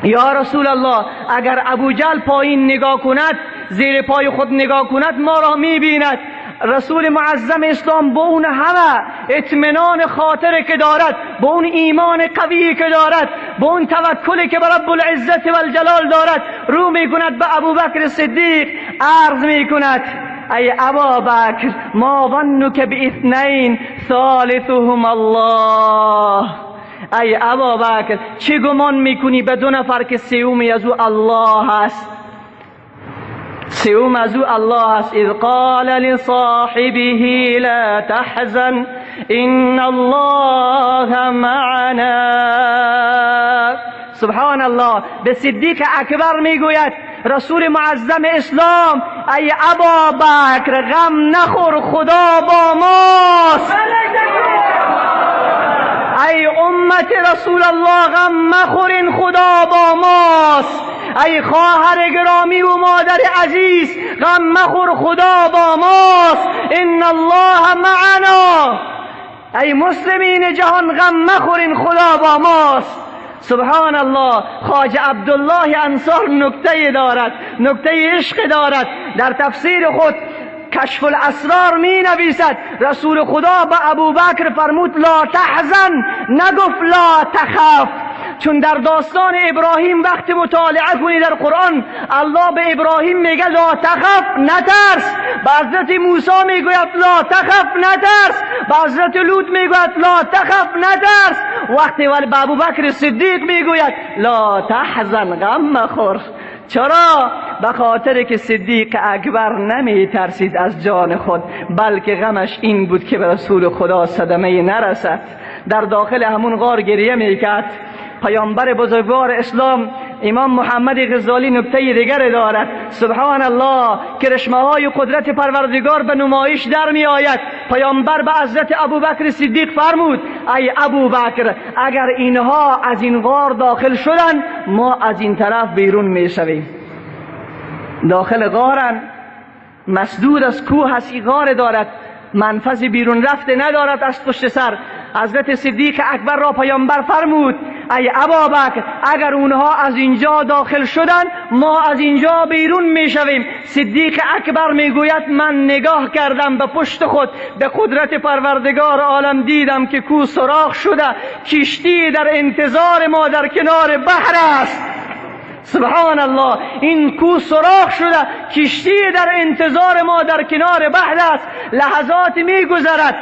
یا رسول الله اگر ابوجهل پایین نگاه کند، زیر پای خود نگاه کند، ما را می بیند. رسول معظم اسلام با اون همه اطمینان خاطر که دارد، با اون ایمان قوی که دارد، با اون توکلی که به رب العزت و الجلال دارد، رو میکند به ابوبکر صدیق، عرض میکند ای ابابکر ما ظنک باثنین ثالثهم الله. ای ابابکر چه گمان میکنی به دو نفر که سومی از او الله است؟ سوم از او الله است. اذ قال لصاحبه لا تحزن ان الله معنا. سبحان الله. به صدیق اکبر میگوید رسول معظم اسلام ای ابابکر غم نخور، خدا با ماست. ای امت رسول الله غم مخورین، خدا با ماست. ای خواهر گرامی و مادر عزیز غم مخور، خدا با ماست. ان الله معنا. ای مسلمین جهان غم مخورین، خدا با ماست. سبحان الله. خواجه عبدالله انصار نکته دارد، نکته عشق دارد. در تفسیر خود کشف الاسرار می نویسد رسول خدا به ابوبکر فرمود لا تحزن، نگفت لا تخف. چون در داستان ابراهیم وقت مطالعه کنی در قرآن، الله به ابراهیم میگه لا تخف، نترس. به حضرت موسی میگوید لا تخف، نترس. به حضرت لوط میگوید لا تخف، نترس. وقتی ولی به ابوبکر صدیق میگوید لا تحزن، غم مخور. چرا؟ به خاطر که صدیق اکبر نمی ترسید از جان خود، بلکه غمش این بود که به رسول خدا صدمه نرسد. در داخل همون غار گریه میکرد. پیامبر بزرگوار اسلام امام محمد غزالی نکته دیگر دارد. سبحان الله، کرشمه های قدرت پروردگار به نمایش در می آید. پیامبر به حضرت ابوبکر صدیق فرمود ای ابوبکر اگر اینها از این غار داخل شدن ما از این طرف بیرون می شویم. داخل غارن، مسدود از کوه هست، این غار دارد، منفذ بیرون رفته ندارد از پشت سر. حضرت صدیق اکبر را پیامبر فرمود ای ابابکر اگر اونها از اینجا داخل شدن ما از اینجا بیرون میشویم. صدیق اکبر میگوید من نگاه کردم به پشت خود، به قدرت پروردگار عالم دیدم که کوه سوراخ شده، کشتی در انتظار ما در کنار بحر است. سبحان الله، این کوه سوراخ شده، کشتی در انتظار ما در کنار بحر است. لحظات میگذرد،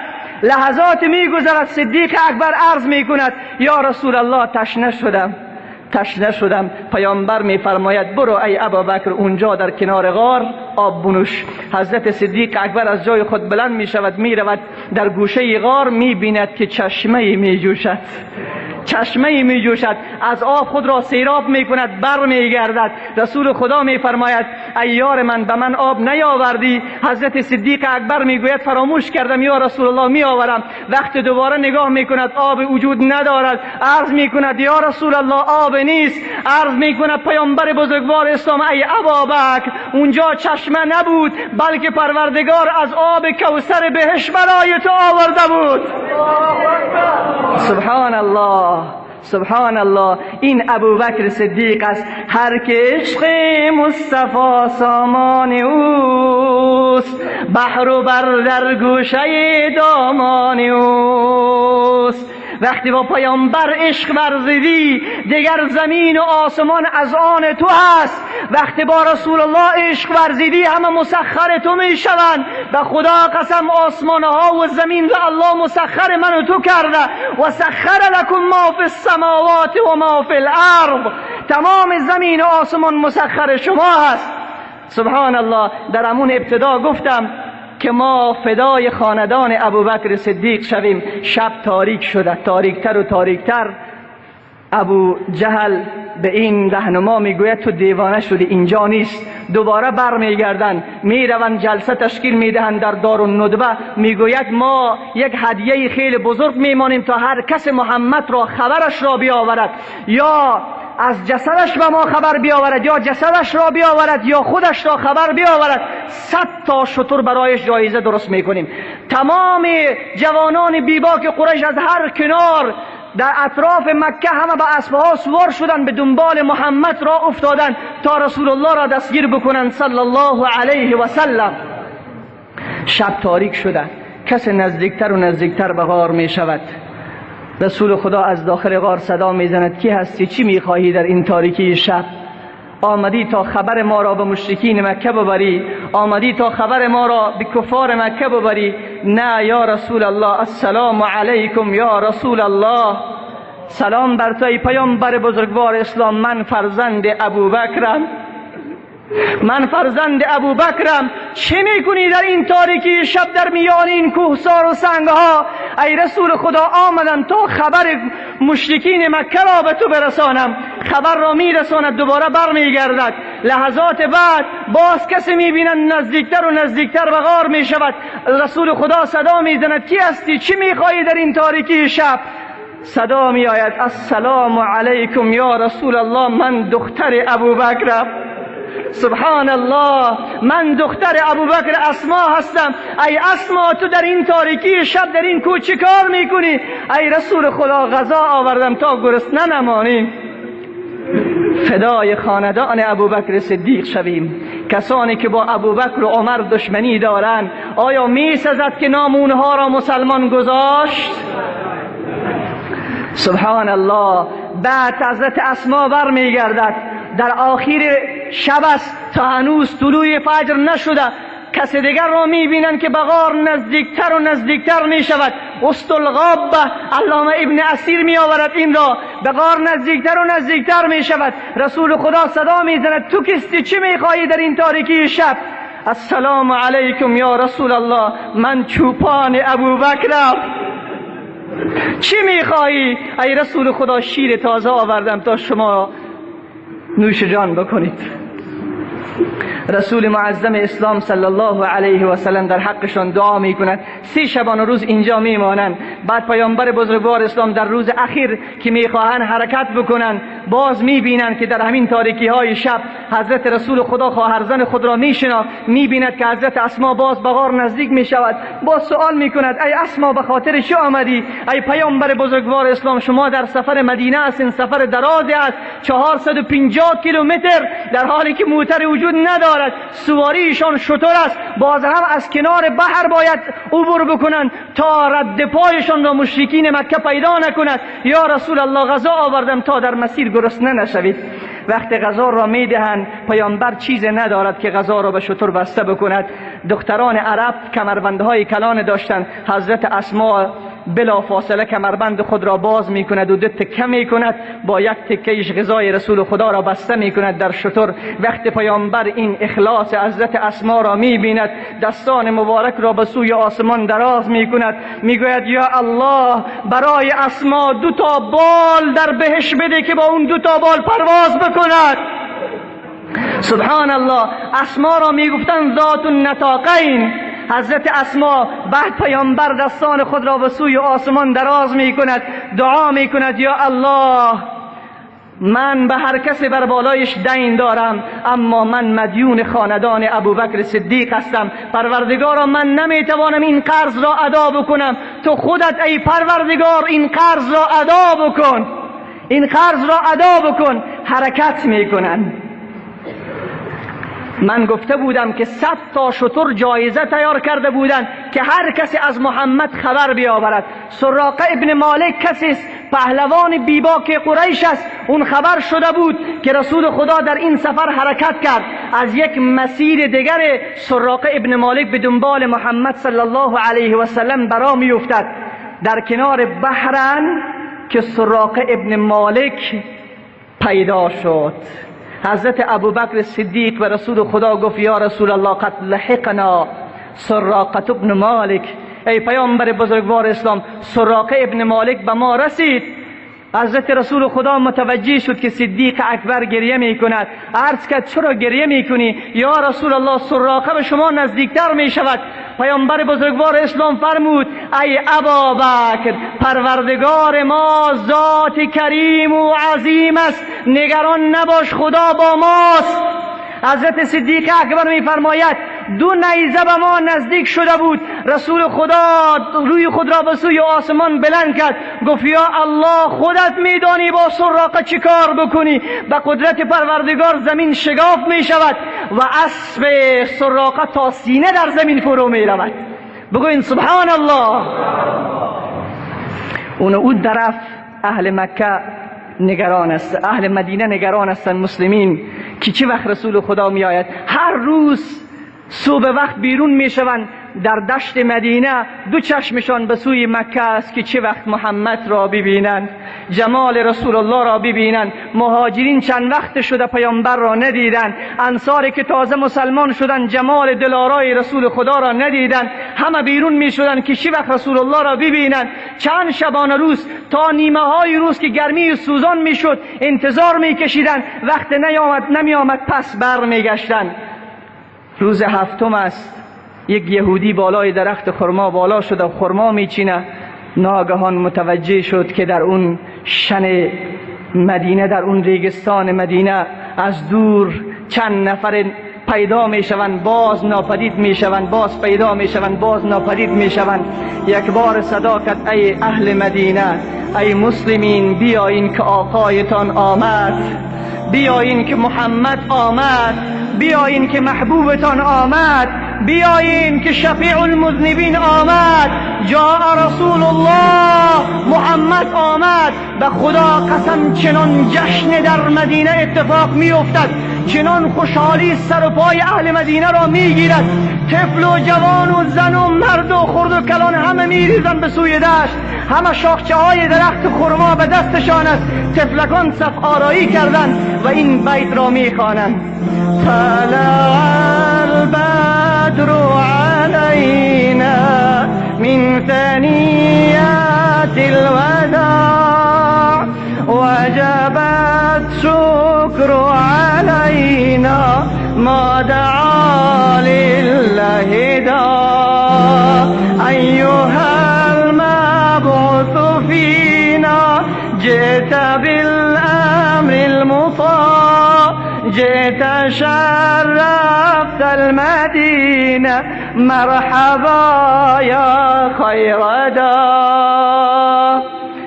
لحظات میگذرد. صدیق اکبر عرض میکند یا رسول الله تشنه شدم، تشنه شدم. پیامبر میفرماید برو ای ابابکر اونجا در کنار غار آب بنوش. حضرت صدیق اکبر از جای خود بلند میشود، میرود در گوشه غار، میبیند که چشمه میجوشد، چشمه می جوشد، از آب خود را سیراب می کند، بر می گردد. رسول خدا می فرماید ای یار من به من آب نیاوردی؟ حضرت صدیق اکبر می گوید فراموش کردم یا رسول الله، می آورم. وقت دوباره نگاه می کند آب وجود ندارد. عرض می کند یا رسول الله آب نیست. عرض می کند پیامبر بزرگوار اسلام ای ابابکر اونجا چشمه چشمه نبود، بلکه پروردگار از آب کوثر بهش برای تو آورده بود. سبحان الله، سبحان الله. این ابوبکر صدیق است. هر که عشق مصطفی سامان اوست، بحر و بر در گوشه دامان اوست. وقتی با پیامبر عشق ورزیدی دیگر زمین و آسمان از آن تو هست. وقتی با رسول الله عشق ورزیدی همه مسخر تو میشوند. به خدا قسم آسمان ها و زمین را الله مسخر من و تو کرده. و سخر لکم ما فی السماوات و ما فی الارض. تمام زمین و آسمان مسخر شما هست. سبحان الله. در همون ابتدا گفتم که ما فدای خاندان ابوبکر صدیق شویم. شب تاریک شده، تاریکتر و تاریکتر. ابو جهل به این رهنما میگوید تو دیوانه شدی، اینجا نیست. دوباره برمیگردن، میروند جلسه تشکیل میدهند در دارالندوه. میگوید ما یک هدیه خیلی بزرگ میمانیم تا هر کس محمد را خبرش را بیاورد، یا از جسدش به ما خبر بیاورد، یا جسدش را بیاورد، یا خودش را خبر بیاورد. 100 تا شتر برایش جایزه درست میکنیم. تمام جوانان بیباک قریش از هر کنار در اطراف مکه همه به اسبها سوار شدن، به دنبال محمد را افتادن تا رسول الله را دستگیر بکنند صلی الله علیه و سلم. شب تاریک شده، کس نزدیکتر و نزدیکتر به غار می شود. رسول خدا از داخل غار صدا میزند کی هستی، چی میخواهی در این تاریکی شب؟ آمدی تا خبر ما را به مشرکین مکه ببری؟ آمدی تا خبر ما را به کفار مکه ببری؟ نه یا رسول الله، السلام علیکم یا رسول الله، سلام بر تو ای پیامبر بزرگوار اسلام، من فرزند ابوبکرم، من فرزند ابوبکرم. چه میکنی در این تاریکی شب در میان این کوهسار و سنگها؟ ای رسول خدا آمدم تا خبر مشرکین مکه را به تو برسانم. خبر را میرساند، دوباره برمیگردد. لحظات بعد باز کسی میبیند نزدیکتر و نزدیکتر به غار میشود. رسول خدا صدا میزند کی هستی، چی میخواهی در این تاریکی شب؟ صدا میآید السلام علیکم یا رسول الله، من دختر ابوبکرم. سبحان الله، من دختر ابوبکر اسما هستم. ای اسما تو در این تاریکی شب در این کوه چه کار میکنی؟ ای رسول خدا غذا آوردم تا گرسنه نمانیم. فدای خاندان ابوبکر صدیق شویم. کسانی که با ابوبکر و عمر دشمنی دارند، آیا میسزد که نام اونها را مسلمان گذاشت؟ سبحان الله. بعد حضرت اسما برمیگردد، در آخر شب است، تا هنوز طلوع فجر نشده، کس دیگر را میبینند که به غار نزدیکتر و نزدیکتر میشود. استلغاب علامه ابن اسیر میآورد این را، به غار نزدیکتر و نزدیکتر میشود. رسول خدا صدا میزند تو کستی، چی میخواهی در این تاریکی شب؟ السلام علیکم یا رسول الله، من چوپان ابوبکرم. چی میخواهی؟ ای رسول خدا شیر تازه آوردم تا شما نوش جان بکنید. رسول معظم اسلام صلی الله علیه و سلم در حقشان دعا میکند. 3 شبانه روز اینجا میمانند. بعد پیامبر بزرگوار اسلام در روز اخیر که میخواهند حرکت بکنند، باز میبینند که در همین تاریکی های شب حضرت رسول خدا خواهرزن خود را میشناخت. میبیند که حضرت اسما باز به غار نزدیک میشود. باز سوال میکند ای اسما به خاطر چه آمدی؟ ای پیامبر بزرگوار اسلام شما در سفر مدینه هستین، سفر درازی است، 450 کیلومتر، در حالی که موتر وجود ندارد، سواریشان شتر است، باز هم از کنار بحر باید عبور بکنند تا رد پایشان را مشرکین مکه پیدا نکند. یا رسول الله غذا آوردم تا در مسیر گرسنه نشوید. وقت غذا را میدهند، پیامبر چیز ندارد که غذا را به شتر بسته بکند. دختران عرب کمربندهای کلان داشتند. حضرت اسما بلا فاصله کمربند خود را باز میکند و 2 تکه میکند، با یک تکهش غذای رسول خدا را بسته میکند در شتر. وقت پیامبر این اخلاص حضرت اسما را میبیند، دستان مبارک را به سوی آسمان دراز میکند، میگوید یا الله برای اسما 2 تا بال در بهش بده که با اون 2 تا بال پرواز بکند. سبحان الله. اسما را میگفتند ذات النطاقین. حضرت اسما بعد پیامبر دستان خود را به سوی آسمان دراز می کند، دعا می کند یا الله من به هر کسی بر بالایش دین دارم، اما من مدیون خاندان ابوبکر صدیق هستم. پروردگارا من نمیتوانم این قرض را ادا بکنم، تو خودت ای پروردگار این قرض را ادا بکن، این قرض را ادا بکن. حرکت میکنن. من گفته بودم که 100 تا شتر جایزه تیار کرده بودند که هر کسی از محمد خبر بیاورد. سراقه ابن مالک کسی است، پهلوان بیباک قریش است. اون خبر شده بود که رسول خدا در این سفر حرکت کرد. از یک مسیر دیگر سراقه ابن مالک به دنبال محمد صلی الله علیه و سلم برا میافتد. در کنار بحرن که سراقه ابن مالک پیدا شد. حضرت ابوبکر صدیق و رسول خدا گفت یا رسول الله قد لحقنا سراقه ابن مالک، ای پیامبر بزرگوار اسلام، سراقه ابن مالک به ما رسید. حضرت رسول خدا متوجه شد که صدیق اکبر گریه می کند. عرض کرد چرا گریه می کنی؟ یا رسول الله سراقه به شما نزدیکتر می شود. پیامبر بزرگوار اسلام فرمود ای ابابکر، پروردگار ما ذات کریم و عظیم است، نگران نباش، خدا با ماست. حضرت صدیق اکبر می فرماید دو نیزه به ما نزدیک شده بود، رسول خدا روی خود را به سوی آسمان بلند کرد، گفت یا الله خودت میدانی با سراقه چی کار بکنی. به قدرت پروردگار زمین شگاف می شود و اسب سراقه تا سینه در زمین فرو می رود. بگوین سبحان الله. اون طرف اهل مکه نگران است، اهل مدینه نگران هستند، مسلمین که چه وقت رسول خدا می آید. هر روز صبح وقت بیرون می شوند در دشت مدینه، دو چشمشان به سوی مکه است که چه وقت محمد را ببینند، جمال رسول الله را ببینند. مهاجرین چند وقت شده پیامبر را ندیدند، انصاری که تازه مسلمان شدند جمال دلارای رسول خدا را ندیدند. همه بیرون می شدند که چه وقت رسول الله را ببینند. چند شبانه روز تا نیمه های روز که گرمی سوزان می شد انتظار می کشیدند، وقت نیامد نمی آمد، پس بر می گشتند. روز هفتم است، یک یهودی بالای درخت خرما بالا شده و خرما میچینه. ناگهان متوجه شد که در اون شن مدینه، در اون ریگستان مدینه، از دور چند نفر پیدا میشوند، باز ناپدید میشوند، باز پیدا میشوند، باز ناپدید میشوند. یک بار صدا کرد ای اهل مدینه، ای مسلمین، بیایین که آقایتان آمد، بیایین که محمد آمد، بیایین که محبوبتان آمد، بیایین که شفیع المذنبین آمد، جاء رسول الله، محمد آمد. به خدا قسم چنان جشن در مدینه اتفاق می افتد، چنان خوشحالی سر و پای اهل مدینه را می گیرد. طفل و جوان و زن و مرد و خرد و کلان همه می ریزند به سوی دشت، همه شاخچه های درخت خرما به دستشان است. طفلکان صف آرایی کردند و این بیت را می خوانند: طلع البدر علینا من ثنیات الوداع وجب الشکر علینا ما دعا لله داع ایها المبعوث فینا جئت بالامر المطاع جئت شرفت المدینه مرحبا یا خیر داع.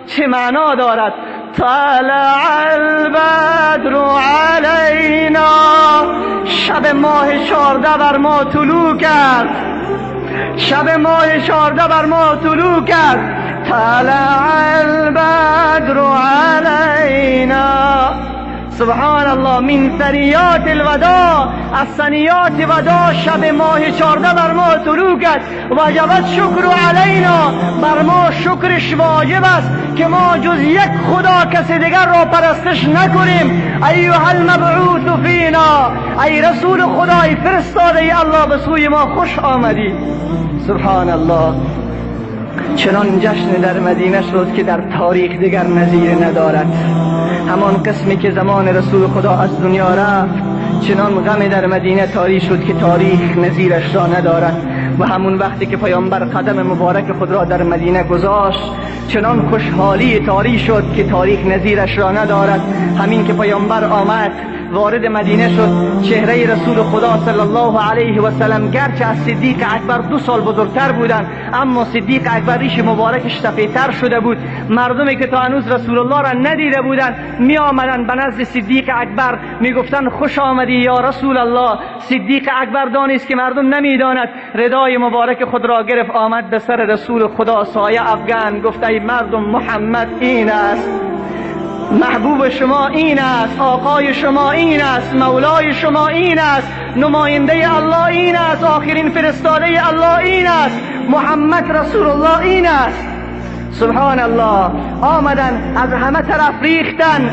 چه معنا دارد؟ طلع البدر علینا، شب ماه 14 بر ما طلوع کرد، شب ماه 14 بر ما طلوع کرد. طلع البدر علینا، سبحان الله، من ثنیات الوداع، از ثنیات وداع شب ماه 14 بر ما طلوع کرد. وجبت شکر علینا، بر ما شکرش واجب است که ما جز یک خدا کسی دیگر را پرستش نکنیم. ایها المبعوث فینا، ای رسول خدای فرستاده الله به سوی ما خوش آمدی. سبحان الله، چنان جشن در مدینه شد که در تاریخ دیگر نظیر ندارد. همان قسمی که زمان رسول خدا از دنیا رفت، چنان غم در مدینه تاری شد که تاریخ نظیرش را ندارد. و همون وقتی که پیامبر قدم مبارک خود را در مدینه گذاشت، چنان خوشحالی تاریخ شد که تاریخ نظیرش را ندارد. همین که پیامبر آمد وارد مدینه شد، چهره رسول خدا صلی الله علیه و سلم گرچه از صدیق اکبر 2 سال بزرگتر بودند، اما صدیق اکبر ریش مبارکش سفیدتر شده بود. مردمی که تا هنوز رسول الله را ندیده بودند می آمدند به نزد صدیق اکبر، می گفتند خوش آمدی یا رسول الله. صدیق اکبر دانست که مردم نمیداند، ردای مبارک خود را گرفت، آمد به سر رسول خدا سایه افگن، گفت ای مردم محمد این است، محبوب شما این است، آقای شما این است، مولای شما این است، نماینده الله این است، آخرین فرستاده الله این است، محمد رسول الله این است. سبحان الله. آمدن از همه طرف ریختن.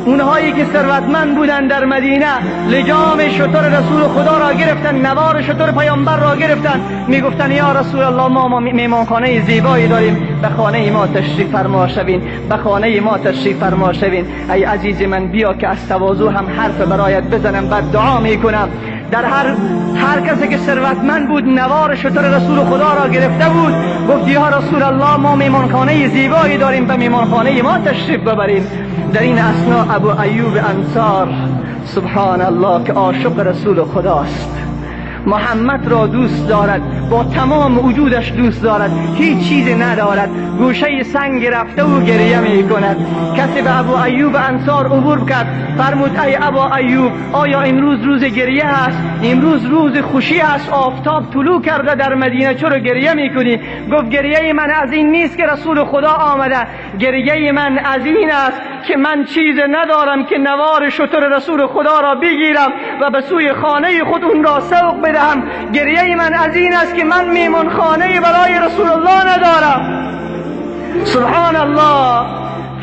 اونهایی که ثروتمند بودن در مدینه لجام شتر رسول خدا را گرفتن، نوار شتر پیامبر را گرفتن، میگفتن یا رسول الله ما میمانخانه زیبایی داریم، به خانه ما تشریف فرما شوین، به خانه ما تشریف فرما شوین. ای عزیز من بیا که از تواضع هم حرف برایت بزنم، بعد دعا میکنم. در هر کسی که ثروتمند بود نوار شتر رسول خدا را گرفته بود، گفت یا رسول الله ما میمانخانه زیبایی داریم، به میمانخانه ما تشریف ببرین. در این اثنا ابو ایوب انصار، سبحان الله، که عاشق رسول خداست، محمد را دوست دارد، با تمام وجودش دوست دارد، هیچ چیزی ندارد، گوشه سنگ رفته و گریه می کند. کسی به ابو ایوب انصار عبور کرد، فرمود ای ابا ایوب، آیا امروز روز گریه است؟ امروز روز خوشی است، آفتاب طلوع کرده در مدینه، چرا گریه می کنی؟ گفت گریه من از این نیست که رسول خدا آمده، گریه من از این است که من چیز ندارم که نوار شتر رسول خدا را بگیرم و به سوی خانه خود اون را سوق بدهم. گریه من از این است که من میمان خانه برای رسول الله ندارم. سبحان الله.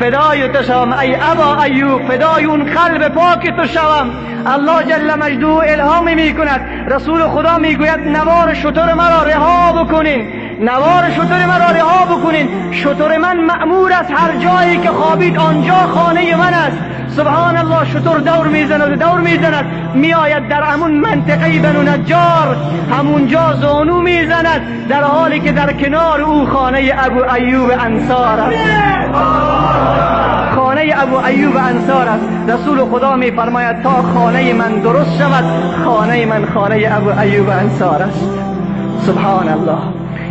فدای تو شوم ای ابا ایوب، فدای اون قلب پاک تو شوم. الله جل مجده الهام می کند، رسول خدا میگوید نوار شتر مرا رها بکنین، نوار شتر مرا رها بکنین، شتر من مأمور است، هر جایی که خوابید آنجا خانه من است. سبحان الله. شتر دور میزند و دور میزند، میآید در همون منطقه بنو نجار، همونجا زانو میزند، در حالی که در کنار او خانه ابو ایوب انصار است. خانه ابو ایوب انصار است. رسول خدا میفرماید تا خانه من درست شود، خانه من خانه ابو ایوب انصار است. سبحان الله.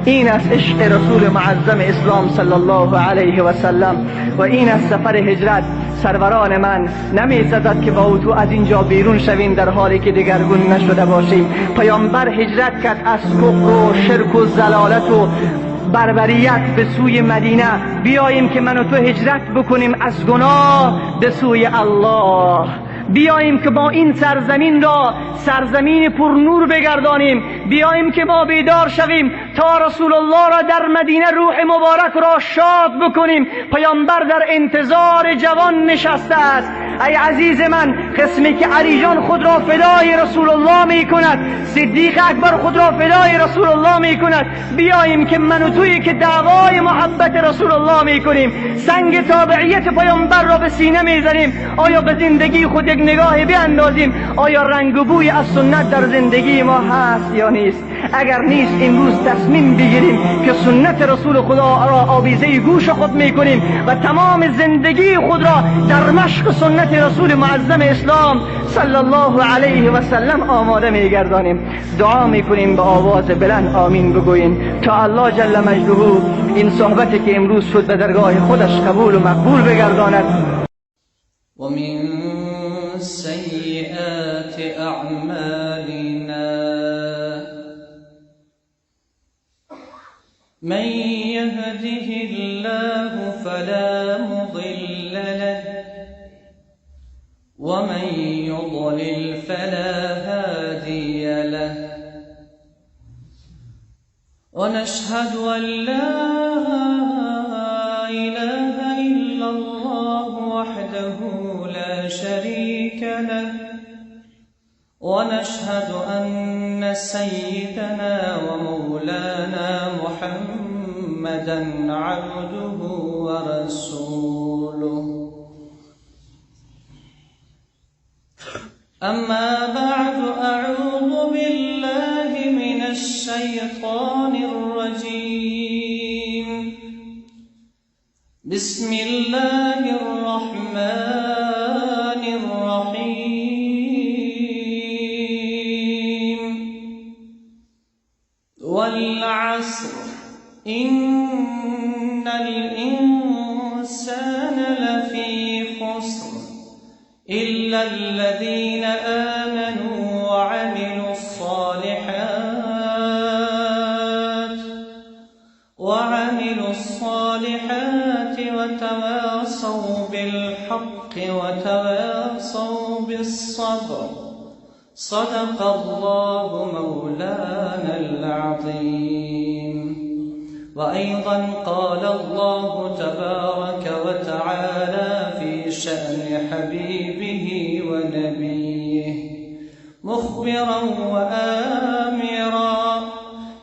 این است عشق رسول معظم اسلام صلی الله علیه و سلم و این است سفر هجرت. سروران من، نمی‌سزد که با تو از اینجا بیرون شویم در حالی که دگرگون نشده باشیم. پیامبر هجرت کرد از کفر و شرک و ضلالت و بربریت به سوی مدینه. بیاییم که من و تو هجرت بکنیم از گناه به سوی الله. بیاییم که با این سرزمین را سرزمین پر نور بگردانیم. بیاییم که ما بیدار شویم تا رسول الله را در مدینه روح مبارک را شاد بکنیم. پیامبر در انتظار جوان نشسته است. ای عزیز من، قسمی که علی جان خود را فدای رسول الله می کند، صدیق اکبر خود را فدای رسول الله می کند، بیاییم که من و تویی که دعوای محبت رسول الله می کنیم، سنگ تابعیت پیامبر را به سینه می زنیم، آیا به زندگی خود یک نگاه بیاندازیم؟ آیا رنگ و بوی از سنت در زندگی ما هست یا نیست؟ اگر نیست، امروز تصمیم بگیریم که سنت رسول خدا را آویزه گوش خود میکنیم و تمام زندگی خود را در مشق سنت رسول معظم اسلام صلی الله علیه و سلم آماده میگردانیم. دعا میکنیم به آواز بلند آمین بگوییم تا الله جل مجده این صحبتی که امروز شد به درگاه خودش قبول و مقبول بگرداند. ومن سيئات أعمالنا من يهده الله فلا مضل له ومن يضلل فلا هادي له ونشهد أن لا إله إلا الله وحده لا شريك له ونشهد أن سيدنا ومولانا محمدا عبده ورسوله. أما بعد، أعوذ بالله من الشيطان بسم الله الرحمن الرحيم. والعصر إن الإنسان لفي خسر إلا الذين آمنوا وعملوا الصالحات وتواصوا بالحق وتواصوا بالصبر. صدق الله مولانا العظيم. وأيضا قال الله تبارك وتعالى في شأن حبيبه ونبيه مخبرا وآمرا: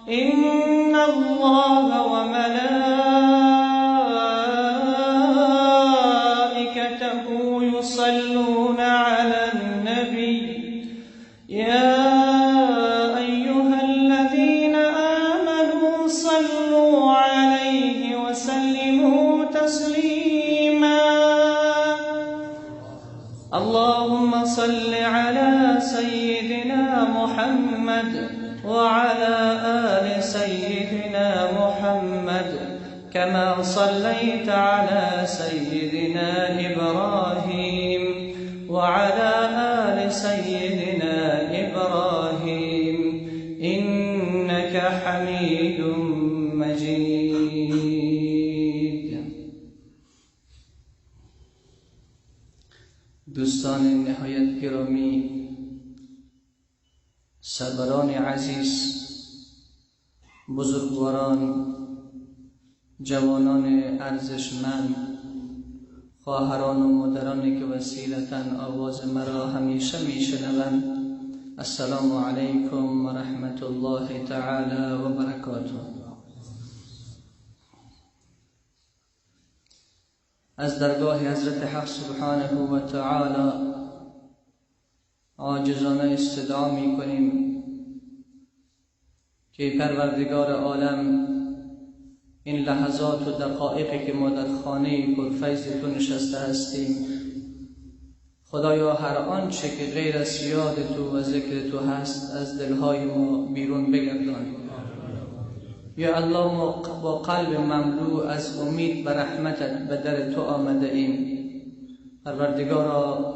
إن الله وملائكته يصلون على النبي يا أيها الذين آمنوا صلوا عليه وسلموا تسليما. اللهم صل على سيدنا محمد وعلى آل سيدنا محمد كما صليت على سيدنا إبراهيم وعلى آل سيدنا إبراهيم إنك حميد مجيد. دوستان نهایت گرامی، سروران عزیز، بزرگواران، جوانان ارزشمند، خواهران و مادرانی که وسیلتاً آواز مرا همیشه میشنوند، السلام علیکم و رحمت الله تعالی و برکاته. از درگاه حضرت حق سبحانه و تعالی عاجزانه استدعا میکنیم که پروردگار عالم این لحظات و دقایقی که ما در خانه پرفیض تو نشسته هستیم، خدایا هر آنچه که غیر از یاد تو و ذکر تو هست از دلهای ما بیرون بگردان. یا الله، ما با قلب مملو از امید به رحمتت به در تو آمده ایم. پروردگارا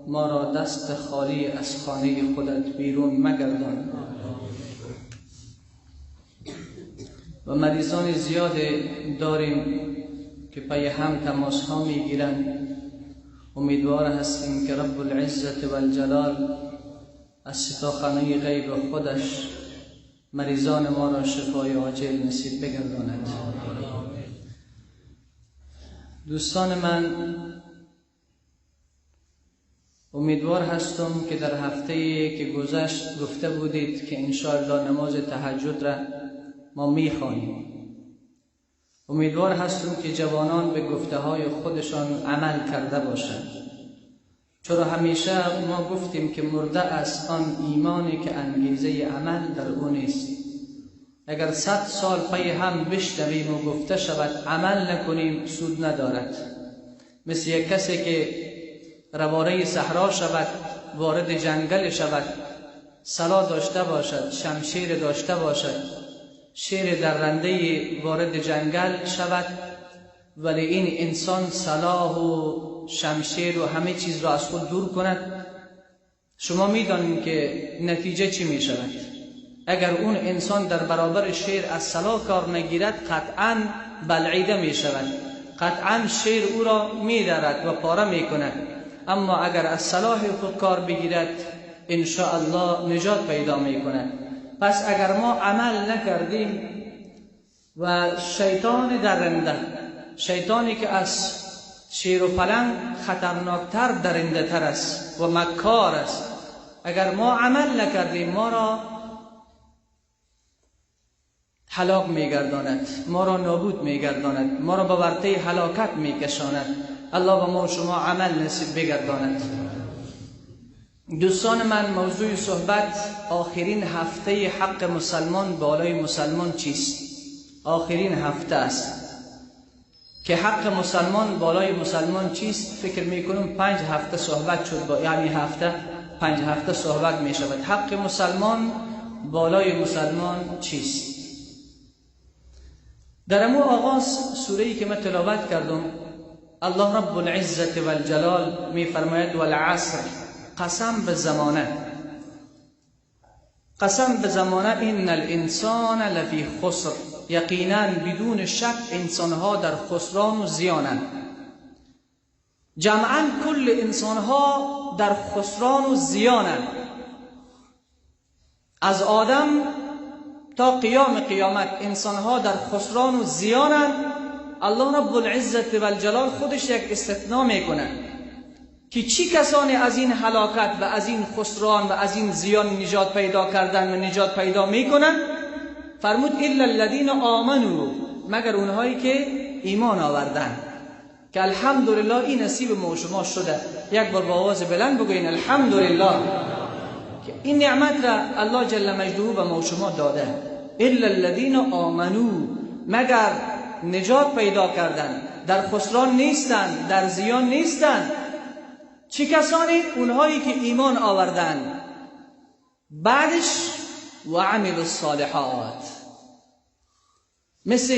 ما را دست خالی از خانه خودت بیرون مگردان. و مریضان زیاد داریم که پی هم تماس ها میگیرند. امیدوار هستیم که رب العزت و الجلال از شفاخانه غیب خودش مریضان ما را شفای عاجل نصیب بگرداند. دوستان من، امیدوار هستم که در هفته که گذشت گفته بودید که انشاءالله نماز تهجد را ما میخوانیم. امیدوار هستم که جوانان به گفته های خودشان عمل کرده باشند، چرا همیشه ما گفتیم که مرده از آن ایمانی که انگیزه عمل در او نیست. اگر 100 سال پی هم بشنویم و گفته شود عمل نکنیم سود ندارد. مثل یک کسی که رواره صحرا شود، وارد جنگل شود، سلاح داشته باشد، شمشیر داشته باشد، شیر درنده وارد جنگل شود، ولی این انسان سلاح و شمشیر و همه چیز را از خود دور کند، شما میدانید که نتیجه چی می شود. اگر اون انسان در برابر شیر از سلاح کار نگیرد قطعاً بلعیده می شود، قطعاً شیر او را می درد و پاره می کند. اما اگر از سلاح خود کار بگیرد ان شاء الله نجات پیدا می کند. پس اگر ما عمل نکردیم و شیطان درنده، شیطانی که از شیر و پلنگ خطرناکتر درنده تر است و مکار است، اگر ما عمل نکردیم ما را هلاک میگرداند، ما را نابود میگرداند، ما را به ورطه هلاکت میکشاند. الله به ما و شما عمل نصیب بگرداند. دوستان من، موضوع صحبت آخرین هفته حق مسلمان بالای مسلمان چیست؟ آخرین هفته است که حق مسلمان بالای مسلمان چیست. فکر میکنم 5 هفته صحبت شد، با یعنی هفته 5 هفته صحبت میشود. حق مسلمان بالای مسلمان چیست؟ در امو آغاز سوره که من تلاوت کردم، الله رب العزت و الجلال میفرماید والعصر، قسم به زمانه، قسم به زمانه، ان الانسان لفی خسر، یقینا بدون شک انسانها در خسران و زیانند. جمعا کل انسانها در خسران و زیانند، از آدم تا قیام قیامت انسانها در خسران و زیانند. الله رب العزت و الجلال خودش یک استثناء میکنه که چی کسانی از این هلاکت و از این خسران و از این زیان نجات پیدا کردن و نجات پیدا میکنن. فرمود الا الذین آمنوا، مگر اونهایی که ایمان آوردن، که الحمدلله این نصیب ما و شما شده. یک بار با آواز بلند بگوین الحمدلله که این نعمت را الله جل مجده به ما و شما داده. الا الذین آمنوا، مگر نجات پیدا کردن، در خسران نیستن، در زیان نیستن. چه کسانی؟ اونهایی که ایمان آوردن، بعدش و عملوا الصالحات. مثل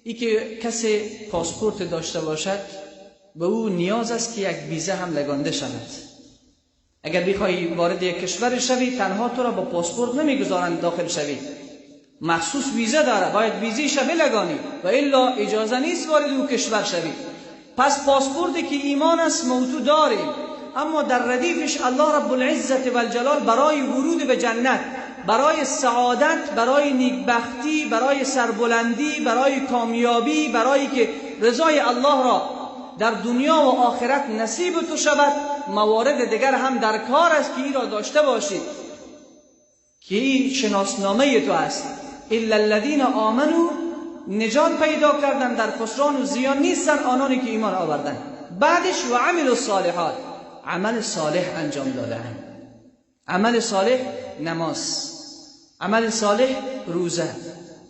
ای که کسی پاسپورت داشته باشد، به او نیاز است که یک ویزه هم لگانده شود. اگر بخوای وارد یک کشور شوی، تنها تو را با پاسپورت نمیگذارند داخل شوی، مخصوص ویزه داره، باید ویزه بلگانی و الا اجازه نیست وارد او کشور شوی. پس پاسپورتی که ایمان است موتو داریم، اما در ردیفش الله رب العزت و الجلال برای ورود به جنت، برای سعادت، برای نیکبختی، برای سربلندی، برای کامیابی، برای که رضای الله را در دنیا و آخرت نصیب تو شود، موارد دیگر هم در کار است که ای را داشته باشید که این شناسنامه تو است. الا الذین آمنوا، نجات پیدا کردن، در خسران و زیان نیستن آنانی که ایمان آوردن. بعدش و عملوا الصالحات، عمل صالح انجام دادن. عمل صالح نماز، عمل صالح روزه،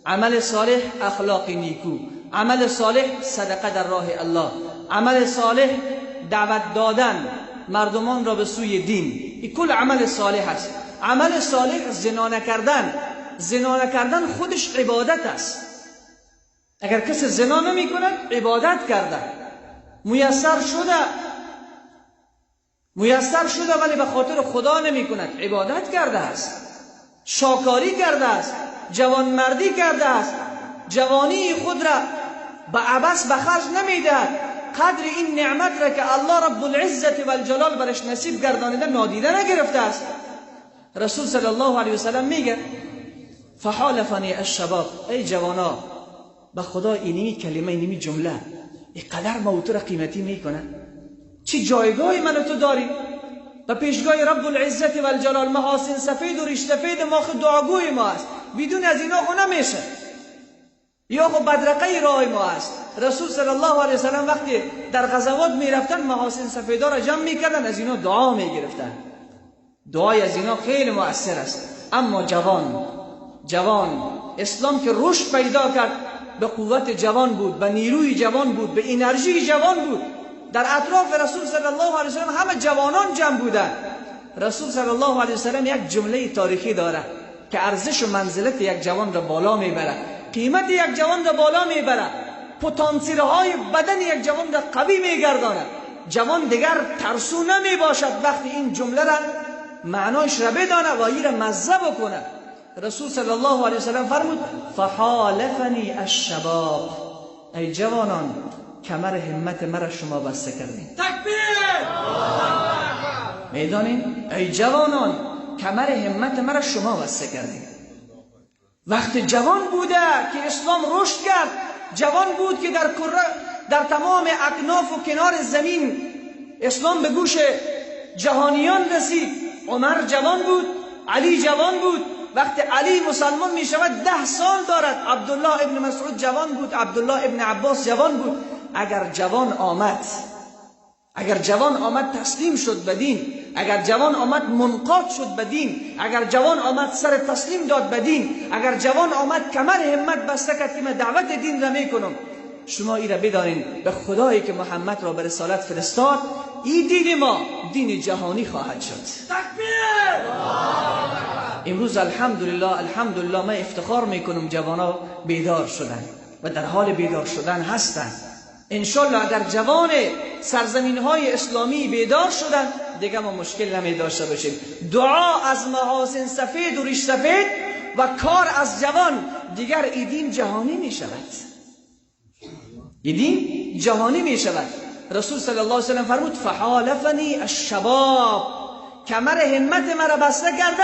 عمل صالح اخلاق نیکو، عمل صالح صدقه در راه الله، عمل صالح دعوت دادن مردمان را به سوی دین. این کل عمل صالح است. عمل صالح زنا نکردن، زنا نکردن خودش عبادت است. اگر کسی زنا نمی کند عبادت کرده، میسر شده، میسر شده ولی به خاطر خدا نمی کند، عبادت کرده است، شاکاری کرده است، جوانمردی کرده است، جوانی خود را به عبث به خرج نمیدهد. قدر این نعمت را که الله رب العزت و الجلال برش نصیب گردانیده نادیده نگرفته است. رسول صلی الله علیه وسلم میگه فحالفنی الشباب، ای جوانا، به خدا اینی کلمه، اینی جمله اینقدر ما تو را قیمتی میکنه. چه جایگاهی من تو داری و پیشگاه رب العزت و الجلال. محاسن سفید و ریش سفید ما خود دعاگوی ما است، بدون از اینا خو نمیشه، یا خو بدرقه راه ما است. رسول صلی الله علیه وسلم وقتی در غزوات میرفتن محاسن سفیدا را جمع میکردن، از اینا دعا میگرفتن. دعای از اینا خیلی مؤثر است. اما جوان، جوان اسلام که رشد پیدا کرد به قوت جوان بود، به نیروی جوان بود، به انرژی جوان بود. در اطراف رسول صلی الله علیه وسلم همه جوانان جمع بودند. رسول صلی الله علیه وسلم یک جمله تاریخی داره که ارزش و منزلت یک جوان را بالا میبره، قیمت یک جوان را بالا میبره، پتانسیل های بدن یک جوان را قوی میگرداند. جوان دیگر ترسو نمی باشد وقتی این جمله را معنایش را بدانه و این را مزه بکنه. رسول صلی الله علیه وسلم فرمود فحالفنی الشباب، ای جوانان کمر همت مرا شما بسته کردین. تکبیر! میدانین؟ ای جوانان کمر همت مرا شما بسته کردین. وقت جوان بوده که اسلام رشد کرد، جوان بود که در تمام اکناف و کنار زمین اسلام به گوش جهانیان رسید. عمر جوان بود، علی جوان بود. وقتی علی مسلمان می شود 10 سال دارد. عبدالله ابن مسعود جوان بود، عبدالله ابن عباس جوان بود. اگر جوان آمد، اگر جوان آمد تسلیم شد به دین، اگر جوان آمد منقاد شد به دین، اگر جوان آمد سر تسلیم داد به دین، اگر جوان آمد کمر همت بسته کرد که من دعوت دین را میکنم، شما ای را بدانین، به خدایی که محمد را به رسالت فرستاد، این دین ما دین جهانی خواهد شد. تکبیر! امروز الحمدلله، الحمدلله من افتخار میکنم جوانا بیدار شدن و در حال بیدار شدن هستند. انشالله اگر جوان سرزمین های اسلامی بیدار شدن دیگه ما مشکل نمی داشته باشیم. دعا از محاسن سفید و ریش سفید و کار از جوان، دیگر این دین جهانی می شود. این دین جهانی می شود. رسول صلی الله علیه وسلم فرمود فحالفنی الشباب، کمر همت مرا بسته کرده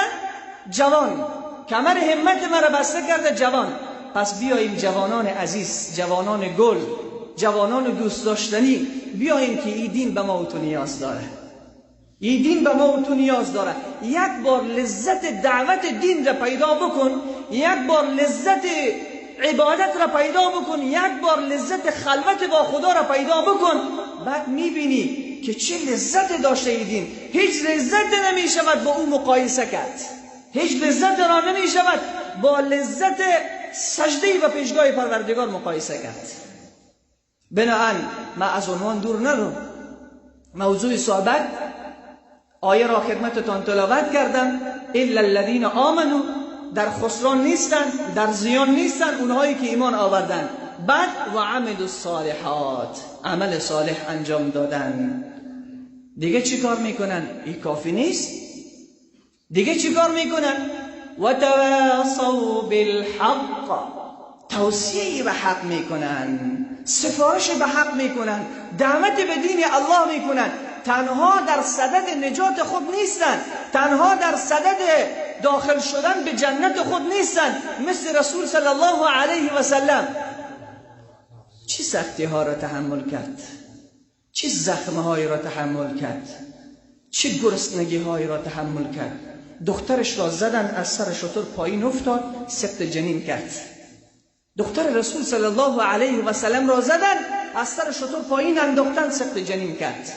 جوان، کمر همت مرا بسته کرده جوان. پس بیاییم جوانان عزیز، جوانان گل، جوانان دوست داشتنی، بیاییم که این دین به ما و تو نیاز داره. این دین به ما و تو نیاز داره. یک بار لذت دعوت دین را پیدا بکن، یک بار لذت عبادت را پیدا بکن، یک بار لذت خلوت با خدا را پیدا بکن، بعد میبینی که چه لذت داشته این دین. هیچ لذت نمیشود با او مقایسه کرد، هیچ لذت را نمیشود با لذت سجده و پیشگاه پروردگار مقایسه کرد. بناهن من از عنوان دور نرم، موضوع صحبت آیه را خدمتتان تلاوت کردم. الا الذین آمنوا، در خسران نیستن، در زیان نیستن اونهایی که ایمان آوردن، بعد و عملوا الصالحات، عمل صالح انجام دادن. دیگه چی کار میکنن؟ این کافی نیست. دیگه چی کار میکنن؟ و تواصوا بالحق، توصیه به حق میکنن، سفارش به حق میکنن، دعوت به دین الله میکنن. تنها در صدد نجات خود نیستن، تنها در صدد داخل شدن به جنت خود نیستن، مثل رسول صلی الله علیه و سلم چه سختی ها را تحمل کرد، چه زخم هایی را تحمل کرد، چه گرسنگی هایی را تحمل کرد. دخترش را زدن، از سر شتر پایین افتاد، سقط جنین کرد. دختر رسول صلی الله علیه و سلم را زدن، از سر شتر پایین انداختن، سقط جنین کرد.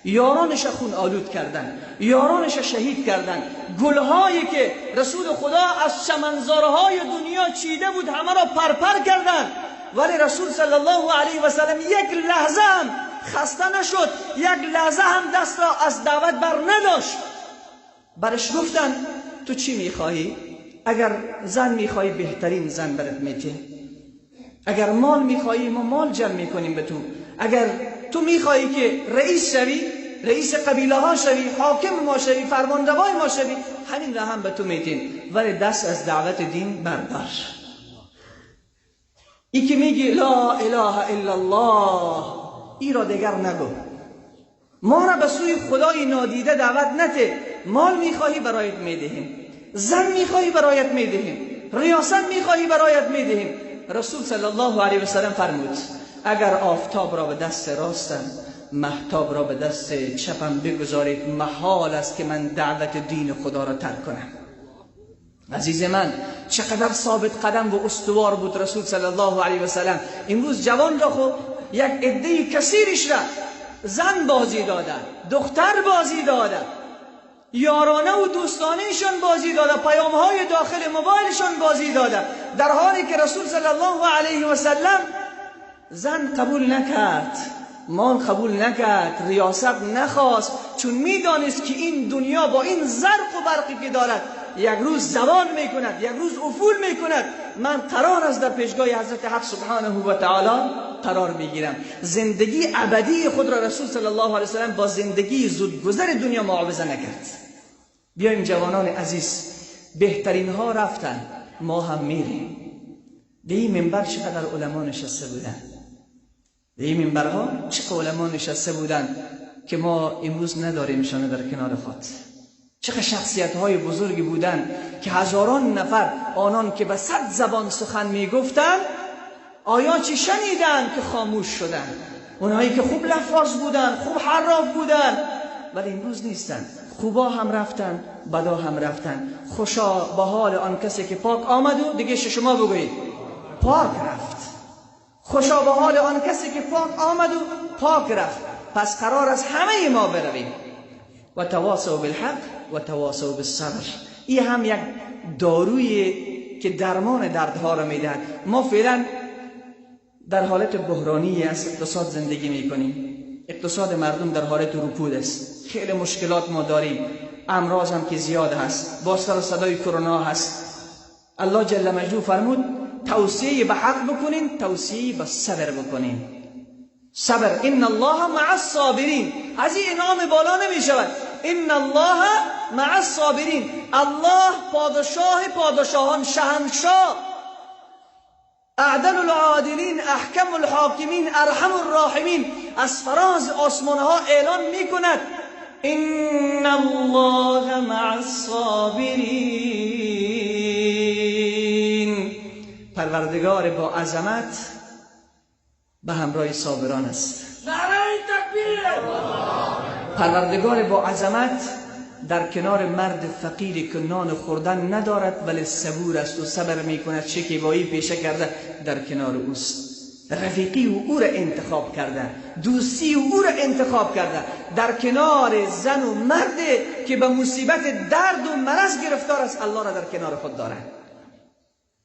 یارانش خون آلود کردن، یارانش شهید کردن. گلهایی که رسول خدا از چمنزارهای دنیا چیده بود همه را پرپر کردن، ولی رسول صلی الله علیه و سلم یک لحظه هم خسته نشد، یک لحظه هم دست را از دعوت بر نداشت. برش گفتن تو چی میخواهی؟ اگر زن میخواهی بهترین زن برات میتیم، اگر مال میخواهی ما مال جمع میکنیم به تو، اگر تو میخواهی که رئیس شوی، رئیس قبیله ها شوی، حاکم ما شوی، فرمانروای ما شوی، همین را هم به تو میتیم، ولی دست از دعوت دین بردار. ای که میگی لا اله الا الله، ای را دیگر نگو. ما را به سوی خدای نادیده دعوت نته. مال میخواهی برایت میدهیم، زن میخواهی برایت میدهیم، ریاست میخواهی برایت میدهیم. رسول صلی الله علیه و سلم فرمود اگر آفتاب را به دست راستم، مهتاب را به دست چپم بگذارید، محال است که من دعوت دین خدا را ترک کنم. عزیز من، چقدر ثابت قدم و استوار بود رسول صلی الله علیه و سلم. امروز جوان را خب یک عده کثیرش را زن بازی دادن، دختر بازی دادن، یارانه و دوستانهشان بازی داده، پیامهای داخل موبایلشان بازی داده، در حالی که رسول صلی الله علیه و سلم زن قبول نکرد، مال قبول نکرد، ریاست نخواست، چون میدانست که این دنیا با این زرق و برقی که دارد یک روز زوال میکند، یک روز افول میکند. من قرار است در پیشگاه حضرت حق سبحانه و تعالی قرار میگیرم. زندگی ابدی خود را رسول صلی الله علیه و سلم با زندگی زودگذر دنیا معاوضه نکرد. بیایم جوانان عزیز، بهترین ها رفتن، ما هم میریم. به این منبر چقدر علما نشسته بودن، به این منبرها چقدر علما نشسته بودن که ما امروز نداریمشان در کنار خود. چقدر شخصیت های بزرگی بودن که هزاران نفر آنان که به 100 زبان سخن میگفتن، آیا چی شنیدن که خاموش شدن؟ اونهایی که خوب لفاظ بودن، خوب حراف بودن، ولی امروز نیستن. خوبا هم رفتن، بدا هم رفتن. خوشا به حال آن کسی که پاک آمد و دیگه شما بگویید پاک رفت. خوشا به حال آن کسی که پاک آمد و پاک رفت. پس قرار است همه ما برویم. و تواصوا بالحق و تواصوا بالصبر. این هم یک داروی که درمان دردها را میدهد. ما فعلا در حالت بحرانی از اقتصاد زندگی میکنیم. اقتصاد مردم در حالت رکود است. خیلی مشکلات ما داریم. امراض هم که زیاد هست. با سر صدای کرونا هست. الله جل مجدوه فرمود توصیه به حق بکنین، توصیه به صبر بکنین. صبر، ان الله مع الصابرین. از این انعام بالا نمی شود. ان الله مع الصابرین. الله پادشاه پادشاهان، شهنشاه، اعدل العادلین، احکم الحاکمین، ارحم الراحمین، از فراز آسمان ها اعلان می کند ان الله مع الصابرین. پروردگار با عظمت به همراه صابران است. پروردگار با عظمت در کنار مرد فقیری که نان خوردن ندارد ولی صبور است و صبر میکند، شکیبایی پیشه کرده، در کنار اوست. رفیقی او را انتخاب کرده، دوستی او را انتخاب کرده، در کنار زن و مرد که به مصیبت درد و مرض گرفتار است، الله را در کنار خود دارد.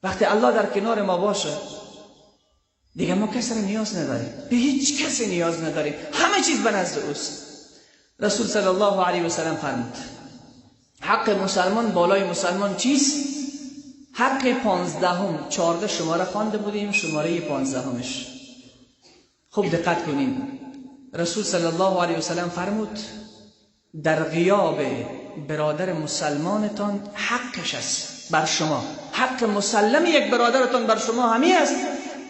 وقتی الله در کنار ما باشه دیگه ما کسی را نیاز نداریم، به هیچ کسی نیاز نداریم، همه چیز به نزد اوست. رسول صلی الله علیه و سلم فرمود حق مسلمان بالای مسلمان چیست؟ حق 15، 14 شماره خوانده بودیم، شماره 15مش. خوب دقت کنیم. رسول صلی الله علیه و سلم فرمود در غیاب برادر مسلمانتان حقش است بر شما. حق مسلم یک برادرتان بر شما همی است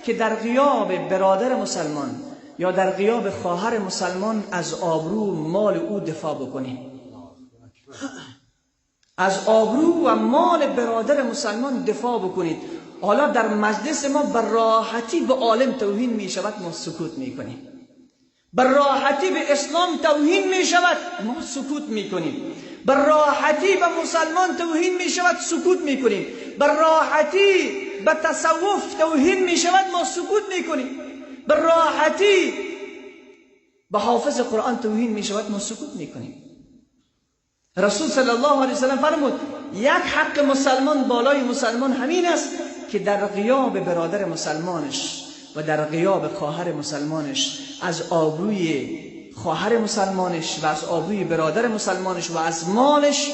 که در غیاب برادر مسلمان یا در غیاب خواهر مسلمان از آبرو مال او دفاع بکنیم. از آبرو و مال برادر مسلمان دفاع بکنید. حالا در مجلس ما به راحتی به عالم توهین می شود، ما سکوت می کنیم. به راحتی به اسلام توهین می شود، ما سکوت می کنیم. به راحتی به مسلمان توهین می شود، سکوت می کنیم. به راحتی به تصوف توهین می شود، ما سکوت می کنیم. به راحتی به حافظ قرآن توهین می شود، ما سکوت می کنیم. رسول صلی الله علیه وسلم فرمود یک حق مسلمان بالای مسلمان همین است که در غیاب برادر مسلمانش و در غیاب خواهر مسلمانش از آبروی خواهر مسلمانش و از آبروی برادر مسلمانش و از مالش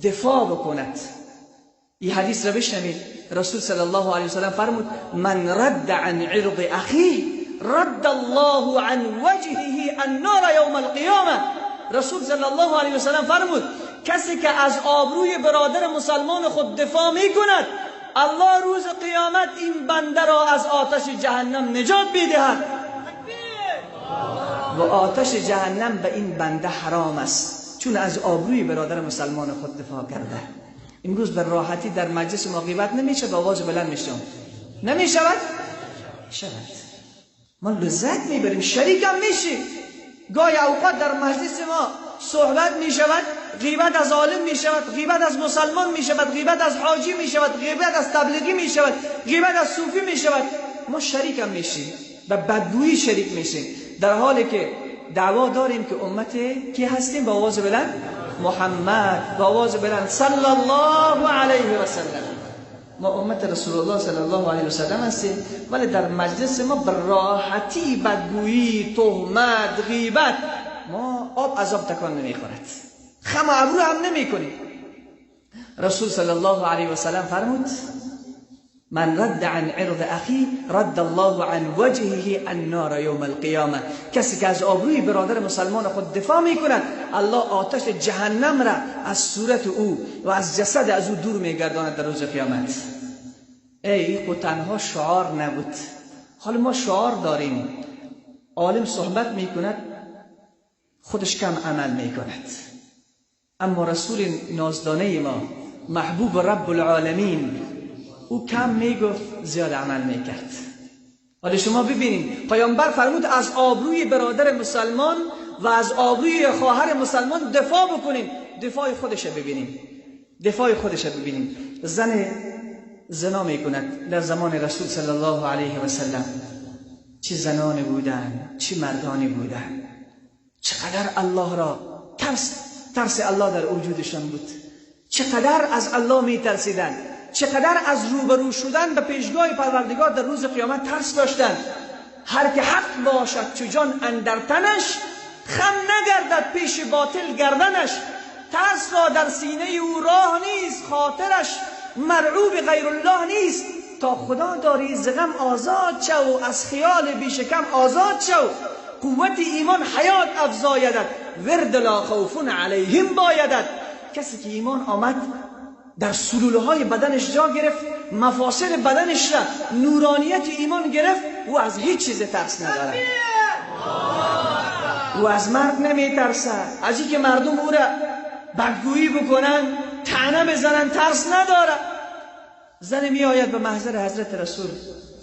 دفاع بکند. این حدیث را بشنوید. رسول صلی الله علیه وسلم فرمود من رد عن عرض اخیه رد الله عن وجهه النار یوم القیامه. رسول صلی الله علیه وسلم فرمود کسی که از آبروی برادر مسلمان خود دفاع می کند، الله روز قیامت این بنده را از آتش جهنم نجات میدهد و آتش جهنم به این بنده حرام است، چون از آبروی برادر مسلمان خود دفاع کرده. امروز به راحتی در مجلس ما غیبت نمیشه، با آواز بلند میشم نمیشود؟ شود. ما لذت میبریم، شریک هم میشیم. گاهی اوقات در مجلس ما صحبت می شود، غیبت از عالم می شود، غیبت از مسلمان می شود، غیبت از حاجی می شود، غیبت از تبلیغی می شود، غیبت از صوفی می شود. ما شریک هم میشیم و بدگویی شریک میشیم، در حالی که دعوا داریم که امت کی هستیم؟ با آواز بلند محمد، با آواز بلند صلی الله علیه و سلم. ما امت رسول الله صلی الله علیه و سلم هستیم، ولی در مجلس ما به راحتی بدگویی، تهمت، غیبت، ما آب از آب تکان نمیخورد، خم ابرو هم نمیکنیم. رسول صلی الله علیه و سلم فرمود من رد عن عرض اخی رد الله عن وجهه النار یوم القیامه. کسی که از آبروی برادر مسلمان خود دفاع میکند، الله آتش جهنم را از صورت او و از جسد از او دور میگرداند در روز قیامت. ای این تنها شعار نبود. حالا ما شعار داریم، عالم صحبت میکند خودش کم عمل میکند، اما رسول نازدانه ما محبوب رب العالمین او کم میگفت زیاد عمل میکرد. حالا شما ببینید پیامبر فرمود از آبروی برادر مسلمان و از آبروی خواهر مسلمان دفاع بکنیم. دفاع خودش ببینیم، دفاع خودش ببینیم. زن زنا میکند در زمان رسول صلی الله علیه و سلم. چه زنان بودن، چه مردانی بودن، چقدر الله را ترس الله در وجودشان بود، چقدر از الله میترسیدن، چقدر از روبرو شدن به پیشگاه پروردگار در روز قیامت ترس داشتند. هر که حق باشد چو جان اندر تنش، خم نگردد پیش باطل گردنش. ترس را در سینه او راه نیست، خاطرش مرعوب غیر الله نیست. تا خدا داری ز غم آزاد شو، از خیال بیشکم آزاد شو. قوت ایمان حیات افزایدت، ورد لا خوف علیهم بایدت. کسی که ایمان آمد در سلوله های بدنش جا گرفت، مفاصل بدنش را نورانیت ایمان گرفت، او از هیچ چیز ترس ندارد. او از مرگ نمیترسد، از اینکه مردم او را بدگویی بکنن، طعنه بزنن، ترس ندارد. زن می آید به محضر حضرت رسول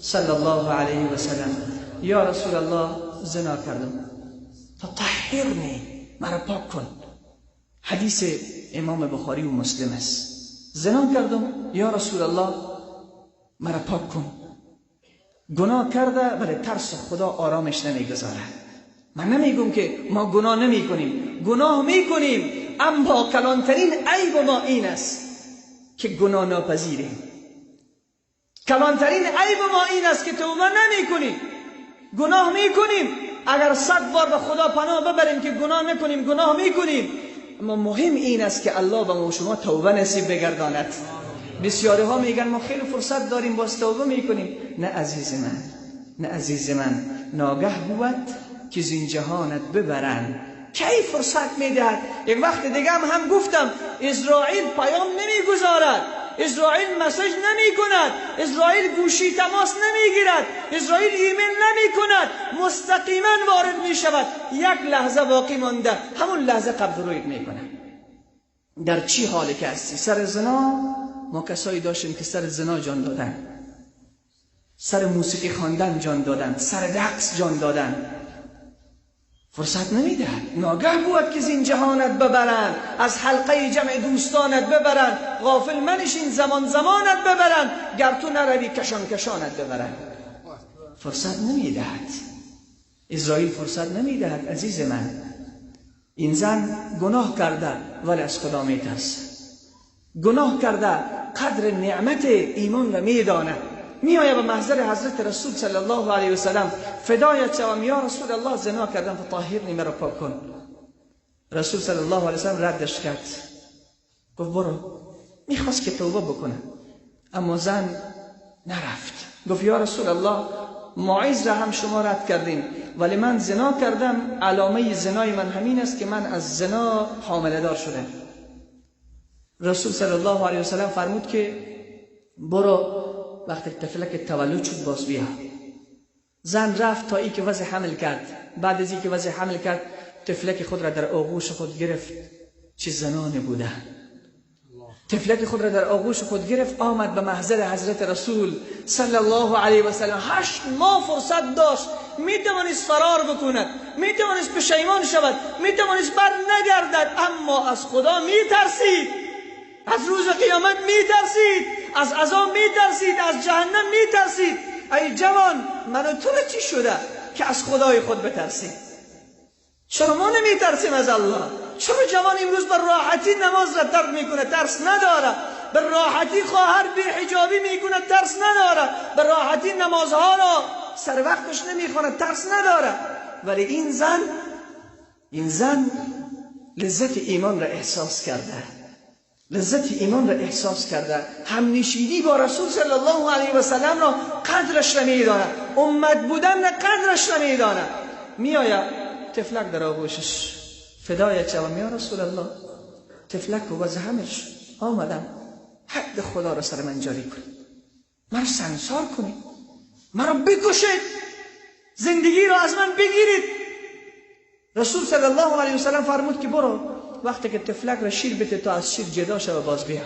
صلی الله علیه و سلم، یا رسول الله زنا کردم، فطهرنی، مرا پاک کن. حدیث امام بخاری و مسلم است. زنا کردم یا رسول الله مرا پاک کن. گناه کرده ولی ترس خدا آرامش نمیگذاره. من نمیگم که ما گناه نمی کنیم، گناه میکنیم، اما کلانترین عیب ما این است که گناه ناپذیریم. کلانترین عیب ما این است که توبه نمی کنیم، گناه میکنیم. اگر 100 بار به خدا پناه ببریم که گناه نکنیم، گناه میکنیم. اما مهم این است که الله به ما شما توبه نصیب بگرداند. بسیاری ها میگن ما خیلی فرصت داریم باز توبه میکنیم. نه عزیز من، نه عزیز من، ناگه بود که زین جهانت ببرند. کی فرصت میدهد؟ یک وقت دیگه هم گفتم اسرائیل پیام نمیگذارد، اسرائیل message نمی کند، اسرائیل گوشی تماس نمی گیرد، اسرائیل ایمیل نمی کند، مستقیما وارد می شود. یک لحظه باقی مانده، همون لحظه قبض رویت می کند. در چی حالی که هستی؟ سر زنا ما کسایی داشتیم که سر زنا جان دادن، سر موسیقی خواندن جان دادن، سر رقص جان دادن. فرصت نمیدهد. ناگه بود که زین جهانت ببرند، از حلقه جمع دوستانت ببرند، غافل منشین زمان زمانت ببرند، گر تو نروی کشان کشانت ببرند. فرصت نمیدهد. اسرائیل فرصت نمیدهد عزیز من. این زن گناه کرده ولی از خدا میترسه، گناه کرده قدر نعمت ایمان را میداند. میآید به محضر حضرت رسول صلی الله علیه و سلم، فدایت شوم یا رسول الله زنا کردم فطهرنی، مرا پاک کن. رسول صلی الله علیه و سلم ردش کرد، گفت برو. میخواست که توبه بکنه اما زن نرفت. گفت یا رسول الله ماعز را هم شما رد کردین ولی من زنا کردم، علامه زنای من همین است که من از زنا حامله دار شدم. رسول صلی الله علیه و سلم فرمود که برو وقتی طفلک تولد شد باز بیا. زن رفت تا ای که وضع حمل کرد. بعد از اینکه وضع حمل کرد طفلک خود را در آغوش خود گرفت. چه زنانه بوده! طفلک خود را در آغوش خود گرفت، آمد به محضر حضرت رسول صلی الله علیه و سلم. 8 ماه فرصت داشت، میتوانست فرار بکند، میتوانست پشیمان شود، میتوانست بر نگردد، اما از خدا میترسید، از روز قیامت میترسید، از عذاب میترسید، از جهنم میترسید. ای جوان، من و تو را چی شده که از خدای خود بترسیم؟ چرا ما نمیترسیم از الله؟ چرا جوان امروز به راحتی نماز را ترک میکنه، ترس نداره؟ به راحتی خواهر بی حجابی میکنه، ترس نداره؟ به راحتی نمازها را سر وقتش نمیخونه، ترس نداره؟ ولی این زن لذت ایمان را احساس کرده، لذت ایمان را احساس کرده، همنشینی با رسول صلی الله علیه و سلم را قدرش را میداند، امت بودن را قدرش را میداند. میآید طفلک در آغوشش، فدایت شوم یا رسول الله، طفلک و وضع همش آمدم، حد خدا را سر من جاری کنید، مرا سنگسار کنید، مرا بکشید، زندگی را از من بگیرید. رسول صلی الله علیه و سلم فرمود که برو وقتی که طفلک را شیر بده تا از شیر جدا شوه و باز بیا.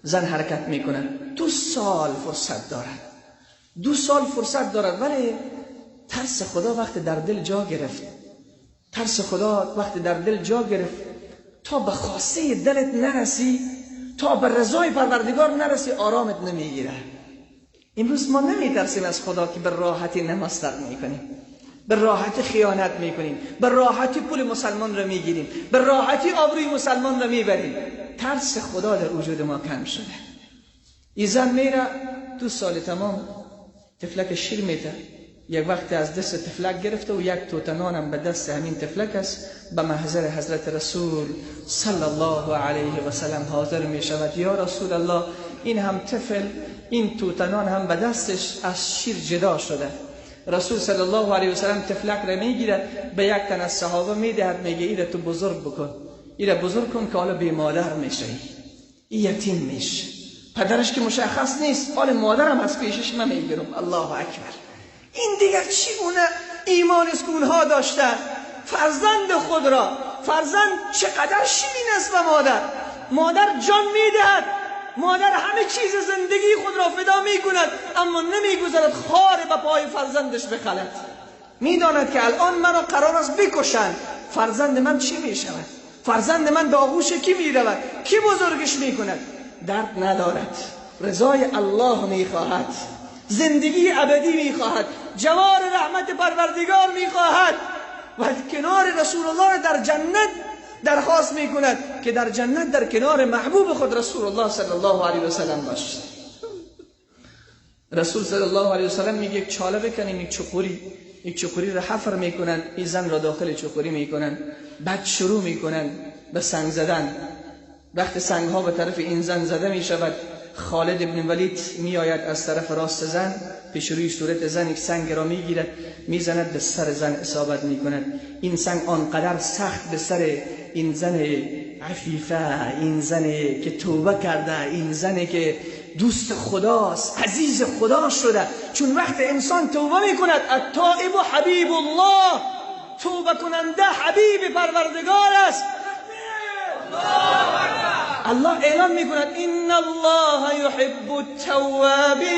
زن حرکت میکنه، 2 سال فرصت دارد، 2 سال فرصت دارد، ولی ترس خدا وقتی در دل جا گرفت، ترس خدا وقتی در دل جا گرفت، تا به خواسته دلت نرسی، تا به رضای پروردگار نرسی، آرامت نمیگیره. امروز ما نمیترسیم از خدا که به راحتی نماز ترک میکنیم، به راحتی خیانت میکنیم، به راحتی پول مسلمان را میگیریم، به راحتی آبروی مسلمان را میبریم. ترس خدا در وجود ما کم شده. این زن میره 2 سال تمام طفلک شیر میده. یک وقت از دست طفلک گرفته و یک توتنان هم به دست همین طفلک است، به محضر حضرت رسول صلی الله علیه و سلم حاضر می شود. یا رسول الله، این هم طفل، این توتنان هم به دستش از شیر جدا شده. رسول صلی الله علیه و سلم طفلک را میگیرد، به یک تن از صحابه میدهد، میگه ایره تو بزرگ بکن، ایره بزرگ کن که حالا بی مادر میشه، این یتیم میشه، پدرش که مشخص نیست، حال مادرم از پیشش من میگیرم. الله اکبر. این دیگر چگونه ایمان است که اونها داشتن؟ فرزند خود را، فرزند چقدر شیرین است به مادر، مادر جان میدهد، مادر همه چیز زندگی خود را فدا میکند، اما نمیگذارد خار به پای فرزندش بخلد. میداند که الان مرا قرار است بکشند، فرزند من چی میشود؟ فرزند من به آغوش کی میرود؟ کی بزرگش میکند؟ درد ندارد، رضای الله میخواهد، زندگی ابدی میخواهد، جوار رحمت پروردگار میخواهد و کنار رسول الله در جنت درخواست میکند که در جنت در کنار محبوب خود رسول الله صلی الله علیه و سلم باشد. رسول صلی الله علیه و سلم میگه یک چاله بکنیم، یک چقوری، یک چقوری را حفر میکنن، این زن را داخل چقوری میکنن، بعد شروع میکنن به سنگ زدن. وقت سنگ ها به طرف این زن زده میشود، خالد ابن ولید میآید از طرف راست زن، پیش روی صورت زن یک سنگ را میگیرد، میزند به سر زن اصابت میکند. این سنگ آنقدر سخت به سر این زن عفیفه، این زن که توبه کرده، این زن که دوست خداست، عزیز خدا شده، چون وقت انسان توبه میکند، التائب حبیب الله، توبه کننده حبیب پروردگار است. الله اعلان میکند ان الله یحب التوابین.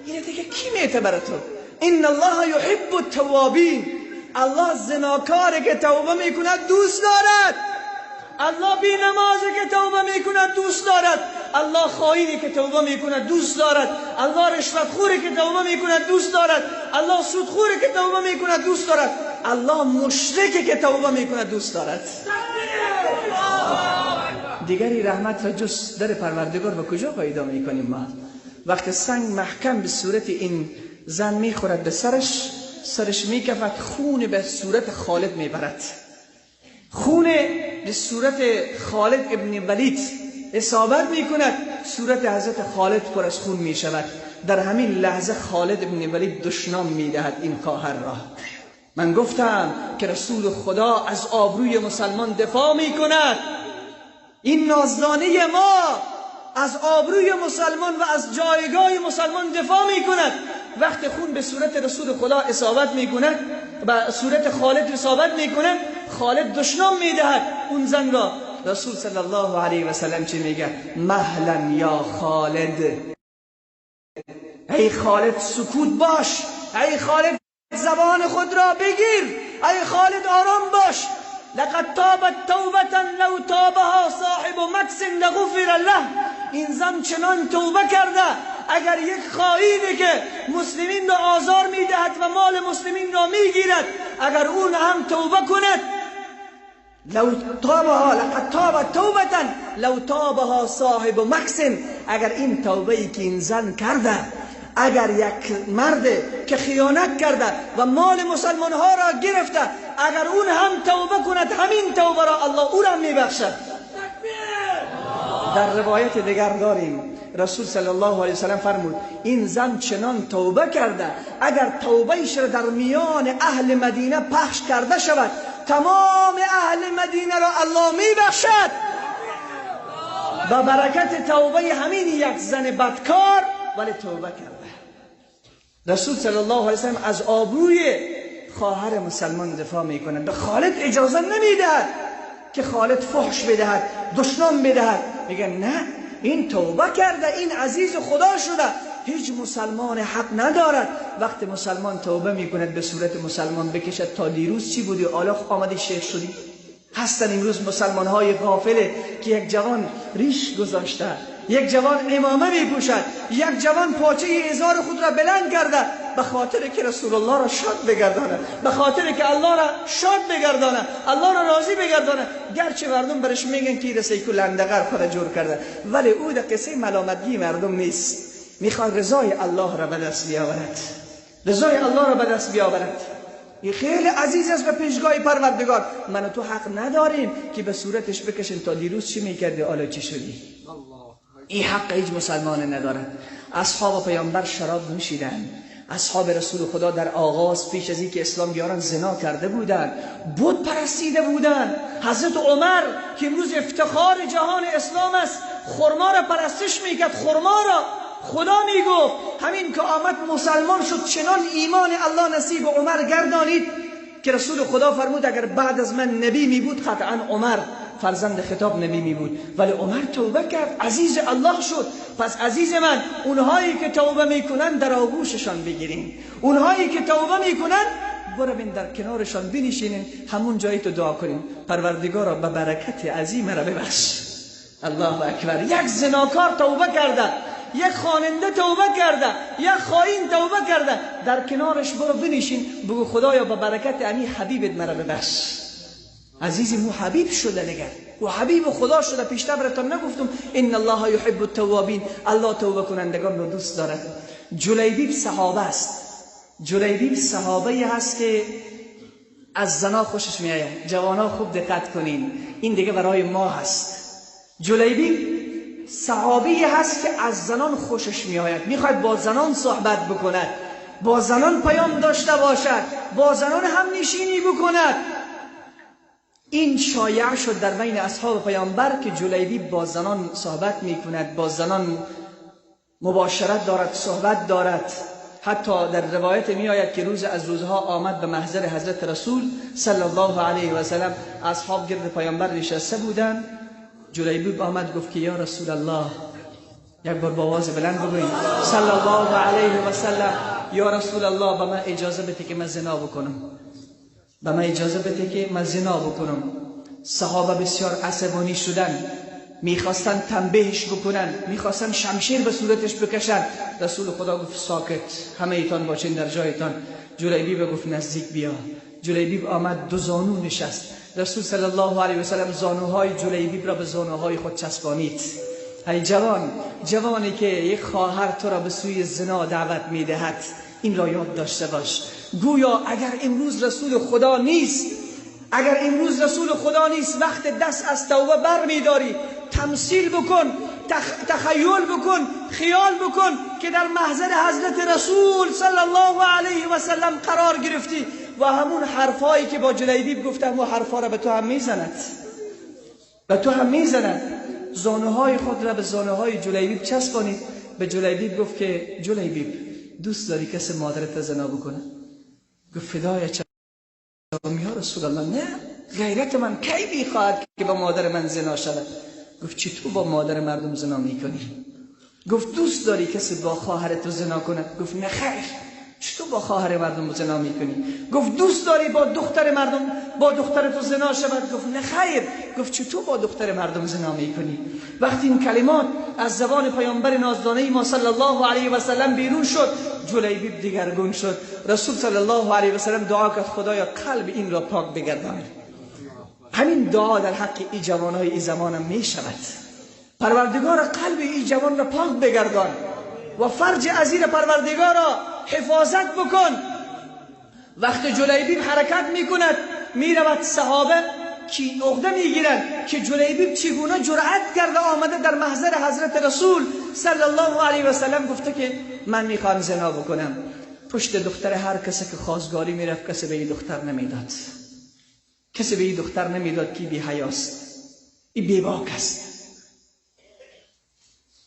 اینه دیگه کی میته برای تو؟ ان الله یحب التوابین. الله زناکاره که توبه میکند دوست دارد، الله بی نمازه که توبه میکند دوست دارد، الله خائنی که توبه میکند دوست دارد، الله رشوتخوری که توبه میکند دوست دارد، الله سودخوری که توبه میکند دوست دارد، الله مشرکی که توبه میکند دوست دارد. دیگری رحمت را جز در پروردگار و کجا پیدا میکنیم ما؟ وقت سنگ محکم به صورت این زن میخورد به سرش، سرش میکفد، خون به صورت خالد میبرد، خون به صورت خالد ابن ولید اصابت میکند، صورت حضرت خالد پر از خون میشود. در همین لحظه خالد ابن ولید دشنام میدهد این خواهر را. من گفتم که رسول خدا از آبروی مسلمان دفاع میکند. این نازدانه ما از آبروی مسلمان و از جایگاه مسلمان دفاع میکند. وقت خون به صورت رسول خدا اصابت میکند، به صورت خالد اصابت میکند، خالد دشنام میدهد اون زن را. رسول صلی الله علیه و سلم چی میگه؟ مهلا یا خالد، ای خالد سکوت باش، ای خالد زبان خود را بگیر، ای خالد آرام باش. لقد تابت توبة لو تابها صاحب مکس لغفر له. این زن چنان توبه کرده، اگر یک خائنی که مسلمین را آزار میدهد و مال مسلمین را میگیرد، اگر اون هم توبه کند، لو تابها لقد تابت توبة لو تابها صاحب مکس، اگر این توبه ای که این زن کرده، اگر یک مرد که خیانت کرده و مال مسلمان ها را گرفته، اگر اون هم توبه کند، همین توبه را الله او را میبخشد. در روایت دیگر داریم رسول صلی الله علیه وسلم فرمود این زن چنان توبه کرده، اگر توبه را در میان اهل مدینه پخش کرده شود، تمام اهل مدینه را الله میبخشد. با برکت توبه همین یک زن بدکار ولی توبه کرده. رسول صلی الله علیه وسلم از آبروی خواهر مسلمان دفاع میکند. به خالد اجازه نمیدهد که خالد فحش بدهد، دشنام بدهد. میگه نه، این توبه کرده، این عزیز خدا شده، هیچ مسلمان حق ندارد. وقت مسلمان توبه میکند به صورت مسلمان بکشد. تا دیروز چی بودی؟ حالا آمدی شیخ شدی. هستن امروز مسلمان های غافله که یک جوان ریش گذاشته، یک جوان امامه میپوشد، یک جوان پاچه ازار خود را بلند کرده، به خاطر که رسول الله را شاد بگردانه، به خاطر که الله را شاد بگردانه، الله را راضی بگردانه. گرچه مردم برش میگن که رسه کو لندقر خود جور کرده، ولی او در قصه ملامتگی مردم نیست، میخواد رضای الله را به دست بیاورد، رضای الله را به دست بیاورد. این خیلی عزیز است به پیشگاه پروردگار. من و تو حق نداریم که به صورتش بکشیم تا دیروز چی میکردی حالا چی شدی. این حق هیچ مسلمان ندارد. اصحاب پیامبر شراب نوشیدن، اصحاب رسول خدا در آغاز پیش از اینکه اسلام بیارن زنا کرده بودند، بت پرستیده بودند. حضرت عمر که امروز افتخار جهان اسلام است، خرما را پرستش میکرد، خرما را خدا میگفت. همین که آمد مسلمان شد، چنان ایمان الله نصیب عمر گردانید که رسول خدا فرمود اگر بعد از من نبی می بود قطعا عمر فرزند خطاب نبی می بود، ولی عمر توبه کرد، عزیز الله شد. پس عزیز من، اونهایی که توبه میکنن در آغوششان بگیرین، اونهایی که توبه میکنن بروین در کنارشان بنشینین، همون جایی تو دعا کنین پروردگارا به برکت عظیم را ببخش. الله اکبر. یک زناکار توبه کرده، یک خواننده توبه کرده، یک خائن توبه کرده، در کنارش برو بنشین بگو خدایا به برکت امی حبیبت مرا ببخش. عزیزی مو حبیب شده دیگر، او حبیب خدا شده. پیشتر براتون نگفتم ان الله یحب التوابین، الله توبه کنندگان رو دوست دارد. جلیبیب صحابه است، جلیبیب صحابه هست که از زنا خوشش میآید. جوانا خوب دقت کنین، این دیگه برای ما هست. جلیبیب صحابی هست که از زنان خوشش میآید، میخواهد با زنان صحبت بکند، با زنان پیام داشته باشد، با زنان هم نشینی بکند. این شایع شد در بین اصحاب پیامبر که جلیبیب با زنان صحبت میکند، با زنان مباشرت دارد، صحبت دارد. حتی در روایت میآید که روز از روزها آمد به محضر حضرت رسول صلی الله علیه و سلم، اصحاب گرد پیامبر نشسته بودند. جلیبیب آمد گفت که یا رسول الله، یک بار با آواز بلند بگویید صلی الله علیه و سلم، یا رسول الله به من اجازه بده که من زنا بکنم، به من اجازه بده که من زنا بکنم. صحابه بسیار عصبانی شدن، میخواستن تنبیهش بکنن، میخواستن شمشیر به صورتش بکشن. رسول خدا گفت ساکت، همه ایتان باشین در جایتان. جلیبیب گفت نزدیک بیا. جلیبیب آمد دو زانو نشست. رسول صلی الله علیه و سلم زانوهای جلیبیب را به زانوهای خود چسبانید. ای جوان، جوانی که یک خواهر تو را به سوی زنا دعوت میدهد، این را یاد داشته باش. گویا اگر امروز رسول خدا نیست، اگر امروز رسول خدا نیست، وقت دست از توبه بر میداری. تمثیل بکن، تخیل بکن، خیال بکن که در محضر حضرت رسول صلی الله علیه و سلم قرار گرفتی و همون حرفایی که با جلیبیب گفتم و حرفا را به تو هم میزند، به تو هم میزند. زانوهای خود را به زانوهای جلیبیب چسبانید. به جلیبیب گفت که جلیبیب دوست داری کسی مادرت زنا بکنه؟ گفت فدای چشم یا رسول الله، نه، غیرت من کی میخواهد که با مادر من زنا شود؟ گفت چطور با مادر مردم زنا میکنی؟ گفت دوست داری کسی با خواهر تو زنا کنه؟ گفت نه خیر، چطور با خواهر مردم زنا میکنی؟ گفت دوست داری با دختر مردم، با دختر تو زنا شود؟ گفت نه خیر. گفت چطور با دختر مردم زنا میکنی؟ وقتی این کلمات از زبان پیامبر نازدانه ما صلی الله علیه و سلم بیرون شد، جلیبیب دیگرگون شد. رسول صلی الله علیه و سلم دعا کرد خدایا قلب این را پاک بگردان. همین دعا در حق ای جوانهای ای زمانم میشود. پروردگار قلب ای جوان را پاک بگردان و فرج عزیز پروردگار را حفاظت بکن. وقت جلیبیب حرکت میکند، میرود صحابه کی عقده میگیرند که جلیبیب چگونه جرأت کرده آمده در محضر حضرت رسول صلی الله علیه و سلم گفته که من میخوام زنا بکنم. پشت دختر هر کسی که خواستگاری میرفت کسی به این دختر نمیداد، کسی به این دختر نمیداد که بی حیاست، این بیباک است.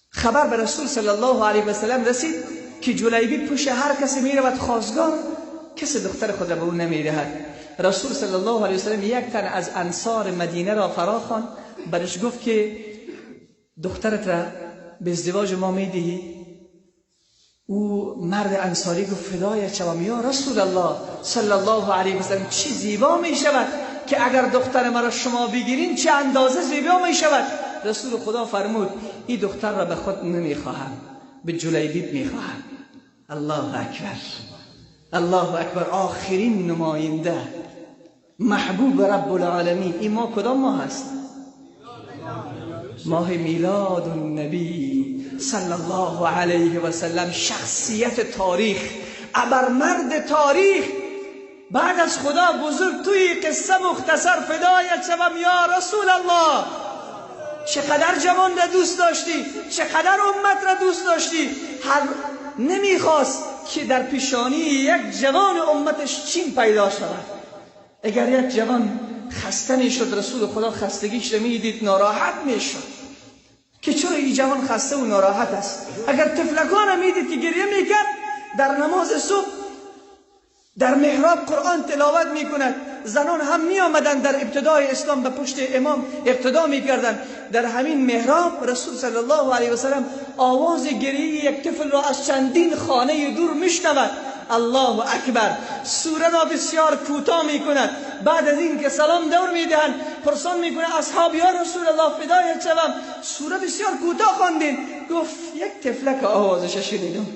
خبر به رسول صلی الله علیه و سلم رسید که جلیبیب پشت هر کسی میرود خواستگار، کسی دختر خود را به او نمیدهد. رسول صلی الله علیه و سلم یک تن از انصار مدینه را فرا خواند، برش گفت که دخترت را به ازدواج ما میدهی؟ او مرد انصاری گفت فدای شوم یا رسول الله صلی الله علیه و سلم، چی زیبا می شود که اگر دختر مرا شما بگیرین چه اندازه زیبا می شود. رسول خدا فرمود این دختر را به خود نمیخواهم، به جلیبیب میخواهم. الله اکبر. الله اکبر. آخرین نماینده محبوب رب العالمین. این ماه کدام ماه است؟ ماه میلاد النبی صلی الله علیه و سلم. شخصیت تاریخ، ابرمرد تاریخ، بعد از خدا بزرگ. توی قصه مختصر فدایت شوم یا رسول الله. چقدر جوان را دوست داشتی، چقدر امت را دوست داشتی. هر نمیخواست که در پیشانی یک جوان امتش چین پیدا شود. اگر یک جوان خسته میشد، رسول خدا خستگیش را میدید، ناراحت میشد که چرا این جوان خسته و ناراحت است. اگر طفلکان میدید که گریه میکرد، در نماز صبح در محراب قرآن تلاوت میکند، زنان هم می آمدند در ابتدای اسلام به پشت امام اقتدا میکردند. در همین محراب رسول صلی الله علیه و سلم آواز گریه یک طفل را از چندین خانه دور میشنود. الله اکبر. سوره را بسیار کوتاه میکند. بعد از این که سلام دور میدهند، پرسان میکنه اصحاب یا رسول الله فدایت شوم، سوره بسیار کوتاه خواندین. گفت یک طفلک آوازش شنیدم،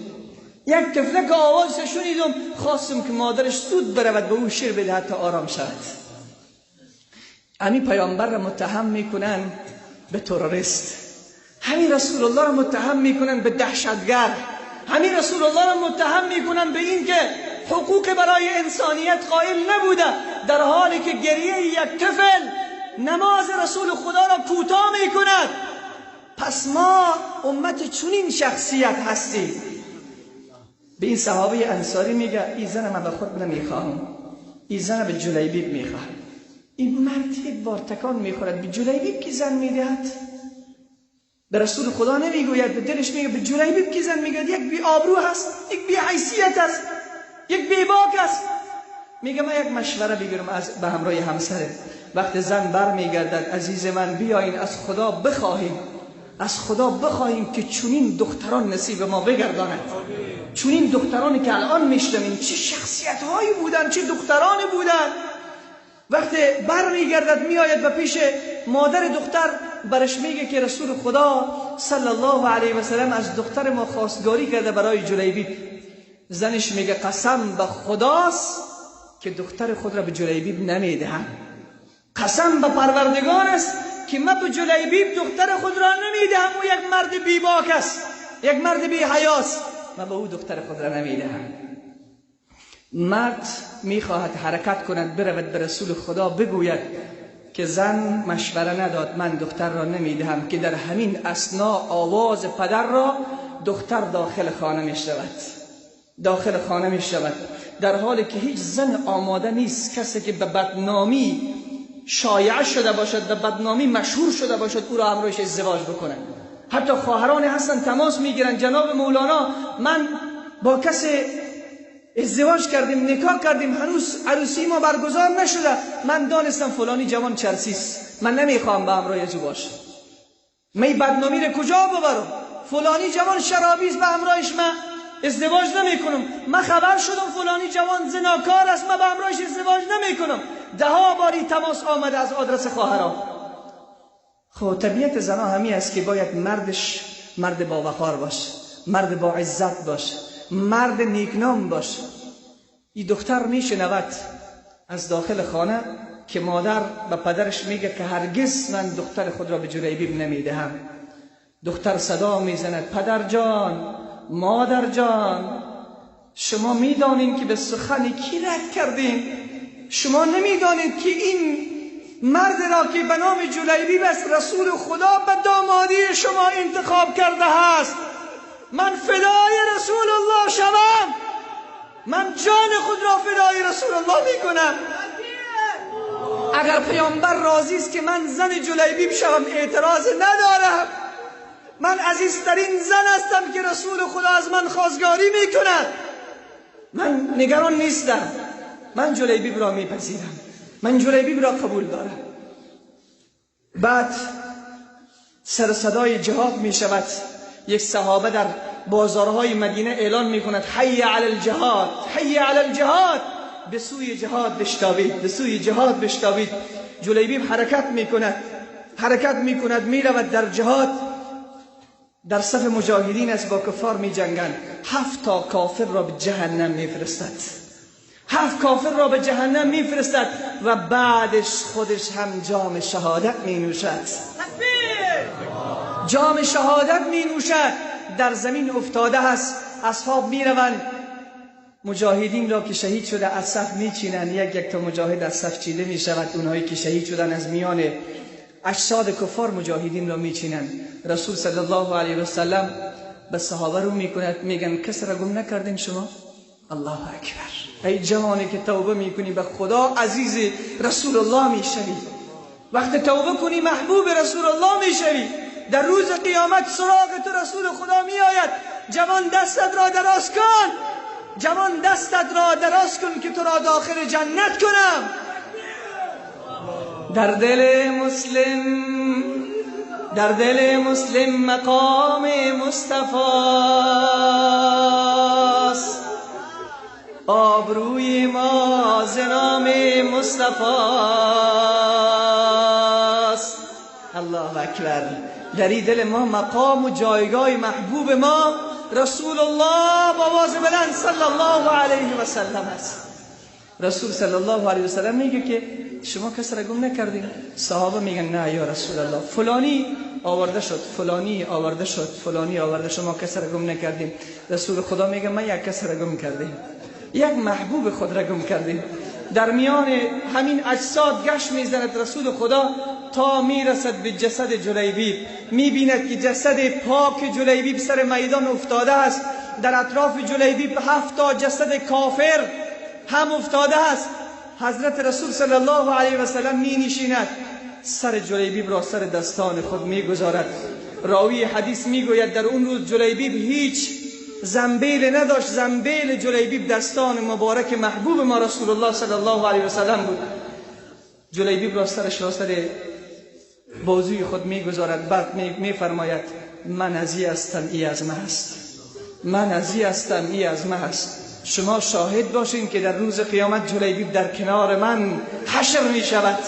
یک طفلک آوازش شنیدم، خواستم که مادرش سود برود به او شیر بدهد تا آرام شود. همین پیامبر را متهم میکنن به تروریست، همین رسول الله را متهم میکنن به دهشتگر، همین رسول الله را متهم میکنن به این که حقوق برای انسانیت قائل نبوده، در حالی که گریه یک طفل نماز رسول خدا را کوتاه میکند. پس ما امت چنین شخصیت هستیم. به این صحابه انصاری میگه این زن من به خود نمیخواهم، این زن به جلیبیب میخواهم. این مرد یک بار تکان میخورد، به جلیبیب کی زن میدهد؟ به رسول خدا نمیگوید، به دلش میگه به جلیبیب کی زن میگه؟ یک بی آبرو هست، یک بی حیثیت است، یک بی باک است. میگه من یک مشوره بگیرم از به همراه همسرت. وقت زن بر میگردد، عزیز من بیاین از خدا بخواهیم، از خدا بخواهیم که چنین دختران نصیب ما بگرداند. چنین دخترانی که الان میشنویم چه شخصیت هایی بودن، چه دخترانی بودن. وقتی بر میگردد میآید و پیش مادر دختر برش میگه که رسول خدا صلی الله علیه و سلم از دختر ما خواستگاری کرده برای جلیبیب. زنش میگه قسم به خداست که دختر خود را به جلیبیب نمیدهم، قسم به پروردگار است که من به جلیبیب دختر خود را نمیدهم. او یک مرد بیباک است، یک مرد بی حیاست، من به او دختر خود را نمیدهم. مرد میخواهد حرکت کند، برود به رسول خدا بگوید که زن مشوره نداد، من دختر را نمیدهم، که در همین اثنا آواز پدر را دختر داخل خانه میشود، داخل خانه میشود، در حالی که هیچ زن آماده نیست کسی که به بدنامی شایع شده باشد، به بدنامی مشهور شده باشد، او را همراهش ازدواج بکنه. حتی خواهران هستن تماس میگیرن، جناب مولانا من با کسی ازدواج کردیم، نکاح کردیم، هنوز عروسی ما برگزار نشده، من دانستم فلانی جوان چرسیست، من نمیخوام به همراه از او باشم، می بدنامی رو کجا ببرم، فلانی جوان شرابیست، به همراهش من ازدواج نمیکنم، من خبر شدم فلانی جوان زناکار است، من به همراهش ازدواج نمیکنم. ده ها باری تماس آمده از آدرس خواهران. خب طبیعت زنا همی است که باید مردش مرد با وقار باشه، مرد با عزت باشه، مرد نیکنام باشه. این دختر میشنود از داخل خانه که مادر به پدرش میگه که هرگز من دختر خود را به جلیبیب نمیدهم. دختر صدا میزند پدر جان، مادر جان، شما میدانید که به سخن کی رد کردین؟ شما نمیدانید که این مرد را که به نام جلیبیب است رسول خدا به دامادی شما انتخاب کرده است. من فدای رسول الله شوم، من جان خود را فدای رسول الله میکنم. اگر پیامبر راضی است که من زن جلیبیب شوم اعتراض ندارم، من عزیزترین زن هستم که رسول خدا از من خواستگاری میکند، من نگران نیستم، من جلیبیب را میپذیرم، من جلیبیب را قبول دارم. بعد سر صدای جهاد میشود. یک صحابه در بازارهای مدینه اعلان میکند حی علی الجهاد، حی علی الجهاد، به سوی جهاد بشتابید، به سوی جهاد بشتابید. جلیبیب حرکت میکند، حرکت میکند، میرود در جهاد، در صف مجاهدین است، با کفار میجنگند. 7 تا کافر را به جهنم میفرستد. 7 کافر را به جهنم میفرستد و بعدش خودش هم جام شهادت می نوشد. جام شهادت می نوشد. در زمین افتاده است. اصحاب می روند مجاهدین را که شهید شده از صف می چینند. یک یک تا مجاهد از صف چیده می شود. اونهایی که شهید شدن از میان اجساد کفار مجاهدین را می چینند. رسول صلی الله علیه و سلم به صحابه رو می کند، میگن کس را گم نکردین شما؟ الله اکبر. ای جوانی که توبه میکنی به خدا عزیز رسول الله میشوی. وقت توبه کنی محبوب رسول الله میشوی. در روز قیامت سراغ تو رسول خدا میآید. جوان دستت را دراز کن، جوان دستت را دراز کن که تو را داخل جنت کنم. در دل مسلم، در دل مسلم مقام مصطفی است. آبروی ما ز نام مصطفی است. الله اکبر. در این دل ما مقام و جایگاه محبوب ما رسول الله با آواز بلند صلی الله علیه و سلم است. رسول صلی الله علیه و سلم میگه که شما کس را گم نکردین؟ صحابه میگن نه یا رسول الله، فلانی آورده شد، فلانی آورده شد، فلانی آورده، شما کس را گم نکردیم. رسول خدا میگه من یک کس را گم کردیم، یک محبوب خود را گم کردیم. در میان همین اجساد گشت میزند رسول خدا تا میرسد به جسد جلیبیب. میبیند که جسد پاک جلیبیب سر میدان افتاده است. در اطراف جلیبیب 7 تا جسد کافر هم افتاده است. حضرت رسول صلی الله علیه و سلم می نشیند، سر جلیبیب را سر دستان خود میگذارد. راوی حدیث میگوید در اون روز جلیبیب هیچ زنبیل نداشت. زنبیل جلیبیب دستان مبارک محبوب ما رسول الله صلی الله علیه و سلم بود. جلیبیب را سرش را سر بازوی خود میگذارد. بعد میفرماید من از ای هستم، ای از من است. من از ای هستم، ای از من است. شما شاهد باشین که در روز قیامت جلیبیب در کنار من حشر می شود.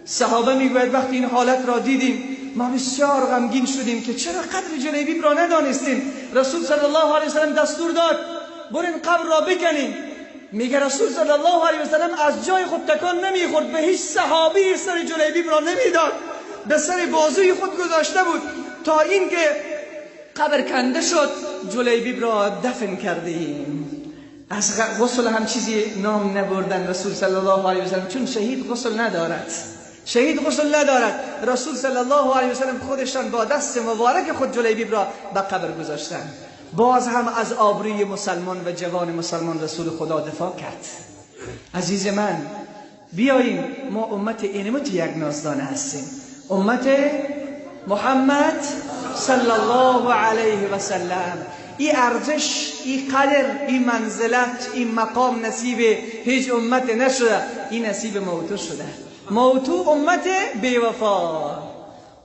صحابه میگوید وقتی این حالت را دیدیم ما بسیار غمگین شدیم که چرا قدر جلیبیب را ندانستیم. رسول صلی الله علیه و سلم دستور داد برین قبر را بکنیم. میگه رسول صلی الله علیه و سلم از جای خود تکان نمیخورد، به هیچ صحابی سر جلیبیب را نمیداد، به سر بازوی خود گذاشته بود تا اینکه قبر کنده شد، جلیبیب را دفن کردیم. از غسل هم چیزی نام نبردن رسول صلی الله علیه و سلم، چون شهید غسل ندارد، شهید غسل ندارد. رسول صلی الله علیه و سلم خودشان با دست مبارک خود جلیبیب را به قبر گذاشتند. باز هم از آبروی مسلمان و جوان مسلمان رسول خدا دفاع کرد. عزیز من، بیاییم ما امت اینمت یک نازدانه هستیم، امت محمد صلی الله علیه و سلم. این ارزش، این قدر، این منزلت، این مقام نصیب هیچ امت نشده، این نصیب موتو شده. موتو امت بیوفا،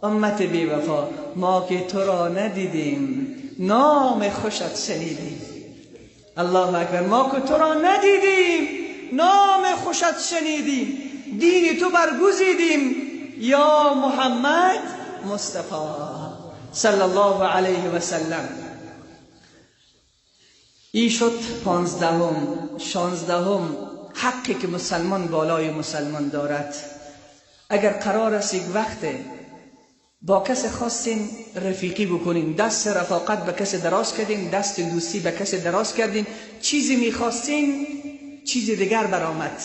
امت بیوفا. ما که تو را ندیدیم نام خوشت شنیدیم. الله اکبر. ما که تو را ندیدیم نام خوشت شنیدیم، دین تو برگزیدیم یا محمد مصطفی صلی الله علیه و سلم. ای شد 15م. 16م حقی که مسلمان بالای مسلمان دارد. اگر قرار است یک وقت با کس خواستین رفیقی بکنین، دست رفاقت به کس دراز کردین، دست دوستی به کس دراز کردین، چیزی میخواستین چیز دیگر برآمد،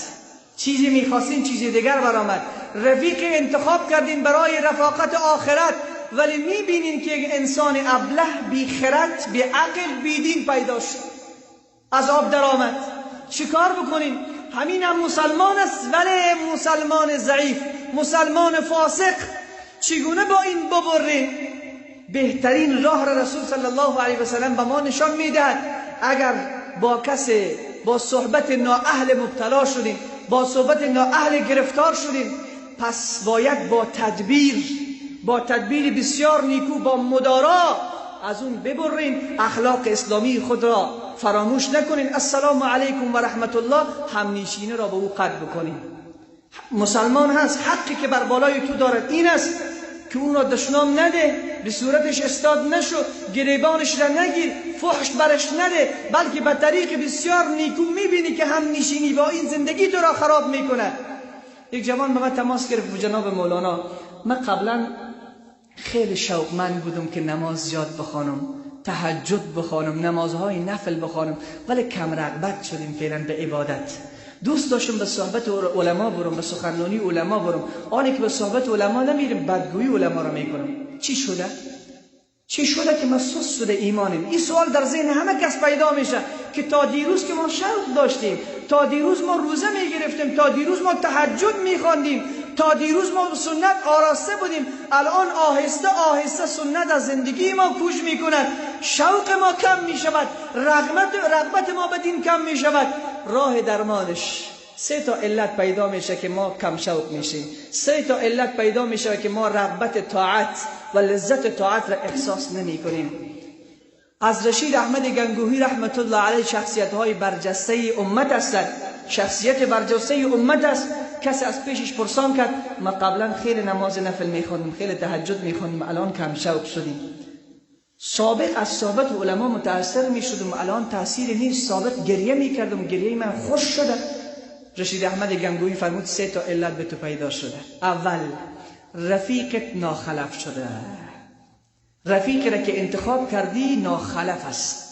چیزی میخواستین چیز دیگر برآمد، رفیق انتخاب کردین برای رفاقت آخرت، ولی میبینین که یک انسان ابله، بی خرد، بی عقل، بی دین پیدا شد، از آب در آمد. چیکار بکنین؟ همین هم مسلمان است ولی مسلمان ضعیف، مسلمان فاسق. چگونه با این ببریم؟ بهترین راه را رسول صلی الله علیه و سلم به ما نشان میدهد. اگر با کسی با صحبت نااهل مبتلا شدیم، با صحبت نااهل گرفتار شدیم، پس باید با تدبیر، با تدبیر بسیار نیکو، با مدارا از اون ببریم. اخلاق اسلامی خود را فراموش نکنین. السلام علیکم و رحمت الله، همنشینه را به او قدر بکنین. مسلمان هست، حقی که بر بالای تو دارد این است که اون را دشنام نده، به صورتش استاد نشو، گریبانش را نگیر، فحش برش نده، بلکه به طریق بسیار نیکو میبینی که هم نشینی با این زندگی تو را خراب میکنه. یک جوان به من تماس گرفت، جناب مولانا من قبلا خیلی شوقمند بودم که نماز زیاد بخوانم، تهجد بخوانم، نمازهای نفل بخوانم، ولی کم رغبت شدیم فعلا به عبادت. دوست داشتم به صحبت علما برم، به سخنرانی علما برم، آنی که به صحبت علما نمیرم بدگویی علما را میکنم. چی شده؟ چی شده که ما سست شده ایمانیم؟ این سوال در ذهن همه کس پیدا میشه که تا دیروز که ما شوق داشتیم، تا دیروز ما روزه میگرفتیم، تا دیروز ما تهجد میخواندیم، تا دیروز ما سنت آراسته بودیم، الان آهسته آهسته سنت از زندگی ما کوچ میکند، شوق ما کم میشود، رغبت ما به دین کم میشود. راه درمانش سه تا علت پیدا میشه که ما کم شوق میشیم، سه تا علت پیدا میشه که ما رغبت طاعت و لذت طاعت را احساس نمی کنیم. از رشید احمد گنگوهی رحمت الله علیه شخصیت های برجسته امت هستند، شخصیت برجسته امت است. کسی از پیشش پرسان کرد ما قبلا خیلی نماز نفل میخوندیم، خیلی تهجد میخوندیم، الان کم شوق شدیم. سابق از صحبت علما متاثر میشدم، الان تاثیر نیست. سابق گریه میکردم، گریه من خوش شده. رشید احمد گنگویی فرمود سه تا علت به تو پیدا شده. اول، رفیقت ناخلف شده. رفیقی را که انتخاب کردی ناخلف است.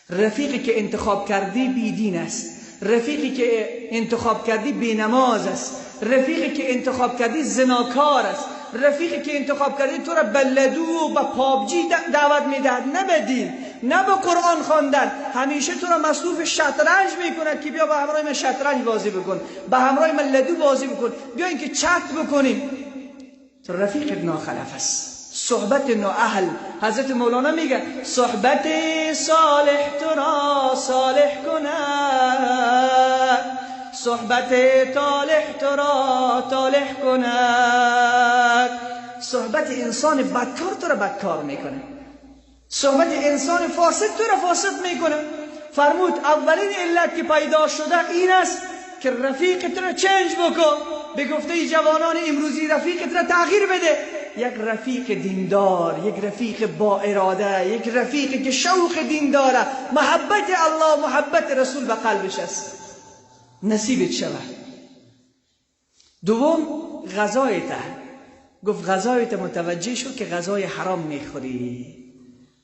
رفیقی که انتخاب کردی بیدین است. رفیقی که انتخاب کردی بینماز است. رفیقی که انتخاب کردی زناکار است. رفیقی که انتخاب کردی تو را به لدو و به پابجی دعوت میدهد، نه به دین، نه به قرآن خواندن. همیشه تو را مصروف شطرنج میکند که بیا به همراه من شطرنج بازی بکن، به همراه من لدو بازی بکن، بیا اینکه چت بکنیم. تو رفیقت ناخلف است، صحبت نااهل. حضرت مولانا میگه صحبت صالح تو را صالح کند، صحبت طالح تو را طالح کند. صحبت انسان بدکار تو را بدکار میکنه، صحبت انسان فاسد تو را فاسد میکنه. فرمود اولین علت که پیدا شده این است که رفیقت را چنج بکن. به گفته جوانان امروزی رفیقت را تغییر بده. یک رفیق دیندار، یک رفیق با اراده، یک رفیقی که شوق دین داره، محبت الله، محبت رسول به قلبش است، نصیبت شود. دوم، غذایت. گفت غذایت متوجه شو که غذای حرام میخوری.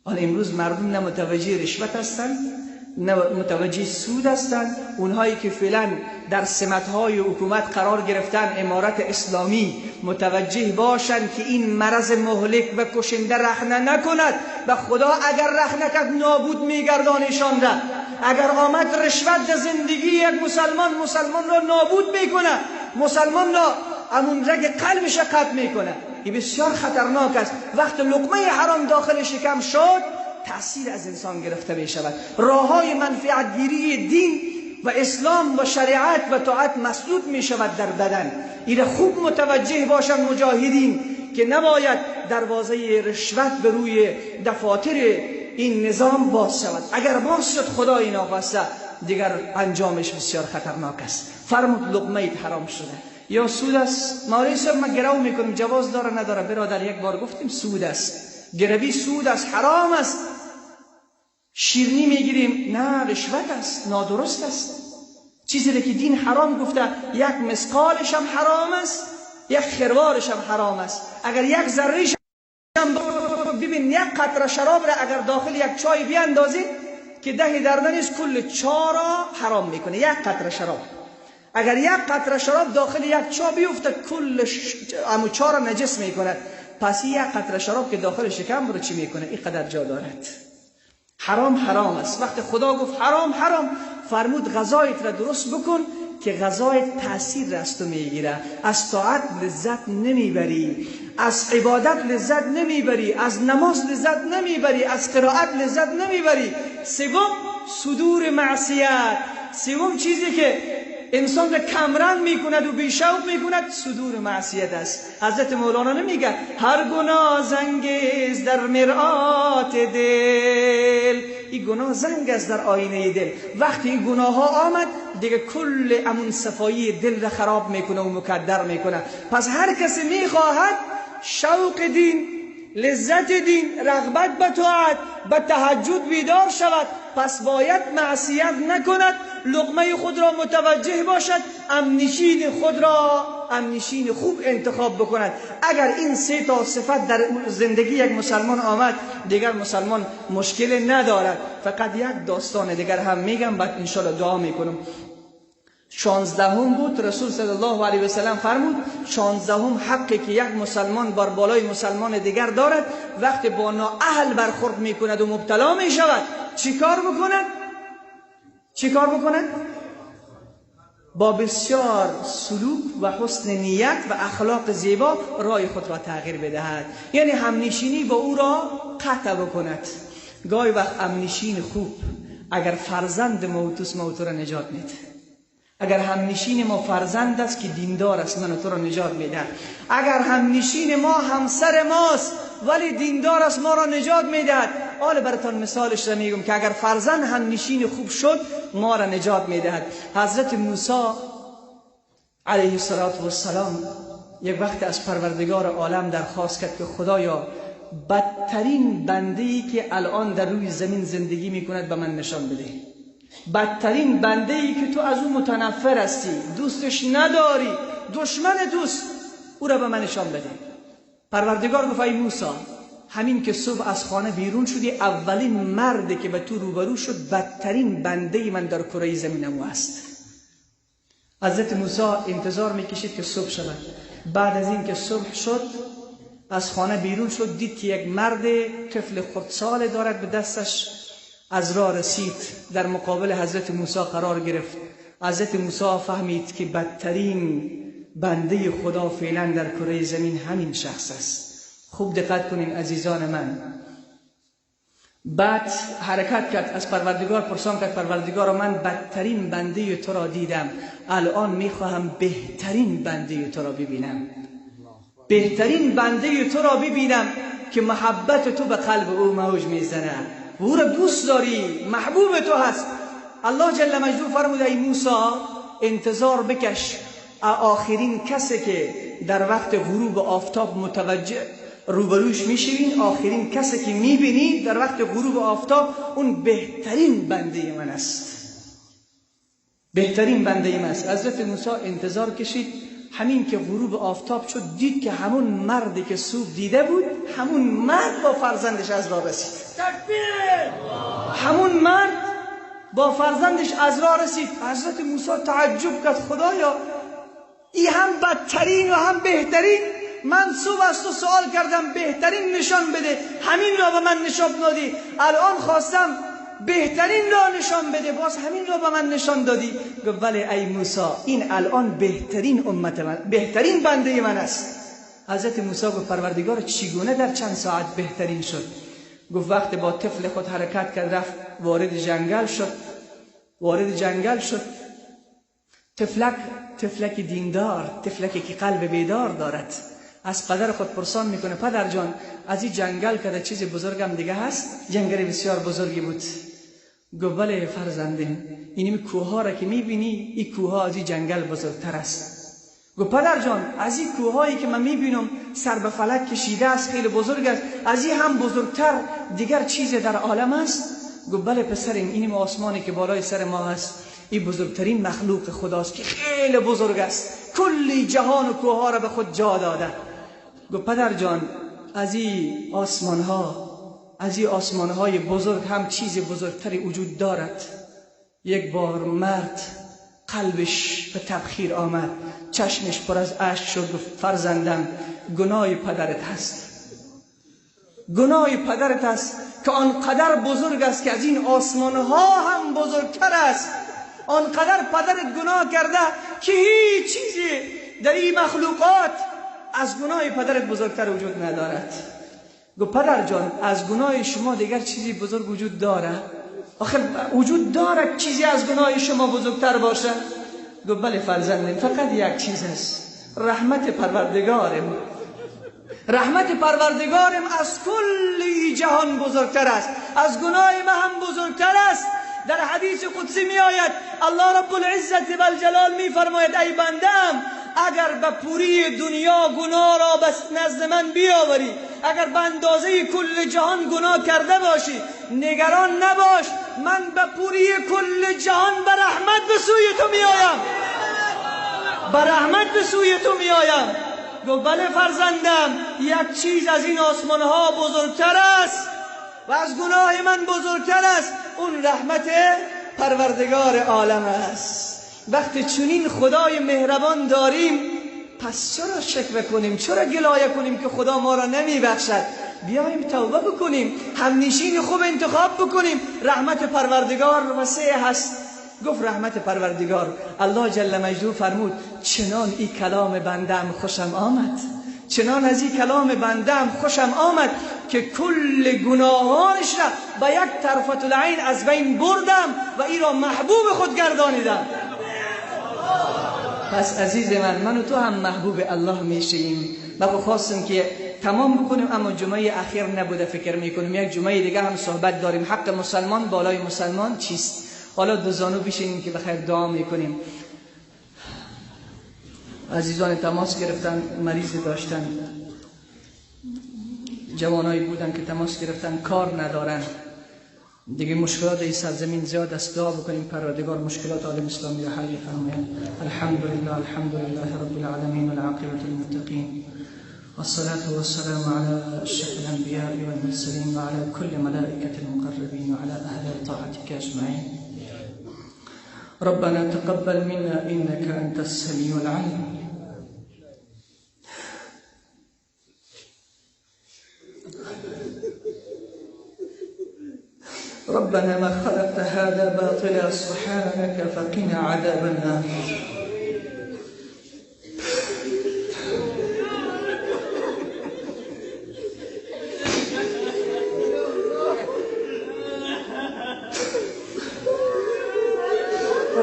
حالا امروز مردم نه متوجه رشوت هستند، نه متوجه سود هستند. اونهایی که فعلا در سمت‌های حکومت قرار گرفتن، امارت اسلامی، متوجه باشند که این مرض مهلک و کشنده رخنه نکند. و خدا اگر رخنه کرد نابود میگردانشان را. اگر آمد رشوت در زندگی یک مسلمان، مسلمان را نابود میکنه، مسلمان را امون رگ قلبش قطع میکنه. این بسیار خطرناک است. وقت لقمه حرام داخل شکم شد، تأثیر از انسان گرفته می شود. راه های منفعتگیری دین و اسلام و شریعت و طاعت مسدود می شود در بدن. این خوب متوجه باشند مجاهدین که نباید دروازه رشوت به روی دفاتر این نظام باز شود. اگر باز شد خدای ناخواسته دیگر انجامش بسیار خطرناک است. فرمود لقمه حرام شده یا سود است. مولوی صاحب من گرو میکنم، جواز داره نداره؟ برادر یک بار گفتیم سود است، گروی سود است، حرام است. شیرینی میگیریم، نه رشوت است، نادرست است. چیزی که دین حرام گفته، یک مسقالش هم حرام است، یک خروارش هم حرام است. اگر یک ذره‌ش هم ببین، یک قطره شراب را اگر داخل یک چای بیاندازید که 10 درده نیست، کل چا را حرام میکنه. یک قطره شراب، اگر یک قطره شراب داخل یک چا بیفته، کل امو چا را نجس میکند. پس یک قطره شراب که داخل شکم رو چی میکنه؟ اینقدر جا دارد. حرام حرام است. وقتی خدا گفت حرام حرام، فرمود غذایت را درست بکن که غذایت تاثیر از تو میگیره. از طاعت لذت نمیبری، از عبادت لذت نمیبری، از نماز لذت نمیبری، از قرائت لذت نمیبری. سوم، صدور معصیت. سوم چیزی که انسان را کمرنگ میکند و بیشوق میکند، صدور معصیت است. حضرت مولانا نمیگه هر گناه زنگیز در مرآت دل. این گناه زنگ است در آینه دل. وقتی این گناه ها آمد دیگه کل امون صفایی دل را خراب میکنه و مکدر میکنه. پس هر کسی میخواهد شوق دین، لذت دین، رغبت به طاعت، به تهجد بیدار شود. پس باید معصیت نکند، لقمه خود را متوجه باشد، امنشین خود را امنشین خوب انتخاب بکند. اگر این سه تا صفت در زندگی یک مسلمان آمد، دیگر مسلمان مشکل ندارد. فقط یک داستان دیگر هم میگم، بعد انشالله دعا میکنم. 16 بود، رسول صلی الله علیه و سلم فرمود 16 حقی که یک مسلمان بر بالای مسلمان دیگر دارد، وقتی با نااهل برخورد میکند و مبتلا میشود چیکار بکند؟ چیکار بکند؟ با بسیار سلوک و حسن نیت و اخلاق زیبا رای خود را تغییر بدهد، یعنی همنشینی با او را قطع بکند. گاهی وقت همنشین خوب اگر فرزند موتوس موتو را نجات میده، اگر همنشین ما فرزند است که دیندار است، من و تو را نجات میده. اگر همنشین ما همسر ماست ولی دیندار است، ما را نجات میدهد. حالا براتان مثالش را میگم که اگر فرزند همنشین خوب شد ما را نجات میدهد. حضرت موسی علیه السلام یک وقت از پروردگار عالم درخواست کرد که خدایا بدترین بنده‌ای که الان در روی زمین زندگی میکند به من نشان بده. بدترین بنده ای که تو از او متنفر هستی، دوستش نداری، دشمن توست، او را به من نشان بده. پروردگار گفت ای موسی، همین که صبح از خانه بیرون شدی، اولین مردی که به تو روبرو شد بدترین بنده من در کره زمین او است. حضرت موسی انتظار میکشید که صبح شود. بعد از اینکه صبح شد از خانه بیرون شد، دید که یک مرد طفل خردسال دارد به دستش، از راه رسید، در مقابل حضرت موسی قرار گرفت. حضرت موسی فهمید که بدترین بنده خدا فعلا در کره زمین همین شخص است. خوب دقت کنین عزیزان من. بعد حرکت کرد، از پروردگار پرسان کرد، پروردگار من بدترین بنده تو را دیدم، الان میخواهم بهترین بنده تو را ببینم، بهترین بنده تو را ببینم که محبت تو به قلب او موج میزنه، او را دوست داری، محبوب تو هست. الله جل مجدوه فرمود ای موسی انتظار بکش، آخرین کسی که در وقت غروب آفتاب متوجه روبروش میشوین، آخرین کسی که میبینی در وقت غروب آفتاب، اون بهترین بنده من است، بهترین بنده من است. حضرت موسی انتظار کشید، همین که غروب آفتاب شد دید که همون مردی که صبح دیده بود، همون مرد با فرزندش از راه رسید. تکبیر! همون مرد با فرزندش از راه رسید. حضرت موسی تعجب کرد، خدایا ای هم بدترین و هم بهترین، من صبح از تو سوال کردم بهترین نشان بده، همین را به من نشان دادی، الان خواستم بهترین را نشان بده، باز همین را به من نشان دادی. گفت ولی ای موسی این الان بهترین امت من، بهترین بنده من است. حضرت موسی گفت پروردگار چگونه در چند ساعت بهترین شد؟ گفت وقت با طفل خود حرکت کرد، رفت وارد جنگل شد، وارد جنگل شد. طفلک، طفلک دیندار، طفلکی که قلب بیدار دارد، از پدر خود پرسان میکنه پدر جان از این جنگل که چیز بزرگم دیگه هست؟ جنگل بسیار بزرگی بود. گفت بله فرزنده، اینمی کوه را که میبینی، این کوه از این جنگل بزرگتر است. گفت پدر جان از این کوههایی که من میبینم سر به فلک کشیده است، خیلی بزرگ است، از این هم بزرگتر دیگر چیز در عالم است؟ گفت بله پسرم، اینم آسمانی که بالای سر ما هست، این بزرگترین مخلوق خداست که خیلی بزرگ است، کلی جهان و کوه را به خود جا داده. گفت پدر جان از این آسمان ها، از این آسمان های بزرگ هم چیز بزرگتری وجود دارد. یک بار مرد قلبش به تبخیر آمد، چشمش پر از اشک شد، گفت فرزندم گناه پدرت هست، گناه پدرت است که آنقدر بزرگ است که از این آسمان ها هم بزرگتر است. آنقدر پدرت گناه کرده که هیچ چیزی در این مخلوقات از گناه پدرت بزرگتر وجود ندارد. گفت پدر جان از گناه شما دیگر چیزی بزرگ وجود داره؟ آخر وجود دارد چیزی از گناه شما بزرگتر باشه؟ گفت بله فرزندم، فقط یک چیز است، رحمت پروردگارم. رحمت پروردگارم از کل جهان بزرگتر است، از گناه ما هم بزرگتر است. در حدیث قدسی می آید الله رب العزت والجلال می فرماید ای بندم اگر به پوری دنیا گناه را به نزد من بیاوری، اگر به اندازه کل جهان گناه کرده باشی، نگران نباش، من به پوری کل جهان به رحمت به سوی تو میآیم، به رحمت به سوی تو میآیم. گفت بله فرزندم، یک چیز از این آسمان ها بزرگتر است و از گناه من بزرگتر است، اون رحمت پروردگار عالم است. وقتی چنین خدای مهربان داریم، پس چرا شکوه کنیم؟ چرا گلایه کنیم که خدا ما را نمیبخشد؟ بیایم توبه بکنیم، همنشین خوب انتخاب بکنیم. رحمت پروردگار وسیع هست. گفت رحمت پروردگار. الله جل مجدو فرمود چنان این کلام بندم خوشم آمد، چنان از این کلام بندم خوشم آمد که کل گناهانش را با یک طرفة العین از بین بردم و ای را محبوب خود گردانیدم. پس عزیز من، من و تو هم محبوب الله میشیم. ما خواستم که تمام بکنیم، اما جمعه اخیر نبوده، فکر میکنیم یک جمعه دیگه هم صحبت داریم. حق مسلمان بالای مسلمان چیست؟ حالا دو زانو بشینیم که بخیر دعا میکنیم. عزیزان تماس گرفتن، مریض داشتن، جوانایی بودن که تماس گرفتن، کار ندارن دیگه، مشکلات این سرزمین زیاد است. دعا بکنیم پروردگار مشکلات عالم اسلامی را حل فرماید. الحمدلله، الحمدلله رب العالمین والعاقبة للمتقین والصلاة والسلام على أشرف الأنبياء والمرسلين وعلى كل ملائكة المقربين وعلى أهل طاعتك أجمعين. ربنا تقبل منا إنك أنت السميع العليم. ربنا ما خلقت هذا باطلا سبحانك فقنا عذاب النار.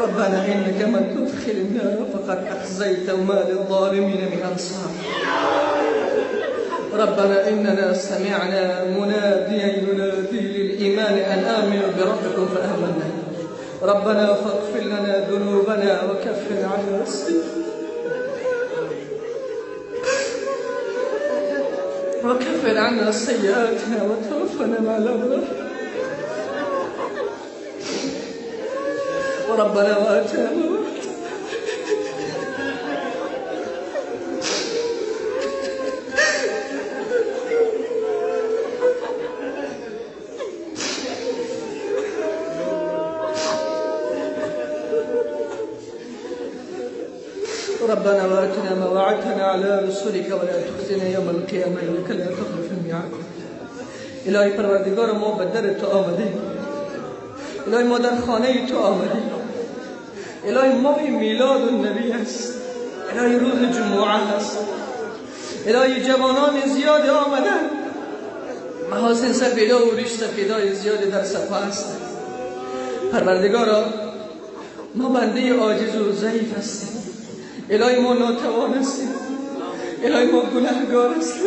ربنا إنك من تدخل النار فقد أخزيت وما للظالمين من أنصار. ربنا إننا سمعنا مناديا ينادي للإيمان أن آمنوا بربكم فآمنا. ربنا فاغفر لنا ذنوبنا وكفر عنا وكفر عنا سيئاتنا وتوفنا مع الأبرار. ربنا وآتنا ربنا وآتنا ما وعدتنا على رسولك ولا تخزنا يوم القيامة إنك لا تخلف الميعاد. الهی پروردگار ما به در تو آمدیم، الهی ما در خانه تو آمدیم، الهی ماه میلاد النبی است، الهی روز جمعه است، الهی جوانان زیاد آمدن، محاسن سفیدا و ریش سفیدای زیاد در صفا هستند. پروردگارا ما بنده عاجز و ضعیف هستیم، الهی ما ناتوان هستیم، الهی ما گناهگار هستیم.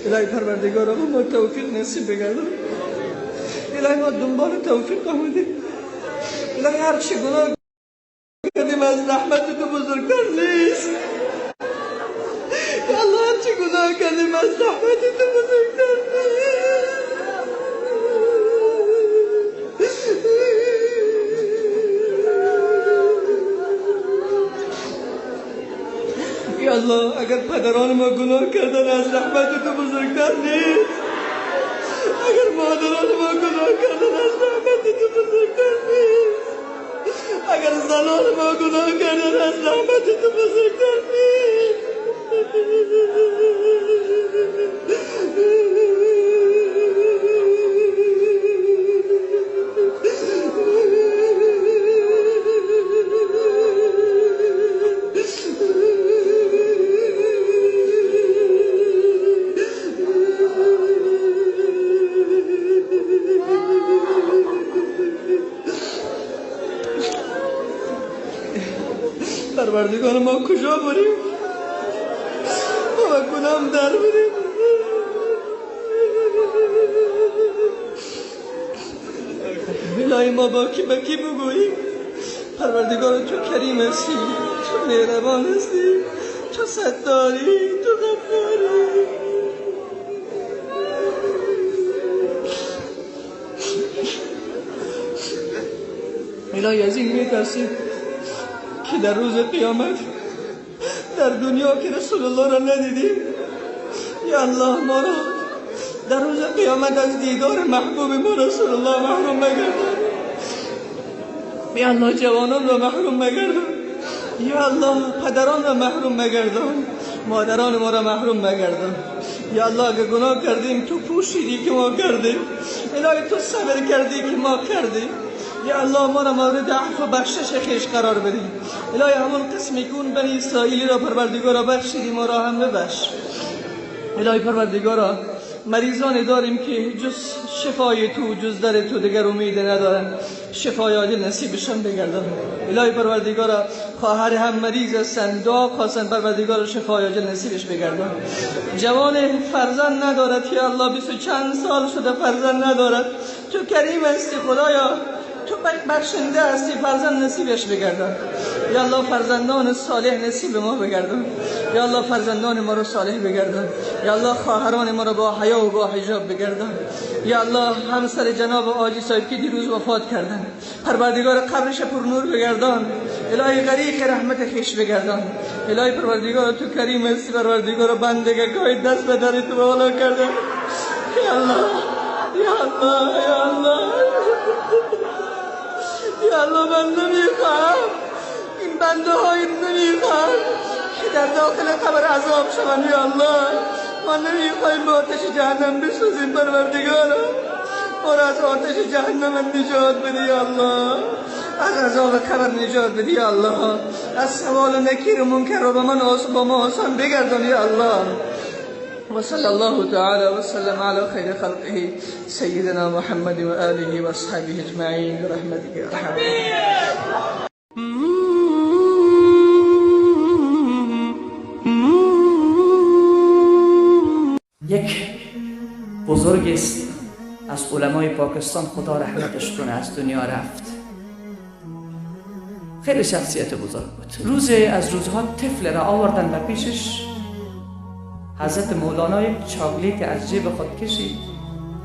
الهی پروردگارا ما توفیق نصیب بگردان. الهی ما دنبال توفیق آمدیم. الهی هر چه گناه کردیم از رحمت تو بزرگتر نیست. الله هر چه گناه کردیم از رحمت تو بزرگتر نیست. یا الله اگر پدران ما گناه کردن از رحمت تو بزرگتر نیست. اگر مادران ما گناه کردن از رحمت تو بزرگتر نیست. اگر زنان ما گناه کردن از رحمت تو بزرگتر نیست. پروردگار ما کجا بریم؟ ما به کدام در بریم؟ الهی ما با کی به کی بگوییم؟ پروردگار تو کریم هستی، تو مهربان هستی، تو ستاری، تو غفاری. الهی از این میترسیم که در روز قیامت در دنیا که رسول الله را ندیدیم، یا الله ما را در روز قیامت از دیدار محبوب ما رسول الله محروم مگردان. یا الله جوانان را محروم مگردان، یا الله پدران را محروم مگردان، مادران ما را محروم مگردان. یا الله اگه گناه کردیم تو پوشیدی که ما کردیم، الهی تو صبر کردی که ما کردیم. یا الله ما را مورد عفو و بخشش خویش قرار بدی. الهی همون قسمی که اون بنی اسرائیلی را پروردگارا بخشیدی ما را هم ببخش. الهی پروردگارا مریضان داریم که جز شفای تو، جز در تو دیگر امید ندارن، شفای عاجل نصیبشان بگردان. الهی پروردگارا خواهر هم مریض هستن، دعا خواستن، پروردگارا شفای عاجل نصیبش بگردان. جوان فرزند ندارد، یا الله 20 چند سال شده فرزند ندارد، تو کریم هستی خدایا، تو بخشنده هستی، فرزند نصیبش بگردان. یا الله فرزندان صالح نصیب ما بگردان. یا الله فرزندان ما رو صالح بگردان. یا الله خواهران ما رو با حیا و با حجاب بگردان. یا الله همسر جناب حاجی صاحب که دیروز وفات کردن، پروردگار قبرش پر نور بگردان. الهی غریق رحمت خویش بگردان. الهی پروردگار تو کریم هستی، پروردگار بندگی دست به در تو بالا کردن. یا الله، یا الله، یا الله، یا الله من نمیخوام این بنده های نمیخوام که در داخل قبر عذاب شوند. یا الله ما نمیخوایم به آتش جهنم بسوزیم، پروردگارا ما را از آتش جهنم نجات بده. یا الله از عذاب قبر نجات بده. یا الله از سوال نکیر و منکر را با ما آسان بگردان. یا الله وصلى الله تعالى وسلم على خير خلقه سيدنا محمد وآله وأصحابه أجمعين برحمتك يا أرحم الراحمين. یک بزرگ است از علمای پاکستان، خدا رحمتش کنه، از دنیا رفت. خیلی شخصیت بزرگ بود. روز از روزها طفل را آوردن به پیشش. حضرت مولانا یک چاکلیت از جیب خود کشید.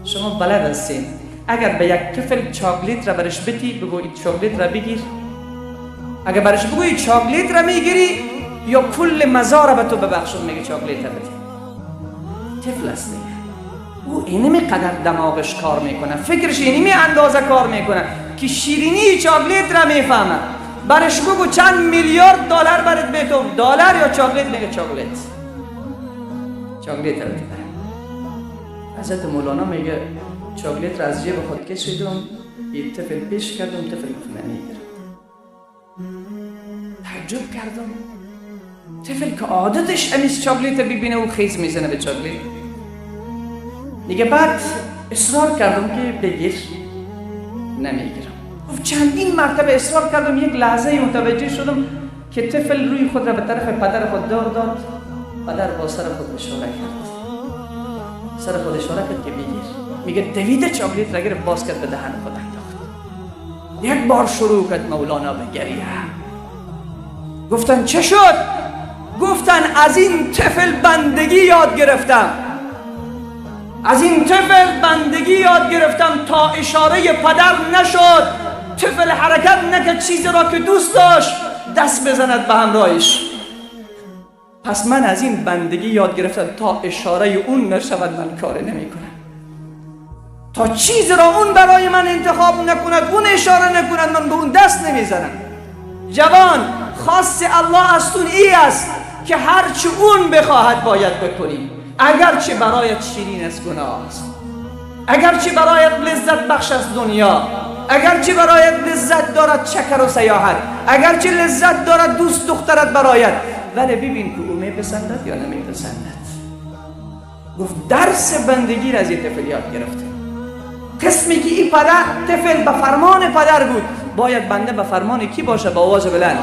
شما بلد هستین اگر به یک طفل چاکلیت را برش بتی، بگو این چاکلیت را بگیر، اگر برش بگویی چاکلیت را میگیری یا کل مزار را به تو ببخشم، میگه چاکلیت را بده. طفل است دیگه، او اینمی قدر دماغش کار میکنه، فکرش اینمی اندازه کار میکنه که شیرینی چاکلیت را میفهمه. برش بگو چند میلیارد دلار برات میتم، دلار یا چاکلیت، میگه چاکلیت، چاکلیت را بده. حضرت مولانا میگه چاکلیت را از جیب خود کشیدم، یه طفل پیش کردم، طفل گفت نمیگیرم. تعجب کردم، طفل که عادتش امیز چاکلیت ببینه و خیز میزنه به چاکلیت. دیگه بعد اصرار کردم که بگیر، نمیگیرم. گفت چندین مرتبه اصرار کردم، یک لحظه متوجه شدم که طفل روی خود را به طرف پدر خود دار داد. پدر با سر خود اشاره کرد، سر خود اشاره کرد که بگیر. میگه دویده چاکلیت را گرفت، باز کرد به دهن خود انداخت. یک بار شروع کرد مولانا به گریه. گفتن چه شد؟ گفتن از این طفل بندگی یاد گرفتم، از این طفل بندگی یاد گرفتم. تا اشاره پدر نشد طفل حرکت نکرد، چیزی را که دوست داشت دست بزند به همراهش. پس من از این بندگی یاد گرفتم، تا اشاره اون نشود من کار نمی کنم، تا چیز را اون برای من انتخاب نکند، اون اشاره نکند، من به اون دست نمیزنم. جوان، خواست الله از تو ای است که هرچه اون بخواهد باید بکنی، اگرچه برایت شیرین از گناه است، اگرچه برایت لذت بخش از دنیا، اگرچه برایت لذت دارد چکر و سیاحت، اگرچه لذت دارد دوست دخترت برایت، ولی ببین که او میپسندد یا نمیپسندد. گفت درس بندگی را از این طفل یاد گرفته. قسمی که این پدر طفل به فرمان پدر بود، باید بنده به فرمان کی باشه؟ با آواز بلند.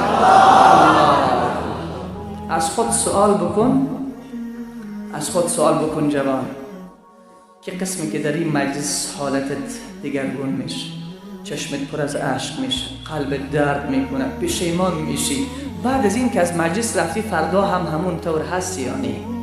از خود سوال بکن، از خود سوال بکن جوان، که قسمی که در این مجلس حالتت دگرگون میشه، چشمت پر از اشک میشه، قلبت درد میکنه، پشیمان میشی، بعد از این که از مجلس رفتی فردا هم همون طور هستی یا نه؟